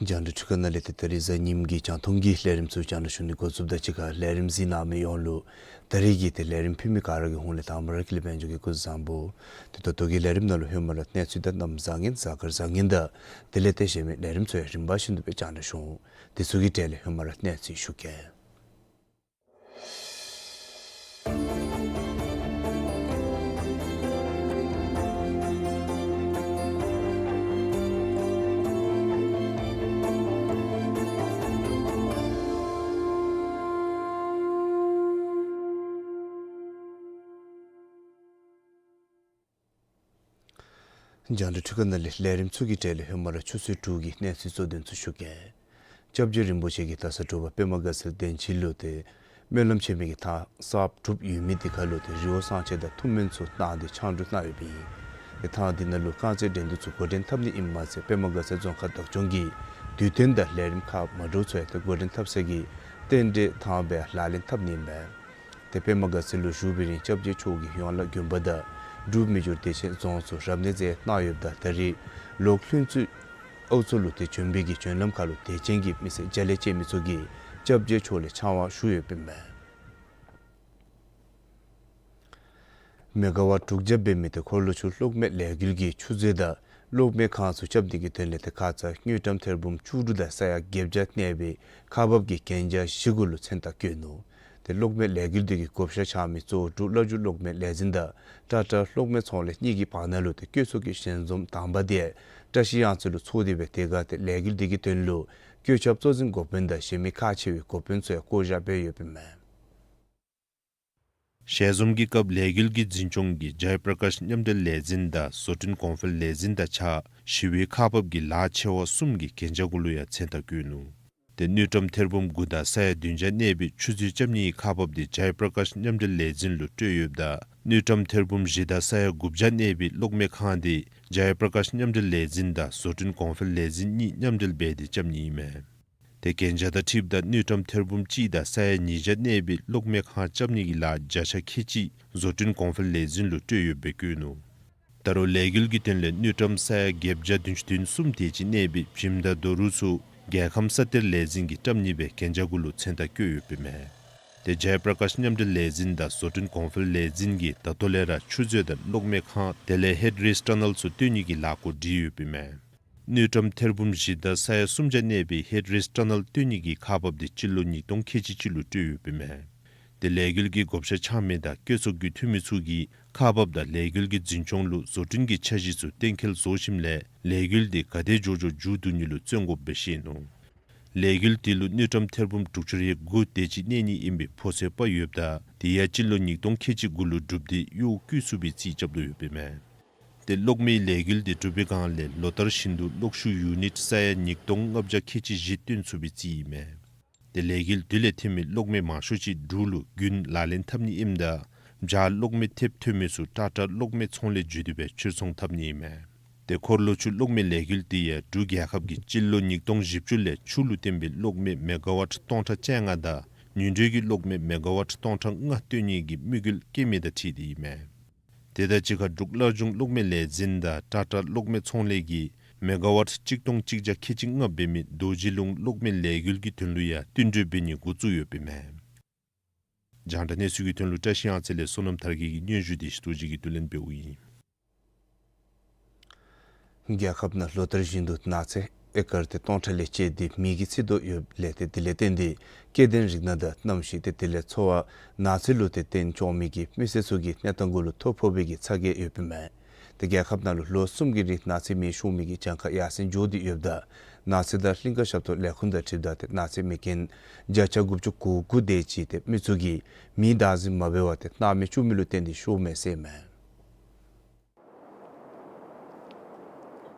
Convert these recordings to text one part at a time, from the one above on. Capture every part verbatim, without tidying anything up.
རྒྱང་བསྒྲགས་འཕྲུལ་ཁང་ནང་ལས་ཏེ་ད་རིས་གཟའ་ཉིམ་གི་རྒྱང་མཐོང་གི་ལས་རིམ་ཚུ་རྒྱང་བསྒྲགས་ཞུ་ནི་འགོ་བཙུགསཔ་དང་གཅིག་ཁར་ལས་རིམ་གཟིགས་གནང་མི་ཡོངས་ལུ་ད་རིས་ཀྱི་ཏེ་ལས་རིམ་ཕུལ་མི་ག་ར་གི་ཧོངས་ལས་དང་པ་ར་ཀུན་ལེགས་དཔལ་འབྱོར་གྱིས་སྐུ་གཟུགས་བཟང་པོ། ཏེ་ད་ལྟོ་གི་ལས་རིམ་ནང་ལུ་ཧེ་མ་ར་གནས་ཚུལ་དང་གནམ་བཟང་ངན་གཟའ་སྐར་བཟང་ངན་དང་དེ་ལས་ཏེ་གཞན་མི་ལས་རིམ་ཚུ་ཡང་རིམ་པ་བཞིན་དུ་སྦེ་རྒྱང་བསྒྲགས་ཞུ་འོང་། དེ་ཚུ་གི་གྲས་ལས་ཧེ་མ་ར་གནས་ཚུལ་ཞུ་གེ། རྒྱང་བསྒྲགས་འཕྲུལ་ཁང་ནང་ལས་ལས་རིམ་ཚུ་གི་གྲས་ལས་ཧེ་མ་ར་ཆུ་ཚོད་དྲུག་གི་གནས་ཚུལ་གཙོ་དོན་ཚུ་ཞུ་གེ། སྐྱབས་རྗེ་རིན་པོ་ཆེ་གིས་ད་ས་དྲོ་པ་པདྨ་དགའ་ཚལ་གདན་ཁྲི་ལུ་ཏེ་སྨོན་ལམ་ཆེན་མོའི་གི་ཐང་གསརཔ་གྲུབ་ཡོད་མི་དེ་ཁར་ལུ་ཏེ་རི་བོ་གསང་ཆེན་དང་ཐུགས་སྨོན་ཚུ་གནང་སྟེ་ཕྱག་གྲུ་གནང་ཡོདཔ་ཨིན། ཏེ་ཐང་དེ་ནང་ལུ་རྐང་རྩེད་འགྲན་བསྡུར་ཚུ་འགོ་འདྲེན་འཐབ་ནི་ཨིནམ་མ་ཚད་པདྨ་དགའ་ཚལ་རྫོང་ཁག་བདག་སྐྱོང་གིས་དུས་སྟོན་དང་ལས་རིམ་ཁག་མ་འདྲཝ་ཚུ་ཡང་ཏེ་འགོ་འདྲེན་འཐབ་ས་གི་རྟེན་འབྲེལ་ཐང་སྦེ་ལག་ལེན་འཐབ་ནི་ཨིན་པས། ཏེ་པདྨ་དགའ་ཚལ་ལུ་བཞུགས་པའི་རིང་སྐྱབས་རྗེ་མཆོག་གིས་ཡོངས་ལ་དགོན་པ་དང་འབྲུག་མི་འགྱུར་བདེ་ཆེན་རྫོང་ཚུ་རབ་གནས་མཛད་གནང་ཡོདཔ་ད་ད་རིས་ལོག་ལྷུན་རྩེ་ཨའུ་མཚོ་ལུ་ཏེ་བྱོན་པའི་གི་བྱོན་ལམ་ཁར་ལུ་དད་ཅན་གྱི་མི་སེར་རྒྱ་ལས་བཅད་མི་ཚུ་གིས་སྐྱབས་རྗེ་མཆོག་ལས་ཕྱག་དབང་ཞུ་ཡོདཔ་ཨིན་པས། མེ་ག་ཝཊ་དྲུག་བརྒྱ་འབད་མི་ཏེ་འཁོར་ལོ་ཆུ་གློག་མེ་ལས་འགུལ་གྱི་ཆུ་མཛོད་དང་གློག་མེ་ཁང་ཚུ་རྐྱབ་ནི་གི་དོན་ལས་ཏེ་ཁ་ཙ་དངུལ་ཀྲམ་ཐེར་འབུམ་བཅུ་དྲུག་དང་ས་ཡ་བརྒྱད་བརྒྱ་གནས་པའི་ཁག་འབག་གི་གན་རྒྱ་བཞི་གུ་ལུ་མཚན་རྟགས་བཀོད་ནུག། ཏེ་གློག་མེ་ལས་འགུལ་འདི་གི་བགོ་བཤའ་བྱ་མི་གཙོ་བོ་འབྲུག་བླ་བརྒྱུད་གློག་མེ་ལས་འཛིན་དང་ཊ་ཊ་གློག་མེ་ཚོང་ལས་གཉིས་ཀྱི་བར་ན་ལུ་ཏེ་བཀོད་ཚོགས་ཀྱི་ཞལ་འཛོམས་དང་པ་དེ་བཀྲ་ཤིས་གཡང་རྩེ་ལུ་ཚོགས་ཏེ་སྦེ་དེ་ཁར་ཏེ་ལས་འགུལ་འདི་གི་དོན་ལུ་བཀོད་ཁྱབ་གཙོ་འཛིན་འགོ་དཔོན་དང་གཞན་མི་ཁག་ཆེ་བའི་འགོ་དཔོན་ཚུ་ཡང་བསྐོ་བཞག་འབད་ཡོདཔ་ཨིན་མས། ཞལ་འཛོམས་ཀྱི་སྐབས་ལས་འགུལ་གྱི་འཛིན་སྐྱོང་གིས་ཇའི་པྲ་ཀཱཤ་མཉམ་འབྲེལ་ལས་འཛིན་དང་བཟོ་སྐྲུན་གོང་འཕེལ་ལས་འཛིན་དང་ཆ་ཞི་བའི་ཁག་འབགཔ་ཀྱི་ལཱ་ཆེ་བ་གསུམ་གྱི་གན་རྒྱ་གུ་ལུ་ཡང་མཚན་རྟགས་བཀོད་ནུག། ཏེ་དངུལ་ཀྲམ་ཐེར་འབུམ་དགུ་དང་ས་ཡ་བདུན་བརྒྱ་གནས་པའི་ཆུ་མཛོད་རྐྱབ་ནིའི་ཁག་འབགཔ་འདི་ཇའི་པྲ་ཀཱཤ་མཉམ་འབྲེལ་ལས་འཛིན་ལུ་སྤྲོད་ཡོདཔ་ད་དངུལ་ཀྲམ་ཐེར་འབུམ་བཞི་དང་ས་ཡ་དགུ་བརྒྱ་གནས་པའི་གློག་མེ་ཁང་འདི་ཇའི་པྲ་ཀཱཤ་མཉམ་འབྲེལ་ལས་འཛིན་དང་བཟོ་སྐྲུན་གོང་འཕེལ་ལས་འཛིན་གཉིས་མཉམ་འབྲེལ་འབད་དེ་རྐྱབ་ནི་ཨིན་མས། ཏེ་གན་རྒྱ་དང་འཁྲིལཝ་ད་དངུལ་ཀྲམ་ཐེར་འབུམ་གཅིག་དང་ས་ཡ་ཉིས་བརྒྱ་གནས་པའི་གློག་མེ་ཁང་རྐྱབ་ནི་གི་ལཱ་བརྒྱ་ཆ་ཁལ་གཅིག་བཟོ་སྐྲུན་གོང་འཕེལ་ལས་འཛིན་ལུ་སྤྲོད་ཡོདཔ་སྦེ་བཀོད་ནུག། ད་རུང་ལས་འགུལ་གྱི་དོན་ལས་དངུལ་ཀྲམ་ས་ཡ་བརྒྱད་བརྒྱ་བདུན་ཅུ་དོན་གསུམ་དེ་ཅིག་གནས་པའི་བྱེམ་དང་རྡོ་རུག་ཚུ་རྒྱལ་ཁམས་ས་གཏེར་ལས་འཛིན་གྱིས་བཀྲམ་ནི་སྦེ་གན་རྒྱ་གུ་ལུ་མཚན་རྟགས་བཀོད་ཡོདཔ་ཨིན་མས། ཏེ་ཇའི་པྲ་ཀཱཤ་མཉམ་འབྲེལ་ལས་འཛིན་དང་བཟོ་སྐྲུན་གོང་འཕེལ་ལས་འཛིན་གྱིས་ད་ལྟོ་ལས་ར་ཆུ་མཛོད་དང་གློག་མེ་ཁང་དེ་ལས་ཧེཌ་རེས་ཊ་ནལ་ཚུ་བཏོན་ནི་གི་ལཱ་འགོ་འདྲེན་ཡོདཔ་ཨིན་མས། དངུལ་ཀྲམ་ཐེར་འབུམ་བཞི་དང་ས་ཡ་སུམ་བརྒྱ་གནས་པའི་ཧེཌ་རེས་ཊ་ནལ་བཏོན་ནི་གི་ཁག་འབགཔ་འདི་སྤྱི་ལོ་ཉིས་སྟོང་ཁལ་གཅིག་གཅིག་ལུ་སྤྲོད་ཡོདཔ་ཨིན་མས། ཏེ་ལས་འགུལ་གྱི་བགོ་བཤའ་འཆང་མི་དང་བཀོད་ཚོགས་ཀྱི་འཐུས་མི་ཚུ་གིས་ཁག་འབགཔ་དང་ལས་འགུལ་གྱི་འཛིན་སྐྱོང་ལུ་བཟོ་སྐྲུན་གྱི་འཆར་གཞི་ཚུ་གཏན་འཁེལ་བཟོ་ཞིནམ་ལས་ལས་འགུལ་འདི་ག་དེ་མགྱོགས་མགྱོགས་མཇུག་བསྡུ་ནི་ལུ་བརྩོན་དགོཔ་སྦེ་བཤད་ནུག། ལས་འགུལ་འདི་ལུ་དངུལ་ཀྲམ་ཐེར་འབུམ་དྲུག་ཅུ་རེ་དགུ་དེ་ཅིག་གནས་ནི་ཨིན་པའི་ཕོ་ཚོད་དཔག་ཡོདཔ་ད་དེ་ཡང་སྤྱི་ལོ་ཉིས་སྟོང་ཁལ་གཅིག་གུ་ལུ་གྲུབ་སྟེ་གཡོག་བཀོལ་ཚུགས་པའི་རྩིས་རྐྱབ་དོ་ཡོདཔ་ཨིན་མས། ཏེ་གློག་མེའི་ལས་འགུལ་འདི་གྲུབ་པའི་སྒང་ལས་ལོ་ལྟར་བཞིན་དུ་གློག་ཤུགས་ཡུ་ནིཊ་ས་ཡ་ཉིས་སྟོང་ལྔ་བརྒྱ་ཁལ་གཅིག་བཞི་བཏོན་ཚུགས་པའི་རྩིས་ཨིན་མས། ཏེ་ལས་འགུལ་འདི་ལས་ཐོན་མི་གློག་མེ་མང་ཤོས་ཅིག་འབྲུག་ལུ་རྒྱུན་ལག་ལེན་འཐབ་ནི་ཨིནམ་ད་བྱཱར་གློག་མེ་ཐེབས་ཐོན་མི་ཚུ་ཊ་ཊ་གློག་མེ་ཚོང་ལས་བརྒྱུད་དེ་སྦེ་ཕྱིར་ཚོང་འཐབ་ནི་ཨིན་མས། ཏེ་འཁོར་ལོ་ཆུ་གློག་མེ་ལས་འགུལ་འདི་ཡང་འབྲུག་རྒྱལ་ཁབ་ཀྱིས་སྤྱི་ལོ་ཉིས་སྟོང་བཞི་བཅུ་ལས་ཆུ་ལུ་བརྟེན་པའི་གློག་མེ་མེ་ག་ཝཊ་སྟོང་ཕྲག་བཅོ་ལྔ་དང་ཉུང་འཕྲི་གི་གློག་མེ་མེ་ག་ཝཊ་སྟོང་ཕྲག་ལྔ་བཏོན་ནི་གི་དམིགས་ཡུལ་བསྐྱེད་མི་དང་འཁྲིལ་ཏེ་ཨིན་མས། དེ་དང་གཅིག་ཁར་འབྲུག་སླར་འབྱུང་གློག་མེ་ལས་འཛིན་དང་ཊ་ཊ་གློག་མེ་ཚོང་ལས་ཀྱིས་མེ་ག་ཝཊ་གཅིག་སྟོང་གཅིག་བརྒྱ་ཁལ་གཅིག་ལྔ་འབད་མི་རྡོ་རྗེ་ལུང་གློག་མེ་ལས་འགུལ་གྱི་དོན་ལུ་ཡང་བསྟུན་གྲོས་འབད་ནི་འགོ་བཙུགས་ཡོདཔ་ཨིན་མས། རྒྱང་བསྒྲགས་གནས་ཚུལ་གྱི་དོན་ལུ་བཀྲ་ཤིས་གཡང་རྩེ་ལས་བསོད་ནམས་དར་རྒྱས་ཀྱི་སྙན་ཞུ་དེ་ཞུ་དོ་ཅིག་གིས་བསྡུ་ལེན་འབདཝ་ཨིན། རྒྱལ་ཁབ་ནང་ལོ་ལྟར་བཞིན་དུ་ནགས་ཚལ་ཨེ་ཀར་ཏེ་སྟོང་ཕྲག་ལས་བཅད་དེ་མེ་གིས་འཚིག་དོ་ཡོདཔ་ལས་ཏེ་དེ་ལས་བརྟེན་ཏེ་སྐྱེ་ལྡན་རིགས་སྣ་དང་གནམ་གཤིས་ཏེ་དེ་ལས་འཚོ་བ་ནགས་ཚལ་ལུ་ཏེ་བརྟེན་འགྱོ་མི་གི་མི་སེར་ཚུ་གི་གནས་སྟངས་གུ་ལུ་ཐོ་ཕོག་པའི་གི་ཚ་གྱང་ཡོདཔ་ཨིན་མས། ཏེ་རྒྱལ་ཁབ་ནང་ལུ་ལོ་གསུམ་གྱི་རིང་ནགས་ཚལ་མེ་ཤོར་མི་གི་གྱངས་ཁ་ཡར་སེང་འགྱོ་སྟེ་ཡོདཔ་ད་ནགས་ཚལ་དང་གླིང་ཀ་ཞབས་ཏོག་ལས་ཁུངས་དང་འཁྲིལཝ་ད་ཏེ་ནགས་ཚལ་མེ་རྐྱེན་བརྒྱ་ཆ་དགུ་བཅུ་གོ་དགུ་དེ་ཅིག་ཏེ་མི་ཚུ་གིས་མེ་བདག་འཛིན་མ་འབད་བར་ཏེ་སྣང་མེད་བཅུག་མི་ལུ་བརྟེན་ཏེ་ཤོརཝ་མས་ཟེར་ཨིན་མས།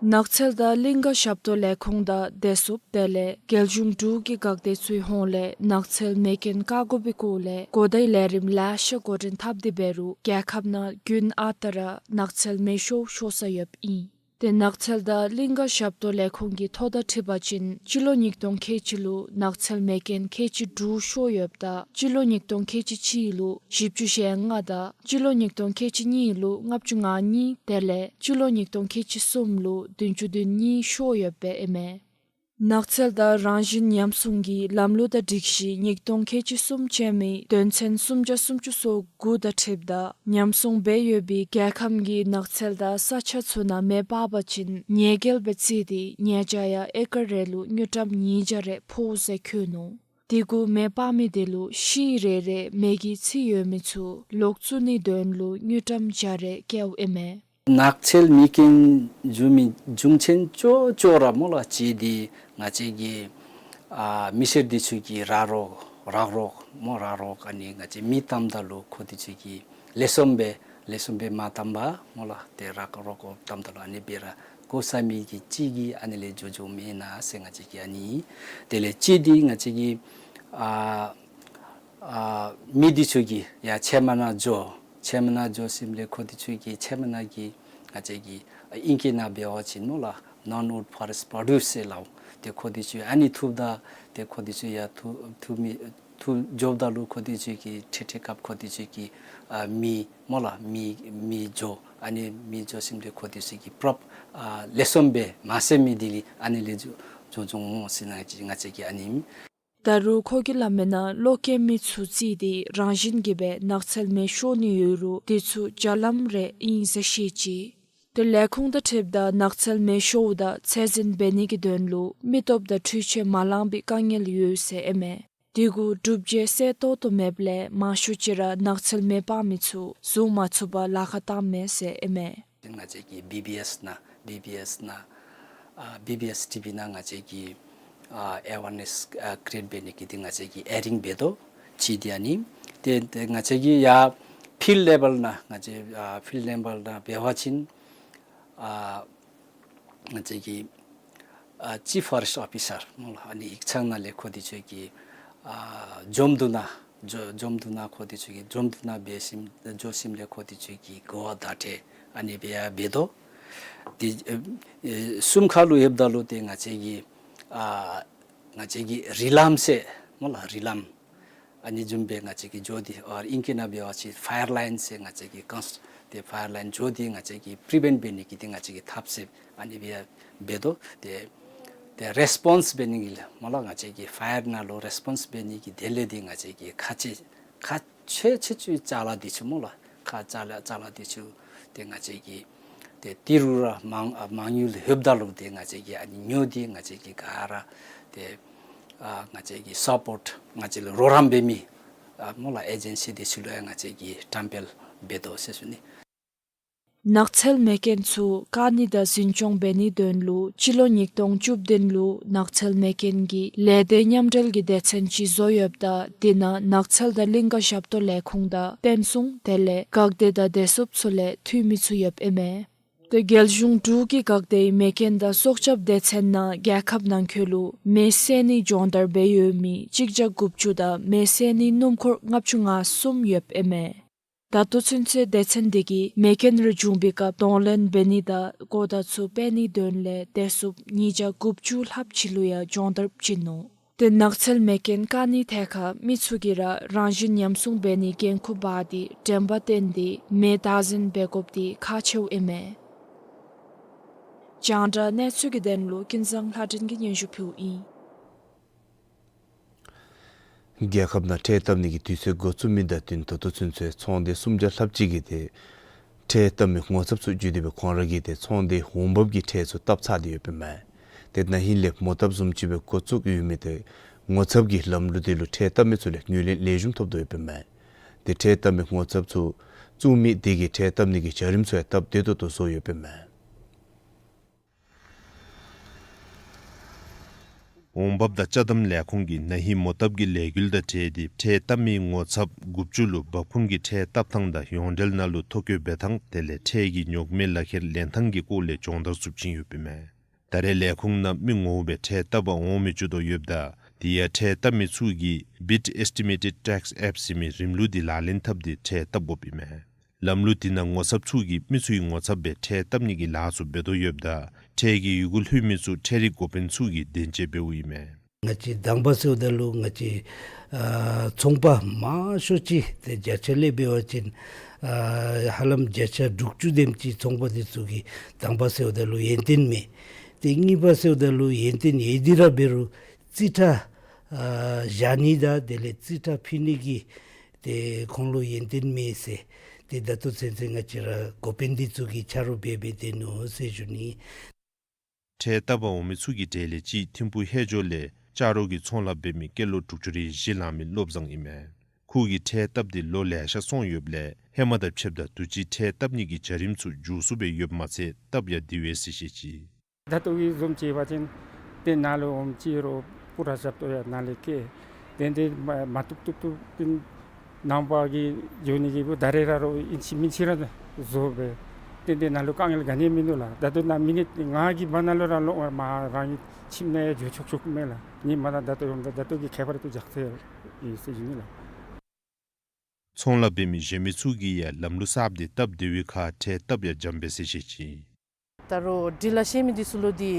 ནགས་ཚལ་དང་གླིང་ཀ་ཞབས་ཏོག་ལས་ཁུངས་དང་བདེ་སྲུངཔ་དེ་ལས་རྒྱལ་གཞུང་འབྲུག་གི་འགག་སྡེ་ཚུའི་ཧོངས་ལས་ནགས་ཚལ་མེ་རྐྱེན་བཀག་དགོ་པའི་སྐོར་ལས་གོ་བརྡའི་ལས་རིམ་ལེ་ཤ་འགོ་འདྲེན་འཐབ་སྟེ་འབད་རུང་རྒྱལ་ཁབ་ནང་དགུན་ཨ་རྟག་ར་ནགས་ཚལ་མེ་ཤོར་ཤོར་ས་ཡོདཔ་ཨིན། ཏེ་ནགས་ཚལ་དང་གླིང་ཀ་ཞབས་ཏོག་ལས་ཁུངས་ཀྱི་ཐོ་དང་འཁྲིལ་བ་ཅིན་སྤྱི་ལོ་ཉིས་སྟོང་ཁལ་གཅིག་ལུ་ནགས་ཚལ་མེ་རྐྱེན་ཁལ་གཅིག་དྲུག་ཤོར་ཡོདཔ་ད་སྤྱི་ལོ་ཉིས་སྟོང་ཁལ་གཅིག་གཅིག་ལུ་བཞི་བཅུ་ཞེ་ལྔ་དང་སྤྱི་ལོ་ཉིས་སྟོང་ཁལ་གཅིག་གཉིས་ལུ་ལྔ་བཅུ་ང་གཉིས་དེ་ལས་སྤྱི་ལོ་ཉིས་སྟོང་ཁལ་གཅིག་གསུམ་ལུ་བདུན་ཅུ་དོན་གཉིས་ཤོར་ཡོདཔ་ཨིན་མས། ནགས་ཚལ་དང་རང་བཞིན་ཉམས་སྲུང་གི་ལམ་ལུགས་དང་སྒྲིག་གཞི་ཉིས་སྟོང་ཁལ་གཅིག་གསུམ་ཅན་མའི་དོན་ཚན་སུམ་བརྒྱ་སུམ་ཅུ་སོ་དགུ་དང་འཁྲིལཝ་ད་ཉམས་སྲུང་འབད་ཡོད་པའི་རྒྱལ་ཁམས་ཀྱི་ནགས་ཚལ་དང་ས་ཆ་ཚུ་ནང་མེ་སྤར་བ་ཅིན་ཉེས་འགེལ་སྦེ་བརྩི་སྟེ་ཉེས་བྱ་ཡང་ཨེ་ཀར་རེ་ལུ་དངུལ་ཀྲམ་ཉིས་བརྒྱ་རེ་ཕོག་ཟེར་བཀོད་ནུག། དེ་གུ་མེ་སྤར་མི་དེ་ལུ་ཤིང་རེ་རེ་མེ་གིས་འཚིག་ཡོད་མི་ཚུ་ལོག་བཙུགས་ནིའི་དོན་ལུ་དངུལ་ཀྲམ་བརྒྱ་རེ་བཀལཝ་ཨིན་མས། ནགས་ཚལ་མེ་རྐྱེན་འབྱུང་མི་འབྱུང་ཆེན་ཅོག་ཅོག་ར་སྨོ་ལགས་ཅིག་འདི་ང་བཅས་ཀྱི་ཨ་མི་སེར་འདི་ཚུ་གིས་ར་རོག་རག་རོག་སྨོ་རག་རོག་ཨ་ནི་ང་བཅས་མེ་བཏངམ་ད་ལུ་ཁོང་འདི་ཚུ་གིས་ལེགས་ཤོམ་སྦེ་ལེགས་ཤོམ་སྦེ་མ་བཏངམ་པར་སྨོ་ལགས་ཏེ་རག་རོག་བཏངམ་ད་ལུ་ཨ་ནི་སྦེ་ར་གོ་ས་མེད་ཀྱི་ཅིག་གིས་ཨ་ནི་ལས་འགྱོ་འགྱོཝ་མེན་ན་ཟེར་ང་བཅས་ཀྱི་ཨ་ནི། དེ་ལས་ཅིག་འདི་ང་བཅས་ཀྱི་ཨ་ཨ་མི་འདི་ཚུ་གིས་ཡ་ཕྱེ་མར་ནང་འགྱོ། ཕྱེ་མར་ནང་འགྱོ་ཞིནམ་ལས་ཁོང་འདི་ཚུ་གིས་ཕྱེ་མར་ནང་གི་ང་བཅས་ཀྱི་ཨིང་སྐད་ནང་འབད་བ་ཅིན་སྨོ་ལགས་non-wood forest produce ཟེར་སླབ་འོང་། ཏེ་ཁོང་འདི་ཚུ་ཨ་ནི་འཐུཝ་ད་ཏེ་ཁོང་འདི་ཚུ་ཡ་འཐུ་འཐུ་མི་འཐུ་འགྱོཝ་ད་ལུ་ཁོང་འདི་ཚུ་གིས་ཁྲིག་ཁྲི་སྐབས་ཁོང་འདི་ཚུ་གིས་ཨ་མེ་སྨོ་ལགས་མེ་མེ་འགྱོ། ཨ་ནི་མེ་འགྱོ་ཞིནམ་ལས་ཁོང་འདི་ཚུ་གིས་པྲོཔ་ཨ་ལེགས་ཤོམ་སྦེ་མ་བསལ་མི་འདི་ལས་ཨ་ནི་ལས་འགྱོ་འགྱོ་འོང་ཟེར་ང་བཅས་ང་བཅས་ཀྱི་ཨ་ནི། ད་རུང་ཁོ་གིས་སླབ་མི་ནང་ལོ་རྒན་མི་ཚུ་བརྩིས་ཏེ་རང་བཞིན་གྱིས་སྦེ་ནགས་ཚལ་མེ་ཤོར་ནི་ཡོད་རུང་དེ་ཚུ་བརྒྱ་ལམ་རེ་ཨིན་ཟེར་བཤད་ཅི། ཏེ་ལས་ཁུངས་དང་འཁྲིལཝ་ད་ནགས་ཚལ་མེ་ཤོརཝ་ད་ཚད་འཛིན་འབད་ནི་གི་དོན་ལུ་མི་སྟོབས་དང་འཕྲུལ་ཆས་མ་ལང་པའི་དཀའ་ངལ་ཡོད་ཟེར་ཨིན་མས། དེ་གུ་སྒྲུབ་བྱེད་གསལ་ཏོག་ཏོ་མེདཔ་ལས་མང་ཤོས་ཅིག་ར་ནགས་ཚལ་མེ་སྤར་མི་ཚུ་བཟུང་མ་ཚུགས་པར་ལཱ་ཁག་བཏངམ་མས་ཟེར་ཨིན་མས། ང་བཅས་ཀྱི་བི་བི་ཨེསི་ནང་བི་བི་ཨེསི་ནང་ཨ་བི་བི་ཨེསི་ཊི་བི་ནང་ང་བཅས་ཀྱིས་ཨ་ཨེ་ཝེར་ནེསི་ཨ་ཀི་རི་ཨེཊ་འབད་ནི་གི་འདི་ང་བཅས་ཀྱིས་ཨེ་རིང་འབད་དོ། ཅིག་འདི་ཨ་ནི། ཏེ་ཏེ་ང་བཅས་ཀྱིས་ཡ་ ཕིལཌ་ལེ་བཱལ་ནང་ང་བཅས་ཨ་ཕིལཌ་ལེ་བཱལ་ནང་འབད་བ་ཅིན་ཨ་ང་བཅས་ཀྱི་ཨ་ཅིཕ་ཕོ་རེསཊ་ཨོ་ཕི་སར་སྨོ་ལགས། ཨ་ནི་ཡིག་ཚང་ནང་ལས་ཁོང་དེ་ཚུ་གིས་ཨ་འཇམ་ཏོག་ནང་འཇོ་འཇམ་ཏོག་ནང་ཁོང་དེ་ཚུ་གིས་འཇམ་ཏོག་ནང་འབད་ཞིནམ་འགྱོ་ཞིནམ་ལས་ཁོང་དེ་ཚུ་གིས་གོ་བ་བརྡ་སྤྲོད་ཨ་ནི་སྦེ་ཡང་འབད་དོ། དེ་ཨེ་ཨེ་གསུམ་ཁར་ལུ་ཡོདཔ་ད་ལུ་ཏེ་ང་བཅས་ཀྱི་ཨ་ང་བཅས་ཀྱི་རི་ལམ་ཟེར་སྨོ་ལགས། རི་ལམ་ཨ་ནི་བཟུམ་སྦེ་ང་བཅས་ཀྱིས་འགྱོ་སྟེ་ཨ་ཨིང་སྐད་ནང་འབད་བ་ཅིན་ཕ་ཡར་ལའིན་ཟེར་ང་བཅས་ཀྱིས་གང་ཏེ་ཕ་ཡར་ལའིན་འགྱོ་སྟེ་ང་བཅས་ཀྱིས་པི་རི་བེནཊ་འབད་ནི་གི་ཏེ་ང་བཅས་ཀྱིས་ཐབས་ཤེས་ཨ་ནི་སྦེ་འབད་དོ། ཏེ་ཏེ་རེསི་པོནསི་འབད་ནི་གི་ལཱ་སྨོ་ལགས། ང་བཅས་ཀྱིས་ཕ་ཡར་ནང་ལུ་རེསི་པོནསི་འབད་ནི་གི་དོན་ལས་ཏེ་ང་བཅས་ཀྱིས་ཁག་ཆེ་ཁག་ཆེ་ཆེ་ཆུང་ཅ་ལ་འདི་ཚུ་སྨོ་ལགས། ཁག་ཅ་ལ་ཅ་ལ་འདི་ཚུ་ཏེ་ང་བཅས་ཀྱིས་ཏེ་ཏི་རུ་ར་མང་ཨ་མང་ཉུང་ལུ་ལྷོདཔ་ད་ལུ་ཏེ་ང་བཅས་ཀྱིས་ཨ་ནི་ཉོ་སྟེ་ང་བཅས་ཀྱིས་ག་ར་ཏེ་ཨ་ང་བཅས་ཀྱི་སཔོརཊ་ང་བཅས་ལུ་རོགས་རམ་འབད་མི་ཨ་སྨོ་ལགས་ཨེ་ཇེན་སི་འདི་ཚུ་ལུ་ཡང་ང་བཅས་ཀྱིས་བཀྲམ་སྤེལ་འབད་དོ་ཟེར་ཞུ་ནི། ནགས་ཚལ་མེ་རྐྱེན་ཚུ་བཀག་ནི་དང་འཛིན་སྐྱོང་འབད་ནིའི་དོན་ལུ་སྤྱི་ལོ་ཉིས་སྟོང་བཅུ་བདུན་ལུ་ནགས་ཚལ་མེ་རྐྱེན་གྱི་ལས་སྡེ་མཉམ་འབྲེལ་གྱི་སྡེ་ཚན་ཅིག་བཟོ་ཡོདཔ་ད་དེ་ནང་ནགས་ཚལ་དང་གླིང་ཀ་ཞབས་ཏོག་ལས་ཁུངས་དང་བསྟན་སྲུང་དེ་ལས་འགག་སྡེ་དང་བདེ་སྲུངཔ་ཚུ་ལས་འཐུས་མི་ཚུ་ཡོདཔ་ཨིན་མས། ཏེ་རྒྱལ་གཞུང་དྲུག་གི་འགག་སྡེའི་མེ་རྐྱེན་དང་སྲོག་སྐྱབས་སྡེ་ཚན་ནང་རྒྱལ་ཁབ་ནང་འཁོད་ལུ་མེ་བསད་ནི་སྦྱོང་བརྡར་འབད་ཡོད་མི་གཅིག་བརྒྱ་དགུ་བཅུ་དང་མེ་བསད་ནི་སྣུམ་འཁོར་ལྔ་བཅུ་ང་གསུམ་ཡོདཔ་ཨིན་མས། ད་ལྟོ་ཚུན་ཚོད་སྡེ་ཚན་འདི་གིས་མེ་རྐྱེན་རེ་བྱུང་པའི་སྐབས་གདོང་ལེན་འབད་ནི་དང་གོ་བརྡ་ཚུ་སྤེལ་ནིའི་དོན་ལས་བདེ་སྲུངཔ་ཉིས་བརྒྱ་དགུ་བཅུ་ལྷགཔ་ཅིག་ལུ་ཡང་སྦྱོང་བརྡར་བྱིན་ནུག། ཏེ་ནགས་ཚལ་མེ་རྐྱེན་བཀག་ནིའི་ཐད་ཁར་མི་ཚུ་གིས་ར་རང་བཞིན་ཉམས་སྲུང་འབད་ནིའི་འགན་ཁུར་འབག་སྟེ་དྲན་པ་བཏོན་ཏེ་མེ་བདག་འཛིན་འབད་དགོཔ་འདི་ཁག་ཆེཝ་ཨིན་མས། རྒྱང་བསྒྲགས་གནས་ཚུལ་གྱི་དོན་ལུ་ཀུན་བཟང་ལྷ་སྒྲོན་གྱིས་སྙན་ཞུ་ཕུལཝ་ཨིན། རྒྱལ་ཁབ་ནང་ཁྲལ་བཏབ་ནི་གི་དུས་ཚོད་འགོ་བཙུགས་མི་དང་བསྟུན་ད་ལྟོ་ཚུན་ཚོད་ཚོང་སྡེ་སུམ་བརྒྱ་ལྷགཔ་ཅིག་གིས་ཏེ་ཁྲལ་བཏབ་མི་ངོ་ཚབ་ཚུ་བརྒྱུད་དེ་སྦེ་ཁོང་ར་གིས་ཏེ་ཚོང་སྡེ་འོང་འབབ་ཀྱི་ཁྲལ་ཚུ་བཏབ་ཚར་ཏེ་ཡོདཔ་ཨིན་མས། ཏེ་ན་ཧིང་ལས་མོ་བཏབ་བཟུམ་ཅིག་སྦེ་འགོ་བཙུགས་ཡོད་མི་དེ་ངོ་ཚབ་ཀྱི་ལམ་ལུགས་དེ་ལུ་ཁྲལ་བཏབ་མི་ཚུ་ལས་ངོས་ལེན་ལེགས་ཤོམ་ཐོབ་དོ་ཡོདཔ་ཨིན་མས། ཏེ་ཁྲལ་བཏབ་མི་ངོ་ཚབ་ཚུ་བཙུགས་མི་དེ་གིས་ཁྲལ་བཏབ་ནི་གི་བྱ་རིམ་ཚུ་ཡང་སྟབས་བདེ་ཏོག་ཏོ་བཟོ་ཡོདཔ་ཨིན་མས། འོང་འབབ་དང་ཅ་དམ་ལས་ཁུངས་ཀྱིས་ན་ཧིང་མོ་བཏབ་ཀྱི་ལས་འགུལ་དང་འབྲེལ་ཏེ་ཁྲལ་བཏབ་མི་ངོ་ཚབ་དགུ་བཅུ་ལུ་འབབ་ཁུངས་ཀྱི་ཁྲལ་བཏབ་ཐངས་དང་ཡོངས་འབྲེལ་ནང་ལུ་ཐོ་བཀོད་འབད་ཐངས་དེ་ལས་ཁྲལ་གྱི་རྙོག་མའི་ལག་ཁྱེར་ལེན་ཐངས་ཀྱི་སྐོར་ལས་སྦྱོང་བརྡར་ཚུ་བྱིན་ཡོདཔ་ཨིན་མས། ད་རེས་ལས་ཁུངས་ནང་མི་ངོ་བོ་སྦེ་ཁྲལ་བཏབ་པར་འོང་མི་བཅུ་དོ་ཡོདཔ་ད་དེ་ཡང་ཁྲལ་བཏབ་མི་ཚུ་གིས་བིཌ་ཨེས་ཊི་མེ་ཊེཌ་ཊེགསི་ཨེཔ་ཟེར་མི་རིམ་ལུགས་འདི་ལག་ལེན་འཐབ་སྟེ་ཁྲལ་བཏབ་དགོཔ་ཨིན་མས། ལམ་ལུགས་འདི་ནང་ངོ་ཚབ་ཚུ་གིས་མི་ཚུའི་ངོ་ཚབ་སྦེ་ཁྲལ་བཏབ་ནི་གི་ལཱ་ཚུ་འབད་དོ་ཡོདཔ་ད་ཁྲལ་གྱི་ཡི་གུ་ལྷོད་མི་ཚུ་ཁྲལ་རིག་འགོ་དཔོན་ཚུ་གིས་བདེན་དཔྱད་འབདཝ་ཨིན་མས། ང་བཅས་དང་པ་ཟེརཝ་ད་ལུ་ང་བཅས་ཨ་ཚོང་པ་མང་ཤོས་ཅིག་ཏེ་བརྒྱ་ཆ་ལས་འབད་བ་ཅིན་ཨ་ཧ་ལམ་བརྒྱ་ཆ་དྲུག་ཅུ་དེམ་ཅིག་ཚོང་པ་འདི་ཚུ་གིས་དང་པ་ཟེརཝ་ད་ལུ་ཡོན་ཏན་མེད། ཏེ་གཉིས་པ་ཟེརཝ་ད་ལུ་ཡོན་ཏན་ཡོད་དེ་ར་འབད་རུང་རྩིས་ཁྲ་ཨ་བཞག་ནི་དང་དེ་ལས་རྩིས་ཁྲ་ཕུལ་ནི་གི་ཏེ་ཁོང་ལུ་ཡོན་ཏན་མེད་ཟེར། ཏེ་ད་ལྟོ་ཚུན་ཚོད་ང་བཅས་ར་འགོ་དཔོན་འདི་ཚུ་གིས་ཆ་རོགས་འབད་འབད་སྡོད་ནུག་ཟེར་ཞུ་ནི། ཁྲལ་བཏབ་པར་འོང་མི་ཚུ་གི་གྲས་ལས་གཅིག་ཐིམ་ཕུག་ཧེ་ཇོ་ལས་ལྕགས་རོགས་ཀྱི་ཚོང་ལཱ་འབད་མི་སྐྱེས་ལོ་དྲུག་ཅུ་རེ་བཞི་ལང་མི་བློ་བཟང་ཨིན་མས། ཁོ་གིས་ཁྲལ་བཏབ་སྟེ་ལོ་ལེ་ཤ་སོང་ཡོདཔ་ལས་ཧེ་མ་དང་ཕྱདཔ་ད་དུས་ཅི་ཁྲལ་བཏབ་ནི་གི་བྱ་རིམ་ཚུ་མགྱོགས་སུ་སྦེ་ཡོདཔ་མ་ཚད་སྟབས་ཡང་བདེ་བས་ཟེར་བཤད་ཅི། ད་ལྟོ་གི་བཟུམ་ཅིག་འབད་བ་ཅིན་ཏེ་ནཱ་ལུ་འོངམ་ཅིག་རུང་པུ་ར་ཞབས་ཏོག་ཡང་ནཱ་ལས་བཀལ། ཏན་ཏན་མ་མ་བཏུབ་བཏུབ་བཏུབ་ཏེ་ནང་པ་གིས་འགྱོ་ནི་གི་བུ་ད་རེས་ར་རོགས་ཨིན་ཅི་མིན་ཅི་ར་བཟོ་སྦེ། ཏན་ཏན་ནཱ་ལུ་དཀའ་ངལ་ག་ནི་ཡང་མིན་འདུག་ལགས། ད་ལྟོ་ནཱ་མི་ནི་ང་གིས་མར་ནཱ་ལུ་ར་ལོག་མར་རང་གི་ཁྱིམ་ནང་ཡང་འགྱོ་ཆོག་ཆོགཔ་མས་ལགས། ངེའི་མ་ད་ད་ལྟོ་ཡོདཔ་ད་ད་ལྟོ་གི་ཁྱད་པར་དེ་འཇགས་ཚར་ཡི་ཟེར་ཞུ་ནི་ལགས། ཚོང་ལཱ་འབད་མི་གཞན་མི་ཚུ་གིས་ཡང་ལམ་ལུགས་གསརཔ་དེ་སྟབས་བདེ་བའི་ཁར་ཁྲལ་བཏབ་ཡང་འཇམ་པས་ཟེར་བཤད་ཅི། ད་རུང་འབྲི་ལྷག་ཤེས་མི་འདི་ཚུ་ལུ་འདི་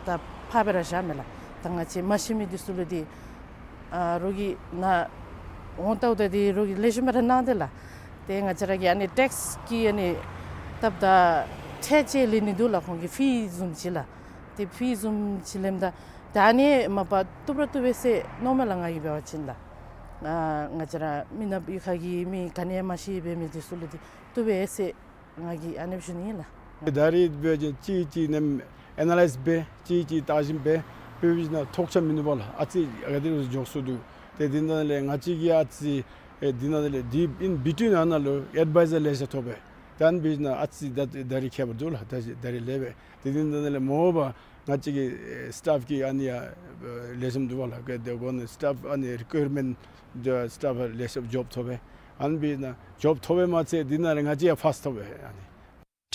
ད་ཕར་སྦེ་ར་བཞག་མས་ལགས། ད་ང་བཅས་མ་ཤེས་མི་འདི་ཚུ་ལུ་འདི་ཨ་རོགས་ཀྱིས་ནཱ་འོང་བལྟཝ་ད་འདི་རོགས་ཀྱིས་ལེགས་ཤོམ་སྦེ་ར་གནང་དེས་ལགས། ཏེ་ང་བཅས་ར་གི་ཨ་ནི་ཊེགསི་གི་ཨ་ནི་སྟབས་ད་ཁྲལ་ཅིག་ལེན་ནི་འདུག་ལགས། ཁོང་གི་ཕི་བཟུམ་ཅིག་ལགས། ཏེ་ཕི་བཟུམ་ཅིག་ལེནམ་ད་ད་ཨ་ནི་མ་པ་བཏུབ་ར་བཏུབ་པས་ཟེར་མནོཝ་མས་ལགས། ང་གིས་འབད་བ་ཅིན་ལགས། ཨ་ང་བཅས་ར་མི་ནག་པའི་ཁ་གི་མི་ག་ནི་ཡང་མ་ཤེས་འབད་མི་འདི་ཚུ་ལུ་འདི་བཏུབ་པས་ཟེར་ང་གིས་ཨ་ནི་སྦེ་ཞུ་ནི་ཨིན་ལགས། ད་རེས་འབད་བ་ཅིན་གཅིག་གཅིག་ནང་ཨེ་ན་ལའིཛ་འབད་གཅིག་གཅིག་བརྟག་ཞིབ་འབད་འབད་བ་ཅིན་ཐོགས་ཆགས་མིན་འདུག་པ་ལགས། ཨ་ཙི་ག་དེ་ལུ་མགྱོགས་སུ་འདུག། ཏེ་འདི་ནང་ལས་ང་བཅས་ཀྱིས་ཨ་ཙི་ཨེ་འདི་ནང་ལས་འདི་ཨིན་བི་ཊུ་ཨིན་ནང་ན་ལུ་ཨེཌ་བའི་ཛར་ལེ་ཤ་ཐོབ་པས། ད་ཨ་ནི་འབད་བ་ཅིན་ཨ་ཙི་ད་ད་རེས་ཁྱད་པར་འདུག་ལགས། ད་ད་རེས་ལས་འབད་ཏེ་འདི་ནང་ལས་མ་འོངས་པ་ང་བཅས་ཀྱི་ཨེ་སི་ཊཱཕ་གི་ཨ་ནི་ཡང་ལེགས་ཤོམ་འདུག་པ་ལགས། ག་དེ་གོ་ནི་སི་ཊཱཕ་ཨ་ནི་རི་ཀུའི་རི་མེནཊ་སི་ཊཱཕ་ལེགས་ཤོམ་ཇོབ་ཐོབ་པས། ཨ་ནི་འབདཝ་ད་ཇོབ་ཐོབ་པས་མ་ཚད་འདི་ནང་ལས་ང་བཅས་ཡང་ཕཱསཊ་ཐོབ་པས། ཨ་ནི་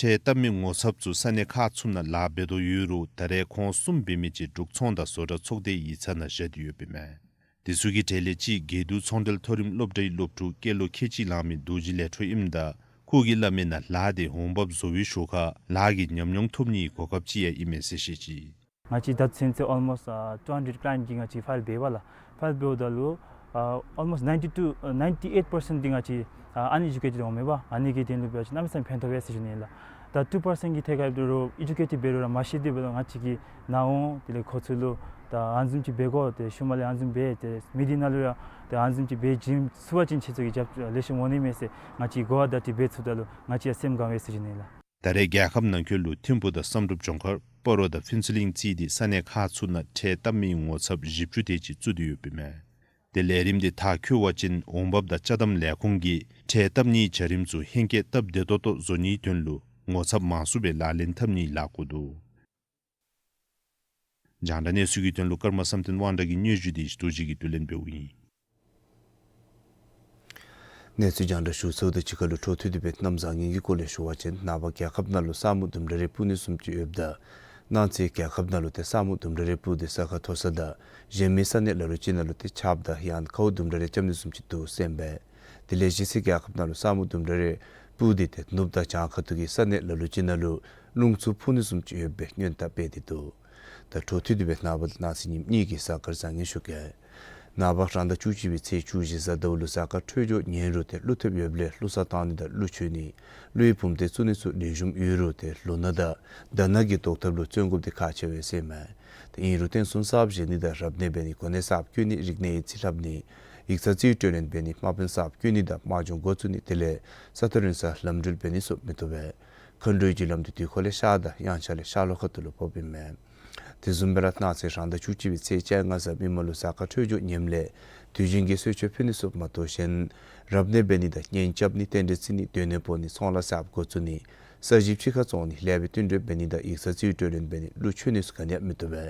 ཁྲལ་བཏབ་མི་ངོ་ཚབ་ཚུ་ས་གནས་ཁག་ཚུ་ནང་ལཱ་འབད་དོ་ཡོད་རུང་ད་རེས་ཁོང་གསུམ་འབད་མི་ཅིག་འབྲུག་ཚོང་དང་བཟོ་གྲྭ་ཚོགས་སྡེའི་ཡིག་ཚང་ནང་བཞག་སྟེ་ཡོདཔ་ཨིན་མས། དེ་ཚུ་གི་གྲས་ལས་གཅིག་དགེ་འདུན་ཚོང་འབྲེལ་མཐོ་རིམ་སློབ་གྲྭའི་སློབ་ཕྲུག་སྐྱེས་ལོ་ཁལ་གཅིག་ལང་མི་རྡོ་རྗེ་ལས་འཕྲོ་ཨིནམ་ད་ཁོ་གིས་སླབ་མིའི་ནང་ལཱ་དེ་འོང་འབབ་བཟོ་བའི་ཞོར་ཁར་ལཱ་གི་ཉམས་མྱོང་ཐོབ་ནིའི་གོ་སྐབས་ཅིག་ཡང་ཨིན་མས་ཟེར་བཤད་ཅི། ང་བཅས་ད་ཚུན་ཚོད་almost ཨ་two hundred client གི་ང་བཅས་ཕའིལ་འབད་བས་ལགས། ཕའིལ་འབདཝ་ད་ལུ་ཨ་almost ninety two ཨ་ninety eight percent འདི་ང་བཅས་ཨ་uneducated འོང་མས་པ། ཨ་ནི་གི་དོན་ལུ་འབད་བ་ཅིན་གནམ་མེད་ས་མེད་ཕན་ཐོགས་ཡོད་ཟེར་ཞུ་ནི་ལགས། ད་two percent གི་ཐད་ཁར་འབད་རུང་ཨེ་ཌུ་ཀེ་ཊེཌ་འབད་རུང་ར་མ་ཤེས་དེ་འབདཝ་ད་ང་བཅས་ཀྱིས་ནཱ་འོང་དེ་ལས་ཁོ་ཚུ་ལུ་ད་ཨ་ནི་བཟུམ་ཅིག་འབད་དགོ། ཏེ་ཤུལ་མ་ལས་ཨ་ནི་བཟུམ་འབད་དེ་མི་སྡེ་ནང་ལུ་ཡང་ཏེ་ཨ་ནི་བཟུམ་ཅིག་འབད་བྱིན་ཚུགས་པ་ཅིན་ཁྱེད་ཚུ་གིས་རྒྱབ་ལེགས་ཤོམ་འོང་ནི་མས་ཟེར་ང་བཅས་གོ་བ་བརྡ་སྤྲོད་འབད་ཚུགསཔ་ད་ལུ་ང་བཅས་ཡང་སེམས་དགའ་བས་ཟེར་ཞུ་ནི་ལགས། ད་རེས་རྒྱལ་ཁབ་ནང་འཁོད་ལུ་ཐིམ་ཕུ་དང་བསམ་གྲུབ་ལྗོངས་མཁར་སྤ་རོ་དང་ཕུན་ཚོགས་གླིང་བརྩིས་ཏེ་ས་གནས་ཁག་ཚུ་ནང་ཁྲལ་བཏབ་མི་ངོ་ཚབ་བཞི་བཅུ་དེ་ཅིག་བཙུགས་ཏེ་ཡོདཔ་ཨིན་མས། ཏེ་ལས་རིམ་དེ་མཐར་འཁྱོལ་བ་ཅིན་འོང་འབབ་དང་ཅ་དམ་ལས་ཁུངས་ཀྱིས་ཁྲལ་བཏབ་ནིའི་བྱ་རིམ་ཚུ་ཧེང་སྐལ་སྟབས་བདེ་ཏོག་ཏོ་བཟོ་ནིའི་དོན་ལུ་ངོ་ཚབ་མང་སུ་སྦེ་ལག་ལེན་འཐབ་ནིའི་ལཱ་བཀོད་འདུག། རྒྱང་བསྒྲགས་གནས་ཚུལ་གྱི་དོན་ལུ་ཀརྨ་བསམ་གཏན་དབང་གྲགས་ཀྱི་སྙན་ཞུ་དེ་རྡོ་རྗེ་གིས་བསྡུ་ལེན་འབདཝ་ཨིན། གནས་ཚུལ་རྒྱང་བསྒྲགས་ཞུ་ཚརཝ་དང་གཅིག་ཁར་ལུ་འཕྲོ་མཐུད་དེ་སྦེ་གནམ་བཟང་ངན་གྱི་སྐོར་ལས་ཞུ་བ་ཅིན་ནངས་པ་རྒྱལ་ཁབ་ནང་ལུ་ས་སྨུག་ལྡུམ་ར་རེ་སྤུབ་ནི་བཟུམ་ཅིག་ཡོདཔ་ད་གནངས་ཚེ་རྒྱལ་ཁབ་ནང་ལུ་ཏེ་ས་སྨུག་ལྡུམ་ར་རེ་སྤུབ་སྟེ་ས་ཁ་མཐོ་ས་དང་གཞན་མི་ས་གནས་ལ་ལུ་ཅིག་ནང་ལུ་ཏེ་ཆརཔ་དང་ཡང་ན་ཁཝ་ལྡུམ་ར་རེ་རྐྱབ་ནི་བཟུམ་ཅིག་འདུག་ཟེར་ཨིན་པས། དེ་ལས་གཞེས་ཚེ་རྒྱལ་ཁབ་ནང་ལུ་ས་སྨུག་ལྡུམ་ར་རེ་སྤུབ་སྟེ་ཏེ་ནུབ་དང་བྱང་ཁ་ཐུག་གི་ས་གནས་ལ་ལུ་ཅིག་ནང་ལུ་རླུང་འཚུབ་འཕུ་ནི་བཟུམ་ཅིག་ཡོད་པའི་སྔོན་བརྡ་སྤེལ་ཏེ་འདུག། ད་འཕྲོ་མཐུད་དེ་སྦེ་ནངས་པ་དང་གནངས་ཚེ་ཉིནམ་གཉིས་ཀྱི་གཟའ་སྐར་བཟང་ངན་ཞུ་གེ། ནངས་པ་རང་ཟླ་བཅུ་གཅིག་པའི་ཚེས་བཅུ་བཞི་གཟའ་ཟླཝ་ལུ་གཟའ་སྐར་འཕྲོད་སྦྱོར་ངན་རུང་ཏེ་ཀླུ་ཐེབས་ཡོདཔ་ལས་ཀླུ་གསར་བཏང་ནི་དང་ཀླུ་མཆོད་ནི་ཀླུའི་བུམ་སྡེ་བཙུགས་ནི་ཚུ་ལེགས་ཤོམ་ཡོད་རུང་ཏེ་ལོ་ན་དང་ཟླ་ན་གི་བཟློག་ཐབས་ལུ་བརྩོན་དགོཔ་དེ་ཁག་ཆེ་བས་ཟེར་ཨིན་མས། ཏེ་ཨིན་རུང་རྟེན་གསུམ་གསརཔ་བཞེངས་ནི་དང་རབ་གནས་འབད་ནི་གོ་གནས་གསརཔ་བསྐོ་ནི་རིག་གནས་ཡིག་རྩིས་ལྷབ་ནི་ཡིག་ཚང་རྩིས་སྤྲོད་ལེན་འབད་ནི་དམག་དཔོན་གསརཔ་བསྐོ་ནི་དང་དམག་སྦྱོང་འགོ་བཙུགས་ནི་དེ་ལས་ས་མཐོ་རིམ་སར་ལམ་འགྲུལ་འབད་ནི་ཚུ་མི་བཏུབ་པས། མཁའ་འགྲོའི་རྒྱུ་ལམ་དེ་དུས་འཁོར་ལས་ཤར་དང་དབྱངས་འཆར་ལས་ཤར་ལྷོ་ཁ་ཐུག་ལུ་ཕོགཔ་ཨིན་མས། དེ་བཟུམ་སྦེ་ར་གནངས་ཚེ་རང་ཟླ་བཅུ་གཅིག་པའི་ཚེས་བཅོ་ལྔ་གཟའ་མིག་དམར་ལུ་གཟའ་སྐར་འཕྲོད་སྦྱོར་ངནམ་ལས་དུས་ཆེན་གྱི་གསོལ་མཆོད་ཕུལ་ནི་ཚུ་མ་གཏོགས་གཞན་རབ་གནས་འབད་ནི་དང་གཉེན་རྐྱབ་ནི་རྟེན་འབྲེལ་བརྩི་ནི་སྡོད་གནས་སྤོ་ནི་ཚོང་ལཱ་གསརཔ་འགོ་བཙུགས་ནི་ས་གཞི་ཕྱི་ཁར་བཙོང་ནི་ལེགས་པའི་བསྟུན་གྲོས་འབད་ནི་དང་ཡིག་ཚང་རྩིས་སྤྲོད་ལེན་འབད་ནི་ཀླུ་མཆོད་ནི་ཚུ་ག་ནི་ཡང་མི་བཏུབ་པས།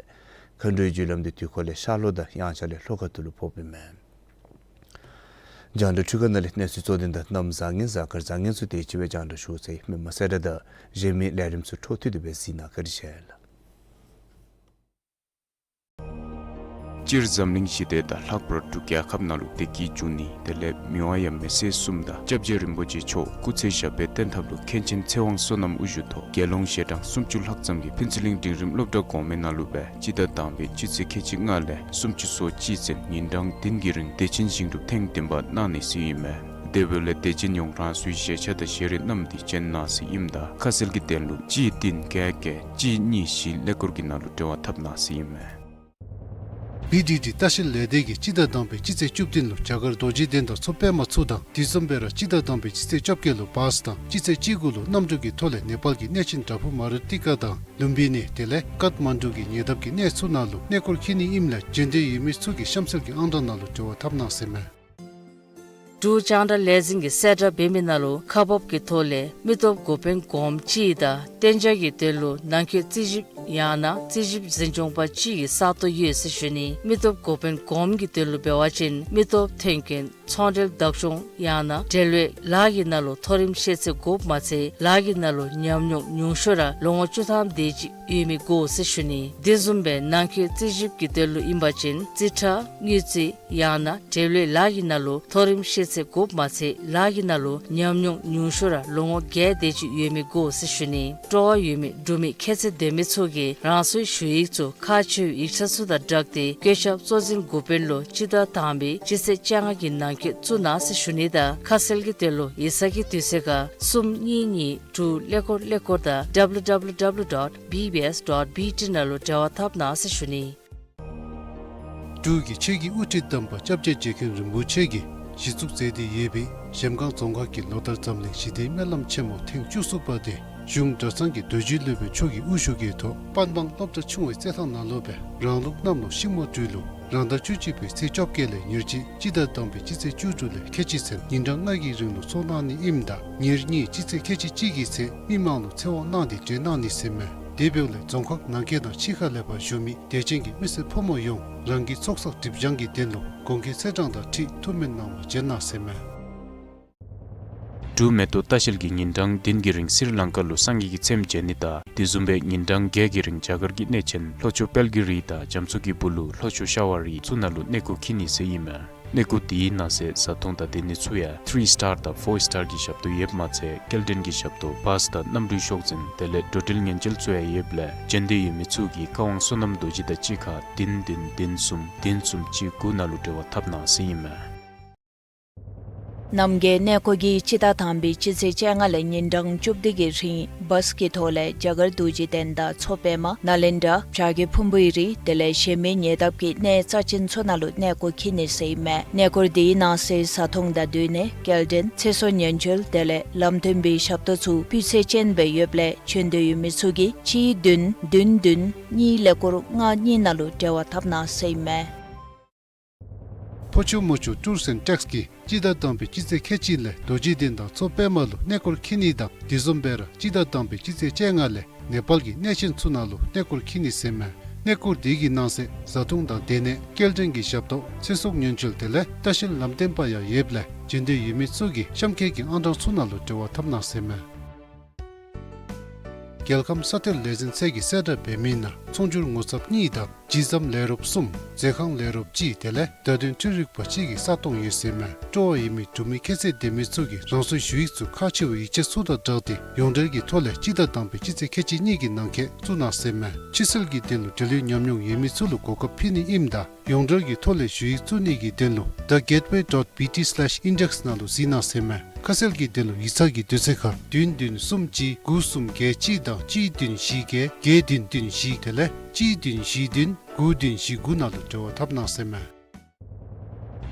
མཁའ་འགྲོའི་རྒྱུ་ལམ་དེ་དུས་འཁོར་ལས་ཤར་ལྷོ་དང་དབྱངས་འཆར་ལས་ལྷོ་ཁ་ཐུག་ལུ་ཕོགཔ་ཨིན་མས། རྒྱང་བསྒྲགས་འཕྲུལ་ཁང་ནང་ལས་གནས་ཚུལ་གཙོ་དོན་དང་གནམ་བཟང་ངན་གཟའ་སྐར་བཟང་ངན་ཚུ་དེ་ཅིག་སྦེ་རྒྱང་བསྒྲགས་ཞུ་ཚར་ཡི། མི་མང་གསལ་བསྒྲགས་དང་གཞན་མི་ལས་རིམ་ཚུ་འཕྲོ་མཐུད་དེ་སྦེ་གཟིགས་གནང་། བཀའ་དྲིན་ཆེ་ལགས། སྤྱིར་འཛམ་གླིང་ཞི་བདེ་དང་ལྷག་པར་འབྲུག་རྒྱལ་ཁབ་ནང་ལུ་བདེ་སྐྱིད་འབྱུང་ནི་དེ་ལས་མི་དབང་ཡབ་མེས་སྲས་གསུམ་དང་སྐྱབས་རྗེ་རིན་པོ་ཆེ་མཆོག་སྐུ་ཚེ་ཞབས་པད་བརྟན་ཐབས་ལུ་མཁན་ཆེན་ཚེ་དབང་བསོད་ནམས་དབུ་བཞུགས་ཐོག་དགེ་སློང་ཞལ་གྲངས་སུམ་ཅུ་ལྷག་ཙམ་གྱིས་ཕུན་ཚོགས་གླིང་འབྲིང་རིམ་སློབ་གྲྭ་གོང་མའི་ནང་ལུ་སྦེ་སྤྱི་ཟླ་དང་པའི་སྤྱི་ཚེས་ཁལ་གཅིག་ལྔ་ལས་སུམ་ཅུ་སོ་གཅིག་ཚུན་ཉིན་གྲངས་བདུན་གྱི་རིང་བདེ་ཆེན་ཞིང་སྒྲུབ་ཐེངས་བདུན་པ་གནང་ནི་ཟེར་ཨིན་མས། དེ་འབདཝ་ལས་དད་ཅན་ཡོངས་རང་སོའི་བཞེས་ཆ་དང་བཞེས་རིགས་བསྣམས་ཏེ་བྱོན་གནང་ཟེར་ཨིནམ་ད་ཁ་གསལ་གྱི་དོན་ལུ་གཅིག་བདུན་བརྒྱད་བརྒྱད་གཅིག་གཉིས་བཞི་ཀླད་ཀོར་གྱི་ནང་ལུ་འབྲེལ་བ་འཐབ་གནང་ཟེར་ཨིན་མས། བི་ཌི་ཌི་ལྟ་བཤལ་ལས་སྡེ་གིས་སྤྱི་ཟླ་དང་པའི་སྤྱི་ཚེས་བཅུ་བདུན་ལུ་རྒྱ་གར་རྡོ་རྗེ་གདན་དང་མཚོ་པདྨ་མཚོ་དང་དེ་བཟུམ་སྦེ་ར་སྤྱི་ཟླ་དང་པའི་སྤྱི་ཚེས་བཅོ་བརྒྱད་ལུ་བཱས་དང་སྤྱི་ཚེས་བཅུ་དགུ་ལུ་གནམ་གྲུ་གི་ཐོག་ལས་ནེ་པཱལ་གྱི་གནས་ཆེན་བྲག་ཕུག་མ་རུ་ཏི་ཀ་དང་ལུམ་བི་ནི་དེ་ལས་ཀཏ་མན་ཌུ་གི་ཉེ་འདབས་ཀྱི་གནས་ཚུ་ནང་ལུ་གནས་སྐོར་འཁྱིད་ནི་ཨིནམ་ལས་འབྱོན་འདོད་ཡོད་མི་ཚུ་གིས་གཤམ་གསལ་གྱི་ཨང་གྲངས་ནང་ལུ་འབྲེལ་བ་འཐབ་གནང་ཟེར་ཨིན་མས། འབྲུག་རྒྱང་བསྒྲགས་ལས་འཛིན་གྱིས་གསལ་བསྒྲགས་འབད་མི་ནང་ལུ་ཁག་འབག་གི་ཐོག་ལས་མི་སྟོབས་འགོ་དཔོན་གོངམ་གཅིག་དང་གཏན་འཇགས་ཀྱི་དོན་ལུ་ནང་འཁོད་རྩིས་ཞིབ་ཡང་ན་རྩིས་ཞིབ་འཛིན་སྐྱོང་པ་གཅིག་གི་ས་སྟོང་ཡོད་ཟེར་ཞུ་ནི། མི་སྟོབས་འགོ་དཔོན་གོངམ་གྱི་དོན་ལུ་འབད་བ་ཅིན་མི་སྟོབས་ཐོན་སྐྱེད་ཚོང་འབྲེལ་བདག་སྐྱོང་ཡང་ན་འབྲེལ་བའི་ལཱ་གི་ནང་ལུ་མཐོ་རིམ་ཤེས་ཚད་དགོཔ་མ་ཚད་ལཱ་གི་ནང་ལུ་ཉམས་མྱོང་ཉུང་ཤོས་ར་ལོ་ངོ་བཅུ་ཐམ་དེ་ཅིག་ཡོད་མི་དགོ་ཟེར་ཞུ་ནི། དེ་བཟུམ་སྦེ་ནང་འཁོད་རྩིས་ཞིབ་ཀྱི་དོན་ལུ་ཨིན་པ་ཅིན་རྩིས་ཁྲ་དངུལ་རྩིས་ཡང་ན་འབྲེལ་ཡོད་ལཱ་གི་ནང་ལུ་མཐོ་རིམ་ཤེས་ཚད་དགོཔ་མ་ཚད་ལཱ་གི་ནང་ལུ་ཉམས་མྱོང་ཉུང་ཤོས་ར་ལོ་ངོ་བརྒྱད་དེ་ཅིག་ཡོད་མི་དགོ་ཟེར་ཞུ་ནི། སྤྲོ་བ་ཡོད་མི་འབྲུག་མི་ཁྱད་ཚད་ལྡན་མི་ཚུ་གིས་རང་སོའི་ཞུ་ཡིག་ཚུ་ཁག་ཆེ་བའི་ཡིག་ཆ་ཚུ་དང་སྦྲགས་ཏེ་བཀོད་ཁྱབ་གཙོ་འཛིན་འགོ་དཔོན་ལུ་སྤྱི་ཟླ་དང་པའི་སྤྱི་ཚེས་བཅོ་ལྔ་གི་ནང་འཁོད་བཙུགས་གནང་ཟེར་ཞུ་ནི་དང་ཁ་གསལ་གྱི་དོན་ལུ་ཡིག་ཚང་གི་དུས་ཚོད་ཁར་གསུམ་གཉིས་གཉིས་དྲུག་ཀླད་ཀོར་ཀླད་ཀོར་དང་W W W dot B B S dot B T ནང་ལུ་འབྲེལ་བ་འཐབ་གནང་ཟེར་ཞུ་ནི། འབྲུག་གི་ཆོས་ཀྱི་དབུ་ཁྲིད་དམ་པ་སྐྱབས་རྗེ་རྗེ་མཁན་རིན་པོ་ཆེ་གིས་གཞི་བཙུགས་མཛད་དེ་ཡོད་པའི་གཞལམ་སྒང་རྫོང་ཁག་གི་ལོ་ལྟར་འཛམ་གླིང་ཞི་བདེའི་སྨོན་ལམ་ཆེན་མོ་ཐེངས་བཅུ་གསུམ་པ་དེ་གཞུང་གྲྭ་ཚང་གི་རྡོ་རྗེ་སློབ་དཔོན་མཆོག་གི་དབུ་བཞུགས་ཀྱི་ཐོག་པན་སྦང་སློབ་གྲྭ་ཆུང་བའི་རྩེད་ཐང་ནང་ལུ་སྦེ་རང་ལུགས་གནམ་ལོ་ཤིང་མོ་སྦྲུལ་ལོ་རང་ཟླ་བཅུ་གཅིག་པའི་ཚེས་བཅོ་བརྒྱད་ལས་ཉེར་གཅིག་སྤྱི་ཟླ་དང་པའི་སྤྱི་ཚེས་བཅུ་དྲུག་ལས་ཁལ་གཅིག་ཚུན་ཉིན་གྲངས་ལྔ་གི་རིང་ལུ་ཚོགས་གནང་ནི་ཨིནམ་ད་ཉེར་གཉིས་སྤྱི་ཚེས་ཁལ་གཅིག་གཅིག་གི་ཚེ་མི་མང་ལུ་ཚེ་དབང་གནང་སྟེ་གྲོལ་གནང་ནི་ཟེར་ཨིན་མས། དེ་འབདཝ་ལས་རྫོང་ཁག་ནང་འཁོད་དང་ཕྱི་ཁ་ལས་ཕར་བཞུགས་མི་དད་ཅན་གྱི་མི་སེར་ཕོ་མོ་ཡོངས་རང་གི་ཚོགས་བསགས་སྒྲིབ་སྦྱང་གི་དོན་ལུ་གོང་འཁོད་ཚེས་གྲངས་དང་འཁྲིལ་ཐུགས་སྨོན་གནང་བར་བྱོན་གནང་ཟེར་ཨིན་མས། འབྲུག་མེ་ཏོག་ལྟ་བཤལ་གྱིས་ཉིན་གྲངས་བདུན་གྱི་རིང་སི་རི་ལང་ཀ་ལུ་སངས་རྒྱས་ཀྱི་ཚེམས་མཇལ་ནི་དང་དེ་བཟུམ་སྦེ་ཉིན་གྲངས་བརྒྱད་ཀྱི་རིང་རྒྱ་གར་གྱི་གནས་ཆེན་ལྷོ་ཕྱོགས་དཔལ་གྱི་རི་དང་རྒྱ་མཚོ་གི་སྦུག་ལུ་ལྷོ་ཕྱོགས་ཤ་བ་རི་ཚུ་ནང་ལུ་གནས་སྐོར་འཁྱིད་ནི་ཟེར་ཨིན་མས། གནས་སྐོར་དེའི་ནང་གསེས་བཟའ་འཐུང་དང་སྡོད་ནི་ཚུ་ཡང་ཐི་རི་སི་ཊར་དང་ཕོར་སི་ཊར་གྱི་ཞབས་ཏོག་ཡོདཔ་མ་ཚད་སྐྱེལ་འདྲེན་གྱི་ཞབས་ཏོག་བཱས་དང་གནམ་གྲུའི་ཤོག་འཛིན་དེ་ལས་འགྲོ་འགྲུལ་ཉེན་བཅོལ་ཚུ་ཡང་ཡོདཔ་ལས་འབྱོན་འདོད་ཡོད་མི་ཚུ་གིས་བཀའ་དབང་བསོད་ནམས་རྡོ་རྗེ་དང་གཅིག་ཁར་བདུན་བདུན་བདུན་གསུམ་བདུན་གསུམ་གཅིག་དགུ་ནང་ལུ་འབྲེལ་བ་འཐབ་གནང་ཟེར་ཨིན་མས། རྣམ་རྒྱལ་གནས་སྐོར་གྱིས་སྤྱི་ཟླ་དང་པའི་སྤྱི་ཚེས་བཅོ་ལྔ་ལས་ཉིན་གྲངས་བཅུ་བདུན་གྱི་རིང་བཱས་ཀྱི་ཐོག་ལས་རྒྱ་གར་རྡོ་རྗེ་གདན་དང་མཚོ་པདྨ་ནཱ་ལེནྡྲ་བྱ་རྒོད་ཕུང་པོའི་རི་དེ་ལས་གཞན་མི་ཉེ་འདབས་ཀྱི་གནས་རྩ་ཆེན་ཚུ་ནང་ལུ་གནས་སྐོར་འཁྱིད་ནི་ཟེར་ཨིན་མས། གནས་སྐོར་དེའི་ནང་གསེས་བཟའ་འཐུང་དང་སྡོད་གནས་སྐྱེལ་འདྲེན་ཚེ་སྲོག་ཉེན་བཅོལ་དེ་ལས་ལམ་སྟོན་པའི་ཞབས་ཏོག་ཚུ་སྤུས་ཚད་ཅན་སྦེ་ཡོདཔ་ལས་འབྱོན་འདོད་ཡོད་མི་ཚུ་གིས་གཅིག་བདུན་བདུན་བདུན་གཉིས་ཀླད་ཀོར་ལྔ་གཉིས་ནང་ལུ་འབྲེལ་བ་འཐབ་གནང་ཟེར་ཨིན་མས། ཕོ་ཆུ་མོ་ཆུ་ཊུརསི་ཨེནཌ་ཊེགསི་གིས་སྤྱི་ཟླ་དང་པའི་སྤྱི་ཚེས་ཁལ་གཅིག་ལས་རྡོ་རྗེ་གདན་དང་མཚོ་པདྨ་ལུ་གནས་སྐོར་འཁྱིད་ནི་དང་དེ་བཟུམ་སྦེ་ར་སྤྱི་ཟླ་དང་པའི་སྤྱི་ཚེས་བཅོ་ལྔ་ལས་ནེ་པཱལ་གྱི་གནས་ཆེན་ཚུ་ནང་ལུ་གནས་སྐོར་འཁྱིད་ནི་ཟེར་ཨིན་མས། གནས་སྐོར་དེ་གི་ནང་གསེས་བཟའ་འཐུང་དང་སྡོད་གནས་སྐྱེལ་འདྲེན་གྱི་ཞབས་ཏོག་ཚེ་སྲོག་ཉེན་བཅོལ་དེ་ལས་ལྟ་བཤལ་ལམ་སྟོན་པ་ཡང་ཡོདཔ་ལས་འབྱོན་འདོད་ཡོད་མི་ཚུ་གིས་གཤམ་འཁོད་ཀྱི་ཨང་གྲངས་ཚུ་ནང་ལུ་འབྲེལ་བ་འཐབ་གནང་ཟེར་ཨིན་མས། རྒྱལ་ཁམས་ས་གཏེར་ལས་འཛིན་ཚད་ཀྱིས་གསལ་བསྒྲགས་འབད་མི་ནང་ཚོང་སྒྱུར་ངོ་ཚབ་གཉིས་དང་ཇི་ཙམ་ལས་རོགསཔ་གསུམ་མཛོད་ཁང་ལས་རོགསཔ་གཅིག་དེ་ལས་བརྡ་དོན་འཕྲུལ་རིག་པ་གཅིག་གི་ས་སྟོང་ཡོད་ཟེར་ཨིན་མས། སྤྲོ་བ་ཡོད་མི་འབྲུག་མི་ཁྱད་ཚད་ལྡན་མི་ཚུ་གིས་རང་སོའི་ཞུ་ཡིག་ཚུ་ཁག་ཆེ་བའི་ཡིག་ཆ་ཚུ་དང་སྦྲགས་ཏེ་ཡོངས་འབྲེལ་གྱི་ཐོག་ལས་སྤྱི་ཟླ་དང་པའི་སྤྱི་ཚེས་ཁལ་གཅིག་གཉིས་ཀྱི་ནང་འཁོད་བཙུགས་གནང་ཟེར་ཨིན་མས། ཕྱི་སེལ་གྱི་དོན་ལུ་འབྲེལ་ཡོད་ཉམས་མྱོང་ཡོད་མི་ཚུ་ལུ་གོ་སྐབས་ཕུལ་ནི་ཨིནམ་ད་ཡོངས་འབྲེལ་གྱི་ཐོག་ལས་ཞུ་ཡིག་བཙུགས་ནི་གི་དོན་ལུ་the gateway dot B T slash index ནང་ལུ་གཟིགས་གནང་ཟེར་ཨིན་མས། ཁ་གསལ་གྱི་དོན་ལུ་ཡིག་ཚང་གི་དུས་ཚོད་ཁར་བདུན་བདུན་གསུམ་གཅིག་དགུ་གསུམ་བརྒྱད་གཅིག་དང་གཅིག་བདུན་བཞི་བརྒྱད་བརྒྱད་བདུན་བདུན་བཞི་དེ་ལས་གཅིག་བདུན་བཞི་བདུན་དགུ་བདུན་བཞི་དགུ་ནང་ལུ་འབྲེལ་བ་འཐབ་གནང་ཟེར་ཨིན་མས།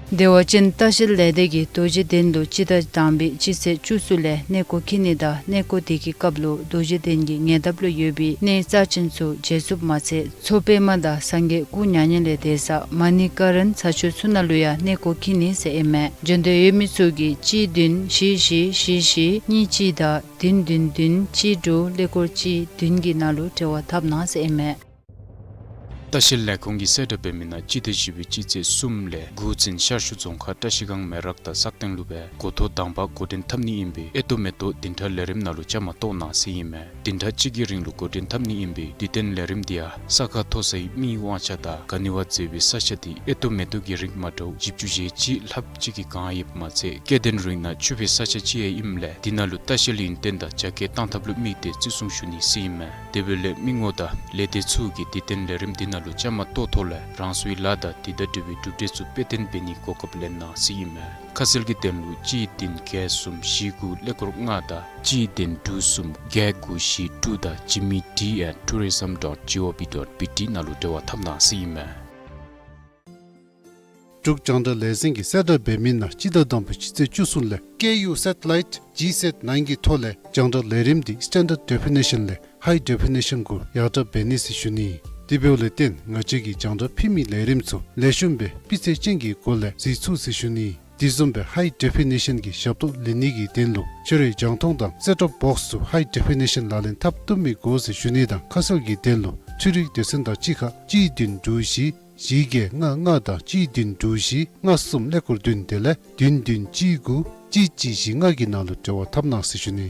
བདེ་བ་ཅན་ལྟ་བཤལ་ལས་སྡེ་གིས་རྡོ་རྗེ་གདན་དུ་སྤྱི་ཟླ་དང་པའི་སྤྱི་ཚེས་བཅུ་གསུམ་ལས་གནས་སྐོར་འཁྱིད་ནི་དང་གནས་སྐོར་དེ་གི་སྐབས་ལུ་རྡོ་རྗེ་གདན་གྱི་ཉེ་འདབས་ལུ་ཡོད་པའི་གནས་རྩ་ཆེན་ཚུ་མཇལ་ཚུགསཔ་མ་ཚད་མཚོ་པདྨ་དང་སངས་རྒྱས་སྐུ་མྱ་ངན་ལས་འདས་ས་མ་ཎི་ཀ་རན་ས་ཆ་ཚུ་ནང་ལུ་ཡང་གནས་སྐོར་འཁྱིད་ནི་ཟེར་ཨིན་མས། འབྱོན་འདོད་ཡོད་མི་ཚུ་གིས་གཅིག་བདུན་བཞི་བཞི་བཞི་བཞི་གཉིས་གཅིག་དང་བདུན་བདུན་བདུན་གཅིག་དྲུག་ཀླད་ཀོར་གཅིག་བདུན་གྱི་ནང་ལུ་འབྲེལ་བ་འཐབ་གནང་ཟེར་ཨིན་མས། ལྟ་བཤལ་ལས་ཁུངས་ཀྱིས་གསལ་བསྒྲགས་འབད་མི་ནང་སྤྱི་ཟླ་བཞི་པའི་སྤྱི་ཚེས་གསུམ་ལས་དགུ་ཚུན་ཤར་ཕྱོགས་རྫོང་ཁག་བཀྲ་ཤིས་སྒང་མེ་རག་དང་སག་སྟེང་ལུ་སྦེ་འགོ་ཐོག་དང་པ་འགོ་འདྲེན་འཐབ་ནི་ཨིན་པས། ཨེ་ཏོག་མེ་ཏོག་བདུན་ཕྲག་ལས་རིམ་ནང་ལུ་བཅའ་མར་གཏོགས་གནང་ཟེར་ཨིན་མས། བདུན་ཕྲག་གཅིག་གི་རིང་ལུ་འགོ་འདྲེན་འཐབ་ནི་ཨིན་པས། དུས་སྟོན་ལས་རིམ་འདི་ཡང་ས་ཁ་མཐོ་སའི་མི་དབང་ཆ་དང་ག་ནི་བ་མཛེས་པའི་ས་ཆ་འདི་ཨེ་ཏོག་མེ་ཏོག་གི་རིགས་མ་འདྲཝ་བཞི་བཅུ་ཞེ་གཅིག་ལྷགཔ་ཅིག་གིས་གང་ཡོདཔ་མ་ཚད་སྐྱེ་ལྡན་རིགས་ནང་ཕྱུག་པའི་ས་ཆ་ཅིག་ཡང་ཨིནམ་ལས་འདི་ནང་ལུ་ལྟ་བཤལ་ཡུན་བརྟན་དང་རྒྱ་སྐྱེད་གཏང་ཐབས་ལུ་དམིགས་ཏེ་བརྩི་སྲུང་ཞུ་ནི་ཟེར་ཨིན་མས། དེ་འབདཝ་ལས་མི་ངོམ་དང་ལས་སྡེ་ཚུ་གིས་དུས་སྟོན་ལས་རིམ་འདི་ནང་ལུ་བཅའ་མར་གཏོགས་ཐོག་ལས་རང་སོའི་ལཱ་དང་དེ་དང་འབྲེལ་བའི་གྲུབ་འབྲས་ཚུ་དཔེ་སྟོན་འབད་ནིའི་གོ་སྐབས་ལེན་གནང་ཟེར་ཨིན་མས། ཁ་གསལ་གྱི་དོན་ལུ་གཅིག་བདུན་བརྒྱད་གསུམ་བཞི་དགུ་ཀླད་ཀོར་ལྔ་དང་གཅིག་བདུན་དྲུག་གསུམ་བརྒྱད་དགུ་བཞི་དྲུག་དང་Jimmy D at tourism dot gov dot B T ནང་ལུ་འབྲེལ་བ་འཐབ་གནང་ཟེར་ཨིན་མས། འབྲུག་རྒྱང་བསྒྲགས་ལས་འཛིན་གྱིས་གསལ་བསྒྲགས་འབད་མི་ནང་སྤྱི་ཟླ་དང་པའི་སྤྱི་ཚེས་བཅུ་གསུམ་ལས་Ku Satellite G Sat nine གི་ཐོག་ལས་རྒྱང་བསྒྲགས་ལས་རིམ་འདི་Standard Definition ལས་High Definition གུ་ཡར་དྲག་འབད་ནི་ཟེར་ཞུ་ནི། དེ་འབདཝ་ལས་བརྟེན་ང་བཅས་ཀྱིས་རྒྱང་བསྒྲགས་ཕུལ་མི་ལས་རིམ་ཚུ་ལེགས་ཤོམ་སྦེ་སྤུས་ཚད་ཅན་གྱི་སྒོ་ལས་གཟིགས་ཚུགས་ཟེར་ཞུ་ནི། དེ་བཟུམ་སྦེ་High Definition གི་ཞབས་ཏོག་ལེན་ནི་གི་དོན་ལུ་ཁྱོད་རའི་རྒྱང་མཐོང་དང་Set-top Box ཚུ་High Definition ལག་ལེན་འཐབ་བཏུབ་མི་དགོ་ཟེར་ཞུ་ནི་དང་ཁ་གསལ་གྱི་དོན་ལུ་འཕྲུལ་རིག་སྡེ་ཚན་དང་གཅིག་ཁར་གཅིག་བདུན་དྲུག་བཞི་བཞི་བརྒྱད་ལྔ་ལྔ་དང་གཅིག་བདུན་དྲུག་བཞི་ལྔ་གསུམ་ཀླད་ཀོར་བདུན་དེ་ལས་བདུན་བདུན་གཅིག་དགུ་གཅིག་གཅིག་བཞི་ལྔ་གི་ནང་ལུ་འབྲེལ་བ་འཐབ་གནང་ཟེར་ཞུ་ནི།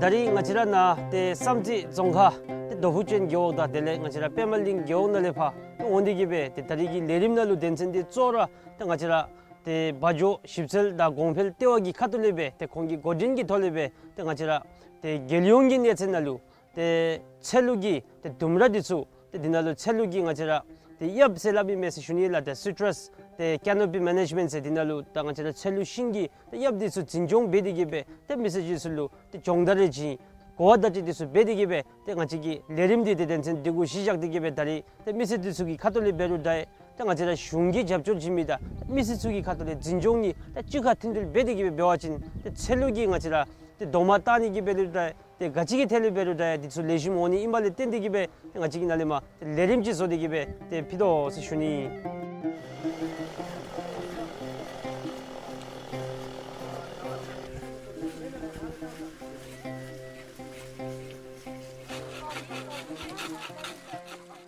ད་རིས་ང་བཅས་ར་ནཱ་ཏེ་བསམ་རྩེ་རྫོང་ཁག་ཏེ་རྡོ་ཕུག་ཅན་རྒེད་འོག་དང་དེ་ལས་ང་བཅས་ར་པདྨ་གླིང་རྒེད་འོག་ནང་ལས་ཕར་ཏེ་འོང་སྟེ་གི་སྦེ་ཏེ་ད་རིས་ཀྱི་ལས་རིམ་ནང་ལུ་དོན་ཚན་འདི་གཙོ་བོ་ར་ཏེ་ང་བཅས་ར་ཏེ་བ་འཇོ་ཞིབ་འཚོལ་དང་གོང་འཕེལ་ལྟེ་བ་གི་ཁ་ཐུག་ལས་སྦེ་ཏེ་ཁོང་གི་འགོ་འདྲེན་གྱི་ཐོག་ལས་སྦེ་ཏེ་ང་བཅས་ར་ཏེ་རྒྱལ་ཡོངས་ཀྱི་གནས་ཚད་ནང་ལུ་ཏེ་ཚལ་ལུ་གི་ཏེ་ལྡུམ་ར་འདི་ཚུ་ཏེ་འདི་ནང་ལུ་ཚལ་ལུ་གི་ང་བཅས་ར་ཏེ་གཡབ་ཟེར་སླབ་ཨིན་མས་ཟེར་ཞུ་ནི་ལགས། ཏེ་Citrus ཏེ་Canopy Management ཟེར་འདི་ནང་ལུ་ད་ང་བཅས་ར་ཚལ་ལུ་ཤིང་གི་ཏེ་གཡབ་འདི་ཚུ་འཛིན་སྐྱོང་འབད་དེ་གི་སྦེ་ཏེ་མི་སེར་འདི་ཚུ་ལུ་ཏེ་སྦྱོང་བརྡར་རེ་བྱིན་གོ་བ་བརྡ་སྤྲོད་འདི་ཚུ་འབད་དེ་གི་སྦེ་ཏེ་ང་བཅས་ཀྱི་ལས་རིམ་འདི་ཏེ་དོན་ཚན་འདི་གུ་གཞི་བཞག་སྟེ་གི་སྦེ་ད་རིས་ཏེ་མི་སེར་འདི་ཚུ་གི་ཁ་ཐུག་ལས་འབད་རུང་འདྲ་ཏེ་ང་བཅས་ར་གཞུང་གིས་རྒྱབ་སྐྱོར་བྱིན་མི་དང་མི་སེར་ཚུ་གི་ཁ་ཐུག་ལས་འཛིན་སྐྱོང་ནི་ཏེ་གཅིག་ཁར་མཐུན་སྒྲིལ་འབད་དེ་གི་སྦེ་འབད་བ་ཅིན་ཏེ་ཚལ་ལུ་གི་ང་བཅས་ར་ཏེ་རྡོག་མ་བཏགས་ནི་གི་འབད་རུང་འདྲ་ཏེ་ག་ཅི་གི་ཐད་ལས་འབད་རུང་འདྲ་འདི་ཚུ་ལེགས་ཤོམ་འོང་ནི་ཨིནམ་ལས་བརྟེན་ཏེ་གི་སྦེ་ཏེ་ང་བཅས་ཀྱིས་ནཱ་ལས་མར་ཏེ་ལས་རིམ་ཅིག་བཟོ་སྟེ་གི་སྦེ་ཏེ་ཕུལ་དོ་ཟེར་ཞུ་ནི།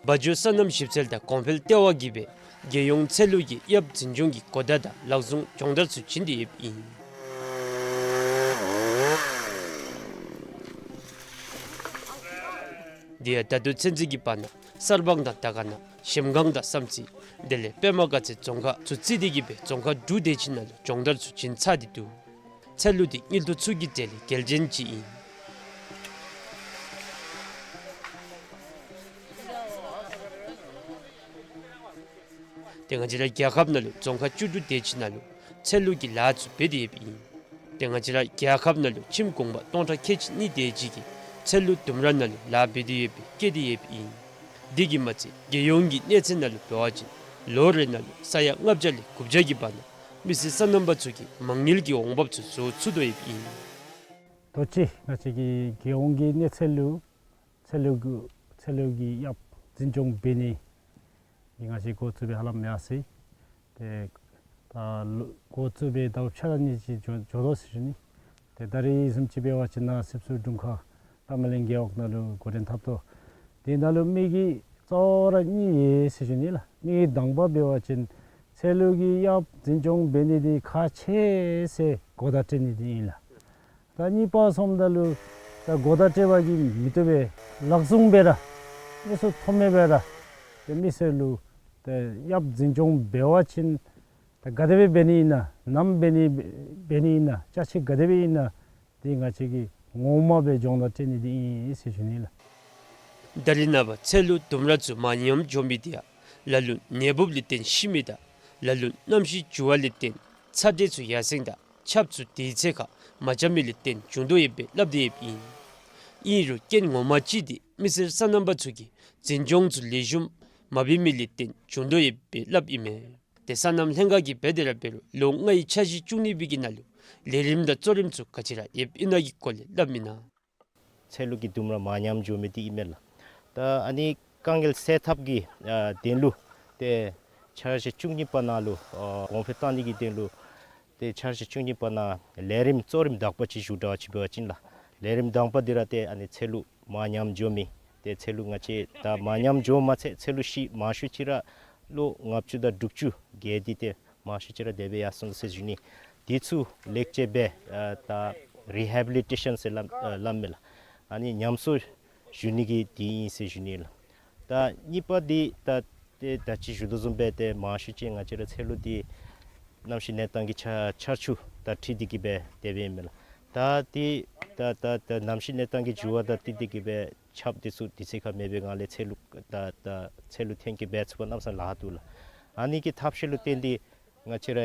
སྦ་བྱོ་སོ་ནམ་ཞིབ་འཚོལ་དང་གོང་འཕེལ་ལྟེ་བ་གིས་སྦེ་རྒྱལ་ཡོངས་ཚལ་ལུ་གི་གཡབ་འཛིན་སྐྱོང་གི་གོ་བརྡ་དང་ལག་ཟུང་སྦྱོང་བརྡར་ཚུ་བྱིན་ཏེ་ཡོདཔ་ཨིན། དེ་ཡང་ད་ལྟོ་ཚུན་ཚོད་ཀྱི་བར་ན་གསར་སྤང་དང་དར་དཀར་ན་གཞལམ་སྒང་དང་བསམ་རྩེ་དེ་ལས་པདྨ་དགའ་ཚལ་རྫོང་ཁག་ཚུ་རྩིས་ཏེ་གིས་སྦེ་རྫོང་ཁག་དྲུག་དེ་ཅིག་ནང་ལུ་སྦྱོང་བརྡར་ཚུ་བྱིན་ཚར་ཏེ་འདུག། ཚལ་ལུ་འདི་དངུལ་ཐོག་ཚུ་གི་གྲས་ལས་གལ་ཆེན་ཅིག་ཨིན། ཏེ་ང་བཅས་ར་རྒྱལ་ཁབ་ནང་ལུ་རྫོང་ཁག་བཅུ་དྲུག་དེ་ཅིག་ནང་ལུ་ཚལ་ལུ་གི་ལཱ་ཚུ་འབད་དེ་ཡོདཔ་ཨིན། ཏེ་ང་བཅས་ར་རྒྱལ་ཁབ་ནང་ལུ་ཁྱིམ་གུང་པ་སྟོང་ཕྲག་ཁལ་གཅིག་གཉིས་དེ་ཅིག་གིས་ཚལ་ལུ་ལྡུམ་ར་ནང་ལུ་ལཱ་འབད་དེ་ཡོདཔ་སྦེ་བཀོད་དེ་ཡོདཔ་ཨིན། དེ་གིས་མ་ཚད་རྒྱལ་ཡོངས་ཀྱི་གནས་ཚད་ནང་ལུ་འབད་བ་ཅིན་ལོ་རེ་ནང་ལུ་ས་ཡ་ལྔ་བརྒྱ་ལས་དགུ་བརྒྱ་གི་བར་ན་མི་སེར་སོ་ནམ་པ་ཚུ་གིས་མ་དངུལ་གྱི་འོང་འབབ་ཚུ་བཟོ་ཚུགས་དོ་ཡོདཔ་ཨིན། ད་ཅི་ང་བཅས་ཀྱི་རྒྱལ་ཡོངས་ཀྱི་གནས་ཚད་ལུ་ཚལ་ལུ་གི་ཚལ་ལུ་གི་གཡབ་འཛིན་སྐྱོང་འབད་ནི་ང་བཅས་འགོ་བཙུགས་སྦེ་ཧ་ལམ་ཡར་སོ་ཡི། ཏེ་ད་ལོ་འགོ་བཙུགས་སྦེ་ཟླཝ་ཕྱེད་དང་གཉིས་ཅིག་འགྱོ་འགྱོ་དོ་ཟེར་ཞུ་ནི། ཏེ་ད་རིས་བཟུམ་ཅིག་འབད་བ་ཅིན་ནཱ་སྲིབ་སུ་དྲུང་ཁག་རྟ་མ་གླིང་རྒེད་འོག་ནང་ལུ་འགོ་འདྲེན་འཐབ་དོ། དེ་ནང་ལུ་དམིགས་ཡུལ་གཙོ་བོ་ར་གཉིས་ཡོད་ཟེར་ཞུ་ནི་ལགས། དམིགས་ཡུལ་དང་པ་འབད་བ་ཅིན་ཚལ་ལུ་གི་གཡབ་འཛིན་སྐྱོང་འབད་ནི་འདི་ཁག་ཆེ་ཟེར་གོ་བརྡ་སྤྲོད་ནི་འདི་ཨིན་ལགས། ད་གཉིས་པ་སོངམ་ད་ལུ་ད་གོ་བརྡ་སྤྲོད་པ་གིས་མི་བཏུབ་པས། ལག་ཟུང་སྦེ་ར་དངོས་སུ་མཐོང་མི་སྦེ་ར་ཏེ་མི་སེར་ལུ་ཏེ་གཡབ་འཛིན་སྐྱོང་འབད་བ་ཅིན་ད་ག་དེ་སྦེ་འབད་ནི་ཨིན་ན་ནམ་འབད་ནི་འབད་ནི་ཨིན་ན་ཅ་ཆས་ག་དེ་སྦེ་ཨིན་ན་འདི་ང་བཅས་ཀྱིས་ངོ་མ་སྦེ་སྦྱོང་བརྡར་སྤྲོད་ནི་འདི་ཨིན་ཟེར་ཞུ་ནི་ལགས། ད་རེས་ནངས་པ་ཚལ་ལུ་ལྡུམ་ར་ཚུ་མར་ཉམས་འགྱོ་མི་འདི་ཡང་ལ་ལུ་ནད་འབུཔ་ལས་བརྟེན་ཤི་མི་དང་ལ་ལུ་གནམ་གཤིས་འགྱུར་བ་ལས་བརྟེན་ཚ་དྲོད་ཚུ་ཡར་སེང་དང་ཆརཔ་ཚུ་དུས་ཚོད་ཁར་མ་རྐྱབ་མི་ལས་བརྟེན་བྱུང་དོ་ཡོདཔ་སྦེ་སླབ་སྟེ་ཡོདཔ་ཨིན། ཨིན་རུང་རྐྱེན་ངོ་མ་ཅིག་འདི་མི་སེར་སོ་ནམ་པ་ཚུ་གིས་འཛིན་སྐྱོང་ཚུ་ལེགས་ཤོམ་མ་འབད་མི་ལས་བརྟེན་བྱུང་དོ་ཡོདཔ་སྦེ་སླབ་ཨིན་མས། ཏེ་སོ་ནམ་ལྷན་ཁག་གིས་འབད་དེ་ར་འབད་རུང་ལོ་ལྔའི་འཆར་གཞི་བཅུ་གཉིས་པའི་གི་ནང་ལུ་ལས་རིམ་དང་གཙོ་རིམ་ཚུ་ག་ཅི་ར་ཡོདཔ་ཨིན་ན་གི་སྐོར་ལས་སླབ་མི་ནང་། ཚལ་ལུ་གི་ལྡུམ་ར་མར་ཉམས་འགྱོ་མི་འདི་ཨིན་མས་ལགས། ད་ཨ་ནི་དཀའ་ངལ་སེལ་ཐབས་ཀྱི་ཨ་དོན་ལུ་ཏེ་འཆར་གཞི་བཅུ་གཉིས་པ་ནང་ལུ་ཨ་གོང་འཕེལ་བཏང་ནི་གི་དོན་ལུ་ཏེ་འཆར་གཞི་བཅུ་གཉིས་པ་ནང་ལས་རིམ་གཙོ་རིམ་དག་པ་ཅིག་ཞུ་དྲག་ཅིག་འབད་བ་ཅིན་ལགས། ལས་རིམ་དང་པ་འདི་ར་ཏེ་ཨ་ནི་ཚལ་ལུ་མར་ཉམས་འགྱོ་མི་ཏེ་ཚལ་ལུ་ང་བཅས་ད་མར་ཉམས་འགྱོ་མ་ཚད་ཚལ་ལུ་ཤི་མང་ཤོས་ཅིག་ར་ལོ་ལྔ་བཅུ་དང་དྲུག་ཅུ་བརྒལ་ཏེ་ཏེ་མང་ཤོས་ཅིག་ར་དེ་སྦེ་ཡར་སོང་ཟེར་ཞུ་ནི། འདི་ཚུ་ལེགས་བཅོས་འབད་ཨ་ད་རི་ཧེ་བི་ལི་ཊེ་ཤཱན་ཟེར་སླབ་ཨ་སླབ་མས་ལགས། ཨ་ནི་ཉམས་གསོ་ཞུ་ནི་གི་འདི་ཨིན་ཟེར་ཞུ་ནི་ལགས། ད་གཉིས་པ་འདི་ད་ཏེ་ད་ཅི་ཞུ་དོ་བཟུམ་སྦེ་ཏེ་མང་ཤོས་ཅིག་ང་བཅས་ར་ཚལ་ལུ་འདི་གནམ་གཤིས་གནས་སྟངས་ཀྱི་ཆ་ཆར་ཆུ་དང་འཁྲིལ་ཏེ་གིས་སྦེ་དེ་སྦེ་ཨིན་མས་ལགས། ད་འདི་ད་ད་ད་གནམ་གཤིས་གནས་སྟངས་ཀྱི་འགྱུར་བ་དང་འཁྲིལ་ཏེ་གིས་སྦེ་ཆརཔ་འདི་ཚུ་དུས་ཚོད་ཁར་མེད་པའི་ངང་ལས་ཚལ་ལུ་ད་ད་ཚལ་ལུ་ཐོན་སྐྱེད་འབད་ཚུགས་པར་གནམ་ས་ལཱ་འདུག་ལགས། ཨ་ནི་གི་ཐབས་ཤེས་ལུ་བརྟེན་ཏེ་ང་བཅས་ར་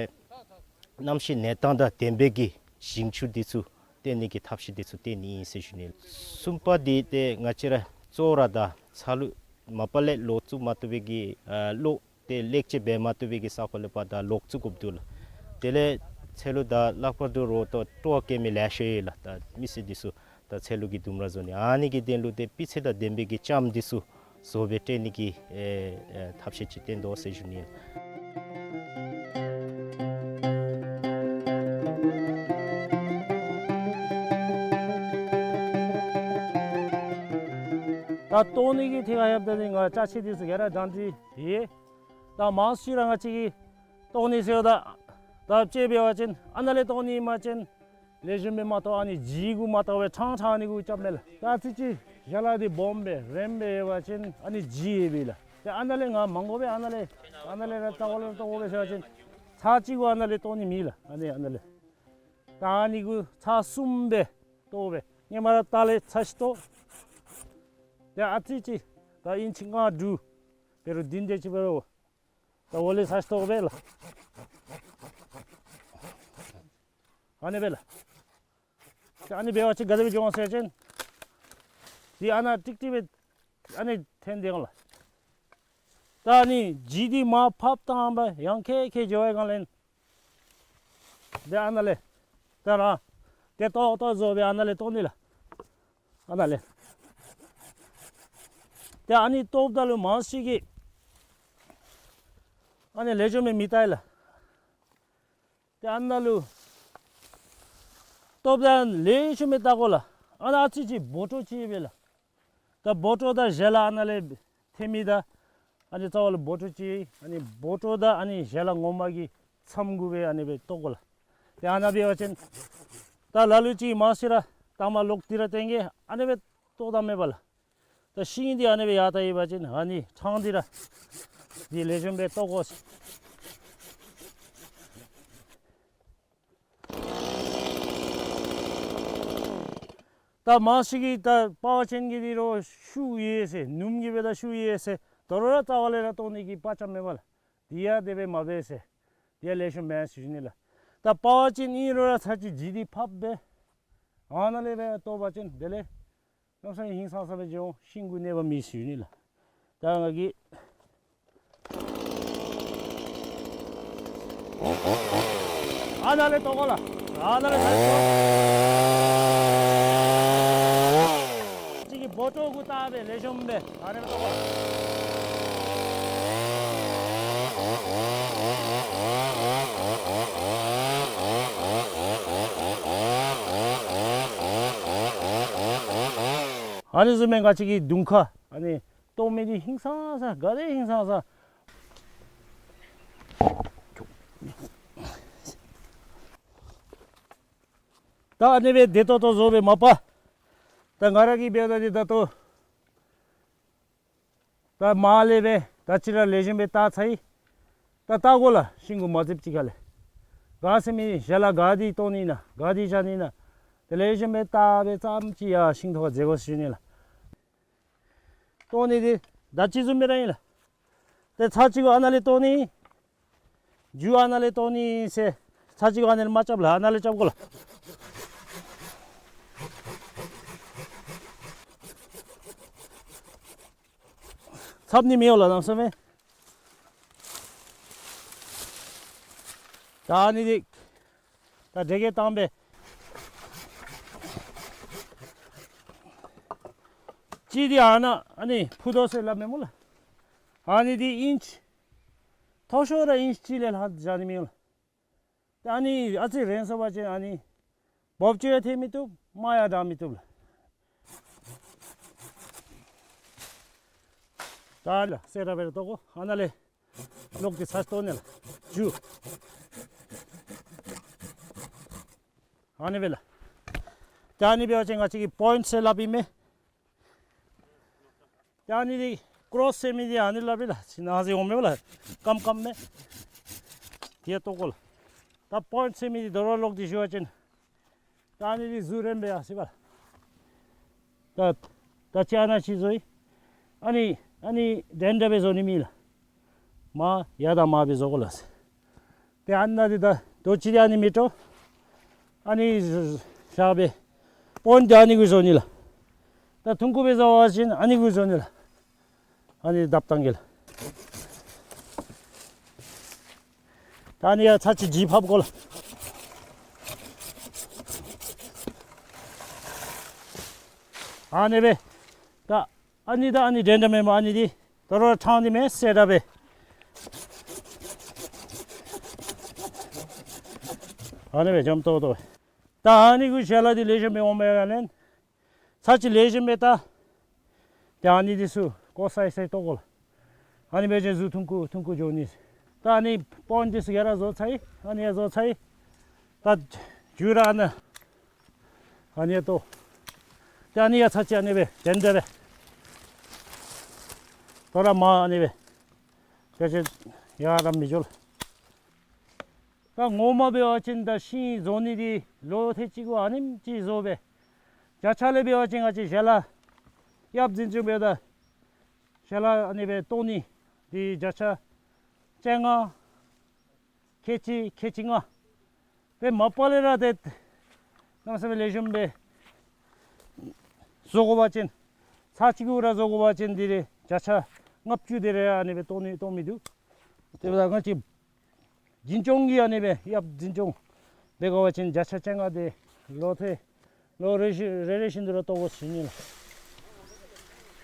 གནམ་གཤིས་གནས་སྟངས་དང་ལྡན་པའི་གི་ཞིང་ཆུ་འདི་ཚུ་བཏོན་ནི་གི་ཐབས་ཤེས་འདི་ཚུ་བཏོན་ནི་ཨིན་ཟེར་ཞུ་ནི། གསུམ་པ་འདི་ཏེ་ང་བཅས་ར་གཙོ་བོ་ར་ད་ཚ་ལུ་མ་པ་ལས་ལོག་བཙུགས་མ་བཏུབ་པའི་གི་ཨ་གློག་ཏེ་ལེགས་བཅོས་འབད་མ་བཏུབ་པའི་གི་ས་གོ་ལས་ཕར་ད་ལོག་བཙུགས་དགོཔ་འདུག་ལགས། དེ་ལས་ཚལ་ལུ་ད་ལྷག་པར་དུ་རོགས་ཏོ་སྤྲོ་བ་བསྐྱེད་མི་ལེ་ཤ་ཡོད་ལགས། ད་མི་སེར་འདི་ཚུ་ད་ཚལ་ལུ་གི་ལྡུམ་ར་བཟོ་ནི་ཨ་ནི་གི་དོན་ལུ་ཏེ་སྤུས་ཚད་དང་ལྡན་པའི་གི་ལྕངམ་འདི་ཚུ་བཟོ་སྦེ་སྤྲོད་ནི་གི་ཨེ་ཨེ་ཐབས་ཤེས་ཅིག་བཏོན་དོ་ཟེར་ཞུ་ནི། ད་བཏོག་ནི་གི་ཐད་ཁར་ཡོདཔ་ད་ནི་ང་ཅ་ཆས་འདི་ཚུ་ག་ར་གྲ་སྒྲིག་ཡོད། ད་མང་ཤོས་ར་ང་བཅས་ཀྱིས་བཏོག་ནི་ཟེརཝ་ད་ད་དཔྱེ་འབད་བ་ཅིན་ཨ་ནཱ་ལས་བཏོག་ནི་མ་ཅིན་ལེགས་ཤོམ་སྦེ་མ་བཏོག། ཨ་ནི་ལྗིད་གུ་མ་བཏོག་པར་ཕྲང་ཕྲང་ཨ་ནི་གུ་རྐྱབ་མས་ལགས། ད་ཨ་ཙི་ཅིག་ཞལ་ལག་འདི་སྦོམ་སྦེ་རིངམོ་སྦེ་ཡོད་པ་ཅིན་ཨ་ནི་ལྗིད་ཡོད་པས་ལགས། ཏེ་ཨ་ནཱ་ལས་ང་མ་དགོ་པས། ཨ་ནཱ་ལས་ཨ་ནཱ་ལས་ར་ལྟག་པ་ལས་བཏོག་དགོ་པས་ཟེར་བ་ཅིན་ཚར་གཅིག་གུ་ཨ་ནཱ་ལས་བཏོག་ནི་མེད་ལགས། ཨ་ནི་ཨ་ནཱ་ལས་ད་ཨ་ནི་གུ་ཚར་གསུམ་སྦེ་བཏོག་པས། ཧེ་མ་ར་ལྟག་ལས་ཚར་ཅིག་བཏོག། ཏེ་ཨ་ཙི་ཅིག་ད་ཨིན་ཅི་ལྔ་དྲུག་འབད་རུང་བདུན་དེ་ཅིག་འབད་རུང་ད་འོག་ལས་ཚར་ཅིག་བཏོག་པས་ལགས། ཨ་ནི་སྦེ་ལགས། ཏེ་ཨ་ནི་འབད་བ་ཅིན་ག་དེ་སྦེ་འགྱོ་འོང་ཟེར་བ་ཅིན་འདི་ཨ་ནཱ་ཀྲིག་ཀྲི་སྦེ་ཨ་ནི་འཐོན་སྡོད་འོང་ལགས། ད་ཨ་ནི་ལྗིད་འདི་མར་ཕབ་བཏང་པ་ཡང་ཁལ་ཁལ་འགྱོ་བའི་སྒང་ལས་ཏེ་ཨ་ནཱ་ལས་ད་ར་ཏེ་ཏོག་ཏོ་བཟོ་སྦེ་ཨ་ནཱ་ལས་བཏོག་ནི་ལགས། ཨ་ནཱ་ལས། ཏེ་ཨ་ནི་བཏོགཔ་ད་ལུ་མང་ཤོས་ཀྱིས་ཨ་ནི་ལེགས་ཤོམ་སྦེ་མི་བལྟ་ལགས། ཏེ་ཨ་ནཱ་ལུ་བཏོགཔ་ད་ལེགས་ཤོམ་སྦེ་བལྟ་དགོ་ལགས། ཨ་ནཱ་ཨ་ཙི་ཅིག་སྦོ་ཏོ་ཅིག་ཡོད་པས་ལགས། ད་སྦོ་ཏོ་དང་ཞལ་ལག་ཨ་ནཱ་ལས་ ཐེམ་མི་དང་ཨ་ནི་རྩ་བ་ལུ་སྦོ་ཊོ་ཅིག་ཨ་ནི་སྦོ་ཊོ་དང་ཨ་ནི་ཞལ་ལག་ངོ་མ་གི་མཚམས་གུ་སྦེ་ཨ་ནི་སྦེ་བཏོག་དགོ་ལགས། ཏེ་ཨ་ནཱ་འབད་བ་ཅིན་ད་ལ་ལུ་ཅིག་མང་སུ་ར་ད་མ་ལོག་སྟེ་ར་སྟེང་གི་ཨ་ནི་སྦེ་བཏོག་ད་མེན་པ་ལགས། ད་ཤིང་འདི་ཨ་ནི་སྦེ་ཡར་ལྟ་ཡི་བ་ཅིན་ཨ་ནི་ཕྲང་སྟེ་ར་འདི་ལེགས་ཤོམ་སྦེ་བཏོག་དགོ་ཟེར། ད་མང་ཤོས་ཀྱིས་ད་པ་ཝར་ཅན་གྱི་འདི་རོགས་ཤུགས་ཡོད་ཟེར་སྣུམ་གྱིས་འབད་ད་ཤུགས་ཡོད་ཟེར་དོ་རུང་ར་རྩ་བ་ལས་ར་བཏོག་ནི་གི་པ་ཅམ་མེད་པ་ལགས། དེ་ཡང་དེ་སྦེ་མ་འབད་ཟེར། དེ་ཡང་ལེགས་ཤོམ་མེན་ཟེར་ཞུ་ནི་ལགས། ད་པ་ཝར་ཅན་ཨིན་རུང་ར་ཚར་གཅིག་ལྗིད་འདི་ཕབ་སྦེ་ཨ་ནཱ་ལས་སྦེ་བཏོག་པ་ཅིན་དེ་ལས་གནམ་མེད་ས་མེད་ཧིང་སངས་ས་སྦེ་འགྱོ་འོང་། ཤིང་གུ་གནོད་པ་མེད་ཟེར་ཞུ་ནི་ལགས། ད་ང་གིས་ཨ་ནཱ་ལས་བཏོག་དགོ་ལགས། ཨ་ནཱ་ལས་བཏོག་དགོ། གཅིག་གིས་སྦོ་ཊོ་གུ་བཏགས་སྦེ་ལེགས་ཤོམ་སྦེ་ཨ་ནཱ་ལས་བཏོག་དགོ་ལགས། ཨ་ནི་བཟུམ་སྦེ་ང་བཅས་ཀྱི་དུང་ཁ་ཨ་ནི་བཏོག་མི་འདི་ཧིང་སངས་ས་ག་དེ་ཧིང་སངས་ས། ད་ཨ་ནི་སྦེ་བདེ་ཏོག་ཏོ་བཟོ་སྦེ་མ་པ། ད་ང་ར་གིས་འབདཝ་ད་འདི་ད་ལྟོ་ད་མར་ལས་སྦེ་ད་ཅི་ར་ལེགས་ཤོམ་སྦེ་བཏགས་ཚར་ཡི། ད་བལྟ་དགོ་ལགས། ཤིང་གུ་མ་བཙིར་ཅིག་ཁ་ལས། ག་ཟེར་མི་ཞལ་ལག་ག་འདི་བཏོག་ནི་ན་ག་འདི་བཞག་ནི་ན། ད་ལེགས་ཤོམ་སྦེ་བལྟ་སྦེ་ཙམ་ཅིག་ཡར་ཤིང་ཐོག་ཁར་འཛེག་དགོ་ཟེར་ཞུ་ནི་ལགས། བཏོག་ནི་འདི་ད་ཅི་བཟུམ་སྦེ་ར་ཨིན་ལགས། ཏེ་ཚར་གཅིག་གུ་ཨ་ནཱ་ལས་བཏོག་ནི། མཇུག་ཨ་ནཱ་ལས་བཏོག་ནི་ཟེར་ཚར་གཅིག་གུ་ཨ་ནཱ་ལས་མ་རྐྱབ་ལགས། ཨ་ནཱ་ལས་རྐྱབ་དགོ་ལགས། ཚབ་ནི་མི་འོང་ལགས་གནམ་མེད་ས་མེད། ད་ཨ་ནི་འདི་ད་འདྲེ་གེ་བཏང་སྦེ་གཅིག་འདི་ཨ་ནཱ་ཨ་ནི་ཕུ་ཐོག་ཟེར་སླབ་མས་སྨོ་ལགས། ཨ་ནི་འདི་ཨིན་ཅི་མཐོ་ཤོས་ར་ཨིན་ཅི་གཅིག་ལས་ལྷག་བཞག་ནི་མི་འོང་ལགས། ད་ཨ་ནི་ཨ་ཙི་རན་སོང་པ་ཅིན་ཨ་ནི་འབོབ་ཅིག་ཡང་ཐལ་མི་བཏུབ། མར་ཡང་དྲང་མི་བཏུབ་ལགས། ད་ལགས་གསལ་དྲགས་སྦེ་ར་བཏོག་དགོ། ཨ་ནཱ་ལས་ལོག་སྟེ་ཚར་བཏོག་ནི་ལགས། མཇུག་ཨ་ནི་སྦེ་ལགས། ད་ཨ་ནི་འབད་བ་ཅིན་ང་བཅས་ཀྱིས་པོའིནཊ་ཟེར་སླབ་ཨིན་མས། ད་ཨ་ནི་འདི་ཀོརོསི་ཟེར་མི་འདི་ཨ་ནི་སླབ་ཨིན་ལགས། ཅིག་ནང་ཟེར་འོང་མས་ལགས། སྐམ་སྐམ་མས། དེ་བཏོག་དགོ་ལགས། ད་པོའིནཊ་ཟེར་མི་འདི་དོ་རུང་ལོག་སྟེ་ཞུ་བ་ཅིན་ད་ཨ་ནི་འདི་གཟུགས་རན་པས་ཡ་ཟེར་བ་ལགས། ད་ད་ཅི་ཨ་ནཱ་ཅིག་བཟོ་ཡི། ཨ་ནི་ཨ་ནི་འདྲན་འདྲ་སྦེ་བཟོ་ནི་མེད་ལགས། མར་ཡར་དང་མར་སྦེ་བཟོ་དགོ་ལགས། ཏེ་ཨ་ནཱ་འདི་ད་དོ་ཅི་འདི་ཨ་ནི་མི་བཏོག། ཨ་ནི་བཞག་སྦེ་པོའིནཊ་འདི་ཨ་ནི་གུ་བཟོ་ནི་ལགས། ད་ཐུང་ཀུ་སྦེ་བཟོ་བ་ཅིན་ཨ་ནི་གུ་བཟོ་ནི་ལགས། ཨ་ནི་བརྡབ་བཏང་གེ་ལགས། ད་ཨ་ནི་ཡང་ཚར་གཅིག་ལྗིད་ཕབ་དགོ་ལགས། ཨ་ནི་སྦེ་ད་ཨ་ནི་ད་ཨ་ནི་འདྲན་འདྲ་མེན་པར་ཨ་ནི་འདི་དོ་རུང་ཕྲང་ནི་མས་གསལ་དྲགས་སྦེ། ཨ་ནི་སྦེ་འཇམ་ཏོང་ཏོ་སྦེ། ད་ཨ་ནི་གུ་ཞལ་ལག་འདི་ལེགས་ཤོམ་སྦེ་འོང་པས་ལགས་ལན། ཚར་གཅིག་ལེགས་ཤོམ་སྦེ་བལྟ། ཏེ་ཨ་ནི་འདི་ཚུ་ཀོ་སའི་སའི་བཏོག་དགོ་ལགས། ཨ་ནི་འབད་བ་ཅིན་གཟུགས་ཐུང་ཀུ་ཐུང་ཀུ་འགྱོ་ནི། ད་ཨ་ནི་པོའིནཊ་འདི་ཚུ་ག་ར་བཟོ་ཚར་ཡི། ཨ་ནི་ཡང་བཟོ་ཚར་ཡི། ད་མཇུག་ར་ཨ་ནཱ་ཨ་ནི་ཡང་བཏོག། ཏེ་ཨ་ནི་ཡང་ཚར་གཅིག་ཨ་ནི་སྦེ་འདྲན་འདྲ་སྦེ་དོ་རུང་མར་ཨ་ནི་སྦེ་ཏེ་ཅིག་ཡར་དང་མི་འགྱོ་ལགས། ད་ངོ་མ་འབད་བ་ཅིན་ད་ཤིང་བཟོ་ནི་འདི་ལོ་ཐེངས་གཅིག་གུ་ཨ་ནེམ་ཅིག་བཟོ་སྦེ་བརྒྱ་ཆ་ལས་འབད་བ་ཅིན་ང་བཅས་ཞལ་ལག་ཡབ་འཛིན་སྐྱོང་འབདཝ་ད་ཞལ་ལག་ཨ་ནི་སྦེ་བཏོག་ནི་འདི་བརྒྱ་ཆ་བཅོ་ལྔ་ཁལ་གཅིག་ཁལ་གཅིག་ལྔ་སྦེ་མ་པ་ལས་ར་ཏེ་གནམ་མེད་ས་མེད་ལེགས་ཤོམ་སྦེ་བཟོ་དགོ་པ་ཅིན་ཚར་གཅིག་གུ་ར་བཟོ་དགོ་པ་ཅིན་འདི་རེ་བརྒྱ་ཆ་ལྔ་བཅུ་དེ་རེ་ཨ་ནི་སྦེ་བཏོག་ནི་བཏོག་མི་འདུག། དེ་འབདཝ་ད་ང་བཅས་འཛིན་སྐྱོང་གིས་ཨ་ནི་སྦེ་ཡབ་འཛིན་སྐྱོང་འབད་དགོ་པ་ཅིན་བརྒྱ་ཆ་བཅོ་ལྔ་དེ་ལོ་ཐེངས་ལོ་རེ་བཞིན་རེ་རེ་བཞིན་དུ་ར་བཏོག་དགོ་ཟེར་ཞུ་ནི་ལགས།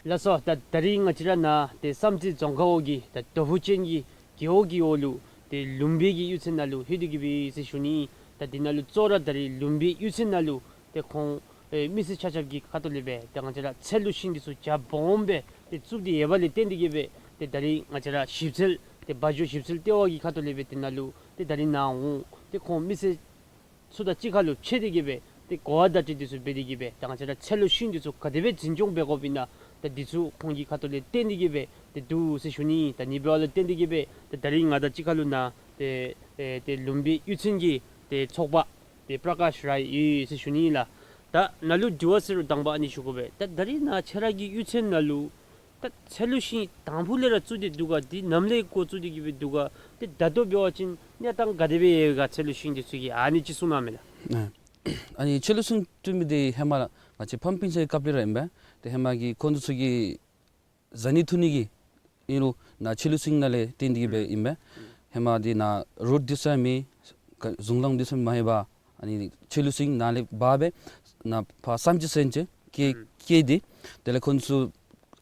ལགས་སོ། ད་ད་རིས་ང་བཅས་ར་ནཱ་ཏེ་བསམ་རྩེ་རྫོང་ཁག་འོག་གི་ད་རྡོ་ཕུག་ཅན་གྱི་རྒེད་འོག་གི་འོག་ལུ་ཏེ་ལུང་པའི་གི་གཡུས་ཚན་ནང་ལུ་ལྷོད་དེ་གི་སྦེ་ཟེར་ཞུ་ནི། ད་འདི་ནང་ལུ་གཙོ་བོ་ར་ད་རིས་ལུང་པའི་གཡུས་ཚན་ནང་ལུ་ཏེ་ཁོང་ཨེ་མི་སེར་ཆ་ཁྱབ་ཀྱི་ཁ་ཐུག་ལས་སྦེ་ཏེ་ང་བཅས་ར་ཚལ་ལུ་ཤིང་འདི་ཚུ་རྒྱ་སྦོམ་སྦེ་ ཏེ་བཙུགས་ཏེ་ཡོད་པ་ལས་བརྟེན་ཏེ་གིས་སྦེ་ཏེ་ད་རིས་ང་བཅས་ར་ཞིབ་འཚོལ་ཏེ་བ་འཇོ་ཞིབ་འཚོལ་ལྟེ་བ་གི་ཁ་ཐུག་ལས་སྦེ་ཏེ་ནཱ་ལུ་ཏེ་ད་རིས་ནཱ་འོང་ཏེ་ཁོང་མི་སེར་ཚུ་དང་གཅིག་ཁར་ལུ་ཕྱད་དེ་གིས་སྦེ་ཏེ་གོ་བ་བརྡ་སྤྲོད་འདི་ཚུ་འབད་དེ་གིས་སྦེ་ད་ང་བཅས་ར་ཚལ་ལུ་ཤིང་འདི་ཚུ་ག་དེ་སྦེ་འཛིན་སྐྱོང་འབད་དགོཔ་ཨིན་ན་ད་འདི་ཚུ་ཁོང་གི་ཁ་ཐུག་ལས་བརྟེན་ཏེ་གིས་སྦེ་ཏེ་འདུག་ཟེར་ཞུ་ནི། ད་ཨ་ནི་འབདཝ་ལས་བརྟེན་ཏེ་གིས་སྦེ་ཏེ་ད་རིས་ང་དང་གཅིག་ཁར་ལུ་ནཱ་ཏེ་ཨེ་ཏེ་ལུམ་བི་གཡུས་ཚན་གྱི་ཏེ་ཚོགས་པ་ཏེ་པྲ་ཀཱཤ་རའི་ཡོད་ཟེར་ཞུ་ནི་ལགས། ད་ནཱ་ལུ་དྲི་བ་ཟེར་རུང་དང་པ་ཨ་ནི་ཞུ་དགོ་པས། ད་ད་རིས་ནཱ་ཁྱེད་ར་གི་གཡུས་ཚན་ནང་ལུ་ད་ཚལ་ལུ་ཤིང་དང་ཕུ་ལས་ར་བཙུགས་ཏེ་འདུག་ག། འདི་ནམ་ལས་འགོ་བཙུགས་ཏེ་གིས་སྦེ་འདུག་ག། ཏེ་ད་ལྟོ་འབད་བ་ཅིན་གནས་སྟངས་ག་དེ་སྦེ་ཡོད་ག། ཚལ་ལུ་ཤིང་འདི་ཚུ་གི་ཨ་ནི་ཅིག་གསུང་གནང་མས་ལགས། ཨ་ཨ་ནི་ཚལ་ལུ་ཤིང་བཙུགས་མི་འདི་ཧེ་མ་ང་བཅས་ཕམ་སྤུན་ཆ་གི་སྐབས་ལས་ར་ཨིན་པས། ཏེ་ཧེ་མ་གི་ཁོང་འདི་ཚུ་གི་བཟའ་ནི་འཐུང་ནི་གི་ཨིན་རུང་ནཱ་ཚལ་ལུ་ཤིང་ནང་ལས་བརྟེན་ཏེ་གིས་སྦེ་ཨིན་པས། ཧེ་མ་འདི་ནཱ་རོཌ་འདི་ཚུ་ཡང་མེད། ག་གཞུང་ལམ་འདི་ཚུ་མ་ཡོདཔ་ཨ་ནི་ཚལ་ལུ་ཤིང་ནཱ་ལས་འབག་སྦེ་ནཱ་ཕར་བསམ་རྩེ་ཚུན་ཚོད་སྐྱེལ་སྐྱེལ་ཏེ་དེ་ལས་ཁོང་ཚུ་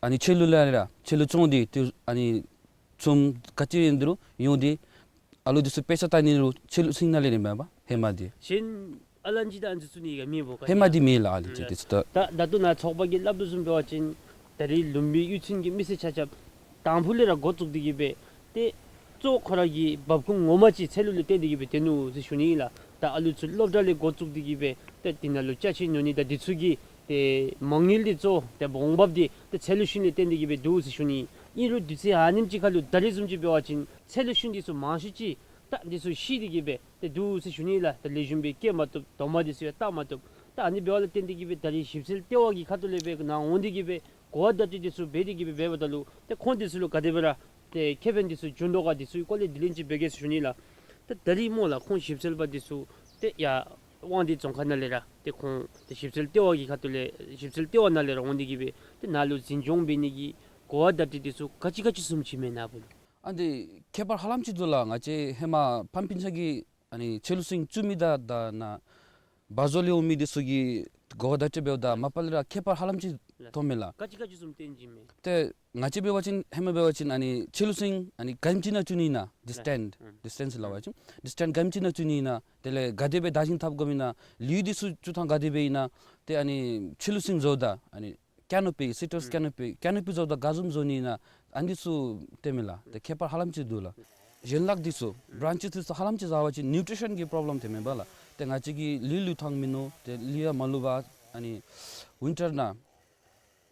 ཨ་ནི་ཚལ་ལུ་ལས་ར་ཚལ་ལུ་བཙོང་སྟེ་ཏེ་ཨ་ནི་ཚོང་ག་ཅི་ཨིན་རུང་ཡོང་སྟེ་ཨ་ལུ་འདི་ཚུ་དཔེ་ཆ་ལྟ་ནི་རུང་ཚལ་ལུ་ཤིང་ནང་ལས་ཨིན་པས་ཧེ་མ་འདི། གཞན་ཨ་ལན་ཅིག་ད་ཨ་ནི་ཚུ་ནི་ག་མེད་པོ་ག་ཧེ་མ་འདི་མེད་ལགས། ཨ་ལན་ཅིག་འདི་ཚུ་ད། ད་ད་ལྟོ་ནཱ་ཚོགས་པ་གིས་སླབ་དོ་བཟུམ་འབད་བ་ཅིན་ད་རིས་ལུམ་བི་གཡུས་ཚན་གྱི་མི་སེར་ཆ་ཁྱབ་དང་ཕུ་ལས་ར་འགོ་བཙུགས་ཏེ་གིས་སྦེ་ཏེ་གཙོ་ཁོ་ར་གི་འབབ་ཁུངས་ངོ་མ་ཅིག་ཚལ་ལུ་ལས་བརྟེན་ཏེ་གིས་སྦེ་ཏེ་ནུག་ཟེར་ཞུ་ནི་ལགས། ད་ཨ་ལུ་ཚུ་སློབ་གྲྭ་ལས་འགོ་བཙུགས་ཏེ་གིས་སྦེ་ཏེ་དེ་ནང་ལུ་ཅ་ཆས་ཉོ་ནི་ད་འདི་ཚུ་གི་ཏེ་མ་དངུལ་འདི་གཙོ་ཏེ་འོང་འབབ་འདི་ཏེ་ཚལ་ལུ་ཤིང་ལས་བརྟེན་ཏེ་གིས་སྦེ་འདུག་ཟེར་ཞུ་ནི། ཨིན་རུང་དུས་ཚོད་ཨ་ནེམ་ཅིག་ཁར་ལུ་ད་རིས་བཟུམ་ཅིག་འབད་བ་ཅིན་ཚལ་ལུ་ཤིང་འདི་ཚུ་མང་ཤོས་ཅིག་ད་འདི་ཚུ་ཤི་སྟེ་གིས་སྦེ་ཏེ་འདུག་ཟེར་ཞུ་ནི་ལགས། ད་ལེགས་ཤོམ་སྦེ་སྐྱེ་མ་བཏུབ། དོ་མ་འདི་ཚུ་ཡང་བཏགས་མ་བཏུབ། ད་ཨ་ནི་འབདཝ་ལས་བརྟེན་ཏེ་གིས་སྦེ་ད་རིས་ཞིབ་འཚོལ་ལྟེ་བ་གི་ཁ་ཐུག་ལས་སྦེ་ནཱ་འོང་སྟེ་གིས་སྦེ་གོ་བ་བརྡ་སྤྲོད་འདི་ཚུ་འབད་དེ་གིས་སྦེ་འབདཝ་ད་ལུ་ཏེ་ཁོང་འདི་ཚུ་ལུ་ག་དེ་སྦེ་ར་ཏེ་ཁེ་ཕན་འདི་ཚུ་བྱུང་དོ་ག། འདི་ཚུ་གི་སྐོར་ལས་དྲི་ལན་ཅིག་འབད་གེ་ཟེར་ཞུ་ནི་ལགས། ད་ད་རིས་སྨོ་ལགས་ཁོང་ཞིབ་འཚོལ་པ་འདི་ཚུ་ཏེ་ཡར་དབང་འདུས་རྫོང་ཁག་ནང་ལས་ར་ཏེ་ཁོང་ཏེ་ཞིབ་འཚོལ་ལྟེ་བ་གི་ཁ་ཐུག་ལས་ཞིབ་འཚོལ་ལྟེ་བ་ནང་ལས་ར་འོང་སྟེ་གིས་སྦེ་ཏེ་ནཱ་ལུ་འཛིན་སྐྱོང་འབད་ནི་གི་གོ་བ་བརྡ་སྤྲོད་འདི་ཚུ་ག་ཅི་ག་ཅི་བཟུམ་ཅིག་མས་ནཱ་བུ་ལུ། ཨ་འདི་ཁྱད་པར་ཧ་ལམ་ཅིག་འདུག་ལགས། ང་བཅས་ཧེ་མ་ཕམ་སྤུན་ཆ་གི་ཨ་ནི་ཚལ་ལུ་ཤིང་བཙུགས་མི་དང་ད་ནཱ་བ་བཟོ་ལས་འོང་མི་འདི་ཚུ་གི་གོ་བ་བརྡ་སྤྲོད་འབདཝ་ད་མ་པ་ལས་ར་ཁྱད་པར་ཧ་ལམ་ཅིག་མཐོངམ་མས་ལགས། ག་ཅི་ག་ཅི་བཟུམ་སྟོན་ཅི་མས། ཏེ་ང་བཅས་འབད་བ་ཅིན་ཧེ་མ་འབད་བ་ཅིན་ཨ་ནི་ཚལ་ལུ་ཤིང་ཨ་ནི་ག་ཨིནམ་ཅིག་ནང་བཙུགས་ནི་ཨིན་ན་འདི་སི་ཊེནཌ་འདི་སི་ཊེནཌ་ཟེར་སླབ་པ་ཅིན་འདི་སི་ཊེནཌ་ག་ཨིནམ་ཅིག་ནང་བཙུགས་ནི་ཨིན་ན། དེ་ལས་ག་དེ་སྦེ་བདག་འཛིན་འཐབ་དགོཔ་ཨིན་ན། ལེའུ་འདི་ཚུ་བཙུགས་ཐངས་ག་དེ་སྦེ་ཨིན་ན། ཏེ་ཨ་ནི་ཚལ་ལུ་ཤིང་བཟོཝ་ད་ཨ་ནི་ཀེ་ནོ་པི་སི་ཊཱལ་ཀེ་ནོ་པི་ཀེ་ནོ་པི་བཟོཝ་ད་ག་བཟུམ་བཟོ་ནི་ཨིན་ན། ཨ་ནི་ཚུ་སྟོནམ་མས་ལགས། ཏེ་ཁྱད་པར་ཧ་ལམ་ཅིག་འདུག་ལགས། ཡན་ལག་འདི་ཚུ་བྷི་རཱན་ཆེསི་འདི་ཚུ་ཧ་ལམ་ཅིག་བཟའ་བ་ཅིན་ནིའུ་ཊི་རི་ཤཱན་གྱི་པོརོབ་ལེམ་ཐོནམ་མས་པ་ལགས། ཏེ་ང་བཅས་ཀྱིས་ལུད་བླུག་ཐངས་མིན་ནུག། ཏེ་ལུད་ཡང་མ་བླུག་པར་ཨ་ནི་ཝིན་ཊར་ནང་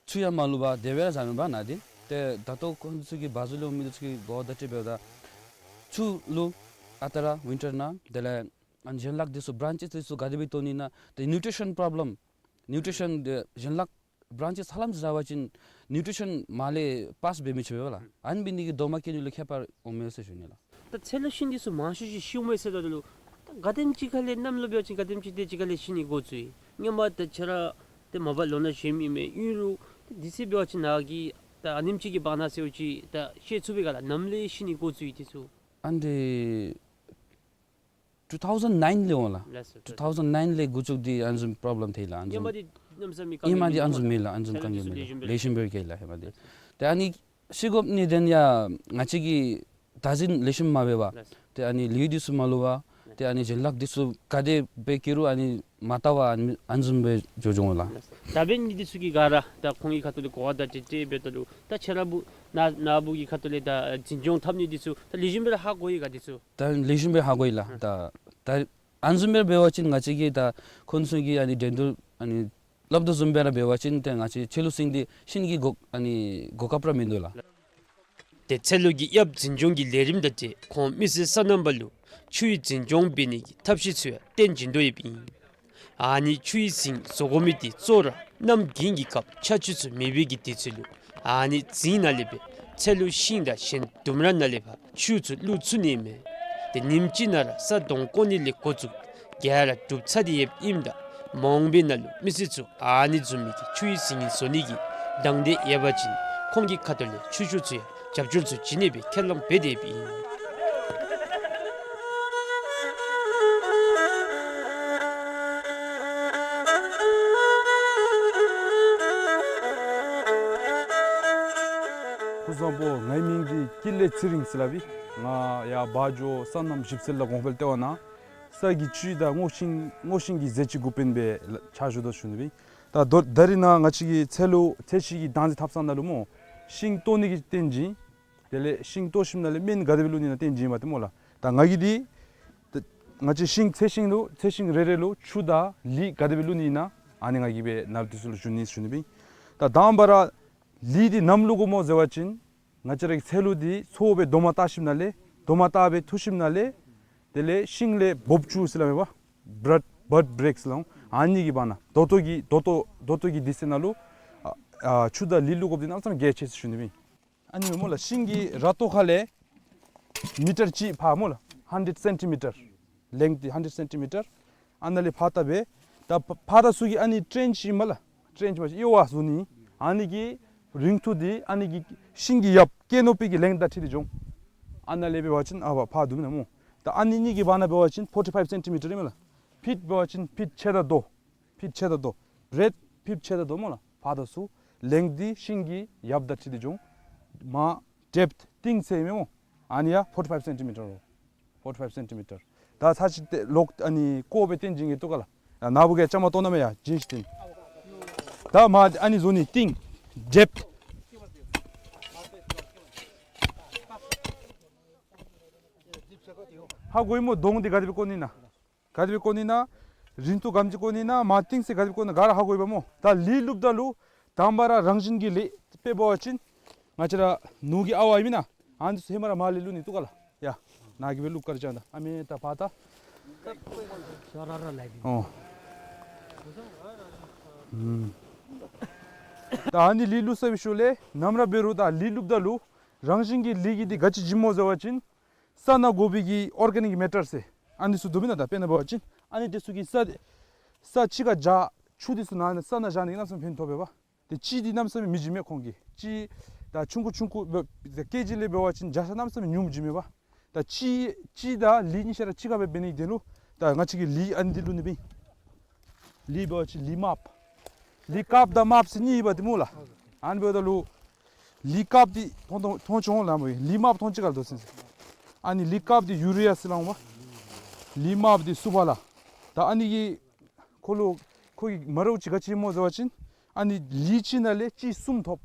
ཆུ་ཡང་མ་བླུག་པར་དེ་སྦེ་ར་བཟའ་མས་པ་ནཱ་འདི། ཏེ་ད་ལྟོ་ཁོང་ཚུ་གི་བ་བཟོ་ལས་འོང་མི་འདི་ཚུ་གི་གོ་བ་བརྡ་སྤྲོད་འབདཝ་ད་ཆུ་བླུག་ཨ་རྟག་ར་ཝིན་ཊར་ནང་། དེ་ལས་ཨ་ནི་ཡན་ལག་འདི་ཚུ་བྷི་རཱན་ཆེསི་འདི་ཚུ་ག་དེ་སྦེ་བཏོན་ནི་ཨིན་ན། ཏེ་ནིའུ་ཊི་རི་ཤཱན་པོརོབ་ལེམ་ནིའུ་ཊི་རི་ཤཱན་འདི་ཡན་ལག་བྷི་རཱན་ཆེསི་ཧ་ལམ་ཅིག་བཟའ་བ་ཅིན་ནིའུ་ཊི་རི་ཤཱན་མར་ལས་པཱསི་འབད་མི་ཆོག་པས་ལགས། ཨ་ནི་འབད་ནི་འདི་གིས་རྡོག་མ་སྐྱེ་ནི་ལུ་ཁྱད་པར་འོངམ་མས་ཟེར་ཞུ་ནི་ལགས། ད་ཚལ་ལུ་ཤིང་འདི་ཚུ་མང་ཤོས་ཅིག་ཤིཝ་མས་ཟེརཝ་ད་ལུ་ད་ག་དེམ་ཅིག་ཁ་ལས་གནམ་ལོ་འབད་བ་ཅིན་ག་དེམ་ཅིག་དེ་ཅིག་ཁ་ལས་ཤི་ནི་འགོ་བཙུགས་ཡི། སྔོན་མ་ད་ཁྱེད་ར་ཏེ་མ་པ་ལོ་ན་གཞོནམ་ཨིན་མས། ཨིན་རུང་ད་དུས་ཚོད་འབད་བ་ཅིན་ནཱ་གིས་ད་ཨ་ནེམ་ཅིག་གི་བར་ན་ཟེར་བ་ཅིན་ད་ཤེས་ཚུགས་པས་ག་ལགས། ནམ་ལས་ཤི་ནི་འགོ་བཙུགས་ཡི་འདི་ཚུ། ཨ་འདི་ཊུ་ཐའུ་ཟེན་ནའིན་ལས་འོང་ལགས། ལགས་སོ། ཊུ་ཐའུ་ཟེན་ནའིན་ལས་འགོ་བཙུགས་ཏེ་ཨ་ནི་བཟུམ་པོརོབ་ལེམ་ཐོན་ལགས། ཨ་ནི་བཟུམ། ཧེ་མ་འདི་གནམ་མེད་ས་མེད་དཀའ་ངལ་མེད་ནུག། ཧེ་མ་འདི་ཨ་ནི་བཟུམ་མེད་ལགས། ཨ་ནི་བཟུམ་དཀའ་ངལ་མེད་ལགས། ལེགས་ཤོམ་སྦེ་སྐྱེས་ལགས་ཧེ་མ་འདི། ཏེ་ཨ་ནི་ཤི་དགོ་ནི་དོན་ཡང་ང་བཅས་ཀྱིས་བདག་འཛིན་ལེགས་ཤོམ་མ་འབད་བར། ལགས་སོ། ཏེ་ཨ་ནི་ལེའུ་འདི་ཚུ་མ་བླུག་པར། ཏེ་ཨ་ནི་ཡན་ལག་འདི་ཚུ་ག་དེ་སྦེ་སྐྱེ་རུང་ཨ་ནི་མ་བལྟ་བར་ཨ་ནི་ཨ་ནི་བཟུམ་སྦེ་འགྱོ་འགྱོཝ་ལགས། ད་འབད་ནི་འདི་ཚུ་གི་ག་ར་ད་ཁོང་གི་ཁ་ཐུག་ལས་གོ་བ་བརྡ་སྤྲོད་འབདཝ་ད་ལུ་ད་ཁྱེད་ར་བུ་ནཱ་ནཱ་བུ་གི་ཁ་ཐུག་ལས་ད་འཛིན་སྐྱོང་འཐབ་ནི་འདི་ཚུ་ད་ལེགས་ཤོམ་སྦེ་ར་ཧ་གོ་ཡི་ག་འདི་ཚུ། ད་ལེགས་ཤོམ་སྦེ་ཧ་གོ་ཡི་ལགས། ད་ད་ཨ་ནི་བཟུམ་སྦེ་འབད་བ་ཅིན་ང་བཅས་ཀྱིས་ད་ཁོང་ཚུ་གིས་ཨ་ནི་འགྲན་བསྡུར་ཨ་ནི་སླབ་དོ་བཟུམ་སྦེ་ར་འབད་བ་ཅིན་ཏེ་ང་བཅས་ཚལ་ལུ་ཤིང་འདི་ཤིང་གི་གོ་ཨ་ནི་གོ་སྐབས་ར་མིན་འདུག་ལགས། ཏེ་ཚལ་ལུ་གི་གཡབ་འཛིན་སྐྱོང་གི་ལས་རིམ་དང་འབྲེལ་ཁོང་མི་སེར་སོ་ནམ་པ་ལུ་ཆུ་ཡི་འཛིན་སྐྱོང་འབད་ནི་གི་ཐབས་ཤེས་ཚུ་ཡང་སྟོན་བྱིན་དོ་ཡོདཔ་ཨིན། ཨ་ནི་ཆུ་ཡི་རྫིང་བཟོ་དགོ་མི་འདི་གཙོ་བོ་ར་གནམ་དགུན་གྱི་སྐབས་ཆར་ཆུ་ཚུ་མེད་པའི་གི་དུས་ཚོད་ལུ་ཨ་ནི་རྫིང་ནང་ལས་སྦེ་ཚལ་ལུ་ཤིང་དང་གཞན་ལྡུམ་ར་ནང་ལས་ཕར་ཆུ་ཚུ་བླུག་ཚུགས་ནི་ཨིན་མས། ཏེ་ཉིནམ་གཅིག་ནང་ར་ས་དོང་བརྐོ་ནི་ལས་འགོ་བཙུགས་ག་ར་གྲུབ་ཚར་ཏེ་ཡོདཔ་ཨིནམ་ད་མ་འོངས་པའི་ནང་ལུ་མི་སེར་ཚུ་ཨ་ནི་བཟུམ་མའི་གི་ཆུ་ཡི་རྫིང་བཟོ་ནི་གི་དང་འདོད་ཡོད་པ་ཅིན་ཁོང་གི་ཁ་ཐུག་ལས་ཆུ་ཤུགས་ཚུ་ཡང་རྒྱབ་སྐྱོར་ཚུ་བྱིན་ནི་སྦེ་ཁས་བླངས་འབད་དེ་ཡོདཔ་ཨིན། སྐུ་གཟུགས་བཟང་པོ། ངེའི་མིང་འདི་ཀུན་ལེགས་ཚེ་རིང་ཟེར་སླབ་ཨིན། ང་ཡར་བ་འཇོ་སོ་ནམ་ཞིབ་འཚོལ་གོང་འཕེལ་ལྟེ་བ་ནང་ས་གི་ཆུ་དང་སྔོ་ཤིང་སྔོ་ཤིང་གི་ཟས་བཅུད་འགོ་དཔོན་སྦེ་ཕྱག་ཞུ་དོ་ཞུ་ནི་ཨིན། ད་ད་རིས་ནཱ་ང་བཅས་ཀྱི་ཚལ་ལུ་ཚལ་ཞིང་གི་བདག་འཛིན་འཐབ་ས་ནང་ལུ་སྨོ། ཤིང་བཏོག་ནི་གི་རྟེན་ཅིག། དེ་ལས་ཤིང་བཏོག་ཞིནམ་ལས་སྨན་ག་དེ་སྦེ་བླུག་ནི་ཨིན་ན་རྟེན་ཅིག་ཨིན་པ་ཏེ་སྨོ་ལགས། ད་ང་གིས་འདི་ད་ང་བཅས་ཤིང་ཚལ་ཤིང་ལུ་ཚལ་ཤིང་རེ་རེ་ལུ་ཆུ་དང་ལི་ག་དེ་སྦེ་བླུག་ནི་ཨིན་ན་ཨ་ནི་ང་གིས་སྦེ་ནཱ་འདི་ཚུ་ལུ་ཞུ་ནི་ཞུ་ནི་སྦེ་ཨིན། ད་དང་པ་ར་ལི་འདི་ནམ་བླུག་དགོཔ་སྨོ་ཟེར་བ་ཅིན་ང་བཅས་ར་གི་ཚལ་ལུ་འདི་ཚོ་སྦེ་རྡོག་མ་བཏགས་ཞིནམ་ལས་རྡོག་མ་བཏགས་སྦེ་འཐུ་ཞིནམ་ལས་དེ་ལས་ཤིང་ལས་སྦུབ་ཆུ་ཟེར་སླབ་མས་པ། བཱཌ་བཱཌ་བྲེཀ་ཟེར་སླབ་འོང་། ཨ་ནི་གི་བར་ན་རྡོག་ཏོ་གི་རྡོག་ཏོ་རྡོག་ཏོ་གི་འདི་ཚུ་ནང་ལུ་ཨ་ཨ་ཆུ་དང་ལི་བླུག་དགོཔ་འདི་གནམ་མེད་ས་མེད་གལ་ཆེ་ཟེར་ཞུ་ནི་སྦེ་ཨིན། ཨ་ནི་སྨོ་ལགས། ཤིང་གི་ར་ཏོ་ཁ་ལས་མི་ཊར་གཅིག་ཕར་སྨོ་ལགས། ཧན་ཌེཌ་སེན་ཊི་མི་ཊར། ལེངཐ་འདི་ཧན་ཌེཌ་སེན་ཊི་མི་ཊར། ཨ་ནཱ་ལས་ཕར་བལྟ་སྦེ་ད་ཕར་ཕར་དང་ཚུར་གྱི་ཨ་ནི་ཊེན་ཅིག་ཨིན་མས་ལགས། ཊེན་ཅིག་མ་གཞི་གཡོག་བཟོ་ནི། ཨ་ནི་གི་རིང་ཐུང་འདི་ཨ་ནི་གི་ཤིང་གི་ཡབ་ཀེ་ནོ་པི་གི་ལེངཐ་དང་འཁྲིལ་ཏེ་འགྱོ་འོང་། ཨ་ནཱ་ལས་འབད་བ་ཅིན་ཨ་བ་ཕར་འདུག་མེན་ན་སྨོ། ད་ཨ་ནི་གཉིས་ཀྱི་བར་ན་འབད་བ་ཅིན་ཕོར་ཊི་ཕའིབ་སེན་ཊི་མི་ཊར་ཨིན་མས་ལགས། ཕིཊ་འབད་བ་ཅིན་ཕིཊ་ཕྱེད་དང་དོ། ཕིཊ་ཕྱེད་དང་དོ། བརེཌཐ་ཕིཊ་ཕྱེད་དང་དོ་སྨོ་ལགས། ཕར་དང་ཚུར་ལེངཐ་འདི་ཤིང་གི་ཡབ་དང་འཁྲིལ་ཏེ་འགྱོ་འོང་། མར་ཌེབཐ་གཏིང་ཚད་ཨིན་མས་སྨོ། ཨ་ནི་ཡང་ཕོར་ཊི་ཕའིབ་སེན་ཊི་མི་ཊར་ལོ། ཕོར་ཊི་ཕའིབ་སེན་ཊི་མི་ཊར། ད་ཚར་ཅིག་ཏེ་ལོག་ཨ་ནི་ཀོ་སྦེ་སྟོན་བྱིན་གེ་བཏུབ་ག་ལགས། ཡ་ནཱ་བུ་གིས་བཅའ་མར་གཏོགས་གནང་མས། ཡ་བྱིན་ཞིན། ད་མར་ཨ་ནི་བཟོ་ནི་གཏིང་ཌེབཐ། ཧ་གོ་ཡི་སྨོ། དོང་འདི་ག་དེ་སྦེ་བརྐོ་ནི་ཨིན་ན། ག་དེ་སྦེ་བརྐོ་ནི་ཨིན་ན། རིང་ཐུང་ག་དེམ་ཅིག་བརྐོ་ནི་ཨིན་ན། མར་གཏིང་ཚད་ག་དེ་སྦེ་བརྐོ་ནི་ཨིན་ན་ག་ར་ཧ་གོ་ཡི་པ་སྨོ། ད་ལི་བླུགཔ་ད་ལུ་དང་པ་ར་རང་བཞིན་གྱི་ལི་དཔེ་འབད་བ་ཅིན་ང་བཅས་ར་ནོར་གྱི་ཨ་བ་ཨིན་མེན་ན། ཨ་ནི་ཚུ་ཧེ་མ་ར་མར་ལས་བླུག་ནི་བཏུབ་ག་ལགས། ཡ་ནཱ་གིས་སྦེ་བླུག་ག་ར་ཅིག་ད་ཨ་མེ་ད་ཕར་ད། ཨོ། ཨུམ། ད་ཨ་ནི་ལི་བླུག་ཚར་བའི་ཤུལ་ལས་ནམ་ར་འབད་རུང་ད་ལི་བླུགཔ་ད་ལུ་རང་བཞིན་གྱི་ལི་གི་འདི་ག་ཅི་བྱིནམ་སྨོ་ཟེར་བ་ཅིན་ས་ནང་དགོ་པའི་གི་ཨོར་གེ་ནིཀ་མེ་ཊར་ཟེར་ཨ་ནི་ཚུ་འདུག་མེན་ན། ད་དཔེར་ན་འབད་བ་ཅིན་ཨ་ནི་འདི་ཚུ་གིས་ས་ས་གཅིག་ཁར་བཞག་ཆུ་འདི་ཚུ་ནང་ན་ས་ནང་བཞག་ནི་གནམ་མེད་ས་མེད་ཕན་ཐོགས་པས་པ། ཏེ་ལྕི་འདི་གནམ་མེད་ས་མེད་མི་བྱིན་མས་ཁོང་གིས། ལྕི་ད་ཆུང་ཀུ་ཆུང་ཀུ་འབད་ཀེ་ཇི་ལས་འབད་བ་ཅིན་བརྒྱ་ཆ་གནམ་མེད་ས་མེད་ཉུང་བྱིན་མས་པ། ད་ལྕི་ལྕི་དང་ལི་གཉིས་ཆ་ར་གཅིག་ཁར་སྦེ་འབད་ནི་དེ་ལུ་ད་ང་བཅས་ཀྱིས་ལི་ཨ་ནི་འདི་བླུག་ནི་སྦེ། ལི་འབད་བ་ཅིན་ལི་དམརཔོ། ལི་དཀརཔོ་དང་དམརཔོ་ཟེར་གཉིས་ཡོད་པ་ཏེ་སྨོ་ལགས། ཨ་ནི་འབདཝ་ད་ལུ་ལི་དཀརཔོ་འདི་མཐོང་མཐོང་མཐོང་བྱུང་ལགས་སྨོ། ལི་དམརཔོ་མཐོང་ཅི་ག་ལགས་དོ་ཟེར་ཟེར། ཨ་ནི་ལི་དཀརཔོ་འདི་ཡུ་རི་ཡ་ཟེར་སླབ་འོང་པ། ལི་དམརཔོ་འདི་སུ་པར་ལགས། ད་ཨ་ནི་གི་ཁོ་ལུ་ཁོ་གི་མ་འདྲཝ་ཅིག་ག་ཅི་སྨོ་ཟེར་བ་ཅིན་ཨ་ནི་ལི་གཅིག་ནང་ལས་གཅིག་གསུམ་ཐོབ།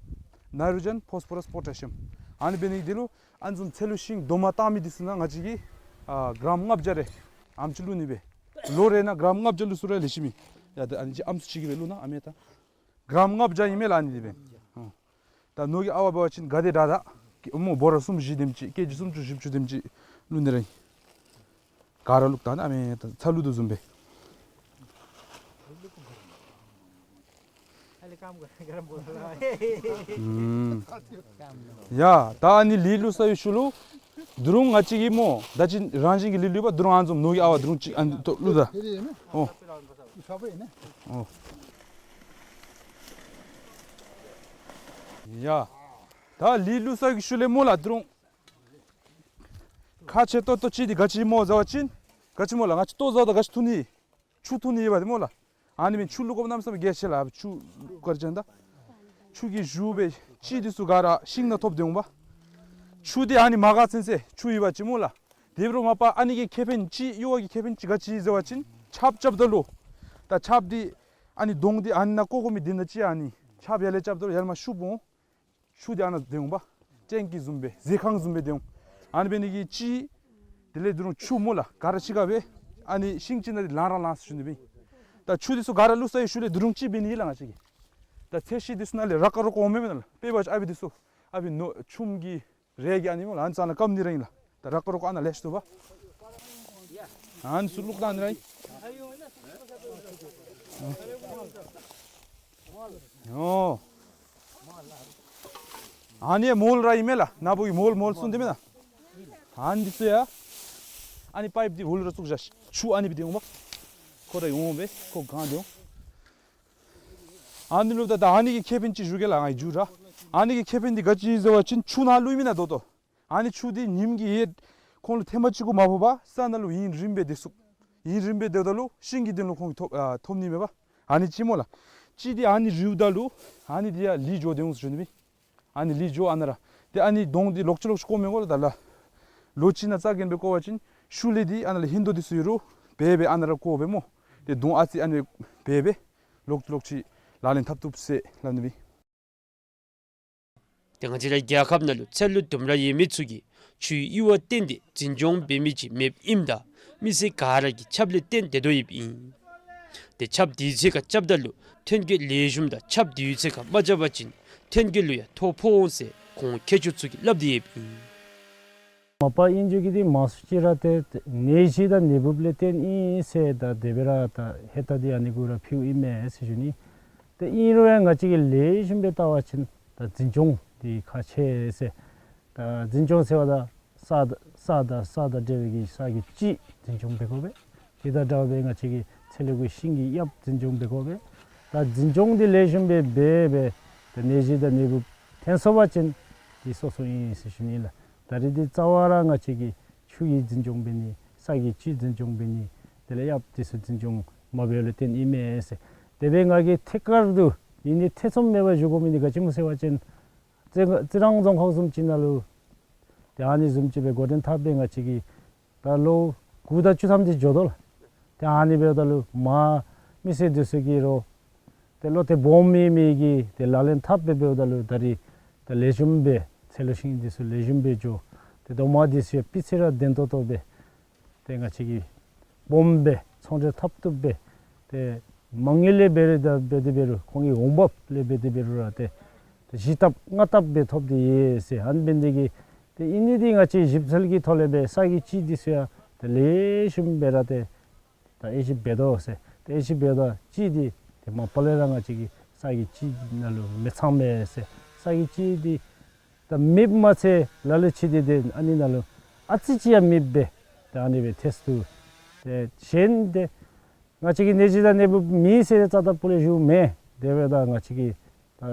ནའི་ཊྲོ་ཇེན་ཕོསི་ཕོ་རསི་པོ་ཊེ་ཤི་ཡམ། ཨ་ནི་འབད་ནི་འདི་ལུ་ཨ་ནི་བཟུམ་ཚལ་ལུ་ཤིང་རྡོག་མ་བཏགས་མི་འདི་ཚུ་ནང་ང་བཅས་ཀྱིས་ཨ་གྲམ་ལྔ་བརྒྱ་རེ་ཨ་ནེམ་ཅིག་བླུག་ནི་སྦེ། ལོ་རེ་ནང་གྲམ་ལྔ་བརྒྱ་བླུག་ས་ར་ལེགས་ཤོམ་ཨིན། ཡ་ད་ཨ་ནི་ཅིག་ཨམ་སྲུ་ཅིག་གིས་སྦེ་བླུག་ན་ཨ་མེ་ད། གྲམ་ལྔ་བརྒྱ་ཨིན་མས་ལགས་ཨ་ནི་འདི་སྦེ། ཨོ། ད་ནོར་གྱི་ཨ་བ་འབད་བ་ཅིན་ག་དེ་དྲག་དྲག་སྨོ་བོ་ར་གསུམ་བཞི་དེམ་ཅིག་ཀེ་ཇི་སུམ་ཅུ་བཞི་བཅུ་དེམ་ཅིག་བླུག་ནི་ར་ཨིན། ག་ར་བླུག་ད་ནི་ཨ་མེ་ད་ཚ་བླུག་དོ་བཟུམ་སྦེ། ཨུམ། ཡ་ད་ཨ་ནི་ལི་བླུག་ཚར་བའི་ཤུལ་ལུ་དོ་རུང་ང་བཅས་ཀྱིས་སྨོ་ད་ཅི་རང་བཞིན་གྱི་ལི་བླུག་པ། དོ་རུང་ཨ་ནི་བཟུམ་ནོར་གྱི་ཨ་བ་དོ་རུང་ཅིག་ཨ་ནི་ཐོབ་བླུག་ད། ཨོ། ཨོ། ཡ་ད་ལི་བླུག་ཚར་བའི་ཤུལ་ལས་སྨོ་ལགས་དོ་རུང་ཁག་ཆེ་ཏོག་ཏོ་ཅིག་འདི་ག་ཅི་སྨོ་ཟེར་བ་ཅིན་ག་ཅི་སྨོ་ལགས། ང་བཅས་ལྟོ་བཟའཝ་ད་ག་ཅི་འཐུང་ནི། ཆུ་འཐུང་ནི་ཡོད་པ་ཏེ་སྨོ་ལགས། ཨ་ནི་མེན་ཆུ་བླུག་དགོཔ་གནམ་མེད་ས་མེད་གལ་ཆེ་ལགས། ཆུ་བླུག་ག་ར་ཅིག་ད་ཆུ་གི་བཞུ་སྦེ་ལྕི་འདི་ཚུ་ག་ར་ཤིང་ནང་ཐོབ་སྟེ་འོང་པ། ཆུ་འདི་ཨ་ནི་མ་ག་ཚུན་ཚོད་ཆུ་ཡོད་པ་ཅིན་སྨོ་ལགས། དེ་འབད་རུང་མ་པ་ཨ་ནི་གི་ཁེ་ཕན་ཅིག་གཡོག་པ་གི་ཁེ་ཕན་ཅིག་ག་ཅི་ཟེར་བ་ཅིན་ཆརཔ་རྐྱབ་ད་ལུ་ད་ཆརཔ་འདི་ཨ་ནི་དོང་འདི་ཨ་ནི་ནང་བརྐོ་དགོ་མི་འདི་ནང་ཅིག་ཨ་ནི་ཆརཔ་ཡར་ལས་རྐྱབ་ད་ལུ་ཡར་མར་ཤུབ་འོང་། ཆུ་འདི་ཨ་ནཱ་སྡོད་འོང་པ། ཊེང་ཀི་བཟུམ་སྦེ་ཟས་ཁང་བཟུམ་སྦེ་སྡོད་འོང་། ཨ་ནི་འབད་ནི་གིས་ཅིག། དེ་ལས་དོ་རུང་ཆུ་སྨོ་ལགས་ག་ར་གཅིག་ཁར་སྦེ་ཨ་ནི་ཤིང་ཅིག་ནང་ལས་ལང་ར་ལང་ཟེར་ཞུ་ནི་སྦེ། ད་ཆུ་འདི་ཚུ་ག་ར་བླུག་ཚར་བའི་ཤུལ་ལས་དོ་རུང་ཅིག་འབད་ནི་ཨིན་ལགས་ང་བཅས་ཀྱིས། ད་ཚལ་ཤིང་འདི་ཚུ་ནང་ལས་ར་ཀ་རོ་ཀ་འོང་མས་མེན་ན་ལགས། དཔེ་འབད་བ་ཅིན་ཨ་བི་འདི་ཚུ་ཨ་བི་ནོར་ཆུམ་གྱི་རས་ཀྱི་ཨ་ནི་སྨོ་ལགས། ཨ་ནི་ཚུ་ནང་སྐམ་ནི་ར་ཨིན་ལགས། ད་ར་ཀ་རོ་ཀ་ཨ་ནཱ་ལེགས་ཤོམ་འདུག་པ། ཨ་ནི་ཚུ་བླུག་ད་ནི་ར་ཨིན། ཨོ། ཨ་ནི་མོལ་ར་ཨིན་མས་ལགས། ནཱ་བུ་གིས་མོལ་མོལ་གསུངས་ཏེ་མེན་ན། ཨ་ནི་འདི་ཚུ་ཡང་ཨ་ནི་པའིཔ་འདི་འོག་ལུ་ར་བཙུགས་བཞག། ཆུ་ཨ་ནི་སྦེ་འདི་འོང་པ། ཁོ་ར་འོང་སྦེ་ཁོ་གང་འདི་འོང་། ཨ་ནི་ལུ་ད་ད་ཨ་ནི་གི་ཁེ་ཕན་ཅིག་ཞུ་གེ་ལགས་ང་གིས་མཇུག་ར། ཨ་ནི་གི་ཁེ་ཕན་འདི་ག་ཅི་ཨིན་ཟེར་བ་ཅིན་ཆུ་ནང་བླུག་མེན་ན་ད་ལྟོ། ཨ་ནི་ཆུ་འདི་ཉིམ་གིས་ཡེ་ཁོང་ལུ་ཐེངས་མ་གཅིག་གུ་མ་ཕོག་པར་ས་ནང་ལུ་ཡུན་རིངམོ་སྦེ་སྡོད་ཚུགས། ཡུན་རིངམོ་སྦེ་སྡོདཔ་ད་ལུ་ཤིང་གི་དོན་ལུ་ཁོང་གིས་ཐོབ་ཨ་ཐོབ་ནི་མས་པ། ཨ་ནི་གཅིག་སྨོ་ལགས། གཅིག་འདི་ཨ་ནི་རིལཝ་ད་ལུ་ཨ་ནི་འདི་ཡང་ལི་འགྱོ་སྡོད་འོང་ཟེར་ཞུ་ནི་སྦེ། ཨ་ནི་ལི་འགྱོ་ཨ་ནཱ་ར། ཏེ་ཨ་ནི་དོང་འདི་ལོག་ཅི་ལོག་ཅི་བརྐོ་མི་དགོ་ལགས། ད་ལ་ལོ་གཅིག་ནང་རྩ་འགེངས་སྦེ་བརྐོ་བ་ཅིན་ཤུལ་ལས་འདི་ཨ་ནཱ་ལས་ཧིང་དོ་འདི་ཚུ་ཡོད་རུང་སྦེ་སྦེ་ཨ་ནཱ་ར་བརྐོ་སྦེ་སྨོ། ཏེ་དོང་ཨ་ཙི་ཨ་ནི་སྦེ་སྦེ་ལོག་ཅི་ལོག་ཅི་ལག་ལེན་འཐབ་བཏུབ་ཟེར་སླབ་ནི་སྦེ། ཏེ་ང་བཅས་ར་རྒྱལ་ཁབ་ནང་ལུ་ཚལ་ལུ་ལྡུམ་ར་ཡོད་མི་ཚུ་གིས་ཆུའི་ཡུར་བ་བཏོན་ཏེ་འཛིན་སྐྱོང་འབད་མི་ཅིག་མེདཔ་ཨིནམ་ད་མི་སེར་ག་ར་གིས་ཆརཔ་ལས་བརྟེན་སྡོད་དོ་ཡོདཔ་ཨིན། ཏེ་ཆརཔ་དུས་ཚོད་ཁར་རྐྱབ་ད་ལུ་ཐོན་སྐྱེད་ལེགས་ཤོམ་དང་ཆརཔ་དུས་ཚོད་ཁར་མ་རྐྱབ་པ་ཅིན་ཐོན་སྐྱེད་ལུ་ཡང་ཐོ་ཕོག་འོང་ཟེར་ཁོང་མཁས་མཆོག་ཚུ་གིས་སླབ་སྟེ་ཡོདཔ་ཨིན། མ་པ་ཨིན་འགྱོ་གི་འདི་མང་སུ་ཅིག་ར་ཏེ་ནད་གཞི་དང་ནད་འབུཔ་ལས་བརྟེན་ཨིན་ཟེར་ད་དེ་སྦེ་ར་ད་ཧེ་ད་འདི་ཨ་ནི་གུ་ར་ཕུལཝ་ཨིན་མས་ཟེར་ཞུ་ནི། ཏེ་ཨིན་རུང་ཡང་ང་བཅས་ཀྱིས་ལེགས་ཤོམ་སྦེ་བལྟ་བ་ཅིན་ད་འཛིན་སྐྱོང་འདི་ཁག་ཆེ་ཟེར། ད་འཛིན་སྐྱོང་ཟེརཝ་ད་ས་ད་ས་དང་ས་དང་འབྲེལ་བའི་གི་ས་གི་སྤྱི་འཛིན་སྐྱོང་འབད་དགོ་པས། དེ་དང་འདྲཝ་སྦེ་ང་བཅས་ཀྱི་ཚལ་ལུ་གི་ཤིང་གི་གཡབ་འཛིན་སྐྱོང་འབད་དགོ་པས། ད་འཛིན་སྐྱོང་འདི་ལེགས་ཤོམ་སྦེ་འབད་སྦེ་ད་ནད་གཞི་དང་ནད་འབུཔ་ཐོན་སོང་པ་ཅིན་འདི་སོ་སོ་ཨིན་ཟེར་ཞུ་ནི་ལགས། ད་རིས་འདི་རྩ་བ་ར་ང་བཅས་ཀྱིས་ཆུ་གི་འཛིན་སྐྱོང་འབད་ནི་ས་གི་སྤྱི་འཛིན་སྐྱོང་འབད་ནི་དེ་ལས་གཡབ་འདི་ཚུ་འཛིན་སྐྱོང་མ་འབད་བ་ལས་བརྟེན་ཨིན་མས་ཟེར། དེ་སྦེ་ང་གིས་ཐད་ཀར་དུ་ཡིད་གཉིས་ཐེ་ཚོམ་མེད་པར་ཞུ་དགོ་མི་འདི་ག་ཅི་སྨོ་ཟེར་བ་ཅིན་རྩི་རྩི་རང་རྫོང་ཁག་བཟུམ་ཅིག་ནང་ལུ་ཏེ་ཨ་ནི་བཟུམ་ཅིག་སྦེ་འགོ་འདྲེན་འཐབ་སྦེ་ང་བཅས་ཀྱིས་ད་ལོ་དགུ་དང་བཅུ་ཐམ་འདི་འགྱོ་དོ་ལགས། ཏེ་ཨ་ནི་འབདཝ་ད་ལུ་མ་མི་སེར་འདི་ཚུ་གིས་རོགས་ཏེ་བློ་གཏད་སྦོམ་མེད་མི་གིས་ཏེ་ལག་ལེན་འཐབ་སྦེ་འབདཝ་ད་ལུ་ད་རིས་ད་ལེགས་ཤོམ་སྦེ་ཚལ་ལུ་ཤིང་འདི་ཚུ་ལེགས་ཤོམ་སྦེ་འགྱོ། ཏེ་རྡོག་མ་འདི་ཚུ་ཡང་སྤུས་ཚད་ར་ལྡན་ཏོག་ཏོ་སྦེ་ཏེ་ང་བཅས་ཀྱིས་སྦོམ་སྦེ་ཚོང་འབྲེལ་འཐབ་བཏུབ་སྦེ་ཏེ་མ་དངུལ་ལས་འབད་རུང་ད་འབད་དེ་འབད་རུང་ཁོང་གི་འོང་འབབ་ལས་འབད་དེ་འབད་རུང་ར་ཏེ་ཏེ་བཞི་ལྟབ་ལྔ་ལྟབ་སྦེ་ཐོབ་སྟེ་ཡོད་ཟེར། ཨ་ནི་འབད་ནི་དེ་གིས་ཏེ་ཨིན་ནི་འདི་ང་བཅས་ཞིབ་འཚོལ་གྱི་ཐོག་ལས་སྦེ་ས་གི་སྤྱི་འདི་ཚུ་ཡང་ཏེ་ལེགས་ཤོམ་སྦེ་ར་ཏེ་ད་དབྱེ་ཞིབ་འབད་དོ་ཟེར། ཏེ་དབྱེ་ཞིབ་འབདཝ་ད་སྤྱི་འདི་ཏེ་མ་པ་ལས་ར་ང་བཅས་ཀྱི་ས་གི་སྤྱི་ནང་ལུ་མི་ཚང་མས་ཟེར། ས་གི་སྤྱི་འདི་ད་མེདཔ་མ་ཚད་ལ་ལུ་ཅིག་འདི་ཏེ་ཨ་ནི་ནང་ལུ་ཨ་ཙི་ཅིག་ཡང་མེདཔ་སྦེ་ད་ཨ་ནི་སྦེ་ཐལ་སོ་ནུག། ཏེ་གཞན་ཏེ་ང་བཅས་ཀྱི་ནད་གཞི་དང་ནད་འབུཔ་མེད་ཟེར་རྩ་དང་སྤུ་ལས་ཞུཝ་མེན། དེ་འབདཝ་ད་ང་བཅས་ཀྱི་ད་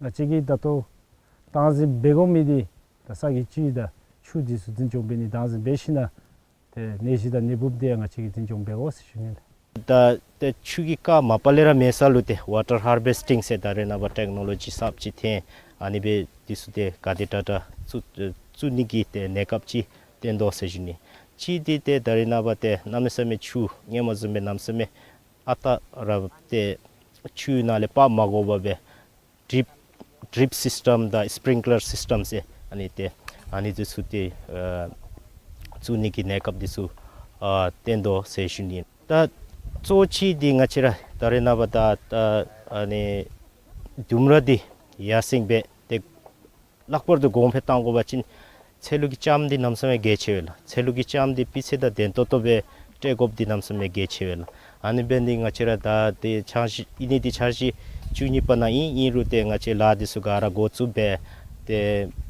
ང་བཅས་ཀྱིས་ད་ལྟོ་བདག་འཛིན་འབད་དགོ་མི་འདི་ད་ས་གི་སྤྱི་དང་ཆུ་འདི་ཚུ་འཛིན་སྐྱོང་འབད་ནི་བདག་འཛིན་འབད་ཞིན་ན་ཏེ་ནད་གཞི་དང་ནད་འབུཔ་འདི་ཡང་ང་བཅས་ཀྱིས་འཛིན་སྐྱོང་འབད་དགོ་ཟེར་ཞུ་ནི་ལགས། ད་ཏེ་ཆུ་གི་རྐ་མ་པ་ལས་ར་མེད་ས་ལུ་ཏེ་ཝ་ཊར་ཧར་བེསི་ཊིང་ཟེར་ད་རེས་ནངས་པ་ཊེཀ་ནོ་ལོ་ཇི་གསརཔ་ཅིག་ཐོན། ཨ་ནི་སྦེ་འདི་ཚུ་ཏེ་ག་དེ་དྲག་དྲག་བཙུགས་བཙུགས་ནི་གི་ཏེ་གནས་སྐབས་ཅིག་བཏོན་དོ་ཟེར་ཞུ་ནི། གཅིག་འདི་ཏེ་ད་རེས་ནངས་པ་ཏེ་གནམ་མེད་ས་མེད་ཆུ་སྔོན་མ་བཟུམ་སྦེ་གནམ་མེད་ས་མེད་ཨ་རྟག་ར་ཏེ་ཆུ་ནང་ལས་ཕར་མ་འགོར་བར་སྦེ་ཌིརིཔ་ཌིརིཔ་སིསི་ཊམ་དང་སི་པིརིང་ཀི་ལར་སིསི་ཊམ་ཟེར་ཨ་ནི་ཏེ་ཨ་ནི་འདི་ཚུ་ཏེ་ཨ་བཙུགས་ནི་གི་གནས་སྐབས་འདི་ཚུ་ཨ་བཏོན་དོ་ཟེར་ཞུ་ནི། ད་གཙོ་ཆེ་འདི་ང་བཅས་ར་ད་རེས་ནངས་པ་ད་ད་ཨ་ནི་ལྡུམ་ར་འདི་ཡར་སེང་སྦེ་ཏེ་ལྷག་པར་དུ་གོང་འཕེལ་གཏང་དགོ་པ་ཅིན་ཚལ་ལུ་གི་ལྕངམ་འདི་གནམ་མེད་ས་མེད་གལ་ཆེ་བས་ལགས། ཚལ་ལུ་གི་ལྕངམ་འདི་སྤུས་ཚད་དང་ལྡན་ཏོག་ཏོ་སྦེ་སྤྲོད་དགོཔ་འདི་གནམ་མེད་ས་མེད་གལ་ཆེ་བས་ལགས། ཨ་ནི་འབད་ནི་ང་བཅས་ར་ད་ཏེ་འཆར་གཞི་ཨིན་ནི་འདི་འཆར་གཞི་བཅུ་གཉིས་པ་ནང་ཨིན། ཨིན་རུང་ཏེ་ང་བཅས་ལཱ་འདི་ཚུ་ག་ར་འགོ་བཙུགས་སྦེ་ཏེ་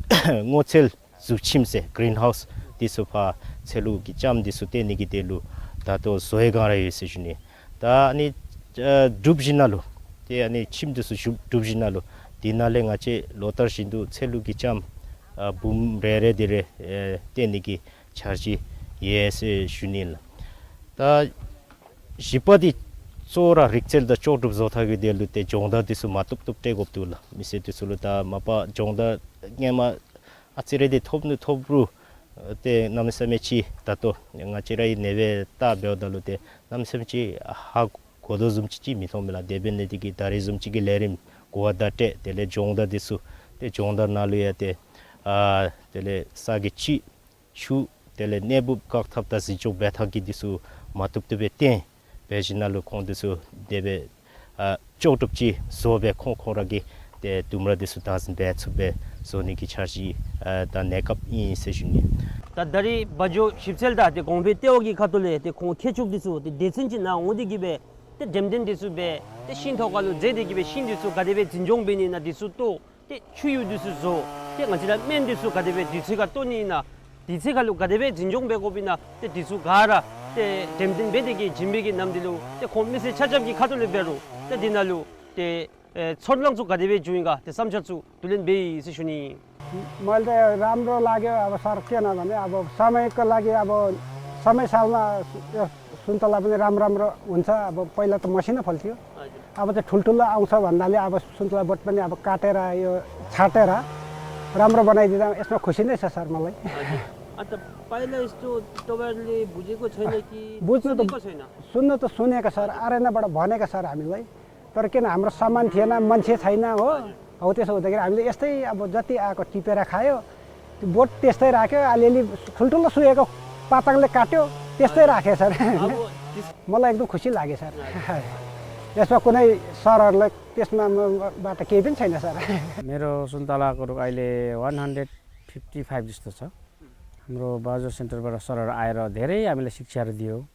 སྔོ་ཚལ་གཟུགས་ཁྱིམ་ཟེར་གིརིན་ཧའུསི་འདི་ཚུ་ཕར་ཚལ་ལུ་གི་ལྕངམ་འདི་ཚུ་སྟོན་ནི་གི་དོན་ལུ་ད་ལྟོ་བཟོ་བའི་བསྒང་ར་ཡོད་ཟེར་ཞུ་ནི། ད་ཨ་ནི་ཨ་གྲུབ་ཞིན་ན་ལུ་ཏེ་ཨ་ནི་ཁྱིམ་འདི་ཚུ་གྲུབ་གྲུབ་ཞིན་ན་ལུ་དེ་ནང་ལས་ང་བཅས་ལོ་ལྟར་བཞིན་དུ་ཚལ་ལུ་གི་ལྕངམ་ཨ་འབུམ་རེ་རེ་དེ་རེ་ཨེ་སྟོན་ནི་གི་འཆར་གཞི་ཡོད་ཟེར་ཞུ་ནི་ལགས། ད་བཞི་པ་འདི་གཙོ་བོ་ར་རིག་རྩལ་དང་ལྕོགས་གྲུབ་བཟོ་ཐངས་ཀྱི་དོན་ལུ་ཏེ་སྦྱོང་བརྡར་འདི་ཚུ་མ་བཏུབ་བཏུབ་སྤྲོད་དགོཔ་འདུག་ལགས། མི་སེར་འདི་ཚུ་ལུ་ད་མ་པ་སྦྱོང་བརྡར་སྔོན་མ་ཨ་ཙི་རེ་འདི་ཐོབ་ནི་ཐོབ་རུང་ཏེ་གནམ་མེད་ས་མེད་ཅིག་ད་ལྟོ་ང་བཅས་རའི་ནེ་བེ་ལྟ་འབདཝ་ད་ལུ་ཏེ་གནམ་མེད་ས་མེད་ཅིག་ཧ་གོ་དོ་བཟུམ་ཅིག་ཅིག་མི་མཐོང་མས་ལགས། དེ་འབད་ནི་དེ་གིས་ད་རེས་བཟུམ་ཅིག་གི་ལས་རིམ་གོ་བརྡ་སྤྲོད་དེ་ལས་སྦྱོང་བརྡར་འདི་ཚུ་ཏེ་སྦྱོང་བརྡར་ནང་ལུ་ཡང་ཏེ་ཨ་དེ་ལས་ས་གི་སྤྱི་ཆུ་དེ་ལས་ནད་འབུཔ་བཀག་ཐབས་དང་འཛིན་སྐྱོང་འབད་ཐངས་ཀྱི་འདི་ཚུ་མ་བཏུབ་བཏུབ་སྦེ་སྟོན་འབད་ཞིན་ན་ལུ་ཁོང་འདི་ཚུ་དེ་སྦེ་ཨ་ལྕོགས་གྲུབ་ཅིག་བཟོ་སྦེ་ཁོང་ཁོང་ར་གིས་ཏེ་ལྡུམ་ར་འདི་ཚུ་བདག་འཛིན་འབད་ཚུགསཔ་སྦེ་བཟོ་ནི་གི་འཆར་གཞི་ཨ་དང་གནས་སྐབས་ཨིན་ཟེར་ཞུ་ནི། ད་ད་རིས་བ་འཇོ་ཞིབ་འཚོལ་དང་ཏེ་གོང་འཕེལ་ལྟེ་བ་གི་ཁ་ཐུག་ལས་ཏེ་ཁོང་མཁས་མཆོག་འདི་ཚུ་ཏེ་སྡེ་ཚན་ཅིག་ནང་འོང་སྟེ་གིས་སྦེ་ཏེ་འགྲེམས་སྟོན་འདི་ཚུ་འབད་ཏེ་ཤིང་ཐོག་ཁ་ལུ་འཛེགས་ཏེ་གིས་སྦེ་ཤིང་འདི་ཚུ་ག་དེ་སྦེ་འཛིན་སྐྱོང་འབད་ནི་ཨིན་ན་འདི་ཚུ་ལྟོ། ཏེ་ཆུ་ཡུར་འདི་ཚུ་བཟོ། ཏེ་ང་བཅས་ར་སྨན་འདི་ཚུ་ག་དེ་སྦེ་དུས་ཚོད་ཁར་བཏོན་ནི་ཨིན་ན། དུས་ཚོད་ཁར་ལུ་ག་དེ་སྦེ་འཛིན་སྐྱོང་འབད་དགོཔ་ཨིན་ན། ཏེ་འདི་ཚུ་ག་ར་ཏེ་འགྲེམས་སྟོན་འབད་དེ་གིས་བྱིན་པའི་གི་ནམ་འདི་ལུ་ཏེ་ཁོང་མི་སེར་ཆ་ཁྱབ་ཀྱི་ཁ་ཐུག་ལས་འབད་རུང་ཏེ་འདི་ནང་ལུ་ཏེ་ཨེ་ཚོར་སྣང་ཚུ་ག་དེ་སྦེ་བྱུང་ཡི་ག། ཏེ་བསམ་འཆར་ཚུ་བསྡུ་ལེན་འབད་ཡི་ཟེར་ཞུ་ནི། मैले त राम्रो लाग्यो। अब सर, किन भने अब समयको लागि अब समय सालमा यो सुन्तला पनि राम्रो राम्रो हुन्छ। अब पहिला त मसिनो फल्थ्यो, हजुर। अब चाहिँ ठुल्ठुलो आउँछ भन्नाले अब सुन्तला बोट पनि अब काटेर यो छाटेर राम्रो बनाइदिँदा यसमा खुसी नै छ सर मलाई। हजुर। अन्त पहिला यस्तो तपाईँहरूले बुझेको छैन कि बुझ्नु त सुनेको छैन? सुन्नु त सुनेको सर, आरेनाबाट भनेको सर हामीलाई। तर किन हाम्रो सामान थिएन, मान्छे छैन हो। अब त्यसो हुँदाखेरि हामीले यस्तै अब जति आएको टिपेर खायो, त्यो बोट त्यस्तै राख्यो, अलिअलि ठुल्ठुलो सुकेको पातङले काट्यो, त्यस्तै राख्यो सर। अब त्यस- मलाई एकदम खुसी लाग्यो सर। यसमा कुनै सरहरूलाई त्यसमा म-, बाट केही पनि छैन सर। मेरो सुन्तलाको रुख अहिले one hundred fifty five जस्तो छ। हाम्रो बाजु सेन्टरबाट सरहरू आएर धेरै हामीलाई शिक्षाहरू दियो।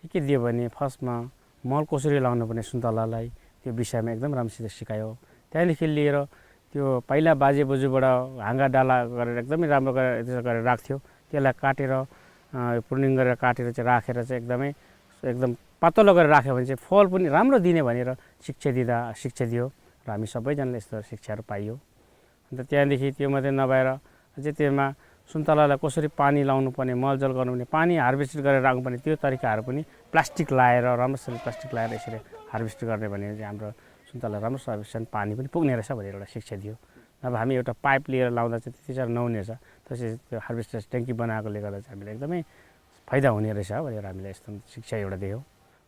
के के दियो भने, फर्स्टमा मल कसरी लाउनुपर्ने सुन्तलालाई, त्यो विषयमा एकदम राम्रोसित सिकायो। त्यहाँदेखि लिएर त्यो पहिला बाजे बोजूबाट हाँगा डाला गरेर एकदमै राम्रो गरेर, त्यसो गरेर राख्थ्यो। त्यसलाई काटेर, अ, pruning गरेर काटेर चाहिँ राखेर चाहिँ एकदमै, एकदम पातलो गरेर राख्यो भने चाहिँ फल पनि राम्रो दिने भनेर शिक्षा दिँदा, शिक्षा दियो र हामी सबैजनाले यस्तो शिक्षाहरू पाइयो। अन्त त्यहाँदेखि त्यो मात्रै नभएर अझै त्यसमा सुन्तलालाई कसरी पानी लाउनुपर्ने, मलजल गर्नुपर्ने, पानी harvest गरेर राख्नुपर्ने, त्यो तरिकाहरू पनि प्लास्टिक लाएर, राम्रोसँग प्लास्टिक लाएर यसरी harvest गर्ने भने चाहिँ हाम्रो सुन्तला राम्रोसँग पानी पनि पुग्ने रहेछ भनेर एउटा शिक्षा दियो। नभए हामी एउटा पाइप लिएर लाउँदा चाहिँ त्यति साह्रो नहुने रहेछ। त्यसरी त्यो harvester ट्याङ्की बनाएकोले गर्दा चाहिँ हामीलाई एकदमै फाइदा हुने रहेछ भनेर हामीलाई यस्तो शिक्षा एउटा दियो।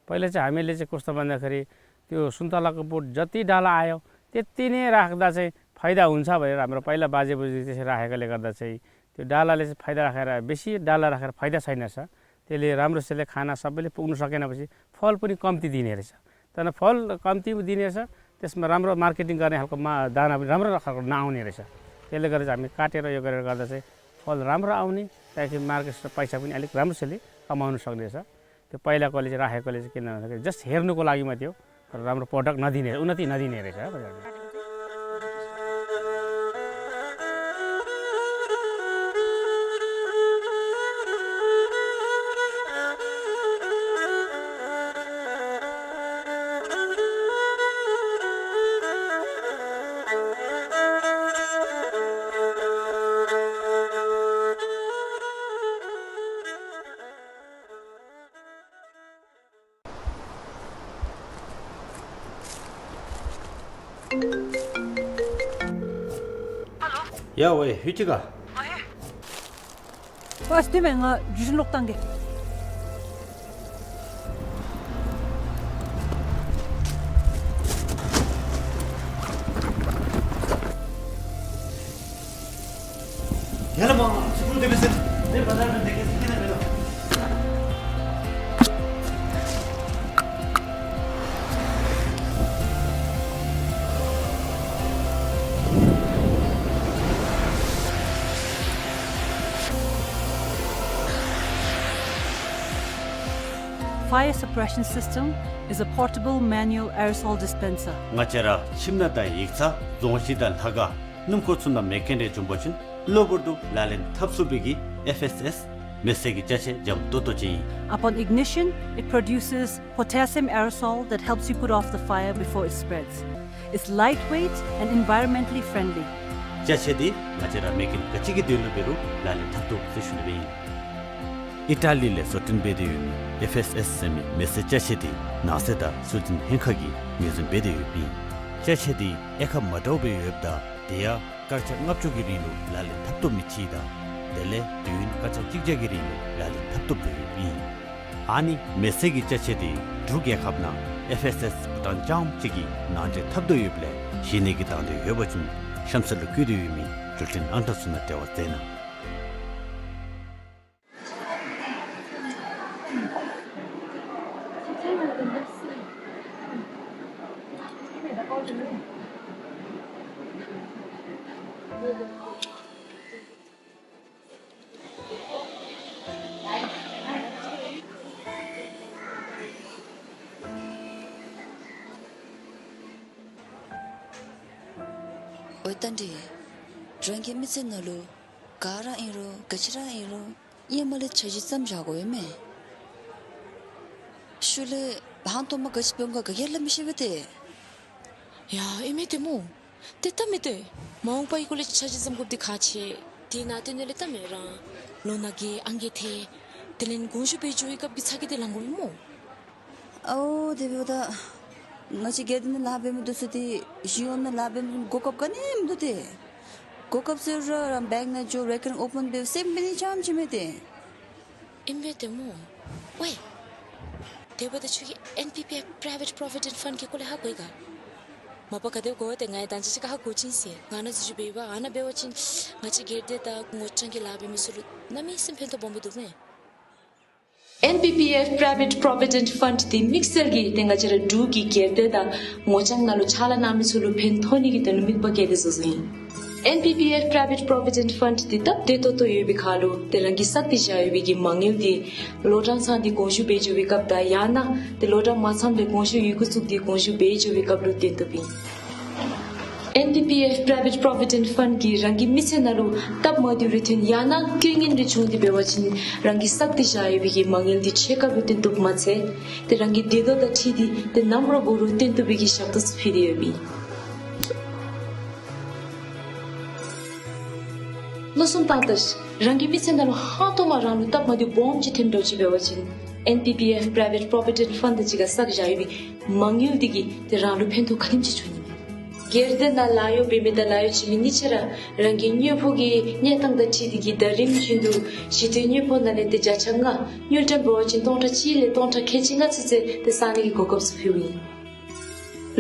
पहिला चाहिँ हामीले चाहिँ कस्तो भन्दाखेरि, त्यो सुन्तलाको बोट जति डाला आयो, त्यति नै राख्दा चाहिँ फाइदा हुन्छ भनेर हाम्रो पहिला बाजे बोजूले त्यसरी राखेकोले गर्दा चाहिँ त्यो डालाले चाहिँ फाइदा राखेर, बेसी डाला राखेर फाइदा छैन रहेछ। त्यसले राम्रोसँगले खाना सबैले पुग्नु सकेनपछि फल पनि कम्ती दिने रहेछ। तर फल कम्ती दिने रहेछ, त्यसमा राम्रो marketing गर्ने खालको मा-, दाना पनि राम्रो खालको नआउने रहेछ। त्यसले गर्दा चाहिँ हामी काटेर यो गरेर गर्दा चाहिँ फल राम्रो आउने, त्यहाँदेखि मार्केटबाट पैसा पनि अलिक राम्रोसँगले कमाउन सक्ने रहेछ। त्यो पहिलाकोले चाहिँ राखेकोले चाहिँ किन भन्दाखेरि just हेर्नुको लागि मात्रै हो, तर राम्रो product नदिने, उन्नति नदिने रहेछ बजारमा। या वे, हुइचिका। बस, तिमी ङा जुजुन लोक ताङ्गे। यार, म स्कुल देबे से, मैं बाजार में देखे से किन मिलो? Fire suppression system is a portable manual aerosol dispenser. ང་བཅས་ར་ཁྱིམ་ནང་དང་ཡིག་ཚང་རྫོང་གཞི་དང་ལྷ་ཁང་སྣུམ་འཁོར་ཚུ་ནང་མེ་རྐྱེན་རེ་བྱུང་པ་ཅིན་གློ་བུར་དུ་ལག་ལེན་འཐབ་ཚུགས་པའི་གི་ཨེཕ་ཨེསི་ཨེསི་མེ་བསད་ཀྱི་ཅ་ཆས་འཇམ་ཏོག་ཏོ་ཅིག་ཨིན། Upon ignition, it produces potassium aerosol that helps you put off the fire before it spreads. It's lightweight and environmentally friendly. ཅ་ཆས་འདི་ང་བཅས་ར་མེ་རྐྱེན་ག་ཅི་གི་དོན་ལུ་འབད་རུང་ལག་ལེན་འཐབ་ཚུགས་ཟེར་ཞུ་ནི་སྦེ་ཨིན། ཨི་ཊ་ལི་ལས་བཟོ་སྐྲུན་འབད་དེ་ཡོད་མི་ཨེཕ་ཨེསི་ཨེསི་ཟེར་མི་མེ་བསད་ཅ་ཆས་འདི་ནང་སྲིད་དང་སྲོལ་འཛིན་ལྷན་ཁག་གིས་ངོས་འཛིན་འབད་དེ་ཡོདཔ་ཨིན། ཅ་ཆས་འདི་དབྱེ་ཁག་མ་འདྲཝ་སྦེ་ཡོདཔ་ད་དེ་ཡང་སྐར་ཆ་ལྔ་བཅུ་གི་རིང་ལུ་ལག་ལེན་འཐབ་ཐོབ་མི་ཅིག་དང་དེ་ལས་དུས་ཡུན་སྐར་ཆ་གཅིག་བརྒྱ་གི་རིང་ལུ་ལག་ལེན་འཐབ་ཐོབ་སྟེ་ཡོདཔ་ཨིན། ཨ་ནི་མེ་བསད་ཀྱི་ཅ་ཆས་འདི་འབྲུག་རྒྱལ་ཁབ་ནང་ཨེཕ་ཨེསི་ཨེསི་བྷུ་ཊཱན་རྐྱངམ་གཅིག་གིས་ནང་འདྲེན་འཐབ་དོ་ཡོདཔ་ལས་གཞི་གནས་ཀྱི་དང་འདོད་ཡོད་པ་ཅིན་གཤམ་གསལ་ལུ་བཀོད་དེ་ཡོད་མི་འགྲུལ་འཕྲིན་ཨང་གྲངས་ཚུ་ནང་འབྲེལ་བ་མཛད་གནང་། ཝའེ་བསྟན་འཛིན། རང་གི་མི་ཚེ་ནང་ལུ་ག་ར་ཨིན་རུང་ག་ཅི་ར་ཨིན་རུང་ཧེ་མ་ལས་འཆར་གཞི་བརྩམ་བཞག་དགོ་ཨིན་མས། ཤུལ་ལས་ཧང་སྟོང་མ་ག་ཅི་འབད་འོང་ག་ག་གིས་སླབ་མི་ཤེས་པས་ཏེ། ཡ་ཨིན་མས་ཏེ་སྨོ། ཏེ་ད་མི་ཏེ་མ་འོངས་པའི་སྐོར་ལས་འཆར་གཞི་བརྩམ་དགོཔ་འདི་ཁག་ཆེ། དེ་ནང་དེ་ནང་ལས་ད་མི་རང་ལོ་ན་རྒས་ཨང་རྒས་ཐལ། དེ་ལས་དགོངས་ཞུ་འབད་འགྱོ་བའི་སྐབས་ཀྱི་ཚ་གྱང་འདི་ལང་དགོ་པས་སྨོ། ཨའོ་དེ་འབདཝ་ད་ང་བཅས་སྒེར་སྡེ་ནང་ལཱ་འབད་མི་འདི་ཚུ་ཏེ་གཞུང་གཡོག་ནང་ལཱ་འབད་མི་གོ་སྐབས་ག་ནི་མིན་འདུག་ཏེ། གོ་སྐབས་ཟེར་རུང་ར་བེངཀ་ནང་འགྱོ་རེ་ཀརེནཊ་ཨོ་པཱན་འབད་སེམས་འབད་ནི་ཙམ་ཅིག་མས་ཏེ། ཨིན་པས་ཏེ་སྨོ། ཝའེ། དེ་འབདཝ་ད་ཁྱོད་ཀྱིས་ཨེན་པི་པི་ཨའི་Private Provident Fund གི་སྐོར་ལས་ཧ་གོ་ཡི་ག། མ་པ་ག་དེ་དགོ་ཏེ་ང་ཡང་ད་ཅི་ཅིག་ཁ་ཧ་གོ་ཅི་ཟེར། ང་ནཱ་འཛུལ་ཞུགས་འབད་བ་ཨ་ནཱ་འབད་བ་ཅིན་ང་བཅས་སྒེར་སྡེ་དང་ངོ་རྐྱང་གི་ལཱ་འབད་མི་ཚུ་ལུ་གནམ་མེད་ས་མེད་ཕན་ཐོགས་སྦོམ་སྦེ་འདུག་མས། ཨེན་པི་པི་ཨེཕ་Private Provident Fund འདི་དམིགས་བསལ་གྱིས་ཏེ་ང་བཅས་ར་འབྲུག་གི་སྒེར་སྡེ་དང་ངོ་རྐྱང་ནང་ལུ་ཕྱག་ལཱ་གནང་མི་ཚུ་ལུ་ཕན་ཐོགས་ནི་གི་དོན་ལུ་དམིགས་པ་བསྐྱེད་དེ་བཟོ་བཟོཝ་ཨིན། ཨེན་པི་པི་ཨེཕ་Private Provident Fund འདི་སྟབས་བདེ་ཏོག་ཏོ་ཡོད་པའི་ཁར་ལུ་ཏེ་རང་གིས་བསགས་ཏེ་བཞག་ཡོད་པའི་གི་མ་དངུལ་འདི་ལོ་གྲངས་ཚང་འདི་དགོངས་ཞུ་འབད་འགྱོ་བའི་སྐབས་དང་ཡང་ན་ཏེ་ལོ་གྲངས་མ་ཚངམ་ལས་དགོངས་ཞུ་ཡི་གུ་བཙུགས་ཏེ་དགོངས་ཞུ་འབད་འགྱོ་བའི་སྐབས་ལུ་བཏོན་བཏུབ་ཨིན། ཨེན་པི་པི་ཨེཕ་Private Provident Fund གིས་རང་གི་མི་ཚེ་ནང་ལུ་སྟབས་མ་བདེཝ་རེ་ཐོན་ཡང་ན་རྐྱེན་ངན་རེ་བྱུང་སྟེ་འབད་བ་ཅིན་རང་གིས་བསགས་ཏེ་བཞག་ཡོད་པའི་གི་མ་དངུལ་འདི་ཕྱེད་ཀ་སྦེ་བཏོན་བཏུབ་མ་ཚད་ཏེ་རང་གི་འདོད་ཐོག་དང་འཁྲིལ་ཏེ་ཏེ་ནམ་ར་འབད་རུང་བཏོན་བཏུབ་པའི་གི་ཞབས་ཏོག་ཚུ་ཕུལ་ཏེ་ཡོདཔ་ཨིན། བློ་བཟུང་བཏང་ད་ཤིག། རང་གི་མི་ཚེ་ནང་ལུ་ཧང་སྟོང་མ་རང་ལུ་སྟབས་མ་བདེཝ་སྦོམ་ཅིག་ཐོནམ་འདྲཝ་ཅིག་འབད་བ་ཅིན་ཨེན་པི་པི་ཨེཕ་Private Provident Fund དང་གཅིག་ཁར་བསགས་བཞག་ཡོད་པའི་མ་དངུལ་འདི་གིས་ཏེ་རང་ལུ་ཕན་ཐོགས་ག་དེམ་ཅིག་འབྱུང་ནི་མས། སྒེར་སྡེ་ནང་ལཱ་གཡོག་འབད་མི་དང་ལཱ་གཡོག་བྱིན་མི་གཉིས་ཆ་ར་རང་གི་དངུལ་ཕོགས་ཀྱི་གནས་སྟངས་དང་འཁྲིལ་ཏེ་གིས་ཟླ་རིམ་བཞིན་དུ་གཞི་རྟེན་དངུལ་ཕོགས་ནང་ལས་ཏེ་བརྒྱ་ཆ་ལྔ་དངུལ་ཀྲམ་འབད་བ་ཅིན་སྟོང་ཕྲག་གཅིག་ལས་སྟོང་ཕྲག་ཁལ་གཅིག་ལྔ་ཚུན་ཚོད་ཏེ་བསག་ནི་གི་གོ་སྐབས་ཚུ་ཕུལཝ་ཨིན།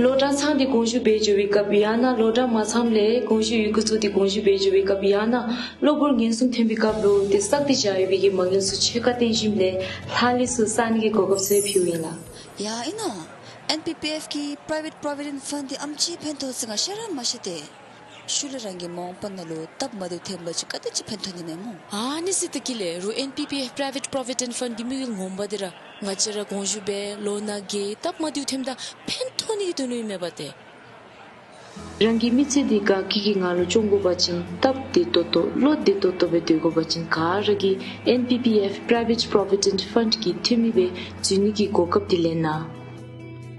ལོ་གྲངས་ཚང་སྟེ་དགོངས་ཞུ་འབད་འགྱོ་བའི་སྐབས་ཡང་ན་ལོ་གྲངས་མ་ཚངམ་ལས་དགོངས་ཞུ་ཡི་གུ་བཙུགས་ཏེ་དགོངས་ཞུ་འབད་འགྱོ་བའི་སྐབས་ཡང་ན་གློ་བུར་ངན་སོང་ཐོན་པའི་སྐབས་ལུ་ཏེ་བསགས་ཏེ་བཞག་ཡོད་པའི་གི་མ་དངུལ་ཚུ་ཕྱེད་ཀ་བཏོན་ཞིནམ་ལས་ལྷག་ལུས་ཚུ་བསག་ནི་གི་གོ་སྐབས་ཚུ་ཕུལཝ་ཨིན་ལགས། ཡ་ཨིན་ན། ཨེན་པི་པི་ཨེཕ་གི་Private Provident Fund འདི་ཨམ་ཅིག་ཕན་ཐོགས་ཟེར་ང་ཤེས་ར་མ་ཤེས་ཏེ། ཤུལ་ལས་རང་གི་མ་འོངས་པ་ནང་ལུ་སྟབས་མ་བདེཝ་ཐོན་པ་ཅིན་ག་དེ་ཅིག་ཕན་ཐོགས་ནི་མས་སྨོ། ཨ་ནི་ཟེར་ད་གི་ལགས། རུང་ཨེན་པི་པི་ཨེཕ་Private Provident Fund གི་དམིགས་ཡུལ་ངོ་མ་འདི་ར་ང་བཅས་ར་དགོངས་ཞུ་འབད་ལོ་ནང་གི་སྟབས་མ་བདེཝ་ཐོནམ་ད་ཕན་ཐོགས་ནི་གི་དོན་ལུ་ཨིན་མས་པ་ཏེ། རང་གི་མི་ཚེ་འདི་དགའ་སྐྱིད་ཀྱི་ངང་ལུ་སྐྱོང་དགོ་པ་ཅིན་སྟབས་བདེ་ཏོག་ཏོ་བློ་བདེ་ཏོག་ཏོ་སྦེ་སྡོད་དགོ་པ་ཅིན་ག་ར་གིས་ཨེན་པི་པི་ཨེཕ་Private Provident Fund གི་འཐུས་མི་སྦེ་འཛུལ་ནི་གི་གོ་སྐབས་འདི་ལེན་གནང་།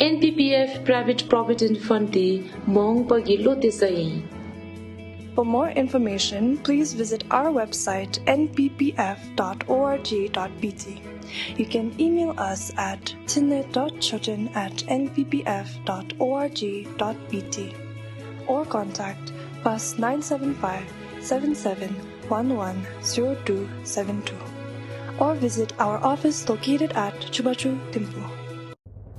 ཨེན་པི་པི་ཨེཕ་Private Provident Fund འདི་མ་འོངས་པ་གི་བློ་གཏད་ས་ཨིན། For more information, please visit our website N P P F dot org dot B T. You can email us at tinlet dot choten at N P P F dot org dot B T or contact plus nine seven five, seven seven one one zero two seven two or visit our office located at Chubachu Thimphu.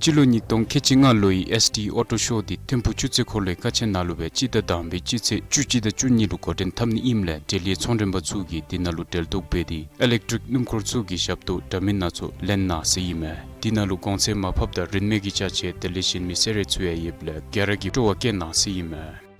སྤྱི་ལོ་ཉིས་སྟོང་ཁལ་གཅིག་ལྔ་ལོའི་ཨེསི་ཌི་ཨོ་ཊོ་ཤོ་འདི་ཐིམ་ཕུག་ཆུ་ཚོད་འཁོར་ལོའི་ཀ་ཆེན་ནང་ལུ་སྦེ་སྤྱི་ཟླ་དང་པའི་སྤྱི་ཚེས་བཅུ་གཅིག་དང་བཅུ་གཉིས་ལུ་འགོ་འདྲེན་འཐབ་ནི་ཨིནམ་ལས་འབྲེལ་ཡོད་ཚོང་མགྲོན་པ་ཚུ་གིས་འདི་ནང་ལུ་འབྲེལ་གཏོགས་འབད་དེ་ཨི་ལེག་ཊིག་སྣུམ་འཁོར་ཚུ་གི་ཞབས་ཏོག་འདྲ་མིན་སྣ་ཚོགས་ལེན་གནང་ཟེར་ཨིན་མས། འདི་ནང་ལུ་གོང་ཚད་མར་ཕབ་དང་རིན་མེད་ཀྱི་ཅ་ཆས་དེ་ལས་གཞན་མི་སེར་རེ་ཚུ་ཡང་ཡོདཔ་ལས་ག་ར་གིས་སྤྲོ་བ་བསྐྱེད་གནང་ཟེར་ཨིན་མས།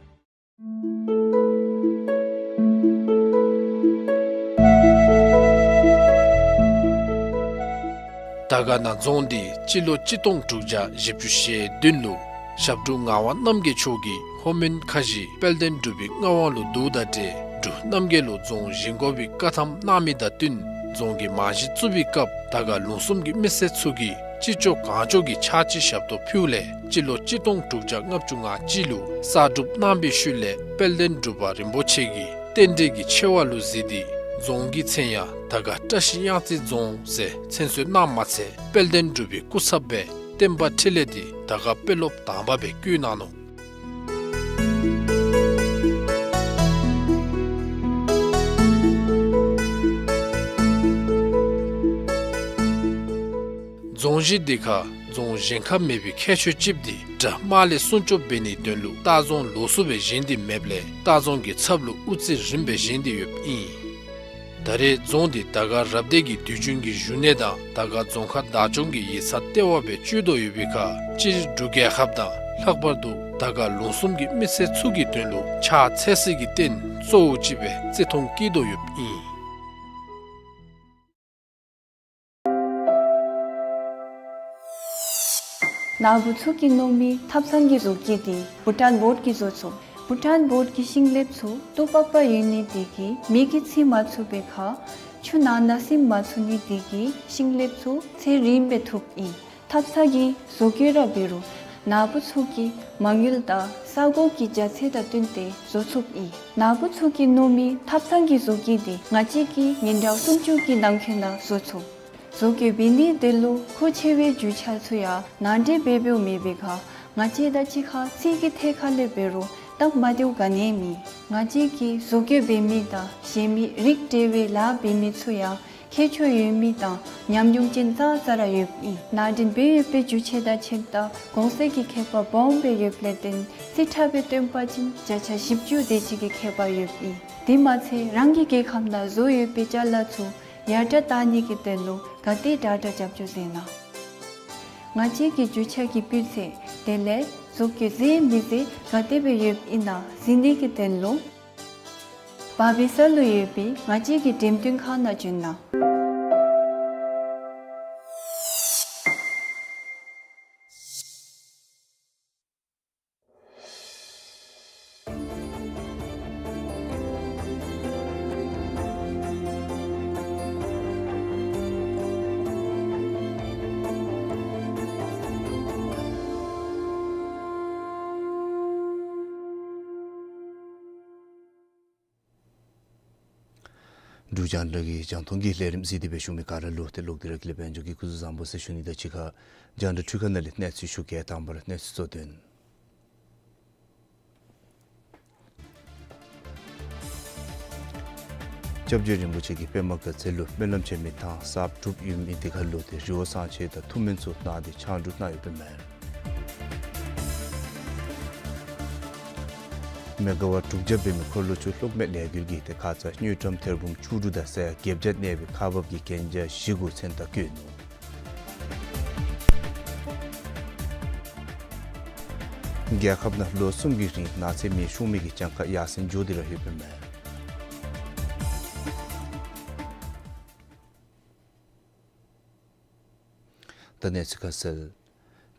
དར་དཀར་ན་རྫོང་འདི་སྤྱི་ལོ་གཅིག་སྟོང་དྲུག་བརྒྱ་བཞི་བཅུ་ཞེ་བདུན་ལུ་ཞབས་དྲུང་ངག་དབང་རྣམ་རྒྱལ་མཆོག་གིས་ལྷོ་མོན་ཁ་བཞི་དཔལ་ལྡན་འབྲུག་པའི་མངའ་དབང་ལུ་བསྡུཝ་དང་འབྲེལ་འབྲུག་རྣམ་རྒྱལ་ལུ་རྫོང་བཞེངས་དགོ་པའི་བཀའ་ཐམ་གནང་མི་དང་བསྟུན་རྫོང་གི་རྨང་གཞི་བཙུགས་པའི་སྐབས་དར་དཀར་ལུང་གསུམ་གྱི་མི་སེར་ཚུ་གིས་ཅི་ལྕོགས་གང་ལྕོགས་ཀྱིས་ཕྱག་ཕྱི་ཞབས་ཏོག་ཕུལཝ་ལས་སྤྱི་ལོ་གཅིག་སྟོང་དྲུག་བརྒྱ་ལྔ་བཅུ་ང་གཅིག་ལུ་གསར་སྒྲུབ་གནང་བའི་ཤུལ་ལས་དཔལ་ལྡན་འབྲུག་པ་རིན་པོ་ཆེ་གིས་རྟེན་འབྲེལ་གྱི་ཆེ་བ་ལུ་གཟིགས་ཏེ་རྫོང་གི་མཚན་ཡང་དར་དཀར་བཀྲ་ཤིས་གཡང་རྩེ་རྫོང་ཟེར་མཚན་གསོལ་གནངམ་མ་ཚད་དཔལ་ལྡན་འབྲུག་པའི་སྐུ་ཚབ་སྦེ་བསྟན་པ་འཕྲིན་ལས་འདི་དར་དཀར་དཔོན་སློབ་དང་པ་སྦེ་བསྐོ་གནང་ནུག། རྫོང་གཞི་འདི་ཁར་རྫོང་གཞན་ཁར་མེད་པའི་ཁྱད་ཆོས་ཅིག་འདི་དགྲ་དམག་ལས་སྲུང་སྐྱོབ་འབད་ནིའི་དོན་ལུ་ལྟ་རྫོང་ལོགས་སུ་སྦེ་བཞེངས་ཏེ་མེདཔ་ལས་ལྟ་རྫོང་གི་ཚབ་ལུ་དབུ་རྩེ་རིངམ་སྦེ་བཞེངས་ཏེ་ཡོདཔ་ཨིན། ད་རེས་རྫོང་འདི་དར་དཀར་རབ་སྡེ་གི་དུས་རྒྱུན་གྱི་བཞུགས་གནས་དང་དར་དཀར་རྫོང་ཁག་བདག་སྐྱོང་གི་ཡིག་ཚང་ལྟེ་བ་སྦེ་སྤྱོད་དོ་ཡོད་པའི་ཁར་སྤྱིར་འབྲུག་རྒྱལ་ཁབ་དང་ལྷག་པར་དུ་དར་དཀར་ལུང་གསུམ་གྱི་མི་སེར་ཚུ་གི་དོན་ལུ་ཕྱག་འཚལ་སའི་རྟེན་གཙོ་བོ་ཅིག་སྦེ་བརྩི་མཐོང་བསྐྱེད་དོ་ཡོདཔ་ཨིན། ནཱ་བུ་ཚུ་གིས་མནོ་མི་ཐབ་ཚང་གི་བཟོ་བཀོད་འདི་བྷུ་ཊཱན་བོརཌ་ཀྱིས་བཟོ་ཚུགས། བྷུ་ཊཱན་བོརཌ་ཀྱི་ཤིང་ལེབ་ཚུ་ཏོག་པག་པ་ཡོད་ནི་དེ་གིས་མེ་གིས་འཚིག་མ་ཚུགས་པའི་ཁར་ཆུ་ནང་ན་ཟིམ་མ་ཚུགས་ནི་དེ་གིས་ཤིང་ལེབ་ཚུ་ཚེ་རིངམ་སྦེ་ཐུབ་ཨིན། ཐབ་ཚང་གི་བཟོ་བཀོད་ར་འབད་རུང་ནཱ་བུ་ཚུ་གིས་མ་དངུལ་དང་ས་གོ་གི་རྒྱ་ཚད་དང་བསྟུན་ཏེ་བཟོ་ཚུགསཔ་ཨིན། ནཱ་བུ་ཚུ་གིས་མནོ་མི་ཐབ་ཚང་གི་བཟོ་བཀོད་འདི་ང་བཅས་ཀྱིས་ཉིན་གྲངས་སུམ་ཅུ་གི་ནང་འཁོད་ནང་བཟོ་ཚུགས། བཟོ་བཀོད་འབད་ནིའི་དོན་ལུ་མཁོ་ཆེ་བའི་རྒྱུ་ཆ་ཚུ་ཡང་ནང་འདྲེན་འབད་འབདཝ་མེད་པའི་ཁར་ང་བཅས་དང་གཅིག་ཁར་རྩིས་ཀྱི་ཐད་ཁར་ལས་འབད་རུང་སྟབས་མ་བདེཝ་ག་ནི་ཡང་མེད། ང་བཅས་ཀྱིས་བཟོ་བཀོད་འབད་མི་དང་གཞན་མི་རིགས་འབྲེལ་བའི་ལཱ་འབད་མི་ཚུ་ཡང་ ཁྱད་ཆོས་ཡོད་མི་དང་ཉམས་མྱོང་ཅན་ཙ་ཙ་ར་ཡོདཔ་ཨིན། ནང་འདྲེན་འབད་ཡོད་པའི་འགྱུར་བཅོས་དང་ཕྱདཔ་ད་གོང་གསལ་གྱི་ཁྱད་པར་སྦོམ་སྦེ་ཡོདཔ་ལས་བརྟེན་རྩིས་ཁྲ་སྦེ་སྟོན་པ་ཅིན་བརྒྱ་ཆ་བཞི་བཅུ་དེ་ཅིག་གི་ཁྱད་པར་ཡོདཔ་ཨིན། དེ་མ་ཚད་རང་གི་རྒྱལ་ཁབ་ནང་བཟོ་ཡོད་པའི་ཅ་ལ་ཚུ་ཡར་དྲག་གཏང་ནི་གི་དོན་ལུ་ག་དེ་དྲག་དྲག་རྒྱབ་སྐྱོར་མཛད་གནང་། ང་བཅས་ཀྱི་རྒྱུ་ཆ་གི་སྤུས་ཚད་དེ་ལས་བཟོ་བཀོད་མཛེས་མི་མཛེས་ག་དེ་སྦེ་ཡོདཔ་ཨིན་ན་གཟིགས་ནི་གི་དོན་ལུ་བར་སྦིས་ས་ལུ་ཡོད་པའི་ང་བཅས་ཀྱི་འགྲེམས་སྟོན་ཁང་ནང་བྱོན་གནང་། འབྲུག་རྒྱང་བསྒྲགས་ཀྱི་རྒྱང་མཐོང་གི་ལས་རིམ་གཟིགས་ཏེ་སྦེ་བཞུགས་མི་ག་ར་ལུ་ཏེ་ལོག་སྟེ་ར་ཀུན་ལེགས་དཔལ་འབྱོར་གྱིས་སྐུ་གཟུགས་བཟང་པོ་ཟེར་ཞུ་ནི་དང་གཅིག་ཁར་རྒྱང་བསྒྲགས་འཕྲུལ་ཁང་ནང་ལས་གནས་ཚུལ་ཞུ་གེ། དང་པ་ར་གནས་ཚུལ་གཙོ་དོན། སྐྱབས་རྗེ་རིན་པོ་ཆེ་གིས་པདྨ་དགའ་ཚལ་ལུ་སྨོན་ལམ་ཆེན་མོའི་ཐང་གསརཔ་གྲུབ་ཡོད་མི་དེ་ཁར་ལུ་ཏེ་རི་བོ་གསང་ཆེན་དང་ཐུགས་སྨོན་ཚུ་གནང་སྟེ་ཕྱག་སྒྲུབ་གནང་ཡོདཔ་ཨིན་མས། མེ་ག་ཝཊ་དྲུག་བརྒྱ་འབད་མི་འཁོར་ལོ་ཆུ་གློག་མེ་ལས་འགུལ་གྱིས་ཏེ་ཁ་ཙ་དངུལ་ཀྲམ་ཐེར་འབུམ་བཅུ་དྲུག་དང་ས་ཡ་བརྒྱད་བརྒྱ་གནས་པའི་ཁག་འབག་གི་གན་རྒྱ་བཞི་གུ་མཚན་རྟགས་བཀོད་ནུག། རྒྱལ་ཁབ་ནང་ལོ་གསུམ་གྱི་རིང་ནགས་ཚལ་མེ་ཤོང་མི་གི་གྱངས་ཁ་ཡར་སེང་འགྱོ་སྟེ་ར་ཡོདཔ་ཨིན་མས། ད་གནས་ཚུལ་ཁ་གསལ།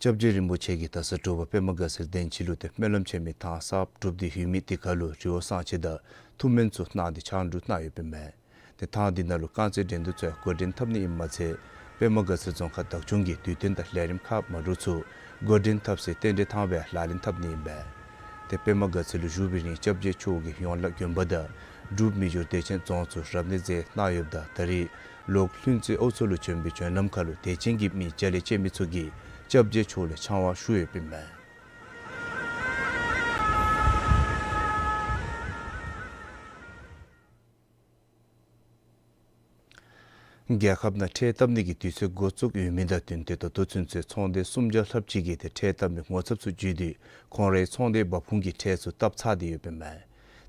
སྐྱབས་རྗེ་རིན་པོ་ཆེ་གིས་ད་ས་དྲོ་པ་པདྨ་དགའ་ཚལ་གདན་ཕྱི་ལུ་ཏེ་སྨོན་ལམ་ཆེན་མོའི་ཐང་གསརཔ་གྲུབ་སྟེ་ཡོད་མི་དེ་ཁར་ལུ་རི་བོ་གསང་ཆེན་དང་ཐུགས་སྨོན་ཚུ་གནང་སྟེ་ཕྱག་སྒྲུབ་གནང་ཡོདཔ་ཨིན་མས། ཏེ་ཐང་འདི་ནང་ལུ་རྐང་རྩེད་འགྲན་བསྡུར་ཚུ་ཡང་འགོ་འདྲེན་འཐབ་ནི་ཨིནམ་མ་ཚད་པདྨ་དགའ་ཚལ་རྫོང་ཁག་བདག་སྐྱོང་གིས་དུས་སྟོན་དང་ལས་རིམ་ཁག་མ་འདྲཝ་ཚུ་འགོ་འདྲེན་འཐབ་སའི་རྟེན་འབྲེལ་ཐང་སྦེ་ལག་ལེན་འཐབ་ནི་ཨིན་པས། ཏེ་པདྨ་དགའ་ཚལ་ལུ་བཞུགས་པའི་རིང་སྐྱབས་རྗེ་མཆོག་གིས་ཡོངས་བསྒྲགས་དགོན་པ་དང་འབྲུག་མི་འགྱུར་བདེ་ཆེན་རྫོང་ཚུ་རབ་གནས་མཛད་གནང་ཡོདཔ་ད་ད་རེས་ལོག་ལྷུན་རྩེ་ཨའུ་མཚོ་ལུ་བྱོན་པའི་བྱོན་ལམ་ཁར་ལུ་དད་ཅན་གྱི་མི་བརྒྱ་ལས་བཅད་མི་ཚུ་གིས་སྐྱབས་རྗེ་མཆོག་ལུ་ཕྱག་དབང་ཞུ་ཡོདཔ་ཨིན་མས། རྒྱལ་ཁབ་ནང་ཁྲལ་བཏབ་ནི་གི་དུས་ཚོད་འགོ་བཙུགས་ཡོད་མི་དང་བསྟུན་ཏེ་ད་ལྟོ་ཚུན་ཚོད་ཚོང་སྡེ་སུམ་བརྒྱ་ལྷགཔ་ཅིག་གིས་ཏེ་ཁྲལ་བཏབ་མི་ངོ་ཚབ་ཚུ་བརྒྱུད་དེ་ཁོང་རའི་ཚོང་སྡེའི་འབབ་ཁུངས་ཀྱི་ཁྲལ་ཚུ་བཏབ་ཚར་ཏེ་ཡོདཔ་ཨིན་མས།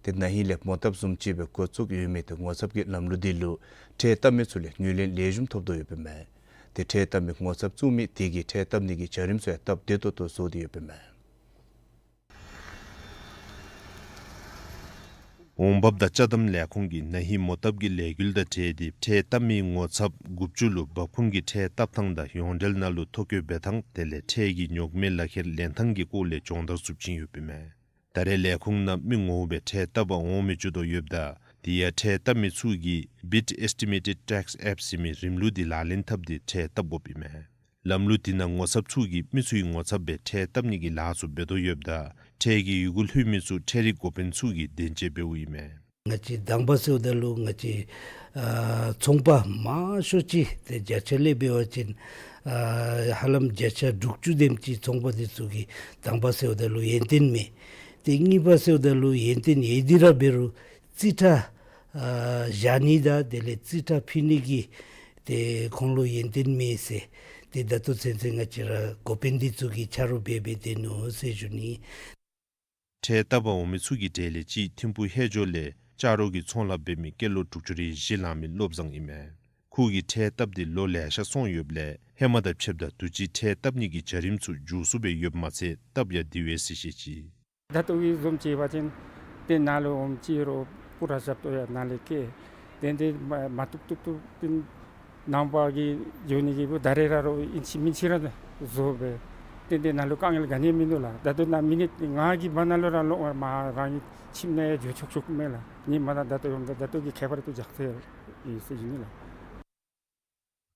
ཏེ་ན་ཧིང་ལས་མོ་བཏབ་བཟུམ་ཅིག་སྦེ་འགོ་བཙུགས་ཡོད་མི་ཏེ་ངོ་ཚབ་ཀྱི་ལམ་ལུགས་འདི་ལུ་ཁྲལ་བཏབ་མི་ཚུ་ལས་ངོས་ལེན་ལེགས་ཤོམ་ཐོབ་དོ་ཡོདཔ་ཨིན་མས། ཏེ་ཁྲལ་བཏབ་མི་ངོ་ཚབ་བཙུགས་མི་དེ་གིས་ཁྲལ་བཏབ་ནི་གི་བྱ་རིམ་ཚུ་ཡང་སྟབས་བདེ་ཏོག་ཏོ་བཟོ་སྟེ་ཡོདཔ་ཨིན་མས། འོང་འབབ་དང་ཅ་དམ་ལས་ཁུངས་ཀྱིས་ན་ཧིང་མོ་བཏབ་ཀྱི་ལས་འགུལ་དང་འབྲེལ་ཏེ་ཁྲལ་བཏབ་མི་ངོ་ཚབ་དགུ་བཅུ་ལུ་འབབ་ཁུངས་ཀྱི་ཁྲལ་བཏབ་ཐངས་དང་ཡོངས་འབྲེལ་ནང་ལུ་ཐོ་བཀོད་འབད་ཐངས་དེ་ལས་ཁྲལ་གྱི་རྙོག་མའི་ལག་ཁྱེར་ལེན་ཐངས་ཀྱི་སྐོར་ལས་སྦྱོང་བརྡར་ཚུ་བྱིན་ཡོདཔ་ཨིན་མས། ད་རེས་ལས་ཁུངས་ནང་མི་ངོ་མ་སྦེ་ཁྲལ་བཏབ་པར་འོང་མི་བཅུ་ཐོག་ཡོདཔ་ད་དེ་ཡང་ཁྲལ་བཏབ་མི་ཚུ་གིས་Bit Estimated Tax App ཟེར་མི་རིམ་ལུགས་འདི་ལག་ལེན་འཐབ་སྟེ་ཁྲལ་བཏབ་དགོཔ་ཨིན་མས། ལམ་ལུགས་འདི་ནང་ངོ་ཚབ་ཚུ་གིས་མི་ཚུའི་ངོ་ཚབ་སྦེ་ཁྲལ་བཏབ་ནི་གི་ལཱ་ཚུ་འབད་དོ་ཡོདཔ་ད་ཁྲལ་གྱི་ཡི་གུ་ལྷོད་མི་ཚུ་ཁྲལ་རིག་འགོ་དཔོན་ཚུ་གིས་བདེན་དཔྱད་འབདཝ་ཨིན་མས། ང་བཅས་དང་པ་ཟེརཝ་ད་ལུ་ང་བཅས་ཨ་ཚོང་པ་མང་ཤོས་ཅིག་ཏེ་བརྒྱ་ཆ་ལས་འབད་བ་ཅིན་ཨ་ཧ་ལམ་བརྒྱ་ཆ་དྲུག་ཅུ་དེམ་ཅིག་ཚོང་པ་འདི་ཚུ་གིས་དང་པ་ཟེརཝ་ད་ལུ་ཡོན་ཏན་མེད། ཏེ་གཉིས་པ་ཟེརཝ་ད་ལུ་ཡོན་ཏན་ཡོད་དེ་ར་འབད་རུང་རྩིས་ཁྲ་ཨ་བཞག་ནི་དང་དེ་ལས་རྩིས་ཁྲ་ཕུལ་ནི་གི་ཏེ་ཁོང་ལུ་ཡོན་ཏན་མེད་ཟེར། ཏེ་ད་ལྟོ་ཚུན་ཚོད་ང་བཅས་ར་འགོ་དཔོན་འདི་ཚུ་གིས་ཆ་རོགས་འབད་འབད་སྡོད་ནུག་ཟེར་ཞུ་ནི། ཁྲལ་བཏབ་པར་འོང་མི་ཚུ་གི་གྲས་ལས་གཅིག་ཐིམ་ཕུག་ཧེ་ཇོ་ལས་ལྕགས་རོགས་ཀྱི་ཚོང་ལཱ་འབད་མི་སྐྱེས་ལོ་དྲུག་ཅུ་རེ་བཞི་ལང་མི་བློ་བཟང་ཨིན་མས། ཁོ་གིས་ཁྲལ་བཏབ་སྟེ་ལོ་ལེ་ཤ་སོང་ཡོདཔ་ལས་ཧེ་མ་དང་ཕྱདཔ་ད་དུས་ཅི་ཁྲལ་བཏབ་ནི་གི་བྱ་རིམ་ཚུ་མགྱོགས་སུ་སྦེ་ཡོདཔ་མ་ཚད་སྟབས་ཡང་བདེ་བས་ཟེར་བཤད་ཅི། ད་ལྟོ་གི་བཟུམ་ཅིག་འབད་བ་ཅིན་ཏེ་ནཱ་ལུ་འོངམ་ཅིག་རུང་སྤུ་ར་ཞབས་ཏོག་ཡང་ནཱ་ལས་བཀལ། ཏེ་འདི་མ་མ་བཏུབ་བཏུབ་བཏུབ་ཏེ་ནངས་པ་གི་འགྱོ་ནི་གི་སྦུག་ད་རེས་ར་རོགས་ཨིན་ཅི་མིན་ཅི་ར་བཟོ་སྦེ་ཏེ་འདི་ནཱ་ལུ་དཀའ་ངལ་ག་ནི་ཡང་མིན་འདུག་ལགས། ད་ལྟོ་ནཱ་མི་ནིཊ་ལྔ་གི་བར་ན་ལུ་ར་ལོག་མར་རང་གི་ཁྱིམ་ནང་འགྱོ་ཆོག་ཆོགཔ་མས་ལགས། ངེའི་མ་ད་ད་ལྟོ་ཡོདཔ་ད་ད་ལྟོ་གི་ཁྱད་པར་ཏེ་འཇགས་ཚར་ཡི་ཟེར་ཞུ་ནི་ལགས།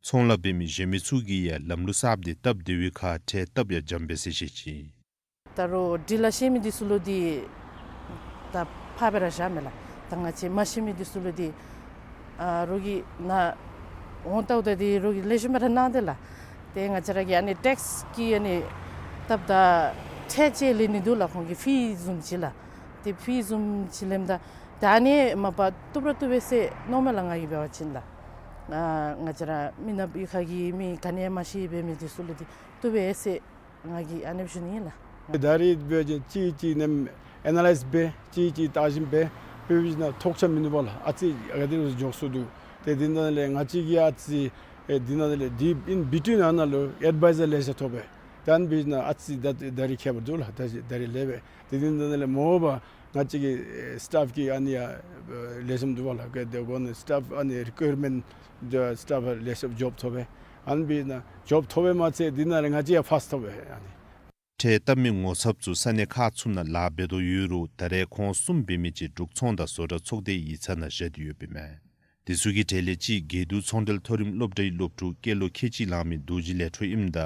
ཚོང་ལཱ་འབད་མི་གཞན་མི་ཚུ་གིས་ཡང་ལམ་ལུགས་གསརཔ་འདི་སྟབས་བདེ་བའི་ཁར་ཁྲལ་བཏབ་ཡང་འཇམ་པས་ཟེར་བཤད་ཅི། ད་རུང་འདི་ལཱ་ཤེས་མི་འདི་ཚུ་ལུ་འདི་ད་ཕར་སྦེ་ར་བཞག་མས་ལགས། ད་ང་བཅས་མ་ཤེས་མི་འདི་ཚུ་ལུ་འདི་ཨ་རོགས་ཀྱིས་ནཱ་འོང་ལྟཝ་ད་འདི་རོགས་ཀྱིས་ལེགས་ཤོམ་སྦེ་ར་གནང་སྟེ་ལགས། ཏེ་ང་བཅས་ར་གི་ཨ་ནི་ཊེགསི་གི་ཨ་ནི་སྟབས་ད་ཁྲལ་ཅིག་ལེན་ནི་འདུག་ལགས། ཁོང་གིས་ཕི་བཟུམ་ཅིག་ལགས། ཏེ་ཕི་བཟུམ་ཅིག་ལེནམ་ད་ད་ཨ་ནི་མ་པ་བཏུབ་ར་བཏུབ་པས་ཟེར་མནོཝ་མས་ལགས། ང་གིས་འབད་བ་ཅིན་ལགས། ང་ང་བཅས་ར་མི་ནགཔ་གཡུས་ཁ་གི་མི་ག་ནི་ཡང་མ་ཤེས་པའི་མི་འདི་ཚུ་ལུ་འདི་བཏུབ་པས་ཟེར་ང་གིས་ཨ་ནེམ་ཞུ་ནི་ཨིན་ལགས། ད་རེས་འབད་བ་ཅིན་གཅིག་གཅིག་ནམ་ཨེ་ན་ལའིཛ་འབད་གཅིག་གཅིག་བརྟག་ཞིབ་འབད་འབད་བ་ཅིན་ཐོགས་ཆགས་མིན་འདུག་པ་ལགས། ཨ་ཙི་ག་དེ་རུང་འགྱོ་སོ་འདུག། ཏེ་འདི་ནང་ལས་ང་བཅས་ཀྱིས་ཨ་ཙི་ཨེ་འདི་ནང་ལས་འདི་in between ཨ་ནཱ་ལུ་ཨེཌ་ཝའི་ཛར་ལེ་ཤ་ཐོབ་པས། ད་ཨ་ནི་འབད་ན་ཨ་ཙི་ད་ད་རེས་ཁྱད་པར་འདུག་ལགས། ད་ད་རེས་ལེགས་པས། ཏེ་འདི་ནང་ལས་མོ་པ་ང་བཅས་ཀྱི་ཨེ་སི་ཊཕ་གི་ཨ་ནི་ཡང་ལེགས་ཤོམ་འདུག་པ་ལགས། ག་དེ་གོ་ནི་སི་ཊཕ་ཨ་ནི་རི་ཀུའི་རི་མེནཊ་སི་ཊཕ་ལེགས་ཤོམ་ཇོབ་ཐོབ་པས། ཨ་ནི་འབད་ན་ཇོབ་ཐོབ་པས་མ་ཚད་འདི་ནང་ལས་ང་བཅས་ཡང་ཕཱསི་ཐོབ་པས། ཨ་ནི་ཁྲལ་བཏབ་མི་ངོ་ཚབ་ཚུ་ས་གནས་ཁག་ཚུ་ནང་ལཱ་འབད་དོ་ཡོད་རུང་ད་རེས་ཁོང་གསུམ་འབད་མི་ཅིག་འབྲུག་ཚོང་དང་བཟོ་གྲྭ་ཚོགས་སྡེ་ཡིག་ཚང་ནང་བཞག་སྟེ་ཡོདཔ་ཨིན་མས། དེ་ཚུ་གི་གྲས་ལས་གཅིག་དགེ་འདུན་ཚོང་འབྲེལ་མཐོ་རིམ་སློབ་གྲྭའི་སློབ་ཕྲུག་སྐྱེས་ལོ་ཁལ་གཅིག་ལང་མི་རྡོ་རྗེ་ལས་འཕྲོ་ཨིནམ་ད་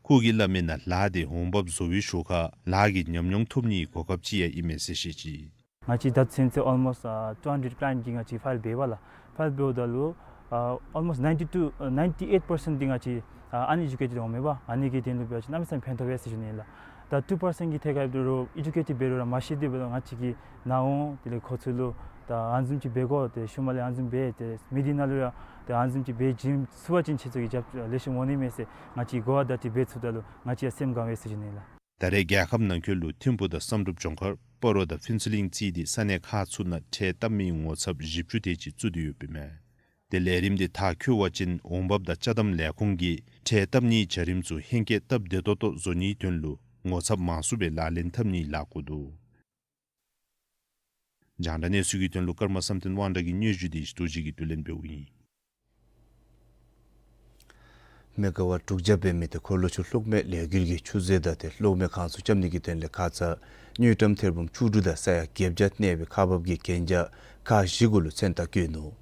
ཁོ་གིས་སླབ་མི་ནང་ལཱ་དེ་འོང་འབབ་བཟོ་བའི་ཞོར་ཁར་ལཱ་གི་ཉམས་མྱོང་ཐོབ་ནིའི་གོ་སྐབས་ཅིག་ཡང་ཨིན་མས་ཟེར་བཤད་ཅི། ང་བཅས་ད་ཚུན་ཚོད་ཨོལ་མོསཊ་ཨ་ཊུ་ཧན་ཌེཌ་ཀི་ལའི་ཡེནཊ་གི་ང་བཅས་ཕའིལ་འབདཝ་ལགས། ཕའིལ་འབདཝ་ད་ལུ་ཨ་ཨོལ་མོསཊ་ནའིན་ཊི་ཊུ་ཨ་ནའིན་ཊི་ཨེཊ་པར་སེནཊ་འདི་ང་བཅས་ཨ་ཨན་ཨེ་ཌུ་ཀེ་ཊེཌ་འོང་མས་པ། ཨ་ནི་གི་དོན་ལུ་འབད་བ་ཅིན་གནམ་མེད་ས་མེད་ཕན་ཐོགས་པས་ཟེར་ཞུ་ནི་ལགས། ད་ཊུ་པར་སེནཊ་གི་ཐད་ཁར་འབད་རུང་ཨེ་ཌུ་ཀེ་ཊེཌ་འབད་རུང་ར་མ་ཤེས་དེ་འབད་རུང་ང་བཅས་ཀྱིས་ནཱ་འོང་དེ་ལས་ཁོ་ཚུ་ལུ་ད་ཨ་ནི་བཟུམ་ཅིག་འབད་དགོ། ཏེ་ཤུལ་མ་ལས་ཨ་ནི་བཟུམ་འབད་དེ་མི་སྡེ་ནང་ལུ་ཡང་ཏེ་ཨ་ནི་བཟུམ་ཅིག་འབད་བྱིན་ཚུགས་པ་ཅིན་ཁྱེད་ཚུ་གིས་རྒྱབ་ལེགས་ཤོམ་འོང་ནི་མས་ཟེར་ང་བཅས་གོ་བ་བརྡ་ཅིག་འབད་ཚུགསཔ་ད་ལུ་ང་བཅས་ཡང་སེམས་དགའ་བས་ཟེར་ཞུ་ནི་ལགས། ད་རེས་རྒྱལ་ཁབ་ནང་འཁོད་ལུ་ཐིམ་ཕུ་དང་བསམ་གྲུབ་ལྗོངས་མཁར་སྤ་རོ་དང་ཕུན་ཚོགས་གླིང་བརྩིས་ཏེ་ས་གནས་ཁག་ཚུ་ནང་ཁྲལ་བཏབ་མི་ངོ་ཚབ་བཞི་བཅུ་དེ་ཅིག་བཙུགས་ཏེ་ཡོདཔ་ཨིན་མས། ཏེ་ལས་རིམ་དེ་མཐར་འཁྱོལ་བ་ཅིན་འོང་འབབ་དང་ཅ་དམ་ལས་ཁུངས་ཀྱིས་ཁྲལ་བཏབ་ནིའི་བྱ་རིམ་ཚུ་ཧེང་སྐལ་སྟབས་བདེ་ཏོག་ཏོ་བཟོ་ནིའི་དོན་ལུ་ངོ་ཚབ་མང་སུ་སྦེ་ལག་ལེན་འཐབ་ནིའི་ལཱ་བཀོད་འདུག། རྒྱང་བསྒྲགས་གནས་ཚུལ་གྱི་དོན་ལུ་ཀརྨ་བསམ་གཏན་དབང་གྲགས་ཀྱི་སྙན་ཞུ་དེ་རྡོ་རྗེ་གིས་བསྡུ་ལེན་འབདཝ་ཨིན། མེ་ག་ཝཊ་དྲུག་བརྒྱ་འབད་མི་དེ་འཁོར་ལོ་ཆུ་གློག་མེ་ལས་འགུལ་གྱི་ཆུ་མཛོད་དང་ཏེ་གློག་མེ་ཁང་ཚུ་རྐྱབ་ནི་གི་དོན་ལས་ཁ་ཙ་དངུལ་ཀྲམ་ཐེར་འབུམ་བཅུ་དྲུག་དང་ས་ཡ་བརྒྱད་བརྒྱ་གནས་པའི་ཁག་འབག་གི་གན་རྒྱ་ཁག་བཞི་གུ་ལུ་མཚན་རྟགས་བཀོད་ནུག།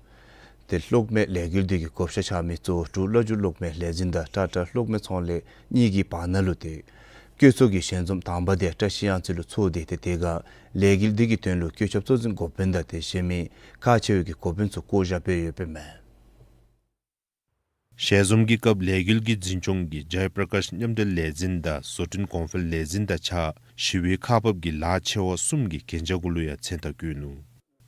ཏེ་གློག་མེ་ལས་འགུལ་འདི་གི་བགོ་བཤའ་འཆང་མི་གཙོ་བོ་འབྲུག་བླ་བརྒྱུད་གློག་མེ་ལས་འཛིན་དང་ཊ་ཊ་གློག་མེ་ཚོང་ལས་གཉིས་ཀྱི་བར་ན་ལུ་ཏེ་བཀོད་ཚོགས་ཀྱི་ཞལ་འཛོམས་དང་པ་དེ་བཀྲ་ཤིས་གཡང་རྩེ་ལུ་ཚོགས་ཏེ་ཏེ་དེ་སྒང་ལས་འགུལ་འདི་གི་དོན་ལུ་བཀོད་ཁྱབ་གཙོ་འཛིན་འགོ་དཔོན་དང་ཏེ་གཞན་མི་ཁག་ཆེ་བའི་གི་འགོ་དཔོན་ཚུ་བསྐོ་བཞག་འབད་ཡོདཔ་ཨིན་མས། ཞལ་འཛོམས་ཀྱི་སྐབས་ལས་འགུལ་གྱི་འཛིན་སྐྱོང་གིས་ཇའི་པྲ་ཀཱཤ་མཉམ་འབྲེལ་ལས་འཛིན་དང་བཟོ་སྐྲུན་གོང་འཕེལ་ལས་འཛིན་དང་གཅིག་ཁར་ཞི་བའི་ཁག་འབག་གི་ལཱ་ཆེ་བ་གསུམ་གྱི་གན་རྒྱ་གུ་ལུ་ཡང་མཚན་རྟགས་བཀོད་ནུག།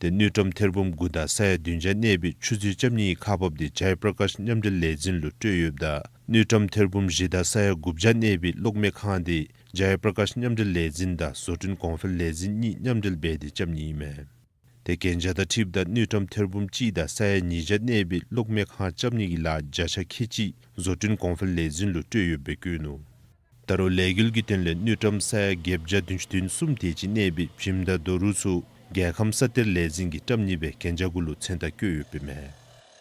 ཏེ་དངུལ་ཀྲམ་ཐེར་འབུམ་དགུ་དང་ས་ཡ་བདུན་བརྒྱ་གནས་པའི་ཆུ་མཛོད་རྐྱབ་ནིའི་ཁག་འབག་དེ་ཇའི་པྲ་ཀཱཤ་མཉམ་འབྲེལ་ལས་འཛིན་ལུ་སྤྲོད་ཡོདཔ་ད་དངུལ་ཀྲམ་ཐེར་འབུམ་བཞི་དང་ས་ཡ་དགུ་བརྒྱ་གནས་པའི་གློག་མེ་ཁང་དེ་ཇའི་པྲ་ཀཱཤ་མཉམ་འབྲེལ་ལས་འཛིན་དང་བཟོ་སྐྲུན་གོང་འཕེལ་ལས་འཛིན་གཉིས་མཉམ་འབྲེལ་འབད་དེ་རྐྱབ་ནི་ཨིན་མས། ཏེ་གན་རྒྱ་དང་འཁྲིལཝ་ད་དངུལ་ཀྲམ་ཐེར་འབུམ་གཅིག་དང་ས་ཡ་ཉིས་བརྒྱ་གནས་པའི་གློག་མེ་ཁང་རྐྱབ་ནི་གི་ལཱ་བརྒྱ་ཆ་ཁལ་གཅིག་བཟོ་སྐྲུན་གོང་འཕེལ་ལས་འཛིན་ལུ་སྤྲོད་ཡོདཔ་སྦེ་བཀོད་ནུག། ད་རུང་ལས་འགུལ་གྱི་དོན་ལས་དངུལ་ཀྲམ་ས་ཡ་བརྒྱད་བརྒྱ་བདུན་ཅུ་དོན་གསུམ་དེ་ཅིག་གནས་པའི་བྱེམ་དང་རྡོ་རུག་ཚུ་རྒྱལ་ཁམས་ས་གཏེར་ལས་འཛིན་གྱིས་བཀྲམ་ནི་སྦེ་གན་རྒྱ་གུ་ལུ་མཚན་རྟགས་བཀོད་ཡོདཔ་ཨིན་མས།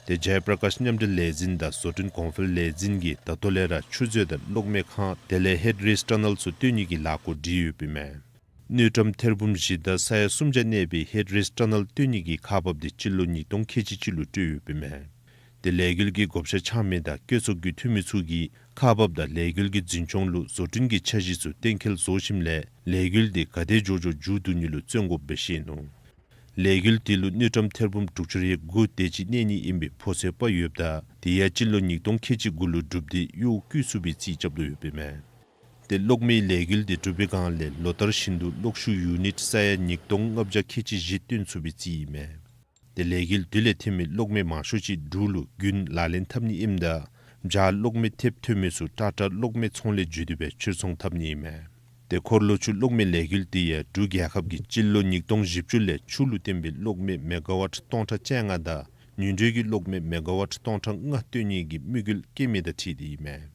ཏེ་ཇའི་པྲ་ཀཱཤ་མཉམ་འབྲེལ་ལས་འཛིན་དང་བཟོ་སྐྲུན་གོང་འཕེལ་ལས་འཛིན་གྱིས་ད་ལྟོ་ལས་ར་ཆུ་མཛོད་དང་གློག་མེ་ཁང་དེ་ལས་ཧེཌ་རེསི་ཊ་ནཱལ་ཚུ་བཏོན་ནི་གི་ལཱ་འགོ་འདྲེན་ཡོདཔ་ཨིན་མས། དངུལ་ཀྲམ་ཐེར་འབུམ་བཞི་དང་ས་ཡ་སུམ་བརྒྱ་གནས་པའི་ཧེཌ་རེསི་ཊ་ནཱལ་བཏོན་ནི་གི་ཁག་འབག་དེ་སྤྱི་ལོ་ཉིས་སྟོང་ཁལ་གཅིག་གཅིག་ལུ་སྤྲོད་ཡོདཔ་ཨིན་མས། ཏེ་ལས་འགུལ་གྱི་བགོ་བཤའ་འཆང་མི་དང་བཀོད་ཚོགས་ཀྱི་འཐུས་མི་ཚུ་གིས་ཁག་འབག་དང་ལས་འགུལ་གྱི་འཛིན་སྐྱོང་ལུ་བཟོ་སྐྲུན་གྱི་འཆར་གཞི་ཚུ་གཏན་འཁེལ་བཟོ་ཞིནམ་ལས་ལས་འགུལ་དེ་ག་དེ་མགྱོགས་མགྱོགས་མཇུག་བསྡུ་ནི་ལུ་བརྩོན་དགོཔ་སྦེ་བཤད་ནུག། ལས་འགུལ་དེ་ལུ་དངུལ་ཀྲམ་ཐེར་འབུམ་དྲུག་ཅུ་རེ་དགུ་དེ་ཅིག་གནས་ནི་ཨིན་པའི་ཕོ་ཚོད་དཔག་ཡོདཔ་ད་དེ་ཡང་སྤྱི་ལོ་ཉིས་སྟོང་ཁལ་གཅིག་དགུ་ལུ་འགྲུབ་སྟེ་གཡོག་བཀོལ་ཚུགས་པའི་རྩིས་རྐྱབ་དོ་ཡོདཔ་ཨིན་མས། ཏེ་གློག་མེའི་ལས་འགུལ་དེ་གྲུབ་པའི་སྒང་ལས་ལོ་ལྟར་བཞིན་དུ་གློག་ཤུགས་ཡུ་ནིཊ་ས་ཡ་ཉིས་སྟོང་ལྔ་བརྒྱ་ཁལ་གཅིག་བཞི་བཏོན་ཚུགས་པའི་རྩིས་ཨིན་མས། ཏེ་ལས་འགུལ་དེ་ལས་ཐོན་མི་གློག་མེ་མང་ཤོས་ཅིག་འབྲུག་ལུ་རྒྱུན་ལག་ལེན་འཐབ་ནི་ཨིནམ་ད་བྱཱར་གློག་མེ་ཐེབས་ཐོན་མི་ཚུ་ཊ་ཊ་གློག་མེ་ཚོང་ལས་བརྒྱུད་དེ་སྦེ་ཕྱིར་ཚོང་འཐབ་ནི་ཨིན་མས། ཏེ་འཁོར་ལོ་ཆུ་གློག་མེ་ལས་འགུལ་དེ་ཡང་འབྲུག་རྒྱལ་ཁབ་ཀྱིས་སྤྱི་ལོ་ཉིས་སྟོང་བཞི་བཅུ་ལས་ཆུ་ལུ་བརྟེན་པའི་གློག་མེ་མེ་ག་ཝཊ་སྟོང་ཕྲག་བཅོ་ལྔ་དང་ཉུང་འབྲིང་གི་གློག་མེ་མེ་ག་ཝཊ་སྟོང་ཕྲག་ལྔ་བཏོན་ནི་གི་དམིགས་ཡུལ་བསྐྱེད་མི་དང་འཁྲིལ་ཏེ་ཨིན་མས།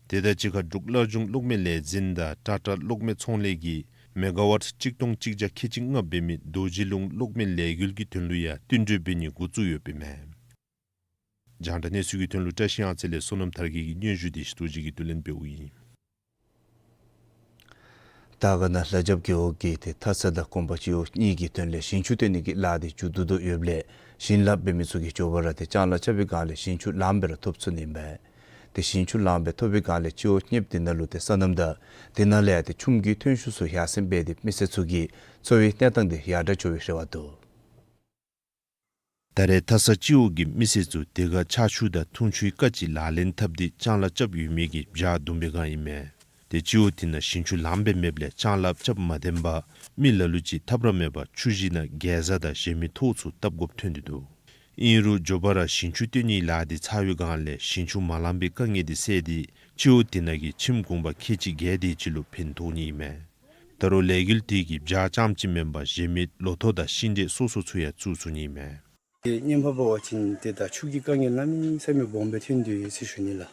དེ་དང་གཅིག་ཁར་འབྲུག་བླ་བརྒྱུད་གློག་མེ་ལས་འཛིན་དང་ཊ་ཊ་གློག་མེ་ཚོང་ལས་ཀྱིས་མེ་ག་ཝཊ་གཅིག་སྟོང་གཅིག་བརྒྱ་ཁལ་གཅིག་ལྔ་འབད་མི་རྡོ་རྗེ་ལུང་གློག་མེ་ལས་འགུལ་གྱི་དོན་ལུ་ཡང་བསྟུན་གྲོས་འབད་ནི་འགོ་བཙུགས་ཡོདཔ་ཨིན་མས། རྒྱང་བསྒྲགས་གནས་ཚུལ་གྱི་དོན་ལུ་བཀྲ་ཤིས་གཡང་རྩེ་ལས་བསོད་ནམས་དར་རྒྱས་ཀྱི་སྙན་ཞུ་དེ་རྡོ་རྗེ་གིས་བསྡུ་ལེན་འབདཝ་ཨིན། དར་དཀར་ན་ལྷ་རྒྱབ་རྒེད་འོག་གིས་ཏེ་ཐ་ས་དང་ཀོམ་པ་སྤྱི་འོག་གཉིས་ཀྱི་དོན་ལས་ཞིང་ཆུ་བཏོན་ནི་གི་ལཱ་དེ་མཇུག་བསྡུ་དོ་ཡོདཔ་ལས་ཞིང་ལཱ་འབད་མི་ཚུ་གིས་མགྱོགས་པ་ར་ཏེ་ལྕང་ལཱ་རྐྱབ་པའི་སྒང་ལས་ཞིང་ཆུ་ལངམ་སྦེ་ར་ཐོབ་ཚུགས་ནི་ཨིན་པས། ཏེ་ཞིང་ཆུ་ལངམ་སྦེ་ཐོབ་པའི་སྒང་ལས་སྤྱི་འོག་གཉིས་པོ་དེ་ནང་ལུ་ཏེ་སོ་ནམ་དང་དེ་ནང་ལས་ཡང་ཏེ་ཆུམ་གྱི་ཐོན་ཤུགས་ཚུ་ཡར་སེང་འབད་དེ་མི་སེར་ཚུ་གི་འཚོ་བའི་གནས་སྟངས་དེ་ཡར་དྲག་འགྱོ་བའི་རེ་བ་འདུག། ད་རེས་ཐ་ས་སྤྱི་འོག་གི་མི་སེར་ཚུ་དེ་ཁར་ཆར་ཆུ་དང་འཐུང་ཆུའི་དཀའ་སྤྱད་ལག་ལེན་འཐབ་སྟེ་ལྕང་ལཱ་རྐྱབ་ཡོད་མི་གིས་བྱཱར་བརྡུང་པའི་སྒང་ཨིན་མས། ཏེ་སྤྱི་འོག་དེ་ནང་ཞིང་ཆུ་ལངམ་སྦེ་མེདཔ་ལས་ལྕང་ལཱ་རྐྱབ་མ་བཏུབ་པར་མི་ལ་ལུ་ཅིག་ཐབས་ར་མེད་པར་ཆུ་གཞི་ནང་གེ་ཛ་དང་གཞན་མི་ཐོག་ཚུ་བཏབ་དགོཔ་ཐོན་ཏེ་འདུག། ཨིན་རུང་མགྱོགས་པ་ར་ཞིང་ཆུ་བཏོན་ནིའི་ལཱ་དེ་ཚར་བའི་སྒང་ལས་ཞིང་ཆུ་མ་ལང་པའི་དཀའ་ངལ་དེ་སེལ་ཏེ་སྤྱི་འོག་དེ་ནང་གི་ཁྱིམ་གུང་པ་ཁལ་གཅིག་བརྒྱད་དེ་ཅིག་ལུ་ཕན་ཐོགས་ནི་ཨིན་མས། ད་རུང་ལས་འགུལ་དེ་གིས་བྱཱ་རྐྱངམ་གཅིག་མེན་པར་གཞན་མི་ལོ་ཐོག་དང་ཤིང་འབྲས་སོ་སོ་ཚུ་ཡང་བཙུགས་ཚུགས་ནི་ཨིན་མས། ཏེ་བརྙན་ཕབ་འབད་བ་ཅིན་ཏེ་ད་ཆུ་གི་དཀའ་ངལ་གནམ་མེད་ས་མེད་སྦོམ་སྦེ་ཐོན་དོ་ཡོད་ཟེར་ཞུ་ནི་ལགས།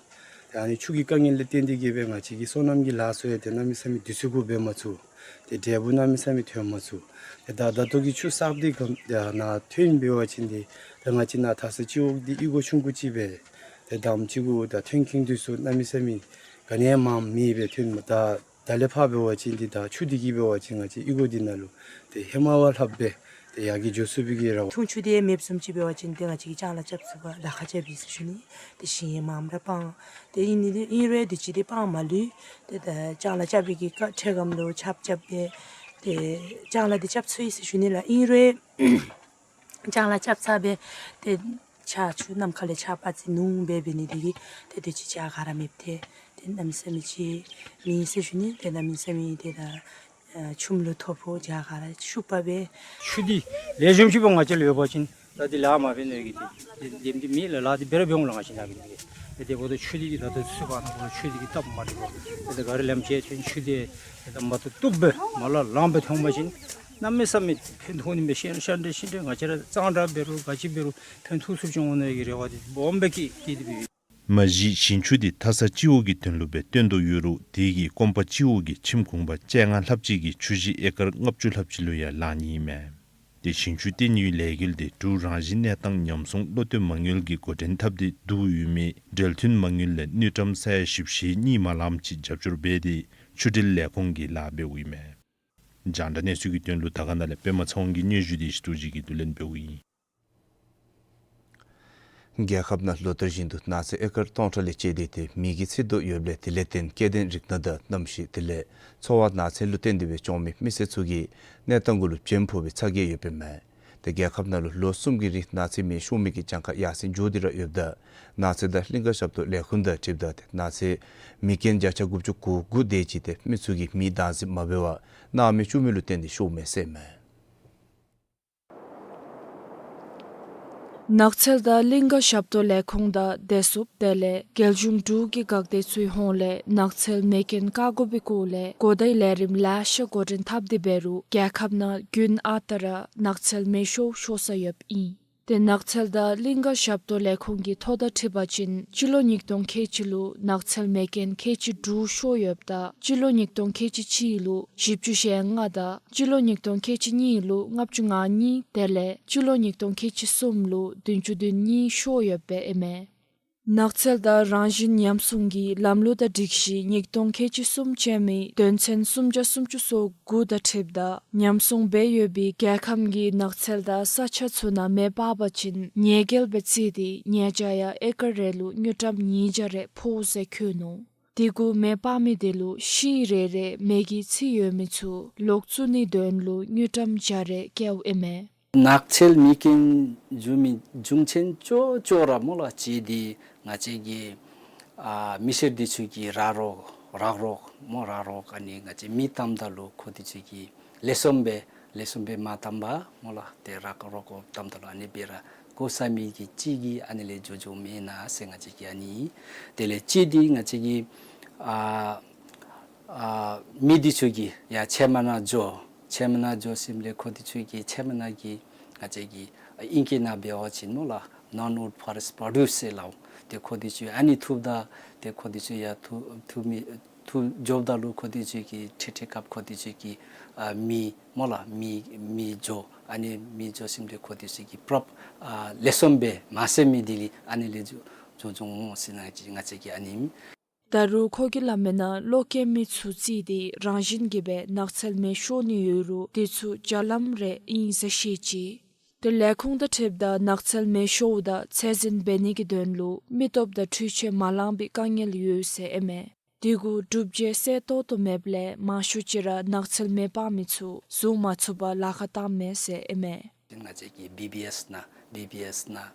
ཏེ་ཨ་ནི་ཆུ་གི་དཀའ་ངལ་ལས་བརྟེན་ཏེ་གིས་སྦེ་ང་བཅས་ཀྱི་སོ་ནམ་གྱི་ལཱ་ཚུ་ཡང་ཏེ་གནམ་མེད་ས་མེད་དུས་ཚོད་འགོར་སྦེ་མ་ཚུགས། ཏེ་འབྲས་བུ་གནམ་མེད་ས་མེད་ཐོན་མ་ཚུགས། ཏེ་ད་ད་ལྟོ་གི་ཆུ་གསརཔ་འདི་གམ་ཏེ་ནཱ་ཐོན་འབད་བ་ཅིན་ཏེ་ད་ང་བཅས་ནཱ་ཐ་ས་སྤྱི་འོག་འདི་གཡུས་སྒོ་ཆུང་ཀུ་ཅིག་སྦེ་ཏེ་འདམ་ཅིག་གུ་ད་ཐོན་ཁུངས་དེ་ཚུ་གནམ་མེད་ས་མེད་ག་ནི་ཡང་མངམ་མེད་སྦེ་ཐོན་མ་ད་ད་ལས་ཕར་འབད་བ་ཅིན་འདི་ད་ཆུ་འདི་གིས་འབད་བ་ཅིན་ང་བཅས་གཡུས་སྒོ་འདི་ནང་ལུ་ཏེ་ཧེ་མ་བ་ལྷགཔ་སྦེ་ཏེ་ཡར་རྒྱས་འགྱོ་ཚུགས་པའི་གི་ར་བ། འཐུང་ཆུ་འདི་མེདཔ་བཟུམ་ཅིག་འབད་བ་ཅིན་ཏེ་ང་བཅས་ཀྱིས་ལྕང་ལཱ་རྐྱབ་ཚུགས་པར་ལཱ་ཁག་རྐྱབ་ཨིན་ཟེར་ཞུ་ནི། ཏེ་ཞིང་ཡང་མངམ་ར་སྤང་། ཏེ་ཨིན་ནི་འདི་ཨིན་རུང་དུས་ཅི་འདི་སྤང་མ་ལུས། ཏེ་ད་ལྕང་ལཱ་རྐྱབ་པའི་གི་སྐབས་འཕྲལ་ཁམས་ལུ་ཆརཔ་རྐྱབ་སྦེ་ཏེ་ལྕང་ལཱ་འདི་རྐྱབ་ཚུགས་ཡི་ཟེར་ཞུ་ནི་ལགས། ཨིན་རུང་ལྕང་ལཱ་རྐྱབ་ཚར་སྦེ་ཏེ་ཆར་ཆུ་ནམ་མཁའ་ལས་ཆརཔ་ཨ་ཙི་ཉུང་སྦེ་འབད་ནི་འདི་གིས་ཏེ་དུས་ཅི་བྱཱ་ག་ར་མེདཔ་ཏེ་ཏེ་གནམ་མེད་ས་མེད་ཅིག་མེད་ཟེར་ཞུ་ནི། ཏེ་གནམ་མེད་ས་མེད་ཏེ་ད་ཨ་ཆུམ་ལུ་ཐོ་ཕོག་བྱཱ་ག་ར་ཤུགས་པ་སྦེ། ཆུ་འདི་ལེགས་ཤོམ་ཅིག་འབད་ང་བཅས་ལུ་ཡོད་པ་ཅིན་ད་འདི་ལཱ་མ་འབད་ནི་གི་ཏེ་འདི་འདི་མི་ལ་ལཱ་འདི་འབད་ར་འབད་འོང་ལགས། ང་བཅས་ནང་གི་འདི་ཏེ་དེ་འབདཝ་ད་ཆུ་འདི་གིས་ད་ལྟོ་ཚུ་བ་ན་ཁོ་ཆུ་འདི་གིས་སྟབས་མ་རིག་པར་ཏེ་ད་ག་ར་ལམ་ཅིག་ཐོན་ཆུ་འདི་ད་མ་ཐོབ་བཏུབ་སྦེ་མ་ལ་ལངམ་སྦེ་ཐོན་པ་ཅིན་གནམ་མེད་ས་མེད་ཕན་ཐོགས་ནི་མས། ཤིང་ཤིང་འབྲས་ཤིང་འབྲས་ང་བཅས་ར་གཙང་སྦྲ་འབད་རུང་ག་ཅི་འབད་རུང་ཕན་ཐོགས་ཚུགསཔ་ཅིག་འོང་ནི་གི་རེ་བ་འདི་སྦོམ་སྦེ་བསྐྱེད་དེ་སྦེ་ཡོད། མ་གཞི་ཞིང་ཆུ་འདི་ཐ་ས་སྤྱི་འོག་གི་དོན་ལུ་སྦེ་བཏོན་དོ་ཡོད་རུང་དེ་གིས་ཀོམ་པ་སྤྱི་འོག་གི་ཁྱིམ་གུང་པ་བཅོ་ལྔ་ལྷགཔ་ཅིག་གི་ཆུ་བཞི་ཨེ་ཀར་ལྔ་བཅུ་ལྷགཔ་ཅིག་ལུ་ཡང་ལང་ནི་ཨིན་མས། ཏེ་ཞིང་ཆུ་བཏོན་ནིའི་ལས་འགུལ་འདི་འབྲུག་རང་བཞིན་གནས་སྟངས་ཉམས་སྲུང་བློ་གཏད་མ་དངུལ་གྱིས་འགོ་འདྲེན་འཐབ་སྟེ་བསྡུ་ཡོད་མི་འབྲེལ་མཐུན་མ་དངུལ་ལས་དངུལ་ཀྲམ་ས་ཡ་བཞི་བཅུ་ཞེ་གཉིས་མ་ལངམ་ཅིག་རྒྱབ་སྐྱོར་འབད་དེ་ཆུ་འབྲེལ་ལས་ཁུངས་ཀྱིས་ལཱ་འབདཝ་ཨིན་མས། རྒྱང་བསྒྲགས་གནས་ཚུལ་གྱི་དོན་ལུ་དར་དཀར་ན་ལས་པདྨ་ཚེ་དབང་གི་སྙན་ཞུ་དེ་ཞི་ཏོག་ཅིག་གིས་བསྡུ་ལེན་འབདཝ་ཨིན། རྒྱལ་ཁབ་ནང་ལོ་ལྟར་བཞིན་དུ་ནགས་ཚལ་ཨེ་ཀར་སྟོང་ཕྲག་ལས་བཅད་དེ་ཏེ་མེ་གི་འཚིག་དོགས་ཡོདཔ་ལས་དེ་ལས་བརྟེན་སྐྱེ་ལྡན་རིགས་སྣ་དང་གནམ་གཤིས་དེ་ལས་འཚོ་བ་ནགས་ཚལ་ལུ་བརྟེན་ཏེ་སྦེ་སྐྱོང་མི་མི་སེར་ཚུ་གི་གནས་སྟངས་གུ་ལུ་བྱེམ་ཕོག་པའི་ཚ་གྱང་ཡོདཔ་ཨིན་མས། ཏེ་རྒྱལ་ཁབ་ནང་ལུ་ལོ་གསུམ་གྱི་རིང་ནགས་ཚལ་མེ་ཤོར་མི་གི་གྱངས་ཁ་ཡར་སེང་འགྱོ་སྟེ་ར་ཡོདཔ་ད་ནགས་ཚལ་དང་གླིང་ཀ་ཞབས་ཏོག་ལས་ཁུངས་དང་འཁྲིལཝ་ད་ཏེ་ནགས་ཚལ་མེ་རྐྱེན་བརྒྱ་ཆ་དགུ་བཅུ་གོ་དགུ་དེ་ཅིག་ཏེ་མི་ཚུ་གིས་མེ་བདག་འཛིན་མ་འབད་བར་གནམ་མེ་ཆུ་མེ་ལུ་བརྟེན་ཏེ་ཤོརཝ་མས་ཟེར་ཨིན་མས། ནགས་ཚལ་དང་གླིང་ཀ་ཞབས་ཏོག་ལས་ཁུངས་དང་བདེ་སྲུངཔ་དེ་ལས་རྒྱལ་གཞུང་འབྲུག་གི་འགག་སྡེ་ཚུའི་ཧོངས་ལས་ནགས་ཚལ་མེ་རྐྱེན་བཀག་དགོ་པའི་སྐོར་ལས་གོ་བརྡའི་ལས་རིམ་ལེ་ཤ་འགོ་འདྲེན་འཐབ་སྟེ་འབད་རུང་རྒྱལ་ཁབ་ནང་དགུན་ཨ་རྟག་ར་ནགས་ཚལ་མེ་ཤོར་ཤོར་ས་ཡོདཔ་ཨིན། ཏེ་ནགས་ཚལ་དང་གླིང་ཀ་ཞབས་ཏོག་ལས་ཁུངས་ཀྱི་ཐོ་དང་འཁྲིལ་བ་ཅིན་སྤྱི་ལོ་ཉིས་སྟོང་ཁལ་གཅིག་ལུ་ནགས་ཚལ་མེ་རྐྱེན་ཁལ་གཅིག་དྲུག་ཤོར་ཡོདཔ་ད་སྤྱི་ལོ་ཉིས་སྟོང་ཁལ་གཅིག་གཅིག་ལུ་བཞི་བཅུ་ཞེ་ལྔ་དང་སྤྱི་ལོ་ཉིས་སྟོང་ཁལ་གཅིག་གཉིས་ལུ་ལྔ་བཅུ་ང་གཉིས་དེ་ལས་སྤྱི་ལོ་ཉིས་སྟོང་ཁལ་གཅིག་གསུམ་ལུ་བདུན་ཅུ་དོན་གཉིས་ཤོར་ཡོདཔ་ཨིན་མས། ནགས་ཚལ་དང་རང་བཞིན་ཉམས་སྲུང་གི་ལམ་ལུགས་དང་སྒྲིག་གཞི་ཉིས་སྟོང་ཁལ་གཅིག་གསུམ་ཅན་མའི་དོན་ཚན་སུམ་བརྒྱ་སུམ་ཅུ་སོ་དགུ་དང་འཁྲིལཝ་ད་ཉམས་སྲུང་འབད་ཡོད་པའི་རྒྱལ་ཁམས་ཀྱི་ནགས་ཚལ་དང་ས་ཆ་ཚུ་ནང་མེ་སྤར་བ་ཅིན་ཉེས་འགེལ་སྦེ་བརྩིས་ཏེ་ཉེས་བྱ་ཡང་ཨེ་ཀར་རེ་ལུ་དངུལ་ཀྲམ་ཉིས་བརྒྱ་རེ་ཕོག་ཟེར་བཀོད་ནུག། དེ་གུ་མེ་སྤར་མི་དེ་ལུ་ཤིང་རེ་རེ་མེ་གིས་འཚིག་ཡོད་མི་ཚུ་ལོག་བཙུགས་ནིའི་དོན་ལུ་དངུལ་ཀྲམ་བརྒྱ་རེ་བཀལཝ་ཨིན་མས། ནགས་ཚལ་མེ་རྐྱེན་འབྱུང་མི་འབྱུང་ཆེན་ཅོག་ཅོག་ར་སྨོ་ལགས་ཅིག་འདི་ང་བཅས་ཀྱི་ཨ་མི་སེར་འདི་ཚུ་གིས་ར་རོག་རག་རོག་སྨོ་རག་རོག་ཨ་ནི་ང་བཅས་མེ་བཏངམ་ད་ལུ་ཁོང་འདི་ཚུ་གིས་ལེགས་ཤོམ་སྦེ་ལེགས་ཤོམ་སྦེ་མ་བཏངམ་སྨོ་ལགས། ཏེ་རག་རོག་གུ་བཏངམ་ད་ལུ་ཨ་ནི་སྦེ་ར་གོ་ས་མེད་ཀྱི་ཅིག་གིས་ཨ་ནི་ལས་འགྱོ་འགྱོཝ་མེན་ན་ཟེར་ང་བཅས་ཀྱིས་ཨ་ནི། དེ་ལས་ཅིག་འདི་ང་བཅས་ཀྱི་ཨ་ཨ་མི་འདི་ཚུ་གིས་ཡར་ཕྱེ་མ་ནང་འགྱོ་ཕྱེ་མ་ནང་འགྱོ་ཞིནམ་ལས་ཁོང་འདི་ཚུ་གིས་ཕྱེ་མ་ནང་གི་ང་བཅས་ཀྱི་ཨ་ཨིང་སྐད་ནང་འབད་བ་ཅིན་སྨོ་ལགས་ནོན་ཝུཌ་ཕོ་རེསཊ་པོར་ཌིའུསི་ཟེར་སླབ་འོང་། ཏེ་ཁོང་འདི་ཚུ་ཨ་ནི་འཐུཝ་ད་ཏེ་ཁོང་འདི་ཚུ་ཡར་འཐུ་འཐུ་མི་འཐུ་འགྱོཝ་ད་ལུ་ཁོང་འདི་ཚུ་གིས་ཁྲིག་ཁྲི་ཁབ་ཁོང་འདི་ཚུ་གིས་ཨ་མེ་སྨོ་ལགས་མེ་མེ་འགྱོ་ཨ་ནི་མེ་འགྱོ་ཞིནམ་ལས་ཁོང་འདི་ཚུ་གིས་པོརོབ་ཨ་ལེགས་ཤོམ་སྦེ་མ་བསལ་མི་དེ་ལས་ཨ་ནི་ལས་འགྱོ་འགྱོ་འོང་ཟེར་ང་བཅས་ང་བཅས་ཀྱིས་ཨ་ནི། ད་རུང་ཁོ་གིས་སླབ་མི་ནང་གློག་སྐྱེལ་མི་ཚུ་བརྩིས་ཏེ་རང་བཞིན་གྱིས་སྦེ་ནགས་ཚལ་མེ་ཤོར་ནི་ཡོད་རུང་དེ་ཚུ་བརྒྱ་ལམ་རེ་ཨིན་ཟེར་བཤད་ཅི། ཏེ་ལས་ཁུངས་དང་འཁྲིལཝ་ད་ནགས་ཚལ་མེ་ཤོརཝ་ད་ཚད་འཛིན་འབད་ནི་གི་དོན་ལུ་མི་སྟོབས་དང་འཕྲུལ་ཆས་མ་ལང་པའི་དཀའ་ངལ་ཡོད་ཟེར་ཨིན་མས། དེ་གུ་སྒྲུབ་བྱེད་གསལ་ཏོག་ཏོ་མེདཔ་ལས་མང་ཤོས་ཅིག་ར་ནགས་ཚལ་མེ་སྤར་མི་ཚུ་བཟུང་མ་ཚུགས་པར་ལཱ་ཁག་བཏངམ་མས་ཟེར་ཨིན་མས། ང་བཅས་ཀྱི་བི་བི་ཨེསི་ནང་བི་བི་ཨེསི་ནང་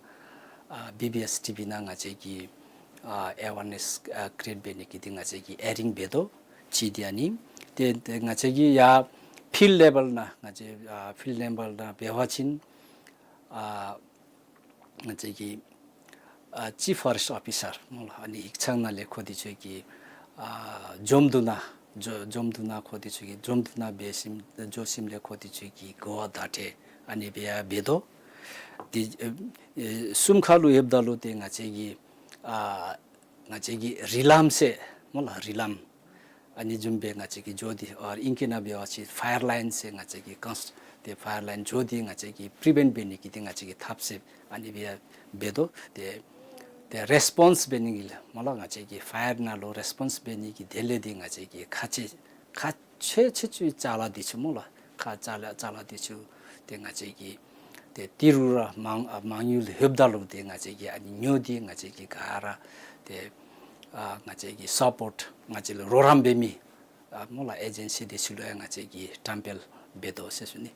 ཨ་བི་བི་ཨེསི་ཊི་བི་ནང་ང་བཅས་ཀྱིས་ཨ་ཨེ་ཝེར་ནེསི་ཨ་ཀི་རི་ཨེཊ་འབད་ནི་གི་འདི་ང་བཅས་ཀྱིས་ཨེ་རིང་འབད་དོ། ཅིག་འདི་ཨ་ནི་ཏེ་ཏེ་ང་བཅས་ཀྱིས་ཡར་ཕིལཌ་ལེ་བཱལ་ནང་ང་བཅས་ཨ་ཕིལཌ་ལེ་བཱལ་ནང་འབད་བ་ཅིན་ཨ་ ང་བཅས་ཀྱི་ཨ་ཅིཕ་ཕོ་རེསཊ་ཨོ་ཕི་སར་སྨོ་ལགས། ཨ་ནི་ཡིག་ཚང་ནང་ལས་ཁོ་དེ་ཚུ་གིས་ཨ་འཛོམས་འདུ་ནང་འཛོ་འཛོམས་འདུ་ནང་ཁོ་དེ་ཚུ་གིས་འཛོམས་འདུ་ནང་འབད་ཞིནམ་འགྱོ་ཞིནམ་ལས་ཁོ་དེ་ཚུ་གིས་གོ་བ་བརྡ་སྤྲོད་ཨ་ནི་སྦེ་ཡང་འབད་དོ། དེ་ཨེ་ཨེ་གསུམ་ཁར་ལུ་ཡོདཔ་ད་ལུ་ཏེ་ང་བཅས་ཀྱི་ཨ་ང་བཅས་ཀྱི་རི་ལམ་ཟེར་སྨོ་ལགས། རི་ལམ་ཨ་ནི་བཟུམ་སྦེ་ང་བཅས་ཀྱིས་འགྱོ་སྟེ་ཨ་ཨིང་སྐད་ནང་འབད་བ་ཅིན་ཕ་ཡར་ལའིན་ཟེར་ང་བཅས་ཀྱིས་ཀོནསི་ཏེ་ཕ་ཡར་ལའིན་འགྱོ་སྟེ་ང་བཅས་ཀྱིས་པི་རི་བེནཊ་འབད་ནི་གི་ཏེ་ང་བཅས་ཀྱིས་ཐབས་ཟད་ཨ་ནི་སྦེ་ཡང་འབད་དོ། ཏེ་ཏེ་རེསི་པོནསི་འབད་ནི་གི་ལགས་སྨོ་ལགས། ང་བཅས་ཀྱིས་ཕ་ཡར་ནང་ལུ་རེསི་པོནསི་འབད་ནི་གི་དོན་ལས་ཏེ་ང་བཅས་ཀྱིས་ཁག་ཆེ་ཁག་ཆེ་ཆེ་ཆེ་ཅ་ལ་འདི་ཚུ་སྨོ་ལགས། ཁག་ཅ་ལ་ཅ་ལ་འདི་ཚུ་ཏེ་ང་བཅས་ཀྱིས་ཏེ་ཏི་རུ་ར་མང་ཨ་མང་ཉུང་ལུ་ལྷོདཔ་ད་ལུ་ཏེ་ང་བཅས་ཀྱིས་ཨ་ནི་ཉོ་སྟེ་ང་བཅས་ཀྱིས་ག་ར་ཏེ་ཨ་ང་བཅས་ཀྱིས་སཔོཊ་ང་བཅས་ལུ་རོགས་རམ་འབད་མི་ཨ་སྨོ་ལགས་ཨེ་ཇེན་སི་འདི་ཚུ་ལུ་ཡང་ང་བཅས་ཀྱིས་བཀྲམ་སྤེལ་འབད་དོ་ཟེར་ཞུ་ནི།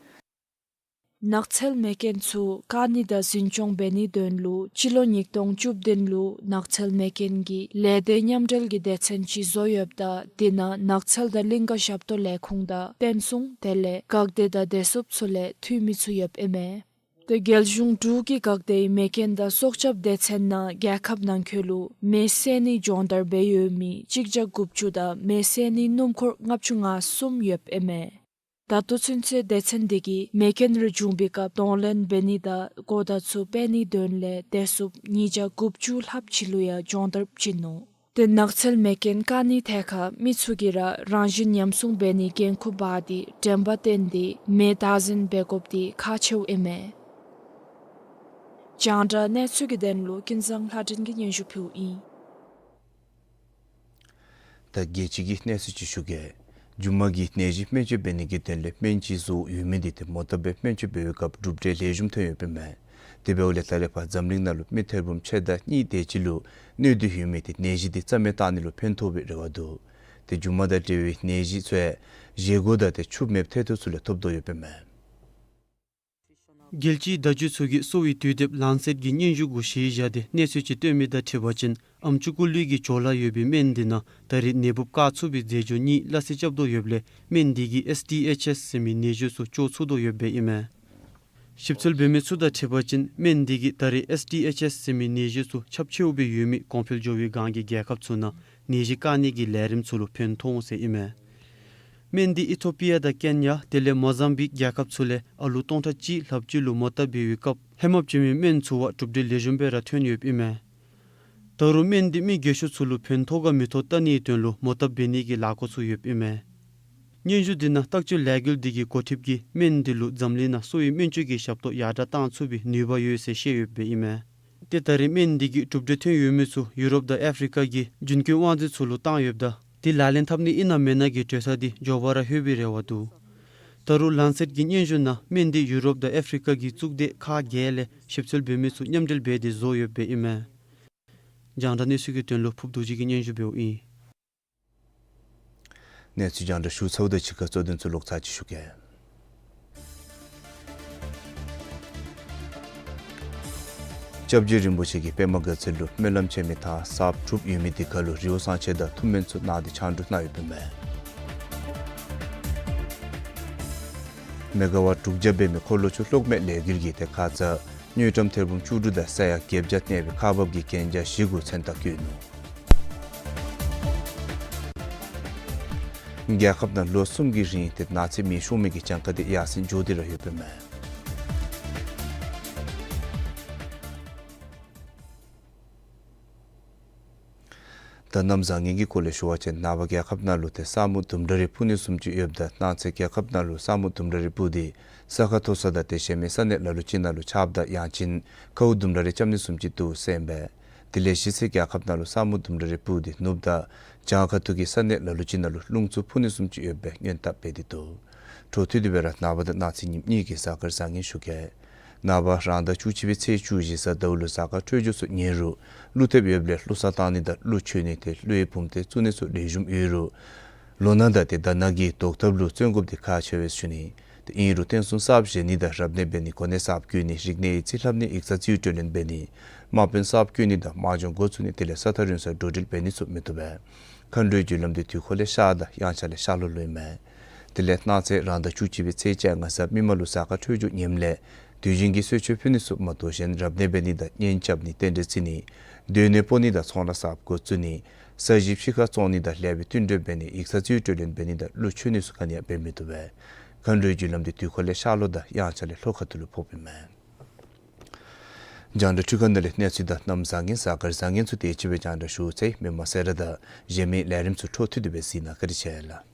ནགས་ཚལ་མེ་རྐྱེན་ཚུ་བཀག་ནི་དང་འཛིན་སྐྱོང་འབད་ནིའི་དོན་ལུ་སྤྱི་ལོ་ཉིས་སྟོང་བཅུ་བདུན་ལུ་ནགས་ཚལ་མེ་རྐྱེན་གྱི་ལས་སྡེ་མཉམ་འབྲེལ་གྱི་སྡེ་ཚན་ཅིག་བཟོ་ཡོདཔ་ད་དེ་ནང་ནགས་ཚལ་དང་གླིང་ཀ་ཞབས་ཏོག་ལས་ཁུངས་དང་བསྟན་སྲུང་དེ་ལས་འགག་སྡེ་དང་བདེ་སྲུངཔ་ཚུ་ལས་འཐུས་མི་ཚུ་ཡོདཔ་ཨིན་མས། ཏེ་རྒྱལ་གཞུང་འབྲུག་གིས་འགག་སྡེའི་མེ་རྐྱེན་དང་སྲོག་སྐྱབས་སྡེ་ཚན་ནང་རྒྱལ་ཁབ་ནང་འཁོད་ལུ་མེ་བསད་ནིའི་སྦྱོང་བརྡར་འབད་ཡོད་མི་གཅིག་བརྒྱ་དགུ་བཅུ་དང་མེ་བསད་ནིའི་སྣུམ་འཁོར་ལྔ་བཅུ་ང་གསུམ་ཡོདཔ་ཨིན་མས། ད་ལྟོ་ཚུན་ཚོད་སྡེ་ཚན་འདི་གིས་མེ་རྐྱེན་རེ་བྱུང་པའི་སྐབས་གདོང་ལེན་འབད་ནི་དང་གོ་བརྡ་ཚུ་སྤེལ་ནིའི་དོན་ལས་བདེ་སྲུངཔ་ཉིས་བརྒྱ་དགུ་བཅུ་ལྷགཔ་ཅིག་ལུ་ཡང་སྦྱོང་བརྡར་བྱིན་ནུག། ཏེ་ནགས་ཚལ་མེ་རྐྱེན་བཀག་ནིའི་ཐད་ཁར་མི་ཚུ་གིས་ར་རང་བཞིན་ཉམས་སྲུང་འབད་ནིའི་འགན་ཁུར་འབག་སྟེ་དྲན་པ་བཏོན་ཏེ་མེ་བདག་འཛིན་འབད་དགོཔ་འདི་ཁག་ཆེཝ་ཨིན་མས། རྒྱང་བསྒྲགས་གནས་ཚུལ་གྱི་དོན་ལུ་ཀུན་བཟང་ལྷ་སྒྲོན་གྱིས་སྙན་ཞུ་ཕུལཝ་ཨིན། ད་རྒྱལ་སྤྱི་གི་གནས་ཚུལ་ཅིག་ཞུ་གེ། མཇུག་མ་གི་ནད་གཞི་སྨན་བཅོས་འབད་ནི་གི་དོན་ལས་སྨན་ཅིག་བཟོ་ཡོད་མི་འདི་ཏེ་མོ་བཏབ་སྦེ་སྨན་བཅོས་འབད་བའི་སྐབས་གྲུབ་འབྲས་ལེགས་ཤོམ་ཐོན་ཡོདཔ་ཨིན་མས། དེ་འབདཝ་ལས་ད་རེས་ཕར་འཛམ་གླིང་ནང་ལུ་མི་ཐེར་འབུམ་ཕྱེད་དང་གཉིས་དེ་ཅིག་ལུ་གནོད་འདི་ཡོད་མི་ཏེ་ནད་གཞི་འདི་རྩ་མེད་བཏང་ནི་ལུ་ཕན་ཐོགས་པའི་རེ་བ་འདུག། ཏེ་མཇུག་མ་དང་འབྲེལ་བའི་ནད་གཞི་ཚུ་ཡང་བཞེས་སྒོ་དང་ཏེ་ཕྱུགས་མེདཔ་ཐལ་ཐལ་ཚུ་ལས་ཐོབ་དོ་ཡོདཔ་ཨིན་མས། རྒྱལ་སྤྱིའི་བརྡ་བརྒྱུད་ཚུ་གིས་གསོ་བའི་དུས་དེབ་ལན་སེཊ་ཀྱི་སྙན་ཞུ་གུ་གཞི་བཞག་སྟེ་གནས་ཚུལ་ཅིག་བཏོན་མི་དང་འཁྲིལ་བ་ཅིན་ཨམ་ཅུ་སྐུ་ལུས་ཀྱི་ཅོག་ལ་ཡོད་པའི་སྨན་འདི་ནང་ད་རེས་ནད་འབུཔ་བཀག་ཚུགས་པའི་རྫས་སྦྱོར་གཉིས་སླ་བསྲེ་རྐྱབ་དོ་ཡོདཔ་ལས་སྨན་འདི་གིས་ཨེས་ཌི་ཨེཆ་ཨེསི་ཟེར་མི་ནད་གཞི་ཚུ་བཅོ་ཚུགས་དོ་ཡོདཔ་ཨིན་མས། ཞིབ་འཚོལ་འབད་མི་ཚུ་དང་འཁྲིལ་བ་ཅིན་སྨན་འདི་གིས་ད་རེས་ཨེས་ཌི་ཨེཆ་ཨེསི་ཟེར་མི་ནད་གཞི་ཚུ་ཁྱབ་ཆེཝ་སྦེ་ཡོད་མི་གོང་འཕེལ་འགྱོ་བའི་སྒང་གི་རྒྱལ་ཁབ་ཚུ་ནང་ནད་གཞི་བཀག་ནི་གི་ལས་རིམ་ཚུ་ལུ་ཕན་ཐོགས་འོང་ཟེར་ཨིན་མས། སྨན་འདི་ཨི་ཐོ་པི་ཡ་དང་ཀེན་ཡ་དེ་ལས་མོ་ཟམ་བིཀ་རྒྱལ་ཁབ་ཚུ་ལས་ཨ་ལུ་སྟོང་ཕྲག་གཅིག་ལྷགཔ་ཅིག་ལུ་མོ་བཏབ་འབད་བའི་སྐབས་ཧེ་མ་བྱིན་མི་སྨན་ཚུ་བ་གྲུབ་འབྲས་ལེགས་ཤོམ་སྦེ་ར་ཐོན་ཡོདཔ་ཨིན་མས། ད་རུང་སྨན་འདི་མི་རྒས་ཤོས་ཚུ་ལུ་ཕན་ཐོགས་ག་མི་ཐོགས་བལྟ་ནིའི་དོན་ལུ་མོ་བཏབ་འབད་ནི་གི་ལཱ་འགོ་ཚུགས་ཡོདཔ་ཨིན་མས། སྙན་ཞུ་འདི་ནང་བརྟག་དཔྱད་ལས་འགུལ་འདི་གི་འགོ་ཁྲིདཔ་གིས་སྨན་འདི་ལུ་འཛམ་གླིང་ནང་གསོ་བའི་སྨན་བཅོས་ཀྱི་ཞབས་ཏོག་ཡར་དྲགས་བཏང་ཚུགས་པའི་ནུས་པ་ཡོད་ཟེར་བཤད་ཡོདཔ་ཨིན་མས། ཏེ་ད་རེས་སྨན་འདི་གིས་གྲུབ་འབྲས་ཐོན་ཡོད་མི་ཚུ་ཡུ་རོབ་དང་ཨཕ་རི་ཀ་གི་རྒྱུན་སྐྱོང་དབང་འཛིན་ཚུ་ལུ་བཏང་ཡོདཔ་ད་འདི་ལག་ལེན་འཐབ་ནི་ཨིན་ན་མེན་ན་གི་གྲོས་ཚགས་འདི་མགྱོགས་པ་ར་ལྷོད་པའི་རེ་བ་འདུག། ད་རུང་ལན་སེཊ་ཀྱི་སྙན་ཞུ་ནང་སྨན་འདི་ཡུ་རོབ་དང་ཨཕ་རི་ཀ་གི་གཙུག་སྡེ་ཁག་བརྒྱད་ལས་ཞིབ་འཚོལ་འབད་མི་ཚུ་མཉམ་འབྲེལ་འབད་དེ་བཟོ་ཡོདཔ་ཨིན་མས། རྒྱང་བསྒྲགས་གནས་ཚུལ་གྱི་དོན་ལུ་ཕུབ་རྡོ་རྗེ་གིས་སྙན་ཞུ་འབདཝ་ཨིན། གནས་ཚུལ་རྒྱང་བསྒྲགས་ཞུ་ཚརཝ་དང་གཅིག་ཁར་གཙོ་དོན་ཚུ་ལོག་ཚར་ཅིག་ཞུ་གེ། སྐྱབས་རྗེ་རིན་པོ་ཆེ་གིས་པདྨ་དགའ་ཚལ་ལུ་སྨོན་ལམ་ཆེན་མོའི་ཐང་གསརཔ་གྲུབ་ཡོད་མི་འདི་ཁར་ལུ་རི་བོ་གསང་ཆེན་དང་ཐུགས་སྨོན་ཚུ་གནང་སྟེ་ཕྱག་འབྲུ་གནང་ཡོདཔ་ཨིན་མས། མེ་ག་ཝཊ་དྲུག་བརྒྱ་འབད་མི་འཁོར་ལོ་ཆུ་གློག་མེ་ལས་འགུལ་གྱིས་ཏེ་ཁ་ཙ་དངུལ་ཀྲམ་ཐེར་འབུམ་བཅུ་དྲུག་དང་ས་ཡ་བརྒྱད་བརྒྱ་གནས་པའི་ཁག་འབགཔ་གི་གན་རྒྱ་བཞི་གུ་མཚོན་རྟགས་བཀོད་ནུག། རྒྱལ་ཁབ་ནང་ལོ་གསུམ་གྱི་རིང་ཏེ་ནགས་ཚལ་མེ་ཤོར་མི་གི་གྱངས་ཁ་འདི་ཡར་སེང་འགྱོ་སྟེ་ར་ཡོདཔ་ཨིན་མས། ད་གནམ་བཟང་ངན་གྱི་སྐོར་ལས་ཞུ་བ་ཅིན་ནངས་པ་རྒྱལ་ཁབ་ནང་ལུ་ཏེ་ས་སྨུག་ལྡུམ་ར་རེ་ཕུབ་ནི་བཟུམ་ཅིག་ཡོདཔ་ད་གནངས་ཚེ་རྒྱལ་ཁབ་ནང་ལུ་ས་སྨུག་ལྡུམ་ར་རེ་ཕུབ་སྟེ་ས་ཁ་མཐོ་ས་དང་དེ་བཟུམ་མའི་ས་གནས་ལ་ལུ་ཅིག་ནང་ལུ་ཆརཔ་དང་ཡང་ཅིན་ཁཝ་ལྡུམ་ར་རེ་རྐྱབ་ནི་བཟུམ་ཅིག་འདུག་ཟེར་ཨིན་པས། དེ་ལས་གཞེས་ཚེ་རྒྱལ་ཁབ་ནང་ལུ་ས་སྨུག་ལྡུམ་ར་རེ་ཕུབ་སྟེ་ནུབ་དང་བྱང་ཁ་ཐུག་གི་ས་གནས་ལ་ལུ་ཅིག་ནང་ལུ་རླུང་འཚུབ་ཕུ་ནི་བཟུམ་ཅིག་ཡོད་པའི་སྔོན་དཔག་འབད་དེ་འདུག། འཕྲོ་མཐུད་དེ་སྦེ་ར་ནངས་པ་དང་གནངས་ཚེ་ཉིནམ་གཉིས་ཀྱི་གཟའ་སྐར་བཟང་ངན་ཞུ་གེ། ནངས་པ་རང་ཟླ་བཅུ་གཅིག་པའི་ཚེས་བཅུ་བཞི་གཟའ་ཟླཝ་ལུ་གཟའ་སྐར་འཕྲོད་སྦྱོར་ཚུ་ཉེ་རུང་ཀླུ་ཐེབས་ཡོདཔ་ལས་ཀླུ་གསར་བཏང་ནི་དང་ཀླུ་མཆོད་ནི་ཏེ་ཀླུའི་བུམ་ཐེངས་བཙུགས་ནི་ཚུ་ལེགས་ཤོམ་ཡོད་རུང་ལོ་ན་དང་ཏེ་ཟླ་ན་གི་བཟློག་ཐབས་ལུ་བརྩོན་དགོཔ་འདི་ཁག་ཆེ་བས་ཞུ་ནི། ཏེ་ཨིན་རུང་རྟེན་གསུམ་གསརཔ་བཞེངས་ནི་དང་རབ་གནས་འབད་ནི་གོ་གནས་གསརཔ་བསྐོ་ནི་རིག་གནས་ཡིག་རྩིས་ལྷབ་ནི་ཡིག་ཚང་རྩིས་སྤྲོད་ལེན་འབད་ནི་དམག་དཔོན་གསརཔ་བསྐོ་ནི་དང་དམག་སྦྱོང་འགོ་བཙུགས་ནི་དེ་ལས་ས་ཐག་རིང་སར་འགྲོ་འགྲུལ་འབད་ནི་ཚུ་མི་བཏུབ་པས། མཁའ་འགྲོའི་རྒྱུ་ལམ་འདི་དུས་འཁོར་ལས་ཤར་དང་དབྱངས་འཆར་ལས་ཤར་ལྷོ་ལུ་ཨིན་མས། དེ་ལས་གནངས་ཚེ་རང་ཟླ་བཅུ་གཅིག་པའི་ཚེས་བཅོ་ལྔ་གཟའ་མིག་དམར་ལུ་གཟའ་སྐར་འཕྲོད་སྦྱོར་ངནམ་ལས་ དུས་རྒྱུན་གྱི་གསོལ་མཆོད་ཕུལ་ནི་ཚུ་མ་གཏོགས་གཞན་རབ་གནས་འབད་ནི་དང་གཉེན་རྐྱབ་ནི་རྟེན་འབྲེལ་བརྩི་ནི་སྡོད་གནས་སྤོ་ནི་དང་ཚོང་ལཱ་གསརཔ་འགོ་བཙུགས་ནི་ས་གཞི་ཕྱི་ཁར་བཙོང་ནི་དང་ལེགས་པའི་བསྟུན་གྲོས་འབད་ནི་ཡིག་ཚང་རྩིས་སྤྲོད་ལེན་འབད་ནི་དང་གླུ་མཆོད་ནི་ཚུ་ག་ནི་ཡང་འབད་མི་བཏུབ་པས། མཁའ་འགྲོའི་རྒྱུ་ལམ་འདི་དུས་འཁོར་ལས་ཤར་ལྷོ་དང་དབྱངས་འཆར་ལས་ལྷོ་ཁ་ཐུག་ལུ་ཕོགཔ་ཨིན་མས། རྒྱང་བསྒྲགས་འཕྲུལ་ཁང་ནང་ལས་གནས་ཚུལ་དང་གནམ་བཟང་ངན་གཟའ་སྐར་བཟང་ངན་ཚུ་དེ་ཅིག་སྦེ་རྒྱང་བསྒྲགས་ཞུ་ཚར་ཡི། མི་མང་གསལ་བསྒྲགས་དང་གཞན་མི་ལས་རིམ་ཚུ་འཕྲོ་མཐུད་དེ་སྦེ་གཟིགས་གནང་བཀའ་དྲིན་ཆེ་ལགས།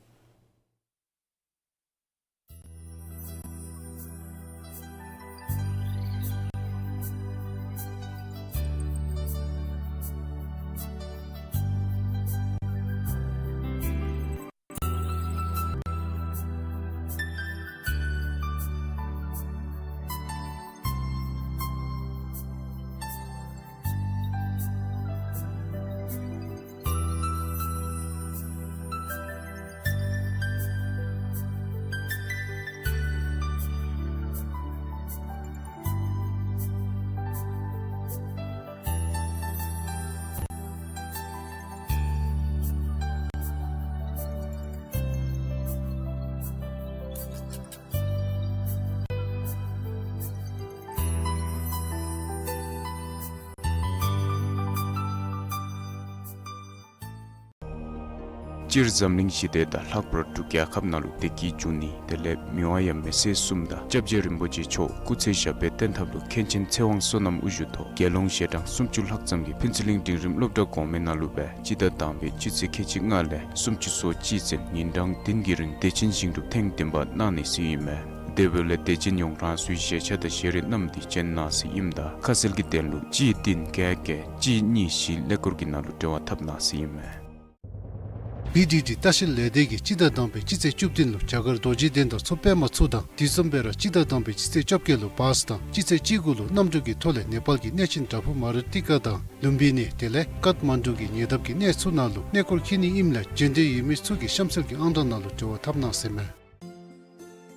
སྤྱིར་འཛམ་གླིང་ཞི་བདེ་དང་ལྷག་པར་དུ་རྒྱལ་ཁབ་ནང་ལུ་བདེ་སྐྱིད་འབྱུང་ནི་དེ་ལས་མི་དབང་ཡབ་མེས་སྲས་གསུམ་དང་སྐྱབས་རྗེ་རིན་པོ་ཆེ་མཆོག་སྐུ་ཚེ་ཞབས་པད་བརྟན་ཐབས་ལུ་མཁན་ཆེན་ཚེ་དབང་བསོད་ནམས་དབུ་བཞུགས་ཐོག་དགེ་སློང་ཞལ་གྲངས་སུམ་ཅུ་ལྷག་ཙམ་གྱིས་ཕུན་ཚོགས་གླིང་འབྲིང་རིམ་སློབ་གྲྭ་གོང་མའི་ནང་ལུ་སྦེ་སྤྱི་ཟླ་དང་པའི་སྤྱི་ཚེས་ཁལ་གཅིག་ལྔ་ལས་སུམ་ཅུ་སོ་གཅིག་ཚུན་ཉིན་གྲངས་བདུན་གྱི་རིང་བདེ་ཆེན་ཞིང་སྒྲུབ་ཐེངས་བདུན་པ་གནང་ནི་ཟེར་ཨིན་མས། དེ་འབདཝ་ལས་དད་ཅན་ཡོངས་རང་སོའི་བཞེས་ཆ་དང་བཞེས་རིགས་བསྣམས་ཏེ་བྱོན་གནང་ཟེར་ཨིནམ་ད་ཁ་གསལ་གྱི་དོན་ལུ་གཅིག་བདུན་བརྒྱད་བརྒྱད་གཅིག་གཉིས་བཞི་ཀླད་ཀོར་གྱི་ནང་ལུ་འབྲེལ་བ་འཐབ་གནང་ཟེར་ཨིན་མས། བི་ཌི་ཌི་ལྟ་བཤལ་ལས་སྡེ་གིས་སྤྱི་ཟླ་དང་པའི་སྤྱི་ཚེས་བཅུ་བདུན་ལུ་རྒྱ་གར་རྡོ་རྗེ་གདན་དང་མཚོ་པདྨ་ཚུ་དང་དེ་བཟུམ་སྦེ་ར་སྤྱི་ཟླ་དང་པའི་སྤྱི་ཚེས་བཅོ་བརྒྱད་ལུ་བཱས་དང་སྤྱི་ཚེས་བཅུ་དགུ་ལུ་གནམ་གྲུ་གི་ཐོག་ལས་ནེ་པཱལ་གྱི་གནས་ཆེན་དྲག་ཕུག་མ་རུ་ཏི་ཀ་དང་ལུམ་བི་ནི་དེ་ལས་ཀཏ་མན་ཌུ་གི་ཉེ་འདབས་ཀྱི་གནས་ཚུ་ནང་ལུ་གནས་སྐོར་འཁྱིད་ནི་ཨིནམ་ལས་བྱོན་འདོད་ཡོད་མི་ཚུ་གིས་གཤམ་གསལ་གྱི་ཨང་གྲངས་ནང་ལུ་འབྲེལ་བ་འཐབ་གནང་ཟེར་མས།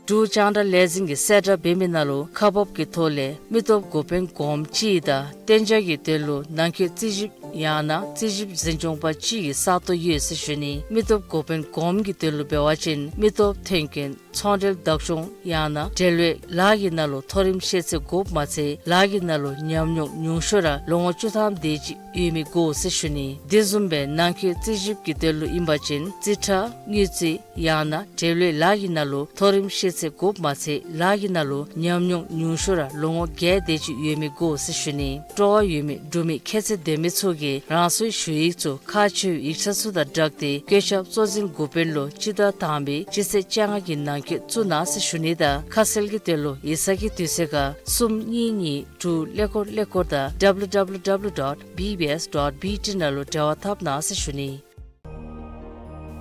འབྲུག་རྒྱང་བསྒྲགས་ལས་འཛིན་གྱིས་གསལ་བསྒྲགས་འབད་མི་ནང་ལུ་ཁག་འབག་གི་ཐོག་ལས་མི་སྟོབས་འགོ་དཔོན་གོངམ་གཅིག་དང་གཏན་འཇགས་ཀྱི་དོན་ལུ་ནང་འཁོད་རྩིས་ཞིབ་ཡང་ན་རྩིས་ཞིབ་འཛིན་སྐྱོང་པ་གཅིག་གི་ས་སྟོང་ཡོད་ཟེར་ཞུ་ནི། མི་སྟོབས་འགོ་དཔོན་གོངམ་གྱི་དོན་ལུ་འབད་བ་ཅིན་མི་སྟོབས་ཐོན་སྐྱེད་ཚོང་འབྲེལ་བདག་སྐྱོང་ཡང་ན་འབྲེལ་ཡོད་ལཱ་གི་ནང་ལུ་མཐོ་རིམ་ཤེས་ཚད་དགོཔ་མ་ཚད་ལཱ་གི་ནང་ལུ་ཉམས་མྱོང་ཉུང་ཤོས་ར་ལོ་ངོ་བཅུ་ཐམ་དེ་ཅིག་ཡོད་མི་དགོ་ཟེར་ཞུ་ནི། དེ་བཟུམ་སྦེ་ནང་འཁོད་རྩིས་ཞིབ་ཀྱི་དོན་ལུ་ཨིན་པ་ཅིན་རྩིས་ཁྲ་དངུལ་རྩིས་ཡང་ན་འབྲེལ་ཡོད་ལཱ་གི་ནང་ལུ་མཐོ་རིམ་ཤེས་ཚད་དགོཔ་མ་ཚད་ལཱ་གི་ནང་ལུ་ཉམས་མྱོང་ཉུང་ཤོས་ར་ལོ་ངོ་བརྒྱད་དེ་ཅིག་ཡོད་མི་དགོ་ཟེར་ཞུ་ནི། སྤྲོ་བ་ཡོད་མི་འབྲུག་མི་ཁྱད་ཚད་ལྡན་མི་ཚུ་གིས་རང་སོའི་ཞུ་ཡིག་ཚུ་ཁག་ཆེ་བའི་ཡིག་ཆ་ཚུ་དང་སྦྲགས་ཏེ་བཀོད་ཁྱབ་གཙོ་འཛིན་འགོ་དཔོན་ལུ་སྤྱི་ཟླ་དང་པའི་སྤྱི་ཚེས་བཅོ་ལྔ་གི་ནང་འཁོད་བཙུགས་གནང་ཟེར་ཞུ་ནི་དང་ཁ་གསལ་གྱི་དོན་ལུ་ཡིག་ཚང་གི་དུས་ཚོད་ཁར་གསུམ་གཉིས་གཉིས་དྲུག་ཀླད་ཀོར་ཀླད་ཀོར་དང་W W W dot B B S dot B T ནང་ལུ་འབྲེལ་བ་འཐབ་གནང་ཟེར་ཞུ་ནི།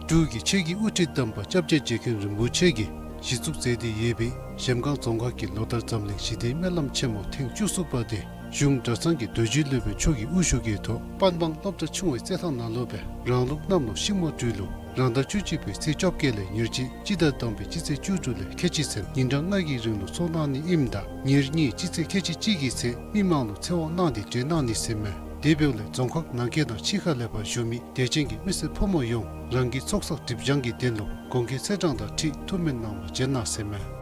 འབྲུག་གི་ཆོས་ཀྱི་དབུ་ཁྲིད་དམ་པ་སྐྱབས་རྗེ་རྗེ་མཁན་རིན་པོ་ཆེ་གིས་གཞི་བཙུགས་མཛད་དེ་ཡོད་པའི་གཞལམ་སྒང་རྫོང་ཁག་གི་ལོ་ལྟར་འཛམ་གླིང་ཞི་བདེའི་སྨོན་ལམ་ཆེན་མོ་ཐེངས་བཅུ་གསུམ་པ་དེ་གཞུང་གྲྭ་ཚང་གི་རྡོ་རྗེ་སློབ་དཔོན་མཆོག་གི་དབུ་བཞུགས་ཀྱི་ཐོག་པན་སྦང་སློབ་གྲྭ་ཆུང་བའི་རྩེད་ཐང་ནང་ལུ་སྦེ་རང་ལུགས་གནམ་ལོ་ཤིང་མོ་སྦྲུལ་ལོ་རང་ཟླ་བཅུ་གཅིག་པའི་ཚེས་བཅོ་བརྒྱད་ལས་ཉེར་གཅིག་སྤྱི་ཟླ་དང་པའི་སྤྱི་ཚེས་བཅུ་དྲུག་ལས་ཁལ་གཅིག་ཚུན་ཉིན་གྲངས་ལྔ་གི་རིང་ལུ་ཚོགས་གནང་ནི་ཨིནམ་ད་ཉེར་གཉིས་སྤྱི་ཚེས་ཁལ་གཅིག་གཅིག་གི་ཚེ་མི་མང་ལུ་ཚེ་དབང་གནང་སྟེ་གྲོལ་གནང་ནི་ཟེར་མས། དེ་འབདཝ་ལས་རྫོང་ཁག་ནང་འཁོད་དང་ཕྱི་ཁ་ལས་ཕར་བཞུགས་མི་དད་ཅན་གྱི་མི་སེར་ཕོ་མོ་ཡོངས་རང་གི་ཚོགས་བསགས་སྒྲིབ་སྦྱང་གི་དོན་ལུ་དགོངས་འགལ་ཚེས་གྲངས་དང་འཁྲིལ་ཐུགས་སྨོན་གནང་བར་བྱོན་གནང་ཟེར་མས།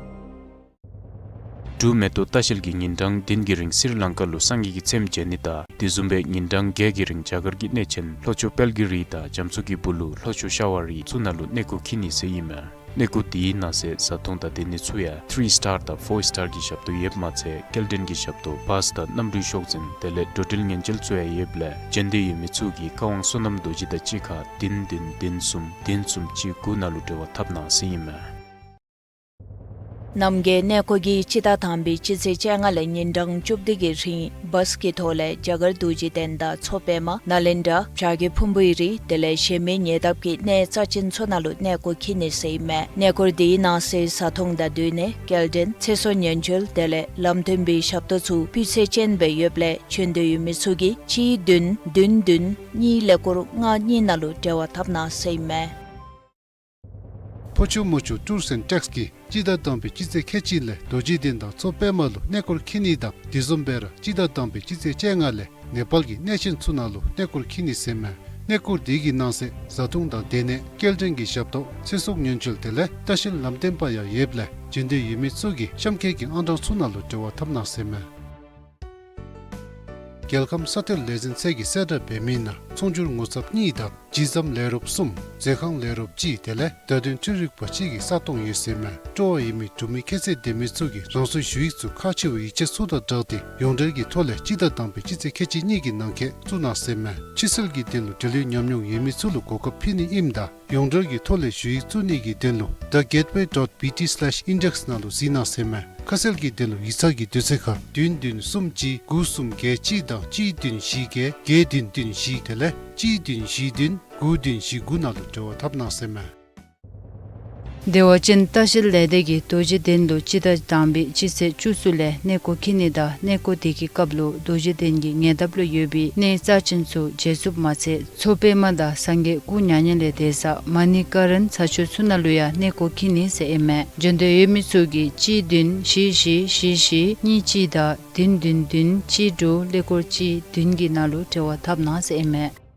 འབྲུག་མེ་ཏོག་ལྟ་བཤལ་གྱིས་ཉིན་གྲངས་བདུན་གྱི་རིང་སི་རི་ལང་ཀ་ལུ་སངས་རྒྱས་ཀྱི་ཚེམས་མཇལ་ནི་དང་དེ་བཟུམ་སྦེ་ཉིན་གྲངས་བརྒྱད་ཀྱི་རིང་རྒྱ་གར་གྱི་གནས་ཆེན་ལྷོ་ཕྱོགས་དཔལ་གྱི་རི་དང་རྒྱ་མཚོ་གི་སྦུག་ལུ་ལྷོ་ཕྱོགས་ཤ་བ་རི་ཚུ་ནང་ལུ་གནས་སྐོར་འཁྱིད་ནི་ཟེར་ཨིན་མས། གནས་སྐོར་དེའི་ནང་གསེས་བཟའ་འཐུང་དང་སྡོད་གནས་ཚུ་ཡང་ཐི་རི་སི་ཊར་དང་ཕོར་སི་ཊར་གྱི་ཞབས་ཏོག་ཡོདཔ་མ་ཚད་སྐྱེལ་འདྲེན་གྱི་ཞབས་ཏོག་བཱས་དང་གནམ་གྲུའི་ཤོག་འཛིན་དེ་ལས་འགྲོ་འགྲུལ་ཉེན་བཅོལ་ཚུ་ཡང་ཡོདཔ་ལས་བྱོན་འདོད་ཡོད་མི་ཚུ་གིས་བཀའ་དབང་བསོད་ནམས་རྡོ་རྗེ་དང་གཅིག་ཁར་བདུན་བདུན་བདུན་གསུམ་བདུན་གསུམ་གཅིག་དགུ་ནང་ལུ་འབྲེལ་བ་འཐབ་གནང་ཟེར་ཨིན་མས། རྣམ་རྒྱལ་གནས་སྐོར་གྱིས་སྤྱི་ཟླ་དང་པའི་སྤྱི་ཚེས་བཅོ་ལྔ་ལས་ཉིན་གྲངས་བཅུ་བདུན་གྱི་རིང་བཱས་ཀྱི་ཐོག་ལས་རྒྱ་གར་རྡོ་རྗེ་གདན་དང་མཚོ་པདྨ་ནཱ་ལེནྡྲ་བྱ་རྒོད་ཕུང་པོའི་རི་དེ་ལས་གཞན་མི་ཉེ་འདབས་ཀྱི་གནས་རྩ་ཆེན་ཚུ་ནང་ལུ་གནས་སྐོར་འཁྱིད་ནི་ཟེར་ཨིན་མས། གནས་སྐོར་དེའི་ནང་གསེས་བཟའ་འཐུང་དང་སྡོད་གནས་སྐྱེལ་འདྲེན་ཚེ་སྲོག་ཉེན་བཅོལ་དེ་ལས་ལམ་སྟོན་པའི་ཞབས་ཏོག་ཚུ་སྤུས་ཚད་ཅན་སྦེ་ཡོདཔ་ལས་བྱོན་འདོད་ཡོད་མི་ཚུ་གིས་གཅིག་བདུན་བདུན་བདུན་གཉིས་ཀླད་ཀོར་ལྔ་གཉིས་ནང་ལུ་འབྲེལ་བ་འཐབ་གནང་ཟེར་ཨིན་མས། ཕོ་ཆུ་མོ་ཆུ་ཊུརསི་ཨེནཌ་ཊེགསི་གིས་སྤྱི་ཟླ་དང་པའི་སྤྱི་ཚེས་ཁལ་གཅིག་ལས་རྡོ་རྗེ་གདན་དང་མཚོ་པདྨ་ལུ་གནས་སྐོར་འཁྱིད་ནི་དང་དེ་བཟུམ་སྦེ་ར་སྤྱི་ཟླ་དང་པའི་སྤྱི་ཚེས་བཅོ་ལྔ་ལས་ནེ་པཱལ་གྱི་གནས་ཆེན་ཚུ་ནང་ལུ་གནས་སྐོར་འཁྱིད་ནི་ཟེར་མས། གནས་སྐོར་འདི་གི་ནང་གསེས་བཟའ་འཐུང་དང་སྡོད་གནས་སྐྱེལ་འདྲེན་གྱི་ཞབས་ཏོག་ཚེ་སྲོག་ཉེན་བཅོལ་དེ་ལས་ལྟ་བཤལ་ལམ་སྟོན་པ་ཡང་ཡོདཔ་ལས་འབྱོན་འདོད་ཡོད་མི་ཚུ་གིས་གཤམ་འཁོད་ཀྱི་ཨང་གྲངས་ཚུ་ནང་ལུ་འབྲེལ་བ་འཐབ་གནང་ཟེར་མས། རྒྱལ་ཁམས་ས་གཏེར་ལས་འཛིན་ཚད་ཀྱིས་གསལ་བསྒྲགས་འབད་མི་ནང་ཚོང་སྒྱུར་ངོ་ཚབ་གཉིས་དང་ཇི་ཟམ་ལས་རོགས་གསུམ་མཛོད་ཁང་ལས་རོགས་གཅིག་དེ་ལས་བརྡ་དོན་འཕྲུལ་རིག་པ་གཅིག་གི་ས་སྟོང་ཡོད་ཟེར་མས། སྤྲོ་བ་ཡོད་མི་འབྲུག་མི་ཁྱད་ཚད་ལྡན་མི་ཚུ་གིས་རང་སོའི་ཞུ་ཡིག་ཚུ་ཁག་ཆེ་བའི་ཡིག་ཆ་ཚུ་དང་སྦྲགས་ཏེ་ཡོངས་འབྲེལ་གྱི་ཐོག་ལས་སྤྱི་ཟླ་དང་པའི་སྤྱི་ཚེས་ཁལ་གཅིག་གཉིས་ཀྱི་ནང་འཁོད་བཙུགས་གནང་ཟེར་མས། ཕྱིར་སེལ་གྱི་དོན་ལུ་འབྲེལ་ཡོད་ཉམས་མྱོང་ཡོད་མི་ཚུ་ལུ་གོ་སྐབས་ཕུལ་ནི་ཨིནམ་ད་ཡོངས་འབྲེལ་གྱི་ཐོག་ལས་ཞུ་ཡིག་བཙུགས་ནི་གི་དོན་ལུ་the gateway dot B T slash index ནང་ལུ་གཟིགས་གནང་ཟེར་མས། ཁ་གསལ་གྱི་དོན་ལུ་ཡིག་ཚང་གི་དུས་ཚོད་ཁར་བདུན་བདུན་གསུམ་གཅིག་དགུ་གསུམ་བརྒྱད་གཅིག་དང་གཅིག་བདུན་བཞི་བརྒྱད་བརྒྱད་བདུན་བདུན་བཞི་དེ་ལས་གཅིག་བདུན་བཞི་བདུན་དགུ་བདུན་བཞི་དགུ་ནང་ལུ་འབྲེལ་བ་འཐབ་གནང་ཟེར་མས། བདེ་བ་ཅན་ལྟ་བཤལ་ལས་སྡེ་གིས་རྡོ་རྗེ་གདན་ལུ་སྤྱི་ཟླ་དང་པའི་སྤྱི་ཚེས་བཅུ་གསུམ་ལས་གནས་སྐོར་འཁྱིད་ནི་དང་གནས་སྐོར་དེ་གི་སྐབས་ལུ་རྡོ་རྗེ་གདན་གྱི་ཉེ་འདབས་ལུ་ཡོད་པའི་གནས་རྩ་ཆེན་ཚུ་མཇལ་ཚུགསཔ་མ་ཚད་མཚོ་པདྨ་དང་སངས་རྒྱས་སྐུ་མྱ་ངན་ལས་འདས་ས་མ་ཎི་ཀ་རན་ཚ་ཆུ་ཚུ་ནང་ལུ་ཡང་གནས་སྐོར་འཁྱིད་ནི་ཟེར་ཨིན་མས། འབྱོན་འདོད་ཡོད་མི་ཚུ་གིས་གཅིག་བདུན་བཞི་བཞི་བཞི་བཞི་གཉིས་གཅིག་དང་བདུན་བདུན་བདུན་གཅིག་དྲུག་ཀླད་ཀོར་གཅིག་བདུན་གྱི་ནང་ལུ་འབྲེལ་བ་འཐབ་གནང་ཟེར་ཨིན་མས།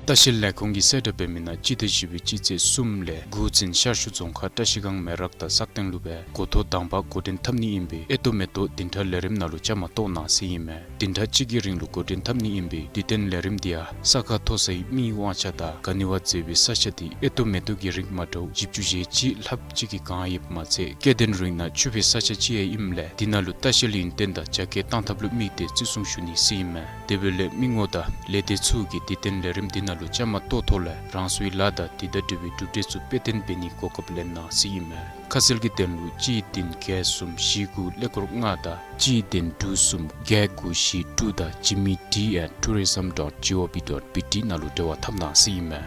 ལྟ་བཤལ་ལས་ཁུངས་ཀྱིས་གསལ་བསྒྲགས་འབད་མི་ནང་སྤྱི་ཟླ་བཞི་པའི་སྤྱི་ཚེས་གསུམ་ལས་དགུ་ཚུན་ཤར་ཕྱོགས་རྫོང་ཁག་བཀྲ་ཤིས་སྒང་མེ་རག་དང་སག་སྟེང་ལུ་སྦེ་འགོ་ཐོག་དང་པ་འགོ་འདྲེན་འཐབ་ནི་ཨིན་པས། ཨེ་ཏོ་མེ་ཏོག་བདུན་ཕྲག་ལས་རིམ་ནང་ལུ་བཅའ་མར་གཏོགས་གནང་ཟེར་ཨིན་མས། བདུན་ཕྲག་གཅིག་གི་རིང་ལུ་འགོ་འདྲེན་འཐབ་ནི་ཨིན་པས། དུས་སྟོན་ལས་རིམ་འདི་ཡང་ས་ཁ་མཐོ་སའི་མིའི་དབང་ཆ་དང་ག་ནི་བ་མཛེས་པའི་ས་ཆ་འདི་ཨེ་ཏོ་མེ་ཏོག་གི་རིགས་མ་འདྲཝ་བཞི་བཅུ་ཞེ་གཅིག་ལྷགཔ་ཅིག་གིས་གང་ཡོདཔ་མ་ཚད་སྐྱེ་ལྡན་རིགས་ནང་ཕྱུག་པའི་ས་ཆ་ཅིག་ཡང་ཨིནམ་ལས་འདི་ནང་ལུ་ལྟ་བཤལ་ཡོན་ཏན་དང་རྒྱ་སྐྱེད་གཏང་ཐབས་ལུ་དམིགས་ཏེ་བརྩི་སྲུང་ཞུ་ནི་ཟེར་ཨིན་མས། དེ་འབདཝ་ལས་མི་ངོམ་དང་ལས་སྡེ་ཚུ་གིས་དུས་སྟོན་ལས་རིམ་འདི་ནང་ལུ་བཅའ་མར་གཏོགས་ཐོག་ལས་རང་སོའི་ལཱ་དང་དེ་དང་འབྲེལ་བའི་གྲུབ་འབྲས་ཚུ་དཔེ་སྟོན་འབད་ནིའི་གོ་སྐབས་ལེན་གནང་ཟེར་ཨིན་མས། ཁ་གསལ་གྱི་དོན་ལུ་གཅིག་བདུན་བརྒྱད་གསུམ་བཞི་དགུ་ཀླད་ཀོར་ལྔ་དང་གཅིག་བདུན་དྲུག་གསུམ་བརྒྱད་དགུ་བཞི་དྲུག་དང་Jimmy D at tourism dot gov dot B T ནང་ལུ་འབྲེལ་བ་འཐབ་གནང་ཟེར་ཨིན་མས།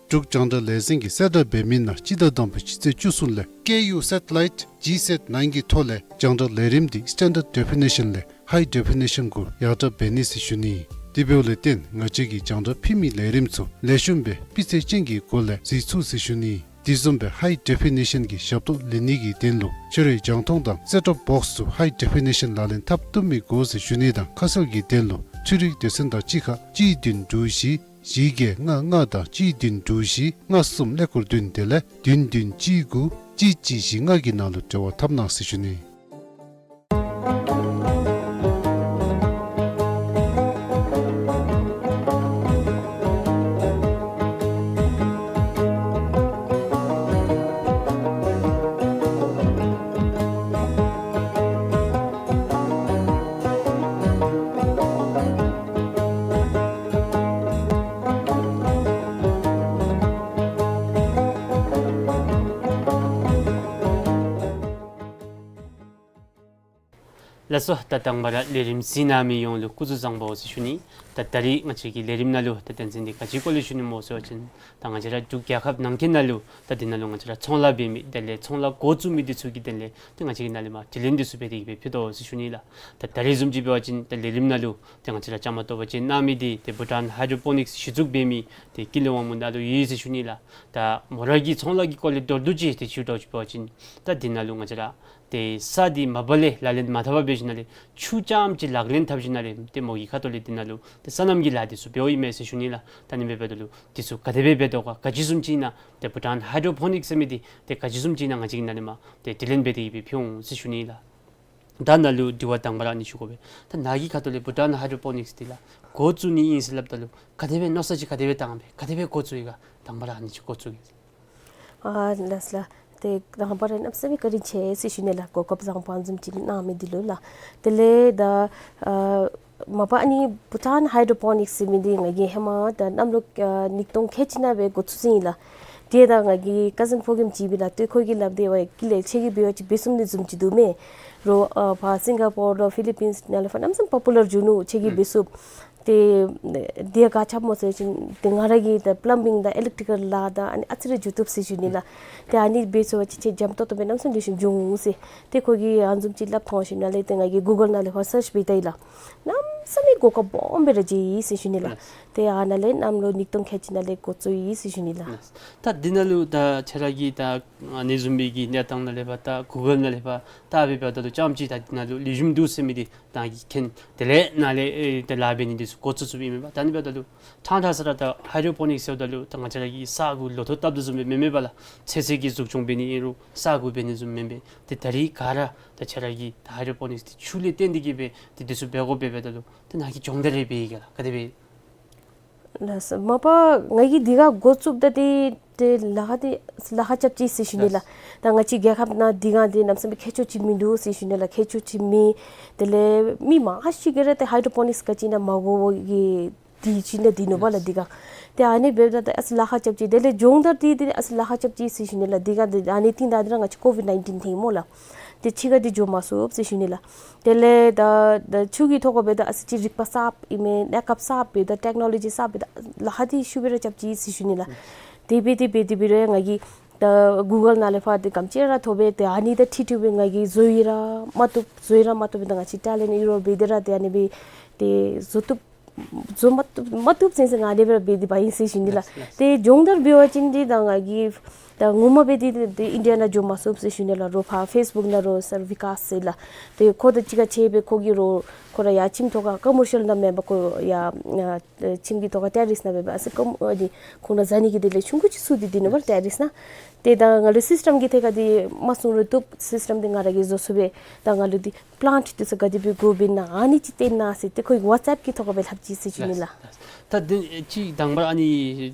འབྲུག་རྒྱང་བསྒྲགས་ལས་འཛིན་གྱིས་གསལ་བསྒྲགས་འབད་མི་ནང་སྤྱི་ཟླ་དང་པའི་སྤྱི་ཚེས་བཅུ་གསུམ་ལས་Ku Satellite G sat nine གི་ཐོག་ལས་རྒྱང་བསྒྲགས་ལས་རིམ་འདི་Standard Definition ལས་High Definition གུ་ཡར་དྲག་འབད་ནི་ཟེར་ཞུ་ནི། དེ་འབདཝ་ལས་བརྟེན་ང་བཅས་ཀྱིས་རྒྱང་བསྒྲགས་ཕུལ་མི་ལས་རིམ་ཚུ་ལེགས་ཤོམ་སྦེ་སྤུས་ཚད་ཅན་གྱི་སྒོ་ལས་གཟིགས་ཚུགས་ཟེར་ཞུ་ནི། དེ་བཟུམ་སྦེ་High Definition གྱི་ཞབས་ཏོག་ལེན་ནི་གི་དོན་ལུ་ཁྱོད་རའི་རྒྱང་མཐོང་དང་set top box ཚུ་High Definition ལག་ལེན་འཐབ་བཏུབ་མི་དགོ་ཟེར་ཞུ་ནི་དང་ཁ་གསལ་གྱི་དོན་ལུ་འཕྲུལ་རིག་སྡེ་ཚན་དང་གཅིག་ཁར་གཅིག་བདུན་དྲུག་བཞི་བཞི་བརྒྱད་ལྔ་ལྔ་དང་གཅིག་བདུན་དྲུག་བཞི་ལྔ་གསུམ་ཀླད་ཀོར་བདུན་དེ་ལས་བདུན་བདུན་གཅིག་དགུ་གཅིག་གཅིག་བཞི་ལྔ་གི་ནང་ལུ་འབྲེལ་བ་འཐབ་གནང་ཟེར་ཞུ་ནི། ལགས་སོ། ད་དང་པ་ར་ལས་རིམ་གཟིགས་གནང་མི་ཡོངས་ལུ་སྐུ་གཟུགས་བཟང་པོ་ཟེར་ཞུ་ནི། ད་ད་རིས་ང་བཅས་ཀྱི་ལས་རིམ་ནང་ལུ་ད་དོན་ཚན་འདི་ག་ཅིའི་སྐོར་ལས་ཞུ་ནི་སྨོ་ཟེར་བ་ཅིན་ད་ང་བཅས་ར་འབྲུག་རྒྱལ་ཁབ་ནང་འཁོད་ནང་ལུ་ད་འདི་ནང་ལུ་ང་བཅས་ར་ཚོང་ལཱ་འབད་མི་དེ་ལས་ཚོང་ལཱ་འགོ་བཙུགས་མི་འདི་ཚུ་གི་དོན་ལས་ཏེ་ང་བཅས་ཀྱིས་ནཱ་ལས་མར་དྲི་ལན་འདི་ཚུ་འབད་དེ་གི་སྦེ་ཕུལ་དོ་ཟེར་ཞུ་ནི་ལགས། ད་ད་རིས་བཟུམ་ཅིག་འབད་བ་ཅིན་ད་ལས་རིམ་ནང་ལུ་ཏེ་ང་བཅས་ར་བཅའ་མར་གཏོགས་པ་ཅིན་གནང་མི་འདི་ཏེ་བྷུ་ཊཱན་ཧའི་ཌྲོ་པོ་ནིཀསི་གཞི་བཙུགས་འབད་མི་ཏེ་ཀུན་ལེགས་དབང་མོ་ནཱ་ལུ་ཡོད་ཟེར་ཞུ་ནི་ལགས། ད་མོ་ར་གི་ཚོང་ལཱ་གི་སྐོར་ལས་མདོར་བསྡུས་ཅིག་ཏེ་ཞུ་དོ་ཅིག་འབད་བ་ཅིན་ད་འདི་ནང་ལུ་ང་བཅས་ར་ཏེ་ས་འདི་མ་པ་ལས་ལག་ལེན་མ་འཐབ་པར་འབད་ཞིནམ་ལས་ཆུ་རྐྱངམ་ཅིག་ལག་ལེན་འཐབ་ཞིནམ་ལས་ཏེ་མོ་གི་ཁ་ཐུག་ལས་འདི་ནང་ལུ་ཏེ་སོ་ནམ་གྱི་ལཱ་འདི་ཚུ་འབདཝ་ཨིན་མས་ཟེར་ཞུ་ནི་ལགས། ད་ཨ་ནི་སྦེ་འབདཝ་ད་ལུ་འདི་ཚུ་ག་དེ་སྦེ་འབད་དོ་ག་ག་ཅི་བཟུམ་ཅིག་ཨིན་ན་ཏེ་བྷུ་ཊཱན་ཧའི་ཌྲོ་པོ་ནིཀསི་ཟེར་མི་འདི་ཏེ་ག་ཅི་བཟུམ་ཅིག་ཨིན་ན་ང་བཅས་ཀྱིས་ནཱ་ལས་མར་ཏེ་དྲི་ལན་འབད་དེ་གི་སྦེ་ཕུལ་འོང་ཟེར་ཞུ་ནི་ལགས། ད་ནཱ་ལུ་དྲི་བ་དང་པ་ར་ཨ་ནི་ཞུ་དགོ་པས། ད་ནཱ་གི་ཁ་ཐུག་ལས་བྷུ་ཊཱན་ཧའི་ཌྲོ་པོ་ནིཀསི་འདི་ལགས་འགོ་བཙུགས་ནི་ཨིན་ཟེར་སླབ་ད་ལུ་ག་དེ་སྦེ་མནོ་བསམ་ཅིག་ག་དེ་སྦེ་བཏང་སྦེ་ག་དེ་སྦེ་འགོ་བཙུགས་ཡི་ག་དང་པ་ར་ཨ་ནི་ཅིག་འགོ་བཙུགས་གེ། ཨ་ལགས་ལགས། ཏེ་དང་པ་ར་གནམ་མེད་ས་མེད་བཀའ་དྲིན་ཆེ་ཟེར་ཞུ་ནི་ལགས། གོ་སྐབས་བཟང་པོ་ཨ་ནི་བཟུམ་ཅིག་གནང་མི་འདི་ལུ་ལགས། དེ་ལས་ད་ཨ་མ་པ་ཨ་ནི་བྷུ་ཊཱན་ཧའི་ཌྲོ་པོ་ནིཀསི་ཟེར་མི་འདི་ང་གིས་ཧེ་མ་ད་གནམ་ལོ་ཨ་ཉིས་སྟོང་ཁལ་གཅིག་ནང་སྦེ་འགོ་བཙུགས་ཅི་ཨིན་ལགས། དེ་ད་ང་གི་ཀ་ཟིན་ཕོ་རྒནམ་ཅིག་ཨིན་པས་ལགས། ཏེ་ཁོ་གིས་སླབ་སྟེ་ཝའི་ཀུན་ལེགས་ཁྱོད་ཀྱིས་འབད་བ་ཅིན་འབད་ཚུགས་ནི་བཟུམ་ཅིག་འདུག་མས། རོགས་ཨ་ཕར་སིང་ག་པོར་ལུ་ཕི་ལི་པིནསི་ནང་ལུ་ཕར་གནམ་མེད་ས་མེད་པོ་པུ་ལར་འགྱོ་ནུག། ཁྱོད་ཀྱིས་འབད་ཚུགས། ཏེ་དེ་ག་ཅི་སྨོ་ཟེར་བ་ཅིན་ཏེ་ང་ར་གིས་ད་པླམ་བིང་དང་ཨི་ལེག་ཊི་ཀལ་ལཱ་དང་ཨ་ནི་ཨ་ཙི་རེ་འགྱོ་བཏུབ་ཟེར་ཞུ་ནི་ལགས། ཏེ་ཨ་ནི་འབད་ཚུགས་པ་ཅིན་ཁྱོད་འཇམ་ཏོང་ཏོ་སྦེ་གནམ་མེད་ས་མེད་ལེགས་ཤོམ་འགྱོ་འོང་ཟེར། ཏེ་ཁོ་གིས་ཨ་ནི་བཟུམ་ཅིག་སླབ་ཐོན་ཞིནམ་ལས་ཏེ་ང་གིས་གུ་གཱལ་ནང་ལས་ཕར་སརཆ་འབད་ད་ཡི་ལགས། གནམ་མེད་ ས་མི་གོ་སྐབས་སྦོམ་སྦེ་ར་བྱིན་ཡི་ཟེར་ཞུ་ནི་ལགས། ལགས། ཏེ་ཨ་ནཱ་ལས་གནམ་ལོ་ཉིས་སྟོང་ཁལ་གཅིག་ནང་ལས་འགོ་བཙུགས་ཡི་ཟེར་ཞུ་ནི་ལགས། ལགས། ད་འདི་ནང་ལུ་ད་ཁྱེད་ར་གིས་ད་ཨ་ནི་བཟུམ་མའི་གི་གནས་སྟངས་ནང་ལས་ཕར་ད་གུ་གཱལ་ནང་ལས་ཕར་ལྟ་སྦེ་འབདཝ་ད་ལུ་རྐྱངམ་ཅིག་ད་འདི་ནང་ལུ་ལེགས་ཤོམ་འདུག་ཟེར་མི་འདི་ད་གིས་མཁྱེན། དེ་ལས་ནཱ་ལས་ཨེ་ད་ལཱ་འབད་ནི་འདི་ཚུ་འགོ་བཙུགས་བཙུགསཔ་ཨིན་མས་པ། ད་ཨ་ནི་འབདཝ་ད་ལུ་ཕྲང་ཕྲང་ཟེར་ར་ད་ཧའི་ཌོ་པོ་ནིཀསི་ཟེརཝ་ད་ལུ་ད་ང་བཅས་ར་གིས་ས་གུ་ལོ་ཐོག་བཏབ་དོ་བཟུམ་སྦེ་མེན་མས་པ་ལགས། ཚོད་བསྲེ་གི་འཛུགས་སྐྱོང་འབད་ནི་ཨིན་རུང་ས་གུ་འབད་ནི་བཟུམ་མེན་པས། ཏེ་ད་རིས་ག་ར་ད་ཁྱེད་ར་གིས་ད་ཧའི་ཌོ་པོ་ནིཀསི་འདི་ཆུ་ལས་བརྟེན་ཏེ་གིས་སྦེ་ཏེ་འདི་ཚུ་འབད་དགོ་པས། འབདཝ་ད་ལུ་ཏེ་ནཱ་གིས་སྦྱོང་བརྡར་རེ་འབད་ཡི་ག་ལགས། ག་དེ་སྦེ། ལགས་སོ། མ་པ་ང་གིས་འདི་ག་འགོ་བཙུགསཔ་ད་ཏེ་ཏེ་ལཱ་ཁག་འདི་ལཱ་ཁག་རྐྱབ་ཅི་ཟེར་ཞུ་ནི་ལགས། ལགས། ད་ང་བཅས་རྒྱལ་ཁབ་ནང་འདི་ག་འདི་གནམ་མེད་ས་མེད་མཁས་མཆོག་ཅིག་མིན་འདུག་ཟེར་ཞུ་ནི་ལགས། མཁས་མཆོག་ཅིག་མེད། དེ་ལས་མི་མང་ཤོས་ཀྱིས་ར་ཏེ་ཧའི་ཌོ་པོ་ནིཀསི་ག་ཅི་ཨིན་ན་མ་གོ་བའི་གི་དེ་ཅིག་ནང་འདི་ནུག་པ་ལགས། ལགས། འདི་ག་ཏེ་ཨ་ནི་འབདཝ་ད་ད་ཨ་ཙི་ལཱ་ཁག་རྐྱབ་ཅི། དེ་ལས་སྦྱོང་བརྡར་འདི་ཏེ་ཨ་ཙི་ལཱ་ཁག་རྐྱབ་ཅི་ཟེར་ཞུ་ནི་ལགས། འདི་ག་འདི་ཨ་ནི་རྟིང་བདའ་འདི་ར་ང་བཅས་ཀོ་ཝིཌ་ནའིན་ཊིན་ཐོན་ཡི་སྨོ་ལགས། ཏེ་ཕྱི་ཁར་འདི་འགྱོ་མ་ཚུགས་ཟེར་ཞུ་ནི་ལགས། དེ་ལས་ད་ད་ཆུ་གི་ཐོག་ཁར་འབདཝ་ད་ཨ་ཙི་ཅིག་རིག་པ་གསརཔ་ཨིན་མས། གནས་སྐབས་གསརཔ་འབདཝ་ད་ཊེཀ་ནོ་ལོ་ཇི་གསརཔ་འབདཝ་ད་ལཱ་ཁག་འདི་ཤུགས་སྦེ་ར་རྐྱབ་ཅི་ཟེར་ཞུ་ནི་ལགས། དེ་སྦེ་དེ་སྦེ་དེ་སྦེ་ར་ང་གིས་ད་གུ་གཱལ་ནང་ལས་ཕར་ཏེ་ག་དེམ་ཅིག་ར་ཐོབ་པས། ཏེ་ཨ་ནི་དང་འཁྲིལ་འཁྲིལ་སྦེ་ང་གིས་བཟོ་ཡི་ར་མ་བཏུབ་བཟོ་ཡི་ར་མ་བཏུབ་སྦེ་ད་ང་བཅས་ཊེ་ལེནཊ་ཨིན་རུང་འབད་དེ་ར་ཏེ་ཨ་ནི་སྦེ་ཏེ་བཟོ་བཏུབ་བཟོ་མ་བཏུབ་མ་བཏུབ་ཟེར་ཟེར་ང་ཨ་ནི་སྦེ་ར་འབད་དེ་འབག་ཡི་ཟེར་ཞུ་ནི་ལགས། ལགས། ལགས། ཏེ་སྦྱོང་བརྡར་འབད་བ་ཅིན་འདི་ད་ང་གིས་ད་ངོ་མ་སྦེ་འདི་འདི་ཨིན་ཌི་ཡ་ནང་འགྱོ་མ་ཚུགས་ཟེར་ཞུ་ནི་ལགས། རོགས་ཕར་ཕེསི་བུཀ་ནང་རོགས་སར་བི་ཀཱས་ཟེར་ལགས། ཏེ་ཁོ་དང་གཅིག་ཁར་ཕྱད་སྦེ་ཁོ་གིས་རོགས་ཁོ་ར་ཡར་ཁྱིམ་ཐོག་ཁར་ཀོ་མར་ཤལ་ནང་མེན་པར་ཁོ་ཡར་ཨ་ཁྱིམ་གྱི་ཐོག་ཁར་ཊེ་རེསི་ནང་སྦེ་སྦེ་ཨ་ཙི་ཀོ་མར་ཨ་འདི་ཁོང་ར་བཟའ་ནི་གི་དེ་ལས་ཆུང་ཀུ་ཅིག་བཙུགས་ཏེ་འདི་ནུག་པ་ཊེ་རེསི་ནང་། ཏེ་ད་ང་ལུ་སིསི་ཊེམ་གྱི་ཐད་ཁར་འདི་མ་གསུང་རུང་བཏུབ། སིསི་ཊེམ་འདི་ང་ར་གིས་བཟོ་ཚུགས་པས། ད་ང་ལུ་འདི་པི་ལཱནཊ་འདི་ཚུ་ག་དེ་སྦེ་དགོཔ་ཨིན་ན་ཨ་ནི་ཅིག་སྟོན་གནང་ཟེར་ཏེ་ཁོ་གིས་ཝཊས་ཨེཔ་གི་ཐོག་ཁར་སྦེ་ལྷབ་ཅི་ཟེར་ཞུ་ནི་ལགས། ལགས། ད་འདི་ཅིག་དང་པ་ར་ཨ་ནི་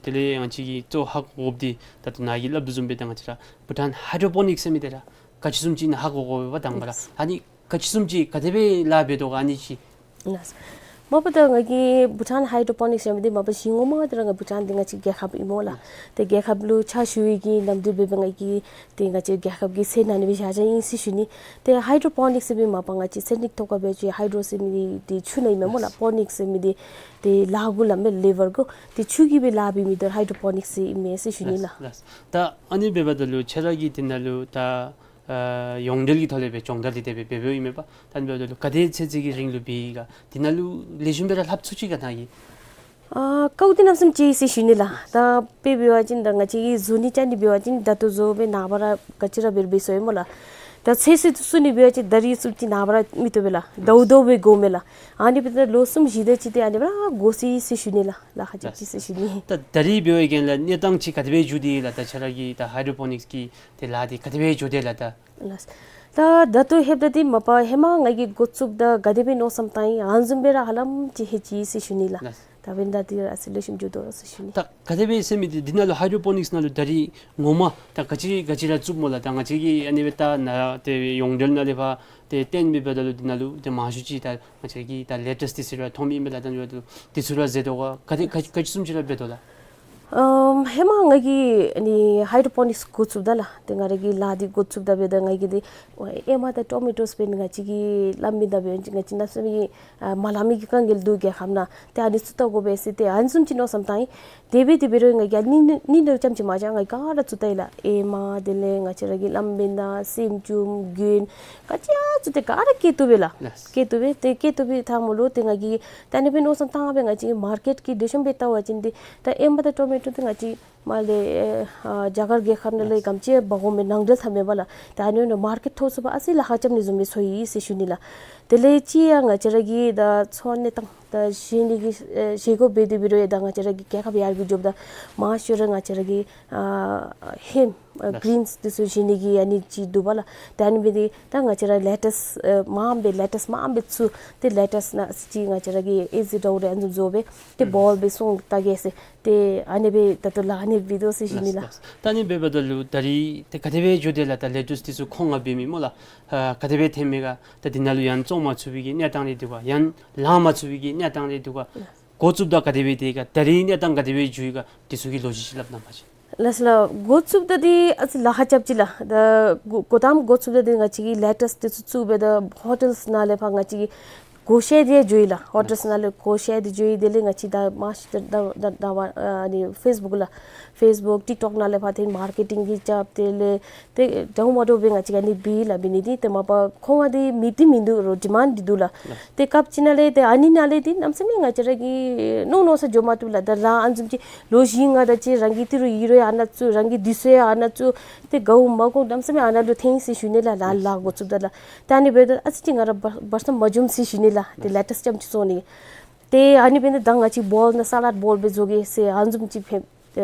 དེ་ལས་ང་བཅས་ཀྱིས་གཙོ་ཧ་གོ་དགོཔ་འདི་ད་ལྟོ་ནཱ་གིས་སླབ་དོ་བཟུམ་སྦེ་ད་ང་བཅས་ར་བྷུ་ཊཱན་ཧའི་ཌོ་པོ་ནིཀསི་ཟེར་མི་འདི་ར་ག་ཅི་བཟུམ་ཅིག་ཨིན་ན་ཧ་གོ་དགོ་པས་པ། དང་པ་ར་ལགས། ཨ་ནི་ག་ཅི་བཟུམ་ཅིག་ག་དེ་སྦེ་ལཱ་འབད་དོ་ག་ཨ་ནི་ཅིག། ལགས། མ་པ་ད་ང་གིས་བྷུ་ཊཱན་ཧའི་ཌོ་པོ་ནིཀསི་ཟེར་མི་འདི་མ་པ་གཞི་ངོ་མ་འདི་ར་ང་བྷུ་ཊཱན་འདི་ང་བཅས་རྒྱལ་ཁབ་ཨིན་སྨོ་ལགས། ལགས། ཏེ་རྒྱལ་ཁབ་ལུ་ཕྱག་ཞུ་བའི་གི་ནམ་དུས་སྦེ་སྦེ་ང་གིས་ཏེ་ང་བཅས་རྒྱལ་ཁབ་ཀྱི་སེམས་ནང་ནི་སྦེ་བཞག་བཞགཔ་ཨིན་ཟེར་ཞུ་ནི། ཏེ་ཧའི་ཌོ་པོ་ནིཀསི་ཟེར་མི་མ་པ་ང་བཅས་ཚན་རིག་ཐོག་ཁར་འབད་བ་ཅིན་ཧའི་ཌོ་ཟེར་མི་འདི་ཆུ་ནང་ཨིན་མས་སྨོ་ལགས། ལགས། པོ་ནིཀསི་ཟེར་མི་འདི་ཏེ་ལཱ་གུ་ལམ་སྦེ་ལེ་བར་གུ་ཏེ་ཆུ་གིས་སྦེ་ལཱ་འབད་མི་འདི་ཧའི་ཌོ་པོ་ནིཀསི་ཟེར་ཨིན་མས་ཟེར་ཞུ་ནི་ལགས། ལགས། ལགས། ད་ཨ་ནི་འབདཝ་ད་ལུ་ཁྱེད་ར་གིས་དེ་ནང་ལུ་ད་ཨ་ཡོངས་འབྲེལ་གྱི་ཐོག་ལས་སྦེ་སྦྱོང་བརྡར་འདི་དེ་སྦེ་འབད་འབདཝ་ཨིན་མས་པ། ད་ཨ་ནི་འབདཝ་ད་ལུ་ག་དེ་ཚེ་ཚད་ཀྱི་རིང་ལུ་འབད་ཡི་ག། དེ་ནང་ལུ་ལེགས་ཤོམ་སྦེ་ར་ལྷབ་ཚུགས་ཅི་ག་ནཱ་གིས། ཨ་དཀའཝ་འདི་གནམ་མེད་ས་མེད་ཅིག་ཟེར་ཞུ་ནི་ལགས། ད་དཔེ་འབད་བ་ཅིན་ད་ང་བཅས་ཀྱིས་བཟོ་ནི་རྐྱབ་ནི་འབད་བ་ཅིན་ད་ལྟོ་བཟོ་སྦེ་ནངས་པ་ར་ག་ཅི་ར་འབད་རུང་འབད་ཚུགས་ཡི་སྨོ་ལགས། ད་ཚོད་བསྲེ་བཙུགས་ནི་འབད་བ་ཅིན་ད་རིས་བཙུགས་ཅི་ནངས་པ་ར་མི་བཏུབ་པས་ལགས། ཟླཝ་ཟླཝ་སྦེ་དགོ་མས་ལགས། ཨ་ནི་འབདཝ་ད་ལོ་གསུམ་བཞི་དེ་ཅིག་ཏེ་ཨ་ནི་སྦེ་ར་དགོ་ཟེར་ཟེར་ཞུ་ནི་ལགས། ལཱ་ཁག་ཅིག་ཅིག་ཟེར་ཞུ་ནི། ད་ད་རིས་འབད་བའི་གི་ལགས་གནས་སྟངས་ཅིག་ག་དེ་སྦེ་འགྱོ་དེས་ལགས། ད་ཁྱེད་ར་གི་ད་ཧའི་ཌོ་པོ་ནིཀསི་གི་ཏེ་ལཱ་འདི་ག་དེ་སྦེ་འགྱོ་དེས་ལགས་ད། ལགས། ད་ད་ལྟོ་ལྷོདཔ་ད་འདི་མ་པ་ཧེ་མ་ང་གིས་འགོ་བཙུགསཔ་ད་ག་དེ་སྦེ་མནོ་བསམ་བཏང་ཡི་ཨ་ནི་བཟུམ་སྦེ་ར་ཧ་ལམ་ཅིག་ལྷོད་ཅི་ཟེར་ཞུ་ནི་ལགས། ལགས། ད་འབདན་ད་འདི་ར་ཨ་ཙི་ལེགས་ཤོམ་འགྱོ་དོ་ཟེར་ཞུ་ནི། ད་ག་དེ་སྦེ་ཟེར་མི་འདི་འདི་ནང་ལུ་ཧའི་ཌོ་པོ་ནིཀསི་ནང་ལུ་ད་རིས་ངོ་མ་ད་ག་ཅི་ག་ཅི་ར་བཙུགསཔ་སྨོ་ལགས། ད་ང་བཅས་ཀྱིས་ཨ་ནི་སྦེ་ད་ནཱ་ཏེ་ཡོངས་འབྲེལ་ནང་ལས་ཕར་ཏེ་སྟོན་མི་འབདཝ་ད་ལུ་འདི་ནང་ལུ་ཏེ་མང་ཤོས་ཅིག་ད་ང་བཅས་ཀྱིས་ད་ལེ་ཊཱསི་འདི་ཚུ་ར་མཐོང་མི་ཨིན་པས་ལགས། ད་འདི་ཚུ་ར་བཟོ་དོ་ག་ག་དེ་ག་ག་ཅི་བཟུམ་ཅིག་ར་འབད་དོ་ལགས། ཨམ་ཧེ་མ་ང་གིས་ཨ་ནི་ཧའི་ཌོ་པོ་ནིཀསི་འགོ་བཙུགསཔ་ད་ལགས། ཏེ་ང་ར་གི་ལཱ་འདི་འགོ་བཙུགསཔ་ད་འབདཝ་ད་ང་གིས་འདི་ཨེ་མ་དང་ཊོ་མེ་ཊོསི་འབད་ནི་ང་བཅས་ཀྱིས་ལངམ་ཨིན་ད་འབདཝ་ཅིག་ང་བཅས་གནམ་མེད་ས་མེད་ཨ་མ་ལང་མི་གི་དཀའ་ངལ་འདུག་རྒྱལ་ཁབ་ནང་། ཏེ་ཨ་ནི་བཙུགས་བལྟ་དགོ་པས་ཟེར་ཏེ་ཨ་ནི་བཟུམ་ཅིག་མནོ་བསམ་བཏང་ཡི། དེ་སྦེ་དེ་འབད་རུང་ང་གིས་ཨ་ནི་ནི་ནི་རྐྱངམ་ཅིག་མ་བཞག་ང་གིས་ག་ར་བཙུགས་བལྟ་ཡི་ལགས། ཨེ་མ་དེ་ལས་ང་བཅས་ར་གི་གླངམོ་བེན་དང་སྲནམ་ཅུམ་གྱོན་ག་ཅི་ཡང་བཙུགས་ཏེ་ག་ར་སྐྱེ་བཏུབ་པས་ལགས། ལགས། སྐྱེ་བཏུབ་པས། ཏེ་སྐྱེ་བཏུབ་པའི་ཐ་མ་ལུ་ཏེ་ང་གིས་ད་ཨ་ནི་སྦེ་མནོ་བསམ་བཏང་སྦེ་ང་བཅས་མར་ཀེཊ་ཀྱི་འདྲ་བཟུམ་སྦེ་བལྟ་བ་ཅིན་འདི་ད་ཨེ་མ་དང་ཊོ་མེ་ཊོ་འདི་ང་བཅས་མར་ལས་ཨེ་ཨ་རྒྱ་གར་རྒྱལ་ཁབ་ནང་ལས་ག་དེམ་ཅིག་འབག་འོང་མི་ནང་འབྲེལ་ཐབས་མེད་པས་ལགས། ད་ཨ་ནི་ནང་མར་ཀེཊ་ཐོབ་ཚུགས་པར་ཨ་ཙི་ལཱ་ཁག་རྐྱབ་ནི་བཟུམ་སྦེ་ཚོར་ཡི་ཟེར་ཞུ་ནི་ལགས། དེ་ལས་ཅིག་ཡང་ང་བཅས་ར་གི་ད་འཚོ་གནས་སྟངས་ད་བཞེས་ནི་གི་ཨེ་བཞེས་སྒོ་འབད་དེ་འབད་རུང་ཡང་ད་ང་བཅས་ར་གི་རྒྱལ་ཁབ་ཡར་རྒྱས་འགྱོཝ་ད་མང་ཤོས་ར་ང་བཅས་ར་གི་ཨ་ཧེམ་ཨ་གི་རིནསི་འདི་ཚུ་བཞེས་ནི་གི་ཨ་ནི་ཅིག་འདུག་པས་ལགས། ད་ཨ་ནི་འབད་དེ་ད་ང་བཅས་ར་ལེ་ཊཱསི་ཨེ་མངམ་སྦེ་ལེ་ཊཱསི་མངམ་སྦེ་བཙུགས་ཏེ་ལེ་ཊཱསི་ནང་ཅིག་ང་བཅས་ར་གི་ཨེ་ཟི་འདྲཝ་རེ་ཨ་ནི་བཟུམ་བཟོ་སྦེ་ཏེ་བཱལ་སྦེ་སོང་བལྟ་གེ་ཟེར། ཏེ་ཨ་ནི་སྦེ་ད་ལྟོ་ལཱ་ཨ་ནི་སྦེ་འབད་དོ་ཟེར་ཞུ་ནི་ལགས། ལགས། ད་ཨ་ནི་འབདཝ་ད་ལུ་ད་རིས་ཏེ་ག་དེ་སྦེ་འགྱོ་དེས་ལགས། ད་ལེ་ཊཱསི་འདི་ཚུ་ཁོང་ང་འབད་མི་སྨོ་ལགས། ཨ་ག་དེ་སྦེ་ཐོན་མས་ག། ད་འདི་ནང་ལུ་ཡང་བཙོང་མ་ཚུགས་པའི་གི་གནས་སྟངས་རེ་འདུག་ག། ཡང་ལང་མ་ཚུགས་པའི་གི་གནས་སྟངས་རེ་འདུག་ག། འགོ་བཙུགསཔ་ད་ག་དེ་སྦེ་དེ་ག་ད་རིས་གནས་སྟངས་ག་དེ་སྦེ་འགྱོ་ཡི་ག། འདི་ཚུ་གི་ལོ་རྒྱུས་ཅིག་སླབ་གནང་བ་ཅིན། ལགས་སོ་ལགས། འགོ་བཙུགསཔ་ད་འདི་ཨ་ཙི་ལཱ་ཁག་རྐྱབ་ཅི་ལགས། ད་འགོ་འགོ་དང་པ་འགོ་བཙུགསཔ་ད་འདི་ང་བཅས་ཀྱིས་ལེ་ཊཱསི་འདི་ཚུ་བཙུགས་སྦེ་ད་ཧོ་ཊེལ་ནང་ལས་ཕར་ང་བཅས་ཀྱིས་ སྒོ་ཕྱེ་སྟེ་འགྱོ་ཡི་ལགས། ཧོ་ཊེལ་ནང་ལས་སྒོ་ཕྱེ་སྟེ་འགྱོ་ཡི། དེ་ལས་ང་བཅས་ད་མ་ཤེས་ད་ད་ད་ཨ་ནི་ཕེསི་བུཀ་ལགས། ཕེསི་བུཀ་ཊིཀ་ཊོཀ་ནང་ལས་ཕར་ཏེ་མར་ཀེ་ཊིང་གི་རྐྱབ། དེ་ལས་ཏེ་དྲང་མ་འདྲཝ་སྦེ་ང་བཅས་ཨ་ནི་འབད་ཡི་ལགས། འབད་ནི་འདི་ཏེ་མ་པ་ཁོང་ང་འདི་མི་འདི་མིན་འདུག་རོགས་ཌི་མཱནཌ་འདི་འདུག་ལགས། ཏེ་སྐབས་ཅིག་ནང་ལས་ཏེ་ཨ་ནི་ནང་ལས་ཏེ་གནམ་མེད་ས་མེད་ང་བཅས་ར་གིས་མནོ་མནོ་ས་འགྱོ་མ་བཏུབ་ལགས། ད་རང་ཨ་ནི་བཟུམ་ཅིག་ལོ་བཞི་ལྔ་དེ་ཅིག་རང་གིས་ཏི་རུ་ཡི་རུ་ཡང་ཨ་ནཱ་བཙུགས། རང་གི་དུས་ཚོད་ཡང་ཨ་ནཱ་བཙུགས། ཏེ་དགའཝ་མ་དགའཝ་གནམ་མེད་ས་མེད་ཨ་ནཱ་ལུ་འཐེན་ཡི་ཟེར་ཞུ་ནི་ལགས། ལཱ་ལཱ་འགོ་བཙུགསཔ་ད་ལགས། ད་ཨ་ནི་འབདཝ་ད་ཨ་ཙི་ཅིག་ང་ར་བར་བར་མཚམས་མ་འཛོམས་ཟེར་ཞུ་ནི་ལགས། ཏེ་ལེ་ཊསི་རྐྱངམ་ཅིག་བཙོང་ནི། ཏེ་ཨ་ནི་འབདཝ་ད་ད་ང་བཅས་བོལ་ནང་སཱ་ལཌ་བོལ་སྦེ་བཟོ་གེ་ཟེར་ཨ་ནི་བཟུམ་ཅིག་འབད་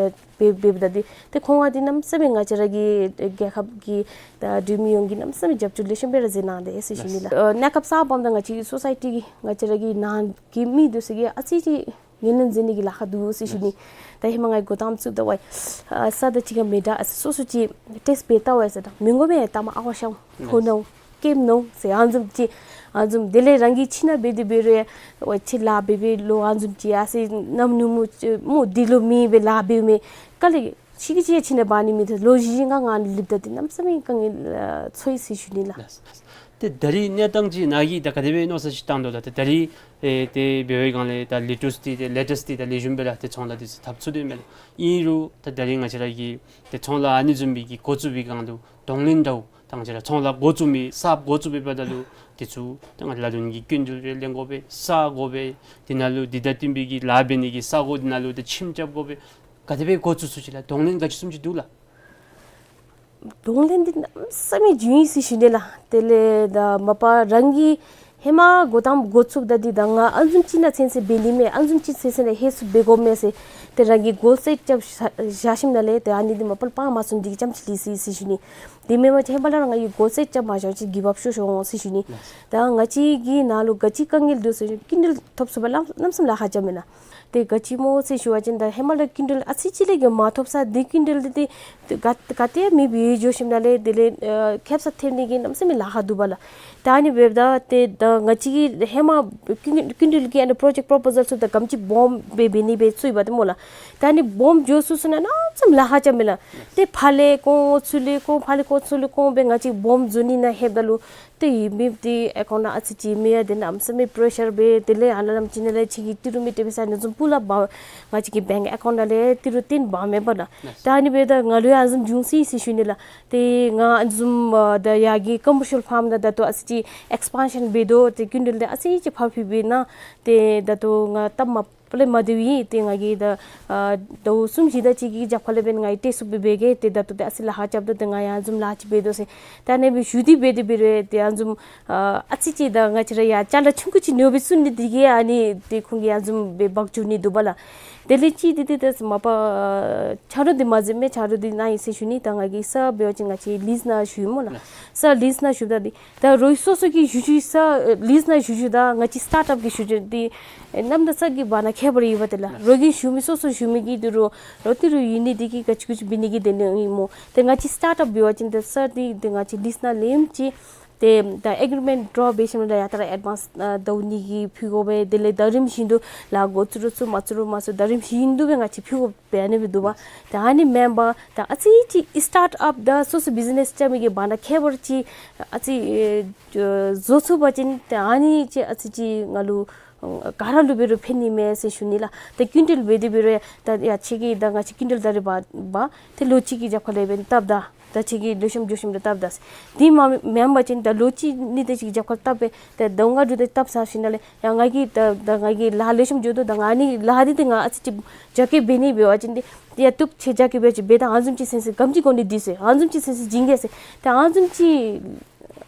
འབད་འབདཝ་ད་ཏེ་ཏེ་ཁོང་ང་འདི་གནམ་མེད་ས་མེད་ང་བཅས་ར་གི་རྒྱལ་ཁབ་ཀྱི་ད་འབྲུག་མི་ཡོངས་ཀྱིས་གནམ་མེད་ས་མེད་རྒྱབ་སྐྱོར་ལེགས་ཤོམ་སྦེ་ར་མཛད་གནང་དེས་ཟེར་ཞུ་ནི་ལགས། ཨ་གནས་སྐབས་གསརཔ་འབདཝ་ད་ང་བཅས་ཀྱི་སོ་སའི་ཊི་གི་ང་བཅས་ར་གི་ནང་གི་མི་འདི་ཚུ་གིས་ཨ་ཙི་ཅིག་ངོས་ལེན་མཛད་ནི་གི་ལཱ་ཁག་འདུག་ཟེར་ཞུ་ནི། ད་ཧེ་མ་ང་གིས་འགོ་དང་པ་བཙུགསཔ་ད་ཝའི་ཨ་ས་དང་ཅིག་ཁར་མི་འདྲ་ཨ་སོ་སོ་ཅིག་ཊེསཊ་འབད་བལྟ་ཝའི་ཟེར། ད་མི་དགོ་མས། ད་མ་ཨ་ཝ་ཤང་ཕོ་ནོ་ཀེམ་ནོ་ཟེར་ཨ་ནི་བཟུམ་ཅིག་ཨ་ནི་བཟུམ། དེ་ལས་རང་གིས་ཁྱིམ་ནང་འབད་དེ་འབད་རུང་ཝའི་ཁྱིམ་ལཱ་འབད་འབད་ལོ་ཨ་ནི་བཟུམ་ཅིག་ཨ་ཟེར་གནམ་ནུབ་མོ་མོ་འདི་ལུ་མེད་པའི་ལཱ་འབདཝ་མས། ག་ལས་ཁྱིམ་གྱི་ཁྱིམ་ནང་འབག་ནི་མེད། ད་ལོ་བཞི་ལྔ་ང་ལུ་ལུསཔ་ད་འདི་གནམ་མེད་ས་མེད་དཀའ་ངལ་ཨ་ཚོར་ཡི་ཟེར་ཞུ་ནི་ལགས། ལགས། ཏེ་ད་རིས་གནས་སྟངས་ཅིག་ནཱ་གིས་ད་ག་དེ་སྦེ་མནོ་བསམ་ཅིག་བཏང་དོ་ལགས། ཏེ་ད་རིས་ཨེ་ཏེ་འབད་བའི་སྒང་ལས་ད་ལེ་ཊུསི་འདི་ཏེ་ལེ་ཊུསི་འདི་ད་ལེགས་ཤོམ་སྦེ་ར་ཏེ་ཚོང་ལཱ་འདི་ཚུ་འཐབ་ཚུགས་དོ་མས་ལགས། ཨིན་རུང་ད་ད་རིས་ང་བཅས་ར་གི་ཏེ་ཚོང་ལཱ་ཨ་ནི་བཟུམ་མའི་གི་འགོ་བཙུགས་པའི་སྒང་ལུ་གདོང་ལེན་འདྲཝ་ད་ང་བཅས་ར་ཚོང་ལཱ་འགོ་བཙུགས་མི་གསརཔ་འགོ་བཙུགས་པའི་བར་ན་ལུ་འདི་ཚུ་ད་ང་ལ་ལུ་ནི་གི་སྐྱིན་འགྲུལ་རེ་ལེན་དགོ་པས། ས་དགོ་པས། དེ་ནང་ལུ་འདི་དང་བསྟུན་པའི་གི་ལཱ་འབད་ནི་གི་ས་གོ་འདི་ནང་ལུ་ད་ཁྱིམ་རྐྱབ་དགོ་པས། ག་དེ་སྦེ་འགོ་བཙུགས་ཚུགས་ཅི་ལགས། གདོང་ལེན་ག་ཅི་བཟུམ་ཅིག་འདུག་ལགས། གདོང་ལེན་འདི་གནམ་མེད་ས་མེད་བྱུང་ཡི་ཟེར་ཞུ་ནི་ལགས། དེ་ལས་ད་མ་པ་རང་གིས་ཧེ་མ་འགོ་དང་པ་འགོ་བཙུགསཔ་ད་འདི་ད་ང་ཨ་ནི་བཟུམ་ཅིག་ནང་ཚུན་ཚོད་འབད་ནི་མས། ཨ་ནི་བཟུམ་ཅིག་ཚུན་ཚོད་ནང་ཧེ་སུ་འབད་དགོ་མས་ཟེར་ཏེ་རང་གིས་གོལ་སེཊ་རྐྱབ་བཞག་བཞག་ཞིནམ་ལས་ཏེ་ཨ་ནི་འདི་མ་པ་ལུ་སྤང་མ་ཚུགས་ནི་འདི་གི་རྐྱངམ་ཅིག་ལུས་སོ་ཡི་ཟེར་ཞུ་ནི། དེ་མེན་པ་ཅིན་ཧེ་མ་ལས་ར་ང་གིས་གོལ་སེཊ་རྐྱབ་མ་བཞག་པ་ཅིན་གིབ་ཨཔ་ཤོར་ཤོར་འོང་ཟེར་ཞུ་ནི། ད་ང་བཅས་ཀྱི་ནང་ལུ་ག་ཅི་དཀའ་ངལ་འདུག་ཟེར་སྐྱིན་འགྲུལ་ཐོབ་ཚུགས་པར་ལམ་ལམ་སང་ལཱ་ཁག་རྐྱབ་མེན་ན། ཏེ་ག་ཅི་སྨོ་ཟེར་ཞུ་བ་ཅིན་ད་ཧེ་མ་ལས་སྐྱིན་འགྲུལ་ཨ་ཙི་ཅིག་ལས་ཀྱང་མ་ཐོབ་ས་འདི་སྐྱིན་འགྲུལ་འདི་ཏེ་ག་ག་ཏེ་མེདཔ་སྦེ་འགྱོ་ཞིནམ་ལས་དེ་ལས་ཨ་ཁེབ་ས་ཐེབས་ནི་གི་གནམ་མེད་ས་མེད་ལཱ་ཁག་འདུག་པ་ལགས། ད་ཨ་ནི་འབདཝ་ད་ཏེ་ད་ང་བཅས་ཀྱིས་ཧེ་མ་སྐྱིན་སྐྱིན་འགྲུལ་གྱི་ཨ་ནི་པྲོ་ཇེཀཊ་པོ་རོ་པོ་ཟལ་ཚུ་ད་ག་དེམ་ཅིག་སྦོམ་སྦེ་འབད་ནི་སྦེ་བཙུགས་ཡི་པ་ཏེ་སྨོ་ལགས། ད་ཨ་ནི་སྦོམ་འགྱོ་ཚུགས་ཚུགས་ན་གནམ་མེད་ས་མེད་ལཱ་ཁག་རྐྱབ་མེན་ན། ཏེ་ཕར་ལས་བཀོ་ཚུར་ལས་བཀོ་ཕར་ལས་བཀོ་ཚུར་ལས་བཀོ་སྦེ་ང་བཅས་སྦོམ་བཟོ་ནི་ནང་ལྷོདཔ་ད་ལུ་ཏེ་ཡོད་མི་འདི་ཨེ་ཀའུནཊ་ནང་ཨ་ཙི་ཅིག་མེད་ཡ། དེ་གནམ་མེད་ས་མེད་པྲེ་ཤར་འབད། དེ་ལས་ཨ་ནཱ་ལམ་ཅིག་ནང་ལས་ཁྱོད་ཀྱིས་ཏི་རུ་མི་སྤྲོད་པའི་ས་ཨ་ནི་བཟུམ་སྤུ་ལ་འབག་ང་བཅས་ཀྱི་བེངཀ་ཨེ་ཀའུནཊ་ནང་ལས་ཏི་རུ་བཏོན་འབག་མེན་པ་ལགས། ད་ཨ་ནི་འབདཝ་ད་ང་ལུ་ཡང་ཨ་ནི་བཟུམ་བྱུང་སོ་ཡི་ཟེར་ཞུ་ནི་ལགས། ཏེ་ང་ཨ་ནི་བཟུམ་ཨ་ད་ཡར་གྱི་ཀོ་མར་ཤལ་ཕཱརམ་ནང་ད་ལྟོ་ཨ་ཙི་ཅིག་ཨེགསི་པཱན་ཤཱན་འབད་དོ། ཏེ་སྐྱིན་འགྲུལ་འདི་ཨ་ཙི་ཅིག་ཕར་ཕུལ་འབད་ནི་ཏེ་ད་ལྟོ་ང་སྟབས་མ་པ་ལས་མ་བདེཝ་ཨིན། ཏེ་ང་གིས་ད་ཨ་ཟླཝ་གསུམ་བཞི་དེ་ཅིག་གི་རྒྱབ་ཁ་ལས་འབདན་ང་གིས་ཏེ་སུ་སྦེ་འབད་གེ། ཏེ་ད་ལྟོ་ཏེ་ཨ་ཙི་ལཱ་ཁག་རྐྱབ་དོ། ཏེ་ང་ཡང་ཨ་ནི་བཟུམ་ལཱ་ཅིག་འབད་དོ་ཟེར། ད་ཨ་ནི་སྦེ་ཞུ་སྟེ་འབད་དེ་འབད་རུང་ཏེ་ཨ་ནི་བཟུམ་ཨ་ཨ་ཙི་ཅིག་ད་ང་བཅས་ར་ཡང་ཅ་ལ་ཆུང་ཀུ་ཅིག་ཉོ་སྦེ་བཙུགས་ནི་འདི་གིས་ཨ་ནི་ཏེ་ཁོང་གིས་ཨ་ནི་བཟུམ་སྦེ་འབག་འགྱོ་ནི་འདུག་པ་ལགས། དེ་ལས་ཅིག་འདི་ཏེ་ད་མ་པ་ཨ་ཆ་རོགས་འདི་མ་འཛེམ་མས། ཆ་རོགས་འདི་གནང་ཡི་ཟེར་ཞུ་ནི། ད་ང་གིས་ས་འབད་བ་ཅིན་ང་བཅས་ལིསི་ནང་ཞུ་ཡི་སྨོ་ལགས། ལགས། ས་ལིསི་ནང་ཞུཝ་ད་འདི་ད་རོགས་སོ་སོ་གི་ཞུ་ཞུ་ས་ཨེ་ལིསི་ནང་ཞུ་ཞུཝ་ད་ང་བཅས་སི་ཊཱཊ་ཨཔ་གི་ཞུ་ཞུ་འདི་ཨེ་གནམ་དང་ས་གི་བར་ན་ཁྱད་པར་ཡོདཔ་ཏེ་ལགས། ལགས། རོགས་ཀྱིས་ཞུ་མི་སོ་སོ་ཞུ་མི་གི་འདི་རོགས་རོགས་ཏི་རུ་ཡོད་ནི་འདི་གིས་ག་ཅི་གུ་ཅི་འབད་ནི་གི་དེ་ནི་ཨིན་སྨོ། ཏེ་ང་བཅས་སི་ཊཱཊ་ཨཔ་འབད་བ་ཅིན་ཏེ་ས་འདི་ཏེ་ང་བཅས་ལིསི་ནང་ལེནམ་ཅིག་ཏེ་ད་ཨེག་རི་མེནཊ་ཌོ་ར་འབད་ཞིནམ་ལས་ཡ་ཏ་ར་ཨེཌ་ཝཱནསི་ཨ་ཟླཝ་གཉིས་ཀྱི་ཕུལ་དགོ་པས། དེ་ལས་ཟླ་རིམ་བཞིན་དུ་ལཱ་འགོ་བཙུགས་རུང་བཙུགས་མ་བཙུགས་རུང་མ་བཙུགས་ཟླ་རིམ་བཞིན་དུ་སྦེ་ང་བཅས་ཕུལ་དགོ་པས། ཨ་ནི་སྦེ་འདུག་པ། ད་ཨ་ནི་མེན་པར་ད་ཨ་ཙི་ཅིག་སི་ཊཱཊ་ཨཔ་དང་སོ་སོ་བིཛི་ནེསི་རྐྱབ་མི་གི་བར་ན་ཁྱད་པར་ཅིག་ཨ་ཙི་ཨེ་བཟོ་ཚུགས་པ་ཅིན་ཏེ་ཨ་ནི་ཅིག་ཨ་ཙི་ཅིག་ང་ལུ་ཨ་ག་ར་ལུ་འབད་རུང་ཕན་ནི་མས་ཟེར་ཞུ་ནི་ལགས། ད་སྐྱིན་འགྲུལ་འབད་དེ་འབད་རུང་ད་ཡ་ཁྱོད་ཀྱིས་ད་ང་བཅས་སྐྱིན་འགྲུལ་ད་རེས་འབག་འབག་ཏེ་ལོ་གཅིག་གི་རྒྱབ་ཁ་ལས་འབདན་བཏབ་ད། ད་ཁྱོད་ཀྱིས་ལེགས་ཤོམ་འགྱོ་ཞིནམ་ལས་བཏབ་ད་ཟེར། དེ་མ་མེན་པ་ཅིན་ད་ལོ་གཅིག་གཉིས་དེ་ཅིག་རྒྱབ་ཁར་བཏབ་སྦེ་ད་ཟླཝ་ལྔ་དྲུག་དེ་བཏབ་ཚར་ཞིནམ་ལས་ཡ་ང་གིས་ད་ད་ང་གིས་ལཱ་ལེགས་ཤོམ་འགྱོ་དོ། ད་ང་ཨ་ནི་ལཱ་འདི་ཏེ་ང་ཨ་ཙི་ཅིག་རྒྱ་སྐྱེད་འབད་ནི་འབད་བ་ཅིན་ཏེ་ཡ་བཏུབ་ཁྱོད་རྒྱ་སྐྱེད་འབད་ཅིག་འབད། ད་ཨ་ནི་བཟུམ་ཅིག་ཚུན་ཚོད་ག་དེམ་ཅིག་གོ་ནི་འདི་ཟེར། ཨ་ནི་བཟུམ་ཅིག་ཚུན་ཚོད་བྱིན་གེ་ཟེར། ད་ཨ་ནི་བཟུམ་ཅིག་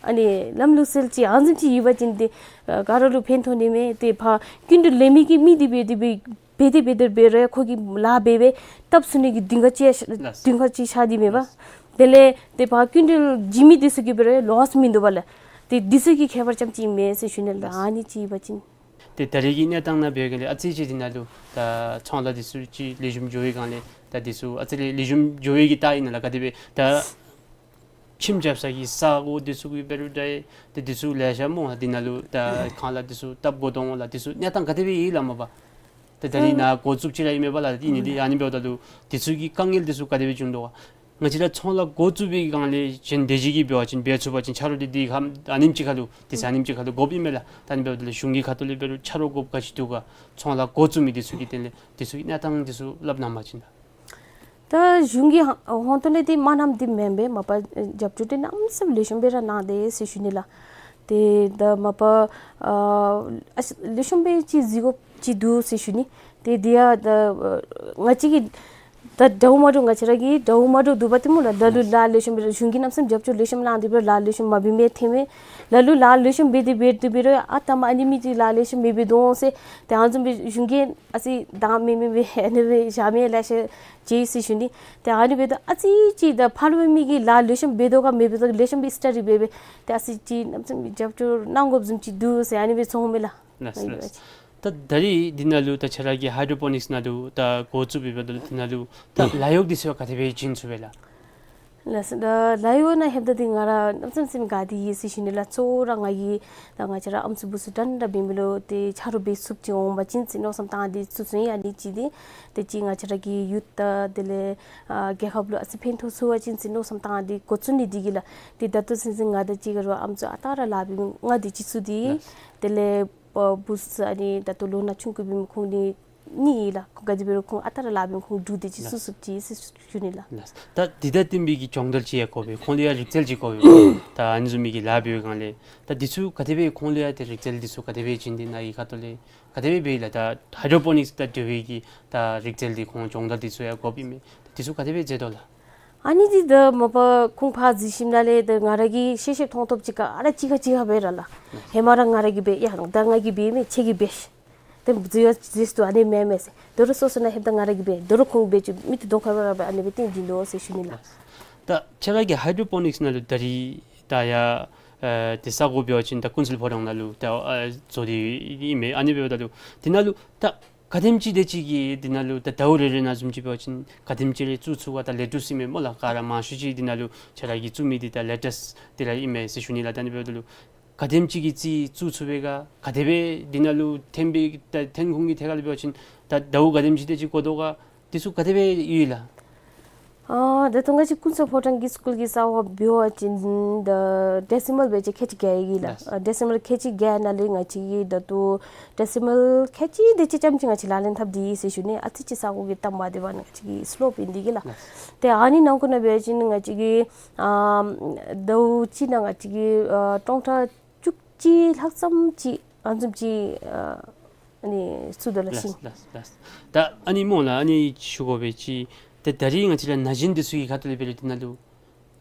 ཨ་ནི་ལམ་ལུགས་སྲོལ་ཅིག་ཨ་ནི་བཟུམ་ཅིག་ཡོད་པ་ཅིན་ཏེ་ཨ་ག་ར་ལུ་ཕན་ཐོགས་ནི་མས། ཏེ་ཕར་སྐྱིན་འགྲུལ་ལེན་མི་གི་མི་འདི་འབད་དེ་འབད་འབད་དེ་འབད་དེ་འབད་རུང་ཁོ་གིས་ལཱ་འབད་འབད་བཏབ་ཚུགས་ནི་གི་གདེང་ཁ་ཅིག་ལགས། གདེང་ཁ་ཅིག་ཤར་ཏེ་མེད་པ། ལགས། དེ་ལས་ཏེ་ཕར་སྐྱིན་འགྲུལ་བྱིན་མི་འདི་ཚུ་གིས་འབད་རུང་ལོསི་མིན་འདུག་པ་ལགས། ཏེ་འདི་ཚུ་གི་ཁྱད་པར་རྐྱངམ་ཅིག་ཨིན་མས་ཟེར་ཞུ་ནི་ལགས། ལགས། ཨ་ནི་ཅིག་འབད་བ་ཅིན། ཏེ་ད་རེས་ཀྱི་གནས་སྟངས་ནང་འབད་བའི་སྒང་ལས་ཨ་ཙི་ཅིག་འདི་ནང་ལུ་ད་ཚོང་ལཱ་འདི་ཚུ་ཅིག་ལེགས་ཤོམ་འགྱོ་བའི་སྒང་ལས་ད་འདི་ཚུ་ཨ་ཙི་ལེགས་ལེགས་ཤོམ་འགྱོ་བའི་གི་རྟགས་ཨིན་ན་ལགས། ག་དེ་སྦེ་ད་ཁྱིམ་རྐྱབ་ས་གི་ས་གོ་འདི་ཚུ་གི་འབད་རུང་འདྲ་ཏེ་འདི་ཚུ་ལེ་ཤ་སྨོ། འདི་ནང་ལུ་ད་ཁང་གླ་འདི་ཚུ་བཏབ་དགོ་དོ་འོང་ལགས། འདི་ཚུ་གནས་སྟངས་ག་དེ་སྦེ་ཨིན་ལགས་མ་པ། ད་ད་རེས་ནཱ་འགོ་བཙུགས་ཅི་ར་ཨིན་མས་པ་ལགས། ཨིན་ནི་འདི་ཨ་ནི་འབདཝ་ད་ལུ་འདི་ཚུ་གི་དཀའ་ངལ་འདི་ཚུ་ག་དེ་སྦེ་བྱུང་དོ་ག། ང་བཅས་ར་ཚོང་ལཱ་འགོ་བཙུགས་པའི་སྒང་ལས་གཞན་སྡེ་བཞི་གིས་འབད་བ་ཅིན་འབད་ཚུགས་པ་ཅིན་ཆ་རོགས་འདི་འདི་ཧ་ཨ་ནེམ་ཅིག་ཁར་ལུ་དུས་ཚོད་ཨ་ནེམ་ཅིག་ཁར་ལུ་དགོཔ་ཨིན་མས་ལགས། ད་ཨ་ནི་འབདཝ་ད་ལུ་གཞུང་གི་ཁ་ཐུག་ལས་འབད་རུང་ཆ་རོགས་དགོཔ་ག་ཅི་འདུག་ག། ཚོང་ལཱ་འགོ་བཙུགས་མི་འདི་ཚུ་གི་དོན་ལས་འདི་ཚུ་གི་གནས་སྟངས་འདི་ཚུ་སླབ་གནང་བ་ཅིན་ད། ད་གཞུང་གི་ཧ་ཧོང་ཏོ་ལས་འདི་མ་གནངམ་འདི་མེན་པས། མ་པ་རྒྱབ་སྐྱོར་འདི་གནམ་མེད་ས་མེད་ལེགས་ཤོམ་སྦེ་ར་གནང་དེས་ཟེར་ཞུ་ནི་ལགས། ཏེ་ད་མ་པ་ཨ་ཨ་ལེགས་ཤོམ་སྦེ་ཅིག་གཟིགས་དགོཔ་ཅིག་འདུག་ཟེར་ཞུ་ནི། ཏེ་འདི་ཡང་ད་ང་བཅས་ཀྱིས་ད་འདྲཝ་མ་འདྲཝ་ང་བཅས་ར་གིས་འདྲཝ་མ་འདྲཝ་འདུག་པ་ཏེ་སྨོ་ལགས། ལ་ལུ་ལཱ་ལེགས་ཤོམ་སྦེ་ར་གཞུང་གིས་གནམ་མེད་ས་མེད་རྒྱབ་སྐྱོར་ལེགས་ཤོམ་གནང་སྟེ་འབད་རུང་ལཱ་ལེགས་ཤོམ་མ་འབད་མི་ཐོན་མས། ལ་ལུ་ལཱ་ལེགས་ཤོམ་འབད་དེ་འབད་དེ་འབད་རུང་ཨ་ད་མ་ཨ་ནི་མི་འདི་ལཱ་ལེགས་ཤོམ་མི་འབད་དོ་ཟེར། ཏེ་ཨ་ནི་བཟུམ་སྦེ་གཞུང་གིས་ཨ་ཙི་དང་མི་མི་སྦེ་ཨ་ནི་སྦེ་བཞག་མི་ལེ་ཤ་ཅིག་ཟེར་ཞུ་ནི། ཏེ་ཨ་ནི་འབདཝ་ད་ཨ་ཙི་ཅིག་ད་ཕར་འབད་མི་གིས་ལཱ་ལེགས་ཤོམ་འབད་དོ་ག་མི་འབད་དོ་ལེགས་ཤོམ་སྦེ་སི་ཊ་ཌི་འབད་འབད་ཏེ་ཨ་ཙི་ཅིག་གནམ་མེད་ས་མེད་རྒྱབ་སྐྱོར་གནང་དགོཔ་བཟུམ་ཅིག་འདུག་ཟེར་ཨ་ནི་སྦེ་ཚོར་འོང་མས་ལགས། ལགས་ལགས། ད་ད་རིས་འདི་ནང་ལུ་ད་ཁྱོད་ར་གིས་ཧའི་ཌྲོ་པོ་ནིགསི་ནང་ལུ་ད་འགོ་བཙུགས་འབདཝ་ད་ལུ་འདི་ནང་ལུ་ད་ལཱ་གཡོག་འདི་ཚུ་ག་དེ་སྦེ་བྱིན་ཚུགས་པས་ལགས། ལགས་སོ། ད་ལཱ་གཡོག་ནང་ལྷོདཔ་ད་འདི་ང་ར་གནམ་མེད་ས་མེད་དགའ་སྟེ་ཡོད་ཟེར་ཞུ་ནི་ལགས། གཙོ་བོ་ར་ང་གིས་ད་ང་བཅས་ར་ཨམ་སྲུ་བུ་སྲུ་འདྲན་འདྲ་འབད་མི་ལུ་ཏེ་ཆ་རོགས་འབད་ཚུགསཔ་ཅིག་འོང་པ་ཅིན་ཟེར་མནོ་བསམ་བཏང་སྟེ་བཙུགས་བཙུགསཔ་ཨིན། ཨ་ནི་གཅིག་འདི་ཏེ་གཅིག་ང་བཅས་ར་གི་ཡུཐ་དང་དེ་ལས་ཨ་རྒྱལ་ཁབ་ལུ་ཨ་ཙི་ཕན་ཐོགས་ཚུགས་པ་ཅིན་ཟེར་མནོ་བསམ་བཏང་སྟེ་འགོ་བཙུགས་ནི་འདི་གིས་ལགས། ཏེ་ད་ལྟོ་ཚུན་ཚོད་ང་དང་གཅིག་ཁར་ལུ་ཨམ་སྲུ་ཨ་རྟག་ར་ལཱ་འབད་མི་ལྔ་དེ་ཅིག་ཚུད་དེ་ལགས། དེ་ལས་བུ་སྲུ་ཨ་ནི་ད་ལྟོ་ལོ་ན་ཆུང་ཀུ་འབད་མི་ཁོང་གཉིས་ཨིན་ལགས། ཁོང་ག་དེ་འབད་རུང་ཁོང་ཨ་རྟག་ར་ལཱ་འབད་མི་ཁོང་དྲུག་དེ་ཅིག་ཚུད་ཚུགསཔ་ཅིག་ཟེར་ཞུ་ནི་ལགས། ལགས། ད་འདི་དང་བསྟུན་པའི་གི་སྦྱོང་བརྡར་ཅིག་ཡང་དགོ་པས། ཁོང་ལུ་ཡང་རིག་རྩལ་ཅིག་དགོ་པས། ད་ཨ་ནི་བཟུམ་མའི་གི་ལཱ་འབད་བའི་སྒང་ལས་ད་འདི་ཚུ་ག་དེ་སྦེ་ཁོང་ལུ་ཡང་ཏེ་རིག་རྩལ་འདི་ཚུ་ག་དེ་སྦེ་བྱིན་ཏེ་ནཱ་གི་ཁ་ཐུག་ལས་ག་དེ་སྦེ་འབད་ཡི་ལགས། ད་ཧའི་ཌྲོ་པོ་ནིགསི་དང་འབྲེལ་བའི་གི་ད་རིག་རྩལ་འདི་ཁོང་སྦྱོང་བརྡར་འདི་ཚུ་ཡང་དགོཔ་ཨིན་མས། འདི་ཚུ་ག་དེ་སྦེ་མཛད་དོ་ལགས། ཨ་ནི་འདི་ད་མ་པ་ཁོང་ཕར་གཟིགས་ཞིནམ་ལས་ད་ང་ར་གིས་ཤེས་ཤེསཔ་མཐོང་ཐོབ་ཅིག་ག་ར་གཅིག་ཁར་གཅིག་ཁར་འབད་ར་ལགས། ཧེ་མ་ར་ང་ར་གིས་འབད་ཡ་ད་ང་གིས་འབད་མི་ཁྱོད་ཀྱིས་འབད་ཤིག། ཏེ་འཛོལ་ཡ་འཛོལ་སོ་ཨ་ནི་མེན་མས་ཟེར། དོ་རུང་སོ་སོ་ནང་ལྷོདཔ་ད་ང་ར་གིས་འབད། དོ་རུང་ཁོང་འབད་ཅི་མི་འདི་གདོང་ཁར་ར་འབད་ཨ་ནི་སྦེ་ཏེ་འགྱོ་དོ་ཟེར་ཞུ་ནི་ལགས། ད་ཁྱོད་ར་གི་ཧའི་ཌྲོ་པོ་ནིགསི་ནང་ལུ་ད་རིས་ད་ཡ་ཨ་ཏེ་ས་གོ་འབད་བ་ཅིན་ད་ཀུན་གསལ་ཕོ་བྲང་ནང་ལུ་ད་ཨ་བཟོ་སྟེ་ཨིན་མས། ཨ་ནི་འབདཝ་ད་ལུ་འདི་ནང་ལུ་ད་ག་དེམ་ཅིག་དེ་ཅིག་གིས་འདི་ནང་ལུ་ད་ཟླཝ་རེ་རེ་ནང་བཟུམ་ཅིག་འབད་བ་ཅིན་ག་དེམ་ཅིག་རེ་བཙུགས་ཚུགས་ག། ད་ལེ་ཊུསི་ཨིན་མས་སྨོ་ལགས། ག་ར་མང་ཤོས་ཅིག་འདི་ནང་ལུ་ཁྱོད་ར་གིས་བཙུགས་མི་འདི་ད་ལེ་ཊུསི་འདི་ར་ཨིན་མས་ཟེར་ཞུ་ནི་ལགས། ད་ཨ་ནི་འབདཝ་ད་ལུ་ག་དེམ་ཅིག་གིས་རྩིས་བཙུགས་ཚུགས་པས་ག། ག་དེ་སྦེ་འདི་ནང་ལུ་ཐོན་པའི་ད་ཐོན་ཁུངས་ཀྱི་ཐད་ཁར་ལུ་འབད་བ་ཅིན་ད་ཟླཝ་ག་དེམ་ཅིག་དེ་ཅིག་དགོ་དོ་ག། འདི་ཚུ་ག་དེ་སྦེ་ཡོད་ལགས། ཨ་ད་ལྟོ་ང་བཅས་ཀུན་གསལ་ཕོ་བྲང་གི་སི་ཀུལ་གྱི་ས་གོ་འབད་བ་ཅིན་ད་ཌེ་སི་མཱལ་འབད་བ་ཅིན་ཁལ་གཅིག་བརྒྱད་ཡོད་ལགས། ལགས། ཨ་ཌེ་སི་མཱལ་ཁལ་གཅིག་བརྒྱད་ནང་ལས་ང་བཅས་ཀྱིས་ད་ལྟོ་ཌེ་སི་མཱལ་ཁལ་གཅིག་དེ་ཅིག་ཙམ་ཅིག་ང་བཅས་ལག་ལེན་འཐབ་སྟེ་ཡོད་ཟེར་ཞུ་ནི། ཨ་ཙི་ཅིག་ས་གོ་གི་གཏའ་མ་བདེ་བ་ནང་ང་བཅས་ཀྱི་སི་ལོབ་ཨིན་འདི་གིས་ལགས། ལགས། ཏེ་ཨ་ནི་ནང་ཁུལ་ནང་འབད་བ་ཅིན་ང་བཅས་ཀྱིས་ཨ་ཟླཝ་གཅིག་ནང་ང་བཅས་ཀྱིས་ཨ་སྟོང་ཕྲག་བཅུ་གཅིག་ལྷག་ཙམ་ཅིག་ཨ་ནི་བཟུམ་ཅིག་ཨ་ཨ་ནི་ཚུད་དོ་ལགས། ལགས་ཤིང་། ལགས་ལགས། ད་ཨ་ནི་སྨོ་ལགས། ཨ་ནི་ཞུ་དགོ་པས་ཅིག། ཏེ་ད་རིས་ང་བཅས་ར་ན་གཞོན་འདི་ཚུ་གི་ཁ་ཐུག་ལས་འབད་རུང་འདི་ནང་ལུ་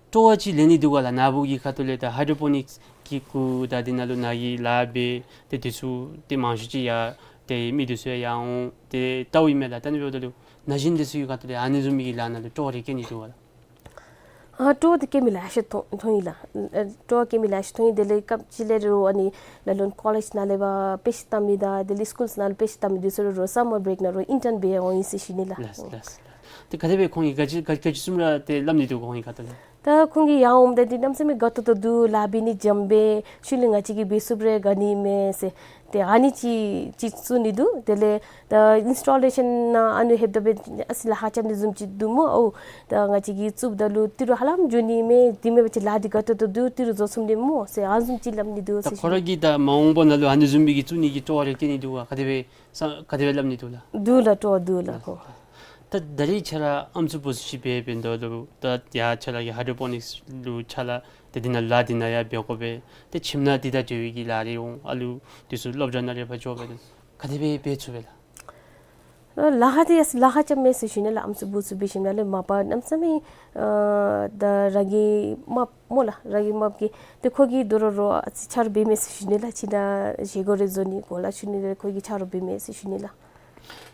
སྤྲོ་བ་ཅིག་ལེན་ནི་འདུག་ག་ལགས། ནཱ་བུ་གི་ཁ་ཐུག་ལས་ད་ཧའི་ཌྲོ་པོ་ནིགསི་གི་གུ་ད་འདི་ནང་ལུ་ནཱ་གིས་ལཱ་འབད་ཏེ་འདི་ཚུ་ཏེ་མང་ཤོས་ཅིག་ཡང་ཏེ་མི་འདི་ཚུ་ཡང་འོང་ཏེ་ལྟཝ་ཨིན་མས་ལགས། ད་ཨ་ནི་འབདཝ་ད་ལུ་ན་གཞོན་འདི་ཚུ་གི་ཁ་ཐུག་ལས་ཨ་ནི་བཟུམ་མའི་གི་ལཱ་ནང་ལུ་སྤྲོ་བ་རེ་བསྐྱེད་ནི་འདུག་ག་ལགས། ཨ་སྤྲོ་བ་དེ་བསྐྱེད་མི་ལེ་ཤ་མཐོང་མཐོང་ཡི་ལགས། ཨ་སྤྲོ་བ་བསྐྱེད་མི་ལེ་ཤ་མཐོང་ཡི། དེ་ལས་སྐབས་ཅིག་ལས་རོགས་ཨ་ནི་ལ་ལུ་ཀོ་ལེཇ་ནང་ལས་ཕར་དཔེ་ཆ་ལྟ་མི་དང་དེ་ལས་སི་ཀུལ་ནང་ལུ་དཔེ་ཆ་ལྟ་མི་འདི་ཚུ་རོགས་སམ་མར་བི་རེཀ་ནང་རོགས་ཨིན་ཊརན་འབད་འོང་ཡི་ཟེར་ཞུ་ནི་ལགས། ལགས་ལགས། ཏེ་ག་དེ་སྦེ་ཁོང་གིས་ག་ཅི་ག་ག་ཅི་བཟུམ་ར་ཏེ་སླབ་ནི་འདུག་ག་ཁོང་གི་ཁ་ཐུག་ལས། ད་ཁོང་གིས་ཡར་འོངམ་ད་འདི་གནམ་མེད་ས་མེད་དགའ་ཏོག་ཏོ་འདུག། ལཱ་འབད་ནི་འཇམ་པས། ཤུལ་ལས་ང་བཅས་ཀྱིས་འབད་ཚུགསཔ་རེ་ག་ནི་མས་ཟེར། ཏེ་ཨ་ནི་ཅིག་ཅིག་གསུང་ནི་འདུག། དེ་ལས་ད་ཨིནསི་ཊོ་ལེ་ཤཱན་ནང་ཨ་ནི་ལྷོདཔ་ད་འབད་ཨ་ཙི་ལཱ་ཁག་རྐྱབ་ནི་བཟུམ་ཅིག་འདུག་སྨོ། ཨོ་ད་ང་བཅས་ཀྱིས་བཙུགསཔ་ད་ལུ་ཏི་རུ་ཧ་ལམ་འགྱོ་ནི་མས། དེ་མེན་པ་ཅིན་ལཱ་འདི་དགའ་ཏོག་ཏོ་འདུག། ཏི་རུ་རྫོགས་སོང་ནི་སྨོ་ཟེར་ཨ་ནི་བཟུམ་ཅིག་སླབ་ནི་འདུག་ད་ཟེར་ཁོ་ར་གིས་ད་མ་འོངས་པ་ནང་ལུ་ཨ་ནི་བཟུམ་མའི་གི་བཙུགས་ནི་གི་སྤྲོ་བ་རེ་བསྐྱེད་ནི་འདུག་ག། ག་དེ་སྦེ་ས་ག་དེ་སྦེ་སླབ་ནི་འདུག་ལགས། འདུག་ལགས། སྤྲོ་བ་འདུག་ལགས་ཁོ། ད་ད་རིས་ཁྱོད་ར་ཨམ་སྲུ་བུ་སྲུ་ཅིག་འབད་འབདཝ་ད་ལུ་ད་ཡ་ཁྱོད་ར་གི་ཧའི་ཌྲོ་པོ་ནིགསི་ལུ་ཕྱག་ལཱ་ཏེ་འདི་ནང་ལཱ་འདི་ནང་ཡང་འབད་དགོ་པས། ཏེ་ཁྱིམ་ནང་འདི་དང་འབྲེལ་བའི་གི་ལཱ་རེ་འོང་། ཨ་ལུ་འདི་ཚུ་སློབ་གྲྭ་ནང་རེ་ཕར་འགྱོ་འབདཝ་ད་ག་དེ་སྦེ་འབད་ཚུགས་པས་ལགས། ལཱ་ཁག་འདི་ཡང་ལཱ་ཁག་རྐྱབ་མས་ཟེར་ཞུ་ནི་ལགས། ཨམ་སྲུ་བུ་སྲུ་འབད་ཞིནམ་ལས་མ་པ་གནམ་མེད་ས་མེད་ཨ་ད་རང་གི་རྨགཔ་སྨོ་ལགས། རང་གི་རྨགཔ་གིས་ཏེ་ཁོ་གིས་དོ་རུང་རོགས་ཨ་ཙི་ཆ་རོགས་འབད་མས་ཟེར་ཞུ་ནི་ལགས། ཁྱིམ་ནང་བཞེས་སྒོ་རེ་བཟོ་ནི་གོ་ལ་ཞུ་ནི་ལགས། ཁོ་གིས་ཆ་རོགས་འབད་མས་ཟེར་ཞུ་ནི་ལགས།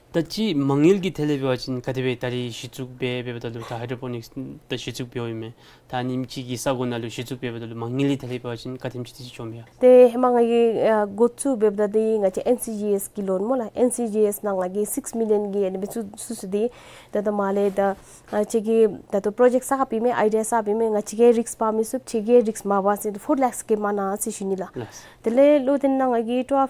ད་ཅི་མ་དངུལ་གྱི་ཐད་ལས་འབད་བ་ཅིན་ག་དེ་སྦེ་ད་རིས་གཞི་བཙུགས་འབད་འབདཝ་ད་ལུ་ད་ཧའི་ཌྲོ་པོ་ནིགསི་ད་གཞི་བཙུགས་འབདཝ་ཨིན་མས། ད་ཨ་ནེམ་ཅིག་གི་ས་གོ་ནང་ལུ་གཞི་བཙུགས་འབད་འབདཝ་ད་ལུ་མ་དངུལ་གྱི་ཐད་ལས་འབད་བ་ཅིན་ག་དེམ་ཅིག་དེ་ཅིག་བྱུང་མས་ག། ཏེ་ཧེ་མ་ང་གིས་ཨ་འགོ་བཙུགས་འབདཝ་ད་འདི་ང་བཅས་ཨེན་སི་ཇི་ཨེསི་གི་ལོན་སྨོ་ལགས། ཨེན་སི་ཇི་ཨེསི་ནང་ང་གིས་སིགསི་མི་ལི་ཡོན་གྱི་ཨ་ནི་སྦེ་བཙུགས་བཙུགས་ཚུགས་ཏེ། ད་ལྟོ་མ་ལས་ད་ཨ་ཁྱོད་ཀྱིས་ད་ལྟོ་པྲོ་ཇེཀཊི་གསརཔ་ཨིན་མས། ཨའི་ཌི་ཡ་གསརཔ་ཨིན་མས། ང་བཅས་ཀྱིས་རིསཀ་འབག་མི་ཚུགས། ཁྱོད་ཀྱིས་རིསཀ་མ་འབག་ཟེར་ཏེ་ཕོར་ལེཀསི་ཀྱི་མ་གནང་ཟེར་ཞུ་ནི་ལགས། ལགས། དེ་ལས་ལོ་དེ་ནང་ང་གིས་ཊུ་ཨ་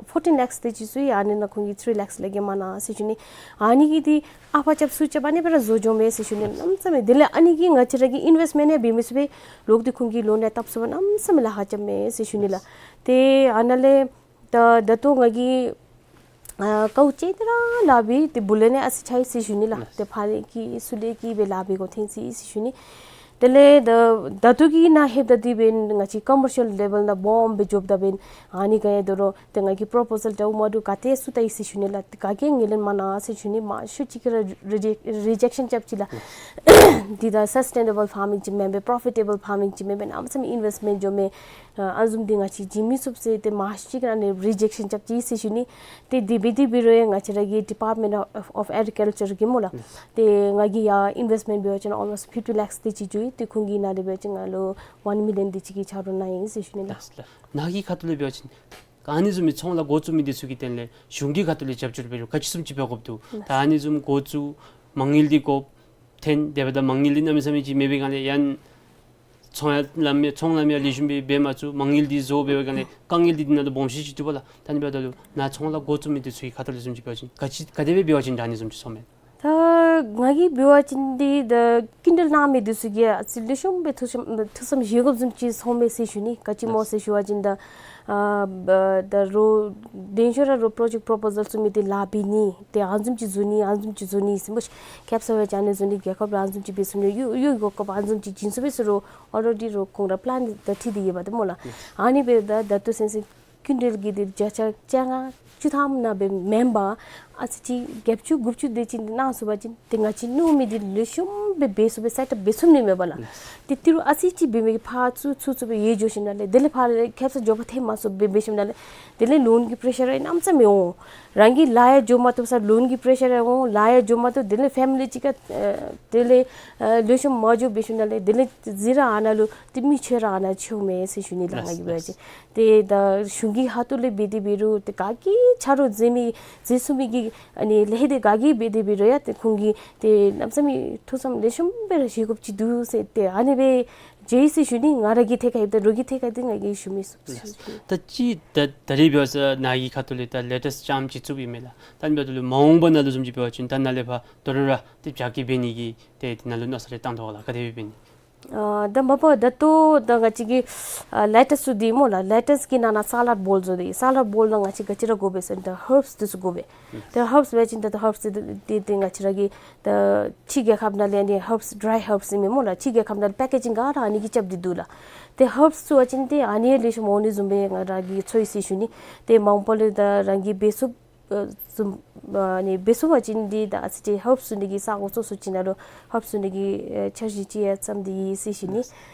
ཕོར་ཊིན་ལེཀསི་དེ་ཅིག་བཙུགས་ཡི། ཨ་ནི་ནང་ཁོང་གིས་ཐི་རི་ལེཀསི་ལེན་ མ་གནང་ཟེར་ཞུ་ནི། ཨ་ནི་གིས་འདི་ཨ་ཕར་རྐྱབ་ཚུར་རྐྱབ་ཨ་ནི་སྦེ་ར་བཟོ་འགྱོཝ་མས་ཟེར་ཞུ་ནི། གནམ་མེད་ས་མེད་དེ་ལས་ཨ་ནི་གིས་ང་བཅས་ར་གི་ཨིན་ཝེསཊ་མེནཊ་ཡང་འབད་མི་ཚུགས་པས། ལོག་སྟེ་ཁོང་གིས་ལོན་ཡང་བཏབ་ཚུགས་པ་གནམ་མེད་ས་མེད་ལཱ་ཁག་རྐྱབ་མས་ཟེར་ཞུ་ནི་ལགས། ཏེ་ཨ་ནཱ་ལས་ད་ད་ལྟོ་ང་གིས་ཨ་དཀའཝ་སྤྱད་དེ་ར་ལཱ་འབད་དེ་བུ་ལོན་ཡང་ཨ་ཙི་ཆགས་ཡི་ཟེར་ཞུ་ནི་ལགས། ཏེ་ཕར་ལས་ཀྱི་ཚུར་ལས་ཀྱི་སྦེ་ལཱ་འབད་དགོཔ་ཐོན་ཅི་ཟེར་ཞུ་ནི། དེ་ལས་ད་ད་ལྟོ་གི་ནང་ལྷོདཔ་ད་འདི་འབདན་ང་བཅས་ཀོ་མར་ཤལ་ལེ་བཱལ་ནང་སྦོམ་སྦེ་འགྱོཝ་ད་འབདན་ཨ་ནི་ག་ཡང་དོ་རུང་ཏེ་ང་གིས་པོརོ་པོ་ཟཱལ་འདྲཝ་མ་འདྲཝ་ག་ཏེ་བཙུགས་ད་ཡི་ཟེར་ཞུ་ནི་ལགས། ཏེ་ག་གིས་ངོས་ལེན་མ་གནང་ཟེར་ཞུ་ནི། མང་ཤོས་ཅིག་གིས་ར་རི་ཇེཀ་རི་ཇེཀ་ཤཱན་རྐྱབ་ཅི་ལགས། འདི་ད་སཱས་ཊེ་ནེ་བཱལ་ཕཱར་མིང་ཅིག་མེན་པས། པོརོ་ཕི་ཊེ་བཱལ་ཕཱར་མིང་ཅིག་མེན་པས། གནམ་མེད་ས་མེད་ཨིན་ཝེསཊ་མེནཊ་འགྱོ་མས། ཨ་ཨ་ནི་བཟུམ་འདི་ང་བཅས་བྱིན་མི་ཚུགས་ཟེར་ཏེ་མང་ཤོས་ཅིག་གིས་ཨ་ནི་རི་ཇེཀ་ཤཱན་རྐྱབ་ཅི་ཟེར་ཞུ་ནི། ཏེ་དེ་འབད་དེ་འབད་རུང་ཡང་ང་བཅས་ར་གི་ཌི་པཱརཊ་མེནཊ་ཨོཕ་ཨོཕ་ཨེག་རི་ཀལ་ཅར་གིས་སྨོ་ལགས། ཏེ་ང་གིས་ཡར་ཨིན་ཝེསཊ་མེནཊ་འབད་བ་ཅིན་ཨོལ་མོསཊ་ཕིཕ་ཊི་ལེཀསི་དེ་ཅིག་འགྱོ་ཡི། ཏེ་ཁོང་གི་ནང་ལས་འབད་བ་ཅིན་ང་ལུ་ཝན་མི་ལི་ཡཱན་དེ་ཅིག་གི་ཆ་རོགས་གནང་ཡི་ཟེར་ཞུ་ནི་ལགས། ལགས་ལགས། ནཱ་གི་ཁ་ཐུག་ལས་འབད་བ་ཅིན་ག་ཨ་ནི་བཟུམ་མའི་ཚོང་ལཱ་འགོ་བཙུགས་མི་འདི་ཚུ་གི་དོན་ལས་གཞུང་གི་ཁ་ཐུག་ལས་རྒྱབ་སྐྱོར་འབད་རུང་ག་ཅི་བཟུམ་ཅིག་འབད་དགོཔ་འདུག། ད་ཨ་ནི་བཟུམ་འགོ་བཙུགས་མ་དངུལ་འདི་དགོཔ་ཐོན། དེ་འབདཝ་ད་མ་དངུལ་འདི་གནམ་མེད་ས་མེད་ཅིག་མེད་པའི་སྒང་ལས་ཡང་ཚོང་ཡང་ལམ་ཡང་ཚོང་ལམ་ཡང་ལེགས་ཤོམ་སྦེ་འབད་མ་ཚུགས། མ་དངུལ་འདི་བཟོ་འབད་བའི་སྒང་ལས་དཀའ་ངལ་འདི་འདི་ནང་ལུ་སྦོམ་ཤོས་ཅིག་འདུག་པ་ལགས། ད་ཨ་ནི་འབདཝ་ད་ལུ་ནཱ་ཚོང་ལཱ་འགོ་བཙུགས་མི་འདི་ཚུ་གི་ཁ་ཐུག་ལས་བཟུམ་ཅིག་འབད་བ་ཅིན་ག་ཅི་ག་དེ་སྦེ་འབད་བ་ཅིན་ད་ཨ་ནི་བཟུམ་ཅིག་ཚོརཝ་མས། ད་ང་གིས་འབད་བ་ཅིན་འདི་ད་སྐྱིན་འགྲུལ་གནང་མི་འདི་ཚུ་གིས་ཨ་ཙི་ལེགས་ཤོམ་སྦེ་ཐུགས་བསམ་ཐུགས་བསམ་བཞེས་དགོཔ་བཟུམ་ཅིག་ཚོརཝ་མས་ཟེར་ཞུ་ནི། ག་ཅི་སྨོ་ཟེར་ཞུ་བ་ཅིན་ད་ཨ་ད་རོགས་དེ་ཤུལ་ར་རོགས་པྲོ་ཇེཀཊ་པྲོ་པོ་ཟཱལ་བཙུགས་མི་འདི་ལཱ་འབད་ནི་ཏེ་ཨ་བཟུམ་ཅིག་བཟོ་ནི་ཨ་བཟུམ་ཅིག་བཟོ་ནི་ཟེར་སྨོ་ཤིག། ཁེབ་ས་སྦེ་ཅིག་ཨ་ནི་བཟོ་ནི། རྒྱལ་ཁབ་ལུ་ཨ་བཟུམ་ཅིག་འབད་ཚུགས་ནི། གཡུས་གཡུས་སྒོ་སྐབས་ཨ་བཟུམ་ཅིག་བྱིན་ཚུགས་པས་ཟེར་རུང་ཨོ་རེ་ཌི་རོགས་ཁོང་ར་པི་ལཱན་ད་འཁྲིད་དེ་ཡོདཔ་འདི་སྨོ་ལགས། ཨ་ནི་འབདཝ་ད་ད་ལྟོ་ཚུན་ཚོད་སྐྱིན་འགྲུལ་གྱི་འདི་བརྒྱ་ཆ་བཅོ་ལྔ་བཅུ་ཐམ་ནང་སྦེ་མེན་པར་ཨ་ཙི་ཅིག་བརྒྱད་ཅུ་དགུ་བཅུ་དེ་ཅིག་གནང་ཚུགས་པ་ཅིན་ཏེ་ང་བཅས་ནུས་མི་འདི་ལེགས་ཤོམ་སྦེ་འབད་ཚུགས་པས། སེཊ་ཨཔ་འབད་ཚུགས་ནི་མས་པ་ལགས། ཏེ་ཏི་རུ་ཨ་ཙི་ཅིག་འབད་མི་གིས་ཕར་ཚུར་ཚུར་ཚུར་སྦེ་ཡར་འགྱོ་ཞིནམ་ལས་དེ་ལས་ཕར་ལས་ཁེབ་ས་འགྱོ་བར་ཐལ་མ་སོང་སྦེ་འབད་ཞིནམ་ལས་དེ་ལས་ལོན་གྱི་པེ་རེ་ཤར་ར་གནམ་མེད་ས་མེད་འོང་། རང་གི་ལཱ་ཡང་འགྱོ་མ་བཏུབ་ས་ལོན་གྱི་པེ་རེ་ཤར་ར་འོང་། ལཱ་ཡང་འགྱོ་མ་བཏུབ། དེ་ལས་ཕེ་མི་ལི་ཅིག་ཁར་ཨ་དེ་ལས་ཨ་ལེགས་ཤོམ་མ་འགྱོ་འབད་ཞིནམ་ལས་དེ་ལས་གཟིགས་ར་ཨ་ནཱ་ལུ་ཏེ་མི་ཆོས་ར་ཨ་ནཱ་ཆོས་མས་ཟེར་ཞུ་ནི་ལགས། ང་གིས་འབད་བ་ཅིན་ཏེ་ད་གཞུང་གི་ཁ་ཐུག་ལས་འབད་དེ་འབད་རུང་ཏེ་ག་གིས་ཆ་རོགས་མཛད་མི་མཛད་ཚུགས་མི་གི་ཨ་ནི་ལས་སྡེ་ག་གིས་འབད་དེ་འབད་རུང་ཡང་ཏེ་ཁོང་གིས་ཏེ་གནམ་མེད་ས་མེད་ཐུགས་བསམ་ལེགས་ཤོམ་སྦེ་ར་བཞེས་དགོཔ་ཅིག་འདུག་ཟེར་ཏེ་ཨ་ནི་སྦེ་བརྗོད་ཡི་ཟེར་ཞུ་ནི། ང་ར་གི་ཐད་ཁར་ཡོདཔ་ད་རོགས་ཀྱི་ཐད་ཁར་འདི་ང་གིས་ཞུ་མི་ཚུགས་ཟེར་ཞུ་ནི། ད་ཅི་ད་ད་རིས་འབད་བ་ཅིན་ནཱ་གི་ཁ་ཐུག་ལས་ད་ལེ་ཊེསི་ཊི་རྐྱངམ་ཅིག་བཙུགསཔ་ཨིན་མས་ལགས། ད་ཨ་ནི་འབདཝ་ད་ལུ་མ་འོངས་པ་ནང་ལུ་བཟུམ་ཅིག་འབད་བ་ཅིན་ད་ནཱ་ལས་ཕར་དོ་རུང་ར་ཏེ་རྒྱ་སྐྱེད་འབད་ནི་གི་ཏེ་དེ་ནང་ལུ་མནོ་བསམ་རེ་བཏང་དོ་ག་ལགས། ག་དེ་སྦེ་འབད་ནི། ཨ་ད་མ་པ་ད་ལྟོ་ད་ང་བཅས་ཀྱི་ཨ་ལེ་ཊེསི་ཊི་ཚུ་འདི་སྨོ་ལགས། ལེ་ཊེསི་ཊི་གི་ནང་ན་སཱ་ལཌ་བོལ་བཟོ་སྟེ། སཱ་ལཌ་བོལ་ནང་ང་བཅས་ག་ཅི་ར་དགོ་པས་ཟེར་ན་ད་ཧརབསི་འདི་ཚུ་དགོ་པས། ད་ཧརབསི་འབད་བ་ཅིན་ད་ད་ཧརབསི་འདི་འདི་འདི་ང་བཅས་ར་གི་ད་ཕྱི་རྒྱལ་ཁབ་ནང་ལས་ཨ་ནི་ཧརབསི་ཌྲའི་ཧརབསི་ཨིན་མས་སྨོ་ལགས། ཕྱི་རྒྱལ་ཁབ་ནང་ལས་པེ་ཀེ་ཇིང་ག་ར་ཨ་ནི་གིས་རྐྱབ་སྟེ་འདུག་ལགས། ཏེ་ཧརབསི་བཙུགས་པ་ཅིན་ཏེ་ཨ་ནི་ལེགས་ཤོམ་འོང་ནི་བཟུམ་སྦེ་ང་ར་གིས་ཚོར་ཡི་ཟེར་ཞུ་ནི། ཏེ་མ་འོངས་པ་ལུ་ད་རང་གི་འབད་ཚུགསཔ་ཨ་བཟུམ་ཨ་ནི་འབད་ཚུགས་པ་ཅིན་འདི་ད་ཨ་ཙི་ཅིག་ཧརབསི་བཙུགས་ནི་གི་ས་གོ་སོ་སོ་ཅིག་ནང་ལུ་ཧརབསི་བཙུགས་ནི་གི་ཨེ་འཆར་གཞི་ཅིག་ཡང་བརྩམས་ཏེ་ཡོད་ཟེར་ཞུ་ནི།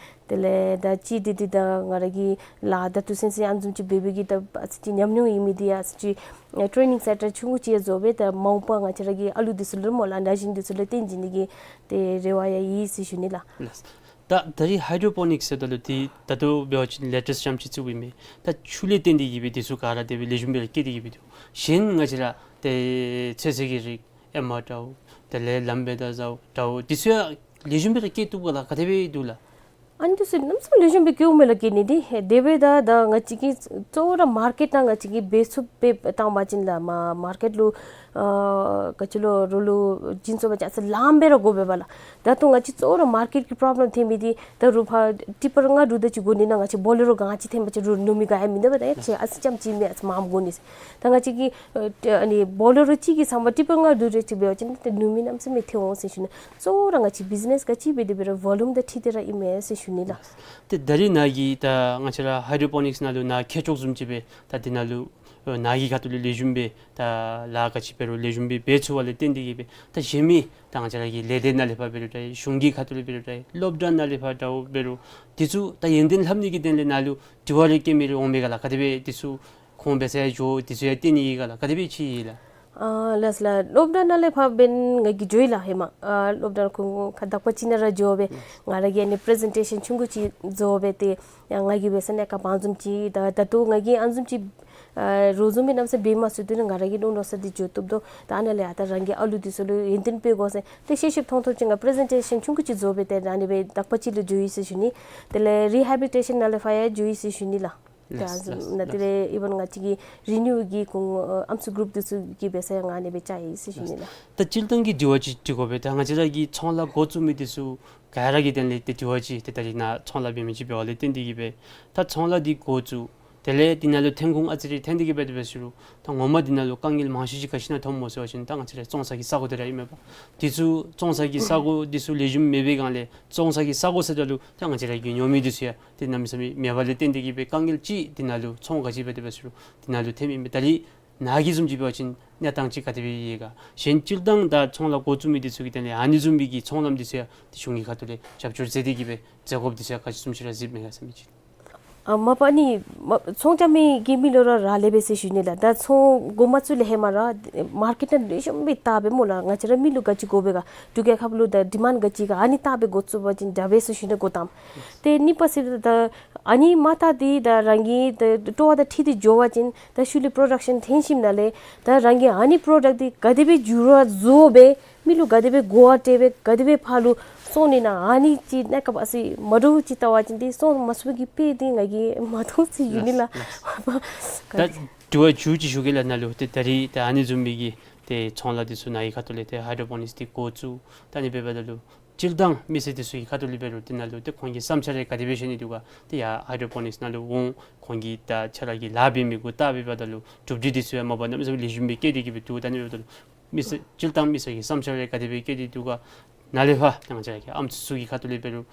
དེ་ལས་ད་ཅི་འདི་འདི་ད་ང་ར་གི་ལཱ་ད་ལྟོ་ཚུན་ཚོད་ཨ་ནི་བཟུམ་ཅིག་འབད་བའི་གི་ད་ཨ་ཙི་ཅིག་ཉམས་མྱོང་ཡོད་མི་འདི་ཡང་ཨ་ཙི་ཅིག་ཨེ་ཊེ་ནིང་སེན་ཊར་ཆུང་ཀུ་ཅིག་ཡང་བཟོ་སྦེ་ད་མ་འོངས་པ་ང་བཅས་ར་གི་ཨ་ལུ་འདི་ཚུ་ལུ་སྨོ་ལགས་ན་གཞོན་འདི་ཚུ་ལུ་སྟོན་བྱིན་ནི་གི་ཏེ་རེ་བ་ཡང་ཡོད་ཟེར་ཞུ་ནི་ལགས། ལགས། ད་ད་རིས་ཧའི་ཌྲོ་པོ་ནིཀསི་ཟེརཝ་ད་ལུ་འདི་ད་ལྟོ་འབད་བ་ཅིན་ལེ་ཊེསི་ཊི་རྐྱངམ་ཅིག་བཙུགསཔ་ཨིན་མས། ད་ཆུ་ལས་བརྟེན་ཏེ་གི་སྦེ་འདི་ཚུ་ག་ར་དེ་སྦེ་ལེགས་ཤོམ་སྦེ་ར་སྐྱེ་སྟེ་གི་སྦེ་འདུག། གཞན་ང་བཅས་ར་ཏེ་ཚོད་བསྲེ་གི་རིགས་ཨེ་མ་འདྲཝ་དེ་ལས་ལམ་བེ་ད་ཟཝ་འདྲཝ་འདི་ཚུ་ཡང་ལེགས་ཤོམ་སྦེ་ར་སྐྱེ་བཏུབ་ག་ལགས། ག་དེ་སྦེ་འདུག་ལགས། ཨ་ནི་འདི་ཚུ་གནམ་མེད་ས་མེད་ལེགས་ཤོམ་སྦེ་སྐྱེཝ་མས་ལགས། སྐྱེ་ནི་འདི་དེ་སྦེ་ད་ད་ང་བཅས་ཀྱིས་གཙོ་བོ་ར་མར་ཀེཊ་ནང་ང་བཅས་ཀྱིས་འབད་ཚུགསཔ་སྦེ་བཏང་བ་ཅིན་ལགས་མ་མར་ཀེཊ་ལུ་ཨ་ག་ཅི་ལོ་རོགས་ལུ་བྱིན་སོང་པ་ཅིན་ཨ་ཙི་ལངམ་སྦེ་ར་དགོ་པས་པ་ལགས། ད་ལྟོ་ང་བཅས་གཙོ་བོ་ར་མར་ཀེཊ་ཀྱི་པོརོབ་ལེམ་ཐོན་མི་འདི་ད་རོགས་ཕར་ཊི་པར་ལྔ་དྲུག་དེ་ཅིག་དགོ་ནི་ནང་ང་བཅས་བོ་ལེ་རོ་གང་ཅིག་ཐོན་པ་ཅིན་རོགས་ནུབ་མི་ག་ཡང་མིན་འདུག་པ། ད་ཡ་ཨ་ཙི་ཙམ་ཅིག་མེན་ཨ་ཙི་མངམ་དགོ་ནི་ཟེར། ད་ང་བཅས་ཀྱིས་ཨ་ཨ་ནི་བོ་ལེ་རོ་གཅིག་གི་ཚབ་མ་ཊི་པར་ལྔ་དྲུག་དེ་ཅིག་འབད་བ་ཅིན་ཏེ་ནུབ་མི་གནམ་མེད་ས་མེད་ཐོན་འོང་ཟེར་ཞུ་ནི། གཙོ་བོ་ར་ང་བཅས་བིཛི་ནེསི་ག་ཅི་འབད་དེ་འབད་རུང་བོ་ལུམ་དང་འཁྲིལ་ཏེ་ར་ཨིན་མས་ཟེར་ཞུ་ནི་ལགས། ཏེ་ད་རིས་ནཱ་གི་ད་ང་བཅས་ར་ཧའི་ཌྲོ་པོ་ནིཀསི་ནང་ལུ་ནཱ་མཁས་མཆོག་བཟུམ་ཅིག་སྦེ་ད་འདི་ནང་ལུ་ཨ་ནཱ་གི་ཁ་ཐུག་ལས་ལེགས་ཤོམ་སྦེ་ད་ལཱ་ག་ཅི་འབད་རུང་ལེགས་ཤོམ་སྦེ་འབད་ཚུགས་པ་ལས་བརྟེན་ཏེ་གི་སྦེ་ད་གཞན་མི་ད་ང་བཅས་ར་གི་ལས་སྡེ་ནང་ལས་ཕར་འབད་རུང་འདྲ་གཞུང་གི་ཁ་ཐུག་ལས་འབད་རུང་འདྲ་སློབ་གྲྭ་ནང་ལས་ཕར་འདྲཝ་འབད་རུང་འདི་ཚུ་ད་ཡོན་ཏན་ལྷབ་ནི་གི་དོན་ལས་ནཱ་ལུ་དྲི་བ་རེ་བཀོད་མི་རེ་འོང་མས་ག་ལགས། ག་དེ་སྦེ་འདི་ཚུ་ཁོང་འབད་ས་ཡང་འགྱོ་འདི་ཚུ་ཡང་བསྟན་ནི་ཨིན་ག་ལགས། ག་དེ་སྦེ་ཅིག་ཨིན་ལགས། ཨ་ལགས་ལགས། སློབ་གྲྭ་ནང་ལས་ཕར་འབདན་ང་གིས་འགྱོ་ཡི་ལགས་ཧེ་མ། ཨ་སློབ་གྲྭ་ཁོང་ཁ་དག་པ་ཅིག་ནང་ར་འགྱོ་སྦེ་ང་ར་གིས་ཨ་ནི་པི་རི་ཟེན་ཊེ་ཤཱན་ཆུང་ཀུ་ཅིག་བཟོ་སྦེ་ཏེ་ཡང་ང་གིས་འབད་ས་གནས་སྐབས་བཟུམ་ཅིག་ད་ད་ལྟོ་ང་གིས་ཨ་ནི་བཟུམ་ཅིག་ཨ་རོགས་བཟུམ་སྦེ་གནམ་མེད་ས་མེད་འབད་མ་ཚུགས་དུས་ནི་ང་ར་གིས་མནོ་མནོ་ས་འདི་འགྱོ་བཏུབ་དོ། ད་ཨ་ནཱ་ལས་ཨ་ད་རང་གི་ཨ་ལུ་འདི་ཚུ་ལུ་ཡོན་ཏན་སྤེལ་དགོ་ཟེར་ཏེ་ཤེས་ཤེསཔ་མཐོང་མཐོངམ་ཅིག་ང་པི་རི་ཟེན་ཊེ་ཤཱན་ཆུང་ཀུ་ཅིག་བཟོ་སྦེ་ཏེ་ཨ་ནི་སྦེ་དག་པ་ཅིག་ལུ་འགྱོ་ཡི་ཟེར་ཞུ་ནི། དེ་ལས་རི་ཧེ་བི་ལི་ཊེ་ཤཱན་ནང་ལས་ཕར་ཡང་འགྱོ་ཡི་ཟེར་ཞུ་ནི་ལགས། ལགས། ད་ལགས། ནཱ་དེ་ལས་ཨི་བཱན་ང་བཅས་ཀྱི་རི་ནིའུ་གི་ཁོང་ཨམ་སྲུ་གུ་རུབ་འདི་ཚུ་གིས་འབད་ས་ཡང་ཨ་ནི་སྦེ་བཅའ་ཡི་ཟེར་ཞུ་ནི་ལགས། ད་སྤྱིར་བཏང་གི་དྲི་བ་ཅིག་དྲི་དགོ་པས། ད་ང་བཅས་ར་གི་ཚོང་ལཱ་འགོ་བཙུགས་མི་འདི་ཚུ་ག་ར་གི་དོན་ལས་ཏེ་དྲི་བ་ཅིག་ཏེ་ད་རིས་ནཱ་ཚོང་ལཱ་འབད་མི་ཅིག་འབདཝ་ལས་བརྟེན་ཏེ་གིས་སྦེ་ད་ཚོང་ལཱ་འདི་འགོ་བཙུགས། དེ་ལས་འདི་ནང་ལུ་ཐོན་ཁུངས་ཨ་ཙི་རེ་ཐོན་ཏེ་གིས་སྦེ་དེ་སྦེ་ཟེར་རུང་ད་ངོ་མ་འདི་ནང་ལུ་དཀའ་ངལ་མང་ཤོས་ཅིག་ག་ཅི་ནང་ཐོནམ་སྨོ་ཟེར་བ་ཅིན་ད་ང་བཅས་ར་བཙོང་ས་གི་ས་གོ་དེ་ར་ཨིན་མས་པ། འདི་ཚུ་བཙོང་ས་གི་ས་གོ་འདི་ཚུ་ལེགས་ཤོམ་མེད་པའི་སྒང་ལས་བཙོང་ས་གི་ས་གོ་ཟེརཝ་ད་ལུ་ད་ང་བཅས་ར་གི་ཉོ་མི་འདི་ཚུ་ཡང་ཏེ་གནམ་མེད་ས་མེད་མེད་པ་ལས་བརྟེན་ཏེ་གིས་སྦེ་དཀའ་ངལ་ཅིག་འདི་ནང་ལུ་ཚོང་ག་ཅི་འབད་དེ་སྦེ་ཟེར་རུང་འདི་ནང་ལུ་ཐོནམ་ཨིན་པས། ད་རིས་ནཱ་གི་བཟུམ་ཅིག་འབད་བ་ཅིན་གནས་སྟངས་ཅིག་ག་དེ་སྦེ་ཡོད་ག། གཞན་སྤྱིར་བཏང་ད་ཚོང་ལཱ་འགོ་བཙུགས་མི་འདི་ཚུ་གི་དོན་ལས་ཨ་ནི་བཟུམ་མའི་གི་ཚོང་ལམ་འདི་ཚུ་ཡང་ཏེ་གཞུང་གི་ཁ་ཐུག་ལས་རྒྱབ་སྐྱོར་མཛད་དེ་གིས་སྦེ་མཛད་དགོཔ་འདི་ཚུ་ཡང་ག་ཅི་བཟུམ་ཅིག་ར་གཟིགསཔ་མས་ག་ཟེར་མི་ཅིག། ཨ་མ་པ་ནི་མ་ཚོང་རྐྱབ་མི་གི་མི་ལུ་ར་རག་ལས་པས་ཟེར་ཞུ་ནི་ལགས། ད་ཚོང་འགོ་མ་བཙུགས་ལས་ཧེ་མ་ར་མར་ཀེཊ་ནང་ལེགས་ཤོམ་སྦེ་བལྟ་སྦེ་སྨོ་ལགས། ང་བཅས་ར་མི་ལུ་ག་ཅི་དགོ་པས་ག། འབྲུག་རྒྱལ་ཁབ་ལུ་ད་ཌི་མཱནཌ་ག་ཅི་ག་ཨ་ནི་བལྟ་སྦེ་འགོ་བཙུགས་པ་ཅིན་དྲག་པས་ཟེར་ཞུ་ནི། འགོ་དང་པ་དེ་གཉིས་པ་ཟེར་ད་ཨ་ནི་མ་བལྟ་སྟེ་ད་རང་གི་ད་སྤྲོ་བ་དང་འཁྲིལ་ཏེ་འགྱོ་བ་ཅིན་ད་ཤུལ་ལས་པྲོ་ཌག་ཤཱན་ཐོན་ཞིནམ་ལས་ད་རང་གིས་ཨ་ནི་པྲོ་ཌག་འདི་ག་དེ་སྦེ་འགྱུར་བ་བཟོ་སྦེ་མི་ལུ་ག་དེ་སྦེ་གོ་བ་སྤྲོད་སྦེ་ག་དེ་སྦེ་ཕར་ལུ་སོང་ནི་ན་ཨ་ནི་ཅིག་གནས་སྐབས་ཨ་ཙི་མ་འདྲཝ་ཅིག་བལྟ་བ་ཅིན་ཏེ་སོང་མ་ཚུགས་པའི་གི་དཔེ་འདི་ང་གིས་མ་མཐོང་ཟེར་ཞུ་ནི་ལགས། ལགས། ད་དྲི་བ་མཇུག་ཅིག་ཞུ་གེ་ལགས། ནཱ་ལུ་ཏེ་ད་རིས་ད་ཨ་ནི་བཟུམ་མའི་གི་ཏེ་ཚོང་ལཱ་འདི་ཚུ་ནཱ་གི་ཁ་ཐུག་ལས་ཏེ་ཧའི་ཌོ་པོ་ནིགསི་འདི་འགོ་བཙུགས་ད་ཨ་ནི་འབདཝ་ད་ལུ་སྤྱིར་བཏང་མི་སེར་འདི་ཚུ་གི་ཁ་ཐུག་ལས་འབད་རུང་འདི་ནང་ལུ་ཏེ་ཁོང་གི་བསམ་འཆར་རེ་ག་དེ་སྦེ་བཤད་ནི་འདུག་ག། ཏེ་ཡར་ཧའི་ཌོ་པོ་ནིགསི་ནང་ལུ་འོང་ཁོང་གིས་ད་ཁྱོད་ར་གི་ལཱ་འབད་མི་གུ་བལྟ་འབདཝ་ད་ལུ་གྲུབ་འབྲས་འདི་ཚུ་ཡང་མ་པ་གནམ་མེད་ས་མེད་ལེགས་ཤོམ་སྦེ་བསྐྱེད་དེ་གིས་སྦེ་འདུག། ད་ཨ་ནི་འབདཝ་ད་ལུ་མི་སེར་སྤྱིར་བཏང་མི་སེར་གྱི་བསམ་འཆར་རེ་ག་དེ་སྦེ་བསྐྱེད་དེ་འདུག་ག། ནཱ་ལས་ཕར་ད་ང་བཅས་ར་གི་ཨམ་སྲུ་ཚུ་གི་ཁ་ཐུག་ལས་འབད་རུང་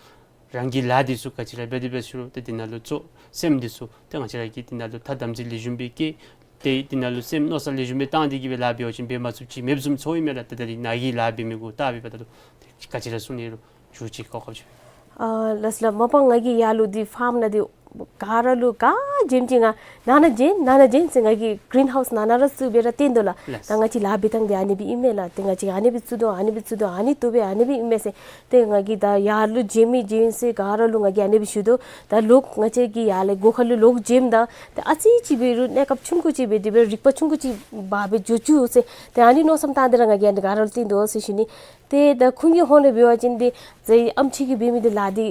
རང་གི་ལཱ་འདི་ཚུ་ག་ཅི་ར་འབད་དེ་འབད་ཟེར་རུང་ཏེ་འདི་ནང་ལུ་གཙོ་སེམས་འདི་ཚུ་ཏེ་ང་བཅས་ར་གིས་འདི་ནང་ལུ་ད་དམ་ཚིག་ལེགས་ཤོམ་སྦེ་བསྐྱེད་དེ་འདི་ནང་ལུ་སེམས་མནོ་བསམ་ལེགས་ཤོམ་སྦེ་བཏང་སྟེ་གིས་སྦེ་ལཱ་འབད་བ་ཅིན་འབད་མ་ཚུགསཔ་ཅིག་མེདཔ་བཟུམ་ཚོརཝ་ཨིན་མས་ལགས། ཏེ་ད་རིས་ནཱ་གི་ལཱ་འབད་མི་གུ་བལྟ་འབདཝ་ད་ལུ་ཏེ་ག་ཅི་ར་གསུང་ནི་རུང་མཇུག་ཅིག་གོ་སྐབས་ཅིག། ཨ་ལགས་ལགས། མ་པ་ང་གིས་ཡར་ལུ་འདི་ཕཱརམ་ནང་འདི་ག་ར་ལུ་ག་བྱོནམ་ཅིག་ང་ནང་ན་བྱོན་ནང་ན་བྱོན་ཟེར་ང་གིས་གི་རིན་ཧའུསི་ནང་ན་ར་བཙུགས་སྦེ་ར་སྟོན་དོ་ལགས། ལགས། ད་ང་བཅས་ལཱ་འབད་ཐངས་འདི་ཨ་ནི་སྦེ་ཨིན་མས་ལགས། ཏེ་ང་བཅས་ཨ་ནི་སྦེ་བཙུགས་དོ་ཨ་ནི་སྦེ་བཙུགས་དོ་ཨ་ནི་བཏོག་སྦེ་ཨ་ནི་སྦེ་ཨིན་མས་ཟེར། ཏེ་ང་གིས་ད་ཡར་ལུ་བྱོན་མི་བྱོན་ཟེར་ག་ར་ལུ་ང་གིས་ཨ་ནི་སྦེ་ཞུ་དོ། ད་ལོག་ང་བཅས་ཀྱིས་ཡར་ལས་སྒོ་ཁ་ལུ་ལོག་བྱོནམ་ད་ད་ཨ་ཙི་ཅིག་འབད་རུང་གནས་སྐབས་ཆུང་ཀུ་ཅིག་འབད་དེ་འབད་རིག་པ་ཆུང་ཀུ་ཅིག་འབག་སྦེ་འགྱོ་བཅུག་ཟེར། ཏེ་ཨ་ནི་མནོ་བསམ་བཏང་སྟེ་ར་ང་གིས་ཨ་ནི་ག་ར་ལུ་སྟོན་དོ་ཟེར་ཞུ་ནི། ཏེ་ད་ཁོང་གི་ཧོངས་ལས་འབད་བ་ཅིན་ཏེ་ཟེར་ཨམ་ཁྱོད་ཀྱིས་འབད་མི་འདི་ལཱ་འདི་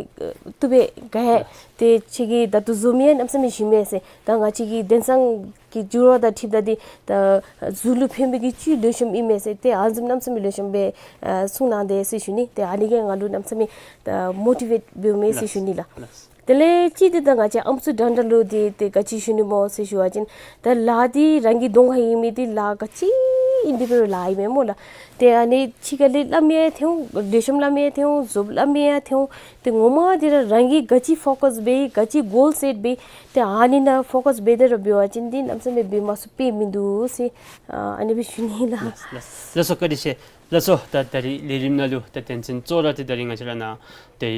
བཏུབ་པས་ག་ཡ། ཏེ་ཁྱོད་ཀྱིས་ད་ལྟོ་བཟོ་མི་ཡང་གནམ་མེད་ས་མེད་ཞིམ་མས་ཟེར། ད་ང་བཅས་ཀྱི་དེང་སང་གི་འགྱུར་བ་དང་འཁྲིལཝ་ད་འདི་ད་གཟུགས་ལུ་ཕན་པའི་གི་བཅུད་ལེགས་ཤོམ་ཨིན་མས་ཟེར། ཏེ་ཨ་ནི་བཟུམ་གནམ་མེད་ས་མེད་ལེགས་ཤོམ་སྦེ་ཨ་གསུངས་གནང་དེས་ཟེར་ཞུ་ནི། ཏེ་ཨ་ནི་གིས་ང་ལུ་གནམ་མེད་ས་མེད་ད་མོ་ཊི་ཝེཊ་འབདཝ་མས་ཟེར་ཞུ་ནི་ལགས། ལགས། དེ་ལས་གཅིག་འདི་ད་ང་བཅས་ཨམ་སྲུ་འདྲ་འདྲ་ལུ་འདི་ཏེ་ག་ཅི་ཞུ་ནི་སྨོ་ཟེར་ཞུ་བ་ཅིན་ད་ལཱ་འདི་རང་གི་གདོང་ཁར་ཡོད་མི་འདི་ལཱ་ག་ཅི་ཨིན་དེ་འབད་རུང་ལཱ་ཨིན་མས་སྨོ་ལགས། ཏེ་ཨ་ནི་ཕྱི་ཁ་ལས་སླབ་མི་ཡང་ཐོན་འོང་ལེགས་ཤོམ་སླབ་མི་ཡང་ཐོན་འོང་རྫོབ་སླབ་མི་ཡང་ཐོན་འོང་། ཏེ་ངོ་མ་འདི་ར་རང་གིས་ག་ཅི་ཕོ་ཀཱས་འབད་ག་ཅི་གོལ་སེཊ་འབད་ཏེ་ཨ་ནི་ནང་ཕོ་ཀཱས་འབད་དེ་ར་འབད་བ་ཅིན་འདི་གནམ་མེད་ས་མེད་འབད་མ་ཚུགས་པའི་མི་འདུག་ཟེར་ཨ་ནི་སྦེ་ཞུ་ནི་ལགས། ལགས་སོ། བཀའ་དྲིན་ཆེ། ལགས་སོ། ད་ད་རིས་ལས་རིམ་ནང་ལུ་ད་དོན་ཚན་གཙོ་བོ་ར་ཏེ་ད་རིས་ང་བཅས་ར་ནཱ་ཏེ་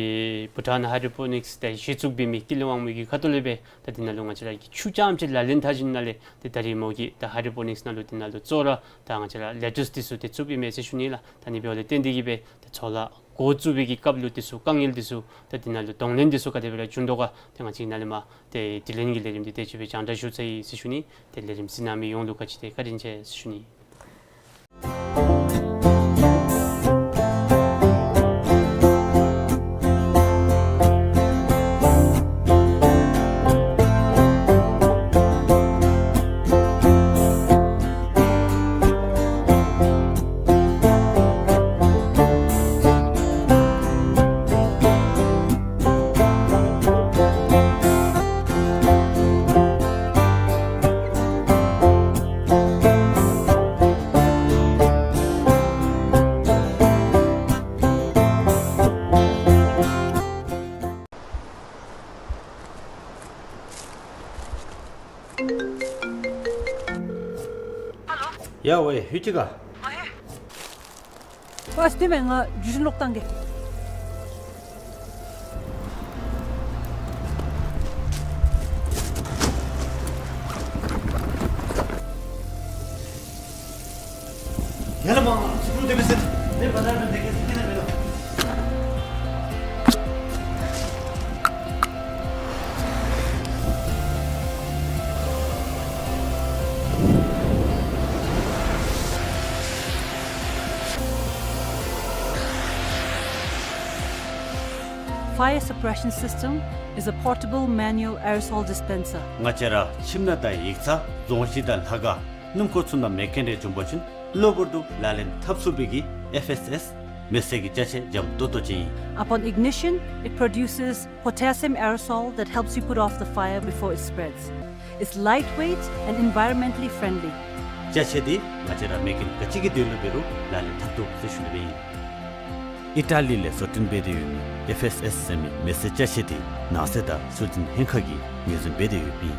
བྷུ་ཊཱན་ཧའི་ཌོ་པོ་ནིགསི་ཏེ་གཞི་བཙུགས་འབད་མི་ཀུན་ལེགས་དབང་མོ་གི་ཁ་ཐུག་ལས་སྦེ་ད་འདི་ནང་ལུ་ང་བཅས་ར་གིས་ཆུ་རྐྱངམ་ཅིག་ལག་ལེན་འཐབ་ཞིནམ་ལས་ཏེ་ད་རིས་མོ་གིས་ད་ཧའི་ཌོ་པོ་ནིགསི་ནང་ལུ་འདི་ནང་ལུ་གཙོ་བོ་ར་ད་ང་བཅས་ར་ལེ་ཊུསི་འདི་ཚུ་ཏེ་བཙུགསཔ་ཨིན་མས་ཟེར་ཞུ་ནི་ལགས། ད་ཨ་ནི་འབདཝ་ལས་བརྟེན་ཏེ་གིས་སྦེ་ད་ཚོང་ལཱ་འགོ་བཙུགས་པའི་གི་སྐབས་ལུ་འདི་ཚུ་དཀའ་ངལ་འདི་ཚུ་ད་འདི་ནང་ལུ་གདོང་ལེན་འདི་ཚུ་ག་དེ་སྦེ་ར་བྱུང་དོ་ག། ཏེ་ང་བཅས་ནཱ་ལས་མར་ཏེ་དྲི་ལན་གྱི་ལས་རིམ་འདི་དེ་ཅིག་སྦེ་རྒྱང་བསྒྲགས་ཞུ་ཚར་ཡི་ཟེར་ཞུ་ནི། ཏེ་ལས་རིམ་གཟིགས་གནང་མི་ཡོངས་ལུ་ག་ཅི་ཏེ་བཀའ་དྲིན་ཆེ་ཟེར་ཞུ་ནི། ཡ་ཝའེ་ཧུ་ཅི་ག། ཨ་ཧེ། ཨ་སྟེ་མེན་ང་བརྒྱུད་འཕྲིན་ལོག་བཏང་གེ། ཡ་ལ་མ་ང་ཚུར་འགྲོ་དེ་མི་སྲིད། དེ་བ་ད་ར་འདི་གེ་སི་ཁེ་ན་མེད་ལོ། Fire suppression system is a portable manual aerosol dispenser. ང་བཅས་ར་ཁྱིམ་ནང་དང་ཡིག་ཚང་རྫོང་གཞི་དང་ལྷ་ཁང་སྣུམ་འཁོར་ཚུ་ནང་མེ་རྐྱེན་རེ་བྱུང་པ་ཅིན་གློ་བུར་དུ་ལག་ལེན་འཐབ་ཚུགས་པའི་གི་ཨེཕ་ཨེསི་ཨེསི་མེ་བསད་ཀྱི་ཅ་ཆས་འཇམ་ཏོག་ཏོ་ཅིག་ཨིན། Upon ignition, it produces potassium aerosol that helps you put off the fire before it spreads. It's lightweight and environmentally friendly. ཅ་ཆས་འདི་ང་བཅས་ར་མེ་རྐྱེན་ག་ཅི་གི་དོན་ལུ་འབད་རུང་ལག་ལེན་འཐབ་ཚུགས་ཟེར་ཞུ་ནི་སྦེ་ཨིན། ཨི་ཊ་ལི་ལས་བཟོ་སྐྲུན་འབད་དེ་ཡོད་མི་ཨེཕ་ཨེསི་ཨེསི་ཟེར་མི་མེ་བསད་ཅ་ཆས་འདི་ནང་སྲིད་དང་ཚོད་འཛིན་ལྷན་ཁག་གིས་ངོས་འཛིན་འབད་དེ་ཡོདཔ་ཨིན།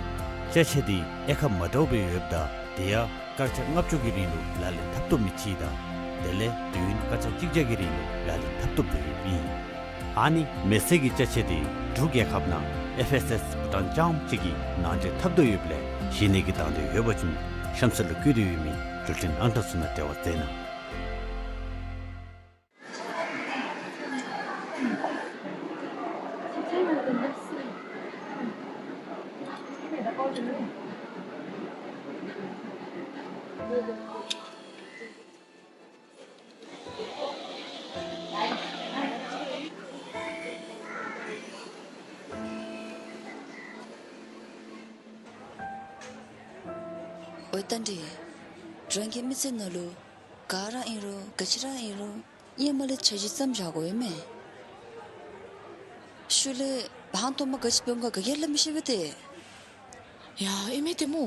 ཅ་ཆས་འདི་དབྱེ་ཁག་མ་འདྲཝ་སྦེ་ཡོདཔ་ད་དེ་ཡང་སྐར་ཆ་ལྔ་བཅུ་གི་རིང་ལུ་ལག་ལེན་འཐབ་བཏུབ་མི་ཅིག་དང་དེ་ལས་དུས་ཡུན་སྐར་ཆ་གཅིག་བརྒྱ་གི་རིང་ལུ་ལག་ལེན་འཐབ་བཏུབ་སྟེ་ཡོདཔ་ཨིན། ཨ་ནི་མེ་བསད་ཀྱི་ཅ་ཆས་འདི་འབྲུག་རྒྱལ་ཁབ་ནང་ཨེཕ་ཨེསི་ཨེསི་བྷུ་ཊཱན་རྐྱངམ་གཅིག་གིས་ནང་འདྲེན་འཐབ་དོ་ཡོདཔ་ལས་གཞི་གནས་ཀྱི་དང་འདོད་ཡོད་པ་ཅིན་གཤམ་གསལ་ལུ་བཀོད་དེ་ཡོད་མི་འགྲུལ་འཕྲིན་ཨང་གྲངས་ཚུ་ནང་འབྲེལ་བ་མཛད་གནང་། ཨོ་རྟ་མགྲིན། རང་གི་མི་ཚེ་ནང་ལུ་ག་ར་ཨིན་རུང་ག་ཅི་ར་ཨིན་རུང་ཧེ་མ་ལས་འཆར་གཞི་བརྩམ་བཞག་དགོ་པས་མས། ཤུལ་ལས་ཧང་སྟོང་མ་ག་ཅི་འབད་འོང་ག་ག་གིས་ལུ་མི་ཤེས་པས་ཏེ། ཡ་ཨིན་མས་ཏེ་སྨོ།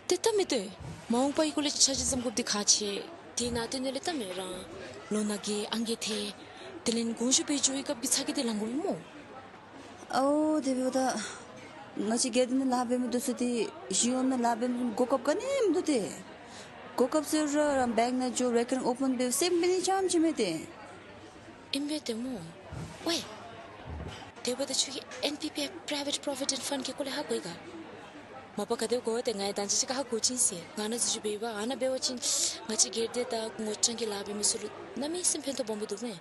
ཏེ་ད་མི་ཏེ་མ་འོངས་པའི་སྐོར་ལས་འཆར་གཞི་བརྩམ་དགོཔ་འདི་ཁག་ཆེ། དེ་ནང་དོན་ལས་ད་མི་རང་ལོ་ན་རྒས་ཨང་རྒས་ཐལ། དེ་ལས་དགོངས་ཞུ་འབད་འགྱོ་བའི་སྐབས་ཀྱི་ཚ་གྱང་འདི་ལང་དགོ་པས་སྨོ། ཨོ་དེ་འབདཝ་ད་ང་བཅས་སྒེར་སྡེ་ནང་ལཱ་འབད་མི་འདི་ཚུ་འདི་གཞུང་གཡོག་ནང་ལཱ་འབད་མི་གོ་སྐབས་ག་ནི་མིན་འདུག་ཏེ། གོ་སྐབས་ཟེར་རུང་རང་བེངཀ་ནང་འགྱོ་རེ་ཀརིང་ཨོ་པཱན་འབད་སེམས་འབད་ནི་ཙམ་ཅིག་མས་ཏེ། ཨིན་པས་ཏེ་སྨོ། ཝའི། དེ་འབདཝ་ད་ཁྱོད་ཀྱིས་ཨེན་པི་པི་ཨེཕ་པྲའི་ཝེཊ་པོ་རོ་བི་ཌེནཊ་ཕཱནཌ་གི་སྐོར་ལས་ཧ་གོ་ཡི་ག། མ་པ་ག་དེ་གོ་ཏེ་ང་ཡང་ད་ཅི་ཅིག་ཁར་ཧ་གོ་ཅི་ཟེར། ང་ནཱ་འཛུལ་ཞུགས་འབད་བ་ཨ་ནཱ་འབད་བ་ཅིན་ང་བཅས་སྒེར་སྡེ་དང་ངོ་རྐྱང་གི་ལཱ་འབད་མི་ཚུ་ལུ་གནམ་མེད་ས་མེད་ཕན་ཐོགས་སྦོམ་སྦེ་འདུག་མས།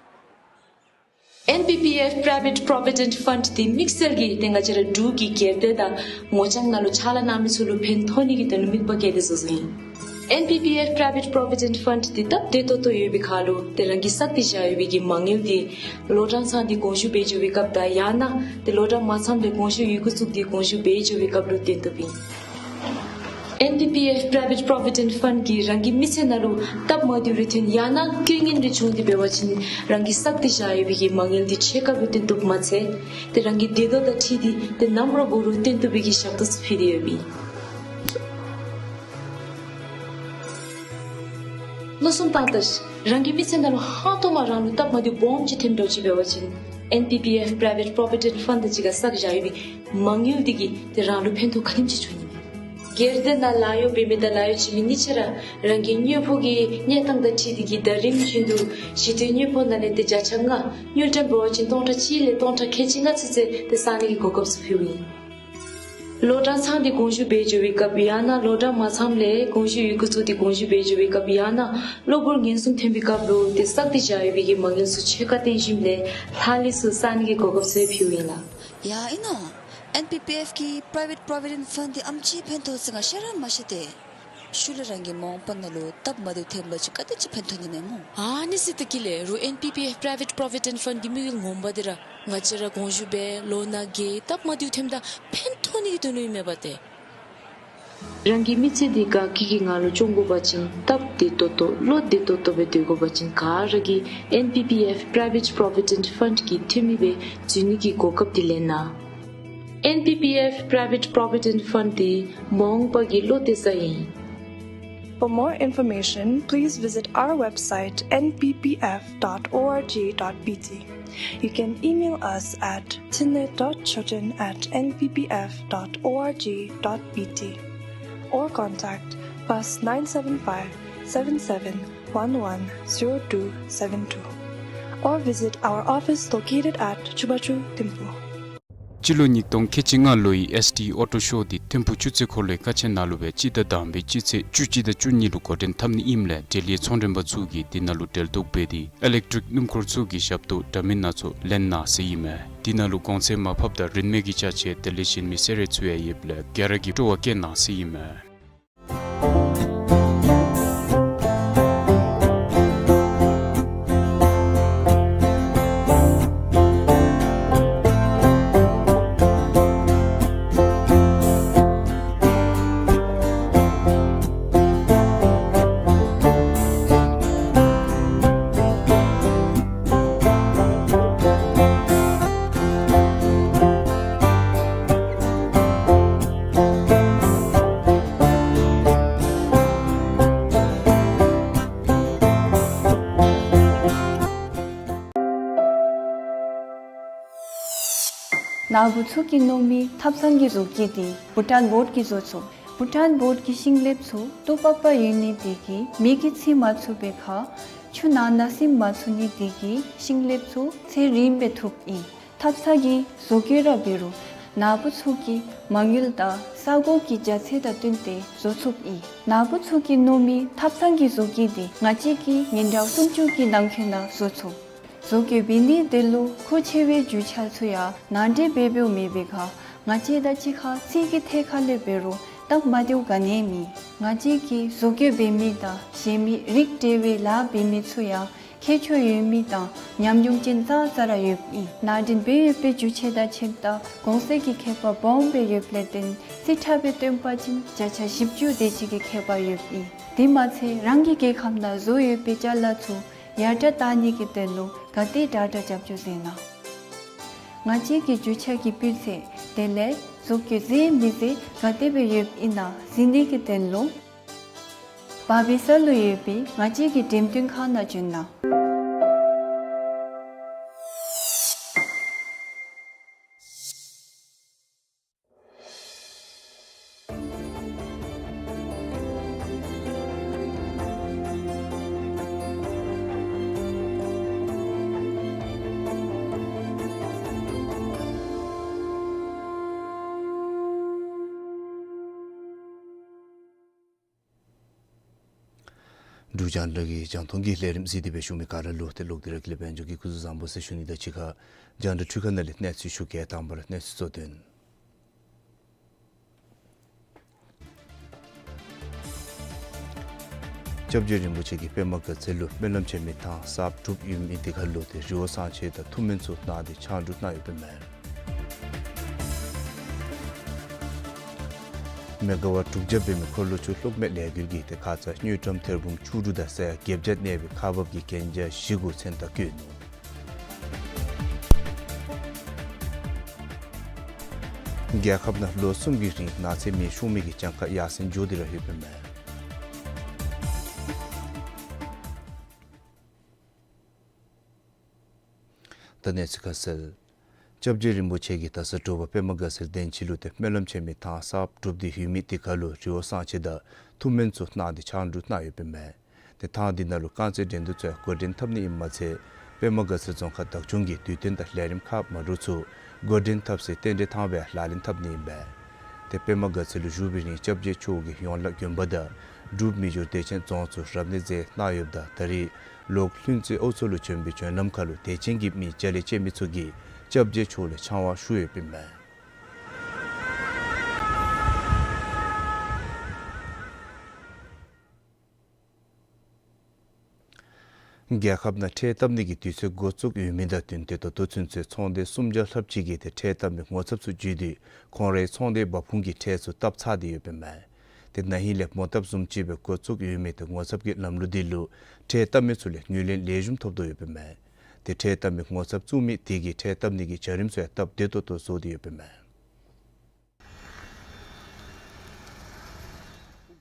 ཨེན་པི་པི་ཨེཕ་པྲའི་ཝེཊ་པོ་རོ་བི་ཌེནཊ་ཕཱནཌ་འདི་དམིགས་བསལ་གྱིས་ཏེ་ང་བཅས་ར་འབྲུག་གི་སྒེར་སྡེ་དང་ངོ་རྐྱང་ནང་ལུ་ཕྱག་ལཱ་གནང་མི་ཚུ་ལུ་ཕན་ཐོགས་ནི་གི་དོན་ལུ་དམིགས་པ་བསྐྱེད་དེ་བཟོ་བཟོཝ་ཨིན། ཨེན་པི་པི་ཨེཕ་པྲའི་ཝེཊ་པོ་རོ་བི་ཌེནཊ་ཕཱནཌ་འདི་སྟབས་བདེ་ཏོག་ཏོ་ཡོད་པའི་ཁར་ལུ་ཏེ་རང་གིས་བསགས་ཏེ་བཞག་ཡོད་པའི་གི་མ་དངུལ་འདི་ལོ་གྲངས་ཚང་འདི་དགོངས་ཞུ་འབད་འགྱོ་བའི་སྐབས་དང་ཡང་ན་ཏེ་ལོ་གྲངས་མ་ཚངམ་ལས་དགོངས་ཞུ་ཡི་གུ་བཙུགས་ཏེ་དགོངས་ཞུ་འབད་འགྱོ་བའི་སྐབས་ལུ་བཏོན་བཏུབ་ཨིན། ཨེན་པི་པི་ཨེཕ་པྲའི་ཝེཊ་པོ་རོ་བི་ཌེནཊ་ཕཱནཌ་ཀྱིས་རང་གི་མི་ཚེ་ནང་ལུ་སྟབས་མ་བདེཝ་རེ་ཐོན་ཡང་ན་རྐྱེན་ངན་རེ་བྱུང་སྟེ་འབད་བ་ཅིན་རང་གིས་བསགས་ཏེ་བཞག་ཡོད་པའི་གི་མ་དངུལ་འདི་ཕྱེད་ཀ་སྦེ་བཏོན་བཏུབ་མ་ཚད་ཏེ་རང་གི་བདེ་སྡུག་དང་འཁྲིལ་ཏེ་ཏེ་ནམ་ར་འབད་རུང་བཏོན་བཏུབ་པའི་གི་ཞབས་ཏོག་ཚུ་ཕུལ་ཏེ་ཡོདཔ་ཨིན། མནོ་བསམ་བཏང་ད་ཤིག། རང་གི་མི་ཚེ་ནང་ལུ་ཧང་སྟོང་མ་རང་ལུ་སྟབས་མ་བདེཝ་སྦོམ་ཅིག་ཐོནམ་འདྲཝ་ཅིག་འབད་བ་ཅིན་ཨེན་པི་པི་ཨེཕ་པྲའི་ཝེཊ་པོ་རོ་བི་ཌེནཊ་ཕཱནཌ་དང་གཅིག་ཁར་བསགས་བཞག་ཡོད་པའི་མ་དངུལ་འདི་གིས་ཏེ་རང་ལུ་ཕན་ཐོགས་ག་དེམ་ཅིག་འབྱུང་ནི་མས། སྒེར་སྡེ་ནང་ལཱ་གཡོག་འབད་མི་དང་ལཱ་གཡོག་བྱིན་མི་གཉིས་ཆ་ར་རང་གི་དངུལ་ཕོགས་ཀྱི་གནས་སྟངས་དང་འཁྲིལ་ཏེ་གི་ཟླ་རིམ་བཞིན་དུ་གཞི་རྟེན་དངུལ་ཕོགས་ནང་ལས་ཏེ་བརྒྱ་ཆ་ལྔ་དངུལ་ཀྲམ་འབད་བ་ཅིན་སྟོང་ཕྲག་གཅིག་ལས་སྟོང་ཕྲག་ཁལ་གཅིག་ལྔ་ཚུན་ཚོད་ཏེ་བསག་ནི་གི་གོ་སྐབས་ཚུ་ཕུལཝ་ཨིན། ལོ་གྲངས་ཚང་འདི་དགོངས་ཞུ་འབད་འགྱོ་བའི་སྐབས་ཡང་ན་ལོ་གྲངས་མ་ཚངམ་ལས་དགོངས་ཞུ་ཡི་གུ་བཙུགས་ཏེ་དགོངས་ཞུ་འབད་འགྱོ་བའི་སྐབས་ཡང་ན་གློ་བུར་ངན་སོང་ཐོན་པའི་སྐབས་ལུ་ཏེ་བསགས་ཏེ་བཞག་ཡོད་པའི་གི་མ་དངུལ་ཚུ་ཕྱེད་ཀ་བཏོན་ཞིནམ་ལས་ལྷག་ལུས་ཚུ་བསག་ནི་གི་གོ་སྐབས་ཚུ་ཕུལཝ་ཨིན་ལགས། ཡ་ཨིན་ནོ། ཨེན་པི་པི་ཨེཕ་གི་པྲའི་ཝེཊ་པོ་རོ་བི་ཌེནཊ་ཕཱནཌ་འདི་ཨེམ་ཅིག་ཕན་ཐོགས་ཟེར་ང་ཤེས་ར་མ་ཤེས་ཏེ། ཤུལ་ལས་རང་གི་མ་འོངས་པ་ནང་ལུ་སྟབས་མ་བདེཝ་ཐོན་པ་ཅིན་ག་དེམ་ཅིག་ཕན་ཐོགས་ནི་མས་སྨོ། ཨ་ནི་ཟེར་ད་གི་ལས་རུང་ཨེན་པི་པི་ཨེཕ་པྲའི་ཝེཊ་པོ་རོ་བི་ཌེནཊ་ཕཱནཌ་གི་དམིགས་ཡུལ་ངོ་མ་འདི་ར་ང་བཅས་ར་དགོངས་ཞུ་འབད་ལོ་ན་རྒས་སྟབས་མ་བདེཝ་ཐོནམ་ད་ཕན་ཐོགས་ནི་གི་དོན་ལུ་ཨིན་མས་པ་ཏེ། རང་གི་མི་ཚེ་འདི་དགའ་སྐྱིད་ཀྱི་ངང་ལུ་སྐྱོང་དགོ་པ་ཅིན་སྟབས་བདེ་ཏོག་ཏོ་བློ་བདེ་ཏོག་ཏོ་སྦེ་སྡོད་དགོ་པ་ཅིན་ག་ར་གིས་ཨེན་པི་པི་ཨེཕ་པྲའི་ཝེཊ་པོ་རོ་བི་ཌེནཊ་ཕཱནཌ་གི་འཐུས་མི་སྦེ་འཛུལ་ནི་གི་གོ་སྐབས་འདི་ལེན་གནང་། ཨེན་པི་པི་ཨེཕ་པྲའི་ཝེཊ་པོ་རོ་བི་ཌེནཊ་ཕཱནཌ་འདི་མ་འོངས་པ་གི་བློ་གཏད་ས་ཨིན། For more information, please visit our website N P P F dot org dot B T. You can email us at tinle dot choten at N P P F dot org dot B T or contact plus nine seven five, seven seven one one, zero two seven two or visit our office located at Chubachu Thimphu. སྤྱི་ལོ་ཉིས་སྟོང་ཁལ་གཅིག་ལྔ་ལོའི་ཨེསི་ཌི་ཨོ་ཊོ་ཤོ་འདི་ཐིམ་ཕུག་ཆུ་ཚོད་འཁོར་ལོའི་ཀ་ཆེན་ནང་ལུ་སྦེ་སྤྱི་ཟླ་དང་པའི་སྤྱི་ཚེས་བཅུ་གཅིག་དང་བཅུ་གཉིས་ལུ་འགོ་འདྲེན་འཐབ་ནི་ཨིནམ་ལས་འབྲེལ་ཡོད་ཚོང་མགྲོན་པ་ཚུ་གིས་འདི་ནང་ལུ་འབྲེལ་གཏོགས་འབད་དེ་ཨི་ལེག་ཊི་རིཀ་སྣུམ་འཁོར་ཚུ་གི་ཞབས་ཏོག་འདྲ་མིན་སྣ་ཚོགས་ལེན་གནང་ཟེར་ཨིན་མས། འདི་ནང་ལུ་གོང་ཚད་མར་ཕབ་དང་རིན་མེད་ཀྱི་ཅ་ཆས་དེ་ལས་གཞན་མི་སེར་རེ་ཚུ་ཡང་ཡོདཔ་ལས་ག་ར་གིས་སྤྲོ་བ་བསྐྱེད་གནང་ཟེར་ཨིན་མས། ནཱ་བུ་ཚུ་གིས་མནོ་མི་ཐབ་ཚང་གི་བཟོ་བཀོད་འདི་བྷུ་ཊཱན་བོརཌ་ཀྱིས་བཟོ་ཚུགས། བྷུ་ཊཱན་བོརཌ་ཀྱི་ཤིང་ལེབ་ཚུ་ཏོག་པག་པ་ཡོད་ནི་དེ་གིས་མེ་གིས་འཚིག་མ་ཚུགས་པའི་ཁར་ཆུ་ནང་ན་སིམ་མ་ཚུགས་ནི་དེ་གིས་ཤིང་ལེབ་ཚུ་ཚད་རིངམ་སྦེ་ཐུབ་ཨིན། ཐབ་ཚང་གི་བཟོ་བཀོད་ར་འབད་རུང་ནཱ་བུ་ཚུ་གིས་མ་དངུལ་དང་ས་གོ་གི་རྒྱ་ཚད་དང་བསྟུན་ཏེ་བཟོ་ཚུགསཔ་ཨིན། ནཱ་བུ་ཚུ་གིས་མནོ་མི་ཐབ་ཚང་གི་བཟོ་བཀོད་འདི་ང་བཅས་ཀྱིས་ཉིན་གྲངས་སུམ་ཅུ་གི་ནང་འཁོད་ནང་བཟོ་ཚུགས། བཟོ་བཀོད་འབད་ནི་དེ་ལུ་མཁོ་ཆེ་བའི་རྒྱུ་ཆ་ཚུ་ཡང་ནང་འདྲེན་འབད་འབདཝ་མེད་པའི་ཁར་ང་བཅས་དང་གཅིག་ཁར་རྩིས་ཀྱི་ཐད་ཁར་ལས་འབད་རུང་སྟབས་མ་བདེཝ་ག་ནི་ཡང་མེད། ང་བཅས་ཀྱིས་བཟོ་བཀོད་འབད་མི་དང་གཞན་མི་རིགས་འབྲེལ་བའི་ལཱ་འབད་མི་ཚུ་ཡང་མཁས་མཆོག་ཡོད་མི་དང་ཉམས་མྱོང་ཅན་ཙང་ཙ་ར་ཡོདཔ་ཨིན། ནང་འདྲེན་འབད་ཡོད་པའི་རྒྱུ་ཆ་དང་ཁྱིམ་ཐབ་གོང་ཚད་ཀྱི་ཁྱད་པར་སྦོམ་སྦེ་ཡོདཔ་ལས་བརྟེན་རྩིས་ཁྲ་སྦེ་སྟོན་པ་ཅིན་བརྒྱ་ཆ་བཞི་བཅུ་དེ་ཅིག་གི་ཁྱད་པར་ཡོདཔ་ཨིན། དེ་མ་ཚད་རང་གི་རྒྱལ་ཁབ་ནང་བཟོ་ཡོད་པའི་ཅ་ལ་ཚུ་ཡར་དྲག་བཏང་ནི་གི་དོན་ལུ་ག་དེ་དྲག་དྲག་རྒྱབ་སྐྱོར་མཛད་གནང་། ང་བཅས་ཀྱི་རྒྱུ་ཆ་གི་སྤུས་ཚད་དེ་ལས་བཟོ་བཀོད་མཛེས་མི་མཛེས་ག་དེ་སྦེ་ཡོདཔ་ཨིན་ན་གཟིགས་ནི་གི་དོན་ལུ་བར་སྦིས་ས་ལུ་ཡོད་པའི་ང་བཅས་ཀྱི་འགྲེམས་སྟོན་ཁང་ནང་བྱོན་གནང་། འབྲུག་རྒྱང་བསྒྲགས་ཀྱི་རྒྱང་མཐོང་གི་ལས་རིམ་གཟིགས་ཏེ་སྦེ་བཞུགས་མི་ག་ར་ལུ་ཏེ་ལོག་སྟེ་ར་ཀུན་ལེགས་དཔལ་འབྱོར་གྱིས་སྐུ་གཟུགས་བཟང་པོ་ཟེར་ཞུ་ནི་དང་གཅིག་ཁར་རྒྱང་བསྒྲགས་འཕྲུལ་ཁང་ནང་ལས་གནས་ཚུལ་ཞུ་གེ། དང་པ་ར་གནས་ཚུལ་གཙོ་དོན། སྐྱབས་རྗེ་རིན་པོ་ཆེ་གིས་པདྨ་དགའ་ཚལ་ལུ་སྨོན་ལམ་བྱོན་མི་ཐང་གསརཔ་གྲུབ་ཡོད་མི་དེ་ཁར་ལུ་ཏེ་རི་བོ་གསང་ཆེན་དང་ཐུགས་སྨོན་ཚུ་གནང་སྟེ་ཕྱག་འབྲུ་གནང་ཡོདཔ་ཨིན་མས། མེ་ག་ཝཊ་དྲུག་བརྒྱ་འབད་མི་འཁོར་ལོ་ཆུ་གློག་མེ་ལས་འགུལ་གྱིས་ཏེ་ཁ་ཙ་དངུལ་ཀྲམ་ཐེར་འབུམ་བཅུ་དྲུག་དང་ས་ཡ་བརྒྱད་བརྒྱ་གནས་པའི་ཁག་འབག་གི་གན་རྒྱ་བཞི་གུ་མཚན་རྟགས་བཀོད་ནུག། རྒྱལ་ཁབ་ནང་ལོ་གསུམ་གྱི་རིང་ནགས་ཚལ་མེ་ཤོང་མི་གི་གྱངས་ཁ་ཡར་སེང་འགྱོ་སྟེ་ར་ཡོདཔ་ཨིན་མས། ད་གནས་ཚུལ་ཁ་གསལ། སྐྱབས་རྗེ་རིན་པོ་ཆེ་གིས་ད་ས་དྲོ་པ་པདྨ་དགའ་ཚལ་གདན་ཁྲི་ལུ་ཏེ་སྨོན་ལམ་བྱོན་མི་ཐང་གསརཔ་གྲུབ་སྟེ་ཡོད་མི་དེ་ཁར་ལུ་རི་བོ་གསང་ཆེན་དང་ཐུགས་སྨོན་ཚུ་གནང་སྟེ་ཕྱག་འབྲུ་གནང་ཡོདཔ་ཨིན་མས། ཏེ་ཐང་འདི་ནང་ལུ་རྐང་རྩེད་འགྲན་བསྡུར་ཚུ་ཡང་འགོ་འདྲེན་འཐབ་ནི་ཨིནམ་མ་ཚད་པདྨ་དགའ་ཚལ་རྫོང་ཁག་བདག་སྐྱོང་གིས་དུས་སྟོན་དང་ལས་རིམ་ཁག་མ་འདྲཝ་ཚུ་འགོ་འདྲེན་འཐབ་སའི་རྟེན་འབྲེལ་ཐང་སྦེ་ལག་ལེན་འཐབ་ནི་ཨིན་པས། ཏེ་པདྨ་དགའ་ཚལ་ལུ་བཞུགས་པའི་རིང་སྐྱབས་རྗེ་མཆོག་གིས་ཡོངས་ལ་དགོན་པ་དང་འབྲུག་མི་འབྱོར་བདེ་ཆེན་རྫོང་ཚུ་རབ་གནས་མཛད་གནང་ཡོདཔ་ད་ད་རེས་ལོག་ལྷུན་རྩེ་ཨའུ་མཚོ་ལུ་བྱོན་པའི་བྱོན་ལམ་ཁར་ལུ་དད་ཅན་གྱི་མི་རྒྱ་ལས་བཅད་མི་ཚུ་གིས་སྐྱབས་རྗེ་མཆོག་ལུ་ཕྱག་དབང་ཞུ་ཡོདཔ་ཨིན་མས། རྒྱལ་ཁབ་ནང་ཁྲལ་བཏབ་ནི་གི་དུས་ཚོད་འགོ་བཙུགས་ཡོད་མི་དང་བསྟུན་ཏེ་ད་ལྟོ་ཚུན་ཚོད་ཚོང་སྡེ་སུམ་བརྒྱ་ལྷགཔ་ཅིག་གིས་ཏེ་ཁྲལ་བཏབ་མི་ངོ་ཚབ་ཚུ་བརྒྱུད་དེ་ཁོང་རའི་ཚོང་སྡེའི་འབབ་ཁུངས་ཀྱི་ཁྲལ་ཚུ་བཏབ་ཚར་ཏེ་ཡོདཔ་ཨིན་མས། ཏེ་ན་ཧིང་ལས་མོ་བཏབ་བཟུམ་ཅིག་སྦེ་འགོ་བཙུགས་ཡོད་མི་ཏེ་ངོ་ཚབ་ཀྱི་ལམ་ལུགས་འདི་ལུ་ཁྲལ་བཏབ་མི་ཚུ་ལས་ངོས་ལེན་ལེགས་ཤོམ་ཐོབ་དོ་ཡོདཔ་ཨིན་མས། ཏེ་ཁྲལ་བཏབ་མི་ངོ་ཚབ་བཙུགས་མི་དེ་གིས་ཁྲལ་བཏབ་ནི་གི་བྱ་རིམ་ཚུ་ཡང་སྟབས་བདེ་ཏོག་ཏོ་བཟོ་སྟེ་ཡོདཔ་ཨིན་མས།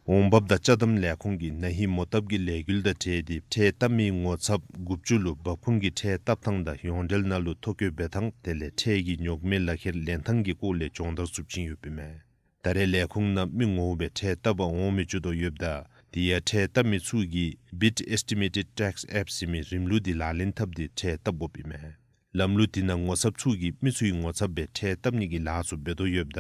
འོང་འབབ་དང་ཅ་དམ་ལས་ཁུངས་ཀྱིས་ན་ཧིང་མོ་བཏབ་ཀྱི་ལས་འགུལ་དང་འབྲེལ་ཏེ་ཁྲལ་བཏབ་མི་ངོ་ཚབ་དགུ་བཅུ་ལུ་འབབ་ཁུངས་ཀྱི་ཁྲལ་བཏབ་ཐངས་དང་ཡོངས་འབྲེལ་ནང་ལུ་ཐོ་བཀོད་འབད་ཐངས་དེ་ལས་ཁྲལ་གྱི་རྙོག་མེད་ལག་ཁྱེར་ལེན་ཐངས་ཀྱི་སྐོར་ལས་སྦྱོང་བརྡར་ཚུ་བྱིན་ཡོདཔ་ཨིན་མས། ད་རེས་ལས་ཁུངས་ནང་མི་ངོ་མ་སྦེ་ཁྲལ་བཏབ་པར་འོང་མི་ཅིག་ཏོ་ཡོདཔ་ད་དེ་ཡང་ཁྲལ་བཏབ་མི་ཚུ་གིས་Bit Estimated Tax App ཟེར་མི་རིམ་ལུགས་འདི་ལག་ལེན་འཐབ་སྟེ་ཁྲལ་བཏབ་དགོཔ་ཨིན་མས། ལམ་ལུགས་འདི་ནང་ངོ་ཚབ་ཚུ་གིས་མི་ཚུའི་ངོ་ཚབ་སྦེ་ཁྲལ་བཏབ་ནི་གི་ལཱ་ཚུ་འབད་དོ་ཡོདཔ་ད་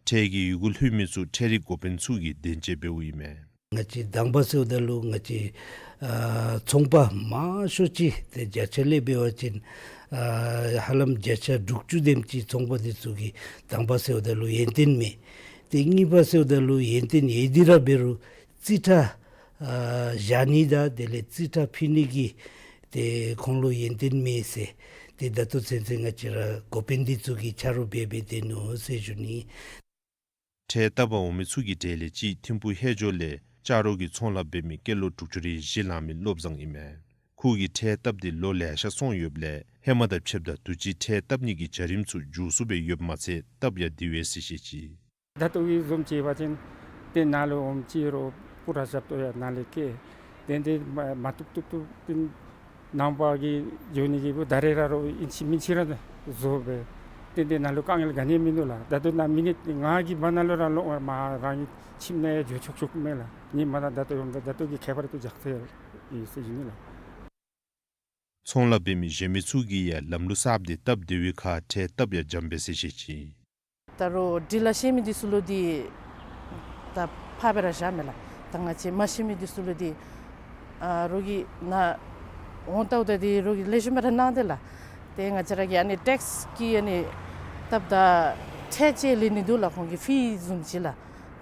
ཁྲལ་གྱི་ཡི་གུ་ལྷོད་མི་ཚུ་ཁྲལ་རིག་འགོ་དཔོན་ཚུ་གིས་བདེན་དཔྱད་འབདཝ་ཨིན་མས། ང་བཅས་དང་པ་ཟེརཝ་ད་ལུ་ང་བཅས་ཨ་ཚོང་པ་མང་ཤོས་ཅིག་ཏེ་བརྒྱ་ཆ་ལས་འབད་བ་ཅིན་ཨ་ཧ་ལམ་བརྒྱ་ཆ་དྲུག་ཅུ་དེམ་ཅིག་ཚོང་པ་འདི་ཚུ་གིས་དང་པ་ཟེརཝ་ད་ལུ་ཡོན་ཏན་མེད། ཏེ་གཉིས་པ་ཟེརཝ་ད་ལུ་ཡོན་ཏན་ཡོད་དེ་ར་འབད་རུང་རྩིས་ཁྲ་ཨ་བཞག་ནི་དང་དེ་ལས་རྩིས་ཁྲ་ཕུལ་ནི་གི་ཏེ་ཁོང་ལུ་ཡོན་ཏན་མེད་ཟེར། ཏེ་ད་ལྟོ་ཚུན་ཚོད་ང་བཅས་ར་འགོ་དཔོན་འདི་ཚུ་གིས་ཆ་རོགས་འབད་འབད་སྡོད་ནུག་ཟེར་ཞུ་ནི། ཁྲལ་བཏབ་པར་འོང་མི་ཚུ་གི་གྲས་ལས་གཅིག་ཐིམ་ཕུག་ཧེ་ཇོ་ལས་ལྕགས་རོགས་ཀྱི་ཚོང་ལཱ་འབད་མི་སྐྱེས་ལོ་དྲུག་ཅུ་རེ་བཞི་ལང་མི་བློ་བཟང་ཨིན་མས། ཁོ་གིས་ཁྲལ་བཏབ་སྟེ་ལོ་ལེ་ཤ་སོང་ཡོདཔ་ལས་ཧེ་མ་དང་ཕྱདཔ་ད་དུས་ཅི་ཁྲལ་བཏབ་ནི་གི་བྱ་རིམ་ཚུ་མགྱོགས་སུ་སྦེ་ཡོདཔ་མ་ཚད་སྟབས་ཡང་བདེ་བས་ཟེར་བཤད་ཅི། ད་ལྟོ་གི་བཟུམ་ཅིག་འབད་བ་ཅིན་ཏེ་ནཱ་ལུ་འོངམ་ཅིག་རུང་སྤུ་ར་རྐྱབ་ཏོ་ཡར་ནཱ་ལས་བཀལ། དེ་འདི་མ་མ་བཏུབ་བཏུབ་བཏུབ་ཏེ་ནང་པ་གི་འགྱོ་ནི་གི་བུ་ད་རེས་ར་རོགས་ཨིན་ཅི་མིན་ཅི་ར་བཟོ་སྦེ་ ཏན་ཏན་ནཱ་ལུ་དཀའ་ངལ་ག་ནི་ཡང་མིན་འདུག་ལགས། ད་ལྟོ་ནཱ་མི་ནིཊ་ལྔ་གི་བར་ན་ལུ་ར་ལོག་མར་རང་གི་ཁྱིམ་ནང་འགྱོ་ཆོག་ཆོགཔ་མས་ལགས། ངེའི་མ་ད་ད་ལྟོ་ཡོངམ་ད་ད་ལྟོ་གི་ཁྱད་པར་ཏེ་འཇགས་ཚར་ཡི་ཟེར་ཞུ་ནི་ལགས། ཚོང་ལཱ་འབད་མི་གཞན་མི་ཚུ་གིས་ཡང་ལམ་ལུགས་གསརཔ་དེ་སྟབས་བདེ་བའི་ཁར་ཁྲལ་བཏབ་ཡང་འཇམ་པས་ཟེར་བཤད་ཅི། ད་རུང་འགྲུལ་ལཱ་བཤལ་མི་འདི་ཚུ་ལུ་འདི་ད་ཕར་སྦེ་ར་བཞག་མས་ལགས། ད་ང་བཅས་མ་བཤལ་མི་འདི་ཚུ་ལུ་འདི་ཨ་རོགས་ཀྱིས་ནཱ་འོང་ལྟཝ་ད་འདི་རོགས་ཀྱིས་ལེགས་ཤོམ་སྦེ་ར་གནང་སྟེ་ལགས། ཏེ་ང་བཅས་ར་གི་ཨ་ནི་ཊེགསི་གི་ཨ་ནི་སྟབས་ད་ཁྲལ་ཅིག་ལེན་ནི་འདུག་ལགས། ཁོང་གི་ཕི་བཟུམ་ཅིག་ལགས།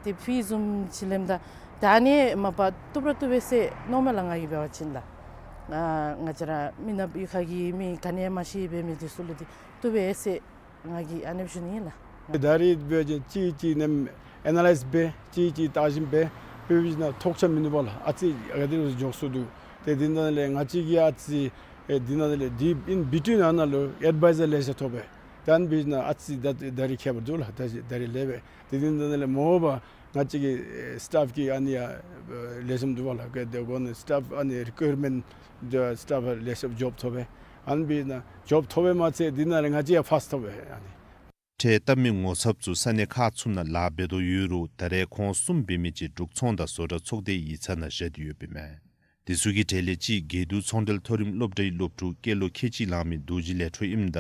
ཏེ་ཕི་བཟུམ་ཅིག་ལེནམ་ད་ད་ཨ་ནི་མ་པ་བཏུབ་ར་བཏུབ་པས་ཟེར་མནོཝ་མས་ལགས། ང་གིས་འབད་བ་ཅིན་ལགས། ཨ་ང་བཅས་ར་མི་ནགཔ་གཡུས་ཁ་གི་མི་ག་ནི་ཡང་མ་ཤེས་འབད་མི་འདི་ཚུ་ལུ་འདི་བཏུབ་པས་ཟེར་ང་གིས་ཨ་ནེམ་ཞུ་ནི་ཨིན་ལགས། ད་རེས་འབད་བ་ཅིན་གཅིག་གིས་གཅིག་ནམ་ཨེ་ན་ལའིཛ་འབད་གཅིག་གིས་གཅིག་བརྟག་ཞིབ་འབད་འབད་བ་ཅིན་ཐོགས་ཆགས་མིན་འདུག་པ་ལགས། ཨ་ཙི་ཨ་ག་དེ་ལུ་འགྱོ་སོ་འདུག། ཏེ་འདི་ནང་ལས་ང་བཅས་ཀྱིས་ཨ་ཙི་ཨེ་འདི་ནང་ལས་འདི་ཨིན་བི་ཊུ་ཝིན་ཨ་ནཱ་ལུ་ཨེཌ་ཝའི་ཛར་ལེ་ཤ་ཐོབ་པས། ད་ཨ་ནི་འབད་ན་ཨ་ཙི་ད་ད་རེས་ཁྱད་པར་འདུག་ལགས། ད་ད་རེས་ལེགས་པས། ཏེ་འདི་ནང་ལས་མ་འོངས་པ་ང་བཅས་ཀྱི་ཨེ་སི་ཊཕ་གི་ཨ་ནི་ཡང་ལེགས་ཤོམ་འདུག་པ་ལགས། ག་དེ་གོ་ནི་སི་ཊཕ་ཨ་ནི་རི་ཀུའིར་མེནཊ་འདི་སི་ཊཕ་ལེགས་ཤོམ་ཇོབ་ཐོབ་པས། ཨ་ནི་འབད་ན་ཇོབ་ཐོབ་པས་མ་ཚད་འདི་ནང་ལས་ང་བཅས་ཡང་ཕཱསི་ཐོབ་པས། ཨ་ནི་ཁྲལ་བཏབ་མི་ངོ་ཚབ་ཚུ་ས་གནས་ཁག་ཚུ་ནང་ལཱ་འབད་དོ་ཡོད་རུང་ད་རེས་ཁོང་གསུམ་འབད་མི་ཅིག་འབྲུག་ཚོང་དང་བཟོ་གྲྭ་ཚོགས་སྡེའི་ཡིག་ཚང་ནང་བཞག་སྟེ་ཡོདཔ་ཨིན་མས། དེ་ཚུ་གི་གྲས་ལས་གཅིག་དགེ་འདུན་ཚོང་འབྲེལ་མཐོ་རིམ་སློབ་གྲྭའི་སློབ་ཕྲུག་སྐྱེས་ལོ་ཁལ་གཅིག་ལང་མི་རྡོ་རྗེ་ལས་འཕྲོ་ཨིནམ་ད་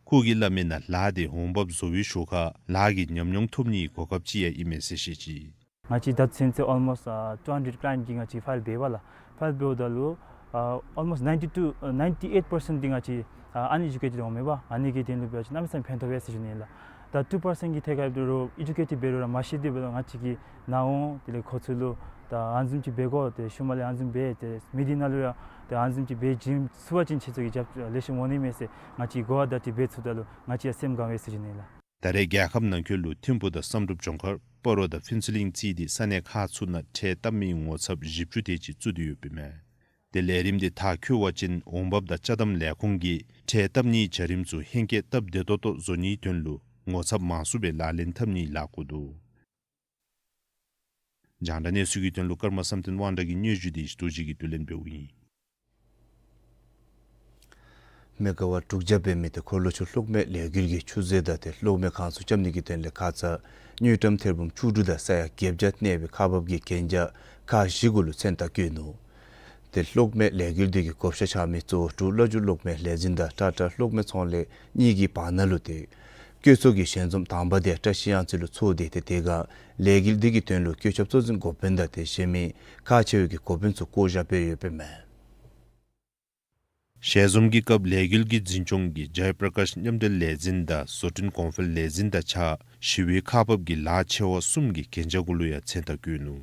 ཁོ་གིས་སླབ་མིའི་ནང་ལཱ་དེ་འོང་འབབ་བཟོ་བའི་ཞོར་ཁར་ལཱ་གི་ཉམས་མྱོང་ཐོབ་ནིའི་གོ་སྐབས་ཅིག་ཡང་ཨིན་མས་ཟེར་བཤད་ཅི། ང་བཅས་ད་ཚུན་ཚོད་ཨོལ་མོསཊ་ཨ་ཊུ་ཧན་ཌེཌ་ཀི་ལའི་ཡེནཊ་གི་ང་བཅས་ཕའིལ་འབད་བས་ལགས། ཕའིལ་འབདཝ་ད་ལུ་ཨ་ཨོལ་མོསཊ་ནའིན་ཊི་ཊུ་ཨ་ནའིན་ཊི་ཨེཊ་པར་སེནཊ་འདི་ང་བཅས་ཨ་ཨན་ཨེ་ཌུ་ཀེ་ཊེཌ་འོང་མས་པ། ཨ་ནི་གི་དོན་ལུ་འབད་བ་ཅིན་གནམ་མེད་ས་མེད་ཕན་ཐོགས་པས་ཟེར་ཞུ་ནི་ལགས། ད་ཊུ་པར་སེནཊ་གི་ཐད་ཁར་འབད་རུང་ཨེ་ཌུ་ཀེ་ཊེཌ་འབད་རུང་ར་མ་ཤེས་དེ་འབད་རུང་ང་བཅས་ཀྱིས་ནཱ་འོང་དེ་ལས་ཁོང་ཚུ་ལུ་ད་ཨ་ནི་བཟུམ་ཅིག་འབད་དགོ། ཏེ་ཤུལ་མ་ལས་ཨ་ནི་བཟུམ་འབད་དེ་མི་སྡེ་ནང་ལུ་ཡང་ཏེ་ཨ་ནི་བཟུམ་ཅིག་འབད་བྱིན་ཚུགས་པ་ཅིན་ཁྱེད་ཚུ་གི་རྒྱབ་ལེགས་ཤོམ་འོང་ནི་མས་ཟེར་ང་བཅས་གོ་བ་བརྡ་སྤྲོད་འབད་ཚུགསཔ་ད་ལུ་ང་བཅས་ཡང་སེམས་དགའ་བས་ཟེར་ཞུ་ནི་ལགས། ད་རེས་རྒྱལ་ཁབ་ནང་འཁོད་ལུ་ཐིམ་ཕུག་དང་བསམ་གྲུབ་ལྗོངས་མཁར་སྤ་རོ་དང་ཕུན་ཚོགས་གླིང་བརྩིས་ཏེ་ས་གནས་ཁག་ཚུ་ནང་ཁྲལ་བཏབ་མི་ངོ་ཚབ་བཞི་བཅུ་དེ་ཅིག་བཙུགས་ཏེ་ཡོདཔ་ཨིན་མས། ཏེ་ལས་རིམ་དེ་མཐར་འཁྱོལ་བ་ཅིན་འོང་འབབ་དང་ཅ་དམ་ལས་ཁུངས་ཀྱིས་ཁྲལ་བཏབ་ནིའི་བྱ་རིམ་ཚུ་ཧེང་སྐལ་སྟབས་བདེ་ཏོག་ཏོ་བཟོ་ནིའི་དོན་ལུ་ངོ་ཚབ་མང་སུ་སྦེ་ལག་ལེན་འཐབ་ནིའི་ལཱ་བཀོད་འདུག། རྒྱང་བསྒྲགས་གནས་ཚུལ་གྱི་དོན་ལུ་ཀརྨ་བསམ་གཏན་དབང་གྲགས་ཀྱི་སྙན་ཞུ་དེ་རྡོ་རྗེ་གིས་བསྡུ་ལེན་འབདཝ་ཨིན། མེ་ག་ཝཊ་དྲུག་བརྒྱ་འབད་མི་དེ་འཁོར་ལོ་ཚུ་གློག་མེ་ལས་འགུལ་གྱི་ཆུ་མཛོད་དང་ཏེ་གློག་མེ་ཁང་ཚུ་རྐྱབ་ནི་གི་དོན་ལས་ཁ་ཙ་དངུལ་ཀྲམ་ཐེར་འབུམ་བཅུ་དྲུག་དང་ས་ཡ་བརྒྱད་བརྒྱ་གནས་པའི་ཁག་འབག་གི་གན་རྒྱ་ཁག་བཞི་གུ་ལུ་མཚན་རྟགས་བཀོད་ནུག། ཏེ་གློག་མེ་ལས་འགུལ་འདི་གི་བགོ་བཤའ་རྐྱབ་མི་གཙོ་བོ་འབྲུག་བླ་བརྒྱུད་གློག་མེ་ལས་འཛིན་དང་ཊ་ཊ་གློག་མེ་ཚོང་ལས་གཉིས་ཀྱི་བར་ན་ལུ་ཏེ་བཀོད་ཚོགས་ཀྱི་ཞལ་འཛོམས་དང་པ་དེ་བཀྲིས་གཡང་རྩེ་ལུ་ཚོགས་ཏེ་ཏེ་དེ་ཁར་ལས་འགུལ་འདི་གི་དོན་ལུ་བཀོད་ཁྱབ་གཙོ་འཛིན་འགོ་དཔོན་དང་ཏེ་གཞན་མི་ཁག་ཆེ་བའི་གི་འགོ་དཔོན་ཚུ་བསྐོ་བཞག་འབད་ཡོདཔ་ཨིན་མས། ཞལ་འཛོམས་ཀྱི་སྐབས་ལས་འགུལ་གྱི་འཛིན་སྐྱོང་གིས་ཇའི་པྲ་ཀཱཤ་མཉམ་འབྲེལ་ལས་འཛིན་དང་བཟོ་སྐྲུན་གོང་འཕེལ་ལས་འཛིན་དང་གཅིག་ཁར་ཞི་བའི་ཁག་འབག་གི་ལཱ་ཆེ་བ་གསུམ་གྱི་གན་རྒྱ་གུ་ལུ་ཡང་མཚན་རྟགས་བཀོད་ནུག།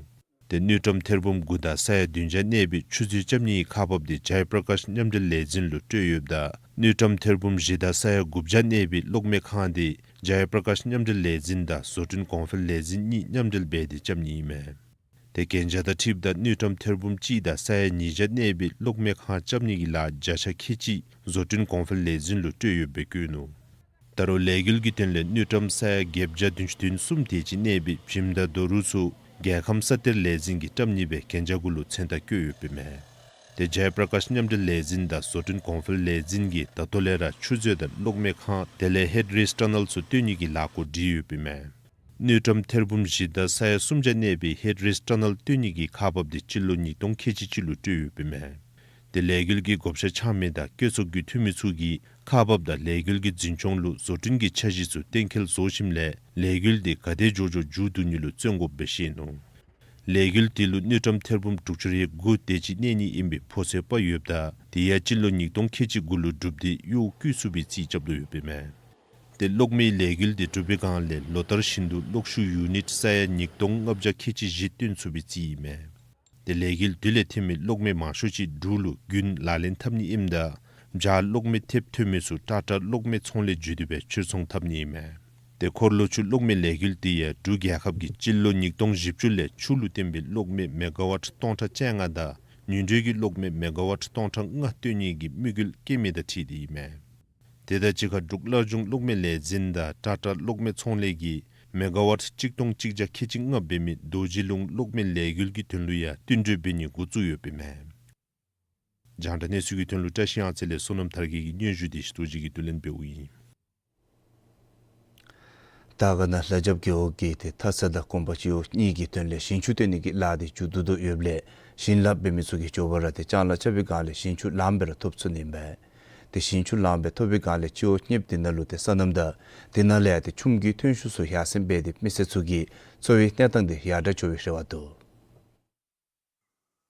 ཏེ་དངུལ་ཀྲམ་ཐེར་འབུམ་དགུ་དང་ས་ཡ་བདུན་བརྒྱ་གནས་པའི་ཆུ་མཛོད་རྐྱབ་ནིའི་ཁག་འབག་དེ་ཇའི་པྲ་ཀཱཤ་མཉམ་འབྲེལ་ལས་འཛིན་ལུ་སྤྲོད་ཡོདཔ་ད་དངུལ་ཀྲམ་ཐེར་འབུམ་བཞི་དང་ས་ཡ་དགུ་བརྒྱ་གནས་པའི་གློག་མེ་ཁང་དེ་ཇའི་པྲ་ཀཱཤ་མཉམ་འབྲེལ་ལས་འཛིན་དང་བཟོ་སྐྲུན་གོང་འཕེལ་ལས་འཛིན་གཉིས་མཉམ་འབྲེལ་འབད་དེ་རྐྱབ་ནི་ཨིན་མས། ཏེ་གན་རྒྱ་དང་འཁྲིལཝ་ད་དངུལ་ཀྲམ་ཐེར་འབུམ་གཅིག་དང་ས་ཡ་ཉིས་བརྒྱ་གནས་པའི་གློག་མེ་ཁང་རྐྱབ་ནི་གི་ལཱ་བརྒྱ་ཆ་ཁལ་གཅིག་བཟོ་སྐྲུན་གོང་འཕེལ་ལས་འཛིན་ལུ་སྤྲོད་ཡོདཔ་སྦེ་བཀོད་ནུག། ད་རུང་ལས་འགུལ་གྱི་དོན་ལས་དངུལ་ཀྲམ་ས་ཡ་བརྒྱད་བརྒྱ་བདུན་ཅུ་དོན་གསུམ་དེ་ཅིག་གནས་པའི་བྱེམ་དང་རྡོ་རུག་ཚུ་རྒྱལ་ཁམས་ས་གཏེར་ལས་འཛིན་གྱིས་བཀྲམ་ནི་སྦེ་གན་རྒྱ་གུ་ལུ་མཚན་རྟགས་བཀོད་ཡོདཔ་ཨིན་མས། ཏེ་ཇའི་པྲ་ཀཱཤ་མཉམ་འབྲེལ་ལས་འཛིན་དང་བཟོ་སྐྲུན་གོང་འཕེལ་ལས་འཛིན་གྱིས་ད་ལྟོ་ལས་ར་ཆུ་མཛོད་དང་གློག་མེ་ཁང་དེ་ལས་ཧེཌ་རེསི་ཊ་ནཱལ་ཚུ་བཏོན་ནི་གི་ལཱ་འགོ་འདྲེན་ཡོདཔ་ཨིན་མས། དངུལ་ཀྲམ་ཐེར་འབུམ་བཞི་དང་ས་ཡ་སུམ་བརྒྱ་གནས་པའི་ཧེཌ་རེསི་ཊ་ནཱལ་བཏོན་ནི་གི་ཁག་འབག་དེ་སྤྱི་ལོ་ཉིས་སྟོང་ཁལ་གཅིག་གཅིག་ལུ་སྤྲོད་ཡོདཔ་ཨིན་མས། ཏེ་ལས་འགུལ་གྱི་བགོ་བཤའ་རྐྱབ་མི་དང་བཀོད་ཚོགས་ཀྱི་འཐུས་མི་ཚུ་གིས་ཁག་འབག་དང་ལས་འགུལ་གྱི་འཛིན་སྐྱོང་ལུ་བཟོ་སྐྲུན་གྱི་འཆར་གཞི་ཚུ་གཏན་འཁེལ་བཟོ་ཞིནམ་ལས་ལས་འགུལ་དེ་ག་དེ་མགྱོགས་མགྱོགས་མཇུག་བསྡུ་ནི་ལུ་བརྩོན་དགོཔ་སྦེ་བཤད་ནུག། ལས་འགུལ་དེ་ལུ་དངུལ་ཀྲམ་ཐེར་འབུམ་དྲུག་ཅུ་རེ་དགུ་དེ་ཅིག་གནས་ནི་ཨིན་པའི་ཕོ་ཚོད་དཔག་ཡོདཔ་ད་དེ་ཡང་སྤྱི་ལོ་ཉིས་སྟོང་ཁལ་གཅིག་གུ་ལུ་གྲུབ་སྟེ་གཡོག་བཀོལ་ཚུགས་པའི་རྩིས་རྐྱབ་དོ་ཡོདཔ་ཨིན་མས། ཏེ་གློག་མེའི་ལས་འགུལ་དེ་གྲུབ་པའི་སྒང་ལས་ལོ་ལྟར་བཞིན་དུ་གློག་ཤུགས་ཡུ་ནིཊ་ས་ཡ་ཉིས་སྟོང་ལྔ་བརྒྱ་ཁལ་གཅིག་བཞི་བཏོན་ཚུགས་པའི་རྩིས་ཨིན་མས། ཏེ་ལས་འགུལ་དེ་ལས་ཐོན་མི་གློག་མེ་མང་ཤོས་ཅིག་འབྲུག་ལུ་རྒྱུན་ལག་ལེན་འཐབ་ནི་ཨིནམ་ད་བྱཱར་གློག་མེ་ཐེབས་ཐོན་མི་ཚུ་ཊ་ཊ་གློག་མེ་ཚོང་ལས་བརྒྱུད་དེ་སྦེ་ཕྱིར་ཚོང་འཐབ་ནི་ཨིན་མས། ཏེ་འཁོར་ལོ་ཚུ་གློག་མེ་ལས་འགུལ་དེ་ཡང་འབྲུག་རྒྱལ་ཁབ་ཀྱིས་སྤྱི་ལོ་ཉིས་སྟོང་བཞི་བཅུ་ལས་ཆུ་ལུ་བརྟེན་པའི་གློག་མེ་མེ་ག་ཝཊ་སྟོང་ཕྲག་བཅོ་ལྔ་དང་ཉུང་འཕྲི་གི་གློག་མེ་མེ་ག་ཝཊ་སྟོང་ཕྲག་ལྔ་བཏོན་ནི་གི་དམིགས་ཡུལ་བསྐྱེད་མི་དང་འཁྲིལ་ཏེ་ཨིན་མས། དེ་དང་གཅིག་ཁར་འབྲུག་བླ་བརྒྱུད་གློག་མེ་ལས་འཛིན་དང་ཊ་ཊ་གློག་མེ་ཚོང་ལས་ཀྱིས་མེ་ག་ཝཊ་གཅིག་སྟོང་གཅིག་བརྒྱ་ཁལ་གཅིག་ལྔ་འབད་མི་རྡོ་རྗེ་ལུང་གློག་མེ་ལས་འགུལ་གྱི་དོན་ལུ་ཡང་བསྟུན་གྲོས་འབད་ནི་འགོ་བཙུགས་ཡོདཔ་ཨིན་མས། རྒྱང་བསྒྲགས་གནས་ཚུལ་གྱི་དོན་ལུ་བཀྲིས་གཡང་རྩེ་ལས་བསོད་ནམས་དར་རྒྱས་ཀྱི་སྙན་ཞུ་དེ་རྡོ་རྗེ་གིས་བསྡུ་ལེན་འབདཝ་ཨིན། དར་དཀར་ན་ལྷ་རྒྱབ་རྒེད་འོག་གིས་ཏེ་མཐའ་ས་དང་གོམ་པ་སྤྱི་འོག་གཉིས་ཀྱི་དོན་ལས་ཞིང་ཆུ་བཏོན་ནི་གི་ལཱ་འདི་མཇུག་བསྡུ་དོ་ཡོདཔ་ལས་ཞིང་ལཱ་འབད་མི་ཚུ་གིས་མགྱོགས་པ་ར་ཏེ་ལྕང་ལཱ་རྐྱབ་པའི་སྒང་ལས་ཞིང་ཆུ་ལངམ་སྦེ་ར་ཐོབ་ཚུགས་ནི་ཨིན་པས། ཏེ་ཞིང་ཆུ་ལངམ་སྦེ་ཐོབ་པའི་སྒང་ལས་སྤྱི་འོག་གཉིས་འདི་ནང་ལུ་ཏེ་སོ་ནམ་དང་དེ་ནང་ལས་ཡང་ཏེ་ཆུམ་གྱི་ཐོན་ཤུགས་ཚུ་ཡར་སེང་འབད་དེ་མི་སེར་ཚུ་གི་འཚོ་བའི་གནས་སྟངས་འདི་ཡར་དྲག་འགྱོ་བའི་རེ་བ་འདུག།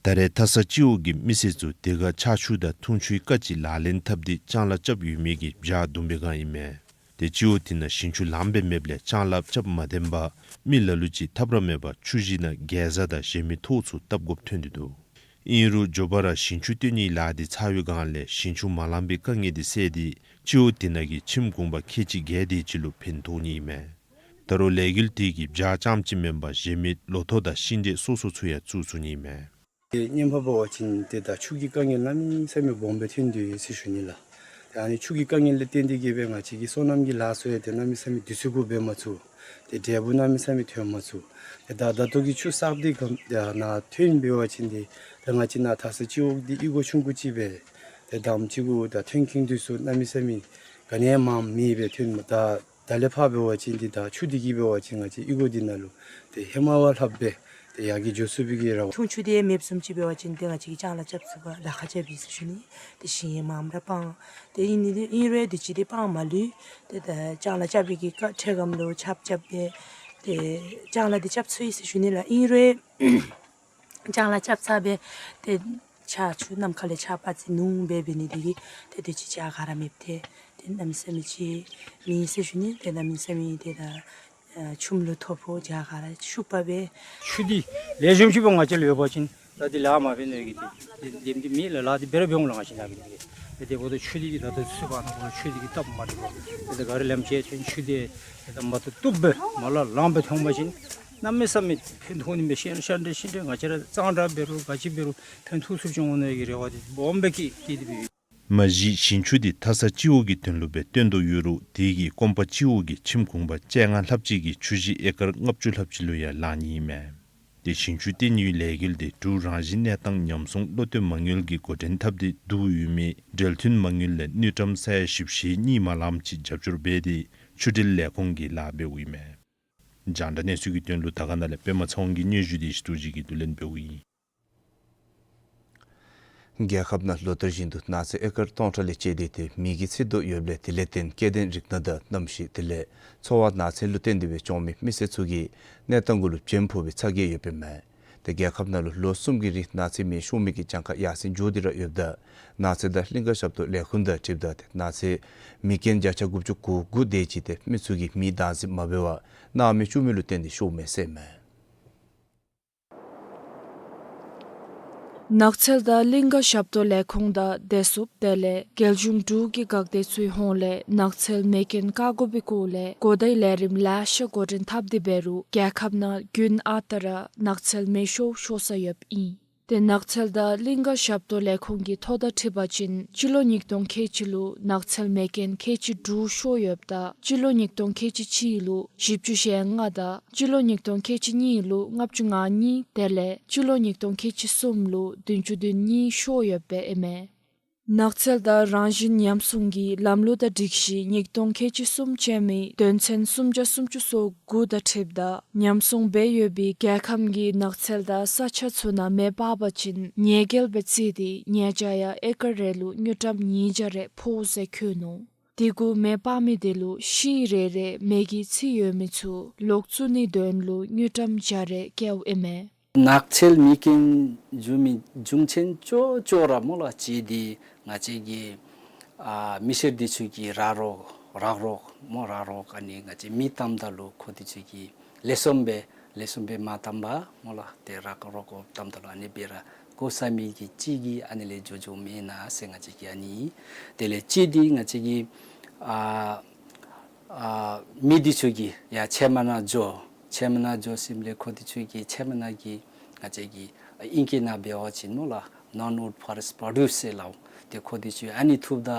ད་རེས་མཐའ་ས་སྤྱི་འོག་གི་མི་སེར་ཚུ་དེ་ཁར་ཆར་ཆུ་དང་འཐུང་ཆུའི་དཀའ་སྤྱད་ལག་ལེན་འཐབ་སྟེ་ལྕང་ལཱ་རྐྱབ་ཡོད་མི་གི་བྱཱར་བརྡུང་པའི་སྒང་ཨིན་མས། ཏེ་སྤྱི་འོག་དེ་ནང་ཞིང་ཆུ་ལངམ་སྦེ་མེདཔ་ལས་ལྕང་ལཱ་རྐྱབ་མ་བཏུབ་པར་མི་ལ་ལུ་ཅིག་ཐབས་ར་མེད་པར་ཆུ་ཞིང་ནང་གེ་ཛ་དང་གཞན་མི་ཐོག་ཚུ་བཏབ་དགོཔ་ཐོན་ཏེ་འདུག། ཨིན་རུང་མགྱོགས་པ་ར་ཞིང་ཆུ་བཏོན་ནིའི་ལཱ་འདི་ཚར་བའི་སྒང་ལས་ཞིང་ཆུ་མ་ལངམ་པའི་དཀའ་ངལ་འདི་སེལ་ཏེ་སྤྱི་འོག་དེ་ནང་གི་ཁྱིམ་གུང་པ་ཁལ་གཅིག་བརྒྱད་དེ་ཅིག་ལུ་ཕན་ཐོགས་ནི་ཨིན་མས། ད་རུང་ལས་འགུལ་དེ་གིས་བྱཱར་རྐྱངམ་ཅིག་མེན་པར་གཞན་མི་ལོ་ཐོག་དང་ཤིང་འབྲས་སོ་སོ་ཚུ་ཡང་བཙུགས་ཚུགས་ནི་ཨིན་མས། ཏེ་སྔོན་མ་འབད་བ་ཅིན་ཏེ་ད་ཆུ་གི་དཀའ་ངལ་གནམ་མེད་ས་མེད་སྦོམ་སྦེ་ཐོན་ཏེ་ཡོད་ཟེར་ཞུ་ནི་ལགས། ཏེ་ཨ་ནི་ཆུ་གི་དཀའ་ངལ་ལས་བརྟེན་ཏེ་གིས་སྦེ་ང་བཅས་ཀྱི་སོ་ནམ་གྱི་ལཱ་ཚུ་ཡང་ཏེ་གནམ་མེད་ས་མེད་དུས་ཚོད་གུ་འབད་མ་ཚུགས། ཏེ་འབྲས་བུ་གནམ་མེད་ས་མེད་ཐོན་མ་ཚུགས། ཏེ་ད་ད་ལྟོ་གི་ཆུ་གསརཔ་འདི་གམ་ཏེ་ནཱ་ཐོན་འབད་བ་ཅིན་ཏེ་ད་ང་བཅས་ནཱ་མཐའ་ས་སྤྱི་འོག་འདི་གཡུས་སྒོ་ཆུང་ཀུ་ཅིག་སྦེ་ཏེ་འདམ་ཅིག་གུ་ད་ཐོན་ཁེངས་དུས་སུ་གནམ་མེད་ས་མེད་ག་ནི་ཡང་མངམ་མེད་སྦེ་ཐོན་མས། ད་ད་ལས་ཕར་འབད་བ་ཅིན་འདི་ད་ཆུ་འདི་གིས་འབད་བ་ཅིན་ང་བཅས་གཡུས་སྒོ་འདི་ནང་ལུ་ཏེ་ཧེ་མ་བ་ལྷགཔ་སྦེ་ཏེ་ཡར་རྒྱས་འགྱོ་ཚུགས་པའི་གི་རེ་བ། འཐུང་ཆུ་འདི་མེདཔ་བཟུམ་ཅིག་འབད་བ་ཅིན་ཏེ་ང་བཅས་ཀྱིས་ལྕང་ལཱ་རྐྱབ་ཚུགས་པར་ལཱ་ཁག་རྐྱབ་ཨིན་ཟེར་ཞུ་ནི། ཏེ་ཞིང་ཡང་མངམ་ར་སྤང་། ཏེ་ཨིན་ནི་འདི་ཨིན་རུང་དུས་ཅི་འདི་སྤང་མ་ལུས། ཏེ་ད་ལྕང་ལཱ་རྐྱབ་པའི་གི་སྐབས་འཕྲལ་སྒམ་ལུ་ཆརཔ་རྐྱབ་སྦེ་ཏེ་ལྕང་ལཱ་འདི་རྐྱབ་ཚུགས་ཡི་ཟེར་ཞུ་ནི་ལགས། ཨིན་རུང་ལྕང་ལཱ་རྐྱབ་ཚར་སྦེ་ཏེ་ཆར་ཆུ་ནམ་མཁའ་ལས་ཆརཔ་ཅིག་ནུབ་སྦེ་འབད་ནི་འདི་གིས་ཏེ་དུས་ཅི་བྱཱར་ག་ར་མེདཔ་ཏེ་ཏེ་གནམ་མེད་ས་མེད་ཅིག་མེད་ཟེར་ཞུ་ནི། ཏེ་གནམ་མེད་ས་མེད་ཏེ་ད་ཨ་ཆུམ་ལུ་ཐོ་ཕོག་བྱཱར་ག་ར་ཤུགས་པ་སྦེ། ཆུ་འདི་ལེགས་ཤོམ་ཅིག་སྦེ་ང་བཅས་ལུ་ཡོད་པ་ཅིན་ད་འདི་ལཱ་མ་འབད་ནི་གི་འདི་འདི་འདི་མེད་ལགས། ལཱ་འདི་འབད་ར་འབད་འོང་ལགས། ང་བཅས་ནཱ་གི་འདི་ཏེ་དེ་འབདཝ་ད་ཆུ་འདི་གིས་ད་ལྟོ་ཚུད་པ་ནང་ཁོ་ལུ་ཆུ་འདི་གིས་སྟབས་མ་བདེ་བར་ཏེ་ད་ག་ར་ལམ་ཆེ་ཆུ་འདི་ཏེ་ད་མ་བཏུབ་བཏུབ་སྦེ་མར་ལས་ལངམ་སྦེ་ཐོན་པ་ཅིན་གནམ་མེད་ས་མེད་ཕན་ཐོགས་ནི་མས། ཤིང་ཤིང་འབྲས་ཤིང་འབྲས་ང་བཅས་ར་གཙང་སྦྲ་འབད་རུང་ག་ཅི་འབད་རུང་ཕན་ཐོགས་ཚུགསཔ་ཅིག་འོང་ནི་གི་རེ་བ་འདི་སྦོམ་སྦེ་བསྐྱེད་དེ་འདི་འབད་ཡི། མ་གཞི་ཞིང་ཆུ་འདི་མཐའ་ས་སྤྱི་འོག་གི་དོན་ལུ་སྦེ་བཏོན་དོ་ཡོད་རུང་དེ་གིས་གོམ་པ་སྤྱི་འོག་གི་ཁྱིམ་གུང་པ་བཅོ་ལྔ་ལྷགཔ་ཅིག་གི་ཆུ་བཞི་ཨེ་ཀར་ལྔ་བཅུ་ལྷགཔ་ཅིག་ལུ་ཡང་ལང་ནི་ཨིན་མས། ཏེ་ཞིང་ཆུ་བཏོན་ནིའི་ལས་འགུལ་འདི་འབྲུག་རང་བཞིན་གནས་སྟངས་ཉམས་སྲུང་བློ་གཏད་མ་དངུལ་གྱིས་འགོ་འདྲེན་འཐབ་སྟེ་བསྡུ་ཡོད་མི་འབྲེལ་མཐུན་མ་དངུལ་ལས་དངུལ་ཀྲམ་ས་ཡ་བཞི་བཅུ་ཞེ་གཉིས་མ་ལངམ་ཅིག་རྒྱབ་སྐྱོར་འབད་དེ་ཆུ་འབྲེལ་ལས་ཁུངས་ཀྱིས་ལཱ་འབདཝ་ཨིན་མས། རྒྱང་བསྒྲགས་གནས་ཚུལ་གྱི་དོན་ལུ་དར་དཀར་ན་ལས་པདྨ་ཚེ་དབང་གི་སྙན་ཞུ་འདི་ཞི་ཏུ་ཅིག་གིས་བསྡུ་ལེན་འབདཝ་ཨིན། རྒྱལ་ཁབ་ནང་ལོ་ལྟར་བཞིན་དུ་ནགས་ཚལ་ཨེ་ཀར་སྟོང་ཕྲག་ལས་བཅད་དེ་ཏེ་མེ་གིས་འཚིག་དོ་ཡོདཔ་ལས་དེ་ལས་བརྟེན་སྐྱེ་ལྡན་རིགས་སྣ་དང་གནམ་གཤིས་དེ་ལས་འཚོ་བ་ནགས་ཚལ་ལུ་བརྟེན་ཏེ་སྦེ་སྐྱོང་མི་མི་སེར་ཚུ་གི་གནས་སྟངས་གུ་ལུ་བྱེམ་ཕོག་པའི་ཚ་གྱང་ཡོདཔ་ཨིན་མས། ཏེ་རྒྱལ་ཁབ་ནང་ལུ་ལོ་གསུམ་གྱི་རིང་ནགས་ཚལ་མེ་ཤོར་མི་གི་གྱངས་ཁ་ཡར་སེང་འགྱོ་སྟེ་ར་ཡོདཔ་ད་ནགས་ཚལ་དང་གླིང་ཀ་ཞབས་ཏོག་ལས་ཁུངས་དང་འཁྲིལཝ་ད་ཏེ་ནགས་ཚལ་མེ་རྐྱེན་བརྒྱ་ཆ་དགུ་བཅུ་གོ་དགུ་དེ་ཅིག་ཏེ་མི་ཚུ་གིས་མེ་བདག་འཛིན་མ་འབད་བར་སྣང་མེད་བཅུག་མི་ལུ་བརྟེན་ཏེ་ཤོརཝ་མས་ཟེར་མས། ནགས་ཚལ་དང་གླིང་ཀ་ཞབས་ཏོག་ལས་ཁུངས་དང་བདེ་སྲུངཔ་དེ་ལས་རྒྱལ་གཞུང་འབྲུག་གི་འགག་སྡེ་ཚུའི་ཧོངས་ལས་ནགས་ཚལ་མེ་རྐྱེན་བཀག་དགོ་པའི་སྐོར་ལས་གོ་བརྡའི་ལས་རིམ་ལེ་ཤ་འགོ་འདྲེན་འཐབ་སྟེ་འབད་རུང་རྒྱལ་ཁབ་ནང་དགུན་ཨ་རྟག་ར་ནགས་ཚལ་མེ་ཤོར་ཤོར་ས་ཡོདཔ་ཨིན། ཏེ་ནགས་ཚལ་དང་གླིང་ཀ་ཞབས་ཏོག་ལས་ཁུངས་ཀྱིས་ཐོ་དང་འཁྲིལ་བ་ཅིན་སྤྱི་ལོ་ཉིས་སྟོང་ཁལ་གཅིག་ལུ་ནགས་ཚལ་མེ་རྐྱེན་ཁལ་གཅིག་དྲུག་ཤོར་ཡོདཔ་ད་སྤྱི་ལོ་ཉིས་སྟོང་ཁལ་གཅིག་གཅིག་ལུ་བཞི་བཅུ་ཞེ་ལྔ་དང་སྤྱི་ལོ་ཉིས་སྟོང་ཁལ་གཅིག་གཉིས་ལུ་ལྔ་བཅུ་ང་གཉིས་དེ་ལས་སྤྱི་ལོ་ཉིས་སྟོང་ཁལ་གཅིག་གསུམ་ལུ་བདུན་ཅུ་དོན་གཉིས་ཤོར་ཡོདཔ་ཨིན་མས། ནགས་ཚལ་དང་རང་བཞིན་ཉམས་སྲུང་གི་ལམ་ལུགས་དང་སྒྲིག་གཞི་ཉིས་སྟོང་ཁལ་གཅིག་གསུམ་ཅན་མའི་དོན་ཚན་སུམ་བརྒྱ་སུམ་ཅུ་སོ་དགུ་དང་འཁྲིལཝ་ད་ཉམས་སྲུང་འབད་ཡོད་པའི་རྒྱལ་ཁམས་ཀྱི་ནགས་ཚལ་དང་ས་ཆ་ཚུ་ནང་མེ་སྤར་བ་ཅིན་ཉེས་འགེལ་སྦེ་བརྩི་སྟེ་ཉེས་བྱ་ཡང་ཨེ་ཀར་རེ་ལུ་དངུལ་ཀྲམ་ཉིས་བརྒྱ་རེ་ཕོག་ཟེར་བཀོད་ནུག། དེ་གུ་མེ་སྤར་མི་དེ་ལུ་ཤིང་རེ་རེ་མེ་གིས་འཚིག་ཡོད་མི་ཚུ་ལོག་བཙུགས་ནིའི་དོན་ལུ་དངུལ་ཀྲམ་བརྒྱ་རེ་བཀལཝ་ཨིན་མས། ནགས་ཚལ་མེ་རྐྱེན་འབྱུང་མི་རྒྱུ་མཚན་ཅོག་ཅོག་ར་སྨོ་ལགས་ཅིག་འདི་ང་བཅས་ཀྱི་ཨ་མི་སེར་འདི་ཚུ་གིས་ར་རོགས་རག་རོགས་སྨོ་རག་རོགས་ཨ་ནི་ང་བཅས་མེ་བཏངམ་ད་ལུ་ཁོང་འདི་ཚུ་གིས་ལེགས་ཤོམ་སྦེ་ལེགས་ཤོམ་སྦེ་མ་བཏང་པར་སྨོ་ལགས་ཏེ་རག་རོགས་བཏངམ་ད་ལུ་ཨ་ནི་སྦེ་ར་གོ་ས་མེད་ཀྱི་ཅིག་གིས་ཨ་ནི་ལས་འགྱོ་འགྱོཝ་མེན་ན་ཟེར་ང་བཅས་ཀྱིས་ཨ་ནི། དེ་ལས་ཅིག་འདི་ང་བཅས་ཀྱི་ཨ་ཨ་མི་འདི་ཚུ་གིས་ཡར་ཕྱེ་མར་ནང་འགྱོ། ཕྱེ་མར་ནང་འགྱོ་ཞིནམ་ལས་ཁོང་འདི་ཚུ་གིས་ཕྱེ་མར་ནང་གི་ང་བཅས་ཀྱི་ཨིང་སྐད་ནང་འབད་བ་ཅིན་སྨོ་ལགས་non-wood forest produce ཟེར་སླབ་འོང་། ཏེ་ཁོང་འདི་ཚུ་ཨ་ནི་འཐུཝ་ད་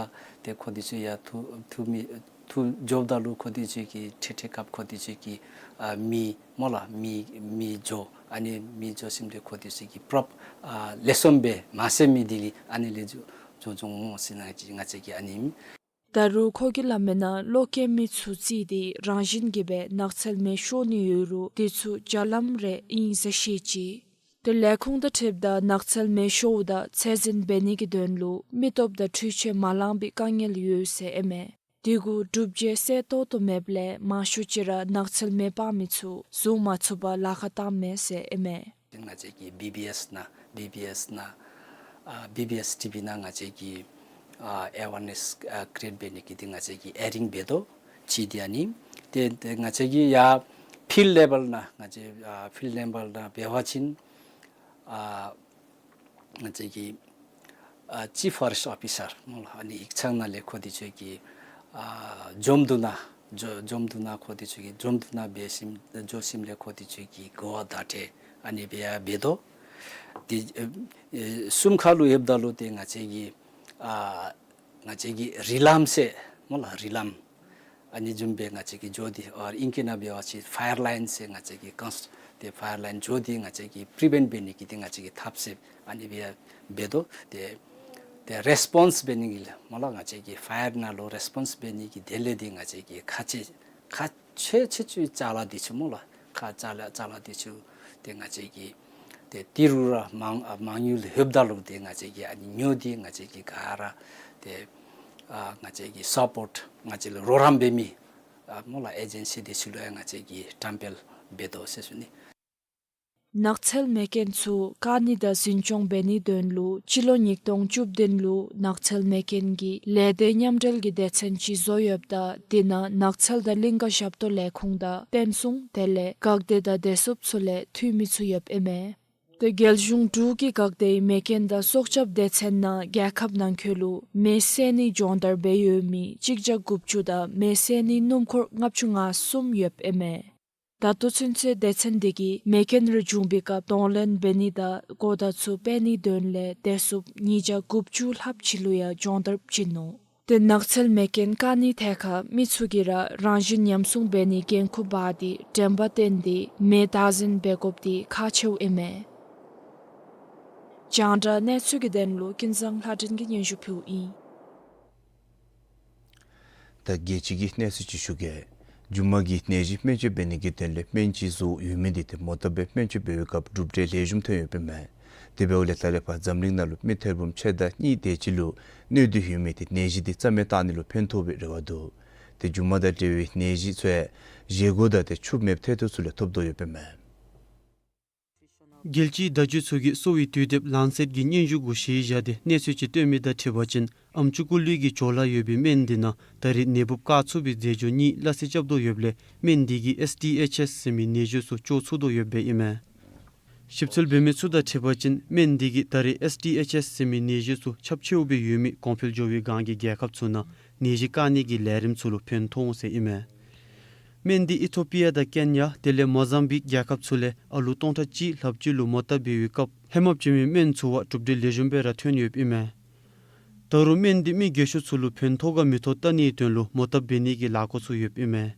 ཏེ་ཁོང་འདི་ཚུ་ཡར་འཐུ་འཐུ་མི་འཐུ་འགྱོཝ་ད་ལུ་ཁོང་འདི་ཚུ་གིས་ཁྲིག་ཁྲི་སྐབས་ཁོང་འདི་ཚུ་གིས་ཨ་མེ་སྨོ་ལགས་མེ་མེ་འགྱོ། ཨ་ནི་མེ་འགྱོ་ཞིནམ་ལས་ཁོང་འདི་ཚུ་གིས་པར་ཨ་ལེགས་ཤོམ་སྦེ་མ་བསད་མི་འདི་ལས་ཨ་ནི་ལས་འགྱོ་འགྱོ་འོང་སྨོ་ཟེར་ང་བཅས་ང་བཅས་ཀྱིས་ཨ་ནི། ད་རུང་ཁོ་གིས་སླབ་མིའི་ནང་ལོ་རྒན་མི་ཚུ་རྩིས་ཏེ་རང་བཞིན་གྱིས་སྦེ་ནགས་ཚལ་མེ་ཤོར་ནི་ཡོད་རུང་དེ་ཚུ་བརྒྱ་ལམ་རེ་ཨིན་ཟེར་བཤད་ཅི། ཏེ་ལས་ཁུངས་དང་འཁྲིལཝ་ད་ནགས་ཚལ་མེ་ཤོརཝ་ད་ཚད་འཛིན་འབད་ནི་གི་དོན་ལུ་མི་སྟོབས་དང་འཕྲུལ་ཆས་མ་ལང་པའི་དཀའ་ངལ་ཡོད་ཟེར་ཨིན་མས། དེ་གུ་སྒྲུབ་བྱེད་གསལ་ཏོག་ཏོ་མེདཔ་ལས་མང་ཤོས་ཅིག་ར་ནགས་ཚལ་མེ་སྤར་མི་ཚུ་བཟུང་མ་ཚུགས་པར་ལཱ་ཁག་བཏངམ་མས་ཟེར་ཨིན་མས། ང་བཅས་ཀྱི་བི་བི་ཨེསི་ནང་བི་བི་ཨེསི་ནང་ཨ་བི་བི་ཨེསི་ཊི་བི་ནང་ང་བཅས་ཀྱིས་ཨ་ཨེ་ཝེར་ནེསི་ཨ་ཀི་རི་ཨེཊ་འབད་ནི་གི་འདི་ང་བཅས་ཀྱིས་ཨེ་རིང་འབད་དོ། གཅིག་འདི་ཨ་ནི། ཏེ་ཏེ་ང་བཅས་ཀྱིས་ཡར་ཕིལཌ་ལེ་བཱལ་ནང་ང་བཅས་ཨ་ཕིལཌ་ལེ་བཱལ་ནང་འབད་བ་ཅིན་ཨ་ང་བཅས་ཀྱི་ཨ་ཅིཕ་ཕོ་རེསཊ་ཨོ་ཕི་སར་སྨོ་ལགས། ཨ་ནི་ཡིག་ཚང་ནང་ལས་ཁོ་འདི་ཚུ་གིས་ཨ་འཇོམས་འདུ་ནང་འཇོ་འཇོམས་འདུ་ནང་ཁོ་འདི་ཚུ་གིས་འཇོམས་འདུ་ནང་འབད་ཞིནམ་འགྱོ་ཞིནམ་ལས་ཁོ་འདི་ཚུ་གིས་གོ་བ་བརྡ་སྤྲོད་ཨ་ནི་སྦེ་ཡང་འབད་དོ། ཏེ་ཨེ་ཨེ་གསུམ་ཁར་ལུ་ཡོདཔ་ད་ལུ་ཏེ་ང་བཅས་ཀྱིས་ཨ་ང་བཅས་ཀྱིས་རི་ལམ་ཟེར་སྨོ་ལགས། རི་ལམ་ཨ་ནི་བཟུམ་སྦེ་ང་བཅས་ཀྱིས་འགྱོ་སྟེ་ཨ་ཨིང་སྐད་ནང་འབད་བ་ཅིན་ཕ་ཡར་ལའིན་ཟེར་ང་བཅས་ཀྱིས་ཀོནསི་ཏེ་ཕ་ཡར་ལའིན་འགྱོ་སྟེ་ང་བཅས་ཀྱིས་པི་རི་བེནཊ་འབད་ནི་གི་འདི་ང་བཅས་ཀྱིས་ཐབས་ཟེར་ཨ་ནི་སྦེ་ཡང་འབད་དོ། ཏེ་ཏེ་རེསི་པོནསི་འབད་ནི་གི་ལས་སྨོ་ལགས། ང་བཅས་ཀྱིས་ཕ་ཡར་ནང་ལུ་རེསི་པོནསི་འབད་ནི་གི་དེ་ལས་འདི་ང་བཅས་ཀྱིས་ཁག་ཆེ་ཁག་ཆེ་ཆེ་ཅིག་ཅ་ལ་འདི་ཚུ་སྨོ་ལགས། ཁག་ཅ་ལ་ཅ་ལ་འདི་ཚུ་ཏེ་ང་བཅས་ཀྱིས་ཏེ་ཏི་རུ་ར་མང་ཨ་མང་ཉུང་ལུ་ལྷོདཔ་ད་ལུ་ཏེ་ང་བཅས་ཀྱིས་ཨ་ནི་ཉོ་སྟེ་ང་བཅས་ཀྱིས་ག་ར་ཏེ་ཨ་ང་བཅས་ཀྱིས་སཔོརཊ་ང་བཅས་ལུ་རོགས་རམ་འབད་མི་ཨ་སྨོ་ལགས་ཨེ་ཇེན་སི་འདི་ཚུ་ལུ་ཡང་ང་བཅས་ཀྱིས་བཀྲམ་སྤེལ་འབད་དོ་ཟེར་ཞུ་ནི། ནགས་ཚལ་མེ་རྐྱེན་ཚུ་བཀག་ནི་དང་འཛིན་སྐྱོང་འབད་ནིའི་དོན་ལུ་སྤྱི་ལོ་ཉིས་སྟོང་བཅུ་བདུན་ལུ་ནགས་ཚལ་མེ་རྐྱེན་གྱི་ལས་སྡེ་མཉམ་འབྲེལ་གྱི་སྡེ་ཚན་ཅིག་བཟོ་ཡོདཔ་ད་དེ་ནང་ནགས་ཚལ་དང་གླིང་ཀ་ཞབས་ཏོག་ལས་ཁུངས་དང་བསྟན་སྲུང་དེ་ལས་འགག་སྡེ་དང་བདེ་སྲུངཔ་ཚུ་ལས་འཐུས་མི་ཚུ་ཡོདཔ་ཨིན་མས། ཏེ་རྒྱལ་གཞུང་འབྲུག་གི་འགག་སྡེའི་མེ་རྐྱེན་དང་སྲོག་སྐྱབས་སྡེ་ཚན་ནང་རྒྱལ་ཁབ་ནང་འཁོད་ལུ་མེ་བསད་ནི་སྦྱོང་བརྡར་འབད་ཡོད་མི་གཅིག་བརྒྱ་དགུ་བཅུ་དང་མེ་བསད་ནི་སྣུམ་འཁོར་ལྔ་བཅུ་ང་གསུམ་ཡོདཔ་ཨིན་མས། ད་ལྟོ་ཚུན་ཚོད་སྡེ་ཚན་འདི་གིས་མེ་རྐྱེན་རེ་བྱུང་པའི་སྐབས་གདོང་ལེན་འབད་ནི་དང་གོ་བརྡ་ཚུ་སྤེལ་ནིའི་དོན་ལས་བདེ་སྲུངཔ་ཉིས་བརྒྱ་དགུ་བཅུ་ལྷགཔ་ཅིག་ལུ་ཡང་སྦྱོང་བརྡར་བྱིན་ནུག། ཏེ་ནགས་ཚལ་མེ་རྐྱེན་བཀག་ནིའི་ཐད་ཁར་མི་ཚུ་གིས་ར་རང་བཞིན་ཉམས་སྲུང་འབད་ནིའི་འགན་ཁུར་འབག་སྟེ་དྲན་པ་བསྟེན་ཏེ་མེ་བདག་འཛིན་འབད་དགོཔ་འདི་ཁག་ཆེཝ་ཨིན་མས། རྒྱང་བསྒྲགས་གནས་ཚུལ་གྱི་དོན་ལུ་ཀུན་བཟང་ལྷ་སྒྲོན་གྱིས་སྙན་ཞུ་ཕུལཝ་ཨིན། ད་རྒྱལ་སྤྱི་གི་གནས་ཚུལ་ཅིག་ཞུ་གེ། རྒྱུ་མ་གིས་ནད་གཞི་སྨན་བཅོས་འབད་ནི་གི་དོན་ལས་སྨན་ཅིག་བཟོ་ཡོད་མི་འདི་ཏེ་མོ་བཏབ་སྦེ་སྨན་བཅོས་འབད་བའི་སྐབས་གྲུབ་འབྲས་ལེགས་ཤོམ་ཐོན་ཡོདཔ་ཨིན་མས། དེ་འབདཝ་ལས་ད་ལས་ཕར་འཛམ་གླིང་ནང་ལུ་མི་ཐེར་འབུམ་ཕྱེད་དང་གཉིས་དེ་ཅིག་ལུ་གནོད་འདི་ཡོད་མི་འདི་ནད་གཞི་འདི་རྩ་མེད་བཏང་ནི་ལུ་ཕན་ཐོགས་པའི་རེ་བ་འདུག། ཏེ་རྒྱུ་མ་དང་འབྲེལ་བའི་ནད་གཞི་ཚུ་ཡང་བཞེས་སྒོ་དང་ཏེ་ཆུ་མེདཔ་ཐལ་འདི་ཚུ་ལས་ཐོབ་དོ་ཡོདཔ་ཨིན་མས། རྒྱལ་སྤྱིའི་བརྡ་བརྒྱུད་ཚུ་གིས་གསོ་བའི་དུས་དེབ་ལན་སེཊ་ཀྱི་སྙན་ཞུ་གུ་གཞི་བཞག་སྟེ་གནས་ཚུལ་ཅིག་བཏོན་མི་དང་འཁྲིལ་བ་ཅིན་ཨམ་ཅུ་སྐུ་ལུས་ཀྱི་སྦྱོར་ལ་ཡོད་པའི་སྨན་འདི་ནང་ད་རེས་ནད་འབུཔ་བཀག་ཚུགས་པའི་རྫས་སྦྱོར་གཉིས་སླ་བསྲེ་རྐྱབ་དོ་ཡོདཔ་ལས་སྨན་འདི་གིས་ཨེསི་ཌི་ཨེཆ་ཨེསི་ཟེར་མི་ནད་གཞི་ཚུ་བཅོ་ཚུགས་དོ་ཡོདཔ་ཨིན་མས། ཞིབ་འཚོལ་འབད་མི་ཚུ་དང་འཁྲིལ་བ་ཅིན་སྨན་འདི་གིས་ད་རེས་ཨེསི་ཌི་ཨེཆ་ཨེསི་ཟེར་མི་ནད་གཞི་ཚུ་ཁྱབ་ཆེཝ་སྦེ་ཡོད་མི་གོང་འཕེལ་འགྱོ་བའི་སྒང་གི་རྒྱལ་ཁབ་ཚུ་ནང་ནད་གཞི་བཀག་ནི་གི་ལས་རིམ་ཚུ་ལུ་ཕན་ཐོགས་འོང་ཟེར་ཨིན་མས། སྨན་འདི་ཨི་ཐོ་པི་ཡ་དང་ཀེན་ཡ་དེ་ལས་མོ་ཟམ་བིཀ་རྒྱལ་ཁབ་ཚུ་ལས་ཨ་ལུ་སྟོང་ཕྲག་གཅིག་ལྷགཔ་ཅིག་ལུ་མོ་བཏབ་འབད་བའི་སྐབས་ཧེ་མ་བྱིན་མི་སྨན་ཚུ་བ་གྲུབ་འབྲས་ལེགས་ཤོམ་སྦེ་ར་ཐོན་ཡོདཔ་ཨིན་མས། ད་རུང་སྨན་འདི་མི་རྒས་ཤོས་ཚུ་ལུ་ཕན་ཐོགས་ག་མི་ཐོགས་བལྟ་ནིའི་དོན་ལུ་མོ་བཏབ་འབད་ནི་གི་ལཱ་འགོ་ཚུགས་ཡོདཔ་ཨིན་མས།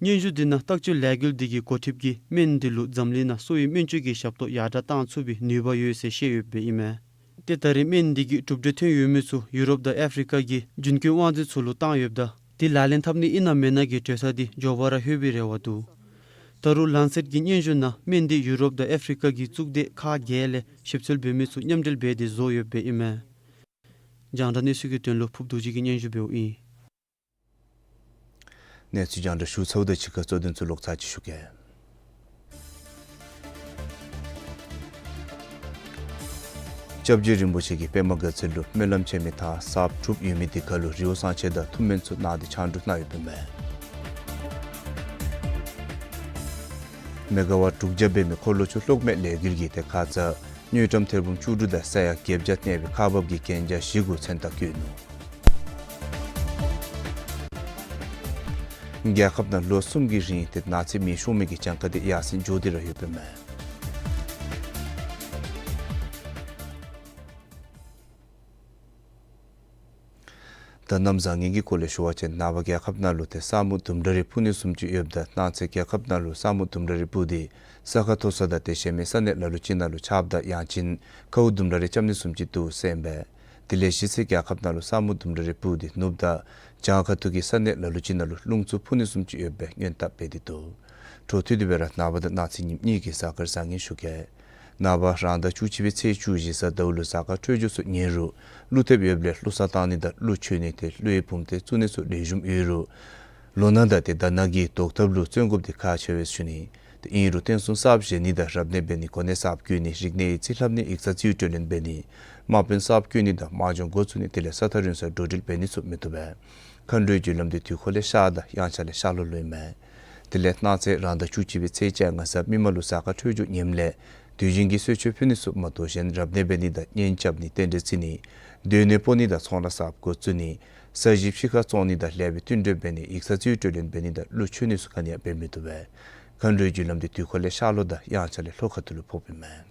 སྙན་ཞུ་འདི་ནང་བརྟག་དཔྱད་ལས་འགུལ་འདི་གི་འགོ་ཁྲིདཔ་གིས་སྨན་འདི་ལུ་འཛམ་གླིང་ནང་གསོ་བའི་སྨན་བཅོས་ཀྱི་ཞབས་ཏོག་ཡར་དྲག་བཏང་ཚུགས་པའི་ནུས་པ་ཡོད་ཟེར་བཤད་ཡོདཔ་ཨིན་མས། ཏེ་ད་རེས་སྨན་འདི་གིས་གྲུབ་འབྲས་ཐོན་ཡོད་མི་ཚུ་ཡུ་རོབ་དང་ཨཕ་རི་ཀ་གི་རྒྱུན་སྐྱོང་དབང་འཛིན་ཚུ་ལུ་བཏང་ཡོདཔ་ད་འདི་ལག་ལེན་འཐབ་ནི་ཨིན་ན་མེན་ན་གི་གྲོས་ཐག་འདི་མགྱོགས་པ་ར་ལྷོད་པའི་རེ་བ་འདུག། ད་རུང་ལན་སེཊ་ཀྱི་སྙན་ཞུ་ནང་སྨན་འདི་ཡུ་རོབ་དང་ཨཕ་རི་ཀ་གི་གཙུག་སྡེ་ཁག་བརྒྱད་ལས་ཞིབ་འཚོལ་འབད་མི་ཚུ་མཉམ་འབྲེལ་འབད་དེ་བཟོ་ཡོདཔ་ཨིན་མས། རྒྱང་བསྒྲགས་གནས་ཚུལ་གྱི་དོན་ལུ་ཕུབ་རྡོ་རྗེ་གིས་སྙན་ཞུ་འབདཝ་ཨིན། གནས་ཚུལ་རྒྱང་བསྒྲགས་ཞུ་ཚརཝ་དང་གཅིག་ཁར་གཙོ་དོན་ཚུ་ལོག་ཚར་ཅིག་ཞུ་གེ། སྐྱབས་རྗེ་རིན་པོ་ཆེ་གིས་པདྨ་དགའ་ཚལ་ལུ་སྨོན་ལམ་འཆད་མི་ཐང་གསརཔ་གྲུབ་ཡོད་མི་དེ་ཁར་ལུ་རི་བོ་གསང་ཆེན་དང་ཐུགས་སྨོན་ཚུ་གནང་སྟེ་ཕྱག་འབྲུ་གནང་ཡོདཔ་ཨིན་མས། མེ་ག་ཝཊ་དྲུག་བརྒྱ་འབད་མི་འཁོར་ལོ་ཆུ་གློག་མེ་ལས་འགུལ་གྱིས་ཏེ་ཁ་ཙ་དངུལ་ཀྲམ་ཐེར་འབུམ་བཅུ་དྲུག་དང་ས་ཡ་བརྒྱད་བརྒྱ་གནས་པའི་ཁག་འབགཔ་གི་གན་རྒྱ་བཞི་གུ་མཚན་རྟགས་བཀོད་ནུག། རྒྱལ་ཁབ་ནང་ལོ་གསུམ་གྱི་རིང་ཏེ་ནགས་ཚལ་མེ་ཤོར་མི་གི་གྱངས་ཁ་དེ་ཡར་སེང་འགྱོ་སྟེ་ར་ཡོདཔ་ཨིན་མས། ད་གནམ་བཟང་ངན་གྱི་སྐོར་ལས་ཞུ་བ་ཅིན་ནངས་པ་རྒྱལ་ཁབ་ནང་ལུ་ཏེ་ས་སྨུག་དུམ་གྲ་རེ་འཕུ་ནི་བཟུམ་ཅིག་ཡོདཔ་ད་གནངས་ཚེ་རྒྱལ་ཁབ་ནང་ལུ་ས་སྨུག་དུམ་གྲ་རེ་འཕུ་སྟེ་ས་ཁ་མཐོ་ས་དང་ཏེ་གཞན་མི་ས་གནས་ལ་ལུ་ཅིག་ནང་ལུ་ཆརཔ་དང་ཡང་ཅིན་ཁཝ་དུམ་གྲ་རེ་རྐྱབ་ནི་བཟུམ་ཅིག་འདུག་ཟེར་ཨིན་པས། དེ་ལས་གཞི་རྩའི་རྒྱལ་ཁབ་ནང་ལུ་ས་སྨུག་ལྡུམ་ར་རེ་སྤུབས་ཏེ་ནུབ་དང་བྱང་ཁ་ཐུག་གི་ས་གནས་ལ་ལུ་ཅིག་ནང་ལུ་རླུང་འཚུབ་འཕུ་ནི་བཟུམ་ཅིག་ཡོད་པའི་སྔོན་བརྟག་འབད་དེ་འདུག། འཕྲོ་མཐུད་དེ་སྦེ་ར་ནངས་པ་དང་གནངས་ཚེ་ཉིནམ་གཉིས་ཀྱི་གཟའ་སྐར་བཟང་ངན་ཞུ་གེ། ནངས་པ་རང་ཟླ་བཅུ་གཅིག་པའི་ཚེས་བཅུ་བཞི་གཟའ་ཟླཝ་ལུ་གཟའ་སྐར་འཕྲོད་སྦྱོར་ཚུ་ཉེ་རུང་ཀླུ་ཐེབས་ཡོདཔ་ལས་ཀླུ་གསར་བཏང་ནི་དང་ཀླུ་མཆོད་ནི་ཏེ་ཀླུའི་བུམ་སྡེ་བཙུགས་ནི་ཚུ་ལེགས་ཤོམ་ཡོད་རུང་ལོ་ནག་དང་ཏེ་ཟླ་ནག་གི་བཟློག་ཐབས་ལུ་བརྩོན་དགོཔ་འདི་ཁག་ཆེ་བས་ཞུ་ནི། ཏེ་ཨིན་རུང་རྟེན་གསུམ་གསརཔ་བཞེངས་ནི་དང་རབ་གནས་འབད་ནི་གོ་གནས་གསརཔ་བསྐོ་ནི་རིག་གནས་ཡིག་རྩིས་ལྷབ་ནི་ཡིག་ཚང་རྩིས་སྤྲོད་ལེན་འབད་ནི་དམག་དཔོན་གསརཔ་བསྐོ་ནི་དང་དམག་སྦྱོང་འགོ་བཙུགས་ནི་དེ་ལས་ས་ཐག་རིང་སར་འགྲོ་འགྲུལ་འབད་ནི་ཚུ་མི་བཏུབ་པས། མཁའ་འགྲོའི་རྒྱུ་ལམ་འདི་དུས་འཁོར་ལས་ཤར་དང་དབྱངས་འཆར་ལས་ཤར་ལྷོ་ལུ་ཨིན་མས། དེ་ལས་གནངས་ཚེ་རང་ཟླ་བཅུ་གཅིག་པའི་ཚེས་བཅོ་ལྔ་གཟའ་མིག་དམར་ལུ་གཟའ་སྐར་འཕྲོད་སྦྱོར་ངནམ་ལས་དུས་ཆེན་གྱི་གསོལ་མཆོད་ཕུལ་ནི་ཚུ་མ་གཏོགས་གཞན་རབ་གནས་འབད་ནི་དང་གཉེན་རྐྱབ་ནི་རྟེན་འབྲེལ་བརྩི་ནི་སྡོད་གནས་སྤོ་ནི་དང་ཚོང་ལཱ་གསརཔ་འགོ་བཙུགས་ནི་ས་གཞི་ཕྱི་ཁར་བཙོང་ནི་དང་ལེགས་པའི་བསྟུན་གྲོས་འབད་ནི་ཡིག་ཚང་རྩིས་སྤྲོད་ལེན་འབད་ནི་དང་ཀླུ་མཆོད་ནི་ཚུ་ག་ནི་ཡང་འབད་མི་བཏུབ་པས། མཁའ་འགྲོའི་རྒྱུ་ལམ་འདི་དུས་འཁོར་ལས་ཤར་ལྷོ་དང་དབྱངས་འཆར་ལས་ལྷོ་ཁ་ཐུག་ལུ་ཕོགཔ་ཨིན་མས།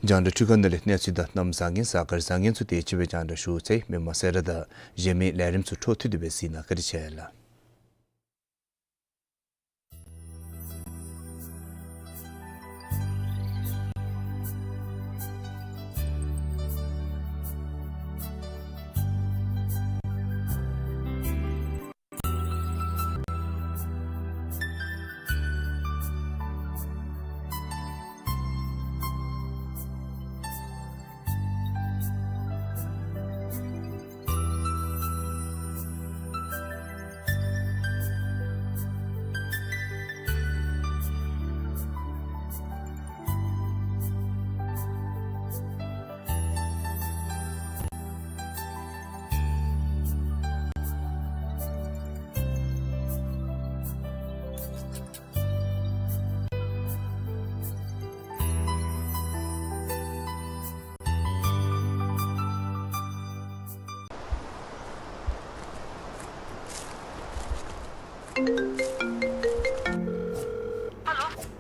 རྒྱང་བསྒྲགས་འཕྲུལ་ཁང་ནང་ལས་གནས་ཚུལ་དང་གནམ་བཟང་ངན་གཟའ་སྐར་བཟང་ངན་ཚུ་དེ་ཅིག་སྦེ་རྒྱང་བསྒྲགས་ཞུ་ཚར་ཡི། མི་མང་སེར་བ་དང་གཞན་མི་ལས་རིམ་ཚུ་འཕྲོ་མཐུད་དེ་སྦེ་གཟིགས་གནང་། བཀའ་དྲིན་ཆེ་ལགས།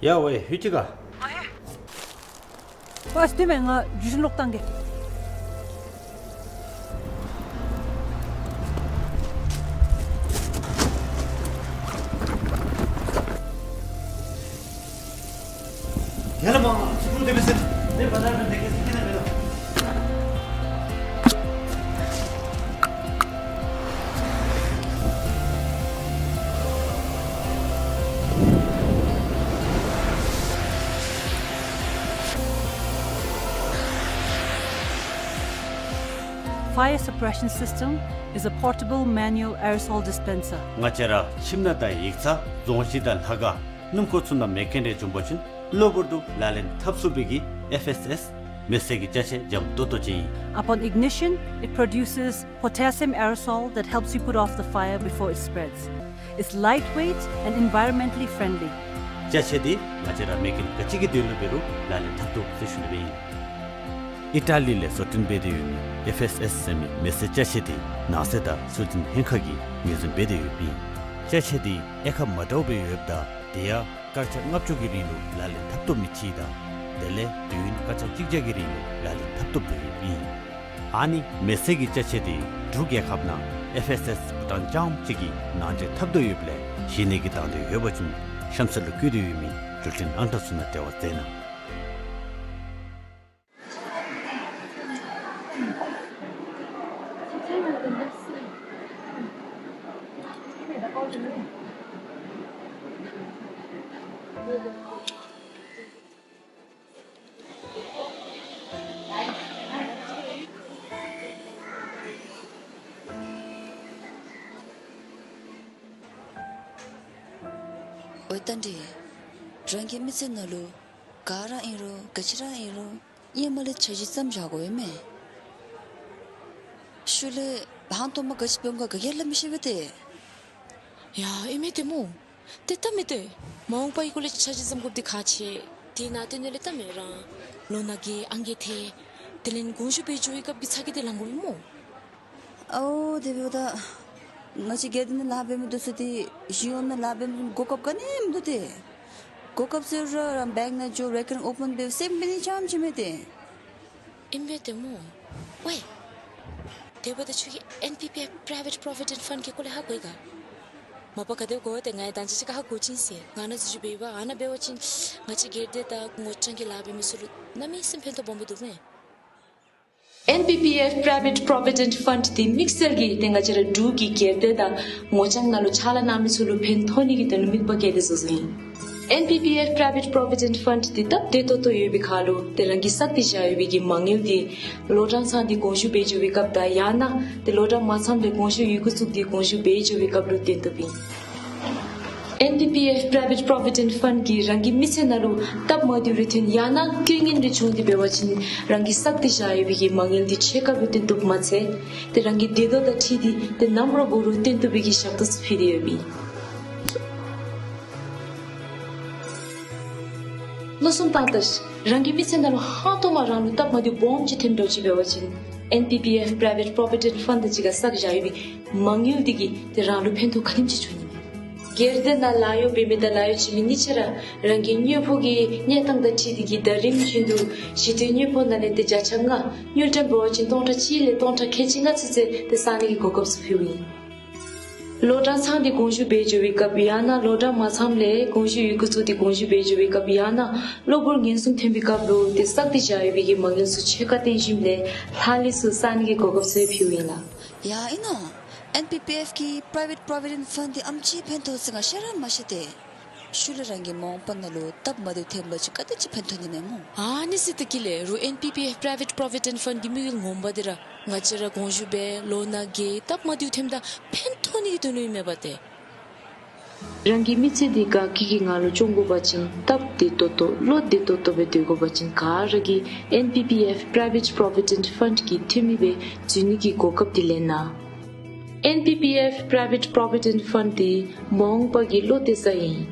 ཡ་ཝེ་ཧུ་ཅི་ག། ཨ་ཧེ། ཨ་སྟེ་མེན་ང་བརྒྱུད་ཞིན་ལོག་བཏང་གེ། ཡ་ལ་མ་ཚུར་དེ་མི་ཟེར། ནེ་བ་ད་ར་དེ་གེ་སི་ཁེ་ན་མེད་ལ། Fire suppression system is a portable manual aerosol dispenser. ང་བཅས་ར་ཁྱིམ་ནང་དང་ཡིག་ཚང་རྫོང་གཞི་དང་ལྷ་ཁང་སྣུམ་འཁོར་ཚུ་ནང་མེ་རྐྱེན་རེ་བྱུང་པ་ཅིན་གློ་བུར་དུ་ལག་ལེན་འཐབ་ཚུགས་པའི་གི་ཨེཕ་ཨེསི་ཨེསི་མེ་བསད་ཀྱི་ཅ་ཆས་འཇམ་ཏོག་ཏོ་ཅིག་ཨིན། Upon ignition, it produces potassium aerosol that helps you put off the fire before it spreads. It's lightweight and environmentally friendly. ཅ་ཆས་འདི་ང་བཅས་ར་མེ་རྐྱེན་ག་ཅི་གི་དོན་ལུ་འབད་རུང་ལག་ལེན་འཐབ་ཚུགས་ཟེར་ཞུ་ནི་སྦེ་ཨིན། ཨི་ཊ་ལི་ལས་བཟོ་སྐྲུན་འབད་དེ་ཡོད་མི་ཨེཕ་ཨེསི་ཨེསི་ཟེར་མི་མེ་བསད་ཅ་ཆས་འདི་ནགས་ཚལ་དང་ཚོད་འཛིན་ལྷན་ཁག་གིས་ངོས་འཛིན་འབད་དེ་ཡོདཔ་ཨིན། ཅ་ཆས་འདི་དབྱེ་ཁག་མ་འདྲཝ་སྦེ་ཡོདཔ་ད་དེ་ཡང་སྐར་ཆ་ལྔ་བཅུ་གི་རིང་ལུ་ལག་ལེན་འཐབ་སྟོབས་མི་ཆེ་ད་དེ་ལས་དུས་ཡུན་སྐར་ཆ་གཅིག་བརྒྱ་གི་རིང་ལུ་ལག་ལེན་འཐབ་སྟོབས་ཡོདཔ་ཨིན། ཨ་ནི་མེ་བསད་ཀྱི་ཅ་ཆས་འདི་འབྲུག་རྒྱལ་ཁབ་ནང་ཨེཕ་ཨེསི་ཨེསི་བྷུ་ཊཱན་རྐྱངམ་གཅིག་གིས་ནང་འདྲེན་འཐབ་དོ་ཡོདཔ་ལས་གཞི་གནས་ཀྱི་དང་འདོད་ཡོད་པ་ཅིན་གཤམ་གསལ་ལུ་བཀོད་དེ་ཡོད་མི་འགྲུལ་འཕྲིན་ཨང་གྲངས་ཚུ་ནང་འབྲེལ་བ་མཛད་གནང་། ཨོ་ད་འདི་རང་གི་མི་ཚེ་ནང་ལུ་ག་ར་ཨིན་རུང་ག་ཅི་ར་ཨིན་རུང་ཧེ་མ་ལས་འཆར་གཞི་བརྩམ་བཞག་དགོ་པས་མས། ཤུལ་ལས་ཧང་སྟོང་མ་ག་ཅི་འབད་འོང་ག་ག་གིས་སླབ་མི་ཤེས་པས་ཏེ། ཡ་ཨིན་མས་ཏེ་སྨོ། ཏེ་ད་མི་ཏེ་མ་འོངས་པའི་སྐོར་ལས་འཆར་གཞི་བརྩམ་དགོཔ་འདི་ཁག་ཆེ། དེ་ནང་དོན་ལས་ད་མེན་རང་ལོ་ནག་གི་ཨང་རྒས་ཐལ། དེ་ལས་གོང་ཞུ་བའི་འགྱོ་བའི་སྐབས་ཀྱི་ཚ་གྱང་འདི་ལང་དགོ་པས་སྨོ། ཨའོ་དེ་འབདཝ་ད་ང་བཅས་སྒེར་སྡེ་ནང་ལཱ་འབད་མི་འདི་ཚུ་ཏེ་གཞུང་གཡོག་ནང་ལཱ་འབད་མི་གོ་སྐབས་ག་ནི་མིན་འདུག་ཏེ། གོ་སྐབས་ཟེར་རུང་ར་བེངཀ་ནང་འགྱོ་རེ་ཀ་རིང་ཨོ་པཱན་འབད་སེམས་འབད་ནི་ཙམ་ཅིག་མས་ཏེ། ཨིན་པས་ཏེ་སྨོ། ཝའི། དེ་འབདཝ་ད་ཁྱོད་ཀྱིས་ཨེན་པི་པི་ཨའི་Private Provident Fund གི་སྐོར་ལས་ཧ་གོ་ཡི་ག། མ་པ་ག་དེ་སྦེ་གོ་ཡི་ཏེ་ང་ཡང་ད་ཅི་ཅིག་ཁར་ཧ་གོ་ཅི་ཟེར། ང་ནཱ་འཛུལ་ཞུགས་འབད་བ་ཨ་ནཱ་འབད་བ་ཅིན་ང་བཅས་སྒེར་སྡེ་དང་ངོ་སྤྲོད་ཀྱི་ལཱ་འབད་མི་ཚུ་ལུ་གནམ་མེད་ས་མེད་ཕན་ཐོགས་སྦོམ་སྦེ་འདུག་མས། ཨེན་པི་པི་ཨེཕ་Private Provident Fund འདི་དམིགས་བསལ་གྱིས་ཏེ་ང་བཅས་ར་འབྲུག་གི་སྒེར་སྡེ་དང་ངོ་རྐྱང་ནང་ལུ་ཕྱག་ལཱ་གནང་མི་ཚུ་ལུ་ཕན་ཐོགས་ནི་གི་དོན་ལུ་དམིགས་པ་བསྐྱེད་དེ་བཟོ་བཟོཝ་ཨིན། ཨེན་པི་པི་ཨེཕ་Private Provident Fund འདི་སྟབས་བདེ་ཏོག་ཏོ་ཡོད་པའི་ཁར་ལུ་ཏེ་རང་གིས་བསགས་ཏེ་བཞག་ཡོད་པའི་གི་མ་དངུལ་འདི་ལོ་གྲངས་ཚང་སྟེ་དགོངས་ཞུ་འབད་འགྱོ་བའི་སྐབས་དང་ཡང་ན་ཏེ་ལོ་གྲངས་མ་ཚངམ་ལས་དགོངས་ཞུ་ཡི་གུ་བཙུགས་ཏེ་དགོངས་ཞུ་འབད་འགྱོ་བའི་སྐབས་ལུ་བཏོན་བཏུབ་ཨིན། ཨེན་པི་པི་ཨེཕ་Private Provident Fund གིས་རང་གི་མི་ཚེ་ནང་ལུ་སྟབས་མ་བདེཝ་རེ་ཐོན་ཡང་ན་རྐྱེན་ངན་རེ་བྱུང་སྟེ་འབད་བ་ཅིན་རང་གིས་བསགས་ཏེ་བཞག་ཡོད་པའི་གི་མ་དངུལ་འདི་ཕྱེད་ཀ་ལུ་བཏོན་བཏུབ་མ་ཚད་ཏེ་རང་གི་བདེ་སྡུག་དང་འཁྲིལ་ཏེ་ཏེ་ནམ་ར་འགོར་རུང་བཏོན་བཏུབ་པའི་གི་ཞབས་ཏོག་ཚུ་ཕུལ་ཏེ་ཡོདཔ་ཨིན། བློ་བཟང་ཏང་ཏ་རང་གི་མི་ཚེ་ནང་ལུ་ཧང་སྟོང་མ་རང་ལུ་སྟབས་མ་བདེཝ་སྦོམ་ཅིག་ཐོན་འགྱོ་ཅི་འབད་བ་ཅིན་ཨེན་པི་པི་ཨེཕ་Private Provident Fund གཅིག་ཁར་བསགས་བཞག་ཡོད་པའི་མ་དངུལ་འདི་གིས་ཏེ་རང་ལུ་ཕན་ཐོགས་ག་ནི་ཅིག་འབྱུང་ནི་མས། སྒེར་སྡེ་ནང་ལཱ་གཡོག་འབད་མི་དང་ལཱ་གཡོག་བྱིན་མི་གཉིས་ཆ་ར་རང་གི་དངུལ་ཕོགས་ཀྱི་གནས་སྟངས་དང་འཁྲིལ་ཏེ་གིས་ཟླ་རིམ་བཞིན་དུ་ཞི་དུལ་དངུལ་ཕོགས་ནང་ལས་ཏེ་བརྒྱ་ཆ་ལྔ་དངུལ་ཀྲམ་འབད་བ་ཅིན་སྟོང་ཕྲག་གཅིག་ལས་སྟོང་ཕྲག་ཁལ་གཅིག་ལྔ་ཚུན་ཚོད་ཏེ་བསག་ནི་གི་གོ་སྐབས་ཚུ་ཕུལཝ་ཨིན། ལོ་གྲངས་ཚང་སྟེ་དགོངས་ཞུ་འབད་འགྱོ་བའི་སྐབས་ཡང་ན་ལོ་གྲངས་མ་ཚངམ་ལས་དགོངས་ཞུ་ཡི་གུ་བཙུགས་ཏེ་དགོངས་ཞུ་འབད་འགྱོ་བའི་སྐབས་ཡང་ན་གློ་བུར་ངན་སོང་ཐོན་པའི་སྐབས་ལུ་ཏེ་བསགས་ཏེ་བཞག་ཡོད་པའི་གི་མ་དངུལ་ཚུ་ཕྱེད་ཀ་བཏོན་ཞིནམ་ལས་ལྷག་ལུས་ཚུ་བསག་ནི་གི་གོ་སྐབས་ཚུ་ཕུལཝ་ཨིན་ལགས། ཡ་ཨིན་ནོ། ཨེན་པི་པི་ཨེཕ་གི་Private Provident Fund འདི་ཨམ་ཅིག་ཕན་ཐོགས་ཟེར་ང་ཤེས་ར་མ་ཤེས་ཏེ། ཤུལ་ལས་རང་གི་མ་འོངས་པ་ནང་ལུ་སྟབས་མ་བདེཝ་ཐོན་པ་ཅིན་ག་དེ་ཅིག་ཕན་ཐོགས་ནི་མས་སྨོ། ཨ་ནི་ཟེར་ཏེ་གི་ལས་རུང་ཨེན་པི་པི་ཨེཕ་Private Provident Fund གི་དམིགས་ཡུལ་ངོ་མ་འདི་ར་ང་བཅས་ར་དགོངས་ཞུ་འབད་ལོ་ནང་རྒས་སྟབས་མ་བདེཝ་ཐོནམ་ད་ཕན་ཐོགས་ནི་གི་དོན་ལུ་ཨིན་མས་པ་ཏེ། རང་གི་མི་ཚེ་འདི་དགའ་སྐྱིད་ཀྱི་ངང་ལུ་སྐྱོང་དགོ་པ་ཅིན་སྟབས་བདེ་ཏོག་ཏོ་བློ་བདེ་ཏོག་ཏོ་སྦེ་སྡོད་དགོ་པ་ཅིན་ག་ར་གིས་ཨེན་པི་པི་ཨེཕ་Private Provident Fund གི་འཐུས་མི་སྦེ་འཛུལ་ནི་གི་གོ་སྐབས་འདི་ལེན་གནང་། ཨེན་པི་པི་ཨེཕ་Private Provident Fund འདི་མ་འོངས་པ་གི་བློ་གཏད་ས་ཨིན།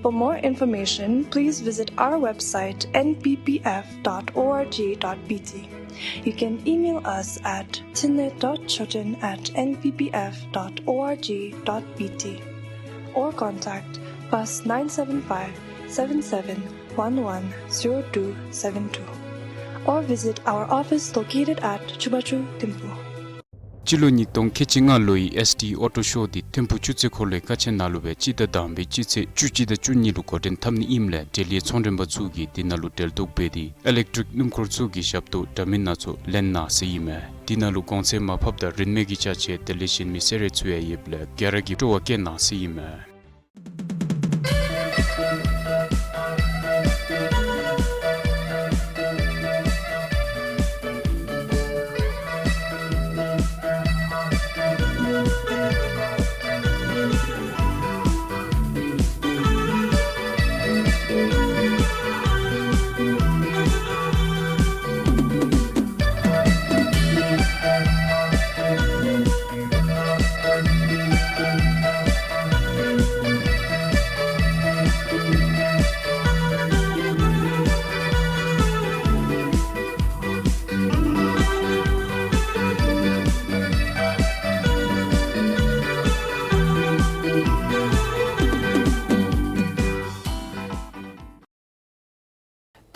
For more information, please visit our website N P P F dot org dot B T. You can email us at thinley dot choten at N P P F dot org dot B T or contact plus nine seven five, seven seven one one, zero two seven two or visit our office located at Chubachu, Thimphu. སྤྱི་ལོ་ཉིས་སྟོང་ཁལ་གཅིག་ལྔ་ལོའི་ཨེསི་ཊི་ཨོ་ཊོ་ཤོ་འདི་ཐིམ་ཕུ་ཆུ་ཚོད་འཁོར་ལོའི་ཀ་ཆེན་ནང་ལུ་སྦེ་སྤྱི་ཟླ་དང་པའི་སྤྱི་ཚེས་བཅུ་གཅིག་དང་བཅུ་གཉིས་ལུ་འགོ་འདྲེན་འཐབ་ནི་ཨིནམ་ལས་འབྲེལ་ཡོད་ཚོང་མགྲོན་པ་ཚུ་གིས་འདི་ནང་ལུ་འབྲེལ་གཏོགས་འབད་དེ་ཨི་ལེག་ཊིག་སྣུམ་འཁོར་ཚུ་གི་ཞབས་ཏོག་འདྲ་མིན་སྣ་ཚོགས་ལེན་གནང་ཟེར་ཨིན་མས། འདི་ནང་ལུ་གོང་ཚད་མར་ཕབ་དང་རིན་མེད་ཀྱི་ཅ་ཆས་དེ་ལས་གཞན་མི་སེར་རེ་ཚུ་ཡང་ཡོདཔ་ལས་ག་ར་གིས་སྤྲོ་བ་བསྐྱེད་གནང་ཟེར་ཨིན་མས།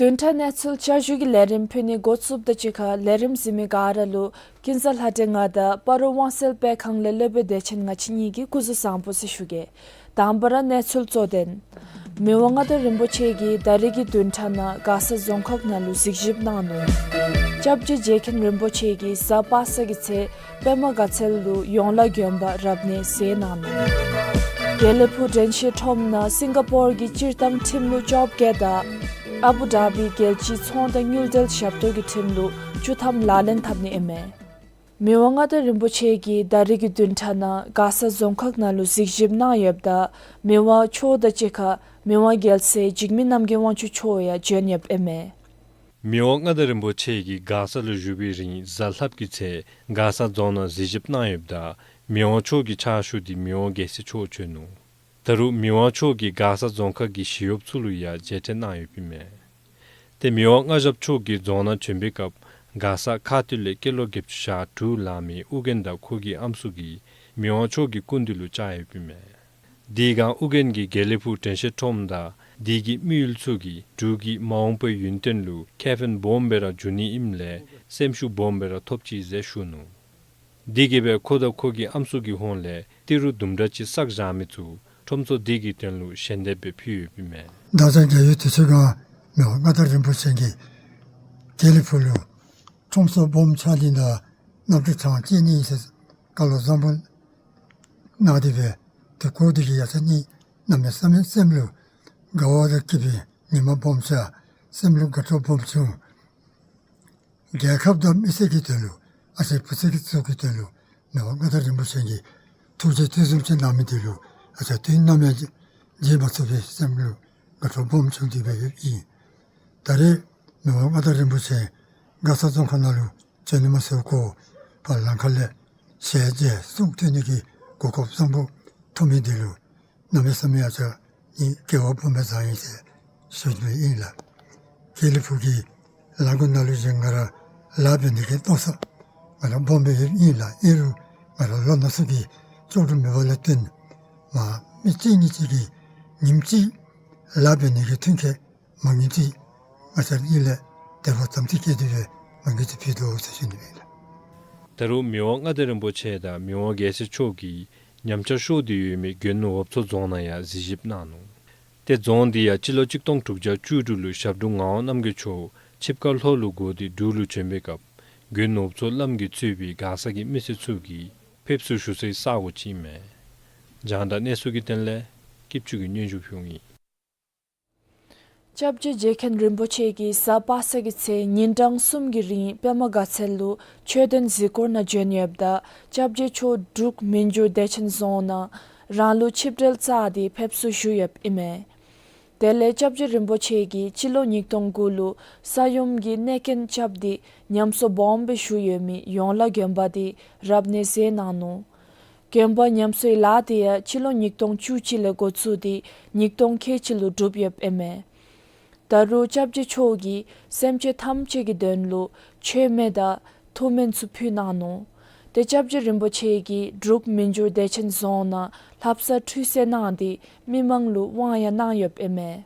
བདུན་ཕྲག་གནས་ཚུལ་བསྐྱར་ཞུ་གི་ལས་རིམ་ཕུལ་ནི་འགོ་བཙུགསཔ་དང་གཅིག་ཁར་ལས་རིམ་གཟིགས་མི་ག་ར་ལུ་ཀུན་བཟང་ལྷ་སྒྲོན་ང་དང་སྤ་རོ་དབང་གསལ་སྤེལ་ཁང་ལས་སློབ་དཔོན་བདེ་ཆེན་ང་བཅས་གཉིས་ཀྱིས་སྐུ་གཟུགས་བཟང་པོ་ཟེར་ཞུ་གེ། དང་པ་ར་གནས་ཚུལ་གཙོ་དོན། མི་དབང་མངའ་བདག་རིན་པོ་ཆེ་གིས་ད་རིས་ཀྱི་བདུན་ཕྲག་ནང་མགར་ས་རྫོང་ཁག་ནང་ལུ་གཟིགས་ཞིབ་གནང་ནུག། སྐྱབས་རྗེ་རྗེ་མཁན་རིན་པོ་ཆེ་གིས་གཟའ་པ་སངས་ཀྱི་ཚེ་པདྨ་དགའ་ཚལ་ལུ་ཡོངས་ལ་དགོན་པ་རབ་གནས་མཛད་གནང་ནུག། དགེ་ལེགས་ཕུག་དྲན་ཤེས་ཁྲོམ་ནང་སིང་ག་པོར་གྱི་སྤྱིར་བཏང་ཁྲིམས་ལུགས་བཅོ་བརྒྱད་དང་ཨ་བུ་དྷ་བི་རྒྱལ་སྤྱིའི་ཚོང་དང་དངུལ་འབྲེལ་ཞབས་ཏོག་གི་ཁྲིམས་ལུགས་བཅུ་ཐམ་ལག་ལེན་འཐབ་ནི་ཨིན་མས། མི་དབང་མངའ་བདག་རིན་པོ་ཆེ་གིས་ད་རིས་ཀྱི་བདུན་ཕྲག་ནང་མགར་ས་རྫོང་ཁག་ནང་ལུ་གཟིགས་ཞིབ་གནང་ཡོདཔ་ད་མི་དབང་མཆོག་དང་གཅིག་ཁར་མི་དབང་རྒྱལ་སྲས་འཇིགས་མེད་རྣམ་རྒྱལ་དབང་ཕྱུག་མཆོག་ཡང་བྱོན་ཡོདཔ་ཨིན་མས། མི་དབང་མངའ་བདག་རིན་པོ་ཆེ་གིས་མགར་ས་ལུ་བཞུགས་པའི་རིང་གཟའ་ལྷགཔ་གི་ཚེ་མགར་ས་རྫོང་ནང་གཟིགས་ཞིབ་གནང་ཡོདཔ་ད་མི་དབང་མཆོག་གི་ཕྱག་ཞུ་འདི་མི་དབང་རྒྱལ་སྲས་མཆོག་བྱོན་ནུག། ད་རུང་མི་དབང་མཆོག་གིས་མགར་ས་རྫོང་ཁག་གི་ཞི་གཡོགཔ་ཚུ་ལུ་ཡང་མཇལ་འཕྲད་གནང་ཡོདཔ་ཨིན་མས། ཏེ་མི་དབང་མངའ་ཞབས་མཆོག་གིས་རྫོང་ནང་བྱོན་པའི་སྐབས་མགར་ས་ཁ་སྟོད་ལས་སྐྱེས་ལོ་བརྒྱད་ཅུ་ཞེ་དྲུག་ལང་མི་ཨོ་རྒྱན་དང་ཁོ་གི་ཨམ་སྲུ་གིས་མི་དབང་མཆོག་གི་སྐུ་མདུན་ལུ་བཅར་ཡོདཔ་ཨིན་མས། དེ་སྒང་ཨོ་རྒྱན་གྱིས་དགེ་ལེགས་ཕུག་དྲན་ཤེས་ཁྲོམ་དང་དེ་གི་དམིགས་ཡུལ་ཚུ་གིས་འབྲུག་གི་མ་འོངས་པའི་ཡུན་བརྟན་ལུ་ཁེ་ཕན་སྦོམ་སྦེ་ར་འབྱུང་ནི་ཨིནམ་ལས་སེམས་ཤུགས་སྦོམ་སྦེ་ར་ཐོབ་ཅི་ཟེར་ཞུ་ནུག། དེ་གིས་སྦེ་ཁོ་དང་ཁོ་གི་ཨམ་སྲུ་གི་ཧོངས་ལས་ཏི་རུ་དུམ་གྲ་ཅིག་བསགས་བཞག་མི་ཚུ་ཁྲོམ་ཚོགས་འདི་གི་དོན་ལུ་ཞལ་འདེབས་སྦེ་ཕུལ་ཡོདཔ་ཨིན་མས། ད་ལྟོ་རྒྱལ་ཡུལ་དུས་ཚོད་ཁར་མི་དབང་མངའ་བདག་རིན་པོ་ཆེ་གིས་དགེ་ལེགས་ཕུག་ལུ་ ཁྲོམ་སོགས་སྦོམ་ཆགས་ནི་དང་གནམ་གྲུ་གྲངས་བཅད་ནི་ཨིན་ཟེར་བཀའ་སློབ་བཟང་པོ་གནང་སྟེ་སྦེ་དེ་གོ་སྟེ་གིས་ཡ་ཚ་ནི་གནམ་མེད་ས་མེད་སེམས་ལུ་དགའ་བ་དང་སྐྱིད་པའི་ཉི་མ་སྦོམ་ཆགས། སེམས་ལུ་དགའ་སྤྲོ་སྦོམ་བྱུང་། རྒྱལ་ཁབ་དང་མི་སེར་གྱི་དོན་ལུ་ཨ་ཙི་བུ་ཚ་གི་ཚུ་གི་དོན་ལུ་མི་དབང་མངའ་བདག་རིན་པོ་ཆེ་གི་ཐུགས་རྗེ་དེ་བཟུམ་ཅིག་གནང་མི་དེ་ལུ་ཨ་ཙི་དུས་ནམ་ཡང་བརྗེད་མ་ཚུགས་པའི་སེམས་ལུ་དགའ་སྤྲོ་སྦོམ་བྱུང་སྟེ་སྦེ་ཡོདཔ་ཨིན། ད་རེས་མི་དབང་མངའ་བདག་རིན་པོ་ཆེ་མགར་ས་རྫོང་ཁག་ནང་ལུ་བྱོན་ནི་མ་ཚད་ཁོ་ཕར་ལམ་ཁ་ལས་ཞལ་མཇལ་གསུང་ཐོས་ནི་གི་གོ་སྐབས་བཟང་པོ་ཐོབ་མི་དེ་ལུ་གནམ་མེད་ས་མེད་ཡ་ཚ་ནི་སྐལ་བ་སྦོམ་སྦེ་བཟང་ཡི་ཟེར་ཞུ་ནི་ཨིན་ལགས། དཀྱིལ་ལུ་ཕུག་གི་ལ་མགོ་ནང་ལུ་བཞེངས་ང་ར་ལཱ་འབད་ནི་གི་མནོ་བསམ་ང་ར་སྦོམ་སྦེ་ཡོདཔ་ཨིན་ལགས། ཨིན་རུང་ང་ར་ལོ་ན་སོ་གི་ལྕོགས་གྲུབ་མེད་པ་ལས་བརྟེན་མ་མི་གཅིག་གཉིས་ཅིག་གིས་ཉིནམ་གཅིག་ལཱ་འབད་ནི་གི་མཐུན་རྐྱེན་མ་ངེས་ཅིག་ང་བཅས་གཉིས་ལས་དེ་བ་ཙམ་ཅིག་བསྐྱེད་དེ་སྦེ་མ་ངེས་ཅིག་ཕུལ་དོ་ཟེར་ཞུ་ནི་ཨིན་ལགས། ད་རུང་མི་དབང་མངའ་བདག་རིན་པོ་ཆེ་དང་མི་དབང་རྒྱལ་སྲས་མཆོག་གིས་ཉམས་ཆག་ཤོར་ཏེ་ཡོད་མི་དགོན་འོབ་མཚོ་རྫོང་ནང་ཡང་གཟིགས་ཞིབ་གནང་ནུག། ཏེ་རྫོང་འདི་ཡང་སྤྱི་ལོ་གཅིག་སྟོང་དྲུག་བརྒྱ་བཅུ་དྲུག་ལུ་ཞབས་དྲུང་ངག་དབང་རྣམ་རྒྱལ་མཆོག་ཆིབས་ཁ་ལྷོ་ལུ་བསྒོར་ཏེ་འབྲུག་ལུ་བྱོན་པའི་སྐབས་དགོན་འོབ་མཚོ་བླམ་གིས་གཙོས་པའི་མགར་ས་གི་མི་སེར་ཚུ་གིས་ཕེབས་བསུ་ཞུ་སའི་ས་གོ་ཅིག་ཨིན་མས། རྒྱང་བསྒྲགས་གནས་ཚུལ་གྱི་དོན་ལས་སྐྱིད་ཆུ་གིས་སྙན་ཞུ་ཕུལཝ་ཨིན། སྐྱབས་རྗེ་རྗེ་མཁན་རིན་པོ་ཆེ་གིས་གཟའ་པ་སངས་ཀྱི་ཚེ་ཉིན་གྲངས་གསུམ་གྱི་རིང་པདྨ་དགའ་ཚལ་ལུ་ཆོས་དོན་གཟིགས་སྐོར་ནང་བྱོན་ཡོདཔ་ད་སྐྱབས་རྗེ་མཆོག་འབྲུག་མི་འགྱུར་བདེ་ཆེན་རྫོང་ནང་རང་ལུ་ཆིབས་གྲལ་བཅའ་སྟེ་ཕེབས་བསུ་ཞུ་ཡོདཔ་ཨིན་མས། དེ་ལས་སྐྱབས་རྗེ་རིན་པོ་ཆེ་གིས་སྤྱི་ལོ་ཉིས་སྟོང་དགུ་ལུ་ས་ཡོམ་གྱི་གནོད་རྐྱེན་རྐྱབ་སྟེ་ཉམས་གསོ་སྦོམ་སྦེ་ཞུ་ཡོད་མི་ཡོངས་ལ་དགོན་པ་དེ་རབ་གནས་མཛད་གནང་ནུག། དགོན་པ་ཉམས་གསོའི་ལཱ་དེ་ཡང་སྤྱི་ལོ་ཉིས་སྟོང་བཅུ་གཅིག་ལས་འགོ་བཙུགས་ཏེ་ཉིས་སྟོང་ཁལ་གཅིག་ལུ་གྲུབ་ཡོདཔ་ཨིན་མས། ད་རུང་སྐྱབས་རྗེ་མཆོག་གིས་སེམས་ཅན་ཐམས་ཅད་ཀྱི་དོན་ལུ་མཆོད་མེ་དང་ཐུགས་སྨོན་ཚུ་ཕུལ་གནང་ནུག། ཏེ་སྐྱབས་རྗེ་རིན་པོ་ཆེ་གིས་འབྲུག་མི་འགྱུར་བདེ་ཆེན་རྫོང་ནང་ལྷ་བསངས་ཁྲུས་གསོལ་གནང་སྟེ་མི་མང་ལུ་དབང་ཡང་གནང་ཡོདཔ་ཨིན་མས།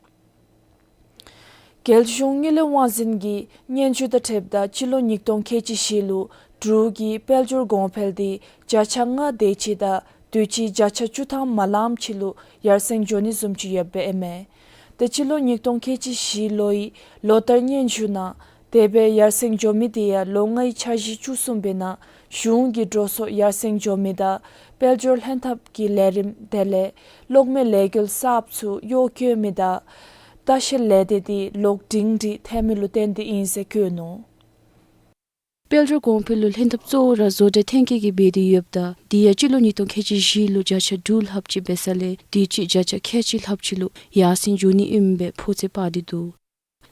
རྒྱལ་གཞུང་དངུལ་ལས་དབང་འཛིན་གྱི་སྙན་ཞུ་དང་འཁྲིལཝ་ད་སྤྱི་ལོ་ཉིས་སྟོང་ཁལ་གཅིག་བཞི་ལུ་འབྲུག་གི་དཔལ་འབྱོར་གོང་འཕེལ་དེ་བརྒྱ་ཆ་ལྔ་དེ་ཅིག་དང་དུས་ཅི་བརྒྱ་ཆ་བཅུ་ཐམ་མ་ལངམ་ཅིག་ལུ་ཡར་སེང་འགྱོ་ནི་བཟུམ་ཅིག་ཡོདཔ་ཨིན་མས། ཏེ་སྤྱི་ལོ་ཉིས་སྟོང་ཁལ་གཅིག་བཞི་ལོའི་ལོ་བསྟར་སྙན་ཞུ་ནང་དེ་སྦེ་ཡར་སེང་འགྱོ་མི་དེ་ཡང་ལོ་ལྔའི་འཆར་གཞི་བཅུ་གསུམ་པའི་ནང་གཞུང་གི་འགྲོ་སོང་ཡར་སེང་འགྱོ་མི་དང་དཔལ་འབྱོར་ལྷན་ཐབས་ཀྱི་ལས་རིམ་དེ་ལས་གློག་མེ་ལས་འགུལ་གསརཔ་ཚུ་གཡོག་བཀོལ་མི་དང་ལྟ་བཤལ་ལས་སྡེ་དེ་ལོག་སྒྲིང་སྒྲི་ཐལ་མི་ལུ་བརྟེན་ཏེ་ཨིན་ཟེར་བཀོད་ནུག། དཔལ་འབྱོར་གོང་འཕེལ་ལུ་ལྷན་ཐབས་གཙོ་བོ་ར་བཟོ་གྲྭ་ཐོན་སྐྱེད་ཀྱིས་འབད་དེ་ཡོདཔ་ད་དེ་ཡང་སྤྱི་ལོ་ཉིས་སྟོང་ཁལ་གཅིག་བཞི་ལུ་བརྒྱ་ཆ་དྲུག་ལྷགཔ་ཅིག་འབད་ས་ལས་དུས་ཅི་བརྒྱ་ཆ་ཁལ་གཅིག་ལྷགཔ་ཅིག་ལུ་ཡར་སེང་འགྱོ་ནི་ཨིནམ་སྦེ་ཕོ་ཚོད་དཔག་སྟེ་འདུག།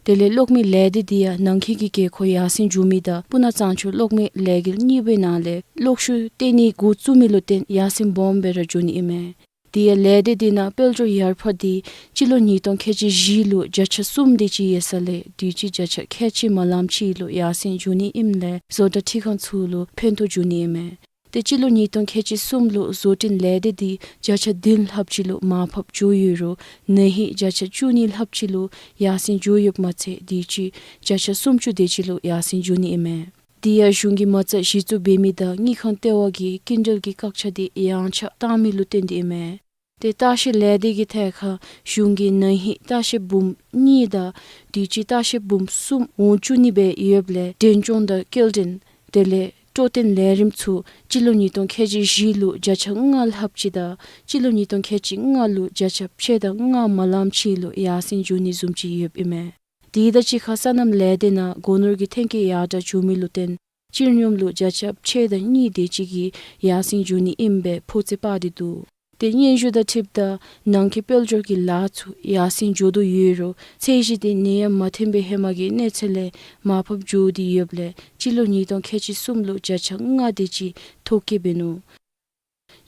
དེ་ལས་གློག་མེ་ལས་སྡེ་དེ་ཡང་ནང་འཁོད་ཀྱི་དགོས་མཁོ་ཡར་སེང་འགྱོ་མི་དང་སྤུ་ན་གཙང་ཆུ་གློག་མེ་ལས་འགུལ་གཉིས་པའི་ནང་ལས་གློག་ཤུགས་བཏོན་ནི་འགོ་བཙུགས་མི་ལུ་བརྟེན་ཡར་སེང་སྦོམ་སྦེ་ར་འགྱོ་ནི་ཨིན་མས། དེ་ཡང་ལས་སྡེ་དེ་ནང་དཔལ་འབྱོར་ཡར་འཕར་དེ་སྤྱི་ལོ་ཉིས་སྟོང་ཁལ་གཅིག་བཞི་ལུ་བརྒྱ་ཆ་གསུམ་དེ་ཅིག་ཡོད་ས་ལས་དུས་ཅི་བརྒྱ་ཆ་ཁལ་གཅིག་མ་ལངམ་ཅིག་ལུ་ཡར་སེང་འགྱོ་ནི་ཨིནམ་ལས་བཟོ་གྲྭ་འཐུས་ཁང་ཚུ་ལུ་ཕན་ཐོགས་འགྱོ་ནི་ཨིན་མས། ཏེ་སྤྱི་ལོ་ཉིས་སྟོང་ཁལ་གཅིག་གསུམ་ལུ་བཟོ་སྐྲུན་ལས་སྡེ་དེ་བརྒྱ་ཆ་བདུན་ལྷགཔ་ཅིག་ལུ་མར་ཕབ་འགྱོ་ཡོད་རུང་ན་ཧིང་བརྒྱ་ཆ་བཅུ་གཉིས་ལྷགཔ་ཅིག་ལུ་ཡར་སེང་འགྱོ་ཡོདཔ་མ་ཚད་དུས་ཅི་བརྒྱ་ཆ་སུམ་ཅུ་དེ་ཅིག་ལུ་ཡར་སེང་འགྱོ་ནི་ཨིན་མས། དེ་ཡང་གཞུང་གིས་མ་རྩ་གཞི་བཙུགས་འབད་མི་དང་དངུལ་ཁང་ལྟེ་བ་གིས་སྐྱིན་འགྲུལ་གྱི་བཀག་ཆ་དེ་ཡངས་ཆག་བཏང་མི་ལུ་བརྟེན་ཏེ་ཨིན་མས། ཏེ་ལྟ་བཤལ་ལས་སྡེ་གི་ཐད་ཁར་གཞུང་གིས་ན་ཧིང་ལྟ་བཤལ་འབུམ་གཉིས་དང་དུས་ཅི་ལྟ་བཤལ་འབུམ་གསུམ་འོང་བཅུག་ནི་སྦེ་ཡོདཔ་ལས་འདྲེན་སྐྱོང་དང་སྐྱེལ་འདྲེན་དེ་ལས་སྤྲོ་སྟོན་ལས་རིམ་ཚུ་སྤྱི་ལོ་ཉིས་སྟོང་ཁལ་གཅིག་བཞི་ལུ་བརྒྱ་ཆ་ལྔ་ལྷགཔ་ཅིག་དང་སྤྱི་ལོ་ཉིས་སྟོང་ཁལ་གཅིག་ལྔ་ལུ་བརྒྱ་ཆ་ཕྱེད་དང་ལྔ་མ་ལངམ་ཅིག་ལུ་ཡར་སེང་འགྱོ་ནི་བཟུམ་ཅིག་ཡོདཔ་ཨིན་མས། དེ་དང་གཅིག་ཁར་སོ་ནམ་ལས་སྡེ་ནང་སྒོ་ནོར་གྱི་ཐོན་སྐྱེད་ཡར་དྲག་བྱུང་མི་ལུ་བརྟེན་སྤྱིར་སྙོམས་ལུ་བརྒྱ་ཆ་ཕྱེད་དང་གཉིས་དེ་ཅིག་གིས་ཡར་སེང་འགྱོ་ནི་ཨིནམ་སྦེ་ཕོ་ཚོད་དཔག་སྟེ་འདུག། ཏེ་སྙན་ཞུ་དང་འཁྲིལཝ་ད་ནང་འཁོད་དཔལ་འབྱོར་གྱི་ལཱ་ཚུ་ཡར་སེང་འགྱོ་དོ་ཡོད་རུང་ཚད་གཞི་དེ་ནད་ཡམས་མ་ཐོན་པའི་ཧེ་མ་གི་གནས་ཚད་ལས་མར་ཕབ་འགྱོ་སྟེ་ཡོདཔ་ལས་སྤྱི་ལོ་ཉིས་སྟོང་ཁལ་གཅིག་གསུམ་ལུ་བརྒྱ་ཆ་ལྔ་དེ་ཅིག་ཐོ་བཀོད་འབད་ནུག།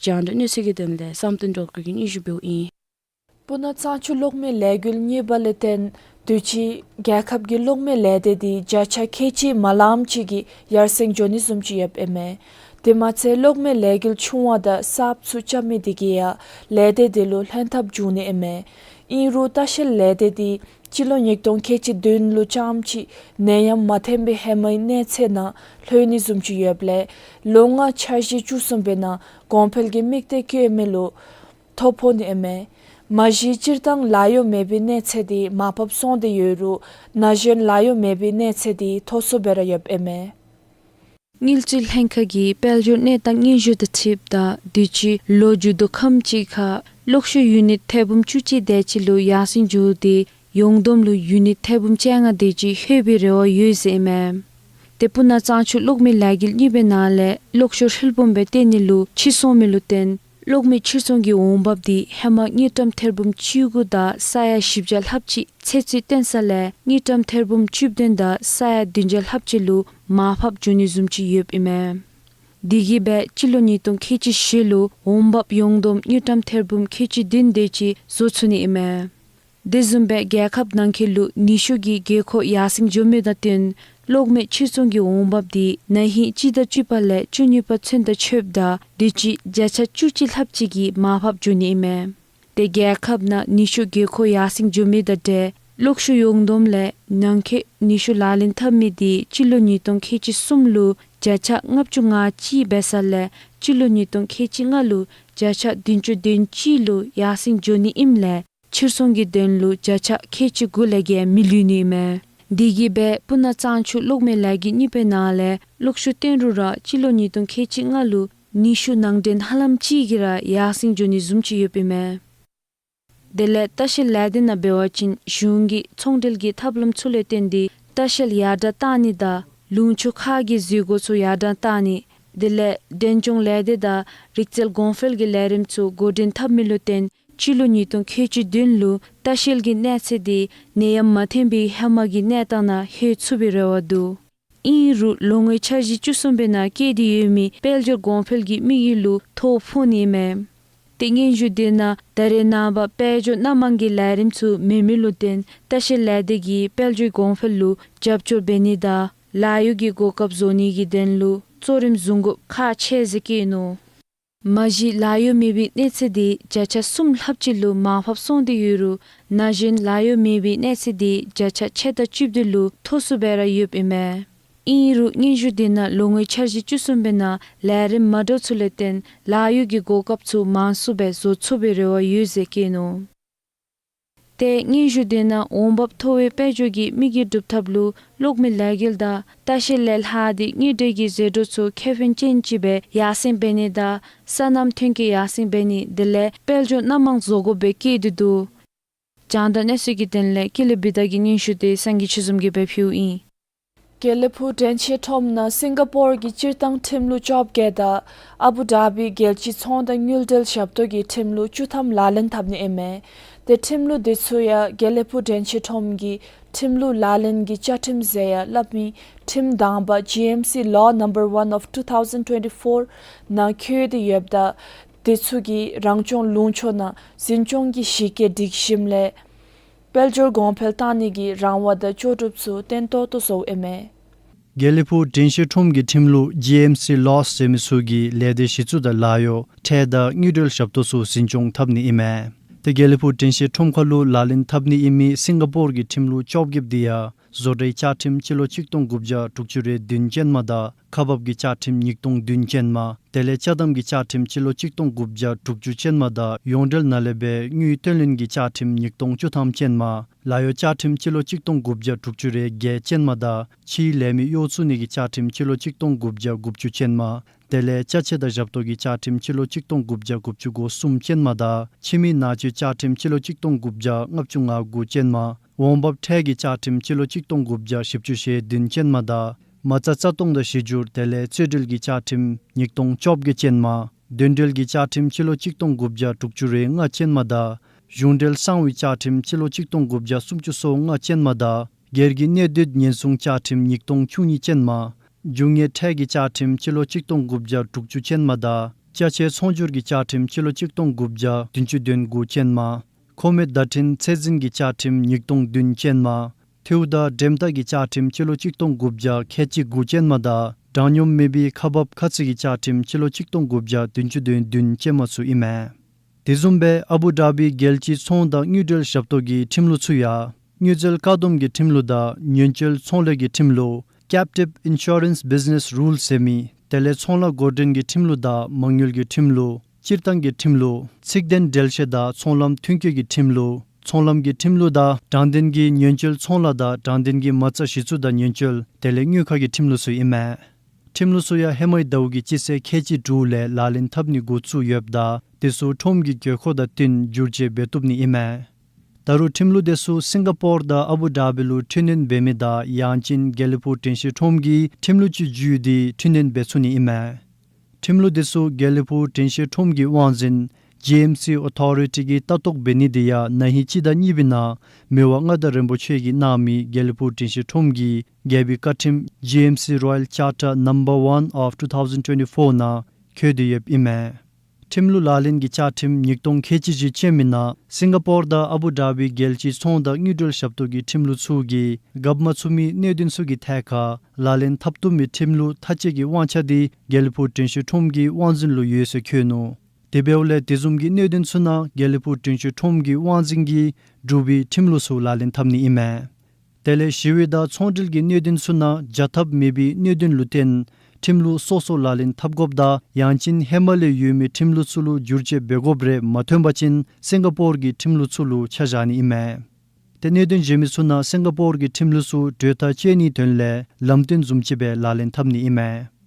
རྒྱང་བསྒྲགས་གནས་ཚུལ་གྱི་དོན་ལས་བསམ་གཏན་སྒྲོལ་དཀར་གྱིས་སྙན་ཞུ་འབདཝ་ཨིན། སྤུ་ན་གཙང་ཆུ་གློག་མེ་ལས་འགུལ་གཉིས་པ་ལས་བརྟེན་དུས་ཅི་རྒྱལ་ཁབ་ཀྱི་གློག་མེ་ལས་སྡེ་དེ་བརྒྱ་ཆ་ཁལ་གཅིག་མ་ལངམ་ཅིག་གིས་ཡར་སེང་འགྱོ་ནི་བཟུམ་ཅིག་ཡོདཔ་ཨིན་མས། དེ་མ་ཚད་གློག་མེ་ལས་འགུལ་ཆུང་བ་དང་གསརཔ་ཚུ་རྐྱབ་མི་དེ་གིས་ཡང་ལས་སྡེ་དེ་ལུ་ལྷན་ཐབས་འབྱུང་ནི་ཨིན་མས། ཨིན་རུང་ལྟ་བཤལ་ལས་སྡེ་དེ་སྤྱི་ལོ་ཉིས་སྟོང་ཁལ་གཅིག་བདུན་ལུ་རྐྱངམ་ཅིག་ནད་ཡམས་མ་ཐོན་པའི་ཧེ་མའི་གནས་ཚད་ནང་ལྷོད་ནི་བཟུམ་ཅིག་ཡོདཔ་ལས་ལོ་ལྔའི་འཆར་གཞི་བཅུ་གསུམ་པའི་ནང་གོང་འཕེལ་གྱི་དམིགས་གཏད་བསྐྱེད་མི་ལུ་ཐོ་ཕོག་ནི་ཨིན་མས། མ་གཞི་སྤྱིར་བཏང་ལཱ་གཡོག་མེད་པའི་གནས་ཚད་དེ་མར་ཕབ་སོང་སྟེ་ཡོད་རུང་ན་གཞོན་ལཱ་གཡོག་མེད་པའི་གནས་ཚད་དེ་མཐོ་སུ་སྦེ་ར་ཡོདཔ་ཨིན་མས། དངུལ་རྩིས་ལྷན་ཁག་གིས་དཔལ་འབྱོར་གནས་སྟངས་སྙན་ཞུ་དང་འཁྲིལཝ་ད་དུས་ཅི་ལོ་མཇུག་བསྡུ་ཁམས་ཅིག་ཁར་གློག་ཤུགས་ཡུ་ནིཊ་ཐེར་འབུམ་བཅུ་གཅིག་དེ་ཅིག་ལུ་ཡར་སེང་འགྱོ་སྟེ་ཡོངས་བསྡོམས་ལུ་ཡུ་ནིཊ་ཐེར་འབུམ་བཅོ་ལྔ་དེ་ཅིག་ལྷོད་པའི་རེ་བ་ཡོད་ཟེར་ཨིན་མས། ཏེ་སྤུ་ན་གཙང་ཆུ་གློག་མེ་ལས་འགུལ་གཉིས་པའི་ནང་ལས་གློག་ཤུགས་ཧྲིལ་བུམ་སྦེ་བཏོན་ནི་ལུ་ཕྱིར་སོང་མི་ལུ་བརྟེན་གློག་མེ་ཕྱིར་ཚོང་གི་འོང་འབབ་འདི་ཧེ་མ་དངུལ་ཀྲམ་ཐེར་འབུམ་བཅུ་དགུ་དང་ས་ཡ་བཞི་བརྒྱ་ལྷགཔ་ཅིག་ཚོད་རྩིས་བཏོན་ས་ལས་དངུལ་ཀྲམ་ཐེར་འབུམ་བཅུ་བདུན་དང་ས་ཡ་བདུན་བརྒྱ་ལྷགཔ་ཅིག་ལུ་མར་ཕབ་འགྱོ་ནི་བཟུམ་ཅིག་ཡོདཔ་ཨིན་མས། དེ་གིས་སྦེ་སྤྱི་ལོ་ཉིས་སྟོང་ཁལ་གཅིག་བཞི་ལུ་འོང་འབབ་ཡོངས་བསྡོམས་དངུལ་ཀྲམ་ཐེར་འབུམ་ཁལ་གཅིག་བདུན་དེ་ཅིག་བཟོ་ཚུགས་ནི་ཨིན་མས། དེ་བཟུམ་སྦེ་རྒྱལ་ཁབ་ནང་འཁོད་ལུ་ནུས་ཤུགས་ཀྱི་དགོས་མཁོ་ཡར་སེང་འགྱོ་མི་དང་བསྟུན་གློག་མེ་ཕྱིར་ཚོང་གི་འོང་འབབ་འདི་ན་ཧིང་སྤྱི་ཟླ་བཅུ་པ་ལས་བཅུ་གཉིས་པ་ཚུན་དུ་ཆོདཔ་ད་དུས་ཅི་བརྒྱ་ཆ་བཅུ་གཅིག་ལྷགཔ་ཅིག་གིས་མར་ཕབ་འགྱོ་ནི་ཨིན་མས། ཏེ་རྒྱལ་ཁབ་ནང་ནུས་ཤུགས་དགོས་མཁོ་ཡར་སེང་འགྱོ་མི་དང་འབྲེལ་གློག་ཤུགས་ཡོངས་བསྡོམས་ལས་ནང་འཁོད་ནུས་ཤུགས་ལག་ལེན་འཐབ་མི་འདི་སྤྱི་ལོ་ཉིས་སྟོང་ཁལ་གཅིག་གསུམ་ལུ་བརྒྱ་ཆ་ལྔ་བཅུ་ང་གཅིག་འབད་ས་ལས་སྤྱི་ལོ་ཉིས་སྟོང་ཁལ་གཅིག་ལྔ་ལུ་བརྒྱ་ཆ་བདུན་ཅུ་དོན་གཅིག་ལུ་ཡར་སེང་འགྱོ་ནི་ཨིནམ་ལས་ཕྱིར་ཚོང་གི་དོན་ལུ་བརྒྱ་ཆ་ཁལ་གཅིག་དགུ་ལས་བརྒལ་མི་ལུས་ནི་ཨིན་མས། དེ་གིས་སྦེ་སྤུ་ན་གཙང་ཆུ་གློག་མེ་ལས་འགུལ་གཉིས་པའི་ནང་ལས་གློག་ཤུགས་བཏོན་རུང་ར་སྤྱི་ལོ་ཉིས་སྟོང་ཁལ་གཅིག་ལྔ་ལུ་ནུས་ཤུགས་ནང་འདྲེན་ཧ་ལམ་ཅིག་གིས་ར་ཡར་སེང་འགྱོ་ནི་བཟུམ་ཅིག་ཡོདཔ་ཨིན་མས། དེ་ལས་ལྟ་བཤལ་ལས་སྡེ་ནང་འབད་བ་ཅིན་གཞུང་གི་ཚོང་འབྲེལ་གྱི་ཐབས་ལམ་ཚུ་ལས་བརྟེན་ཏེ་ལྟ་བཤལ་ཡར་དྲགས་གཏང་ནི་དང་ལུང་ཕྱོགས་ཁག་གི་འཛུལ་སྒོ་ཚུ་ཡར་དྲགས་གཏང་ནི། དེ་ལས་འབྲས་ལྗོངས་ལས་སྡེ་དང་རིག་རྩལ་གོང་འཕེལ་གྱི་ལས་རིམ་ཚུ་འགོ་འདྲེན་འཐབ་མི་ལུ་བརྟེན་སྤྱི་ལོ་ཉིས་སྟོང་ཁལ་གཅིག་བདུན་ལུ་ལྟ་བཤལ་གྱི་གནས་ཚད་འདི་ནད་ཡམས་མ་ཐོན་པའི་ཧེ་མ་གི་གནས་སྟངས་ནང་ལྷོད་ཚུགས་པའི་རེ་བ་འདུག། ཨིན་རུང་ལོ་ངོ་འཆར་གཞི་བཅུ་གསུམ་པའི་ནང་བཀོད་དེ་ཡོད་མི་དཔལ་འབྱོར་གོང་འཕེལ་གྱི་དམིགས་ཡུལ་ལུ་ཐོ་ཕོག་ནི་མས། ཏེ་སྙན་ཞུ་དེ་ནང་ད་རེས་ནངས་པ་དཔལ་འབྱོར་སྣ་མང་གི་ལས་རིམ་ཚུ་མེད་མི་ལུ་བརྟེན་ལྟ་བཤལ་ལས་སྡེ་གིས་དཔལ་འབྱོར་གོང་འཕེལ་ལུ་རྒྱབ་སྐྱོར་འབད་ནི་དང་ལཱ་གཡོག་གི་གོ་སྐབས་བཟོ་ནི་གི་དོན་ལུ་གཙོ་རིམ་བཟུང་དགོཔ་ཁག་ཆེ་ཟེར་བཀོད་ནུག། མ་གཞི་ལཱ་གཡོག་མེད་པའི་གནས་ཚད་འདི་བརྒྱ་ཆ་གསུམ་ལྷགཔ་ཅིག་ལུ་མར་ཕབ་སོང་སྟེ་ཡོད་རུང་ན་གཞོན་ལཱ་གཡོག་མེད་པའི་གནས་ཚད་འདི་བརྒྱ་ཆ་ཕྱེད་དང་བཅུ་བདུན་ལུ་མཐོ་སུ་སྦེ་ར་ཡོདཔ་ཨིན་མས། ཨིན་རུང་སྙན་ཞུ་དེ་ནང་ལོ་ངོ་འཆར་གཞི་བཅུ་གསུམ་པའི་ནང་ལས་རིམ་མ་འདྲཝ་ཚུ་ལས་བརྟེན་ལཱ་གཡོག་གི་གོ་སྐབས་ཚུ་མང་སུ་སྦེ་བཟོ་ཚུགས་པའི་རེ་བ་ཡོད་ཟེར་བཀོད་ནུག། ཏེ་སྙན་ཞུ་དེ་ནང་འོང་འབབ་མཐོ་བའི་དཔལ་འབྱོར་གྱི་དམིགས་ཡུལ་སྒྲུབ་ཐབས་ལུ་གློག་མེ་ལས་འགུལ་དང་ལྟ་བཤལ་ལས་ལྷག་སྟེ་དངུལ་འབྲེལ་གྱི་ཟད་འགྲོ་ཚུ་ཁེ་ཕན་ཅན་ཅིག་སྦེ་ཡར་སེང་འབད་ནི་དང་སོ་ནམ་ཐོན་སྐྱེད་ཡར་སེང་འབད་ནི་དེ་ལས་དཔལ་འབྱོར་སྣ་མང་བཟོ་དགོཔ་སྦེ་བཀོད་དེ་འདུག། རྒྱང་བསྒྲགས་གནས་ཚུལ་གྱི་དོན་ལས་ཀུན་ལེགས་བི་དྷ་གི་སྙན་ཞུ་དེ་སངས་རྒྱས་ཆོས་འཛོམས་ཀྱིས་སྦེ་ཕུལཝ་ཨིན། དགེ་ལེགས་ཕུག་དྲན་ཤེས་ཁྲོམ་ནང་སིང་ག་པོར་གྱི་སྤྱིར་བཏང་ཁྲིམས་ལུགས་བཅོ་བརྒྱད་དང་ཨ་བུ་དྷ་བི་རྒྱལ་སྤྱིའི་ཚོང་དང་དངུལ་འབྲེལ་ཞབས་ཏོག་གི་ཁྲིམས་ལུགས་བཅུ་ཐམ་ལག་ལེན་འཐབ་ནི་ཨིན་མས། ཏེ་ཁྲིམས་ལུགས་དེ་ཚུ་ཡང་དགེ་ལེགས་ཕུག་དྲན་ཤེས་ཁྲོམ་གྱི་ཁྲིམས་ལུགས་ལག་ལེན་གྱི་བཅའ་ཁྲིམས་ཟེར་ཡང་སླབ་མི་ཁྲིམས་དང་པ་G M C Law Number One of two thousand twenty-four ནང་འཁོད་དེ་ཡོདཔ་ད་དེ་ཚུ་གིས་རང་སྐྱོང་ལུང་ཕྱོགས་ནང་འཛིན་སྐྱོང་གི་གཞི་བཀོད་སྒྲིག་གཞིམ་ལས་དཔལ་འབྱོར་གོང་འཕེལ་བཏང་ནི་གི་རང་དབང་དང་ལྕོགས་གྲུབ་ཚུ་བརྟན་ཏོག་ཏོ་བཟོཝ་ཨིན་མས། དགེ་ལེགས་ཕུག་དྲན་ཤེས་ཁྲོམ་གྱི་ཁྲིམས་ལུགས་G M C Laws ཟེར་མི་ཚུ་གིས་ལས་སྡེ་གཞི་བཙུགས་དང་ལཱ་གཡོག་ཁྲལ་དང་དངུལ་འབྲེལ་ཞབས་ཏོག་ཚུ་འཛིན་སྐྱོང་འཐབ་ནི་ཨིན་མས། ཏེ་དགེ་ལེགས་ཕུག་དྲན་ཤེས་ཁྲོམ་ཁ་ལུ་ལག་ལེན་འཐབ་ནི་ཨིན་མི་སིང་ག་པོར་གྱི་ཁྲིམས་ལུགས་བཅོ་བརྒྱད་དེ་ཡང་བཟོ་གྲྭའི་བཅའ་ཁྲིམས་སྤྱི་ལོ་གཅིག་སྟོང་དགུ་བརྒྱ་དྲུག་ཅུ་རེ་བདུན་ཅན་མ་དང་ཁག་འབག་གི་བཅའ་ཁྲིམས་ཉིས་སྟོང་བདུན་ཅན་མ། དེ་ལས་ཅ་དམ་གྱི་བཅའ་ཁྲིམས་སྤྱི་ལོ་གཅིག་སྟོང་དགུ་བརྒྱ་དྲུག་ཅུ་ཅན་མ་དང་ཡོངས་འབྲེལ་ནང་ལས་སྦེ་དངུལ་བཏོན་ལེན་གྱི་བཅའ་ཁྲིམས་ཉིས་སྟོང་བཅུ་ཐམ་ཅན་མ། ལཱ་གཡོག་བཅའ་ཁྲིམས་སྤྱི་ལོ་གཅིག་སྟོང་དགུ་བརྒྱ་དྲུག་ཅུ་རེ་བརྒྱད་ཅན་མ་དང་ཕྱིའི་ལས་མི་གཡོག་བཙུགས་ནི་གི་བཅའ་ཁྲིམས་སྤྱི་ལོ་གཅིག་སྟོང་དགུ་བརྒྱ་དགུ་བཅུ་ཅན་མ། དེ་ལས་ཅ་ཆས་དང་ཞབས་ཏོག་གི་བཅའ་ཁྲིམས་སྤྱི་ལོ་གཅིག་སྟོང་དགུ་བརྒྱ་དགུ་བཅུ་གོ་གསུམ་ཅན་མ་དང་ཕྱི་མི་ནང་ཆོས་བཅའ་ཁྲིམས་སྤྱི་ལོ་གཅིག་སྟོང་དགུ་བརྒྱ་ལྔ་བཅུ་ང་དགུ་ཅན་མ། འོང་འབབ་ཁྲལ་གྱི་བཅའ་ཁྲིམས་སྤྱི་ལོ་གཅིག་སྟོང་དགུ་བརྒྱ་བཞི་བཅུ་ཞེ་བདུན་ཅན་མ་དང་མ་རྩ་རྩ་སྟོང་དང་གཞི་བསྒྱུར་དེ་ལས་རྩོད་འབྲེལ་གྱི་བཅའ་ཁྲིམས་ཉིས་སྟོང་བཅོ་བརྒྱད་ཅན་མ། དོན་འབྲེལ་གྱི་བཅའ་ཁྲིམས་སྤྱི་ལོ་གཅིག་སྟོང་དགུ་བརྒྱ་དྲུག་ཅུ་རེ་ལྔ་ཅན་མ་དང་གཞུང་འབྲེལ་གསང་བའི་བཅའ་ཁྲིམས་སྤྱི་ལོ་གཅིག་སྟོང་དགུ་བརྒྱ་སུམ་ཅུ་སོ་ལྔ་ཅན་མ་དང་སྒེར་གྱི་གནས་སྡུད་ཉེན་སྲུང་བཅའ་ཁྲིམས་ཉིས་སྟོང་བཅུ་གཉིས་ཅན་མ། རྒྱུ་དངོས་ཁྲལ་གྱི་བཅའ་ཁྲིམས་སྤྱི་ལོ་གཅིག་སྟོང་དགུ་བརྒྱ་དྲུག་ཅུ་ཅན་མ་དང་ཅ་ཆས་ཚོང་སྒྱུར་གྱི་བཅའ་ཁྲིམས་སྤྱི་ལོ་གཅིག་སྟོང་དགུ་བརྒྱ་བདུན་ཅུ་དོན་དགུ་ཅན་མ། མཁོ་མེད་བརྡ་འཕྲིན་ཚད་འཛིན་གྱི་བཅའ་ཁྲིམས་ཉིས་སྟོང་བདུན་ཅན་མ། ཐལཝ་དང་འགྲེམས་ཐག་གི་བཅའ་ཁྲིམས་སྤྱི་ལོ་གཅིག་སྟོང་དགུ་བརྒྱ་ཁལ་གཅིག་དགུ་ཅན་མ་དང་དྲང་སྙོམས་མེད་པའི་ཁག་འབག་ཁ་ཚིག་གི་བཅའ་ཁྲིམས་སྤྱི་ལོ་གཅིག་སྟོང་དགུ་བརྒྱ་བདུན་ཅུ་དོན་བདུན་ཅན་མ་ཚུ་ཨིན་མས། དེ་བཟུམ་སྦེ་ཨ་བུ་དྷ་བི་རྒྱལ་སྤྱིའི་ཚོང་དང་དངུལ་འབྲེལ་ཞབས་ཏོག་གི་ཁྲིམས་ལུགས་ཚུ་ཡང་དངུལ་རྩིས་བཀག་སྡོམ་གྱི་ཁྲིམས་ལུགས་དང་ཉེན་བཅོལ་ཚོང་ལས་ཀྱི་ཁྲིམས་ལུགས། Captive Insurance Business Rule ཟེར་མི། དེ་ལས་ཚོང་ལཱ་འགོ་འདྲེན་གྱི་ཁྲིམས་ལུགས་དང་མ་དངུལ་གྱི་ཁྲིམས་ལུགས། སྤྱིར་བཏང་གི་ཁྲིམས་ལུགས། ཚིག་དོན་འགྲེལ་བཤད་དང་ཚོང་ལམ་མཐུན་འགྱུར་གྱི་ཁྲིམས་ལུགས། ཚོང་ལམ་གྱི་ཁྲིམས་ལུགས་དང་དྲང་བདེན་གྱི་ཉེན་བཅོལ་ཚོང་ལཱ་དང་དྲང་བདེན་གྱི་མ་རྩ་གཞི་བཙུགས་དང་ཉེན་བཅོལ་དེ་ལས་དངུལ་ཁང་གི་ཁྲིམས་ལུགས་ཚུ་ཨིན་མས། ཁྲིམས་ལུགས་ཚུ་ཡང་ཧེ་མའི་ཟླཝ་གི་སྤྱི་ཚེས་ཁལ་གཅིག་དྲུག་ལས་ལག་ལེན་འཐབ་ནི་འགོ་བཙུགས་ཡོདཔ་ད་དེ་ཚུ་ཁྲོམ་གྱི་དགོས་མཁོ་དང་བསྟུན་བསྒྱུར་བཅོས་འབད་བཏུབ་ནི་ཨིན་མས། ད་རུང་ཁྲིམས་ལུགས་དེ་ཚུ་སིང་ག་པོར་དང་ཨ་བུ་དྷ་བི་ལུ་འཕྲི་སྣོན་འབད་མི་དང་ཡང་ཅིན་དགེ་ལེགས་ཕུག་དྲན་ཤེས་ཁྲོམ་གྱི་ཁྲིམས་ལུགས་ཅིག་བརྒྱུད་དེ་འཕྲི་སྣོན་འབད་ཚུགས་ནི་ཨིན་མས། ཁྲིམས་ལུགས་དེ་ཚུ་དགེ་ལེགས་ཕུག་དྲན་ཤེས་ཁྲོམ་གྱི་དབང་འཛིན་ཇི་ཨེམ་སི་ཨོ་ཐོ་རི་ཊི་གིས་ལྟ་རྟོག་འབད་ནི་དེ་ཡང་ན་ཧིང་སྤྱི་ཟླ་གཉིས་པའི་ནང་མི་དབང་མངའ་བདག་རིན་པོ་ཆེ་གིས་གནང་མི་དགེ་ལེགས་ཕུག་དྲན་ཤེས་ཁྲོམ་གྱི་རྒྱལ་པོའི་བཀའ་ཁྲིམས་ཇི་ཨེམ་སི་Royal Charter Number One of two thousand twenty-four ནང་འཁོད་དེ་ཡོདཔ་ཨིན་མས། ཁྲིམས་ལུགས་ལག་ལེན་གྱི་བཅའ་ཁྲིམས་ཉིས་སྟོང་ཁལ་གཅིག་བཞི་ཅན་མའི་ནང་སིང་ག་པོར་དང་ཨ་བུ་དྷ་བི་རྒྱལ་སྤྱིའི་ཚོང་དང་དངུལ་འབྲེལ་ཞབས་ཏོག་གི་ཁྲིམས་ལུགས་ཚུ་གིས་འགབ་མ་ཚུགས་མི་གནད་དོན་ཚུ་གི་ཐད་ཁར་ལག་ལེན་འཐབ་བཏུབ་མི་ཁྲིམས་ལུགས་མཐའ་དཔྱད་ཀྱི་དབང་ཆ་དེ་དགེ་ལེགས་ཕུག་དྲན་ཤེས་ཁྲོམ་གྱི་དབང་འཛིན་ལུ་ཡོད་ཟེར་འཁོད་ནུག། དེ་འབདཝ་ལས་དེ་བཟུམ་གྱི་གནད་དོན་ཚུ་ནང་དགེ་ལེགས་ཕུག་དྲན་ཤེས་ཁྲོམ་གྱི་དབང་འཛིན་གྱིས་འབྲུག་པའི་ཁྲིམས་ལུགས་ཚུ་ལག་ལེན་འཐབ་ནི་ཨིན་མས། དེ་ལས་ཞི་བའི་དང་ཚོང་འབྲེལ་གྱི་གནད་དོན་ཚུ་ནང་བྱ་ཐབས་མེད་པའི་གནད་དོན་ལུ་བརྟེན་ཁྲིམས་ལུགས་སོ་སོ་ལག་ལེན་འཐབ་དགོཔ་དང་ཡང་ཅིན་ཧེ་མ་ལས་ཡོད་མི་ཁྲིམས་ལུགས་ཚུ་ལུ་བསྒྱུར་བཅོས་འབད་དགོཔ་རེ་མ་ཐོན་པ་ཅིན་སིང་ག་པོར་གྱི་ཁྲིམས་ལུགས་ཚུ་ལུ་ཆ་བཞག་ནི་ཨིན་མས། ཏེ་གནད་དོན་གཞན་མི་ཚུ་ནང་སིང་ག་པོར་གྱི་ཁྲིམས་ལུགས་ཚུ་གྲོས་ཐག་བཅད་ནིའི་དོན་ལས་ལམ་སྟོན་བཟུམ་ཅིག་སྦེ་ལག་ལེན་འཐབ་ནི་ཨིན་མས།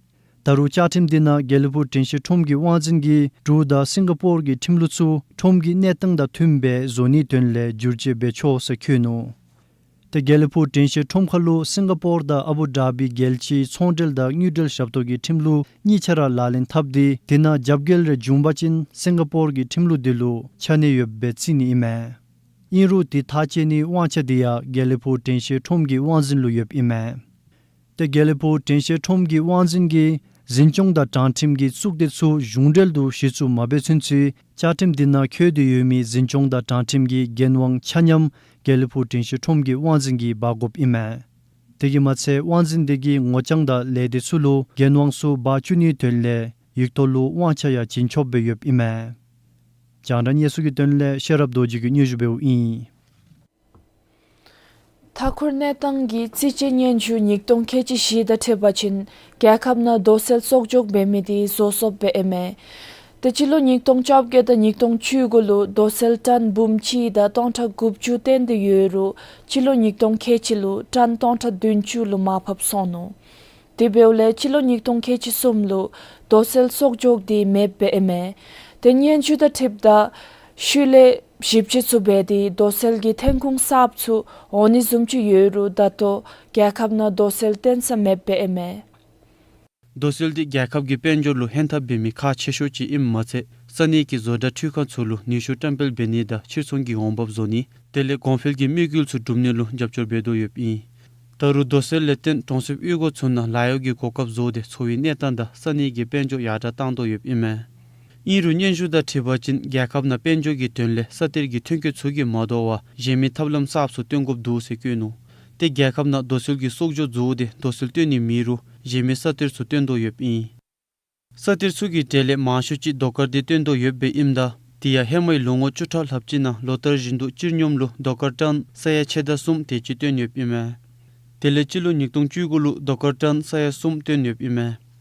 ད་རུང་བཅའ་ཁྲིམས་འདི་ནང་དགེ་ལེགས་ཕུག་དྲན་ཤེས་ཁྲོམ་གྱི་དབང་འཛིན་གྱིས་འབྲུག་དང་སིང་ག་པོར་གྱི་ཁྲིམས་ལུགས་ཚུ་ཁྲོམ་གྱི་གནས་སྟངས་དང་མཐུནམ་སྦེ་བཟོ་ནིའི་དོན་ལས་བསྒྱུར་བཅོས་འབད་ཆོག་ཟེར་འཁོད་ནུག། ཏེ་དགེ་ལེགས་ཕུག་དྲན་ཤེས་ཁྲོམ་ཁ་ལུ་སིང་ག་པོར་དང་ཨ་བུ་དྷ་བི་རྒྱལ་སྤྱིའི་ཚོང་འབྲེལ་དང་དངུལ་འབྲེལ་ཞབས་ཏོག་གི་ཁྲིམས་ལུགས་གཉིས་ཆ་ར་ལག་ལེན་འཐབ་སྟེ་དེ་ནང་རྒྱབ་འགལ་རེ་བྱུང་པ་ཅིན་སིང་ག་པོར་གྱི་ཁྲིམས་ལུགས་དེ་ལུ་ཆ་གནས་ཡོདཔ་སྦེ་བརྩི་ནི་ཨིན་མས། ཨིན་རུང་དེ་ཐག་བཅད་ནིའི་དབང་ཆ་དེ་ཡང་དགེ་ལེགས་ཕུག་དྲན་ཤེས་ཁྲོམ་གྱི་དབང་འཛིན་ལུ་ཡོདཔ་ཨིན་མས། ཏེ་དགེ་ལེགས་ཕུག་དྲན་ཤེས་ཁྲོམ་གྱི་དབང་འཛིན་གྱིས་འཛིན་སྐྱོང་དང་དྲང་ཁྲིམས་ཀྱི་གཙུག་སྡེ་ཚུ་གཞུང་འབྲེལ་དུ་གཞི་བཙུགས་མ་འབད་ཚུན་ཚོད་བཅའ་ཁྲིམས་འདི་ནང་འཁོད་དེ་ཡོད་མི་འཛིན་སྐྱོང་དང་དྲང་ཁྲིམས་ཀྱི་འགན་དབང་ཆ་མཉམ་དགེ་ལེགས་ཕུག་དྲན་ཤེས་ཁྲོམ་གྱི་དབང་འཛིན་གྱིས་འབག་དགོཔ་ཨིན་མས། དེ་གིས་མ་ཚད་དབང་འཛིན་དེ་གིས་ངོ་རྐྱང་དང་ལས་སྡེ་ཚུ་ལུ་འགན་དབང་ཚུ་འབག་བཅུག་ནིའི་དོན་ལས་ཡིག་ཐོག་ལུ་དབང་ཆ་ཡང་བྱིན་ཆོགཔ་སྦེ་ཡོདཔ་ཨིན་མས། རྒྱང་བསྒྲགས་གནས་ཚུལ་གྱི་དོན་ལས་ཤེས་རབ་རྡོ་རྗེ་གིས་སྙན་ཞུ་འབདཝ་ཨིན། མཐའ་འཁོར་གནས་སྟངས་ཀྱི་རྩིས་དཔྱད་སྙན་ཞུ་ཉིས་སྟོང་ཁལ་གཅིག་བཞི་དང་འཁྲིལ་བ་ཅིན་རྒྱལ་ཁབ་ནང་རྡོ་སོལ་གསོག་འཇོག་འབད་མི་དེ་བཟོ་སོཔ་སྦེ་ཨིན་མས། ཏེ་སྤྱི་ལོ་ཉིས་སྟོང་བཅོ་བརྒྱད་དང་ཉིས་སྟོང་བཅུ་དགུ་ལུ་རྡོ་སོལ་ཊཱན་འབུམ་གཅིག་དང་སྟོང་ཕྲག་དགུ་བཅུ་བཏོན་ཏེ་ཡོད་རུང་སྤྱི་ལོ་ཉིས་སྟོང་ཁལ་གཅིག་ལུ་ཊཱན་སྟོང་ཕྲག་བདུན་ཅུ་ལུ་མར་ཕབ་སོང་ནུག། དེ་འབདཝ་ལས་སྤྱི་ལོ་ཉིས་སྟོང་ཁལ་གཅིག་གསུམ་ལུ་རྡོ་སོལ་གསོག་འཇོག་དེ་མེདཔ་སྦེ་ཨིན་མས། ཏེ་སྙན་ཞུ་དང་འཁྲིལཝ་ད་ཤུལ་ལས་ཞིབ་དཔྱད་ཚུ་འབད་དེ་རྡོ་སོལ་གྱི་ཐོན་ཁུངས་གསརཔ་ཚུ་འོང་ནི་བཟུམ་ཅིག་ཡོད་རུང་ད་ལྟོ་རྒྱལ་ཁབ་ནང་རྡོ་སོལ་བཏོན་ས་མེདཔ་སྦེ་ཨིན་མས། རྡོ་སོལ་འདི་རྒྱལ་ཁབ་ཀྱི་དཔལ་འབྱོར་ལུ་ཕན་ཐབས་འབད་མི་ཁག་ཆེ་ཤོས་ཅིག་ཨིནམ་མ་ཚད་ས་གནས་ཀྱི་བཟོ་གྲྭ་འཕྲུལ་ཁང་ཚུ་ལུ་ནུས་ཤུགས་བཀྲམ་སྤེལ་འབད་ནི་དང་ཕྱིར་ཚོང་གི་འོང་འབབ་བཟོ་ནི་དེ་ལས་གོང་འཕེལ་གྱི་དམིགས་ཡུལ་ཚུ་སྒྲུབ་ནི་ལུ་རྒྱབ་སྐྱོར་འབད་དོ་ཡོདཔ་ཨིན། ད་རུང་རྡོ་སོལ་ལས་བརྟེན་གྲོང་གསེབ་གཡུས་སྒོ་ཚུ་ནང་ལཱ་གཡོག་གི་གོ་སྐབས་བཟོ་སྟེ་འཚོ་བའི་གནས་སྟངས་དང་ས་གནས་ཀྱི་དཔལ་འབྱོར་ཡར་དྲག་བཏང་དོ་ཡོདཔ་ཨིན་མས། ཨིན་རུང་སྙན་ཞུ་དང་འཁྲིལ་བ་ཅིན་རྒྱལ་ཁབ་ནང་དཔལ་འབྱོར་གྱི་དོན་ལས་ས་གཏེར་གྱི་ཐོན་སྐྱེད་ཚུ་གིས་མ་དོ་བར་གཞན་མི་ཐབས་ལམ་གསརཔ་ཚུ་བཏོན་དགོཔ་འདུག་ཟེར་བཀོད་ནུག། ཏེ་རྒྱལ་ཁབ་ནང་རྡོ་སོལ་གྱི་གསོག་འཇོག་བཟོ་སྟེ་རྡོ་སོལ་བཏོན་ནི་མེད་རུང་གཞན་མི་ས་གཏེར་ཚུ་བཏོན་དོ་ཡོདཔ་ཨིན། ས་གཏེར་ཚུ་གི་གྲས་ལས་མང་ཤོས་ཅིག་རྡོ་དཀར་འདི་བཏོན་དོ་ཡོདཔ་སྦེ་ཨིནམ་ད་དེ་ཡང་ཧེ་མའི་ལོ་ངོ་བཅུ་ཕྲག་ལྷགཔ་ཅིག་ནང་ལོ་ལྟར་བཞིན་དུ་སྤྱིར་སྙོམས་ལུ་རྡོ་དཀར་ཊཱན་ས་ཡ་ཕྱེད་དང་གསུམ་དེ་ཅིག་བཏོན་ཡོདཔ་ཨིན་མས། དེ་ལས་སྤྱི་ལོ་ཉིས་སྟོང་བཅུ་དགུ་ལུ་རྡོ་དཀར་ཊཱན་ས་ཡ་གསུམ་བཏོན་ཡོདཔ་ཨིན་མས།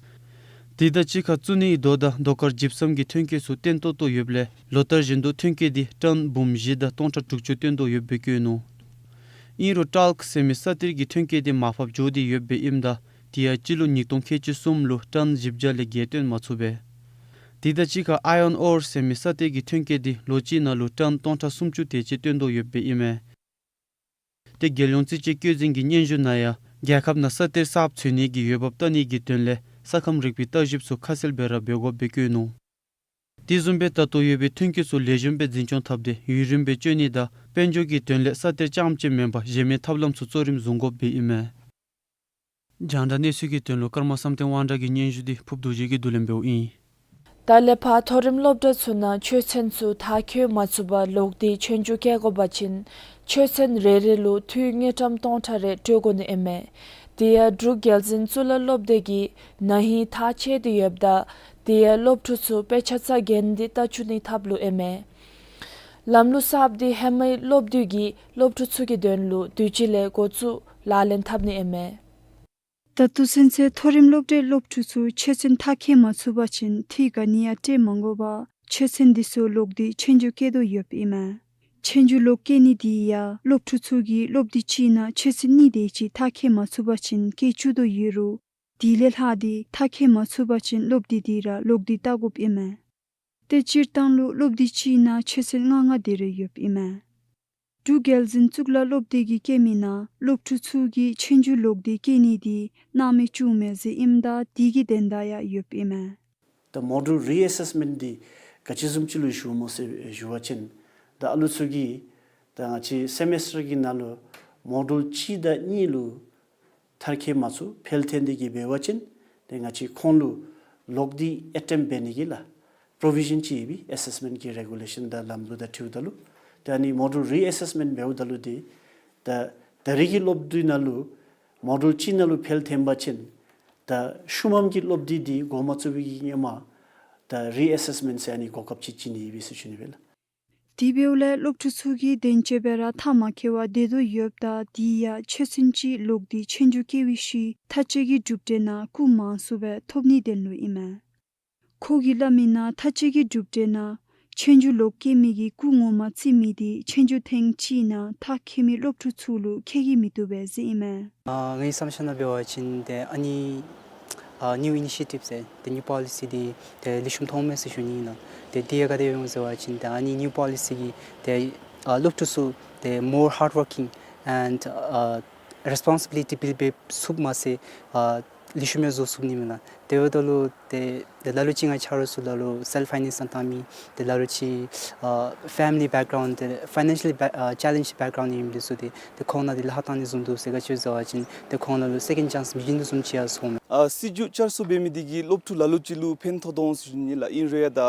དེ་དང་གཅིག་ཁར་བཙུགས་ནིའི་རྡོ་དང་རྡོ་དཀར་ཇིབ་སམ་གྱི་ཐོན་སྐྱེད་ཚུ་བཏོན་ཏོག་ཏོ་ཡོདཔ་ལས་ལོ་ལྟར་བཞིན་དུ་ཐོན་སྐྱེད་དེ་ཊཱན་འབུམ་བཞི་དང་སྟོང་ཕྲག་དྲུག་ཅུ་བཏོན་དོ་ཡོདཔ་སྦེ་བཀོད་ནུག། ཨིན་རུང་ཊཱལཀ་ཟེར་མི་ས་གཏེར་གྱི་ཐོན་སྐྱེད་དེ་མར་ཕབ་འགྱོ་སྟེ་ཡོདཔ་སྦེ་ཨིནམ་ད་དེ་ཡང་སྤྱི་ལོ་ཉིས་སྟོང་ཁལ་གཅིག་གསུམ་ལུ་ཊཱན་བཞི་བརྒྱ་ལས་བརྒལ་བཏོན་མ་ཚུགས་པས། དེ་དང་གཅིག་ཁར་ཨའི་ཡོན་ཨོར་ཟེར་མི་ས་གཏེར་གྱི་ཐོན་སྐྱེད་དེ་ལོ་གཅིག་ནང་ལུ་ཊཱན་སྟོང་ཕྲག་སུམ་ཅུ་དེ་ཅིག་བཏོན་དོ་ཡོདཔ་སྦེ་ཨིན་མས། ཏེ་རྒྱལ་ཡོངས་རྩིས་དཔྱད་བཀོད་འཛིན་གྱི་སྙན་ཞུ་ནང་ཡང་རྒྱལ་ཁབ་ནང་ས་གཏེར་གསརཔ་འཚོལ་ནི་གི་འོས་འབབ་བལྟ་ནི་གི་དོན་ལས་ས་ཁམས་རིག་པའི་བརྟག་ཞིབ་ཚུ་ཁ་གསལ་སྦེ་ར་འབད་དགོཔ་སྦེ་བཀོད་ནུག། དེ་བཟུམ་སྦེ་ད་ལྟོ་ཡོད་པའི་ཐོན་སྐྱེད་ཚུ་ལེགས་ཤོམ་སྦེ་འཛིན་སྐྱོང་འཐབ་སྟེ་ཡུན་རིངམོ་སྦེ་སྤྱོད་ནི་དང་དཔལ་འབྱོར་གྱི་དོན་ལས་ས་གཏེར་རྐྱངམ་ཅིག་མེན་པར་གཞན་མི་ཐབས་ལམ་ཚུ་གཙོ་རིམ་བཟུང་དགོཔ་སྦེ་ཨིན་མས། རྒྱང་བསྒྲགས་གནས་ཚུལ་གྱི་དོན་ལུ་ཀརྨ་བསམ་གཏན་དབང་གྲགས་ཀྱི་སྙན་ཞུ་འདི་ཕུབ་རྡོ་རྗེ་གིས་བསྡུ་ལེན་འབདཝ་ཨིན། ད་ལས་ཕར་མཐོ་རིམ་སློབ་གྲྭ་ཚུ་ནང་ཆོས་ཚན་ཚུ་མཐར་འཁྱོལ་མ་ཚུགས་པར་ལོག་སྟེ་ཆོས་རྒྱུགས་བཀལ་དགོ་པ་ཅིན་ཆོས་ཚན་རེ་རེ་ལུ་འཐུས་དངུལ་ཀྲམ་སྟོང་ཕྲག་རེ་སྤྲོད་དགོ་ནི་ཨིན་མས། དེ་ཡང་འབྲུག་རྒྱལ་འཛིན་གཙུག་ལག་སློབ་སྡེ་གིས་ན་ཧིང་ཐག་བཅད་དེ་ཡོདཔ་ད་དེ་ཡང་སློབ་ཕྲུག་ཚུ་དཔེ་ཆ་ཚུ་གྱོན་ཏེ་ལྟ་བཅུག་ནིའི་ཐབས་ལུ་ཨིན་མས། ལམ་ལུགས་གསརཔ་དེ་ཧེ་མའི་སློབ་དུས་ཀྱི་སློབ་ཕྲུག་ཚུ་གི་དོན་ལུ་དུས་ཅི་ལས་འགོ་བཙུགས་ལག་ལེན་འཐབ་ནི་ཨིན་མས། ད་ལྟོ་ཚུན་ཚོད་མཐོ་རིམ་སློབ་གྲྭའི་སློབ་ཕྲུག་ཚུ་ཆོས་ཚན་མཐར་འཁྱོལ་མ་ཚུགས་པ་ཅིན་འཐུས་ག་ནི་ཡང་སྤྲོད་མ་དགོ་པར་ཆོས་ཚན་འདི་ཚུ་ལོག་སྟེ་ཆོས་རྒྱུགས་བཀལ་དོ་ཡོདཔ་ཨིན་མས། ཆོས་རྒྱུགས་ལོག་བཀལ་ནི་དེ་ཡང་སློབ་ཕྲུག་ཚུ་གིས་སློབ་དུས་གཅིག་ནང་ཆོས་ཚན་གཉིས་དེ་ཅིག་མཐར་འཁྱོལ་མ་ཚུགས་པ་ཅིན་བཀལ་བཅུག་དོ་ཡོད་རུང་ དེ་ལས་ལྷག་སྟེ་མཐར་འཁྱོལ་མ་ཚུགས་པ་ཅིན་སློབ་དེབ་དེ་ར་ལོག་སྟེ་བལྟ་དགོཔ་ཨིན་མས། ཏེ་སྤྱིར་བཏང་ལུ་སློབ་དེབ་གཅིག་ནང་ཆོས་ཚན་ལྔ་ལྔ་དེ་རེ་ཡོདཔ་ཨིན་མས། འབྲུག་རྒྱལ་འཛིན་གཙུག་ལག་སློབ་སྡེ་གིས་བཀོད་མི་ནང་སློབ་ཕྲུག་ཚུ་གིས་ཆོས་རྒྱུགས་ལོག་སྟེ་བཀོད་ནི་དེ་སྣང་མེད་བཅུག་མས་ཟེར་ཨིནམ་ད་དེ་གི་དོན་དག་ཡང་ཡོདཔ་ཨིན་མས། ད་module reassessment འདི་ག་ཅི་བཟུམ་ཅིག་ལུ་ཞུཝ་སྨོ་ཟེར་ཞུ་བ་ཅིན་ད་ཨ་ལུ་ཚུ་གིས་ད་ང་བཅས་semester གི་ནང་ལུ་module གཅིག་དང་གཉིས་ལུ་མཐར་འཁྱོལ་མ་ཚུགས་ཕེལ་ཐོན་ཏེ་གི་འབད་བ་ཅིན་ཏེ་ང་བཅས་ཁོང་ལུ་ལོག་སྟེ་attempt འབད་ནི་གི་ལགས་provision ཅིག་ཡོད་པས། assessment གི་regulation དང་ལམ་ལུགས་དང་འཁྲིལཝ་ད་ལུ་ཏེ་ཨ་ནི་module reassessment འབདཝ་ད་ལུ་ཏེ་ད་ད་རེས་ཀྱི་སློབ་དུས་ནང་ལུ་module གཅིག་ནང་ལུ་ཕེལ་ཐོན་པ་ཅིན་ད་ཤུལ་མམ་གྱི་སློབ་དུས་འདི་འགོ་མ་བཙུགས་པའི་གི་ཧེ་མ་ད་reassessment ཟེར་ཨ་ནི་གོ་སྐབས་ཅིག་བྱིན་ནི་ཡོད་པས་ཟེར་ཞུ་ནི་སྦེ་ལགས། དེ་འབདཝ་ལས་སློབ་ཕྲུག་ཚུ་གིས་དོན་གཅོད་སྦེ་ར་མཐར་མ་འཁྱོལ་བར་སྡོད་དོ་ཡོདཔ་ད་དེ་ཡང་ཆོས་ཚན་ཅིག་ལོག་སྟེ་ཆོས་རྒྱུགས་བཀོད་པའི་ཤུལ་མཐར་འཁྱོལ་གྱི་གྲུབ་འབྲས་ནང་སྐུགས་མང་སུ་སྦེ་ཐོབ་ནིའི་དོན་ལུ་ཨིན་མས། ཁོ་གིས་སླབ་མི་ནང་མཐར་འཁྱོལ་གྱི་གྲུབ་འབྲས་ནང་ཆོས་རྒྱུགས་ལོག་བཀོད་མི་གི་སྐུགས་ངོ་མ་བརྩི་མི་དེ་ཆོས་རྒྱུགས་ཐེངས་གཅིག་ནང་མཐར་འཁྱོལ་མི་སློབ་ཕྲུག་ཚུ་ལུ་ཁེ་གི་མི་བཏུབ་པས་ཟེར་ཨིན་མས། ཨ་ངེའི་བསམ་འཆར་ནང་འབད་བ་ཅིན་ཏེ་ཨ་ནི་ཨ་new initiative ཟེར་ཏེ་new policy འདི་ཏེ་ལེགས་ཤོམ་མཐོངམ་མས་ཟེར་ཞུ་ནི་ཨིན་ལགས། ཏེ་དེ་ཡང་ག་དེ་སྦེ་སྨོ་ཟེར་བ་ཅིན་ཏེ་ཨ་ནི་new policy གིས་ཏེ་ཨ་སློབ་ཕྲུག་ཚུ་ཏེ་more hardworking and ཨ་responsibility བསྐྱེད་འབད་ཚུགསཔ་མ་ཚད་ཨ་ལེགས་ཤོམ་ཡང་བཟོ་ཚུགས་ནི་མས་ལགས། དེ་འབདཝ་ད་ལུ་ཏེ་ཏེ་ལ་ལུ་ཅིག་ང་བཅས་ཆ་རོགས་ཚུ་ལ་ལུ་self finance བཏང་མི་ཏེ་ལ་ལུ་ཅིག་ཨ་family background ཏེ་financially back- ཨ་challenge background ཨིན་མི་འདི་ཚུ་ཏེ་ཏེ་ཁོང་ནང་འདི་ལཱ་ཁག་བཏང་ནི་བཟུམ་འདུག་ཟེར། ག་ཅི་སྨོ་ཟེར་བ་ཅིན་ཏེ་ཁོང་ལ་ལུ་second chance མི་བྱིན་དོ་བཟུམ་ཅིག་ཡང་ཚོརཝ་མས། ཨ་སྲིད་བྱུས་བསྐྱར་གསོ་འབད་མི་འདི་གིས་སློབ་ཕྲུག་ལ་ལུ་ཅིག་ལུ་ཕན་ཐོགས་དོ་འོང་ཟེར་ཞུ་ནི་ལགས། ཨིན་རུང་ཡང་ད་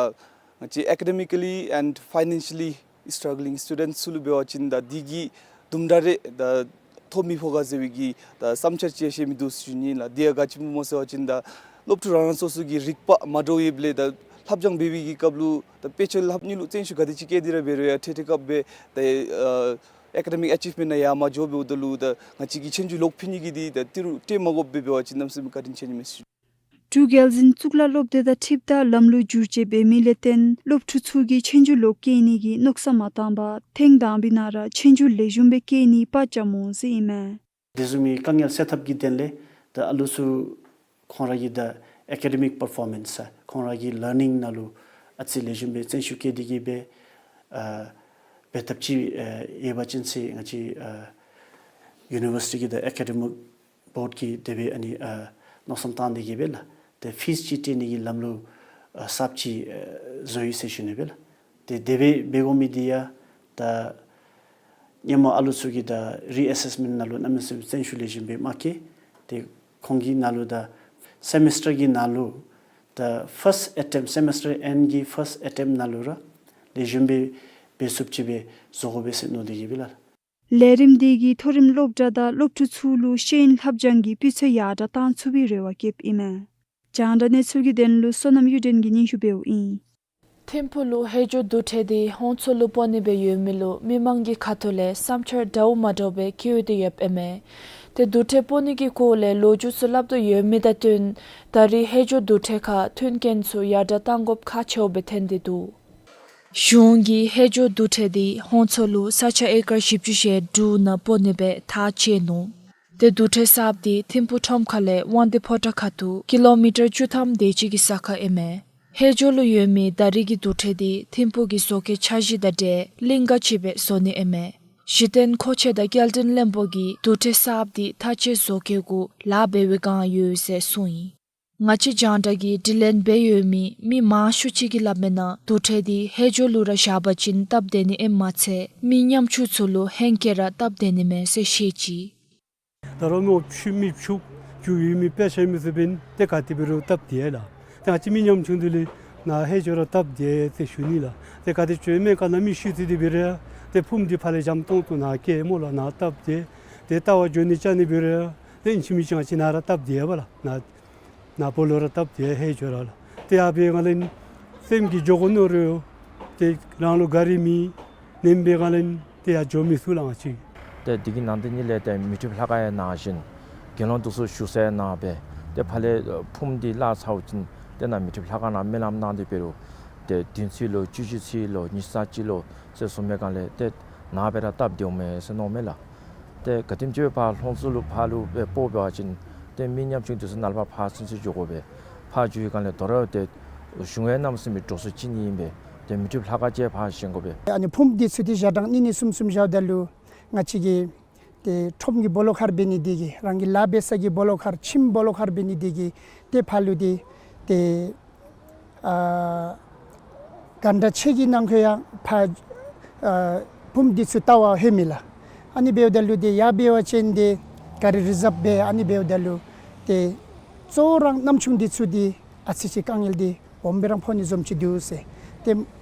ང་བཅས་academically and financially struggling students ཚུ་ལུ་འབད་བ་ཅིན་ད་འདི་གིས་དུམ་གྲ་རེ་ད་ཐོ་མི་ཕོག་ག་ཟེར་བའི་གི་ད་བསམ་འཆར་ཅིག་ཡང་བཤད་མི་འདུག་ཟེར་ཞུ་ནི་ལགས། དེ་ཡང་ག་ཅི་སྨོ་ཟེར་བ་ཅིན་ད་སློབ་ཕྲུག་རང་རང་སོ་སོ་གི་རིག་པ་མ་འདྲཝ་ཡོདཔ་ལས་ད་ལྷབ་སྦྱང་འབད་བའི་གི་སྐབས་ལུ་ད་དཔེ་ཆ་ལྷབ་ནི་ལུ་བརྩོན་ཤུགས་ག་དེ་ཅིག་བསྐྱེད་དེ་ར་འབད་རུང་ཡང་འཕྲལ་འཕྲལ་སྐབས་སྦེ་ད་ཨ་academic achievement ནང་ཡར་མ་འགྱོ་འབདཝ་ད་ལུ་ད་ང་བཅས་ཀྱིས་ཆོས་རྒྱུགས་ལོག་ཕུལ་ནི་གི་འདི་ད་ཏི་རུ་སྤྲོད་མ་དགོཔ་སྦེ་འབད་བ་ཅིན་གནམ་མེད་ས་མེད་བཀའ་དྲིན་ཆེ་ནི་མས་ཟེར་ཞུ། འབྲུག་རྒྱལ་འཛིན་གཙུག་ལག་སློབ་སྡེ་དང་འཁྲིལཝ་ད་ལམ་ལུགས་བསྒྱུར་བཅོས་འབད་མི་ལས་བརྟེན་སློབ་ཕྲུག་ཚུ་གིས་ཆོས་རྒྱུགས་ལོག་བཀོད་ནི་གི་མནོ་བསམ་མ་བཏང་པར་ཐེངས་དང་པའི་ནང་ར་ཆོས་རྒྱུགས་ལེགས་ཤོམ་སྦེ་བཀོད་ནི་པར་རྐྱབ་འོང་ཟེར་ཨིན་མས། དེ་བཟུམ་མའི་དཀའ་ངལ་སེལ་ཐབས་ཀྱི་དོན་ལས་ད་ཨ་ལུ་ཚུ་ཁོང་ར་གི་ད་academic performance ཁོང་ར་གི་learning ནང་ལུ་ཨ་ཙི་ལེགས་ཤོམ་སྦེ་བརྩོན་ཤུགས་བསྐྱེད་དེ་གི་སྦེ་ཨ་འབད་ཐབས་ཅིག་ཨ་ཡོད་པ་ཅིན་ཟེར་ང་བཅས་ཨ་university གི་ད་academic board གིས་དེ་སྦེ་ཨ་ནི་ཨ་མནོ་བསམ་བཏང་སྟེ་གི་སྦེ་ལགས་ཏེ་fees ཅིག་སྤྲོད་ནི་གི་ལམ་ལུགས་ཨ་གསརཔ་ཅིག་ཨ་བཟོ་ཡི་ཟེར་ཞུ་ནི་སྦེ་ལགས། ཏེ་དེ་སྦེ་འབད་དགོ་མི་འདི་ཡང་ད་སྔོན་མ་ཨ་ལུ་ཚུ་གིས་ད་reassessment ནང་ལུ་གནམ་མེད་ས་མེད་བརྩོན་ཤུགས་ལེགས་ཤོམ་སྦེ་མ་བསྐྱེད། ཏེ་ཁོང་གི་ནང་ལུ་ད་semester གི་ནང་ལུ་ད་first attempt semester end གི་first attempt ནང་ལུ་ར་ལེགས་ཤོམ་སྦེ་འབད་ཚུགསཔ་ཅིག་སྦེ་བཟོ་དགོ་པས་ཟེར་མནོ་སྟེ་གི་སྦེ་ལགས། ལས་རིམ་འདི་གིས་མཐོ་རིམ་སློབ་གྲྭ་དང་སློབ་ཕྲུག་ཚུ་ལུ་ཤེས་ཡོན་ལྷབ་སྦྱང་གི་སྤུས་ཚད་ཡར་དྲག་གཏང་ཚུགས་པའི་རེ་བ་བསྐྱེདཔ་ཨིན་མས། རྒྱང་བསྒྲགས་གནས་ཚུལ་གྱི་དོན་ལུ་བསོད་ནམས་གཡུ་སྒྲོན་གྱིས་སྙན་ཞུ་འབདཝ་ཨིན། ཐིམ་ཕུག་ལུ་ཧེ་ཇོ་དུར་ཁྲོད་འདི་ཧོང་མཚོ་ལུ་སྤོ་ནི་སྦེ་ཡོད་མི་ལུ་མི་མང་གི་ཁ་ཐུག་ལས་བསམ་འཆར་འདྲཝ་མ་འདྲཝ་སྦེ་བཀོད་དེ་ཡོདཔ་ཨིན་མས། ཏེ་དུར་ཁྲོད་སྤོ་ནི་གི་སྐོར་ལས་ལོ་རྒྱུས་ཚུ་སླབ་དོ་ཡོད་མི་དང་བསྟུན་ད་རེས་ཧེ་ཇོ་དུར་ཁྲོད་ཁར་མཐུན་རྐྱེན་ཚུ་ཡར་དྲག་གཏང་དགོཔ་ཁག་ཆེཝ་སྦེ་ཐོན་ཏེ་འདུག། གཞུང་གིས་ཧེ་ཇོ་དུར་ཁྲོད་འདི་ཧོང་མཚོ་ལུ་ས་ཆ་ཨེ་ཀར་བཞི་བཅུ་ཞེ་དྲུག་ནང་སྤོ་ནི་སྦེ་ཐག་བཅད་ནུག། ཏེ་དུར་ཁྲོད་གསརཔ་འདི་ཐིམ་ཕུག་ཁྲོམ་ཁ་ལས་དབང་འདུས་ཕོ་བྲང་ཁ་ཐུག་ཀི་ལོ་མི་ཊར་བཅུ་ཐམ་དེ་ཅིག་གི་ས་ཁར་ཨིན་མས། ཧེ་ཇོ་ལུ་ཡོད་མི་ད་རེས་ཀྱི་དུར་ཁྲོད་འདི་ཐིམ་ཕུག་གི་བཟོ་བཀོད་འཆར་གཞི་དང་འབྲེལ་གླིང་ག་ཅིག་སྦེ་བཟོ་ནི་ཨིན་མས། གཞི་རྟེན་མཁོ་ཆས་དང་སྐྱེལ་འདྲེན་བློན་པོ་གིས་དུར་ཁྲོད་གསརཔ་འདི་ཐག་བཅད་བཟོ་བཀོད་གུ་ལཱ་འབད་བའི་བསྒང་ཡོད་ཟེར་གསུངས་ཡི། ང་བཅས་རྒྱང་བསྒྲགས་ཀྱིས་དྲི་ལན་འབད་ཡོད་མི་མི་མང་ཤོས་ཅིག་གིས་སླབ་མི་ནང་དུར་ཁྲོད་འདི་ཧེ་ཇོ་ལུ་ར་བཞག་པ་ཅིན་སྟབས་བདེ་ནི་ཨིནམ་མ་ཚད་མི་ཉམ་ཆུང་ཚུ་ལུ་ཧེང་སྐལ་ར་སྟབས་བདེ་ནི་མས་ཟེར་བཤད་ཅི། ད་རུང་མི་ཕྱུགཔོ་མི་ཕྱུགཔོ་ཅིག་ཡོད་མི་དཔེ་ཆ་མི་ཚུ་འབདན་ཏེ་ག་དེ་འབད་རུང་སྟབས་བདེ་ལགས། ཏེ་ང་བཅས་མི་ཉམ་ཆུང་འདི་ལུ་ནཱ་ཧེ་ཇོ་ར་སྟབས་བདེ་ཟེར་ཞུ་ནི་ལགས། ཏེ་ག་དེ་ཅིག་སྨན་ཁང་ནང་མི་བཤལ་ཏེ་འདི་འབད་རུང་ཏེ་ཕུངམ་འདི་ཕར་ལས་འཇམ་ཏོང་ཏོ་ནཱ་བཀལ་སྨོ་ལགས། ནཱ་སྟབས་བདེ། ཏེ་ལྟ་བར་འགྱོ་ནི་བཅར་ནི་འབད་རུང་ཏེ་ཨིན་ཅི་མིན་ཅི་ང་བཅས་ནཱ་ར་སྟབས་བདེ་བས་ལགས། ནཱ་ནཱ་སྦོ་ལོགས་ར་སྟབས་བདེ་ཧེ་ཇོ་ར་ལགས། ཏེ་ཡར་འབད་སྒང་ལས་སེམས་ཀྱིས་འགྱོ་དགོ་མནོ་རུང་ཏེ་རང་ལུ་གཱ་རི་མེད། ནེམ་འབད་སྒང་ལས་ཏེ་ཡར་འགྱོ་མི་ཚུགས་ལགས་ང་བཅས། ཏེ་འདི་གི་ནང་དེ་ཉིད་ལས་ཏེ་མི་ཁྲིད་ལྷ་ཁང་ཡང་ནཱ་བཞེངས། དགེ་སློང་འདི་ཚུ་བཞུགས་ས་ཡང་ནཱ་འབད། ཏེ་ཕར་ལས་ཕུངམ་འདི་བརླག་ཚརཝ་ཅིག་ཏེ་ནཱ་མི་ཁྲིད་ལྷ་ཁང་ནང་སྨོན་ལམ་གནང་སྟེ་འབད་རུང་ཏེ་བདུན་ཚིགས་ལོ་བཅུ་བཞི་ཚིགས་ལོ་ཉི་ཤུ་རྩ་གཅིག་ལོ་ཟེར་གསུངས་པའི་སྒང་ལས་ཏེ་ནཱ་འབད་ར་སྟབས་བདེཝ་མས་ཟེར་མནོཝ་མས་ལགས། ཏེ་ག་དེམ་ཅིག་སྦེ་ཕར་ཧོང་མཚོ་ལུ་ཕར་ལུ་སྦེ་སྤོ་བ་ཅིན་ ཏེ་མི་ཉམ་ཆུང་འདི་ཚུ་ནཱ་ལས་ཕར་ཕར་ཚུན་ཚོད་འགྱོ་དགོ་པས། ཕར་འགྱོ་བའི་སྒང་ལས་དོ་རུང་ཏེ་གཞུང་ཡང་གནམ་མེད་ས་མེད་འགྲོ་སོང་ཅིག་ནི་ཨིན་པས། ཏེ་མི་ཐུབ་ལྷ་ཁང་ཅིག་ཕར་བཞེངས་དགོ་པས། ཨ་ནི་ཕུངམ་འདི་ཚུ་ཏེ་ཞག་གྲངས་གཉིས་གཉིས་གསུམ་གསུམ་བཞགཔ་ད་ལུ་ང་བཅས་ཀྱི་ཏེ་ཁྲོམ་གྱི་སྦོ་ལོགས་ཁར་འབད་ནི་འདི་གིས་རང་གི་ལཱ་འབད་ས་གི་སྦོ་ལོགས་ཁར་ཁྱིམ་སྦོ་ལོགས་ཁར་འབད་ནི་འདི་གིས་ཏེ་ཕར་ལུ་འདི་ཏེ་ཨ་གྷན་ཊ་ཕྱེད་ཀྱི་ནང་འཁོད་ཡང་ཕར་ཨ་ཕུངམ་འདི་ཚུ་བལྟ་བར་ལྷོད་མི་ལགས། ཨ་ནི་འབདཝ་ད་ལུ་ཏེ་ཡར་འབད་བ་ཅིན་ཏེ་གཱ་རི་རི་ཛབ་འབད། ཨ་ནི་འབདཝ་ད་ལུ་ཏེ་གཙོ་བོ་ར་ཉམ་ཆུང་འདི་ཚུ་འདི་ཨ་ཙི་ཅིག་དཀའ་ངལ་འདི་སྦོམ་སྦེ་ར་ཕོག་ནི་བཟུམ་ཅིག་འདུག་ཟེར། ཏེ་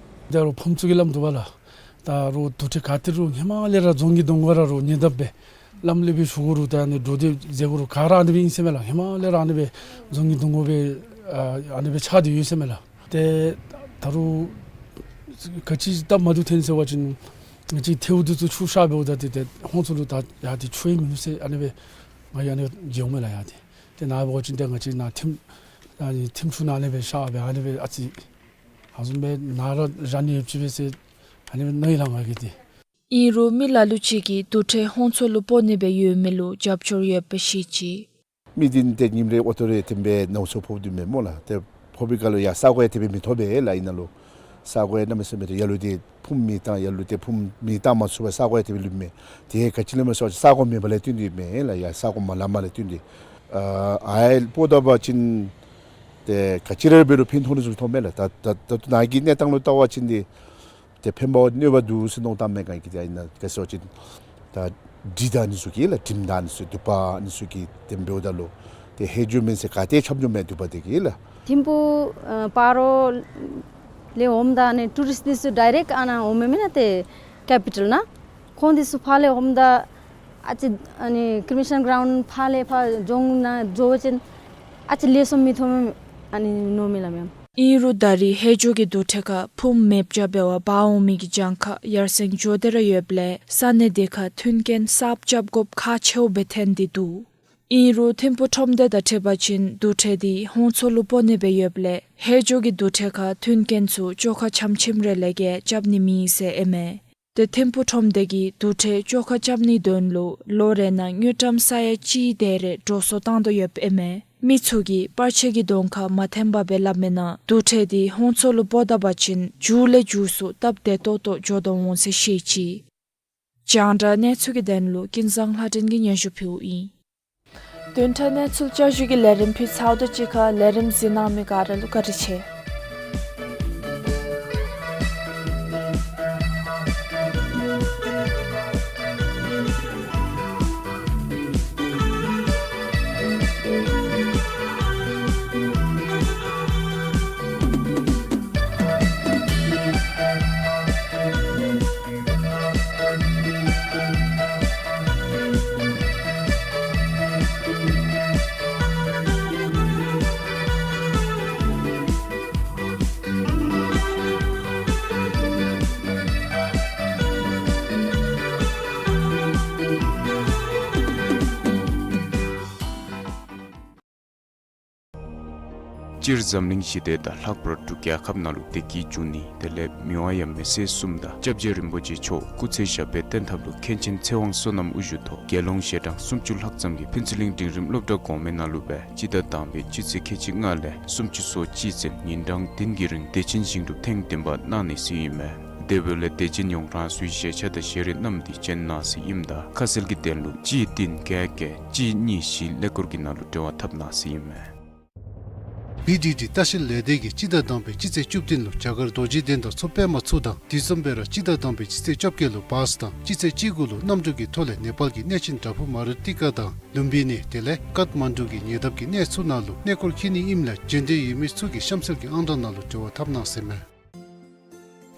ད་རུང་ཕུངམ་ཚུ་གི་ལམ་འདུག་པ་ལགས། ད་རུང་དུར་ཁྲོད་ག་ཏེ་རུང་ཧེ་མ་ལས་ར་རྫོང་གི་གདོང་ཁར་ར་རུང་ཉེ་འདབས་སྦེ་ལམ་ལས་སྦེ་ཞུ་དགོ་རུང་ད་ཨ་ནི་འགྲོ་སྡོད་མཛད་དགོ་རུང་ག་ར་ཨ་ནི་སྦེ་ཨིན་ཟེར་མས་ལགས། ཧེ་མ་ལས་ར་ཨ་ནི་སྦེ་རྫོང་གི་གདོང་ཁར་སྦེ་ཨ་ཨ་ནི་སྦེ་ཆགས་ཏེ་ཡོད་ཟེར་མས་ལགས། ཏེ་ད་རུང་ག་ཅི་སྟབས་མ་བདེཝ་ཐོན་ཟེར་བ་ཅིན་ང་བཅས་ཐལཝ་འདི་ཚུ་ཆུ་བཤལ་འབདཝ་ད་ཏེ་ཏེ་ཧོང་ཚོ་ལུ་ད་ཡར་ཏེ་ཆུ་ཡང་མིན་འདུག་ཟེར་ཨ་ནི་སྦེ་ང་ཡང་ཨ་ནི་མཇལཝ་མས་ལགས། ཡར་ཏེ་ཏེ་ནཱ་འབད་བ་ཅིན་ཏེ་ང་བཅས་ནཱ་ཐིམ་ཨ་ནི་ཐིམ་ཆུ་ནང་ལས་སྦེ་བཤལ་སྦེ་ཨ་ནི་སྦེ་ཨ་ཙི་ཨ་བཟུམ་སྦེ་ནཱ་ར་བཞག་ནི་ཡོདཔ་ཅིག་སྦེ་ཟེར་ཨ་ནི་སྦེ་མནོ་ཡི་ལགས་ང་གིས་ཏེ། ཨིན་རུང་མི་ལ་ལུ་ཅིག་གིས་དུར་ཁྲོད་ཧོང་ཚོ་ལུ་སྤོ་ནི་སྦེ་ཡོད་མི་ལུ་རྒྱབ་སྐྱོར་ཡོདཔ་སྦེ་བཤད་ཅི། མི་འདི་ཏེ་ཉིནམ་རེ་ཨོ་ཊོ་རེ་ཐོན་སྦེ་ནོར་འཁྲུལ་ཕོགཔ་འདུག་མས་སྨོ་ལགས། ཏེ་ཕོག་པའི་སྐབས་ལུ་ཡར་ས་གོ་ཡང་དེ་སྦེ་མི་ཐོབ་པས་ལགས། ཨིན་ན་ལུ་ས་གོ་ཡང་གནམ་མེད་ས་མེད་ཡར་ལུ་ཏེ་ཕུངམ་མེ་བཏང་ཡར་ལུ་ཏེ་ཕུངམ་མེ་བཏང་མ་ཚུགས་པར་ས་གོ་ཡང་དེ་སྦེ་ལུསཔ་མས། ཏེ་ག་ཅི་ལས་སྨོ་ཟེར་བ་ཅིན་ས་གོ་མེད་པ་ལས་བརྟེན་ཏེ་མས་ལགས། ཡར་ས་གོ་མ་ལངམ་ལས་བརྟེན་ཏེ། ཨ་ཨའི་སྤོ་ད་པ་ཅིན་ཏེ་ག་ཅི་ར་འབད་རུང་ཕན་ཐོགས་ནི་ཚུ་ཐོབ་མས་ལགས། ད་ད་ད་ལྟོ་ནཱ་གི་གནས་སྟངས་ལུ་བལྟ་བ་ཅིན་ཏེ་ཏེ་ཕན་པ་གནོད་པ་འདུག་ཟེར་མནོ་བསམ་བཏངམ་མས། ག་གིས་ཏེ་ཨིན་ན་ག་ཟེར་བ་ཅིན་ད་འདྲེ་དང་ཨ་ནི་ཚུ་གིས་ལགས། འདྲེམ་དང་ཨ་ནི་ཚུ་དུ་པ་ཨ་ནི་ཚུ་གིས་ཏེ་འབདཝ་ད་ལུ་ཏེ་ཧེ་འགྱོ་མེན་ཟེར་ག་ཏེ་ཁྱབ་འགྱོ་མས་དུ་པ་དེ་གིས་ལགས། ཐིམ་ཕུག་ཨ་སྤ་རོ་ལས་འོངམ་ད་ཨ་ནི་ཊུ་རིསཊ་འདི་ཚུ་ཌའི་རེཀཊ་ཨ་ནཱ་འོངམ་མས་མེན་ན་ཏེ་ཀེ་པི་ཊལ་ནང་། ཁོང་འདི་ཚུ་ཕར་ལས་འོངམ་ད་ཨ་ཙི་ཨ་ནི་ཀྲི་མི་ཤཱན་གྲའུནཌ་ཕར་ལས་ཕར་རྫོང་ནང་འགྱོ་བ་ཅིན་ཨ་ཙི་ལེགས་ཤོམ་མི་ཐོབ་མས་ཨ་ནི་མནོཝ་མས་ལགས་མེན། ཨིན་རུང་ད་རེས་ཧེ་ཇོ་གི་དུར་ཁྲོད་ཁར་ཕུངམ་མེདཔ་བྱ་འབད་བར་འབག་འོང་མི་གི་གྱངས་ཁ་ཡར་སེང་འགྱོ་སྟེ་ར་ཡོདཔ་ལས་ས་གནས་དེ་ཁར་མཐུན་རྐྱེན་གསརཔ་རྐྱབ་དགོཔ་ཁག་ཆེཝ་སྦེ་ཐོན་ཏེ་འདུག། ཨིན་རུང་ཐིམ་ཕུག་ཁྲོམ་སྡེ་དང་འཁྲིལ་བ་ཅིན་དུར་ཁྲོད་འདི་ཧོང་ཚོ་ལུ་སྤོ་ནི་སྦེ་ཡོདཔ་ལས་ཧེ་ཇོ་གི་དུར་ཁྲོད་ཁར་མཐུན་རྐྱེན་ཚུ་བཅོ་ཁ་ཆམ་ཆིམ་རེ་ལས་བརྒལ་རྐྱབ་ནི་མེད་ཟེར་ཨིན་མས། ཏེ་ཐིམ་ཕུག་ཁྲོམ་སྡེ་གིས་དུར་ཁྲོད་བཅོ་ཁ་རྐྱབ་ནིའི་དོན་ལུ་ལོ་རེ་ནང་དངུལ་ཀྲམ་ས་ཡ་གཅིག་དེ་རེ་འགྲོ་སོང་བཏང་དོ་ཡོདཔ་ཨིན་མས། མི་ཚུ་གིས་པར་ཆས་ཀྱི་གདོང་ཁར་མ་ཐོན་པར་སྦེ་སླབ་མིའི་ནང་དུར་ཁྲོད་འདི་ཧོང་ཚོ་ལུ་སྤོ་ད་པ་ཅིན་མཇུག་ལས་མཇུག་སུ་སྟབས་བདེ་ཏོག་ཏོ་འགྱོ་དོ་འོང་ཟེར་བཤད་ཅི། རྒྱང་བསྒྲགས་གནས་ཚུལ་གྱི་དོན་ལུ་ཀུན་བཟང་ལྷ་སྒྲོན་གྱིས་སྙན་ཞུ་ཕུལཝ་ཨིན། བདུན་ཕྲག་གནས་ཚུལ་བསྐྱར་ཞུ་གི་ལས་རིམ་ཕུལ་ཚརཝ་ད་གཅིག་ཁར་ལས་རིམ་གཟིགས་གནང་མི་ག་ར་ལུ་བཀའ་དྲིན་ཆེ། སྤྱིར་འཛམ་གླིང་ཞི་བདེ་དང་ལྷག་པར་དུ་རྒྱལ་ཁབ་ནང་ལུ་བདེ་སྐྱིད་འབྱུང་ནི་དེ་ལས་མི་དབང་ཡབ་མེས་སྲས་གསུམ་དང་སྐྱབས་རྗེ་རིན་པོ་ཆེ་མཆོག་སྐུ་ཚེ་ཞབས་པད་བརྟན་ཐབས་ལུ་མཁན་ཆེན་ཚེ་དབང་བསོད་ནམས་དབུ་བཞུགས་ཐོག་དགེ་སློང་ཞལ་གྲངས་སུམ་ཅུ་ལྷག་ཙམ་གྱིས་ཕུན་ཚོགས་གླིང་འབྲིང་རིམ་སློབ་གྲྭ་གོང་མའི་ནང་ལུ་སྦེ་སྤྱི་ཟླ་དང་པའི་སྤྱི་ཚེས་ཁལ་གཅིག་ལྔ་ལས་སུམ་ཅུ་སོ་གཅིག་ཚུན་ཉིན་གྲངས་བདུན་གྱི་རིང་བདེ་ཆེན་ཞིང་སྒྲུབ་ཐེངས་བདུན་པ་གནང་ནི་ཟེར་ཨིན་མས། དེ་འབདཝ་ལས་དད་ཅན་ཡོངས་རང་སོའི་བཞེས་ཆ་དང་བཞེས་རིགས་བསྣམས་ཏེ་བྱོན་གནང་ཟེར་ཨིནམ་ད་ཁ་གསལ་གྱི་དོན་ལུ་གཅིག་བདུན་བརྒྱད་བརྒྱད་གཅིག་གཉིས་བཞི་ཀླད་ཀོར་གྱི་ནང་ལུ་འབྲེལ་བ་འཐབ་གནང་ཟེར་ཨིན་མས། བི་ཌི་ཌི་ལྟ་བཤལ་ལས་སྡེ་གིས་སྤྱི་ཟླ་དང་པའི་སྤྱི་ཚེས་བཅུ་བདུན་ལུ་རྒྱ་གར་རྡོ་རྗེ་གདན་དང་མཚོ་པདྨ་ཚུ་དང་དེ་བཟུམ་སྦེ་ར་སྤྱི་ཟླ་དང་པའི་སྤྱི་ཚེས་བཅོ་བརྒྱད་ལུ་བཱསི་དང་སྤྱི་ཚེས་བཅུ་དགུ་ལུ་གནམ་གྲུ་གི་ཐོག་ལས་ནེ་པཱལ་གྱི་གནས་ཆེན་བྲག་ཕུག་མ་རུ་ཏི་ཀ་དང་ལུམ་བི་ནི་དེ་ལས་ཀཏ་མན་ཌུ་གི་ཉེ་འདབས་ཀྱི་གནས་ཚུ་ནང་ལུ་གནས་སྐོར་འཁྱིད་ནི་ཨིནམ་ལས་བྱོན་འདོད་ཡོད་མི་ཚུ་གིས་གཤམ་གསལ་གྱི་ཨང་གྲངས་ནང་ལུ་འབྲེལ་བ་འཐབ་གནང་ཟེར་མས།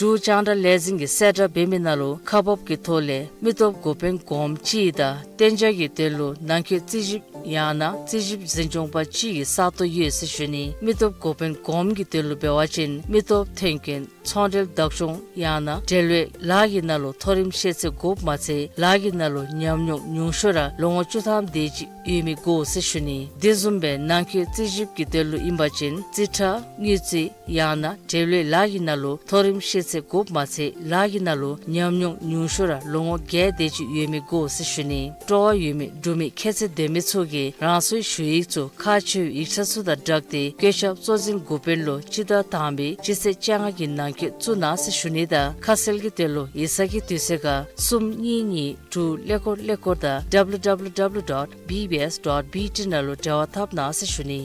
འབྲུག་རྒྱང་བསྒྲགས་ལས་འཛིན་གྱིས་གསལ་བསྒྲགས་འབད་མི་ནང་ལུ་ཁག་འབག་གི་ཐོག་ལས་མི་སྟོབས་འགོ་དཔོན་གོངམ་གཅིག་དང་གཏན་འཇགས་ཀྱི་དོན་ལུ་ནང་འཁོད་རྩིས་ཞིབ་ཡང་ན་རྩིས་ཞིབ་འཛིན་སྐྱོང་པ་གཅིག་གི་ས་སྟོང་ཡོད་ཟེར་ཞུ་ནི། མི་སྟོབས་འགོ་དཔོན་གོངམ་གྱི་དོན་ལུ་འབད་བ་ཅིན་མི་སྟོབས་ཐོན་སྐྱེད་ ཚོང་འབྲེལ་བདག་སྐྱོང་ཡང་ན་འབྲེལ་བའི་ལཱ་གི་ནང་ལུ་མཐོ་རིམ་ཤེས་ཚད་དགོཔ་མ་ཚད་ལཱ་གི་ནང་ལུ་ཉམས་མྱོང་ཉུང་ཤོས་ར་ལོ་ངོ་བཅུ་ཐམ་དེ་ཅིག་ཡོད་མི་དགོ་ཟེར་ཞུ་ནི། དེ་བཟུམ་སྦེ་ནང་འཁོད་རྩིས་ཞིབ་ཀྱི་དོན་ལུ་ཨིན་པ་ཅིན་རྩིས་ཁྲ་དངུལ་རྩིས་ཡང་ན་འབྲེལ་བའི་ལཱ་གི་ནང་ལུ་མཐོ་རིམ་ཤེས་ཚད་དགོཔ་མ་ཚད་ལཱ་གི་ནང་ལུ་ཉམས་མྱོང་ཉུང་ཤོས་ར་ལོ་ངོ་བརྒྱད་དེ་ཅིག་ཡོད་མི་དགོ་ཟེར་ཞུ་ནི། སྤྲོ་བ་ཡོད་མི་འབྲུག་མི་ཁྱད་ཚད་ལྡན་མི་ཚུ་གིས་རང་སོའི་ཞུ་ཡིག་ཚུ་ཁག་ཆེ་བའི་ཡིག་ཆ་ཚུ་དང་སྦྲགས་ཏེ་བཀོད་ཁྱབ་གཙོ་འཛིན་འགོ་དཔོན་ལུ་སྤྱི་ཟླ་དང་པའི་སྤྱི་ཚེས་བཅོ་ལྔ་གི་ནང་འཁོད་བཙུགས་གནང་ཟེར་ཞུ་ནི་དང་ཁ་གསལ་གྱི་དོན་ལུ་ཡིག་ཚང་གི་དུས་ཚོད་ཁར་གསུམ་གཉིས་གཉིས་དྲུག་ཀླད་ཀོར་ཀླད་ཀོར་དང་W W W dot B B S dot B T ནང་ལུ་འབྲེལ་བ་འཐབ་གནང་ཟེར་ཞུ་ནི།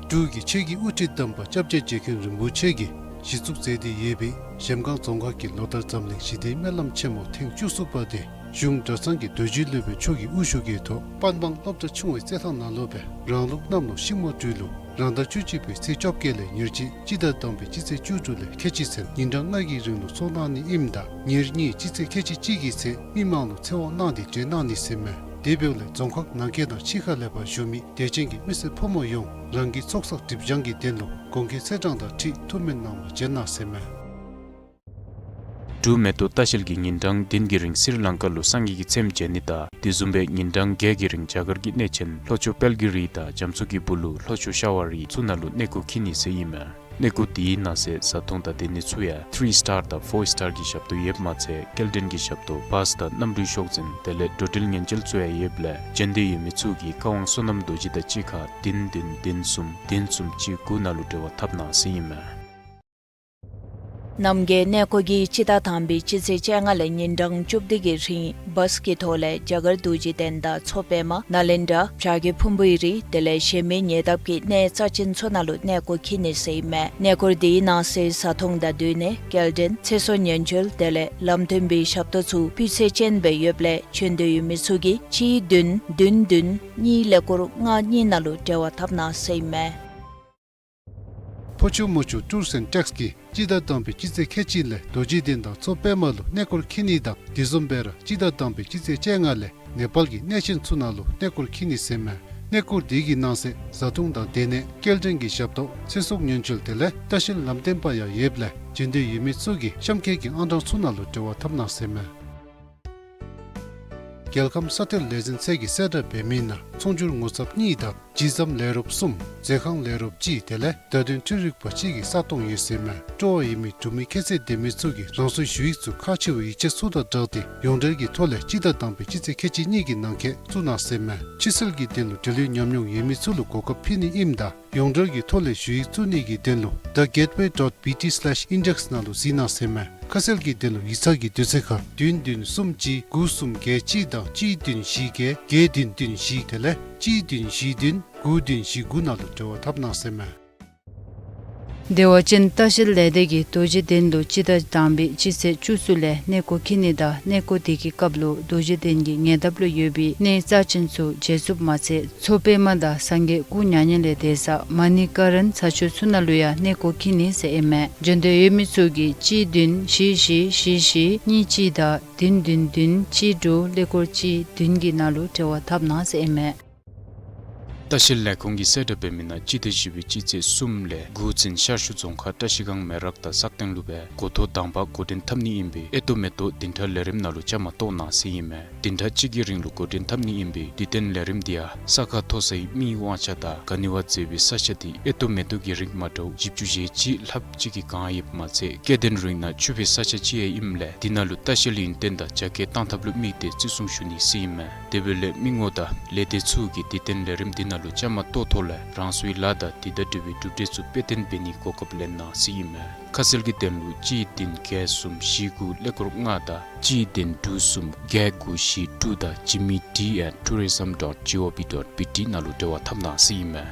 འབྲུག་གི་ཆོས་ཀྱི་དབུ་ཁྲིད་དམ་པ་སྐྱབས་རྗེ་རྗེ་མཁན་རིན་པོ་ཆེ་གིས་གཞི་བཙུགས་མཛད་དེ་ཡོད་པའི་གཞལམ་སྒང་རྫོང་ཁག་གི་ལོ་ལྟར་འཛམ་གླིང་ཞི་བདེའི་སྨོན་ལམ་ཆེན་མོ་ཐེངས་བཅུ་གསུམ་པ་དེ་གཞུང་གྲྭ་ཚང་གི་རྡོ་རྗེ་སློབ་དཔོན་མཆོག་གི་དབུ་བཞུགས་ཀྱི་ཐོག་པན་སྦང་སློབ་གྲྭ་ཆུང་བའི་རྩེད་ཐང་ནང་ལུ་སྦེ་རང་ལུགས་གནམ་ལོ་ཤིང་མོ་སྦྲུལ་ལོ་རང་ཟླ་བཅུ་གཅིག་པའི་ཚེས་བཅོ་བརྒྱད་ལས་ཉེར་གཅིག་སྤྱི་ཟླ་དང་པའི་སྤྱི་ཚེས་བཅུ་དྲུག་ལས་ཁལ་གཅིག་ཚུན་ཉིན་གྲངས་ལྔ་གི་རིང་ལུ་ཚོགས་གནང་ནི་ཨིནམ་ད་ཉེར་གཉིས་སྤྱི་ཚེས་ཁལ་གཅིག་གཅིག་གི་ཚེ་མི་མང་ལུ་ཚེ་དབང་གནང་སྟེ་གྲོལ་གནང་ནི་ཟེར་མས། དེ་འབདཝ་ལས་རྫོང་ཁག་ནང་འཁོད་དང་ཕྱི་ཁ་ལས་ཕར་བཞུགས་མི་དད་ཅན་གྱི་མི་སེར་ཕོ་མོ་ཡོངས་རང་གི་ཚོགས་བསགས་སྒྲིབ་སྦྱང་གི་དོན་ལུ་དགོངས་འགལ་ཚེས་གྲངས་དང་འཁྲིལ་ཐུགས་སྨོན་གནང་བར་བྱོན་གནང་ཟེར་མས། འབྲུག་མེ་ཏོག་ལྟ་བཤལ་གྱིས་ཉིན་གྲངས་བདུན་གྱི་རིང་སི་རི་ལང་ཀ་ལུ་སངས་རྒྱས་ཀྱི་ཚེམས་མཇལ་ནི་དང་དེ་བཟུམ་སྦེ་ཉིན་གྲངས་བརྒྱད་ཀྱི་རིང་རྒྱ་གར་གྱི་གནས་ཆེན་ལྷོ་ཕྱོགས་དཔལ་གྱི་རི་དང་རྒྱ་མཚོ་གི་སྦུག་ལུ་ལྷོ་ཕྱོགས་ཤ་བ་རི་ཚུ་ནང་ལུ་གནས་སྐོར་འཁྱིད་ནི་ཟེར་ཨིན་མས། གནས་སྐོར་དེའི་ནང་གསེས་བཟའ་འཐུང་དང་སྡོད་ནི་ཚུ་ཡང་ཐི་རི་སི་ཊར་དང་ཕོར་སི་ཊར་གྱི་ཞབས་ཏོག་ཡོདཔ་མ་ཚད་སྐྱེལ་འདྲེན་གྱི་ཞབས་ཏོག་བཱས་དང་གནམ་གྲུའི་ཤོག་འཛིན་དེ་ལས་འགྲོ་འགྲུལ་ཉེན་བཅོལ་ཚུ་ཡང་ཡོདཔ་ལས་བྱོན་འདོད་ཡོད་མི་ཚུ་གིས་བཀའ་དབང་བསོད་ནམས་རྡོ་རྗེ་དང་གཅིག་ཁར་བདུན་བདུན་བདུན་གསུམ་བདུན་གསུམ་གཅིག་དགུ་ནང་ལུ་འབྲེལ་བ་འཐབ་གནང་ཟེར་ཨིན་མས། རྣམ་རྒྱལ་གནས་སྐོར་གྱིས་སྤྱི་ཟླ་དང་པའི་སྤྱི་ཚེས་བཅོ་ལྔ་ལས་ཉིན་གྲངས་བཅུ་བདུན་གྱི་རིང་བཱས་ཀྱི་ཐོག་ལས་རྒྱ་གར་རྡོ་རྗེ་གདན་དང་མཚོ་པདྨ་ནཱ་ལེནྡྲ་བྱ་རྒོད་ཕུང་པོའི་རི་དེ་ལས་གཞན་མི་ཉེ་འདབས་ཀྱི་གནས་རྩ་ཅན་ཚུ་ནང་ལུ་གནས་སྐོར་འཁྱིད་ནི་ཟེར་ཨིན་མས། གནས་སྐོར་དེའི་ནང་གསེས་བཟའ་འཐུང་དང་སྡོད་གནས་སྐྱེལ་འདྲེན་ཚེ་སྲོག་ཉེན་བཅོལ་དེ་ལས་ལམ་སྟོན་པའི་ཞབས་ཏོག་ཚུ་སྤུས་ཚད་ཅན་སྦེ་ཡོདཔ་ལས་བྱོན་འདོད་ཡོད་མི་ཚུ་གིས་གཅིག་བདུན་བདུན་བདུན་གཉིས་ཀླད་ཀོར་ལྔ་གཉིས་ནང་ལུ་འབྲེལ་བ་འཐབ་གནང་ཟེར་ཨིན་མས། ཕོ་ཆུ་མོ་ཆུ་ཊུརསི་ཨེནཌ་ཊེགསི་གིས་སྤྱི་ཟླ་དང་པའི་སྤྱི་ཚེས་ཁལ་གཅིག་ལས་རྡོ་རྗེ་གདན་དང་མཚོ་པདྨ་ལུ་གནས་སྐོར་འཁྱིད་ནི་དང་དེ་བཟུམ་སྦེ་ར་སྤྱི་ཟླ་དང་པའི་སྤྱི་ཚེས་བཅོ་ལྔ་ལས་ནེ་པཱལ་གྱི་གནས་ཆེན་ཚུ་ནང་ལུ་གནས་སྐོར་འཁྱིད་ནི་ཟེར་མས། གནས་སྐོར་དེ་གི་ནང་གསེས་བཟའ་འཐུང་དང་སྡོད་གནས་སྐྱེལ་འདྲེན་གྱི་ཞབས་ཏོག་ཚེ་སྲོག་ཉེན་བཅོལ་དེ་ལས་ལྟ་བཤལ་ལམ་སྟོན་པ་ཡང་ཡོདཔ་ལས་བྱོན་འདོད་ཡོད་མི་ཚུ་གིས་གཤམ་འཁོད་ཀྱི་ཨང་གྲངས་ཚུ་ནང་ལུ་འབྲེལ་བ་འཐབ་གནང་ཟེར་མས། རྒྱལ་ཁམས་ས་གཏེར་ལས་འཛིན་ཚད་ཀྱིས་གསལ་བསྒྲགས་འབད་མི་ནང་ཚོང་སྒྱུར་ངོ་ཚབ་གཉིས་དང་ཇི་ཙམ་ལས་རོགསཔ་གསུམ་མཛོད་ཁང་ལས་རོགསཔ་གཅིག་དེ་ལས་བརྡ་དོན་འཕྲུལ་རིག་པ་གཅིག་གི་ས་སྟོང་ཡོད་ཟེར་མས། སྤྲོ་བ་ཡོད་མི་འབྲུག་མི་ཁྱད་ཚད་ལྡན་མི་ཚུ་གིས་རང་སོའི་ཞུ་ཡིག་ཚུ་ཁག་ཆེ་བའི་ཡིག་ཆ་ཚུ་དང་སྦྲགས་ཏེ་ཡོངས་འབྲེལ་གྱི་ཐོག་ལས་སྤྱི་ཟླ་དང་པའི་སྤྱི་ཚེས་ཁལ་གཅིག་གཉིས་ཀྱི་ནང་འཁོད་བཙུགས་གནང་ཟེར་མས། ཕྱིར་སེལ་གྱི་དོན་ལུ་འབྲེལ་ཡོད་ཉམས་མྱོང་ཡོད་མི་ཚུ་ལུ་གོ་སྐབས་ཕུལ་ནི་ཨིནམ་ད་ཡོངས་འབྲེལ་གྱི་ཐོག་ལས་ཞུ་ཡིག་བཙུགས་ནི་གི་དོན་ལུ་the gateway dot B T slash index ནང་ལུ་གཟིགས་གནང་ཟེར་མས། ཁ་གསལ་གྱི་དོན་ལུ་ཡིག་ཚང་གི་དུས་ཚོད་ཁར་བདུན་བདུན་གསུམ་གཅིག་དགུ་གསུམ་བརྒྱད་གཅིག་དང་གཅིག་བདུན་བཞི་བརྒྱད་བརྒྱད་བདུན་བདུན་བཞི་དེ་ལས་གཅིག་བདུན་བཞི་བདུན་དགུ་བདུན་བཞི་དགུ་ནང་ལུ་འབྲེལ་བ་འཐབ་གནང་ཟེར་མས། བདེ་བ་ཅན་ལྟ་བཤལ་ལས་སྡེ་གིས་རྡོ་རྗེ་གདན་དུ་སྤྱི་ཟླ་དང་པའི་སྤྱི་ཚེས་བཅུ་གསུམ་ལས་གནས་སྐོར་འཁྱིད་ནི་དང་གནས་སྐོར་དེ་གི་སྐབས་ལུ་རྡོ་རྗེ་གདན་གྱི་ཉེ་འདབས་ལུ་ཡོད་པའི་གནས་རྩ་ཅན་ཚུ་མཇལ་ཚུགསཔ་མ་ཚད་མཚོ་པདྨ་དང་སངས་རྒྱས་སྐུ་མྱ་ངན་ལས་འདས་ས་མ་ཎི་ཀ་རན་ས་ཆ་ཚུ་ནང་ལུ་ཡང་གནས་སྐོར་འཁྱིད་ནི་ཟེར་ཨིན་མས། བྱོན་འདོད་ཡོད་མི་ཚུ་གིས་གཅིག་བདུན་བཞི་བཞི་བཞི་བཞི་གཉིས་གཅིག་དང་བདུན་བདུན་བདུན་གཅིག་དྲུག་ཀླད་ཀོར་གཅིག་བདུན་གྱི་ནང་ལུ་འབྲེལ་བ་འཐབ་གནང་ཟེར་ཨིན་མས། ལྟ་བཤལ་ལས་ཁུངས་ཀྱིས་གསལ་བསྒྲགས་འབད་མི་ནང་སྤྱི་ཟླ་བཞི་པའི་སྤྱི་ཚེས་གསུམ་ལས་དགུ་ཚུན་ཤར་ཕྱོགས་རྫོང་ཁག་བཀྲ་ཤིས་སྒང་མེ་རག་དང་སག་སྟེང་ལུ་སྦེ་འགོ་ཐོག་དང་པ་འགོ་འདྲེན་འཐབ་ནི་ཨིན་པས། ཨེ་ཏོ་མེ་ཏོག་བདུན་ཕྲག་ལས་རིམ་ནང་ལུ་བཅའ་མར་གཏོགས་གནང་ཟེར་ཨིན་མས། བདུན་ཕྲག་གཅིག་གི་རིང་ལུ་འགོ་འདྲེན་འཐབ་ནི་ཨིན་པས། དུས་སྟོན་ལས་རིམ་འདི་ཡང་ས་ཁ་མཐོ་སའི་མི་དབང་ཆ་དང་ག་ནི་བ་མཛེས་པའི་ས་ཆ་འདི་ཨེ་ཏོ་མེ་ཏོག་གི་རིགས་མ་འདྲཝ་བཞི་བཅུ་ཞེ་གཅིག་ལྷགཔ་ཅིག་གིས་གང་ཡོདཔ་མ་ཚད་སྐྱེ་ལྡན་རིགས་ནང་ཕྱུག་པའི་ས་ཆ་ཅིག་ཡང་ཨིནམ་ལས་འདི་ནང་ལུ་ལྟ་བཤལ་ཡུན་བརྟན་དང་རྒྱ་སྐྱེད་གཏང་ཐབས་ལུ་དམིགས་ཏེ་བརྩི་སྲུང་ཞུ་ནི་ཟེར་ཨིན་མས། དེ་འབདཝ་ལས་མི་ངོམ་དང་ལས་སྡེ་ཚུ་གིས་དུས་སྟོན་ལས་རིམ་འདི་ནང་ལུ་བཅའ་མར་གཏོགས་ཐོག་ལས་རང་སོའི་ལཱ་དང་དེ་དང་འབྲེལ་བའི་གྲུབ་འབྲས་ཚུ་དཔེ་སྟོན་འབད་ནིའི་གོ་སྐབས་ལེན་གནང་ཟེར་ཨིན་མས། ཁ་གསལ་གྱི་དོན་ལུ་གཅིག་བདུན་བརྒྱད་གསུམ་བཞི་དགུ་ཀླད་ཀོར་ལྔ་དང་གཅིག་བདུན་དྲུག་གསུམ་བརྒྱད་དགུ་བཞི་དྲུག་དང་Jimmy D at tourism dot G O V dot B T ནང་ལུ་འབྲེལ་བ་འཐབ་གནང་ཟེར་ཨིན་མས།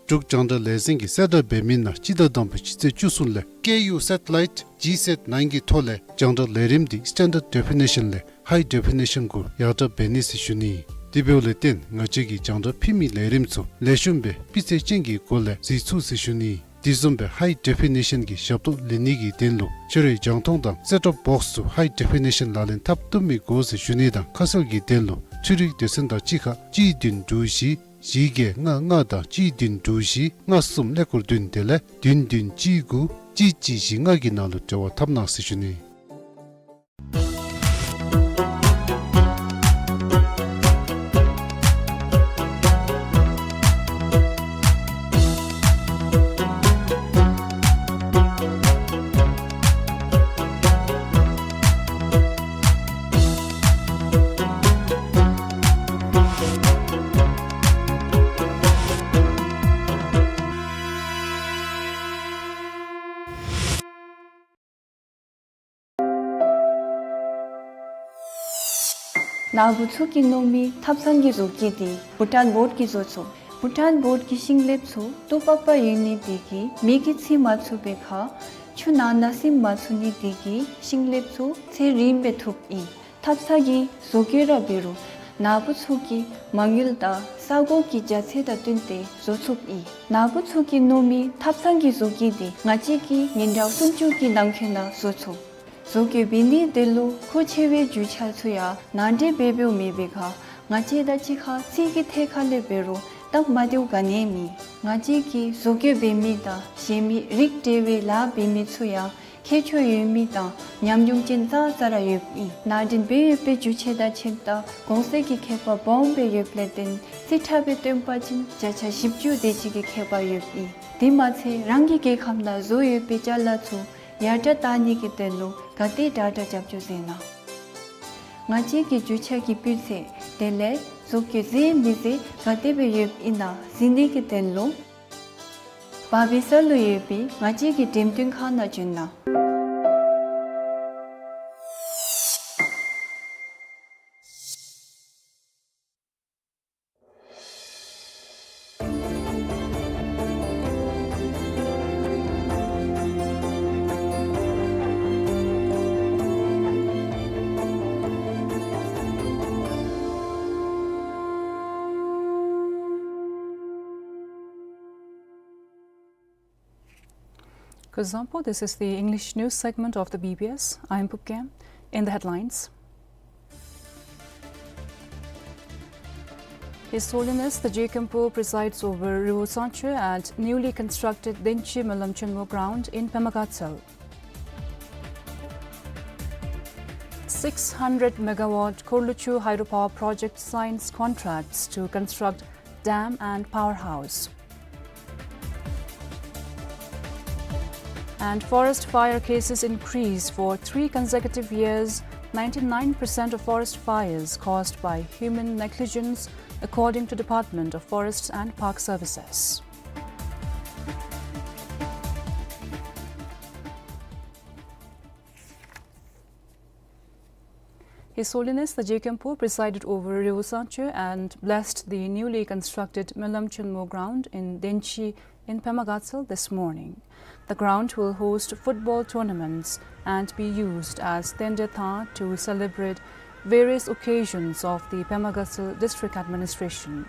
འབྲུག་རྒྱང་བསྒྲགས་ལས་འཛིན་གྱིས་གསལ་བསྒྲགས་འབད་མི་ནང་སྤྱི་ཟླ་དང་པའི་སྤྱི་ཚེས་བཅུ་གསུམ་ལས་Ku satellite G sat nine གི་ཐོག་ལས་རྒྱང་བསྒྲགས་ལས་རིམ་འདི་standard definition ལས་high definition གུ་ཡར་དྲག་འབད་ནི་ཟེར་ཞུ་ནི། དེ་འབདཝ་ལས་བརྟེན་ང་བཅས་ཀྱིས་རྒྱང་བསྒྲགས་ཕུལ་མི་ལས་རིམ་ཚུ་ལེགས་ཤོམ་སྦེ་སྤུས་ཚད་ཅན་གྱི་སྒོ་ལས་གཟིགས་ཚུགས་ཟེར་ཞུ་ནི། དེ་བཟུམ་སྦེ་high definition གྱི་ཞབས་ཏོག་ལེན་ནི་གི་དོན་ལུ་ཁྱོད་རའི་རྒྱང་མཐོང་དང་set top box ཚུ་high definition ལག་ལེན་འཐབ་བཏུབ་མི་དགོ་ཟེར་ཞུ་ནི་དང་ཁ་གསལ་གྱི་དོན་ལུ་འཕྲུལ་རིག་སྡེ་ཚན་དང་གཅིག་ཁར་གཅིག་བདུན་དྲུག་བཞི་ བརྒྱད་བརྒྱད་ལྔ་ལྔ་དང་གཅིག་བདུན་དྲུག་བཞི་ལྔ་གསུམ་ཀླད་ཀོར་བདུན་དེ་ལས་བདུན་བདུན་གཅིག་དགུ་གཅིག་གཅིག་བཞི་ལྔ་གི་ནང་ལུ་འབྲེལ་བ་འཐབ་གནང་ཟེར་ཞུ་ནི། ནཱ་བུ་ཚུ་གིས་མནོ་མི་ཐབ་ཚང་གི་བཟོ་བཀོད་འདི་བྷུ་ཊཱན་བོརཌ་ཀྱིས་བཟོ་ཚུགས། བྷུ་ཊཱན་བོརཌ་ཀྱི་ཤིང་ལེབ་ཚུ་ཏོག་པག་པ་ཡོད་ནི་དེ་གིས་མེ་གིས་འཚིག་མ་ཚུགས་པའི་ཁར་ཆུ་ནང་ན་ཟིམ་མ་ཚུགས་ནི་དེ་གིས་ཤིང་ལེབ་ཚུ་ཚད་རིངམོ་སྦེ་ཐུབ་ཨིན། ཐབ་ཚང་གི་བཟོ་བཀོད་ར་འབད་རུང་ནཱ་བུ་ཚུ་གིས་མ་དངུལ་དང་ས་གོ་གི་རྒྱ་ཚད་དང་བསྟུན་ཏེ་བཟོ་ཚུགས་ཨིན། ནཱ་བུ་ཚུ་གིས་མནོ་མི་ཐབ་ཚང་གི་བཟོ་བཀོད་འདི་ང་བཅས་ཀྱིས་ཉིན་གྲངས་སུམ་ཅུ་གི་ནང་འཁོད་ནང་བཟོ་ཚུགས། བཟོ་བཀོད་འབད་ནི་དེ་ལུ་མཁོ་ཆེ་བའི་རྒྱུ་ཆ་ཚུ་ཡང་ནང་འདྲེན་འབད་འབདཝ་མེད་པའི་ཁར་ང་བཅས་དང་གཅིག་ཁར་ཚིག་གི་ཐད་ཁར་ལས་འབད་རུང་སྟབས་མ་བདེཝ་ག་ནི་ཡང་མེད། ང་བཅས་ཀྱིས་བཟོ་བཀོད་འབད་མི་དང་བཞེངས་མི་རིགས་འདྲ་བའི་ལཱ་འབད་མི་ཚུ་ཡང་ཁྱད་ཆོས་ཡོད་མི་དང་ཉམས་མྱོང་ཅན་ཙང་ཙ་ར་ཡོདཔ་ཨིན། ནང་འདྲེན་འབད་ཡོད་པའི་རྒྱུ་ཆ་དང་ཁྱིམ་དང་གོང་ཚད་ཀྱི་ཁྱད་པར་སྦོམ་སྦེ་ཡོདཔ་ལས་བརྟེན་རྩིས་ཁྲ་སྦེ་སྟོན་པ་ཅིན་བརྒྱ་ཆ་བཞི་བཅུ་དེ་ཅིག་གི་ཁྱད་པར་ཡོདཔ་ཨིན། དེ་མ་ཚད་རང་གི་རྒྱལ་ཁམས་ནང་བཟོ་ཡོད་པའི་ཅ་ལ་ཚུ་ཡར་དྲག་བཏང་ནི་གི་དོན་ལུ་ག་དེ་དྲག་དྲག་རྒྱབ་སྐྱོར་མཛད་གནང་། ང་བཅས་ཀྱི་རྒྱུ་ཆ་གི་སྤུས་ཚད་དེ་ལས་བཟོ་བཀོད་མཛད་མི་མཛད་ག་དེ་སྦེ་ཡོདཔ་ཨིན་ན་གཟིགས་ནི་གི་དོན་ལུ་བར་པའི་ས་ལུ་ཡོད་པའི་ང་བཅས་ཀྱི་འགྲེམས་སྟོན་ཁང་ནང་བྱོན་གནང་། Kuzuzangpo, this is the English news segment of the B B S. I am Pupkem. In the headlines, His Holiness the Je Khenpo presides over Rinpo Sangcho at newly constructed Denchi Mölöm Chönmo ground in Pema Gatshel. Six hundred megawatt Khorluchu hydropower project signs contracts to construct dam and powerhouse. And forest fire cases increase for three consecutive years. Ninety-nine percent of forest fires caused by human negligence, according to Department of Forests and Park Services. His Holiness the Je Khenpo presided over Rinpo Sangcho and blessed the newly constructed Mölöm Chönmo ground in Denchi in Pema Gatshel this morning. The ground will host football tournaments and be used as Tendetha to celebrate various occasions of the Pema Gatshel District Administration.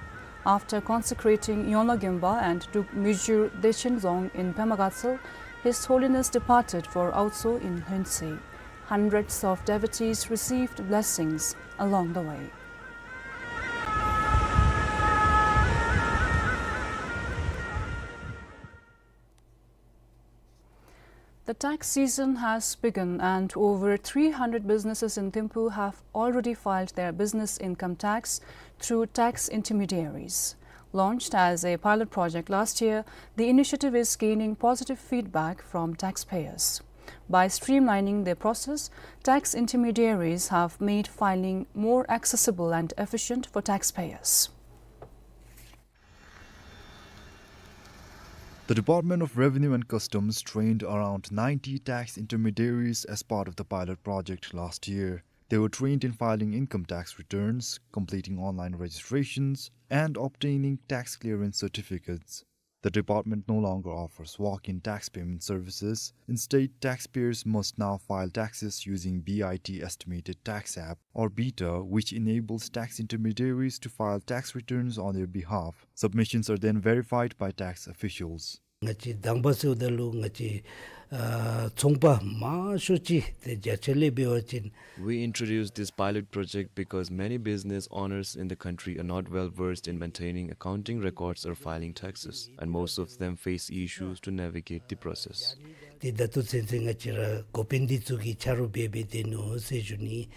After consecrating Yonla Genpa and Druk Mujur Dechen Dzong in Pema Gatshel, His Holiness departed for Autso in Lhuntsek. Hundreds of devotees received blessings along the way. The tax season has begun and over three hundred businesses in Thimphu have already filed their business income tax through tax intermediaries. Launched as a pilot project last year, the initiative is gaining positive feedback from taxpayers. By streamlining their process, tax intermediaries have made filing more accessible and efficient for taxpayers. The Department of Revenue and Customs trained around ninety tax intermediaries as part of the pilot project last year. They were trained in filing income tax returns, completing online registrations, and obtaining tax clearance certificates. The department no longer offers walk-in tax payment services. Instead, taxpayers must now file taxes using B I T Estimated Tax App, or BITA, which enables tax intermediaries to file tax returns on their behalf. Submissions are then verified by tax officials. ང་བཅས་དང་པ་ཟེརཝ་ད་ལུ་ང་བཅས་ཨ་ཚོང་པ་མང་ཤོས་ཅིག་ཏེ་རྒྱ་ཆེ་ལས་འབད་བ་ཅིན། We introduced this pilot project because many business owners in the country are not well versed in maintaining accounting records or filing taxes, and most of them face issues to navigate the process. ཏེ་ད་ལྟོ་ཚུན་ཚོད་ང་བཅས་ར་འགོ་དཔོན་འདི་ཚུ་གིས་ཆ་རོགས་འབད་འབད་སྡོད་ནུག་ཟེར་ཞུ་ནི།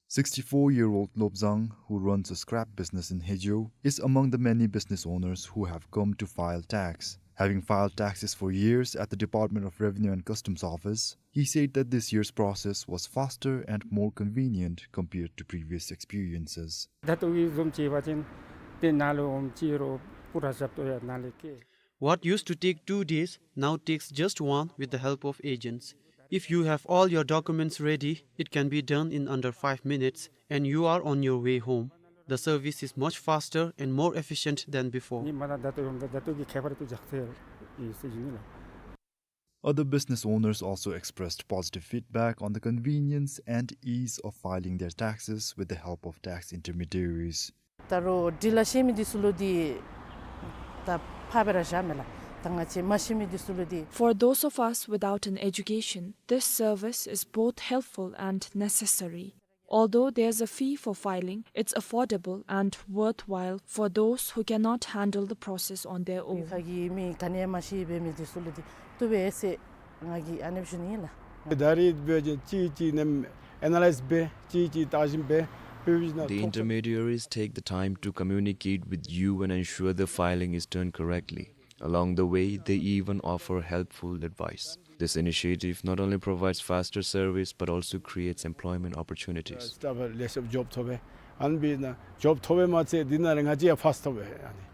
Sixty-four-year-old Lobzang, who runs a scrap business in Haeju, is among the many business owners who have come to file tax. Having filed taxes for years at the Department of Revenue and Customs Office, he said that this year's process was faster and more convenient compared to previous experiences. ད་ལྟོ་གི་བཟུམ་ཅིག་འབད་བ་ཅིན་ཏེ་ནཱ་ལུ་འོངམ་ཅིག་རུང་པུ་ར་ཞབས་ཏོག་ཡང་ནཱ་ལས་བཀལ། What used to take two days now takes just one with the help of agents. If you have all your documents ready, it can be done in under five minutes and you are on your way home. The service is much faster and more efficient than before. ནི་མ་ད་ད་ལྟོ་ཡོང་ད་ད་ལྟོ་གི་ཁྱད་པར་དུ་འཇགས་ཚེ་ཡི་ཟེར་ཞུ་ནི་ལགས། Other business owners also expressed positive feedback on the convenience and ease of filing their taxes with the help of tax intermediaries. ད་རུང་འབྲི་ལ་ཤེས་མི་འདི་ཚུ་ལུ་འདི་ད་ཕར་སྦེ་ར་བཞག་མས་ལགས། ད་ང་བཅས་མ་ཤེས་མི་འདི་ཚུ་ལུ་འདི། For those of us without an education, this service is both helpful and necessary. Although there's a fee for filing, it's affordable and worthwhile for those who cannot handle the process on their own. ཁ་གི་མི་ག་ནི་མ་ཤེས་པའི་མི་འདི་ཚུ་ལུ་འདི་བཏུབ་པས་ཟེར་ང་གིས་ཨ་ནེམ་ཞུ་ནི་ལགས། ད་རེས་འབད་བ་ཅིན་གཅིག་གཅིག་ནེམ་ཨེ་ན་ལའིཛ་འབད་གཅིག་གཅིག་བརྟག་ཞིབ་འབད་བོད་ནང་། The intermediaries take the time to communicate with you and ensure the filing is done correctly. Along the way, they even offer helpful advice. This initiative not only provides faster service but also creates employment opportunities. ད་ལེ་ཤ་ཇོབ་ཐོབ་པས། ཨ་ནི་འབད་ན་ཇོབ་ཐོབ་པས་མ་ཚད་འདི་ནང་ལས་ང་བཅས་ཡང་ཕཱསཊ་ཐོབ་པས། ཨ་ནི།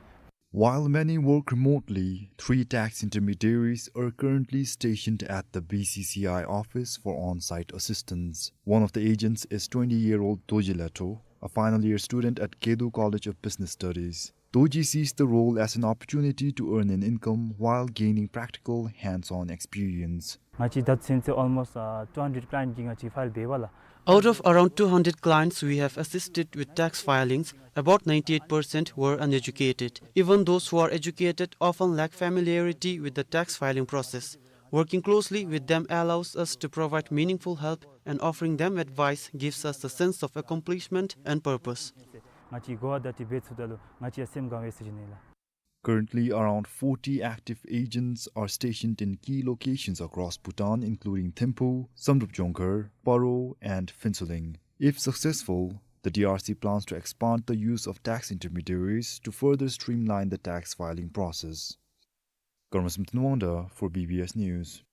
While many work remotely, three tax intermediaries are currently stationed at the B C C I office for on-site assistance. One of the agents is twenty-year-old Dorji Latho, a final year student at Gedo College of Business Studies. Dorji sees the role as an opportunity to earn an income while gaining practical, hands-on experience. ང་བཅས་ད་ཚུན་ཚོད་almost uh, two hundred client གི་ང་བཅས་ཕཱའིལ་འབདཝ་ལགས། Out of around two hundred clients we have assisted with tax filings, about ninety-eight percent were uneducated. Even those who are educated often lack familiarity with the tax filing process. Working closely with them allows us to provide meaningful help, and offering them advice gives us a sense of accomplishment and purpose. ང་བཅས་གོ་བ་བརྡ་སྤྲོད་འབད་ཚུགསཔ་ད་ལུ་ང་བཅས་སེམས་དགའ་བས་ཟེར་ཞུ་ནི་ལགས། Currently, around forty active agents are stationed in key locations across Bhutan, including Thimphu, Samdrup Jongkhar, Paro, and Phuentsholing. If successful, the D R C plans to expand the use of tax intermediaries to further streamline the tax filing process. Karma Samten Wangda for B B S News.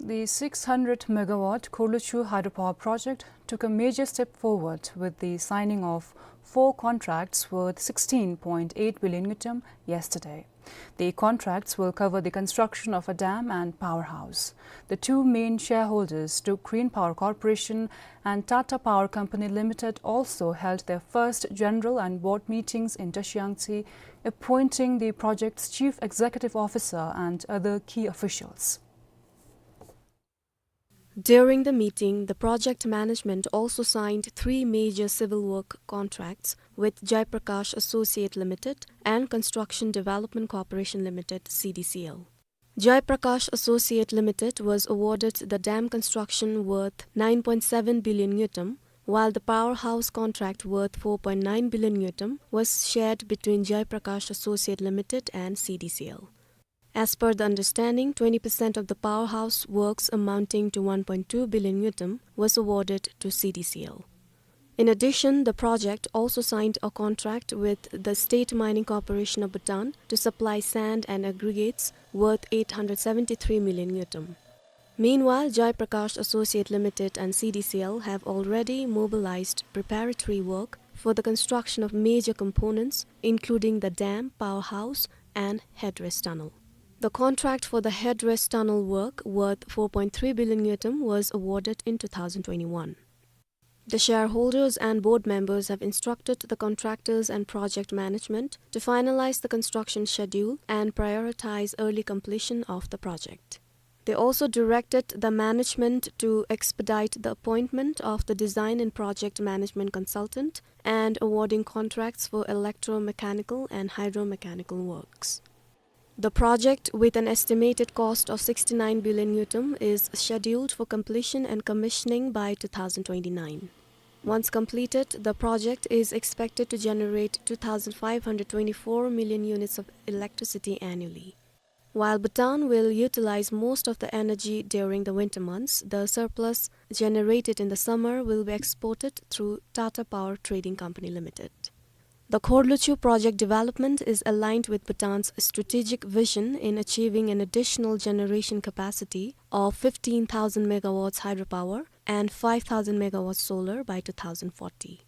The six hundred megawatt Khorluchhu hydropower project took a major step forward with the signing of four contracts worth sixteen point eight billion ngultrum yesterday. The contracts will cover the construction of a dam and powerhouse. The two main shareholders, Druk Green Power Corporation and Tata Power Company Limited, also held their first general and board meetings in Dushiangtsi, appointing the project's chief executive officer and other key officials. During the meeting, the project management also signed three major civil work contracts with Jai Prakash Associate Limited and Construction Development Corporation Limited, C D C L. Jai Prakash Associate Limited was awarded the dam construction worth nine point seven billion ngultrum, while the powerhouse contract worth four point nine billion ngultrum was shared between Jai Prakash Associate Limited and C D C L. As per the understanding, twenty percent of the powerhouse works amounting to one point two billion ngultrum was awarded to C D C L. In addition, the project also signed a contract with the State Mining Corporation of Bhutan to supply sand and aggregates worth eight hundred seventy-three million ngultrum. Meanwhile, Jai Prakash Associate Limited and C D C L have already mobilized preparatory work for the construction of major components, including the dam, powerhouse, and headrest tunnel. The contract for the headrest tunnel work, worth four point three billion ngultrum, was awarded in two thousand twenty-one. The shareholders and board members have instructed the contractors and project management to finalize the construction schedule and prioritize early completion of the project. They also directed the management to expedite the appointment of the design and project management consultant and awarding contracts for electromechanical and hydromechanical works. The project, with an estimated cost of sixty-nine billion ngultrum, is scheduled for completion and commissioning by two thousand twenty-nine. Once completed, the project is expected to generate two thousand five hundred twenty-four million units of electricity annually. While Bhutan will utilize most of the energy during the winter months, the surplus generated in the summer will be exported through Tata Power Trading Company Limited. The Khorluchu project development is aligned with Bhutan's strategic vision in achieving an additional generation capacity of fifteen thousand megawatts hydropower and five thousand megawatts solar by two thousand forty.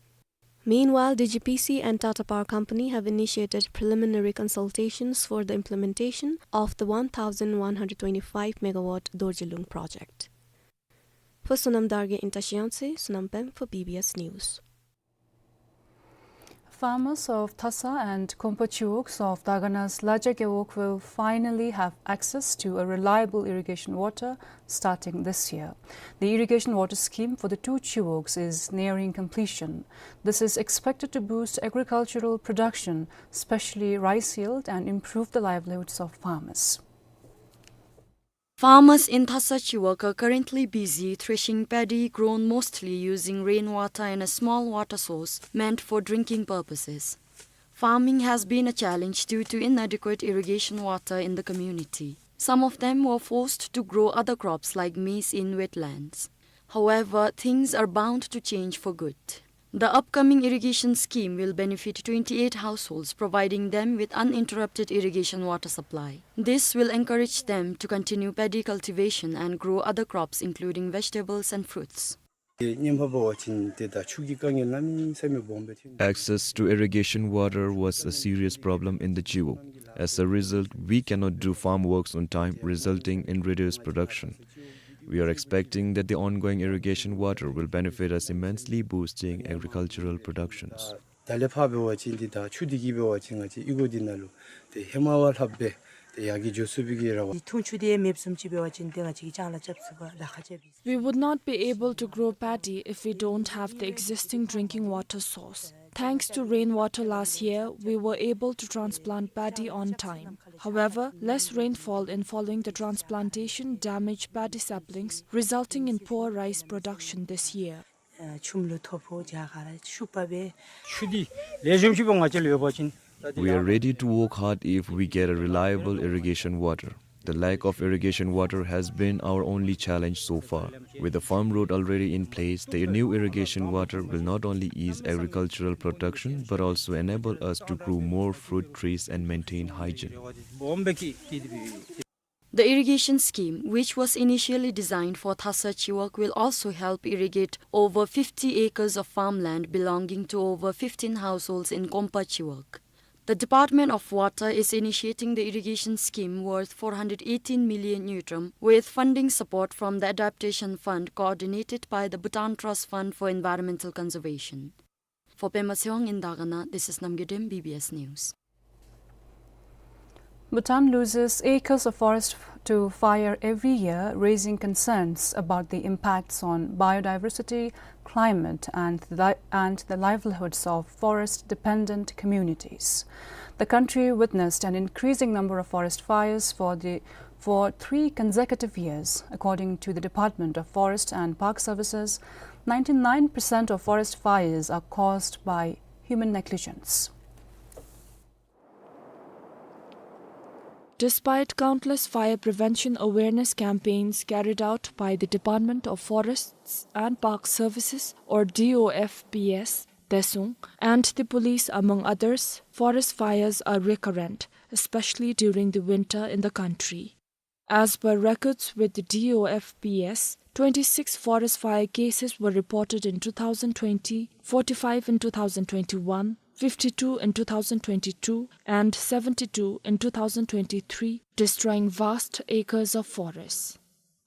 Meanwhile, D G P C and Tata Power Company have initiated preliminary consultations for the implementation of the one thousand one hundred twenty-five megawatt Dorjilung project. For Sonam Dargay in Tashi Yangtse, Sonam Pem for B B S News. Farmers of Thasa and Kompa Chiwog of Dagana's Laja Gewog will finally have access to a reliable irrigation water starting this year. The irrigation water scheme for the two chiwogs is nearing completion. This is expected to boost agricultural production, especially rice yield, and improve the livelihoods of farmers. Farmers in Thasa Chiwog are currently busy threshing paddy grown mostly using rainwater and a small water source meant for drinking purposes. Farming has been a challenge due to inadequate irrigation water in the community. Some of them were forced to grow other crops like maize in wetlands. However, things are bound to change for good. The upcoming irrigation scheme will benefit twenty-eight households, providing them with uninterrupted irrigation water supply. This will encourage them to continue paddy cultivation and grow other crops, including vegetables and fruits. Access to irrigation water was a serious problem in the Chiwog. As a result, we cannot do farm works on time, resulting in reduced production. We are expecting that the ongoing irrigation water will benefit us immensely, boosting agricultural productions. ད་ལས་ཕར་འབད་བ་ཅིན་འདི་ད་ཆུ་འདི་གིས་འབད་བ་ཅིན་ང་བཅས་གཡུས་སྒོ་འདི་ནང་ལུ་ཏེ་ཧེ་མ་བ་ལྷགཔ་སྦེ་ཏེ་ཡར་རྒྱས་འགྱོ་ཚུགས་པའི་གི་རེ་བ། འདི་འཐུང་ཆུ་འདི་ཡང་མེདཔ་བཟུམ་ཅིག་འབད་བ་ཅིན་ཏེ་ང་བཅས་ཀྱིས་ཅང་ལཱ་རྐྱབ་ཚུགས་པར་ལཱ་ཁག་ཅིག་སྦེ། We would not be able to grow paddy if we don't have the existing drinking water source. Thanks to rainwater last year, we were able to transplant paddy on time. However, less rainfall in following the transplantation damaged paddy saplings, resulting in poor rice production this year. ཨ་ཆུམ་ལུ་ཐོ་ཕོག་རྒྱ་གར་ཤུགས་པ་སྦེ། ཆུ་འདི་ལེགས་ཤོམ་ཅིག་འབད་ང་བཅས་ལུ་ཡོད་པ་ཅིན། We are ready to work hard if we get a reliable irrigation water. The lack of irrigation water has been our only challenge so far. With the farm road already in place, the new irrigation water will not only ease agricultural production but also enable us to grow more fruit trees and maintain hygiene. The irrigation scheme, which was initially designed for Thasa Chiwog, will also help irrigate over fifty acres of farmland belonging to over fifteen households in Kompa Chiwog. The Department of Water is initiating the irrigation scheme worth four hundred eighteen million ngultrum with funding support from the Adaptation Fund coordinated by the Bhutan Trust Fund for Environmental Conservation. For Pema Tshewang in Dagana, this is Namgay Dem, B B S News. Bhutan loses acres of forest to fire every year, raising concerns about the impacts on biodiversity, climate, and the, and the livelihoods of forest-dependent communities. The country witnessed an increasing number of forest fires for the, for three consecutive years. According to the Department of Forest and Park Services, ninety-nine percent of forest fires are caused by human negligence. Despite countless fire prevention awareness campaigns carried out by the Department of Forests and Park Services, or D O F P S, Daesung, and the police, among others, forest fires are recurrent, especially during the winter in the country. As per records with the D O F P S, twenty-six forest fire cases were reported in two thousand twenty, forty-five in two thousand twenty-one, fifty-two in two thousand twenty-two, and seventy-two in two thousand twenty-three, destroying vast acres of forests.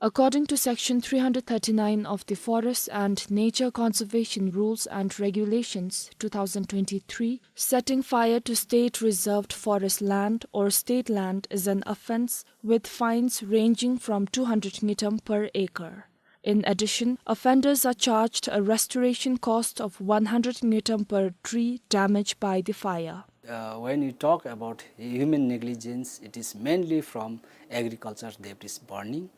According to Section three hundred thirty-nine of the Forest and Nature Conservation Rules and Regulations, two thousand twenty-three, setting fire to state reserved forest land or state land is an offence with fines ranging from two hundred ngultrum per acre. In addition, offenders are charged a restoration cost of one hundred ngultrum per tree damaged by the fire. Uh, when we talk about human negligence, it is mainly from agriculture that is burning.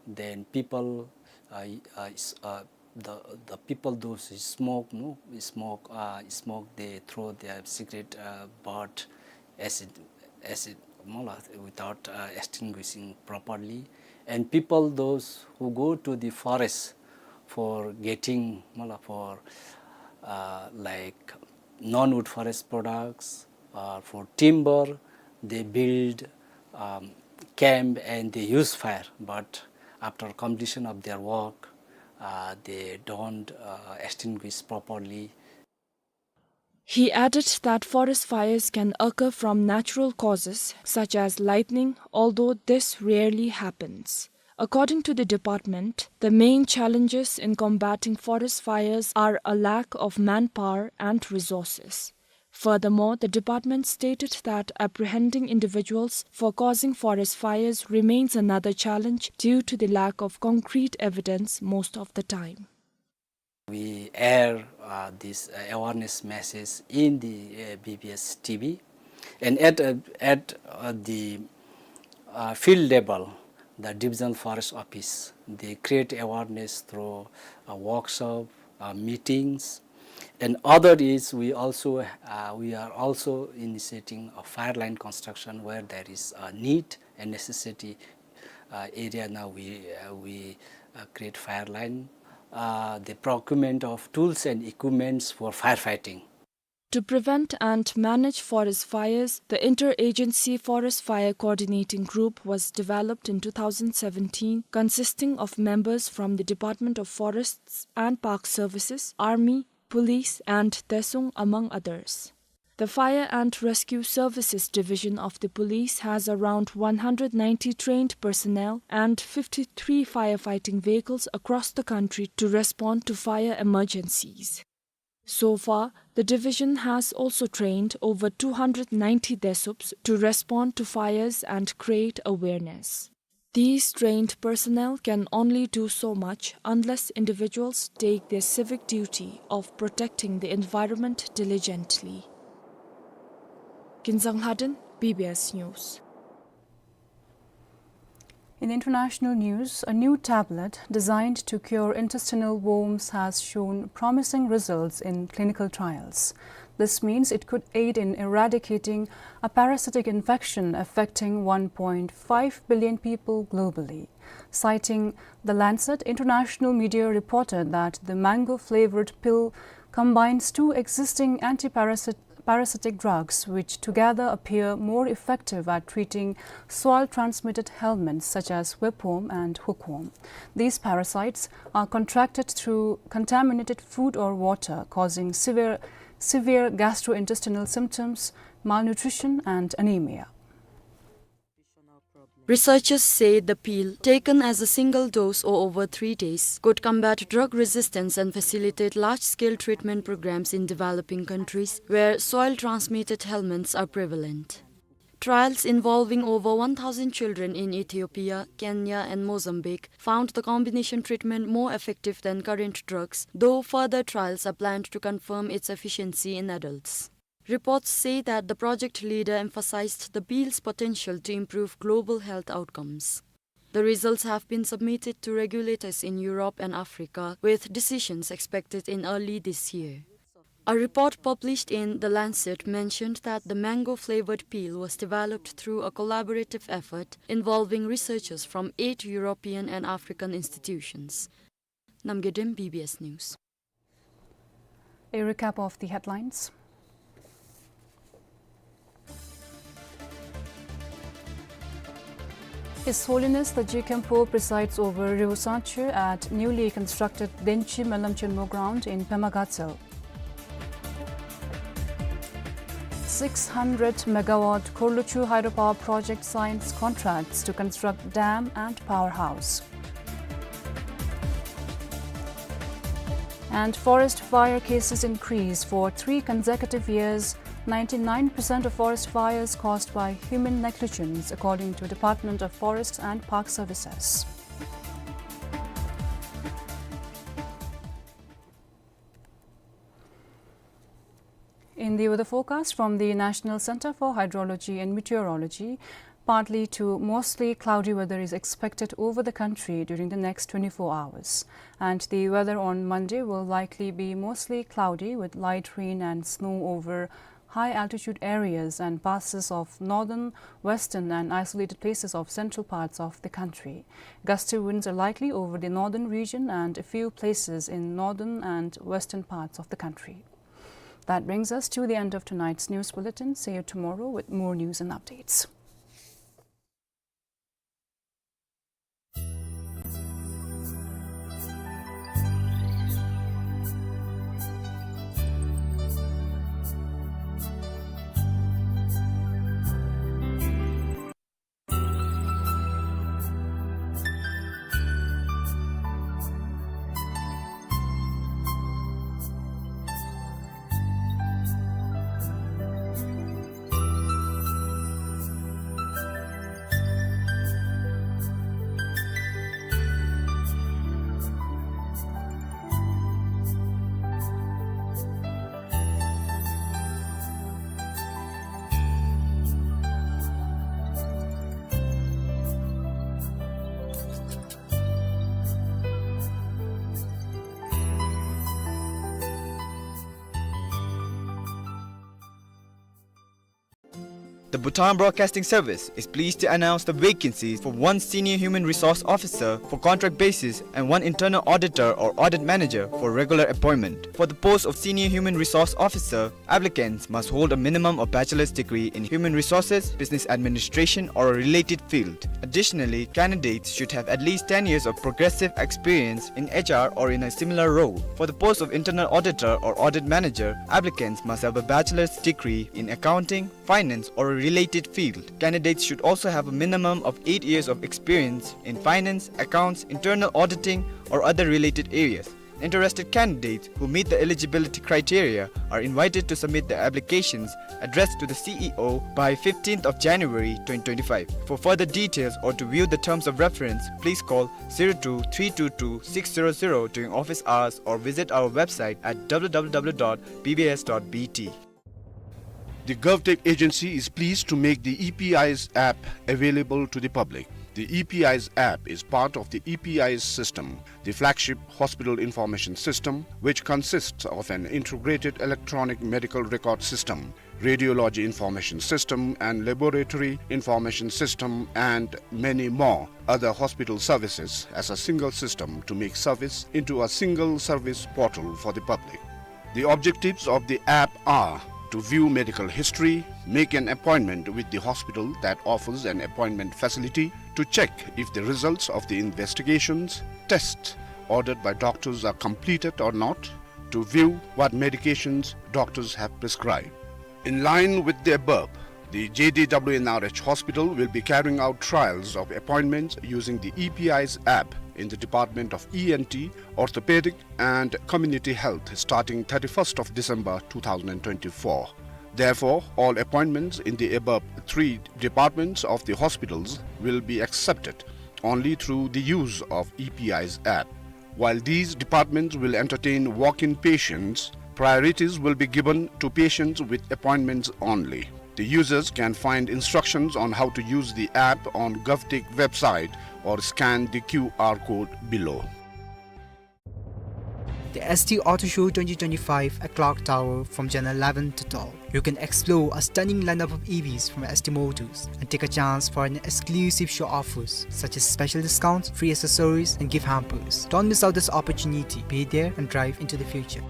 Then people, uh, y-, uh, s-, uh, the, the people, those who smoke, no, smoke, uh, smoke, they throw their cigarette, uh, butt, acid, acid, no, la, without, uh, extinguishing properly. And people, those who go to the forest for getting, no, la, for, uh, like, non-wood forest products, uh, for timber, they build, um, camp and they use fire. But after completion of their work, uh, they don't, uh, extinguish properly. He added that forest fires can occur from natural causes such as lightning, although this rarely happens. According to the department, the main challenges in combating forest fires are a lack of manpower and resources. Furthermore, the department stated that apprehending individuals for causing forest fires remains another challenge due to the lack of concrete evidence most of the time. We air, uh, this, uh, awareness message in the, uh, B B S T V, and at, uh, at, uh, the, uh, field level, the divisional forest office, they create awareness through, uh, workshop, uh, meetings, and other is we also, uh, we are also initiating a fire line construction where there is a need and necessity, uh, area. Now we, uh, we, uh, create fire line, uh, the procurement of tools and equipments for firefighting. To prevent and manage forest fires, the Interagency Forest Fire Coordinating Group was developed in two thousand seventeen, consisting of members from the Department of Forests and Park Services, Army, Police, and Tesung, among others. The Fire and Rescue Services Division of the police has around one hundred ninety trained personnel and fifty-three firefighting vehicles across the country to respond to fire emergencies. So far, the division has also trained over two hundred ninety desups to respond to fires and create awareness. These trained personnel can only do so much unless individuals take their civic duty of protecting the environment diligently. Kinzang Lhaden, B B S News. In international news, a new tablet designed to cure intestinal worms has shown promising results in clinical trials. This means it could aid in eradicating a parasitic infection affecting one point five billion people globally. Citing The Lancet, international media reported that the mango-flavored pill combines two existing antiparasitic parasitic drugs, which together appear more effective at treating soil-transmitted helminths such as whipworm and hookworm. These parasites are contracted through contaminated food or water, causing severe, severe gastrointestinal symptoms, malnutrition, and anemia. Researchers say the peel, taken as a single dose or over three days, could combat drug resistance and facilitate large-scale treatment programs in developing countries where soil-transmitted helminths are prevalent. Trials involving over one thousand children in Ethiopia, Kenya, and Mozambique found the combination treatment more effective than current drugs, though further trials are planned to confirm its efficiency in adults. Reports say that the project leader emphasized the peel's potential to improve global health outcomes. The results have been submitted to regulators in Europe and Africa, with decisions expected in early this year. A report published in The Lancet mentioned that the mango-flavored peel was developed through a collaborative effort involving researchers from eight European and African institutions. Namgay Dem, B B S News. A recap of the headlines. His Holiness the Jigkhenpo presides over Rinpoche at newly constructed Denchi Melam Chenmo ground in Pema Gatshel. Six hundred megawatt Khorluchhu hydropower project signs contracts to construct dam and powerhouse. And forest fire cases increase for three consecutive years. Ninety-nine percent of forest fires caused by human negligence, according to Department of Forests and Park Services. In The weather forecast from the National Center for Hydrology and Meteorology. Partly to mostly cloudy weather is expected over the country during the next twenty-four hours. And the weather on Monday will likely be mostly cloudy with light rain and snow over high altitude areas and passes of northern, western, and isolated places of central parts of the country. Gusty winds are likely over the northern region and a few places in northern and western parts of the country. That brings us to the end of tonight's news bulletin. See you tomorrow with more news and updates. The Bhutan Broadcasting Service is pleased to announce the vacancies for one Senior Human Resource Officer for contract basis and one Internal Auditor or Audit Manager for regular appointment. For the post of Senior Human Resource Officer, applicants must hold a minimum of bachelor's degree in human resources, business administration, or a related field. Additionally, candidates should have at least ten years of progressive experience in H R or in a similar role. For the post of Internal Auditor or Audit Manager, applicants must have a bachelor's degree in accounting, finance, or a related field. Candidates should also have a minimum of eight years of experience in finance, accounts, internal auditing, or other related areas. Interested candidates who meet the eligibility criteria are invited to submit their applications addressed to the C E O by fifteenth of January twenty twenty-five. For further details or to view the terms of reference, please call zero two three two two six zero zero during office hours or visit our website at W W W dot B B S dot B T. The GovTech agency is pleased to make the E P Eyes app available to the public. The E P Eyes app is part of the E P Eyes system, the flagship hospital information system, which consists of an integrated electronic medical record system, radiology information system, and laboratory information system, and many more other hospital services as a single system to make service into a single service portal for the public. The objectives of the app are to view medical history, make an appointment with the hospital that offers an appointment facility, to check if the results of the investigations, tests ordered by doctors are completed or not, to view what medications doctors have prescribed. In line with the above, the J D W N R H Hospital will be carrying out trials of appointments using the E P Eyes app in the Department of E N T, Orthopedic and Community Health starting thirty-first of December two thousand twenty-four. Therefore, all appointments in the above three departments of the hospitals will be accepted only through the use of E P Eyes app. While these departments will entertain walk-in patients, priorities will be given to patients with appointments only. The users can find instructions on how to use the app on GovTech website or scan the Q R code below. The S T Auto Show twenty twenty-five at Clock Tower from January eleven to twelve. You can explore a stunning lineup of E Vs from S T Motors and take a chance for an exclusive show offers such as special discounts, free accessories, and gift hampers. Don't miss out this opportunity. Be there and drive into the future.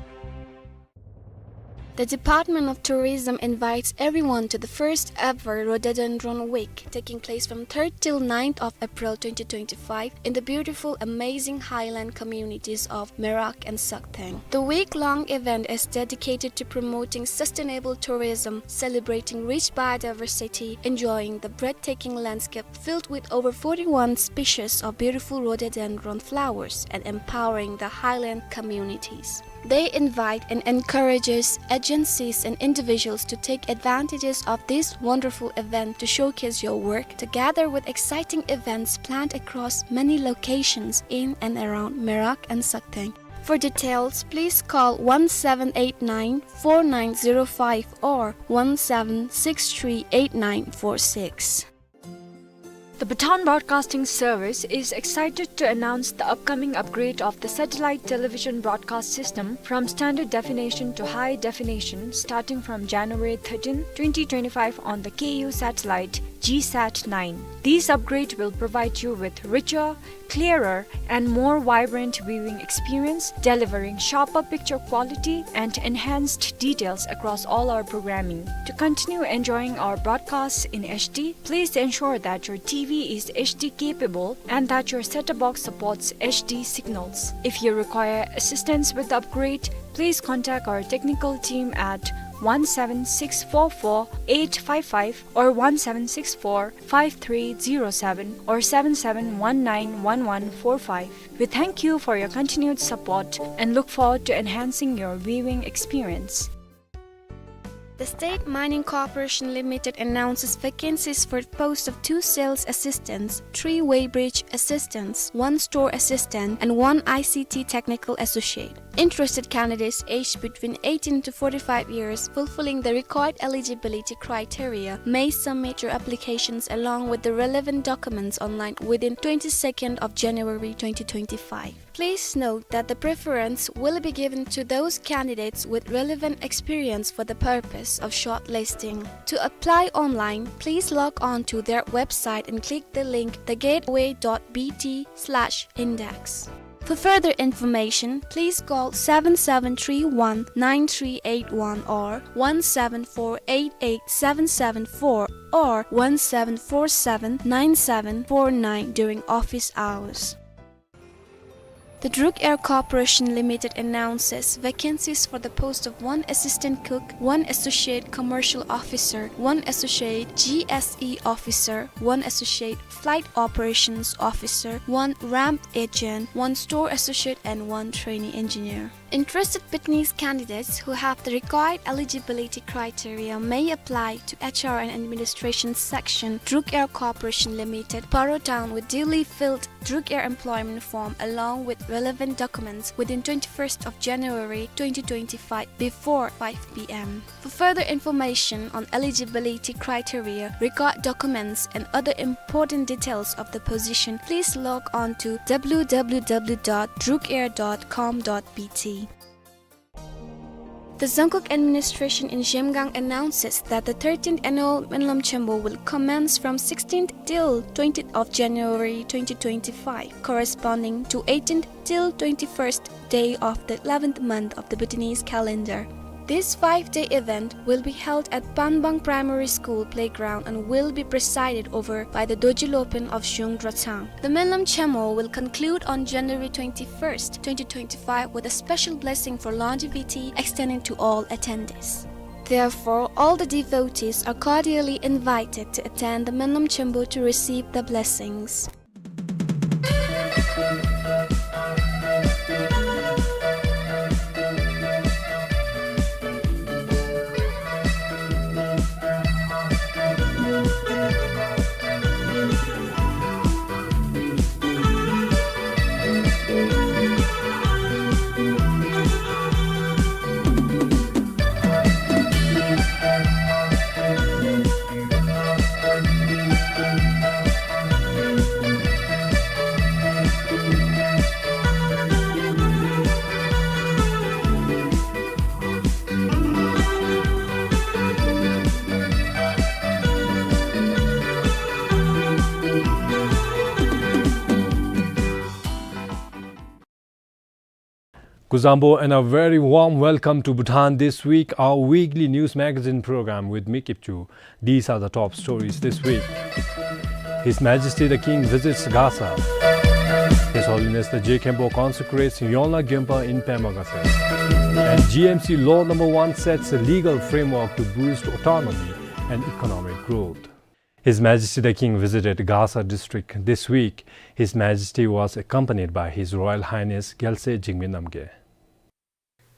The Department of Tourism invites everyone to the first ever Rhododendron Week, taking place from third till ninth of April twenty twenty-five in the beautiful, amazing highland communities of Merak and Saktheng. The week-long event is dedicated to promoting sustainable tourism, celebrating rich biodiversity, enjoying the breathtaking landscape filled with over forty-one species of beautiful rhododendron flowers, and empowering the highland communities. They invite and encourages agencies and individuals to take advantages of this wonderful event to showcase your work, together with exciting events planned across many locations in and around Merak and Saktheng. For details, please call one seven eight nine four nine zero five or one seven six three eight nine four six. The Bhutan Broadcasting Service is excited to announce the upcoming upgrade of the satellite television broadcast system from standard definition to high definition starting from January thirteenth, twenty twenty-five on the K U satellite G sat nine. This upgrade will provide you with richer, clearer, and more vibrant viewing experience, delivering sharper picture quality and enhanced details across all our programming. To continue enjoying our broadcasts in H D, please ensure that your T V is H D capable and that your set-top box supports H D signals. If you require assistance with the upgrade, please contact our technical team at one seven six four four eight five five or one seven six four five three zero seven or seven seven one nine one one four five. We thank you for your continued support and look forward to enhancing your viewing experience. The State Mining Corporation Limited announces vacancies for post of two sales assistants, three weighbridge assistants, one store assistant, and one I C T technical associate. Interested candidates aged between eighteen to forty-five years fulfilling the required eligibility criteria may submit your applications along with the relevant documents online within twenty-second of January twenty twenty-five. Please note that the preference will be given to those candidates with relevant experience for the purpose of shortlisting. To apply online, please log on to their website and click the link the gateway dot B T slash index. For further information, please call seven seven three one nine three eight one or one seven four eight eight seven seven four or one seven four seven nine seven four nine during office hours. The Druk Air Corporation Limited announces vacancies for the post of one assistant cook, one associate commercial officer, one associate G S E officer, one associate flight operations officer, one ramp agent, one store associate, and one trainee engineer. Interested Bhutanese candidates who have the required eligibility criteria may apply to H R and Administration Section, Druk Air Corporation Limited, Paro Town, with duly filled Druk Air employment form along with relevant documents within twenty-first of January twenty twenty-five before five P M. For further information on eligibility criteria, required documents, and other important details of the position, please log on to W W W dot druk air dot com dot B T. The Dzongkhag administration in Zhemgang announces that the thirteenth annual Menlam Chompo will commence from sixteenth till twentieth of January twenty twenty-five, corresponding to eighteenth till twenty-first day of the eleventh month of the Bhutanese calendar. This five-day event will be held at Panbang Primary School playground and will be presided over by the Dorji Lopen of Zhung Drachang. The Menlam Chompo will conclude on January twenty-first, twenty twenty-five, with a special blessing for longevity extending to all attendees. Therefore, all the devotees are cordially invited to attend the Menlam Chompo to receive the blessings. Kuzuzangpo and a very warm welcome to Bhutan This Week, our weekly news magazine program with me, Kipchu. These are the top stories this week. His Majesty the King visits Gasa. His Holiness the Je Khenpo consecrates Yonlak Gyonpa in Pema Gatse. And G M C Law number one sets a legal framework to boost autonomy and economic growth. His Majesty the King visited Gasa district this week. His Majesty was accompanied by His Royal Highness Gyalse Jigme Namgay.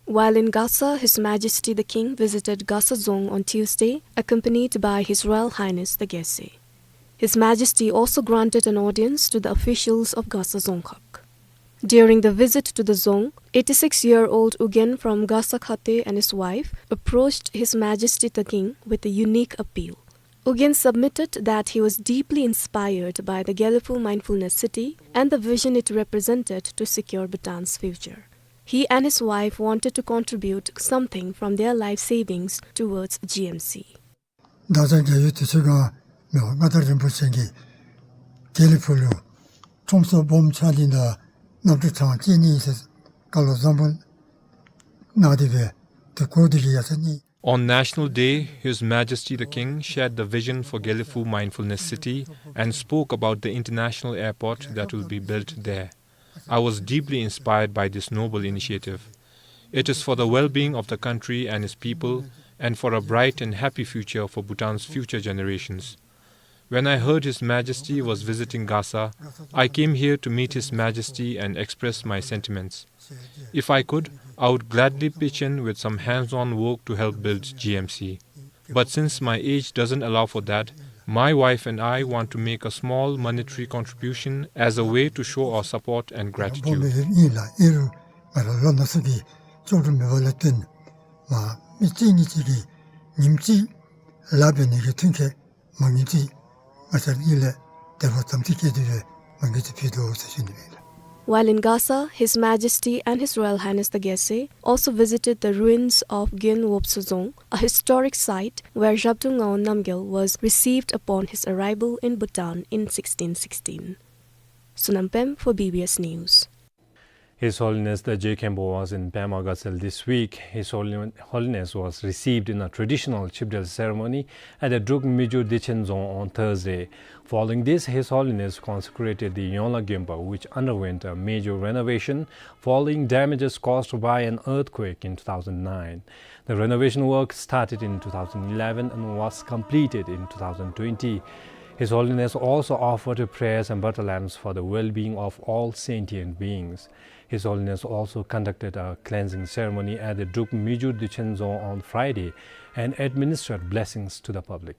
While in Gasa, His Majesty the King visited Gasa Dzong on Tuesday, accompanied by His Royal Highness the Gyalse. His Majesty also granted an audience to the officials of Gasa Dzongkhag. During the visit to the dzong, eighty-six-year-old U Gyen from Gasa Khate and his wife approached His Majesty the King with a unique appeal. U Gyen submitted that he was deeply inspired by the Gelephu Mindfulness City and the vision it represented to secure Bhutan's future. He and his wife wanted to contribute something from their life savings towards G M C. དྭགས་གཙང་རྒྱ་ཡུལ་དུས་ཚོད་གང་མེད་པར་མངའ་བདག་རིན་པོ་ཆེ་གིས་དགེ་ལེགས་ཕུག་ལུ་ཁྲོམ་སོགས་སྦོམ་ཕྱག་ལེན་དང་གནམ་གྲུ་གྲངས་བཅད་ནི་ཨིན་ཟེར་བཀའ་སློབ་བཟང་པོ་གནང་སྟེ་སྦེ་དེ་གོ་སྟེ་གིས་ཡར་སོ་ནི། On National Day, His Majesty the King shared the vision for Gelephu Mindfulness City and spoke about the international airport that will be built there. I was deeply inspired by this noble initiative. It is for the well-being of the country and its people, and for a bright and happy future for Bhutan's future generations. When I heard His Majesty was visiting Gasa, I came here to meet His Majesty and express my sentiments. If I could, I would gladly pitch in with some hands-on work to help build G M C. But since my age doesn't allow for that, my wife and I want to make a small monetary contribution as a way to show our support and gratitude. སྦོམ་སྦེ་ཨིན་ལགས། ཨིན་རུང་ང་ར་ལོ་ན་སོ་གིས་ལྕོགས་གྲུབ་མེད་པ་ལས་བརྟེན་མ་མི་གཅིག་གཉིས་ཅིག་གིས་ཉིནམ་གཅིག་ལཱ་འབད་ནི་གི་མཐུན་རྐྱེན་མ་ངེས་ཅིག་ང་བཅས་གཉིས་ལས་དེ་བ་ཙམ་ཅིག་བསྐྱེད་དེ་སྦེ་མ་ངེས་ཅིག་ཕུལ་དོ་ཟེར་ཞུ་ནི་ཨིན་ལགས། While in Gasa, His Majesty and His Royal Highness the Gyaltswe also visited the ruins of Gyen Wobsu Dzong, a historic site where Zhabdrung Ngawang Namgyal was received upon his arrival in Bhutan in sixteen sixteen. Sonam Pem for B B S News. His Holiness the Je Khenpo was in Pema Gatshel this week. His Holi-, Holiness was received in a traditional Chipdel ceremony at the Druk Mijur Dechen Dzong on Thursday. Following this, His Holiness consecrated the Yongla Genpa, which underwent a major renovation following damages caused by an earthquake in two thousand nine. The renovation work started in two thousand eleven and was completed in two thousand twenty. His Holiness also offered prayers and butter lambs for the well-being of all sentient beings. His Holiness also conducted a cleansing ceremony at the Druk Mijur Dechen Dzong on Friday and administered blessings to the public.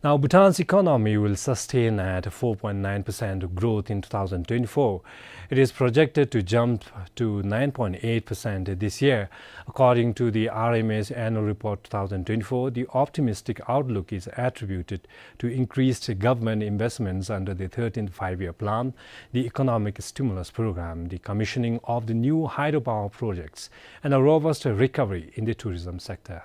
Now, Bhutan's economy will sustain at four point nine percent growth in two thousand twenty-four. It is projected to jump to nine point eight percent this year. According to the R M S Annual Report two thousand twenty-four, the optimistic outlook is attributed to increased government investments under the thirteenth Five-Year Plan, the Economic Stimulus Program, the commissioning of the new hydropower projects, and a robust recovery in the tourism sector.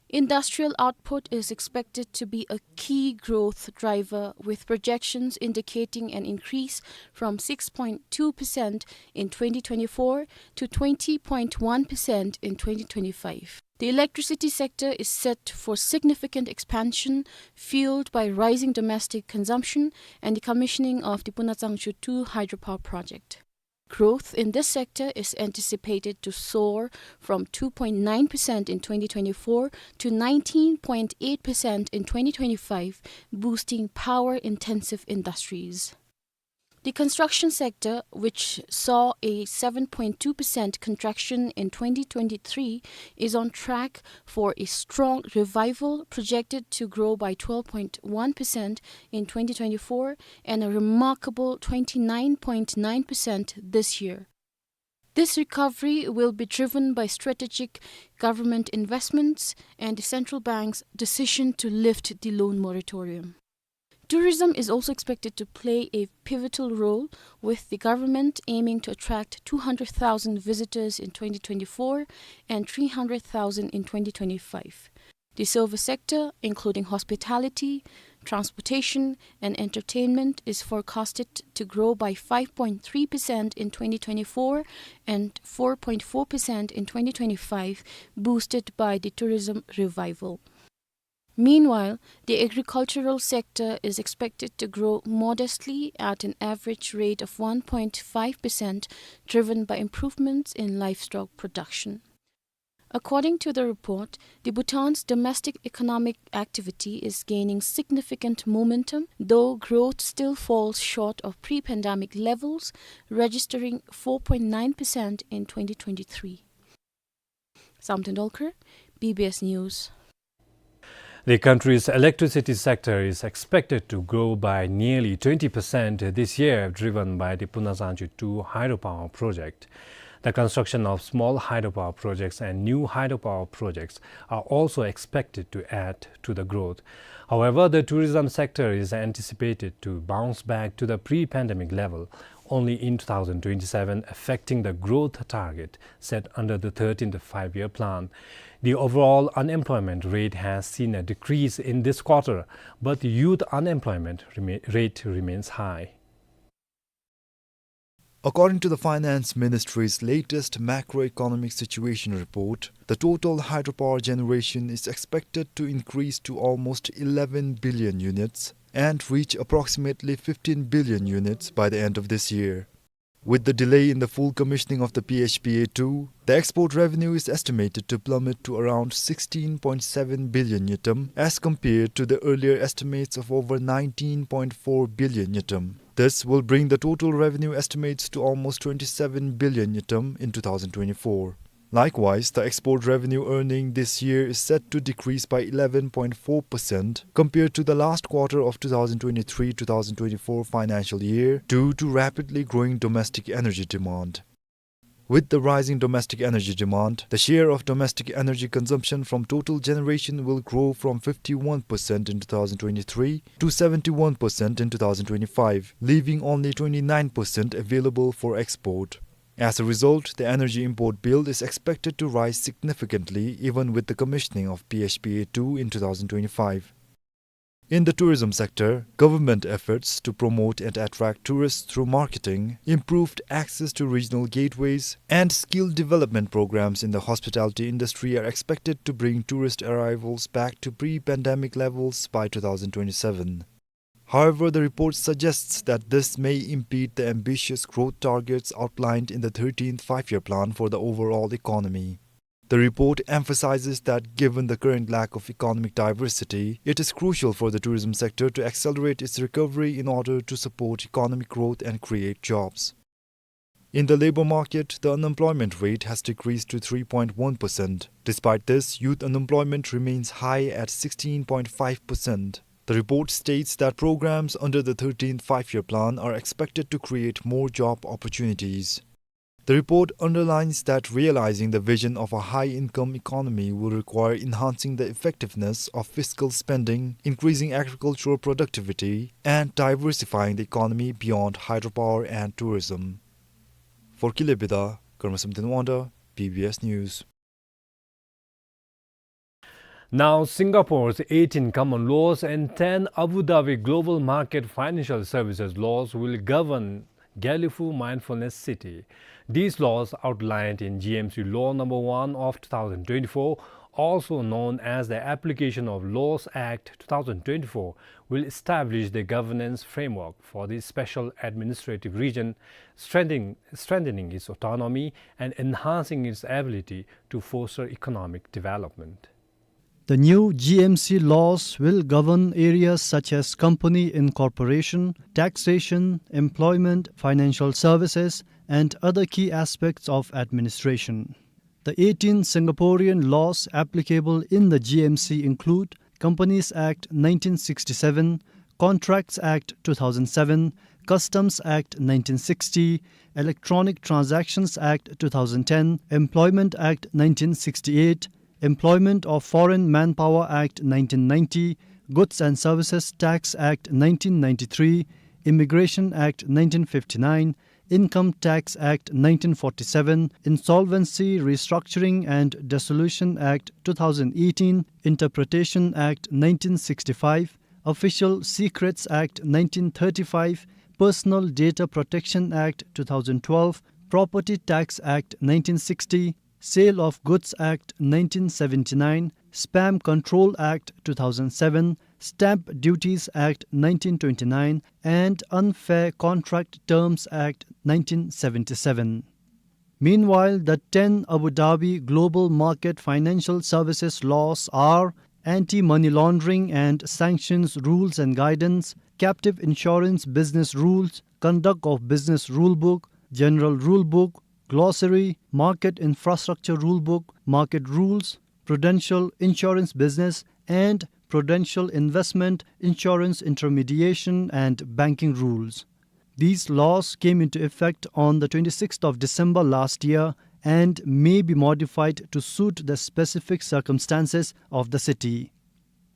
Industrial output is expected to be a key growth driver, with projections indicating an increase from six point two percent in twenty twenty-four to twenty point one percent in twenty twenty-five. The electricity sector is set for significant expansion, fueled by rising domestic consumption and the commissioning of the Punatsangchu two hydropower project. Growth in this sector is anticipated to soar from two point nine percent in twenty twenty-four to nineteen point eight percent in twenty twenty-five, boosting power-intensive industries. The construction sector, which saw a seven point two percent contraction in twenty twenty-three, is on track for a strong revival, projected to grow by twelve point one percent in twenty twenty-four and a remarkable twenty-nine point nine percent this year. This recovery will be driven by strategic government investments and the central bank's decision to lift the loan moratorium. Tourism is also expected to play a pivotal role, with the government aiming to attract two hundred thousand visitors in twenty twenty-four and three hundred thousand in twenty twenty-five. The service sector, including hospitality, transportation, and entertainment, is forecasted to grow by five point three percent in twenty twenty-four and four point four percent in twenty twenty-five, boosted by the tourism revival. Meanwhile, the agricultural sector is expected to grow modestly at an average rate of one point five percent, driven by improvements in livestock production. According to the report, the Bhutan's domestic economic activity is gaining significant momentum, though growth still falls short of pre-pandemic levels, registering four point nine percent in twenty twenty-three. Samten Dolkar, B B S News. The country's electricity sector is expected to grow by nearly twenty percent this year, driven by the Punasangchu two hydropower project. The construction of small hydropower projects and new hydropower projects are also expected to add to the growth. However, the tourism sector is anticipated to bounce back to the pre-pandemic level only in two thousand twenty-seven, affecting the growth target set under the thirteenth Five-Year Plan. The overall unemployment rate has seen a decrease in this quarter, but the youth unemployment rema-, rate remains high. According to the Finance Ministry's latest macroeconomic situation report, the total hydropower generation is expected to increase to almost eleven billion units and reach approximately fifteen billion units by the end of this year. With the delay in the full commissioning of the P H P A two, the export revenue is estimated to plummet to around sixteen point seven billion ngultrum as compared to the earlier estimates of over nineteen point four billion ngultrum. This will bring the total revenue estimates to almost twenty-seven billion ngultrum in two thousand twenty-four. Likewise, the export revenue earning this year is set to decrease by eleven point four percent compared to the last quarter of two thousand twenty-three two thousand twenty-four financial year due to rapidly growing domestic energy demand. With the rising domestic energy demand, the share of domestic energy consumption from total generation will grow from fifty-one percent in two thousand twenty-three to seventy-one percent in two thousand twenty-five, leaving only twenty-nine percent available for export. As a result, the energy import bill is expected to rise significantly even with the commissioning of P H P A two in two thousand twenty-five. In the tourism sector, government efforts to promote and attract tourists through marketing, improved access to regional gateways, and skill development programs in the hospitality industry are expected to bring tourist arrivals back to pre-pandemic levels by two thousand twenty-seven. However, the report suggests that this may impede the ambitious growth targets outlined in the thirteenth Five-Year Plan for the overall economy. The report emphasizes that given the current lack of economic diversity, it is crucial for the tourism sector to accelerate its recovery in order to support economic growth and create jobs. In the labor market, the unemployment rate has decreased to three point one percent. Despite this, youth unemployment remains high at sixteen point five percent. The report states that programs under the thirteenth Five-Year Plan are expected to create more job opportunities. The report underlines that realizing the vision of a high-income economy will require enhancing the effectiveness of fiscal spending, increasing agricultural productivity, and diversifying the economy beyond hydropower and tourism. For Kile Bida, Karma Samten Wanda, B B S News. Now, Singapore's eighteen common laws and ten Abu Dhabi global market financial services laws will govern Gelephu Mindfulness City. These laws, outlined in G M C Law Number One of two thousand twenty-four, also known as the Application of Laws Act two thousand twenty-four, will establish the governance framework for this special administrative region, strengthening, strengthening its autonomy and enhancing its ability to foster economic development. The new G M C laws will govern areas such as company incorporation, taxation, employment, financial services, and other key aspects of administration. The eighteen Singaporean laws applicable in the G M C include Companies Act nineteen sixty-seven, Contracts Act two thousand seven, Customs Act nineteen sixty, Electronic Transactions Act two thousand ten, Employment Act nineteen sixty-eight, Employment of Foreign Manpower Act nineteen ninety, Goods and Services Tax Act nineteen ninety-three, Immigration Act nineteen fifty-nine, Income Tax Act nineteen forty-seven, Insolvency, Restructuring and Dissolution Act two thousand eighteen, Interpretation Act nineteen sixty-five, Official Secrets Act nineteen thirty-five, Personal Data Protection Act two thousand twelve, Property Tax Act nineteen sixty, Sale of Goods Act nineteen seventy-nine, Spam Control Act two thousand seven, Stamp Duties Act nineteen twenty-nine, and Unfair Contract Terms Act nineteen seventy-seven. Meanwhile, the ten Abu Dhabi global market financial services laws are Anti-Money Laundering and Sanctions Rules and Guidance, Captive Insurance Business Rules, Conduct of Business Rulebook, General Rulebook, Glossary, Market Infrastructure Rulebook, Market Rules, Prudential Insurance Business, and prudential investment, insurance intermediation, and banking rules. These laws came into effect on the twenty-sixth of December last year and may be modified to suit the specific circumstances of the city.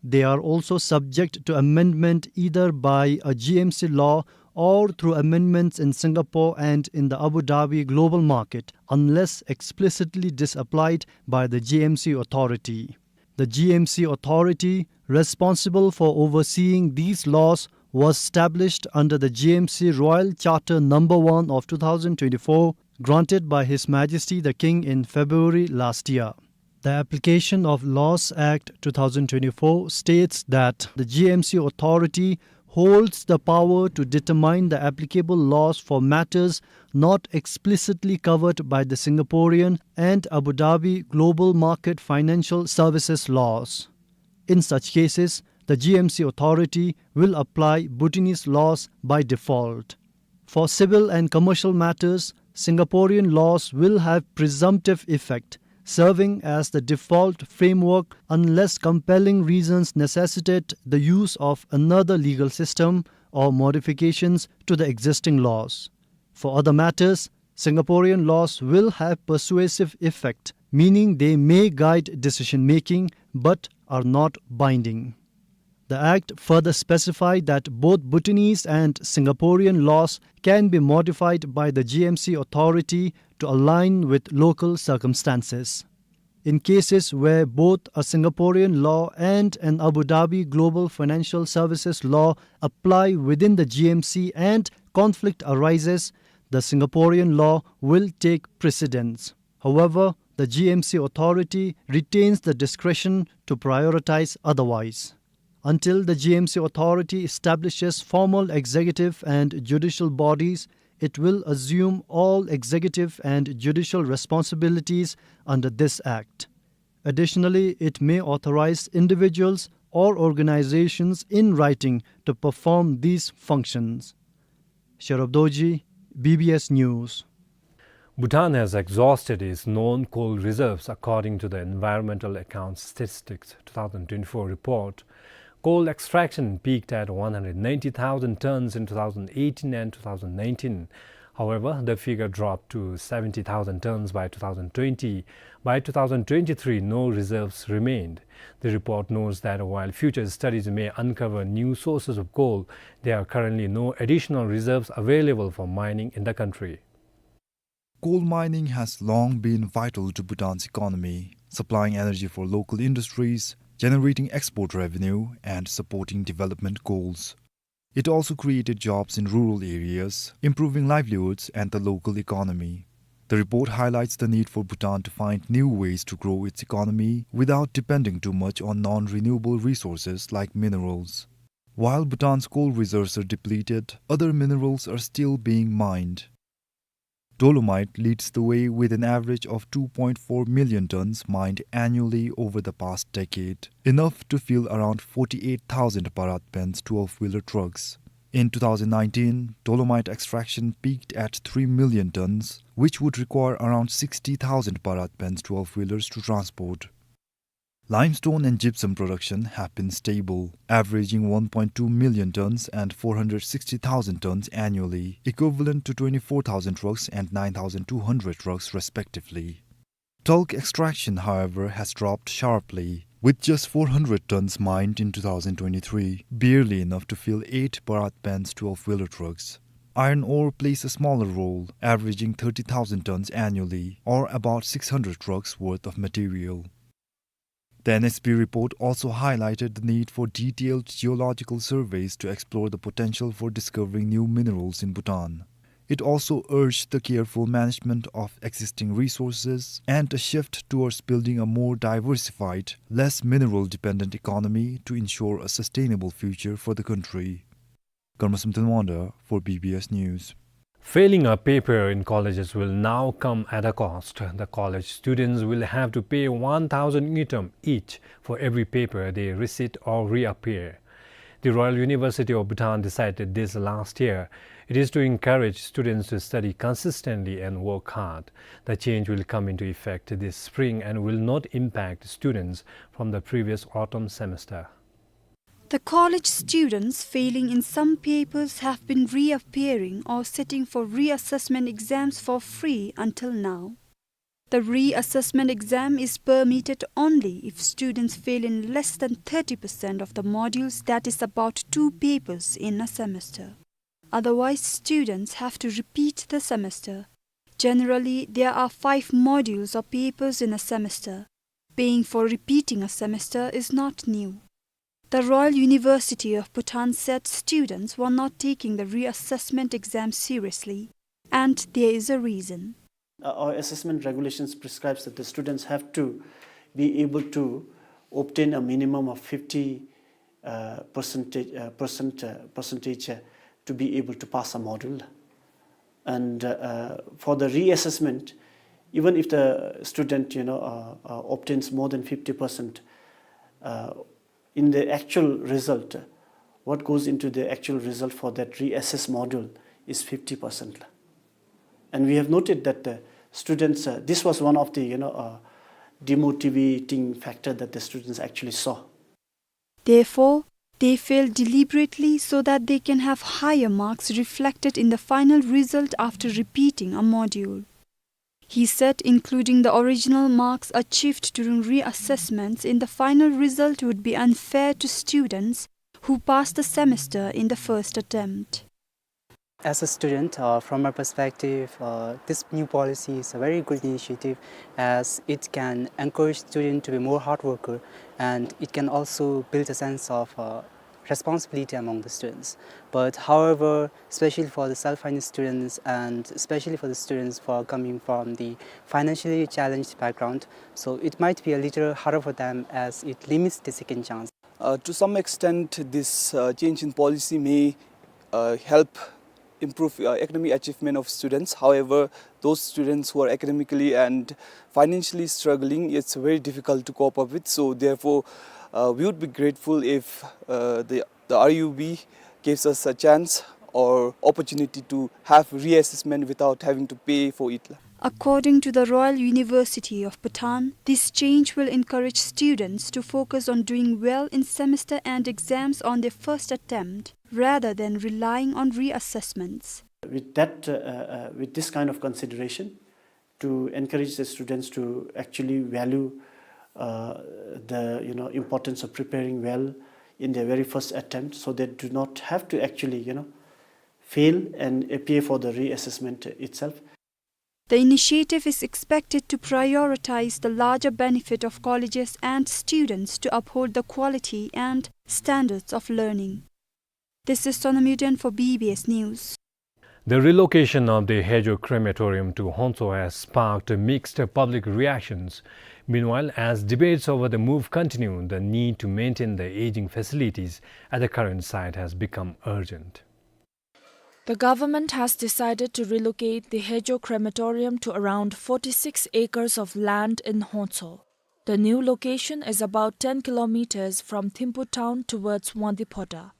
They are also subject to amendment either by a G M C law or through amendments in Singapore and in the Abu Dhabi global market, unless explicitly disapplied by the G M C authority. The G M C authority responsible for overseeing these laws was established under the G M C Royal Charter number one of two thousand twenty-four, granted by His Majesty the King in February last year. The Application of Laws Act two thousand twenty-four states that the G M C authority holds the power to determine the applicable laws for matters not explicitly covered by the Singaporean and Abu Dhabi global market financial services laws. In such cases, the G M C authority will apply Bhutanese laws by default. For civil and commercial matters, Singaporean laws will have presumptive effect, serving as the default framework unless compelling reasons necessitate the use of another legal system or modifications to the existing laws. For other matters, Singaporean laws will have persuasive effect, meaning they may guide decision-making but are not binding. The Act further specified that both Bhutanese and Singaporean laws can be modified by the G M C authority to align with local circumstances. In cases where both a Singaporean law and an Abu Dhabi global financial services law apply within the G M C and conflict arises, the Singaporean law will take precedence. However, the G M C authority retains the discretion to prioritize otherwise. Until the G M C authority establishes formal executive and judicial bodies, it will assume all executive and judicial responsibilities under this Act. Additionally, it may authorize individuals or organizations in writing to perform these functions. Sherab Dorji, B B S News. Bhutan has exhausted its known coal reserves, according to the Environmental Account Statistics two thousand twenty-four report. Coal extraction peaked at one hundred ninety thousand tons in two thousand eighteen and two thousand nineteen. However, the figure dropped to seventy thousand tons by two thousand twenty. By two thousand twenty-three, no reserves remained. The report notes that while future studies may uncover new sources of coal, there are currently no additional reserves available for mining in the country. Coal mining has long been vital to Bhutan's economy, supplying energy for local industries, generating export revenue, and supporting development goals. It also created jobs in rural areas, improving livelihoods and the local economy. The report highlights the need for Bhutan to find new ways to grow its economy without depending too much on non-renewable resources like minerals. While Bhutan's coal reserves are depleted, other minerals are still being mined. Dolomite leads the way with an average of two point four million tons mined annually over the past decade, enough to fill around forty-eight thousand Bharat Benz twelve-wheeler trucks. In two thousand nineteen, dolomite extraction peaked at three million tons, which would require around sixty thousand Bharat Benz twelve-wheelers to transport. Limestone and gypsum production have been stable, averaging one point two million tons and four hundred sixty thousand tons annually, equivalent to twenty-four thousand trucks and nine thousand two hundred trucks respectively. Talc extraction, however, has dropped sharply, with just four hundred tons mined in two thousand twenty-three, barely enough to fill eight Bharat Benz twelve-wheeler trucks. Iron ore plays a smaller role, averaging thirty thousand tons annually, or about six hundred trucks worth of material. The N S P report also highlighted the need for detailed geological surveys to explore the potential for discovering new minerals in Bhutan. It also urged the careful management of existing resources and a shift towards building a more diversified, less mineral-dependent economy to ensure a sustainable future for the country. Karmasam Tanwanda for B B S News. Failing a paper in colleges will now come at a cost. The college students will have to pay one thousand ngultrum each for every paper they resit or reappear. The Royal University of Bhutan decided this last year. It is to encourage students to study consistently and work hard. The change will come into effect this spring and will not impact students from the previous autumn semester. The college students failing in some papers have been reappearing or sitting for reassessment exams for free until now. The reassessment exam is permitted only if students fail in less than thirty percent of the modules, that is about two papers in a semester. Otherwise, students have to repeat the semester. Generally, there are five modules or papers in a semester. Paying for repeating a semester is not new. The Royal University of Bhutan said students were not taking the reassessment exam seriously, and there is a reason. Uh, our assessment regulations prescribes that the students have to be able to obtain a minimum of fifty, uh, percentage, uh, percent, uh, percentage, uh, to be able to pass a module. And, uh, uh, for the reassessment, even if the student, you know, uh, uh, obtains more than fifty percent, uh, in the actual result, what goes into the actual result for that reassess module is fifty percent. And we have noted that the students, uh, this was one of the, you know, uh, demotivating factor that the students actually saw. Therefore, they fail deliberately so that they can have higher marks reflected in the final result after repeating a module. He said including the original marks achieved during reassessments in the final result would be unfair to students who passed the semester in the first attempt. As a student, uh, from my perspective, uh, this new policy is a very good initiative, as it can encourage students to be more hard worker, and it can also build a sense of, uh, responsibility among the students. But however, especially for the self-finance students and especially for the students who are coming from the financially challenged background, so it might be a little harder for them as it limits the second chance. Uh, to some extent, this, uh, change in policy may, uh, help improve, uh, academic achievement of students. However, those students who are academically and financially struggling, it's very difficult to cope up with. So therefore, uh, we would be grateful if, uh, the, the R U B gives us a chance or opportunity to have reassessment without having to pay for it. According to the Royal University of Bhutan, this change will encourage students to focus on doing well in semester end exams on their first attempt, rather than relying on reassessments. With that, uh, uh, uh, with this kind of consideration, to encourage the students to actually value, uh, the, you know, importance of preparing well in their very first attempt, so they do not have to actually, you know, fail and appear for the reassessment itself. The initiative is expected to prioritize the larger benefit of colleges and students to uphold the quality and standards of learning. This is Sonam Yuden for B B S News. The relocation of the Hejo crematorium to Honso has sparked mixed public reactions. Meanwhile, as debates over the move continue, the need to maintain the aging facilities at the current site has become urgent. The government has decided to relocate the Hejo crematorium to around forty-six acres of land in Honso. The new location is about ten kilometers from Thimphu town towards Wangdue Phodrang.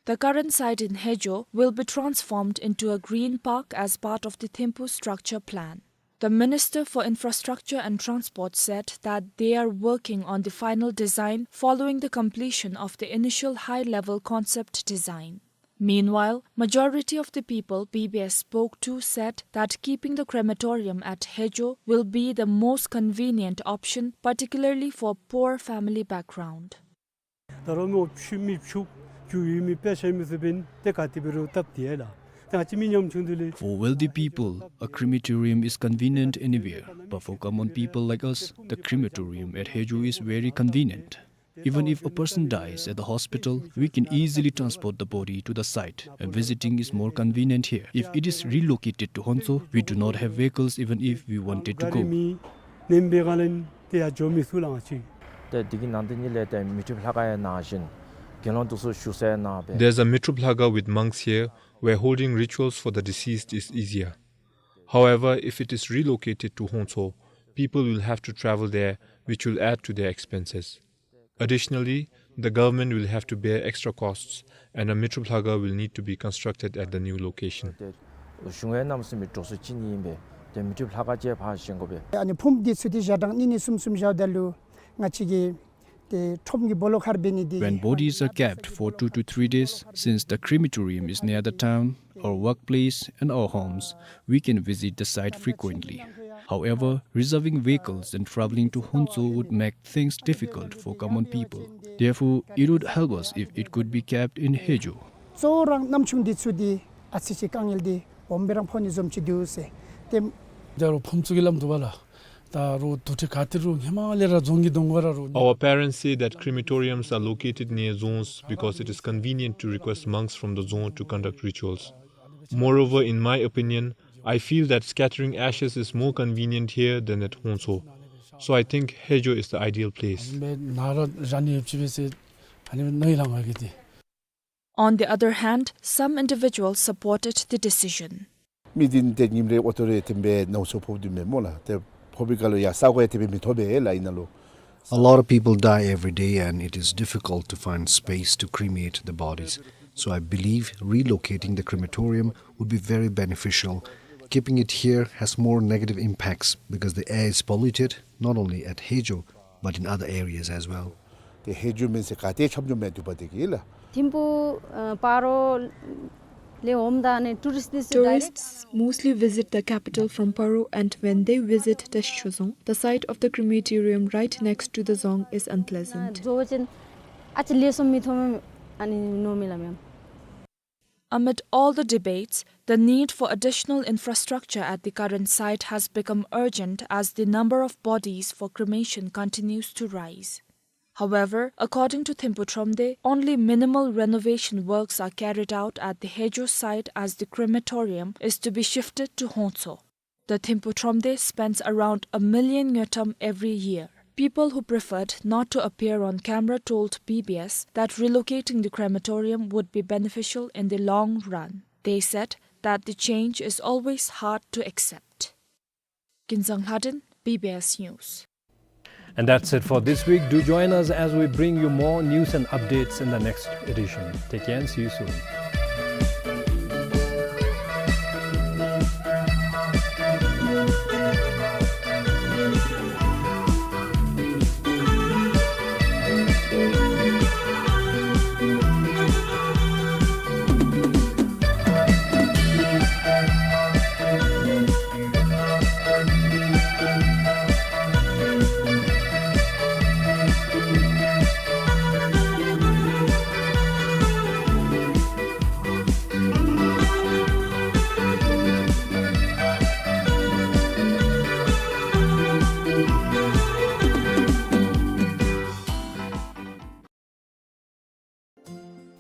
The current site in Hejo will be transformed into a green park as part of the Thimphu structure plan. The Minister for Infrastructure and Transport said that they are working on the final design following the completion of the initial high-level concept design. Meanwhile, majority of the people B B S spoke to said that keeping the crematorium at Hejo will be the most convenient option, particularly for poor family background. ད་རུང་མི་ཕྱུག་མི་ཕྱུག་རྒྱུ་ཡོད་མི་དཔེ་ཆ་མི་ཚུ་འབདན་ཏེ་ག་ཏེ་འབད་རུང་སྟབས་བདེ་ལགས། ད་ང་བཅས་མི་ཉམ་ཆུང་འདི་ལས། For wealthy people, a crematorium is convenient anywhere, but for common people like us, the crematorium at Hejo is very convenient. Even if a person dies at the hospital, we can easily transport the body to the site, and visiting is more convenient here. If it is relocated to Honso, we do not have vehicles even if we wanted to go. ནེམ་བེ་ག་ལན་ཏེ་ཡར་འགྱོ་མི་ཚུགས་ལགས་ང་བཅས། ཏེ་འདི་གི་ནང་དེ་ཉིད་ལས་ཏེ་མི་ཕྲུག་ལྷ་ཁང་ཡང་ནང་བཞིན་དགེ་སློང་འདི་ཚུ་བཞུགས་ས་ནང་སྦེ། There's a Mitrub Lhaga with monks here, where holding rituals for the deceased is easier. However, if it is relocated to Honso, people will have to travel there, which will add to their expenses. Additionally, the government will have to bear extra costs, and a Mitrub Lhaga will need to be constructed at the new location. ཏེ་གཞུང་གིས་གནམ་མེད་ས་མེད་འགྲོ་སོང་བྱིན་ནི་ཨིན་པས། ཏེ་མི་ཕྲུག་ལྷ་ཁང་ཅིག་ཕར་བཞེངས་དགོ་པས། ཨ་ནི་ཕུངམ་འདི་ཚུ་ཏེ་ཞག་གྲངས་གཉིས་གཉིས་གསུམ་གསུམ་བཞགཔ་ད་ལུ་ང་བཅས་ཀྱི་ ཏེ་ཁྲོམ་གྱི་སྦོ་ལོགས་ཁར་འབད་ནི་འདི། When bodies are kept for two to three days, since the crematorium is near the town, our workplace and our homes, we can visit the site frequently. However, reserving vehicles and traveling to Honso would make things difficult for common people. Therefore, it would help us if it could be kept in Haejo. གཙོ་བོ་ར་གནམ་གཤིས་འདི་ཚུ་འདི་ཨ་ཙི་ཅིག་དཀའ་ངལ་འདི་འོང་སྦེ་ར་ཕོག་ནི་བཟུམ་ཅིག་འདུག་ཟེར། ཏེ་ད་རུང་ཕམ་ཚུ་གི་ལམ་འདུག་པ་ལགས། ད་རུང་དུར་ཁྲོད་ག་ཏེ་རུང་ཧེ་མ་ལས་ར་རྫོང་གི་གདོང་ཁར་ར་རུང་། Our parents say that crematoriums are located near dzongs because it is convenient to request monks from the dzong to conduct rituals. Moreover, in my opinion, I feel that scattering ashes is more convenient here than at Honso. So I think Haejo is the ideal place. ཨ་ནི་ནཱ་ར་ར་ནི་ཡོད་ཅི་སྦེ་ཟེར། ཨ་ནི་ནཱ་ཡི་ལང་ག་གི་ཏེ། On the other hand, some individuals supported the decision. མི་འདི་ཏེ་ཉིནམ་རེ་ཨོ་ཊོ་རེ་ཐེམ་སྦེ་ནང་སོ་ཕོག་སྟེ་མས་སྨོ་ལགས། ཏེ་ཕོག་པའི་སྐབས་ལུ་ཡར་ས་གོ་ཡང་དེ་སྦེ་མི་ཐོབ་པས་ལགས་ཨིན་ན་ལོ། A lot of people die every day and it is difficult to find space to cremate the bodies. So I believe relocating the crematorium would be very beneficial. Keeping it here has more negative impacts because the air is polluted, not only at Haejo, but in other areas as well. ཏེ་ཧེ་ཇོ་མེན་ཟེར་ག་ཏེ་ཆབ་ཇོ་མེན་འདུག་པ་དེ་གིས་ལགས། ཐིམ་ཕུག་ཨ་སྤ་རོ་ལས་འོངམ་ད་ནི་ཊུ་རིསཊ་འདི་ཚུ་ཌའི་རེཀཊ། Tourists mostly visit the capital from Paro, and when they visit Teshchodzong, the sight of the crematorium right next to the dzong is unpleasant. རྫོང་ཅན་ཨ་ཙི་ལེགས་སོ་མི་ཐོབ་མས། ཨ་ནི་ནོར་མི་ལ་མེན། Amid all the debates, the need for additional infrastructure at the current site has become urgent as the number of bodies for cremation continues to rise. However, according to Thimphu Thromde, only minimal renovation works are carried out at the Hejo site as the crematorium is to be shifted to Hongtso. The Thimphu Thromde spends around a million ngultrum every year. People who preferred not to appear on camera told B B S that relocating the crematorium would be beneficial in the long run. They said that the change is always hard to accept. Kinzang Lhadon, B B S News. And that's it for this week. Do join us as we bring you more news and updates in the next edition. Take care and see you soon.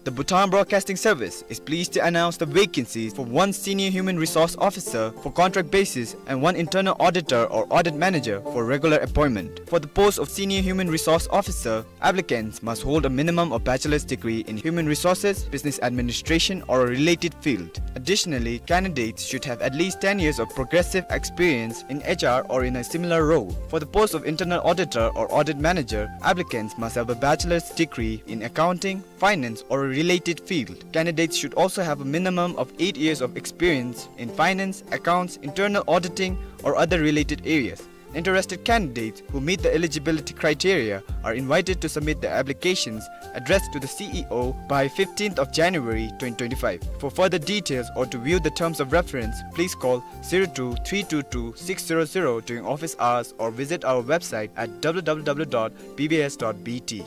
The Bhutan Broadcasting Service is pleased to announce the vacancies for one Senior Human Resource Officer for contract basis and one Internal Auditor or Audit Manager for regular appointment. For the post of Senior Human Resource Officer, applicants must hold a minimum of bachelor's degree in human resources, business administration, or a related field. Additionally, candidates should have at least ten years of progressive experience in H R or in a similar role. For the post of Internal Auditor or Audit Manager, applicants must have a bachelor's degree in accounting, finance, or a related field. Candidates should also have a minimum of eight years of experience in finance, accounts, internal auditing, or other related areas. Interested candidates who meet the eligibility criteria are invited to submit their applications addressed to the C E O by fifteenth of January twenty twenty-five. For further details or to view the terms of reference, please call zero two three two two six zero zero during office hours or visit our website at W W W dot B B S dot B T.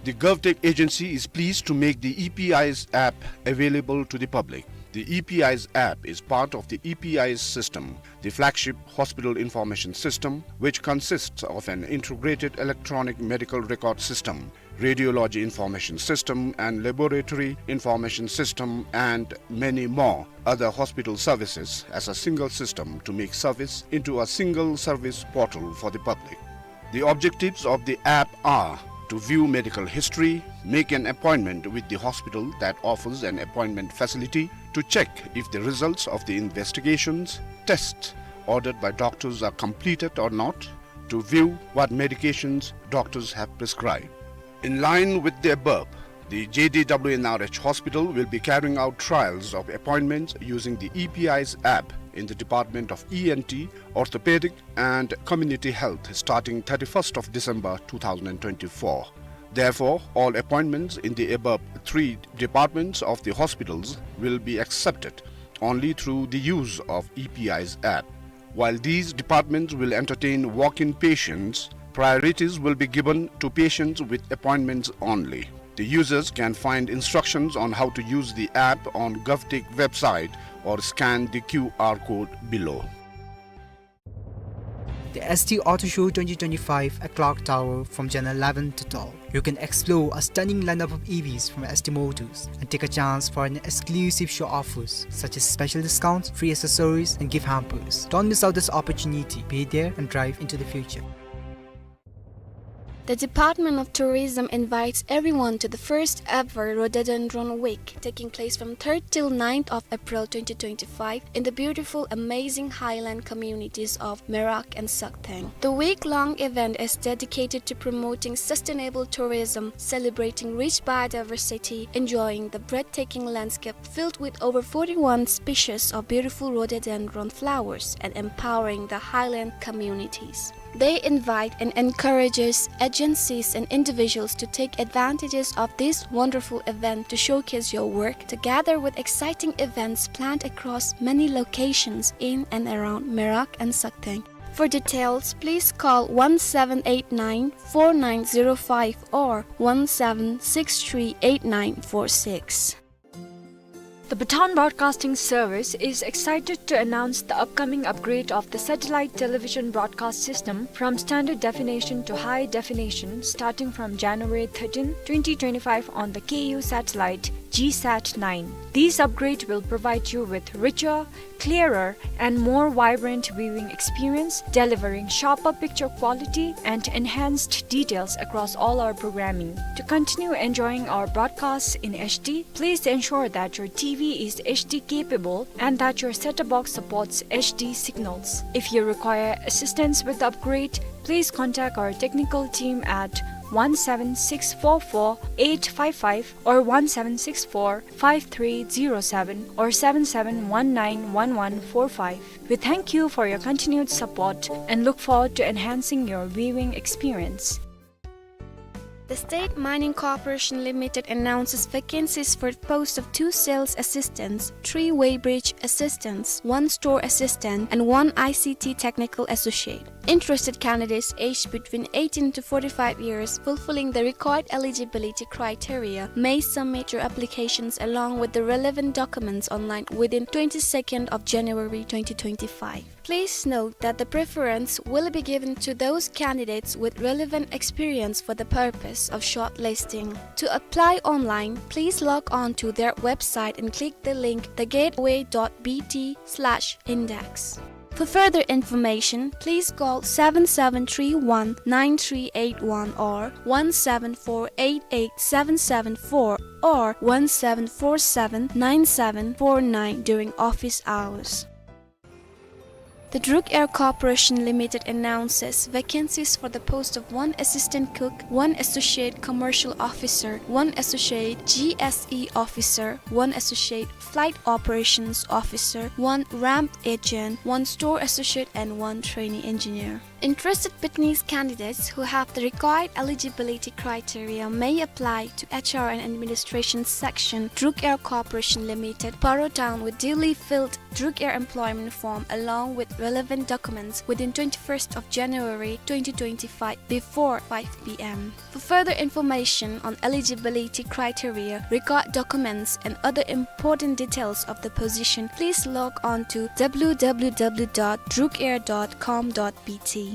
The GovTech agency is pleased to make the E P I S app available to the public. The E P I S app is part of the E P I S system, the flagship hospital information system, which consists of an integrated electronic medical record system, radiology information system, and laboratory information system, and many more other hospital services as a single system to make service into a single service portal for the public. The objectives of the app are to view medical history, make an appointment with the hospital that offers an appointment facility, to check if the results of the investigations, tests ordered by doctors are completed or not, to view what medications doctors have prescribed. In line with the above, The J D W N R H hospital will be carrying out trials of appointments using the E P I's app in the Department of E N T, Orthopedic and Community Health starting thirty-first of December two thousand twenty-four. Therefore, all appointments in the above three departments of the hospitals will be accepted only through the use of E P I's app. While these departments will entertain walk-in patients, priorities will be given to patients with appointments only. The users can find instructions on how to use the app on GovTech website or scan the Q R code below. The S T Auto Show twenty twenty-five at Clock Tower from January eleven to twelve. You can explore a stunning lineup of E Vs from S T Motors and take a chance for an exclusive show offers such as special discounts, free accessories, and gift hampers. Don't miss out this opportunity. Be there and drive into the future. The Department of Tourism invites everyone to the first ever Rhododendron Week, taking place from third till ninth of April twenty twenty-five in the beautiful, amazing highland communities of Merak and Sakhteng. The week-long event is dedicated to promoting sustainable tourism, celebrating rich biodiversity, enjoying the breathtaking landscape filled with over forty-one species of beautiful rhododendron flowers, and empowering the highland communities. They invite and encourages agencies and individuals to take advantages of this wonderful event to showcase your work, together with exciting events planned across many locations in and around Merak and Sakhteng. For details, please call one seven eight nine four nine zero five or one seven six three eight nine four six. The Bhutan Broadcasting Service is excited to announce the upcoming upgrade of the satellite television broadcast system from standard definition to high definition starting from January thirteenth, twenty twenty-five on the K U satellite G sat nine. This upgrade will provide you with richer, clearer, and more vibrant viewing experience, delivering sharper picture quality and enhanced details across all our programming. To continue enjoying our broadcasts in H D, please ensure that your T V is H D capable and that your set-top box supports H D signals. If you require assistance with the upgrade, please contact our technical team at one seven six four four eight five five or one seven six four five three zero seven or seven seven one nine one one four five. We thank you for your continued support and look forward to enhancing your viewing experience. The State Mining Corporation Limited announces vacancies for posts of two sales assistants, three weighbridge assistants, one store assistant, and one I C T technical associate. Interested candidates aged between eighteen to forty-five years fulfilling the required eligibility criteria may submit your applications along with the relevant documents online within twenty-second of January twenty twenty-five. Please note that the preference will be given to those candidates with relevant experience for the purpose of shortlisting. To apply online, please log on to their website and click the link the gateway dot B T slash index. For further information, please call seven seven three one nine three eight one or one seven four eight eight seven seven four or one seven four seven nine seven four nine during office hours. The Druk Air Corporation Limited announces vacancies for the post of one assistant cook, one associate commercial officer, one associate G S E officer, one associate flight operations officer, one ramp agent, one store associate, and one trainee engineer. Interested Bhutanese candidates who have the required eligibility criteria may apply to H R and Administration Section, Druk Air Corporation Limited, Paro Town, with duly filled Druk Air employment form along with relevant documents within twenty-first of January twenty twenty-five before five P M. For further information on eligibility criteria, required documents, and other important details of the position, please log on to W W W dot drukair dot com dot B T.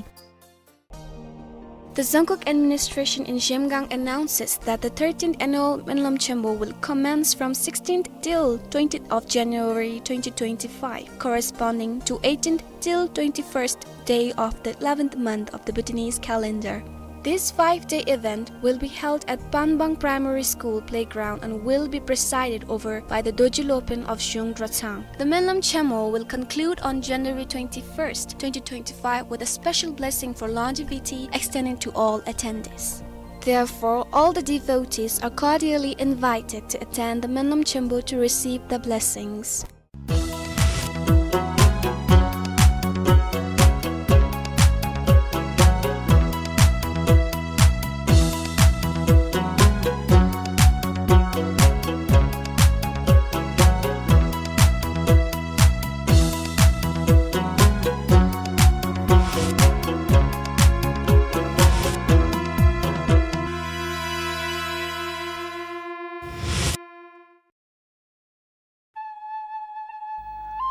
The Dzongkhag Administration in Zhemgang announces that the thirteenth annual Menlam Chemo will commence from sixteenth till twentieth of January twenty twenty-five, corresponding to eighteenth till twenty-first day of the eleventh month of the Bhutanese calendar. This five-day event will be held at Panbang Primary School playground and will be presided over by the Dorji Lopen of Zhung Drachang. The Menlam Chemo will conclude on January twenty-first, twenty twenty-five, with a special blessing for longevity extending to all attendees. Therefore, all the devotees are cordially invited to attend the Menlam Chonbur to receive the blessings.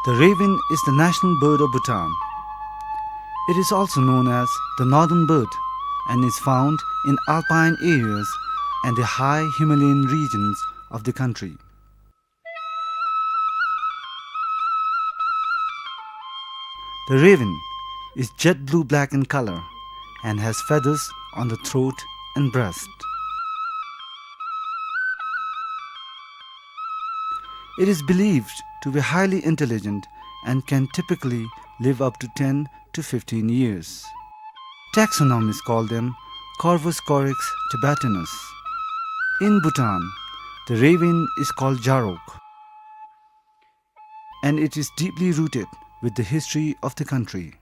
The raven is the national bird of Bhutan. It is also known as the northern bird and is found in alpine areas and the high Himalayan regions of the country. The raven is jet blue-black in color and has feathers on the throat and breast. It is believed to be highly intelligent and can typically live up to ten to fifteen years. Taxonomists call them Corvus corax tibetanus. In Bhutan, the raven is called jarok, and it is deeply rooted with the history of the country.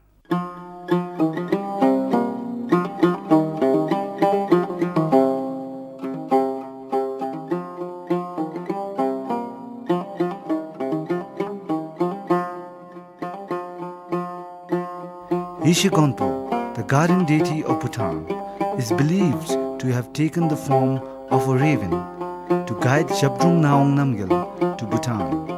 Yeshe Gonpo, the guardian deity of Bhutan, is believed to have taken the form of a raven to guide Zhabdrung Ngawang Namgyal to Bhutan.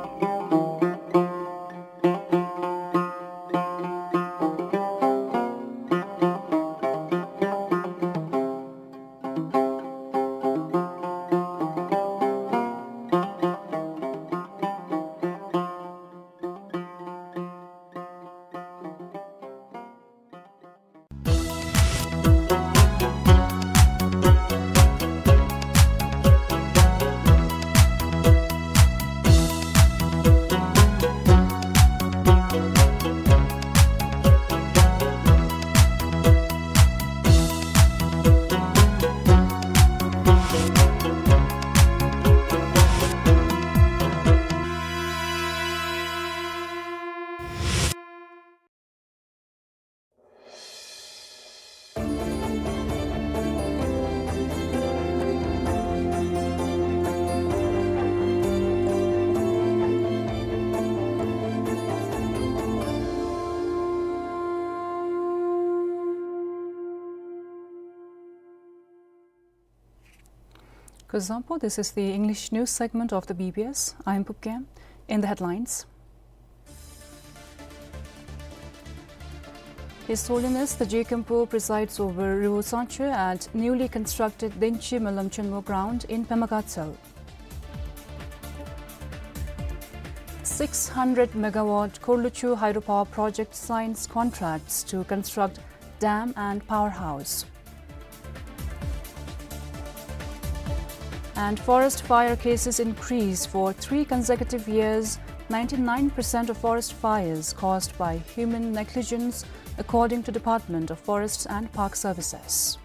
Kuzuzangpo, this is the English news segment of the B B S. I am Pupkem. In the headlines, His Holiness the Je Khenpo presides over Rinpo Sangcho at newly constructed Denchi Menlam Chonbur ground in Pema Gatshel. Six hundred megawatt Khorluchu hydropower project signs contracts to construct dam and powerhouse. And forest fire cases increase for three consecutive years, ninety-nine percent of forest fires caused by human negligence, according to Department of Forests and Park Services.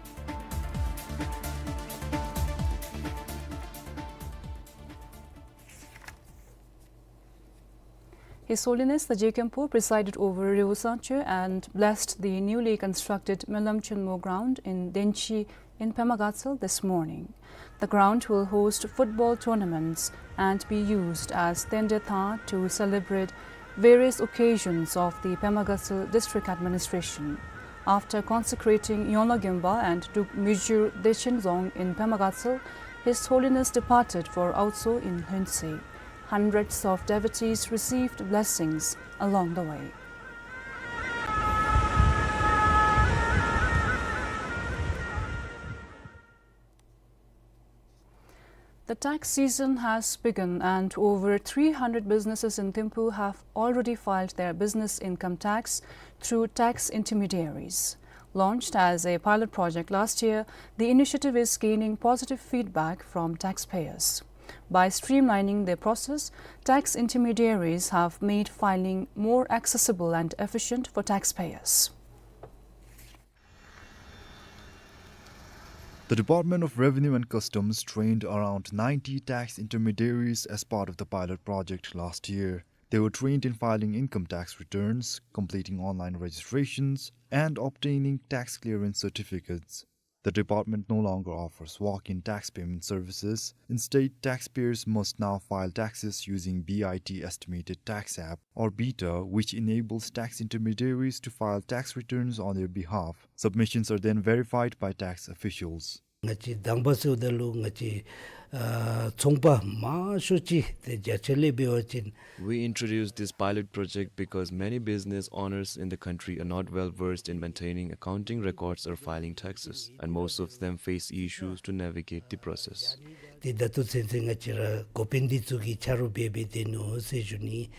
His Holiness the Je Khenpo presided over Rinpo Sangcho and blessed the newly constructed Menlam Chonbur ground in Denchi in Pema Gatshel this morning. The ground will host football tournaments and be used as Tende Tha to celebrate various occasions of the Pema Gatshel District Administration. After consecrating Yonla Genpa and Druk Myujur Dechen Dzong in Pema Gatshel, His Holiness departed for Aotso in Lhuentse. Hundreds of devotees received blessings along the way. The tax season has begun and over three hundred businesses in Thimphu have already filed their business income tax through tax intermediaries. Launched as a pilot project last year, the initiative is gaining positive feedback from taxpayers. By streamlining the process, tax intermediaries have made filing more accessible and efficient for taxpayers. The Department of Revenue and Customs trained around ninety tax intermediaries as part of the pilot project last year. They were trained in filing income tax returns, completing online registrations, and obtaining tax clearance certificates. The department no longer offers walk-in tax payment services. Instead, taxpayers must now file taxes using B I T Estimated Tax App, or beta, which enables tax intermediaries to file tax returns on their behalf. Submissions are then verified by tax officials. ང་བཅས་དང་པ་ཟེརཝ་ད་ལུ་ང་བཅས་ཨ་ཚོང་པ་མང་ཤོས་ཅིག་ཏེ་རྒྱ་ཆེ་ལས་འབད་བ་ཅིན། We introduced this pilot project because many business owners in the country are not well versed in maintaining accounting records or filing taxes, and most of them face issues to navigate the process. ཏེ་ད་ལྟོ་ཚུན་ཚོད་ང་བཅས་ར་འགོ་དཔོན་འདི་ཚུ་གིས་ཆ་རོགས་འབད་འབད་སྡོད་ནུག་ཟེར་ཞུ་ནི།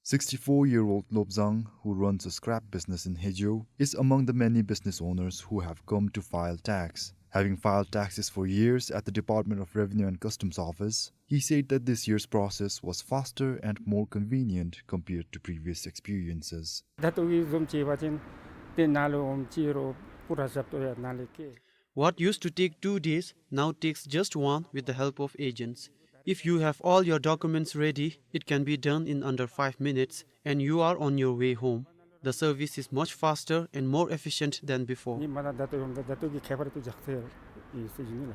Sixty-four-year-old Lobzang, who runs a scrap business in Hejeo, is among the many business owners who have come to file tax. Having filed taxes for years at the Department of Revenue and Customs Office, he said that this year's process was faster and more convenient compared to previous experiences. ད་ལྟོ་གི་བཟུམ་ཅིག་འབད་བ་ཅིན་ཏེ་ནཱ་ལུ་འོངམ་ཅིག་རུང་པུ་ར་ཟབ་ཏོག་ཡང་ནཱ་ལས་སྐྱེལ། What used to take two days now takes just one with the help of agents. If you have all your documents ready, it can be done in under five minutes and you are on your way home. The service is much faster and more efficient than before. ཉིནམ་ད་ད་ལྟོ་ཡོངམ་ད་ད་ལྟོ་གི་ཁྱད་པར་ཏེ་འཇགས་ཚར་ཡི་ཟེར་ཞུ་ནི་ལགས།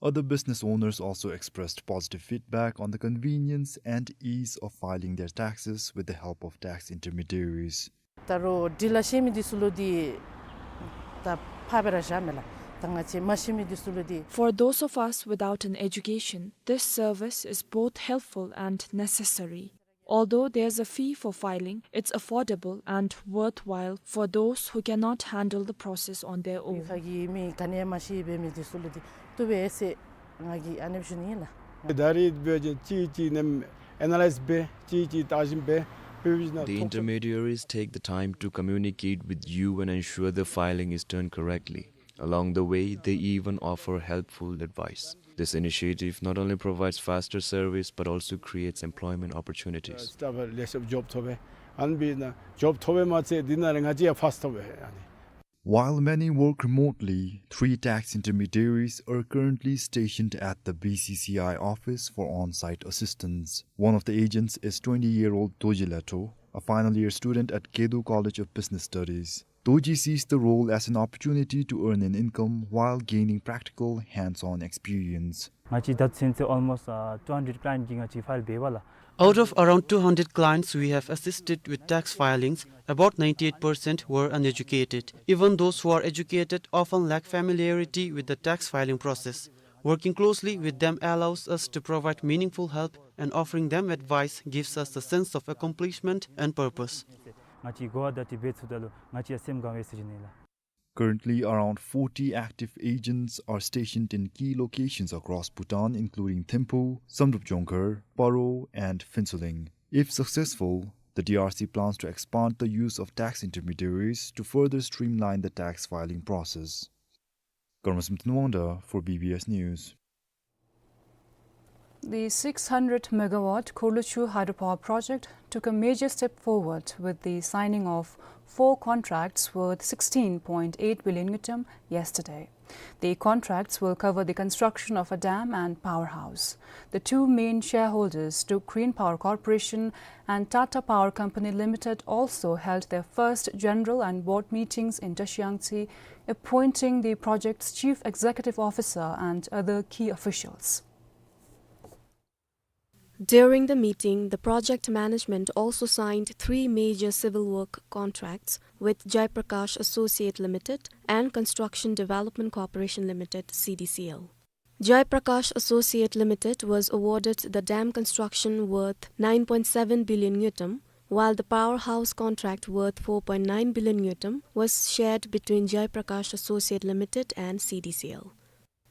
Other business owners also expressed positive feedback on the convenience and ease of filing their taxes with the help of tax intermediaries. ད་རུང་འབྲི་ལ་ཤེས་མི་འདི་ཚུ་ལུ་འདི་ད་ཕར་སྦེ་ར་བཞག་མས་ལགས། ད་ང་བཅས་མ་ཤེས་མི་འདི་ཚུ་ལུ་འདི། For those of us without an education, this service is both helpful and necessary. Although there's a fee for filing, it's affordable and worthwhile for those who cannot handle the process on their own. ཁ་གི་མི་ག་ནི་ཡང་མ་ཤེས་པའི་མི་འདི་ཚུ་ལུ་འདི་བཏུབ་པས་ཟེར་ང་གིས་ཨ་ནེམ་ཞུ་ནི་ཨིན་ལགས། ད་རེས་འབད་བ་ཅིན་གཅིག་གིས་གཅིག་ནང་ཨེ་ན་ལའིཛ་འབད་གཅིག་གིས་གཅིག་བརྟག་ཞིབ་འབད་འབད་བ་ཅིན་The intermediaries take the time to communicate with you and ensure the filing is done correctly. Along the way, they even offer helpful advice. This initiative not only provides faster service but also creates employment opportunities. སྟབས་ལེགས་ཤོམ་ཇོབ་ཐོབ་པས། ཨ་ནི་འབད་ན་ཇོབ་ཐོབ་པས་མ་ཚད་འདི་ནང་ལས་ང་བཅས་ཡང་ཕཱསཊ་ཐོབ་པས་ཨ་ནི། While many work remotely, three tax intermediaries are currently stationed at the B C C I office for on-site assistance. One of the agents is twenty-year-old Doji Leto, a final year student at Kedu College of Business Studies. Doji sees the role as an opportunity to earn an income while gaining practical, hands-on experience. ང་བཅས་ད་ཚུན་ཚོད་almost uh, two hundred client གི་ང་བཅས་ཕའིལ་འབད་བ་ལགས། Out of around two hundred clients we have assisted with tax filings, about ninety-eight percent were uneducated. Even those who are educated often lack familiarity with the tax filing process. Working closely with them allows us to provide meaningful help, and offering them advice gives us a sense of accomplishment and purpose. ང་བཅས་གོ་བ་བརྡ་སྤྲོད་འབད་ཚུགས་ད་ལུ་ང་བཅས་ཡང་སེམས་དགའ་བས་ཟེར་ཞུ་ནི་ལགས། Currently, around forty active agents are stationed in key locations across Bhutan, including Thimphu, Samdrup Jongkhar, Paro, and Phuentsholing. If successful, the D R C plans to expand the use of tax intermediaries to further streamline the tax filing process. Karma Samten Wangda for B B S News. The six hundred megawatt Khorluchu hydropower project took a major step forward with the signing of four contracts worth sixteen point eight billion ngultrum yesterday. The contracts will cover the construction of a dam and powerhouse. The two main shareholders, Druk Green Power Corporation and Tata Power Company Limited, also held their first general and board meetings in Dreshiang-Tsi, appointing the project's chief executive officer and other key officials. During the meeting, the project management also signed three major civil work contracts with Jai Prakash Associate Limited and Construction Development Corporation Limited, C D C L. Jai Prakash Associate Limited was awarded the dam construction worth nine point seven billion ngultrum, while the powerhouse contract worth four point nine billion ngultrum was shared between Jai Prakash Associate Limited and C D C L.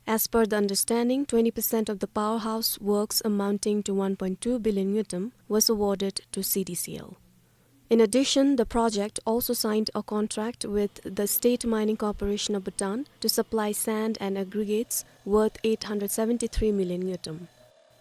As per the understanding, twenty percent of the powerhouse works amounting to one point two billion ngultrum was awarded to C D C L. In addition, the project also signed a contract with the State Mining Corporation of Bhutan to supply sand and aggregates worth eight hundred seventy-three million ngultrum.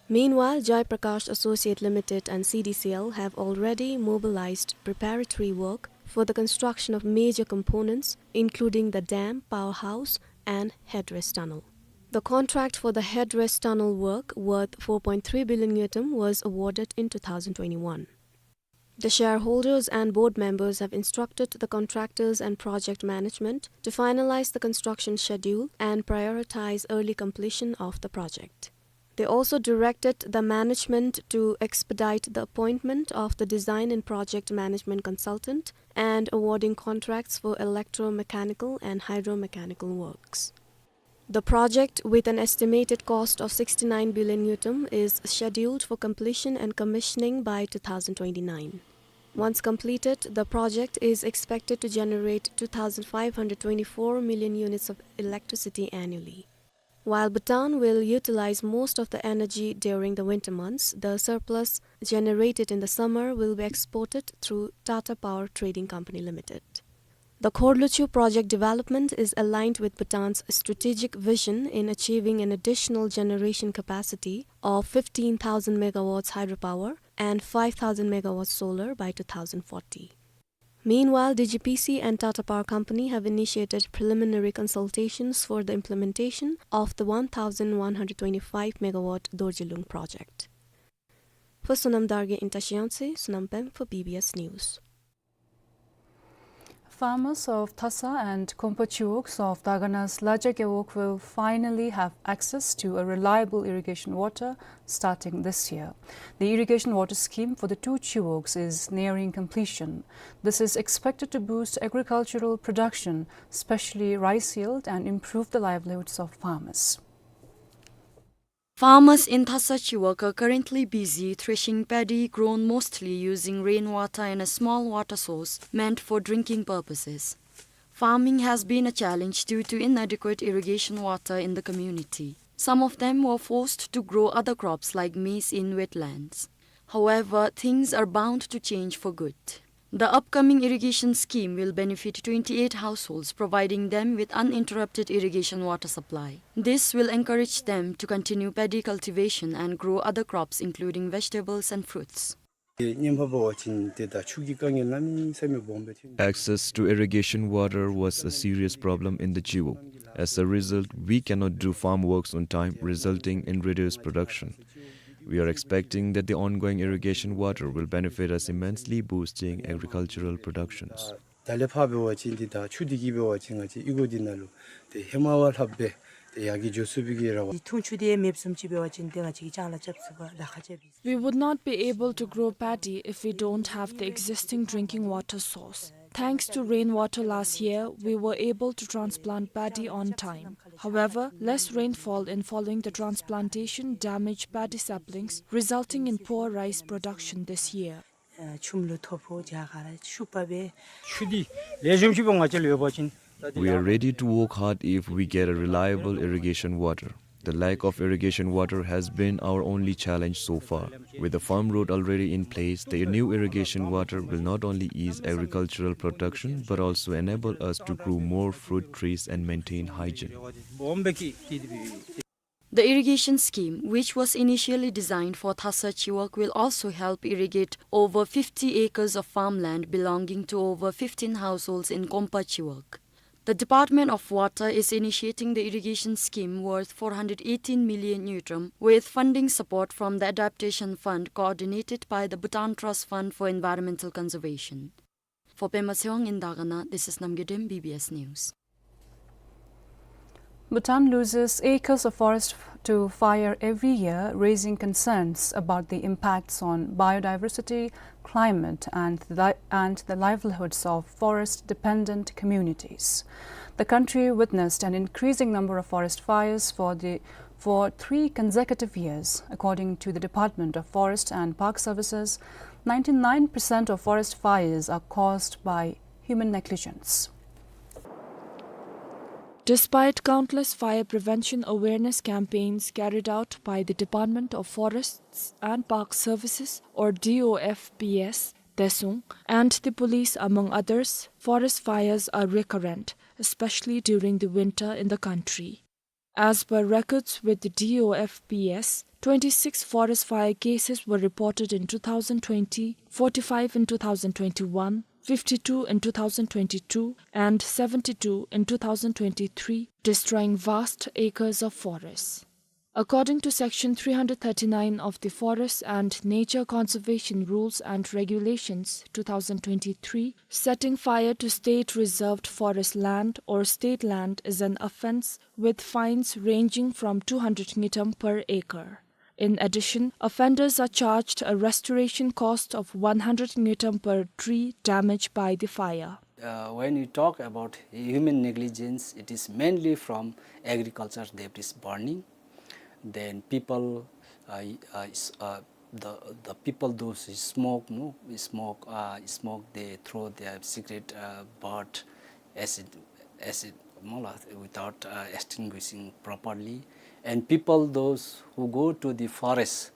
Meanwhile, Jai Prakash Associate Limited and C D C L have already mobilized preparatory work for the construction of major components, including the dam, powerhouse, and headrest tunnel. The contract for the headrest tunnel work, worth four point three billion ngultrum, was awarded in two thousand twenty-one. The shareholders and board members have instructed the contractors and project management to finalize the construction schedule and prioritize early completion of the project. They also directed the management to expedite the appointment of the design and project management consultant and awarding contracts for electromechanical and hydromechanical works. The project, with an estimated cost of sixty-nine billion ngultrum, is scheduled for completion and commissioning by two thousand twenty-nine. Once completed, the project is expected to generate two thousand five hundred twenty-four million units of electricity annually. While Bhutan will utilize most of the energy during the winter months, the surplus generated in the summer will be exported through Tata Power Trading Company Limited. The Khorluchu project development is aligned with Bhutan's strategic vision in achieving an additional generation capacity of fifteen thousand megawatts hydropower and five thousand megawatts solar by two thousand forty. Meanwhile, D G P C and Tata Power Company have initiated preliminary consultations for the implementation of the one thousand one hundred twenty-five megawatt Dorjilung project. For Sonam Dargay in Tashi Yangtse, Sonam Pem for B B S News. Farmers of Thasa and Kompa Chiwog of Dagana's Laja Gewog will finally have access to a reliable irrigation water starting this year. The irrigation water scheme for the two chiwogs is nearing completion. This is expected to boost agricultural production, especially rice yield, and improve the livelihoods of farmers. Farmers in Thasa Chiwog are currently busy threshing paddy grown mostly using rainwater and a small water source meant for drinking purposes. Farming has been a challenge due to inadequate irrigation water in the community. Some of them were forced to grow other crops like maize in wetlands. However, things are bound to change for good. The upcoming irrigation scheme will benefit twenty-eight households, providing them with uninterrupted irrigation water supply. This will encourage them to continue paddy cultivation and grow other crops, including vegetables and fruits. Access to irrigation water was a serious problem in the Chiwog. As a result, we cannot do farm works on time, resulting in reduced production. We are expecting that the ongoing irrigation water will benefit us immensely, boosting agricultural productions. ད་ལས་ཕར་འབད་བ་ཅིན་འདི་ད་ཆུ་འདི་གིས་འབད་བ་ཅིན་ང་བཅས་ཨི་གོ་འདི་ནང་ལུ་ཏེ་ཧེ་མ་བ་ལྷགཔ་སྦེ་ཏེ་ཡར་རྒྱས་འགྱོ་ཚུགས་པའི་གི་རེ་བ། འདི་འཐུང་ཆུ་འདི་ཡང་མེདཔ་བཟུམ་ཅིག་འབད་བ་ཅིན་ཏེ་ང་བཅས་ཀྱིས་ཅང་ལཱ་རྐྱབ་ཚུགས་པར་ལཱ་ཁག་ཆེ་བས། We would not be able to grow paddy if we don't have the existing drinking water source. Thanks to rainwater last year, we were able to transplant paddy on time. However, less rainfall in following the transplantation damaged paddy saplings, resulting in poor rice production this year. ཨ་ཆུམ་ལུ་ཐོ་ཕོག་རྒྱ་གར་ར་ཤུགས་པ་སྦེ། ཆུ་འདི་ལེགས་ཤོམ་ཅིག་འབད་ང་བཅས་ལུ་ཡོད་པ་ཅིན། We are ready to work hard if we get a reliable irrigation water. The lack of irrigation water has been our only challenge so far. With the farm road already in place, the new irrigation water will not only ease agricultural production but also enable us to grow more fruit trees and maintain hygiene. The irrigation scheme, which was initially designed for Thasa Chiwog, will also help irrigate over fifty acres of farmland belonging to over fifteen households in Kompa Chiwog. The Department of Water is initiating the irrigation scheme worth four hundred eighteen million ngultrum with funding support from the Adaptation Fund coordinated by the Bhutan Trust Fund for Environmental Conservation. For Pema Tshewang in Dagana, this is Namgay Dem, B B S News. Bhutan loses acres of forest f-, to fire every year, raising concerns about the impacts on biodiversity, climate, and the li-, and the livelihoods of forest-dependent communities. The country witnessed an increasing number of forest fires for the, for three consecutive years. According to the Department of Forest and Park Services, ninety-nine percent of forest fires are caused by human negligence. Despite countless fire prevention awareness campaigns carried out by the Department of Forests and Park Services, or D O F P S, Taesung, and the police, among others, forest fires are recurrent, especially during the winter in the country. As per records with the D O F P S, twenty-six forest fire cases were reported in two thousand twenty, forty-five in two thousand twenty-one, fifty-two in two thousand twenty-two, and seventy-two in two thousand twenty-three, destroying vast acres of forests. According to Section three hundred thirty-nine of the Forest and Nature Conservation Rules and Regulations, two thousand twenty-three, setting fire to state reserved forest land or state land is an offence with fines ranging from two hundred ngultrum per acre. In addition, offenders are charged a restoration cost of one hundred ngultrum per tree damaged by the fire. Uh, when you talk about human negligence, it is mainly from agriculture debris burning. Then people, uh, uh, is, uh, the, the people, those who smoke, no, smoke, uh, smoke, they throw their cigarette, uh, butt, acid, acid, no, la, without, uh, extinguishing properly. And people, those who go to the forest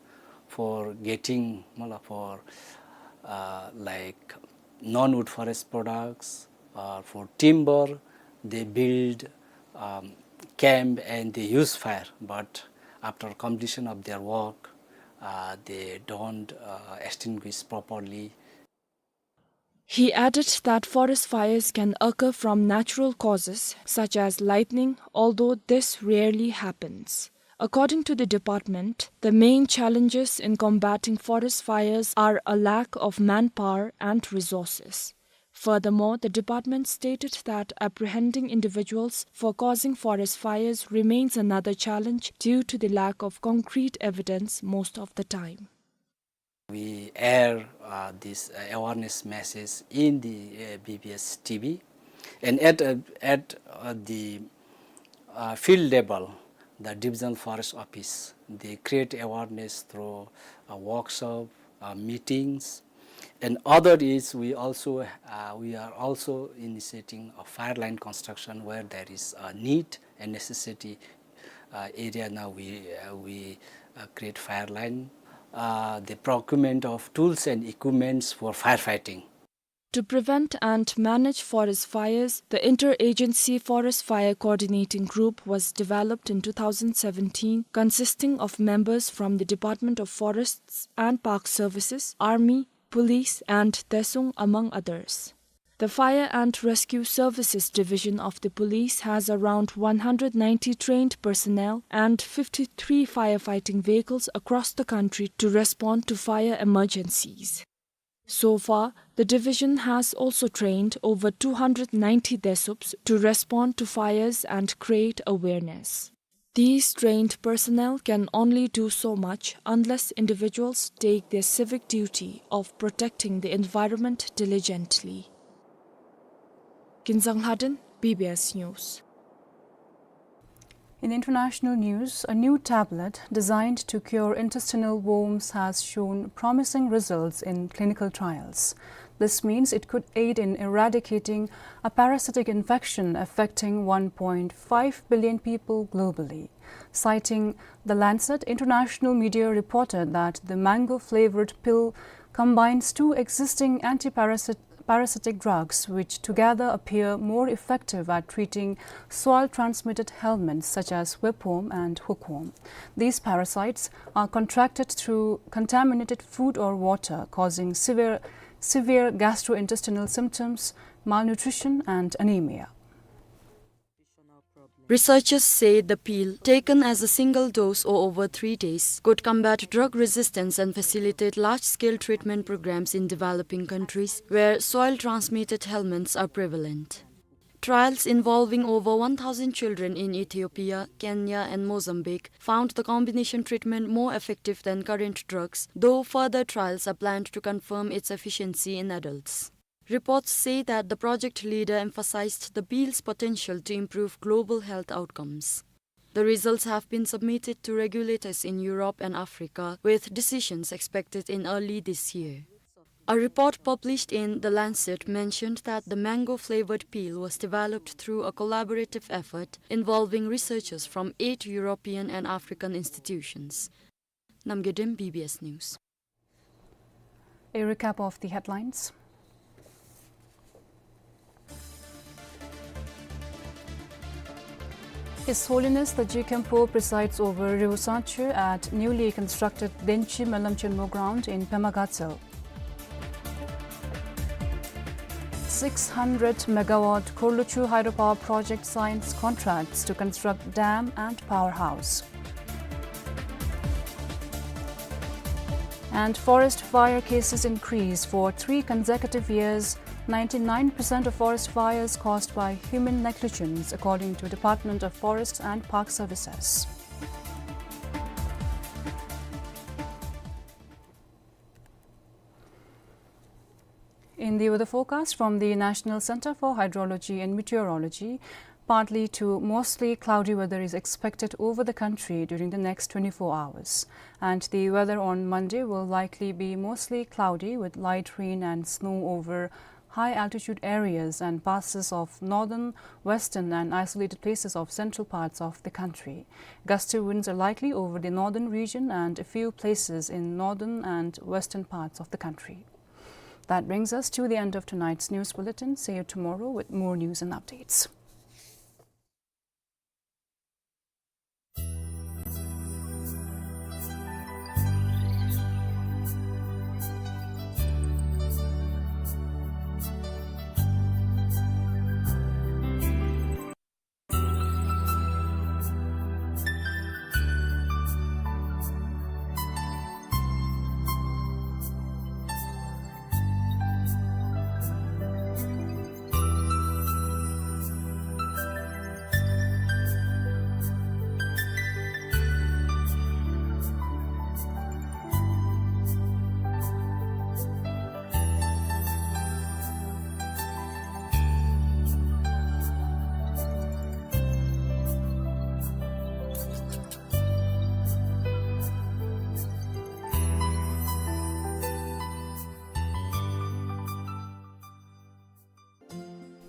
for getting, no, la, for, uh, like, non-wood forest products, uh, for timber, they build, um, camp and they use fire. But after completion of their work, uh, they don't, uh, extinguish properly. He added that forest fires can occur from natural causes such as lightning, although this rarely happens. According to the department, the main challenges in combating forest fires are a lack of manpower and resources. Furthermore, the department stated that apprehending individuals for causing forest fires remains another challenge due to the lack of concrete evidence most of the time. We air, uh, this, uh, awareness message in the, uh, B B S T V, and at, uh, at, uh, the, uh, field level, the divisional forest office, they create awareness through, uh, workshop, uh, meetings, and other is we also, uh, we are also initiating a fire line construction where there is a need and necessity, uh, area. Now we, uh, we, uh, create fire line, uh, the procurement of tools and equipments for firefighting. To prevent and manage forest fires, the Interagency Forest Fire Coordinating Group was developed in two thousand seventeen, consisting of members from the Department of Forests and Park Services, Army, Police, and Taesung, among others. The Fire and Rescue Services Division of the police has around one hundred ninety trained personnel and fifty-three firefighting vehicles across the country to respond to fire emergencies. So far, the division has also trained over two hundred ninety DESUPs to respond to fires and create awareness. These trained personnel can only do so much unless individuals take their civic duty of protecting the environment diligently. Kinzang Lhaden, B B S News. In international news, a new tablet designed to cure intestinal worms has shown promising results in clinical trials. This means it could aid in eradicating a parasitic infection affecting one point five billion people globally. Citing The Lancet, international media reported that the mango-flavored pill combines two existing antiparasite parasitic drugs, which together appear more effective at treating soil-transmitted helminths such as whipworm and hookworm. These parasites are contracted through contaminated food or water, causing severe, severe gastrointestinal symptoms, malnutrition, and anemia. Researchers say the pill, taken as a single dose or over three days, could combat drug resistance and facilitate large-scale treatment programs in developing countries where soil-transmitted helminths are prevalent. Trials involving over one thousand children in Ethiopia, Kenya, and Mozambique found the combination treatment more effective than current drugs, though further trials are planned to confirm its efficiency in adults. Reports say that the project leader emphasized the pill's potential to improve global health outcomes. The results have been submitted to regulators in Europe and Africa, with decisions expected in early this year. A report published in The Lancet mentioned that the mango-flavored pill was developed through a collaborative effort involving researchers from eight European and African institutions. Namgay Dem, B B S News. A recap of the headlines. His Holiness the G Khenpo presides over Ryu Sangcho at newly constructed Denchi Melam Chenmo ground in Pema Gatshel. Six hundred megawatt Khorluchhu hydropower project signs contracts to construct dam and powerhouse. And forest fire cases increase for three consecutive years. Ninety-nine percent of forest fires caused by human negligence, according to Department of Forests and Park Services. In the weather forecast from the National Center for Hydrology and Meteorology, partly to mostly cloudy weather is expected over the country during the next twenty-four hours. And the weather on Monday will likely be mostly cloudy with light rain and snow over high altitude areas and passes of northern, western and isolated places of central parts of the country. Gusty winds are likely over the northern region and a few places in northern and western parts of the country. That brings us to the end of tonight's news bulletin. See you tomorrow with more news and updates.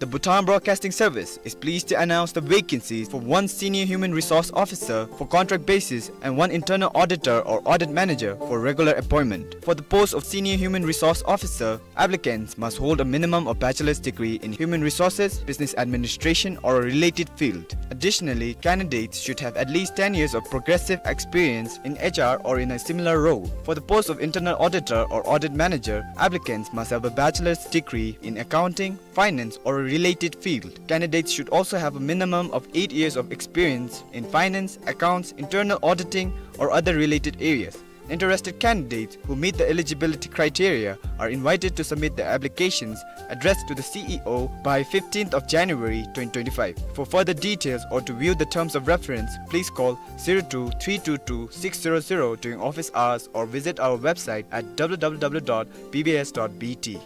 The Bhutan Broadcasting Service is pleased to announce the vacancies for one Senior Human Resource Officer for contract basis and one Internal Auditor or Audit Manager for regular appointment. For the post of Senior Human Resource Officer, applicants must hold a minimum of bachelor's degree in human resources, business administration, or a related field. Additionally, candidates should have at least ten years of progressive experience in H R or in a similar role. For the post of Internal Auditor or Audit Manager, applicants must have a bachelor's degree in accounting, finance, or a related field. Candidates should also have a minimum of eight years of experience in finance, accounts, internal auditing, or other related areas. Interested candidates who meet the eligibility criteria are invited to submit their applications addressed to the C E O by fifteenth of January twenty twenty-five. For further details or to view the terms of reference, please call zero two three two two six zero zero during office hours or visit our website at W W W dot B B S dot B T.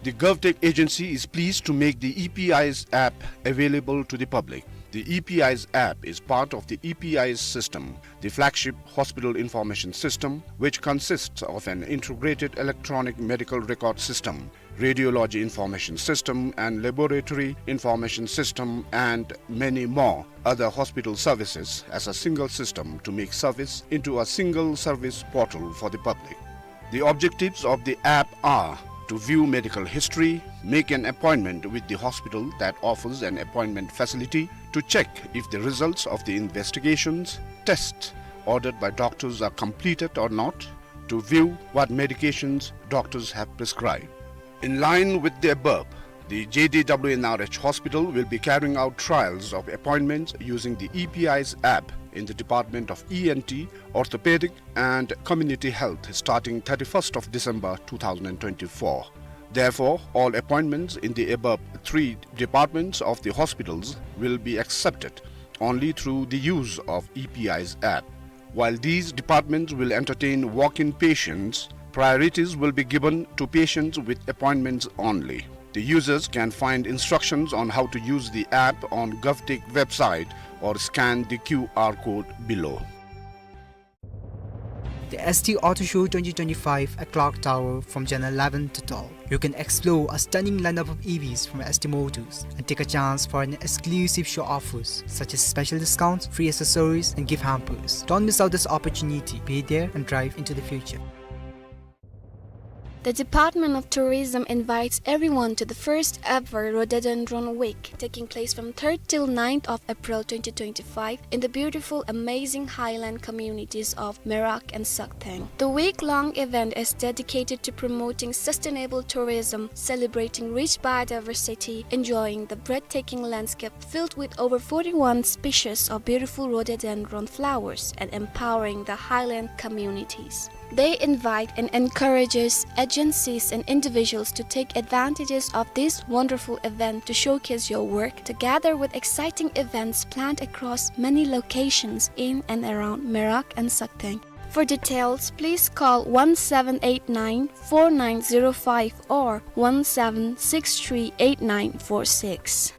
The GovTech agency is pleased to make the E P I S app available to the public. The E P I S app is part of the E P I S system, the flagship hospital information system, which consists of an integrated electronic medical record system, radiology information system, and laboratory information system, and many more other hospital services as a single system to make service into a single service portal for the public. The objectives of the app are to view medical history, make an appointment with the hospital that offers an appointment facility, to check if the results of the investigations, tests ordered by doctors are completed or not, to view what medications doctors have prescribed. In line with the above, the J D W N R H Hospital will be carrying out trials of appointments using the E P I S app in the Department of E N T, Orthopedic and Community Health starting thirty-first of December two thousand twenty-four. Therefore, all appointments in the above three departments of the hospitals will be accepted only through the use of E P I S app. While these departments will entertain walk-in patients, priorities will be given to patients with appointments only. The users can find instructions on how to use the app on GovTech website or scan the Q R code below. The S T Auto Show twenty twenty-five at Clock Tower from January eleven to twelve. You can explore a stunning lineup of E Vs from S T Motors and take a chance for an exclusive show offers such as special discounts, free accessories, and gift hampers. Don't miss out this opportunity. Be there and drive into the future. The Department of Tourism invites everyone to the first ever Rhododendron Week, taking place from third till ninth of April twenty twenty-five in the beautiful, amazing highland communities of Merak and Sakdaeng. The week-long event is dedicated to promoting sustainable tourism, celebrating rich biodiversity, enjoying the breathtaking landscape filled with over forty-one species of beautiful rhododendron flowers, and empowering the highland communities. They invite and encourages agencies and individuals to take advantages of this wonderful event to showcase your work, together with exciting events planned across many locations in and around Merak and Sakdaeng. For details, please call one seven eight nine four nine zero five or one seven six three eight nine four six.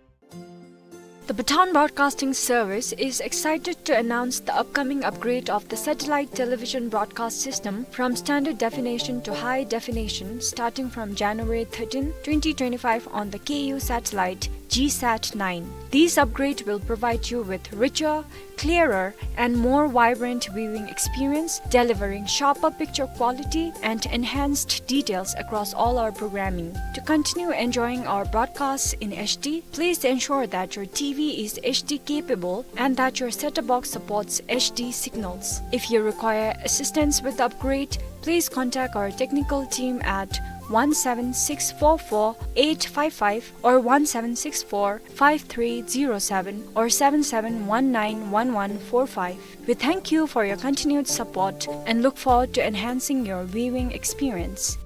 The Bhutan Broadcasting Service is excited to announce the upcoming upgrade of the satellite television broadcast system from standard definition to high definition starting from January thirteenth, twenty twenty-five on the K U satellite GSAT nine. This upgrade will provide you with richer, clearer, and more vibrant viewing experience, delivering sharper picture quality and enhanced details across all our programming. To continue enjoying our broadcasts in H D, please ensure that your T V is H D capable and that your set-top box supports H D signals. If you require assistance with the upgrade, please contact our technical team at one seven six four four eight five five or one seven six four five three zero seven or seven seven one nine one one four five. We thank you for your continued support and look forward to enhancing your viewing experience.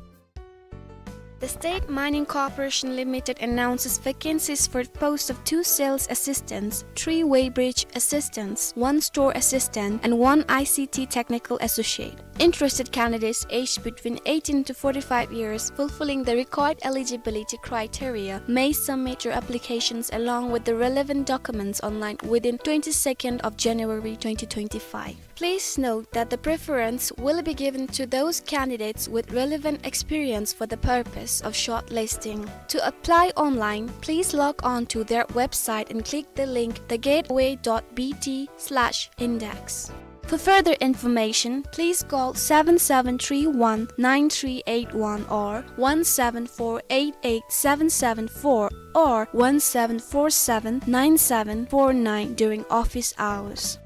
The State Mining Corporation Limited announces vacancies for posts of two sales assistants, three weighbridge assistants, one store assistant, and one I C T technical associate. Interested candidates aged between eighteen to forty-five years fulfilling the required eligibility criteria may submit your applications along with the relevant documents online within twenty-second of January twenty twenty-five. Please note that the preference will be given to those candidates with relevant experience for the purpose of shortlisting. To apply online, please log on to their website and click the link the gateway dot B T slash index. For further information, please call seven seven three one nine three eight one or one seven four eight eight seven seven four or one seven four seven nine seven four nine during office hours.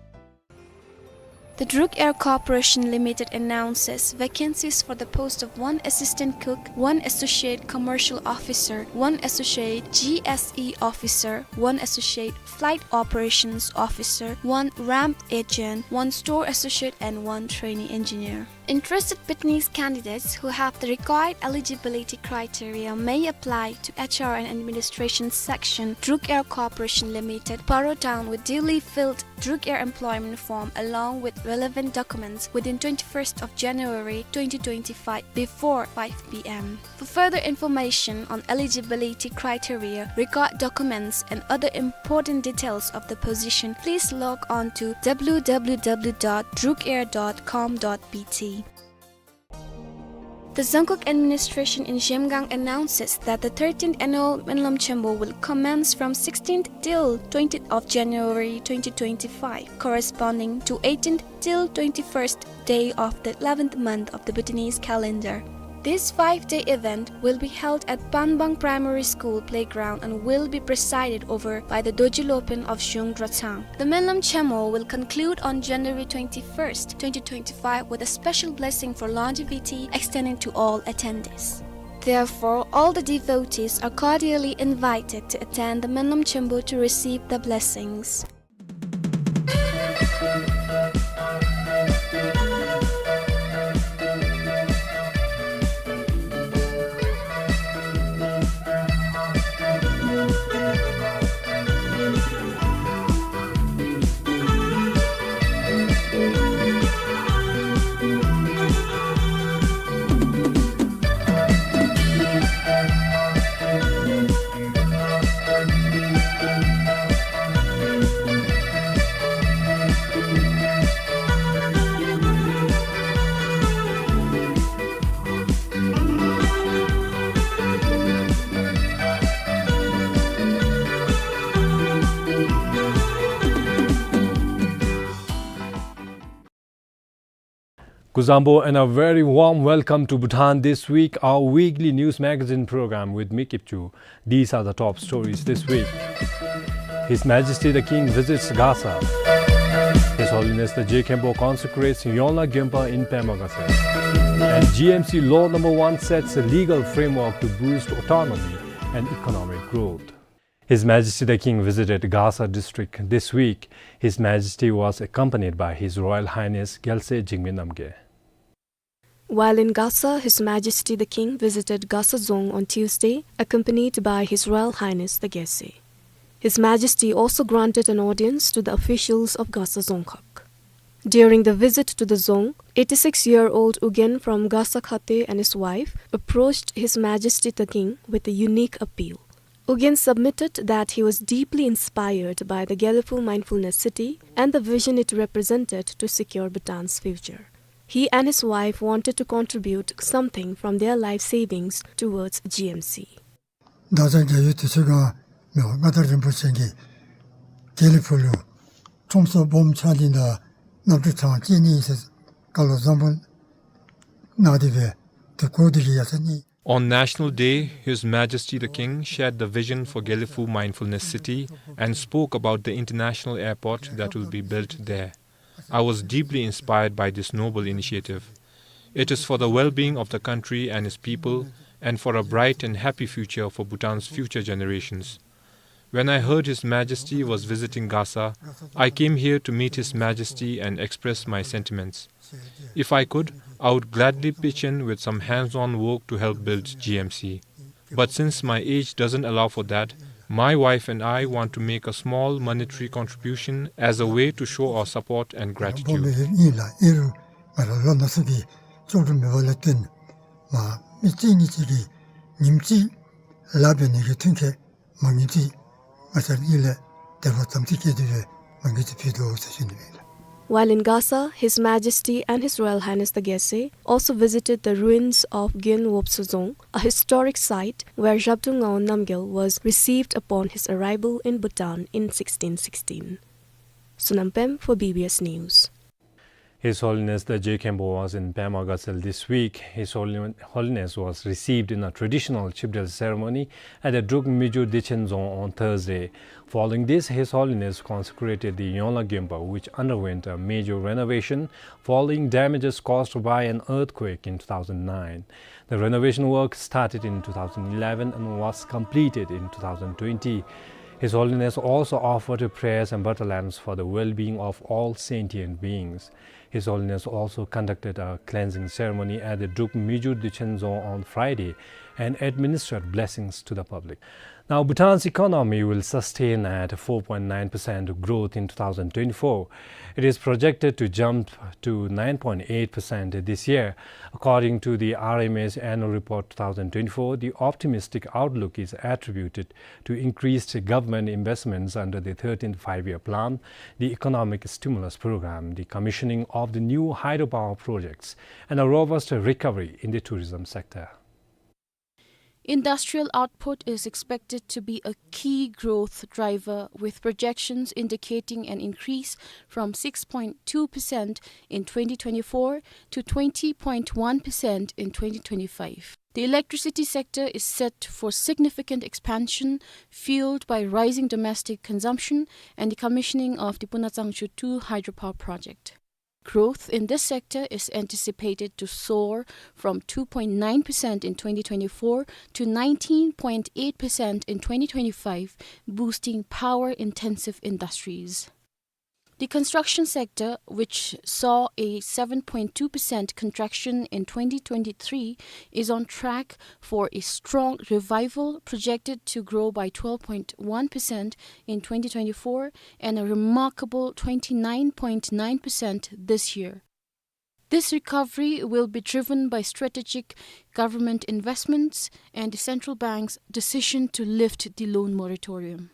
The Druk Air Corporation Limited announces vacancies for the post of one assistant cook, one associate commercial officer, one associate G S E officer, one associate flight operations officer, one ramp agent, one store associate, and one trainee engineer. Interested Bhutanese candidates who have the required eligibility criteria may apply to H R and Administration Section, Druk Air Corporation Limited, Paro Town, with duly filled Druk Air employment form along with relevant documents within twenty-first of January twenty twenty-five before five P M. For further information on eligibility criteria, required documents, and other important details of the position, please log on to W W W dot drukair dot com dot B T. The Dzongkhag Administration in Zhemgang announces that the thirteenth annual Menlom Chemo will commence from sixteenth till twentieth of January twenty twenty-five, corresponding to eighteenth till twenty-first day of the eleventh month of the Bhutanese calendar. This five-day event will be held at Panbang Primary School playground and will be presided over by the Dorji Lopen of Zhung Drachang. The Menlom Chemo will conclude on January twenty-first, twenty twenty-five, with a special blessing for longevity extending to all attendees. Therefore, all the devotees are cordially invited to attend the Menlom Chemo to receive the blessings. Kuzuzangpo and a very warm welcome to Bhutan This Week, our weekly news magazine program with me, Kipchu. These are the top stories this week. His Majesty the King visits Gasa. His Holiness the Je Khenpo consecrates Yongla Gyonpa in Pema Gasel. And G M C Law number one sets a legal framework to boost autonomy and economic growth. His Majesty the King visited Gasa district this week. His Majesty was accompanied by His Royal Highness Gyalse Jigme Namgyal. While in Gasa, His Majesty the King visited Gasa Dzong on Tuesday, accompanied by His Royal Highness the Gyalse. His Majesty also granted an audience to the officials of Gasa Dzongkhag. During the visit to the Dzong, eighty-six-year-old Ugyen from Gasa Khate and his wife approached His Majesty the King with a unique appeal. Ugyen submitted that he was deeply inspired by the Gelephu Mindfulness City and the vision it represented to secure Bhutan's future. He and his wife wanted to contribute something from their life savings towards G M C. བདག་ཅག་རྒྱལ་ཡུལ་དུས་ཚོད་གང་མེད་པར་མངའ་བདག་རིན་པོ་ཆེ་གིས་དགེ་ལེགས་ཕུག་ལུ་ཁྲོམ་སོགས་སྦོམ་ཕྱག་ལེན་དང་གནམ་གྲུ་གྲངས་བཅད་ནི་ཨིན་ཟེར་བཀའ་སློབ་བཟང་པོ་གནང་སྟེ་སྦེ་དེ་གོ་དེ་གིས་ཡ་ཚ་ནི། On National Day, His Majesty the King shared the vision for Gelephu Mindfulness City and spoke about the international airport that will be built there. I was deeply inspired by this noble initiative. It is for the well-being of the country and its people, and for a bright and happy future for Bhutan's future generations. When I heard His Majesty was visiting Gasa, I came here to meet His Majesty and express my sentiments. If I could, I would gladly pitch in with some hands-on work to help build G M C. But since my age doesn't allow for that, my wife and I want to make a small monetary contribution as a way to show our support and gratitude. སྦོམ་སྦེ་ཨིན་ལགས། ཨིན་རུང་ང་ར་ལོ་ན་སོ་གིས་ལྕོགས་གྲུབ་མེད་པ་ལས་བརྟེན་མ་མི་གཅིག་གཉིས་གཅིག་གིས་ཉིནམ་གཅིག་ལཱ་འབད་ནི་གི་ཐོན་སྐྱེད་མ་ངེས་ཅིག་ང་བཅས་ར་གཉིས་ལས་དེ་སྦེ་དམ་ཚིག་བསྐྱེད་དེ་སྦེ་མ་ངེས་ཅིག་ཕུལ་དོ་ཟེར་ཞུ་ནི་ཨིན་ལགས། While in Gasa, His Majesty and His Royal Highness the Gyalse also visited the ruins of Gyen Wobso Dzong, a historic site where Zhabdrung Ngawang Namgyal was received upon his arrival in Bhutan in sixteen sixteen. Sonam Pem for B B S News. His Holiness the Je Khenpo was in Pema Gasel this week. His Holi-, Holiness was received in a traditional Chipdel ceremony at the Druk Mijur Dechen Dzong on Thursday. Following this, His Holiness consecrated the Yongla Gyonpa, which underwent a major renovation following damages caused by an earthquake in two thousand nine. The renovation work started in two thousand eleven and was completed in two thousand twenty. His Holiness also offered prayers and butter lamps for the well-being of all sentient beings. His Holiness also conducted a cleansing ceremony at the Druk Mijur Dechen Dzong on Friday and administered blessings to the public. Now, Bhutan's economy will sustain at four point nine percent growth in two thousand twenty-four. It is projected to jump to nine point eight percent this year. According to the R M A's annual report two thousand twenty-four, the optimistic outlook is attributed to increased government investments under the thirteenth Five-Year Plan, the Economic Stimulus Program, the commissioning of the new hydropower projects, and a robust recovery in the tourism sector. Industrial output is expected to be a key growth driver, with projections indicating an increase from six point two percent in twenty twenty-four to twenty point one percent in twenty twenty-five. The electricity sector is set for significant expansion, fueled by rising domestic consumption and the commissioning of the Puna Tsangchu two hydropower project. Growth in this sector is anticipated to soar from two point nine percent in twenty twenty-four to nineteen point eight percent in twenty twenty-five, boosting power-intensive industries. The construction sector, which saw a seven point two percent contraction in twenty twenty-three, is on track for a strong revival, projected to grow by twelve point one percent in twenty twenty-four and a remarkable twenty-nine point nine percent this year. This recovery will be driven by strategic government investments and the central bank's decision to lift the loan moratorium.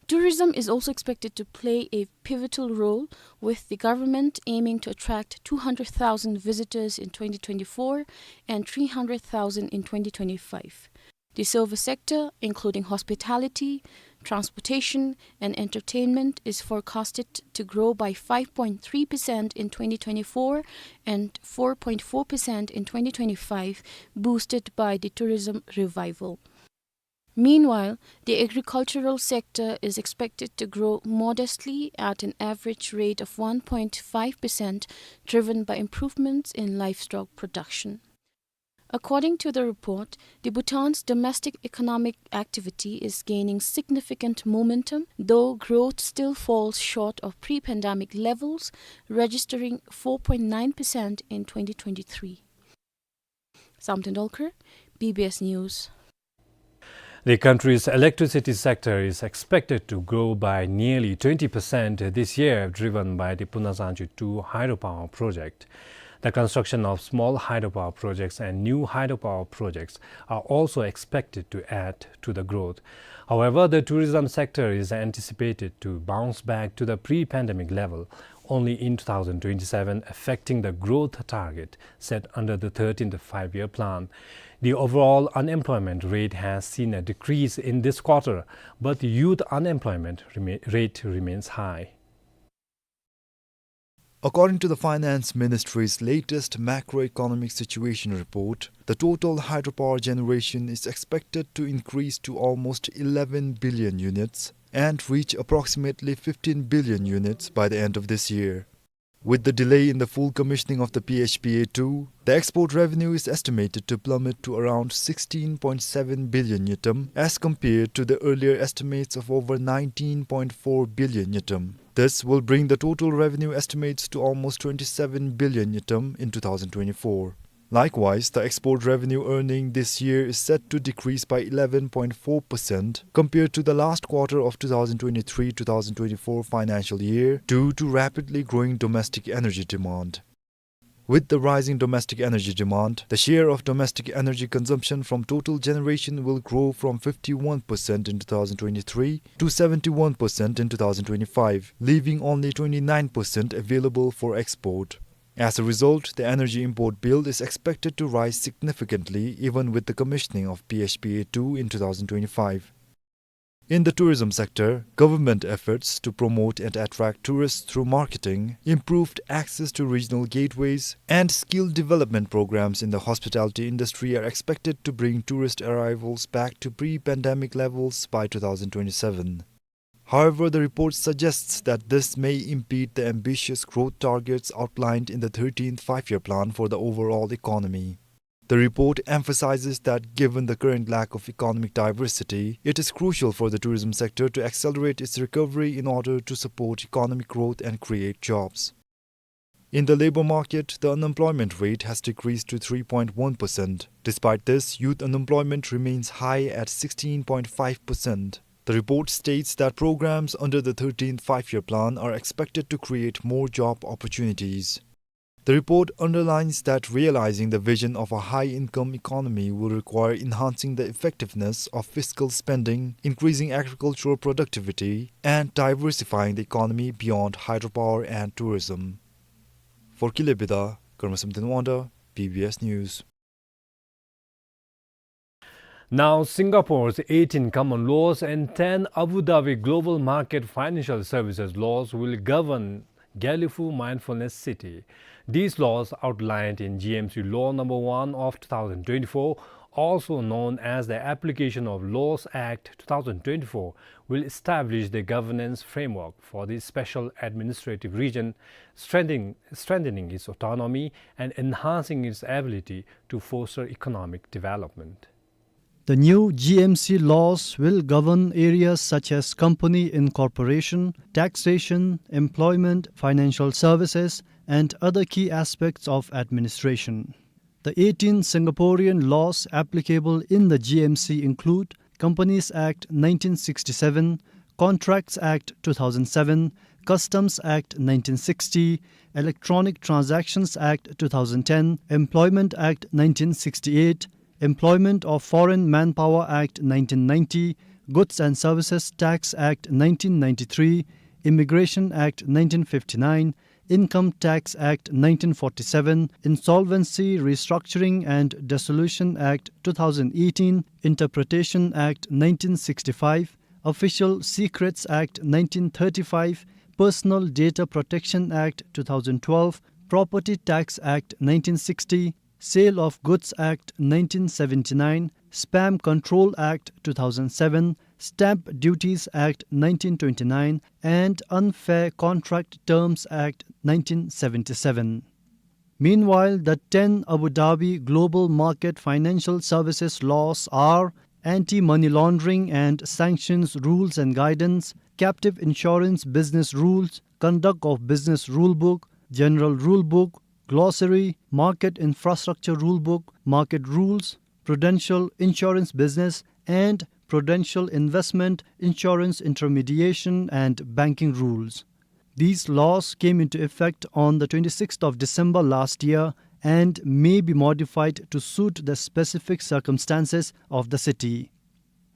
Tourism is also expected to play a pivotal role, with the government aiming to attract two hundred thousand visitors in twenty twenty-four and three hundred thousand in twenty twenty-five. The service sector, including hospitality, transportation, and entertainment is forecasted to grow by five point three percent in twenty twenty-four and four point four percent in twenty twenty-five, boosted by the tourism revival. Meanwhile, the agricultural sector is expected to grow modestly at an average rate of one point five percent, driven by improvements in livestock production. According to the report, the Bhutan's domestic economic activity is gaining significant momentum, though growth still falls short of pre-pandemic levels, registering four point nine percent in twenty twenty-three. Samten Dolkar, B B S News. The country's electricity sector is expected to grow by nearly twenty percent this year, driven by the Punasangchu two hydropower project. The construction of small hydropower projects and new hydropower projects are also expected to add to the growth. However, the tourism sector is anticipated to bounce back to the pre-pandemic level only in two thousand twenty-seven, affecting the growth target set under the thirteenth Five-Year Plan. The overall unemployment rate has seen a decrease in this quarter, but the youth unemployment rema-, rate remains high. According to the Finance Ministry's latest macroeconomic situation report, the total hydropower generation is expected to increase to almost eleven billion units and reach approximately fifteen billion units by the end of this year. With the delay in the full commissioning of the P H P A two, the export revenue is estimated to plummet to around sixteen point seven billion ngultrum, as compared to the earlier estimates of over nineteen point four billion ngultrum. This will bring the total revenue estimates to almost twenty-seven billion ngultrum in two thousand twenty-four. Likewise, the export revenue earning this year is set to decrease by eleven point four percent compared to the last quarter of two thousand twenty-three two thousand twenty-four financial year due to rapidly growing domestic energy demand. With the rising domestic energy demand, the share of domestic energy consumption from total generation will grow from fifty-one percent in two thousand twenty-three to seventy-one percent in two thousand twenty-five, leaving only twenty-nine percent available for export. As a result, the energy import bill is expected to rise significantly even with the commissioning of P H P A two in two thousand twenty-five. In the tourism sector, government efforts to promote and attract tourists through marketing, improved access to regional gateways, and skill development programs in the hospitality industry are expected to bring tourist arrivals back to pre-pandemic levels by two thousand twenty-seven. However, the report suggests that this may impede the ambitious growth targets outlined in the thirteenth Five-Year Plan for the overall economy. The report emphasizes that given the current lack of economic diversity, it is crucial for the tourism sector to accelerate its recovery in order to support economic growth and create jobs. In the labor market, the unemployment rate has decreased to three point one percent. Despite this, youth unemployment remains high at sixteen point five percent. The report states that programs under the thirteenth Five-Year Plan are expected to create more job opportunities. The report underlines that realizing the vision of a high-income economy will require enhancing the effectiveness of fiscal spending, increasing agricultural productivity, and diversifying the economy beyond hydropower and tourism. For Kile Bida, Karma Samten Wangda, B B S News. Now, Singapore's eighteen common laws and ten Abu Dhabi global market financial services laws will govern Gelephu Mindfulness City. These laws, outlined in G M C Law Number One of two thousand twenty-four, also known as the Application of Laws Act two thousand twenty-four, will establish the governance framework for this special administrative region, strengthening, strengthening its autonomy and enhancing its ability to foster economic development. The new G M C laws will govern areas such as company incorporation, taxation, employment, financial services, and other key aspects of administration. The eighteen Singaporean laws applicable in the G M C include Companies Act nineteen sixty-seven, Contracts Act two thousand seven, Customs Act nineteen sixty, Electronic Transactions Act two thousand ten, Employment Act nineteen sixty-eight, Employment of Foreign Manpower Act nineteen ninety, Goods and Services Tax Act nineteen ninety-three, Immigration Act nineteen fifty-nine, Income Tax Act nineteen forty-seven, Insolvency, Restructuring and Dissolution Act two thousand eighteen, Interpretation Act nineteen sixty-five, Official Secrets Act nineteen thirty-five, Personal Data Protection Act two thousand twelve, Property Tax Act nineteen sixty, Sale of Goods Act nineteen seventy-nine, Spam Control Act two thousand seven, Stamp Duties Act nineteen twenty-nine, and Unfair Contract Terms Act nineteen seventy-seven. Meanwhile, the ten Abu Dhabi Global Market Financial Services Laws are Anti-Money Laundering and Sanctions Rules and Guidance, Captive Insurance Business Rules, Conduct of Business Rulebook, General Rulebook, Glossary, Market Infrastructure Rulebook, Market Rules, Prudential Insurance Business, and Prudential Investment Insurance Intermediation and Banking Rules. These laws came into effect on the twenty-sixth of December last year and may be modified to suit the specific circumstances of the city.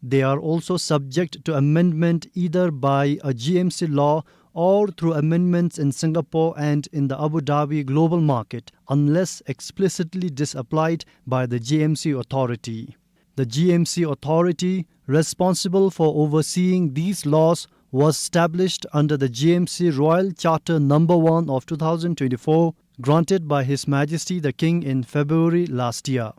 They are also subject to amendment either by a G M C law or through amendments in Singapore and in the Abu Dhabi global market, unless explicitly disapplied by the G M C authority. The G M C authority responsible for overseeing these laws was established under the G M C Royal Charter Number One of two thousand twenty-four, granted by His Majesty the King in February last year.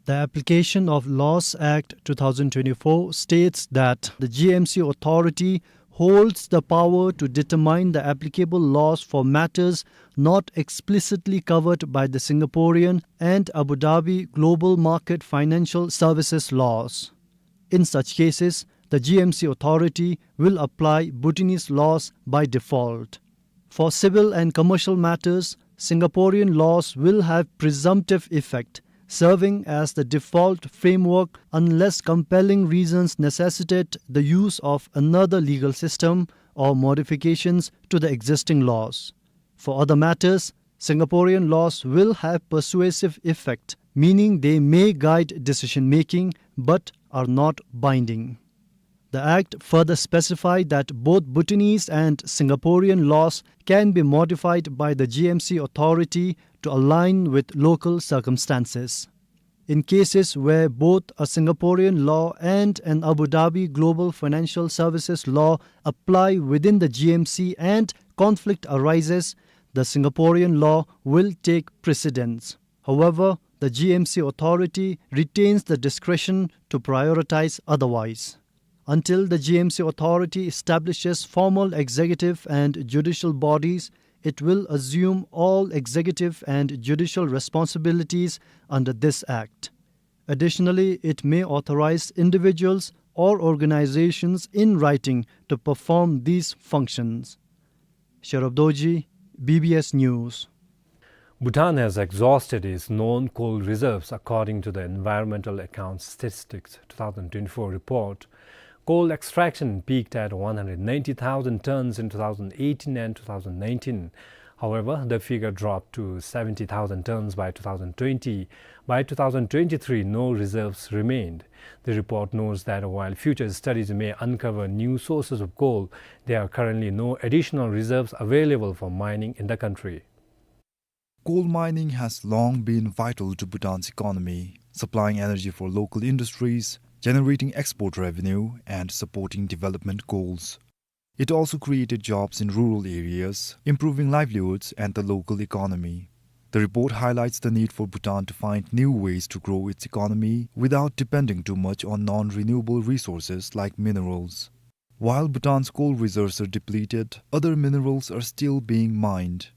The Application of Laws Act two thousand twenty-four states that the G M C authority holds the power to determine the applicable laws for matters not explicitly covered by the Singaporean and Abu Dhabi Global Market Financial Services Laws. In such cases, the G M C authority will apply Bhutanese laws by default. For civil and commercial matters, Singaporean laws will have presumptive effect, serving as the default framework unless compelling reasons necessitate the use of another legal system or modifications to the existing laws. For other matters, Singaporean laws will have persuasive effect, meaning they may guide decision-making but are not binding. The Act further specified that both Bhutanese and Singaporean laws can be modified by the G M C authority to align with local circumstances. In cases where both a Singaporean law and an Abu Dhabi Global Financial Services law apply within the G M C and conflict arises, the Singaporean law will take precedence. However, the G M C authority retains the discretion to prioritize otherwise. Until the G M C authority establishes formal executive and judicial bodies, it will assume all executive and judicial responsibilities under this Act. Additionally, it may authorize individuals or organizations in writing to perform these functions. Sherub Dorji, B B S News. Bhutan has exhausted its known coal reserves, according to the Environmental Account Statistics two thousand twenty-four report. Coal extraction peaked at one hundred ninety thousand tons in two thousand eighteen and two thousand nineteen. However, the figure dropped to seventy thousand tons by two thousand twenty. By two thousand twenty-three, no reserves remained. The report notes that while future studies may uncover new sources of coal, there are currently no additional reserves available for mining in the country. Coal mining has long been vital to Bhutan's economy, supplying energy for local industries, generating export revenue, and supporting development goals. It also created jobs in rural areas, improving livelihoods and the local economy. The report highlights the need for Bhutan to find new ways to grow its economy without depending too much on non-renewable resources like minerals. While Bhutan's coal reserves are depleted, other minerals are still being mined.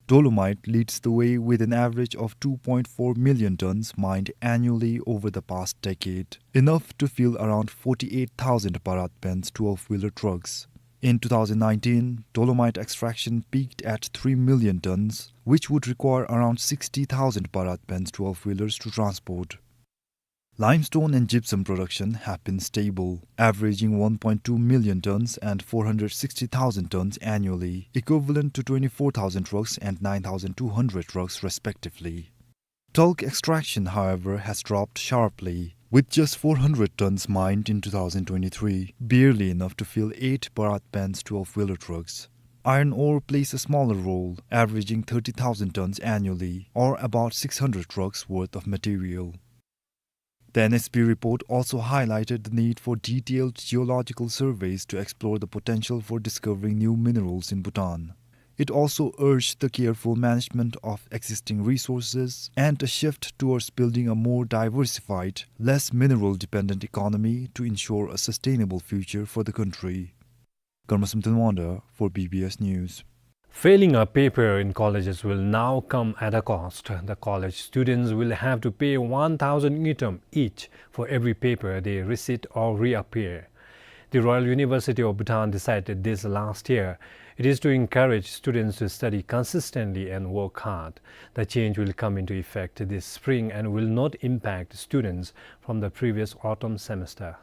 Dolomite leads the way with an average of two point four million tons mined annually over the past decade, enough to fill around forty-eight thousand Bharat Benz twelve-wheeler trucks. In two thousand nineteen, dolomite extraction peaked at three million tons, which would require around sixty thousand Bharat Benz twelve-wheelers to transport. Limestone and gypsum production have been stable, averaging one point two million tons and four hundred sixty thousand tons annually, equivalent to twenty-four thousand trucks and nine thousand two hundred trucks respectively. Talc extraction, however, has dropped sharply, with just four hundred tons mined in two thousand twenty-three, barely enough to fill eight Bharat Benz twelve-wheeler trucks. Iron ore plays a smaller role, averaging thirty thousand tons annually, or about six hundred trucks worth of material. The N S P report also highlighted the need for detailed geological surveys to explore the potential for discovering new minerals in Bhutan. It also urged the careful management of existing resources and a shift towards building a more diversified, less mineral-dependent economy to ensure a sustainable future for the country. Karma Samten Wonder for B B S News. Failing a paper in colleges will now come at a cost. The college students will have to pay one thousand ngultrum each for every paper they resit or reappear. The Royal University of Bhutan decided this last year. It is to encourage students to study consistently and work hard. The change will come into effect this spring and will not impact students from the previous autumn semester.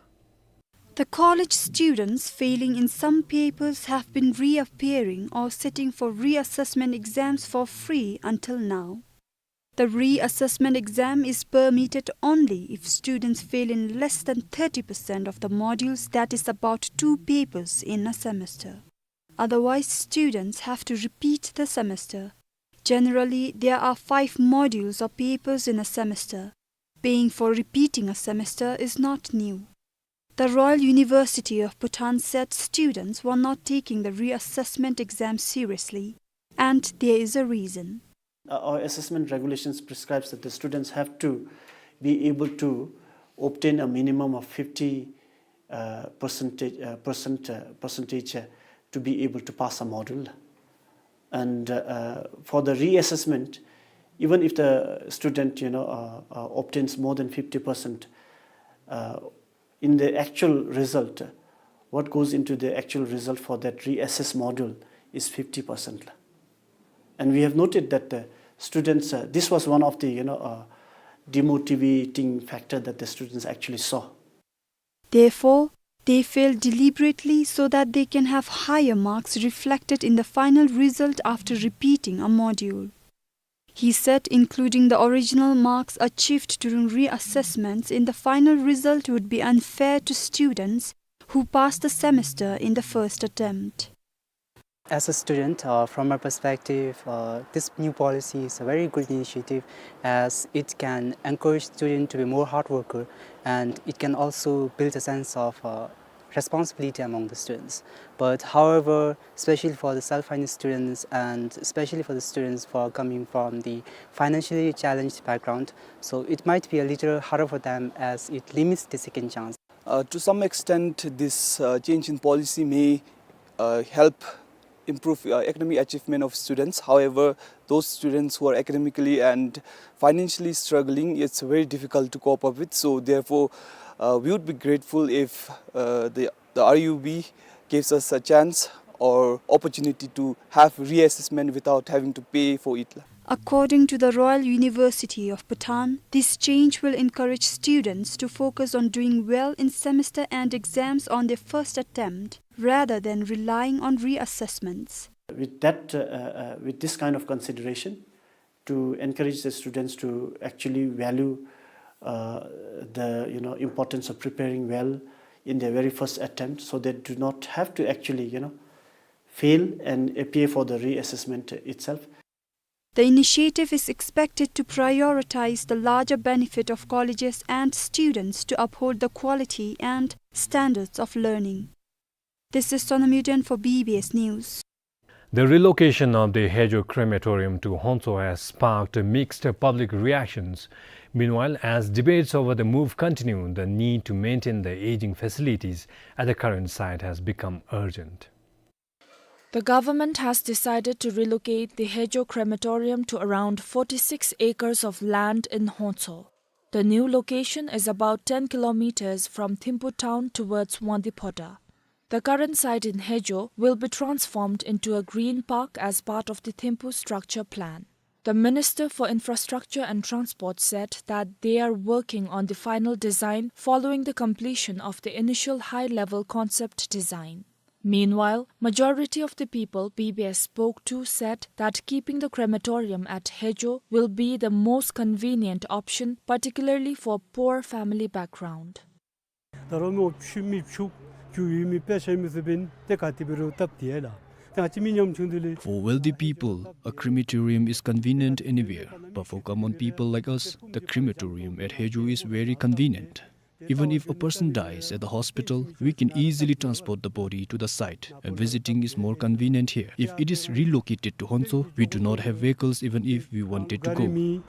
The college students failing in some papers have been reappearing or sitting for reassessment exams for free until now. The reassessment exam is permitted only if students fail in less than thirty percent of the modules, that is about two papers in a semester. Otherwise, students have to repeat the semester. Generally, there are five modules or papers in a semester. Paying for repeating a semester is not new. The Royal University of Bhutan said students were not taking the reassessment exam seriously, and there is a reason. Uh, our assessment regulations prescribes that the students have to be able to obtain a minimum of fifty, uh, percentage, uh, percent, uh, percentage, uh, to be able to pass a module. And, uh, uh, for the reassessment, even if the student, you know, uh, uh, obtains more than fifty percent, uh, in the actual result, what goes into the actual result for that reassess module is fifty percent. And we have noted that the students, uh, this was one of the, you know, uh, demotivating factor that the students actually saw. Therefore, they fail deliberately so that they can have higher marks reflected in the final result after repeating a module. He said including the original marks achieved during reassessments in the final result would be unfair to students who passed the semester in the first attempt. As a student, uh, from my perspective, uh, this new policy is a very good initiative, as it can encourage students to be more hard worker, and it can also build a sense of, uh, responsibility among the students. But however, especially for the self-finance students and especially for the students who are coming from the financially challenged background, so it might be a little harder for them as it limits the second chance. Uh, to some extent, this, uh, change in policy may, uh, help improve, uh, academic achievement of students. However, those students who are academically and financially struggling, it's very difficult to cope up with. So therefore, uh, we would be grateful if, uh, the, the R U B gives us a chance or opportunity to have reassessment without having to pay for it. According to the Royal University of Bhutan, this change will encourage students to focus on doing well in semester end exams on their first attempt, rather than relying on reassessments. With that, uh, uh, uh, with this kind of consideration, to encourage the students to actually value, uh, the, you know, importance of preparing well in their very first attempt, so they do not have to actually, you know, fail and appear for the reassessment itself. The initiative is expected to prioritize the larger benefit of colleges and students to uphold the quality and standards of learning. This is Sonam Yuden for B B S News. The relocation of the Hejo crematorium to Honso has sparked mixed public reactions. Meanwhile, as debates over the move continue, the need to maintain the aging facilities at the current site has become urgent. The government has decided to relocate the Hejo crematorium to around forty-six acres of land in Honso. The new location is about ten kilometers from Thimphu town towards Wangdue Phodrang. The current site in Hejo will be transformed into a green park as part of the Thimphu structure plan. The Minister for Infrastructure and Transport said that they are working on the final design following the completion of the initial high-level concept design. Meanwhile, majority of the people B B S spoke to said that keeping the crematorium at Hejo will be the most convenient option, particularly for poor family background. ད་རུང་མི་ཕྱུགཔོ་མི་ཕྱུགཔོ་རྒྱུ་ཡོད་མི་དཔེ་ཆ་མི་ཚུ་འབདན་ཏེ་ག་དེ་འབད་རུང་སྟབས་བདེ་ལགས། ང་བཅས་མི་ཉམ་ཆུང་འདི་ལས། For wealthy people, a crematorium is convenient anywhere, but for common people like us, the crematorium at Haejo is very convenient. Even if a person dies at the hospital, we can easily transport the body to the site, and visiting is more convenient here. If it is relocated to Honso, we do not have vehicles even if we wanted to go. ག་རི་མེད་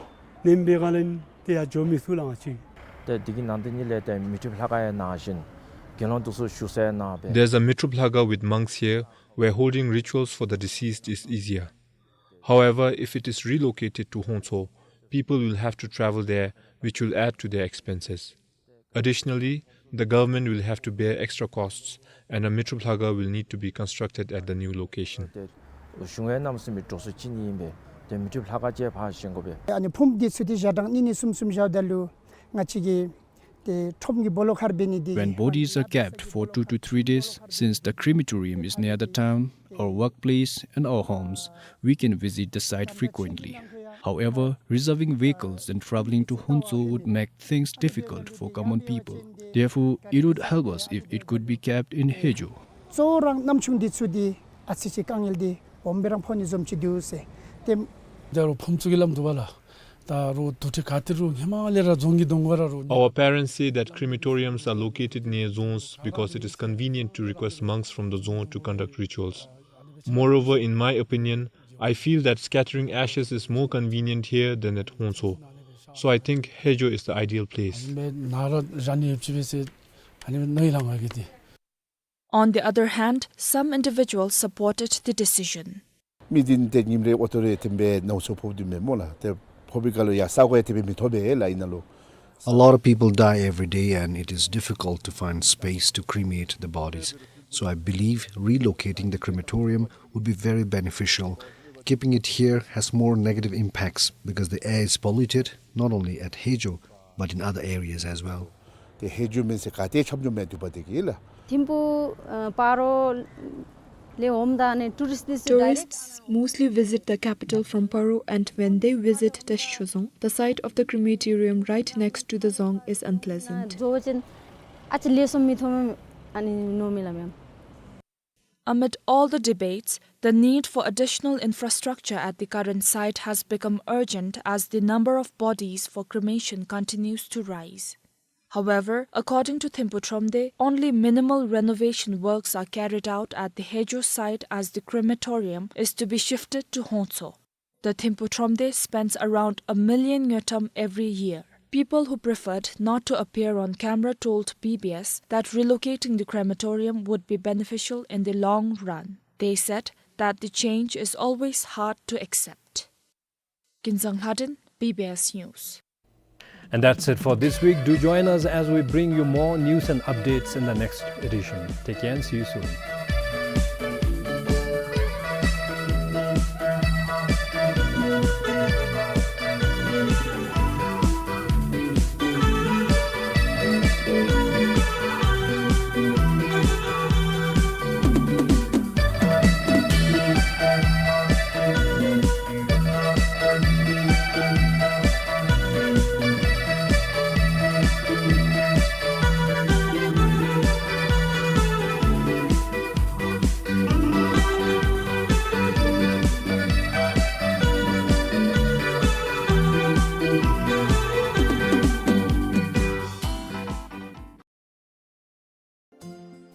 ནེམ་སྦེ་ག་ལས་ཏེ་ཡར་འགྱོ་མི་ཚུགས་ལགས་ང་བཅས། ཏེ་འདི་གི་ནང་དེ་ཉིད་ལས་ཏེ་མི་ཐུབ་ལྷ་ཁང་ཡང་ནང་བཞིན་དགེ་སློང་དེ་ཚུ་བཞུགས་སའི་ནང་སྦེ། There's a Mitrub Lhakhar with monks here, where holding rituals for the deceased is easier. However, if it is relocated to Honso, people will have to travel there, which will add to their expenses. Additionally, the government will have to bear extra costs, and a Mitrub Lhakhar will need to be constructed at the new location. ཏེ་གཞུང་གིས་གནམ་མེད་ས་མེད་འགྲོ་སོང་ཅིག་ཨིན་པས། ཏེ་མི་ཐུབ་ལྷ་ཁང་ཅིག་ཕར་བཞེངས་དགོ་པས། ཨ་ནི་ཕུངམ་འདི་ཚུ་ཏེ་ཞག་གྲངས་གཉིས་གཉིས་གསུམ་གསུམ་བཞགཔ་ད་ལུ་ང་བཅས་ཀྱིས་ཏེ་ཁྲོམ་གྱི་སྦོ་ལོགས་ཁར་འབད་ནི་འདི། When bodies are kept for two to three days, since the crematorium is near the town or workplace and our homes, we can visit the site frequently. However, reserving vehicles and traveling to Honso would make things difficult for common people. Therefore, it would help us if it could be kept in Haejo. གཙོ་བོ་ར་ཉམ་ཆུང་འདི་ཚུ་འདི་ཨ་ཙི་ཅིག་དཀའ་ངལ་འདི་སྦོམ་སྦེ་ར་ཕོག་ནི་བཟུམ་ཅིག་འདུག་ཟེར། ཏེ་ད་རུང་ཕུངམ་ཚུ་གི་ལམ་འདུག་པ་ལགས། ད་རུང་དུར་ཁྲོད་ག་ཏེ་རུང་ཧེ་མ་ལས་ར་རྫོང་གི་གདོང་ཁར་ར་རུང་། Our parents say that crematoriums are located near zones because it is convenient to request monks from the zone to conduct rituals. Moreover, in my opinion, I feel that scattering ashes is more convenient here than at Honso. So I think Haejo is the ideal place. ཨ་ནི་སྦེ་ནཱ་ར་ར་ནི་ཡོདཔ་ཅིག་སྦེ་ཟེར་ཨ་ནི་སྦེ་མནོ་ཡི་ལགས་ང་གིས་ཏེ། On the other hand, some individuals supported the decision. མི་འདི་ཏེ་ཉིནམ་རེ་ཨོ་ཊོ་རེ་ཐོནམ་སྦེ་ནང་སོ་ཕོགཔ་འདི་མེན་སྨོ་ལགས། ཏེ་ཕོག་པའི་སྐབས་ལུ་ཡར་ས་གོ་ཡང་དེ་སྦེ་མི་ཐོབ་པས་ལགས་ཨིན་ན་ལོ། A lot of people die every day and it is difficult to find space to cremate the bodies. So I believe relocating the crematorium would be very beneficial. Keeping it here has more negative impacts because the air is polluted, not only at Haejo, but in other areas as well. ཏེ་ཧེ་ཇོ་མེན་ཟེར་ག་ཏེ་ཁྱབ་འགྱོཝ་མས་འདུག་པ་དེ་གིས་ལགས། ཐིམ་ཕུག་ཨ་སྤ་རོ་ལས་འོངམ་ད་ནི་tourist འདི་ཚུ་direct Tourists mostly visit the capital from Paro, and when they visit Teshio Dzong, the sight of the crematorium right next to the dzong is unpleasant. རྫོང་ཅན་ཨ་ཙི་ལེགས་ཤོམ་མི་ཐོབ་མས་ཨ་ནི་མནོཝ་མས་ལགས་མེན། Amid all the debates, the need for additional infrastructure at the current site has become urgent as the number of bodies for cremation continues to rise. However, according to Thimphu Thromde, only minimal renovation works are carried out at the Hejo site as the crematorium is to be shifted to Hongtso. The Thimphu Thromde spends around a million ngultrum every year. People who preferred not to appear on camera told B B S that relocating the crematorium would be beneficial in the long run. They said that the change is always hard to accept. Kinzang Lhadon, B B S News. And that's it for this week. Do join us as we bring you more news and updates in the next edition. Take care and see you soon.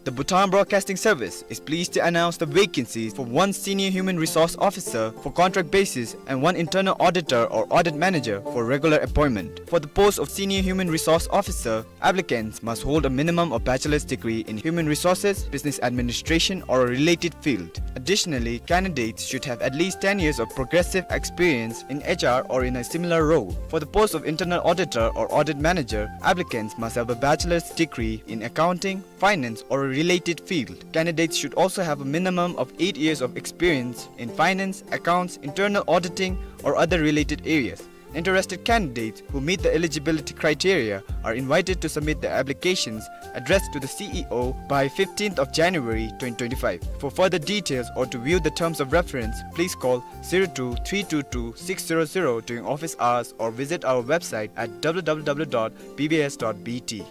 The Bhutan Broadcasting Service is pleased to announce the vacancies for one Senior Human Resource Officer for contract basis and one Internal Auditor or Audit Manager for regular appointment. For the post of Senior Human Resource Officer, applicants must hold a minimum of bachelor's degree in human resources, business administration, or a related field. Additionally, candidates should have at least ten years of progressive experience in H R or in a similar role. For the post of Internal Auditor or Audit Manager, applicants must have a bachelor's degree in accounting, finance, or a related field. Candidates should also have a minimum of eight years of experience in finance, accounts, internal auditing, or other related areas. Interested candidates who meet the eligibility criteria are invited to submit their applications addressed to the C E O by fifteenth of January twenty twenty-five. For further details or to view the terms of reference, please call zero two three two two six zero zero during office hours or visit our website at W W W dot B B S dot B T.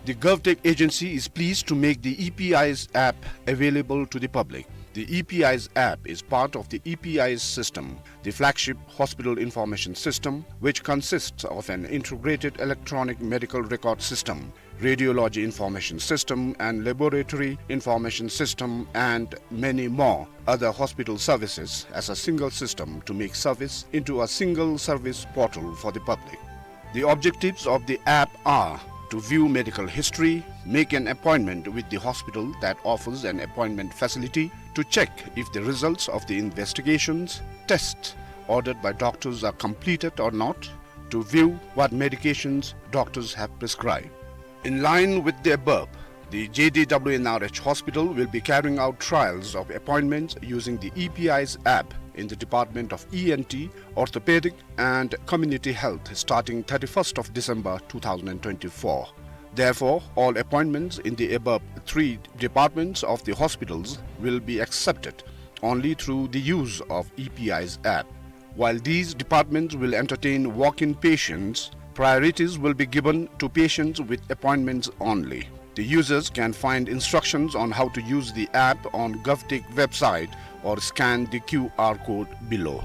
The GovTech agency is pleased to make the E P I S app available to the public. The E P Eyes app is part of the E P Eyes system, the flagship hospital information system, which consists of an integrated electronic medical record system, radiology information system, and laboratory information system, and many more other hospital services as a single system to make service into a single service portal for the public. The objectives of the app are to view medical history, make an appointment with the hospital that offers an appointment facility, to check if the results of the investigations, tests ordered by doctors are completed or not, to view what medications doctors have prescribed. In line with the above, the J D W N R H hospital will be carrying out trials of appointments using the E P Eyes app in the Department of E N T, Orthopedic and Community Health starting thirty-first of December two thousand and twenty-four. Therefore, all appointments in the above three departments of the hospitals will be accepted only through the use of E P Eyes app. While these departments will entertain walk-in patients, priorities will be given to patients with appointments only. The users can find instructions on how to use the app on GovTech website or scan the Q R code below.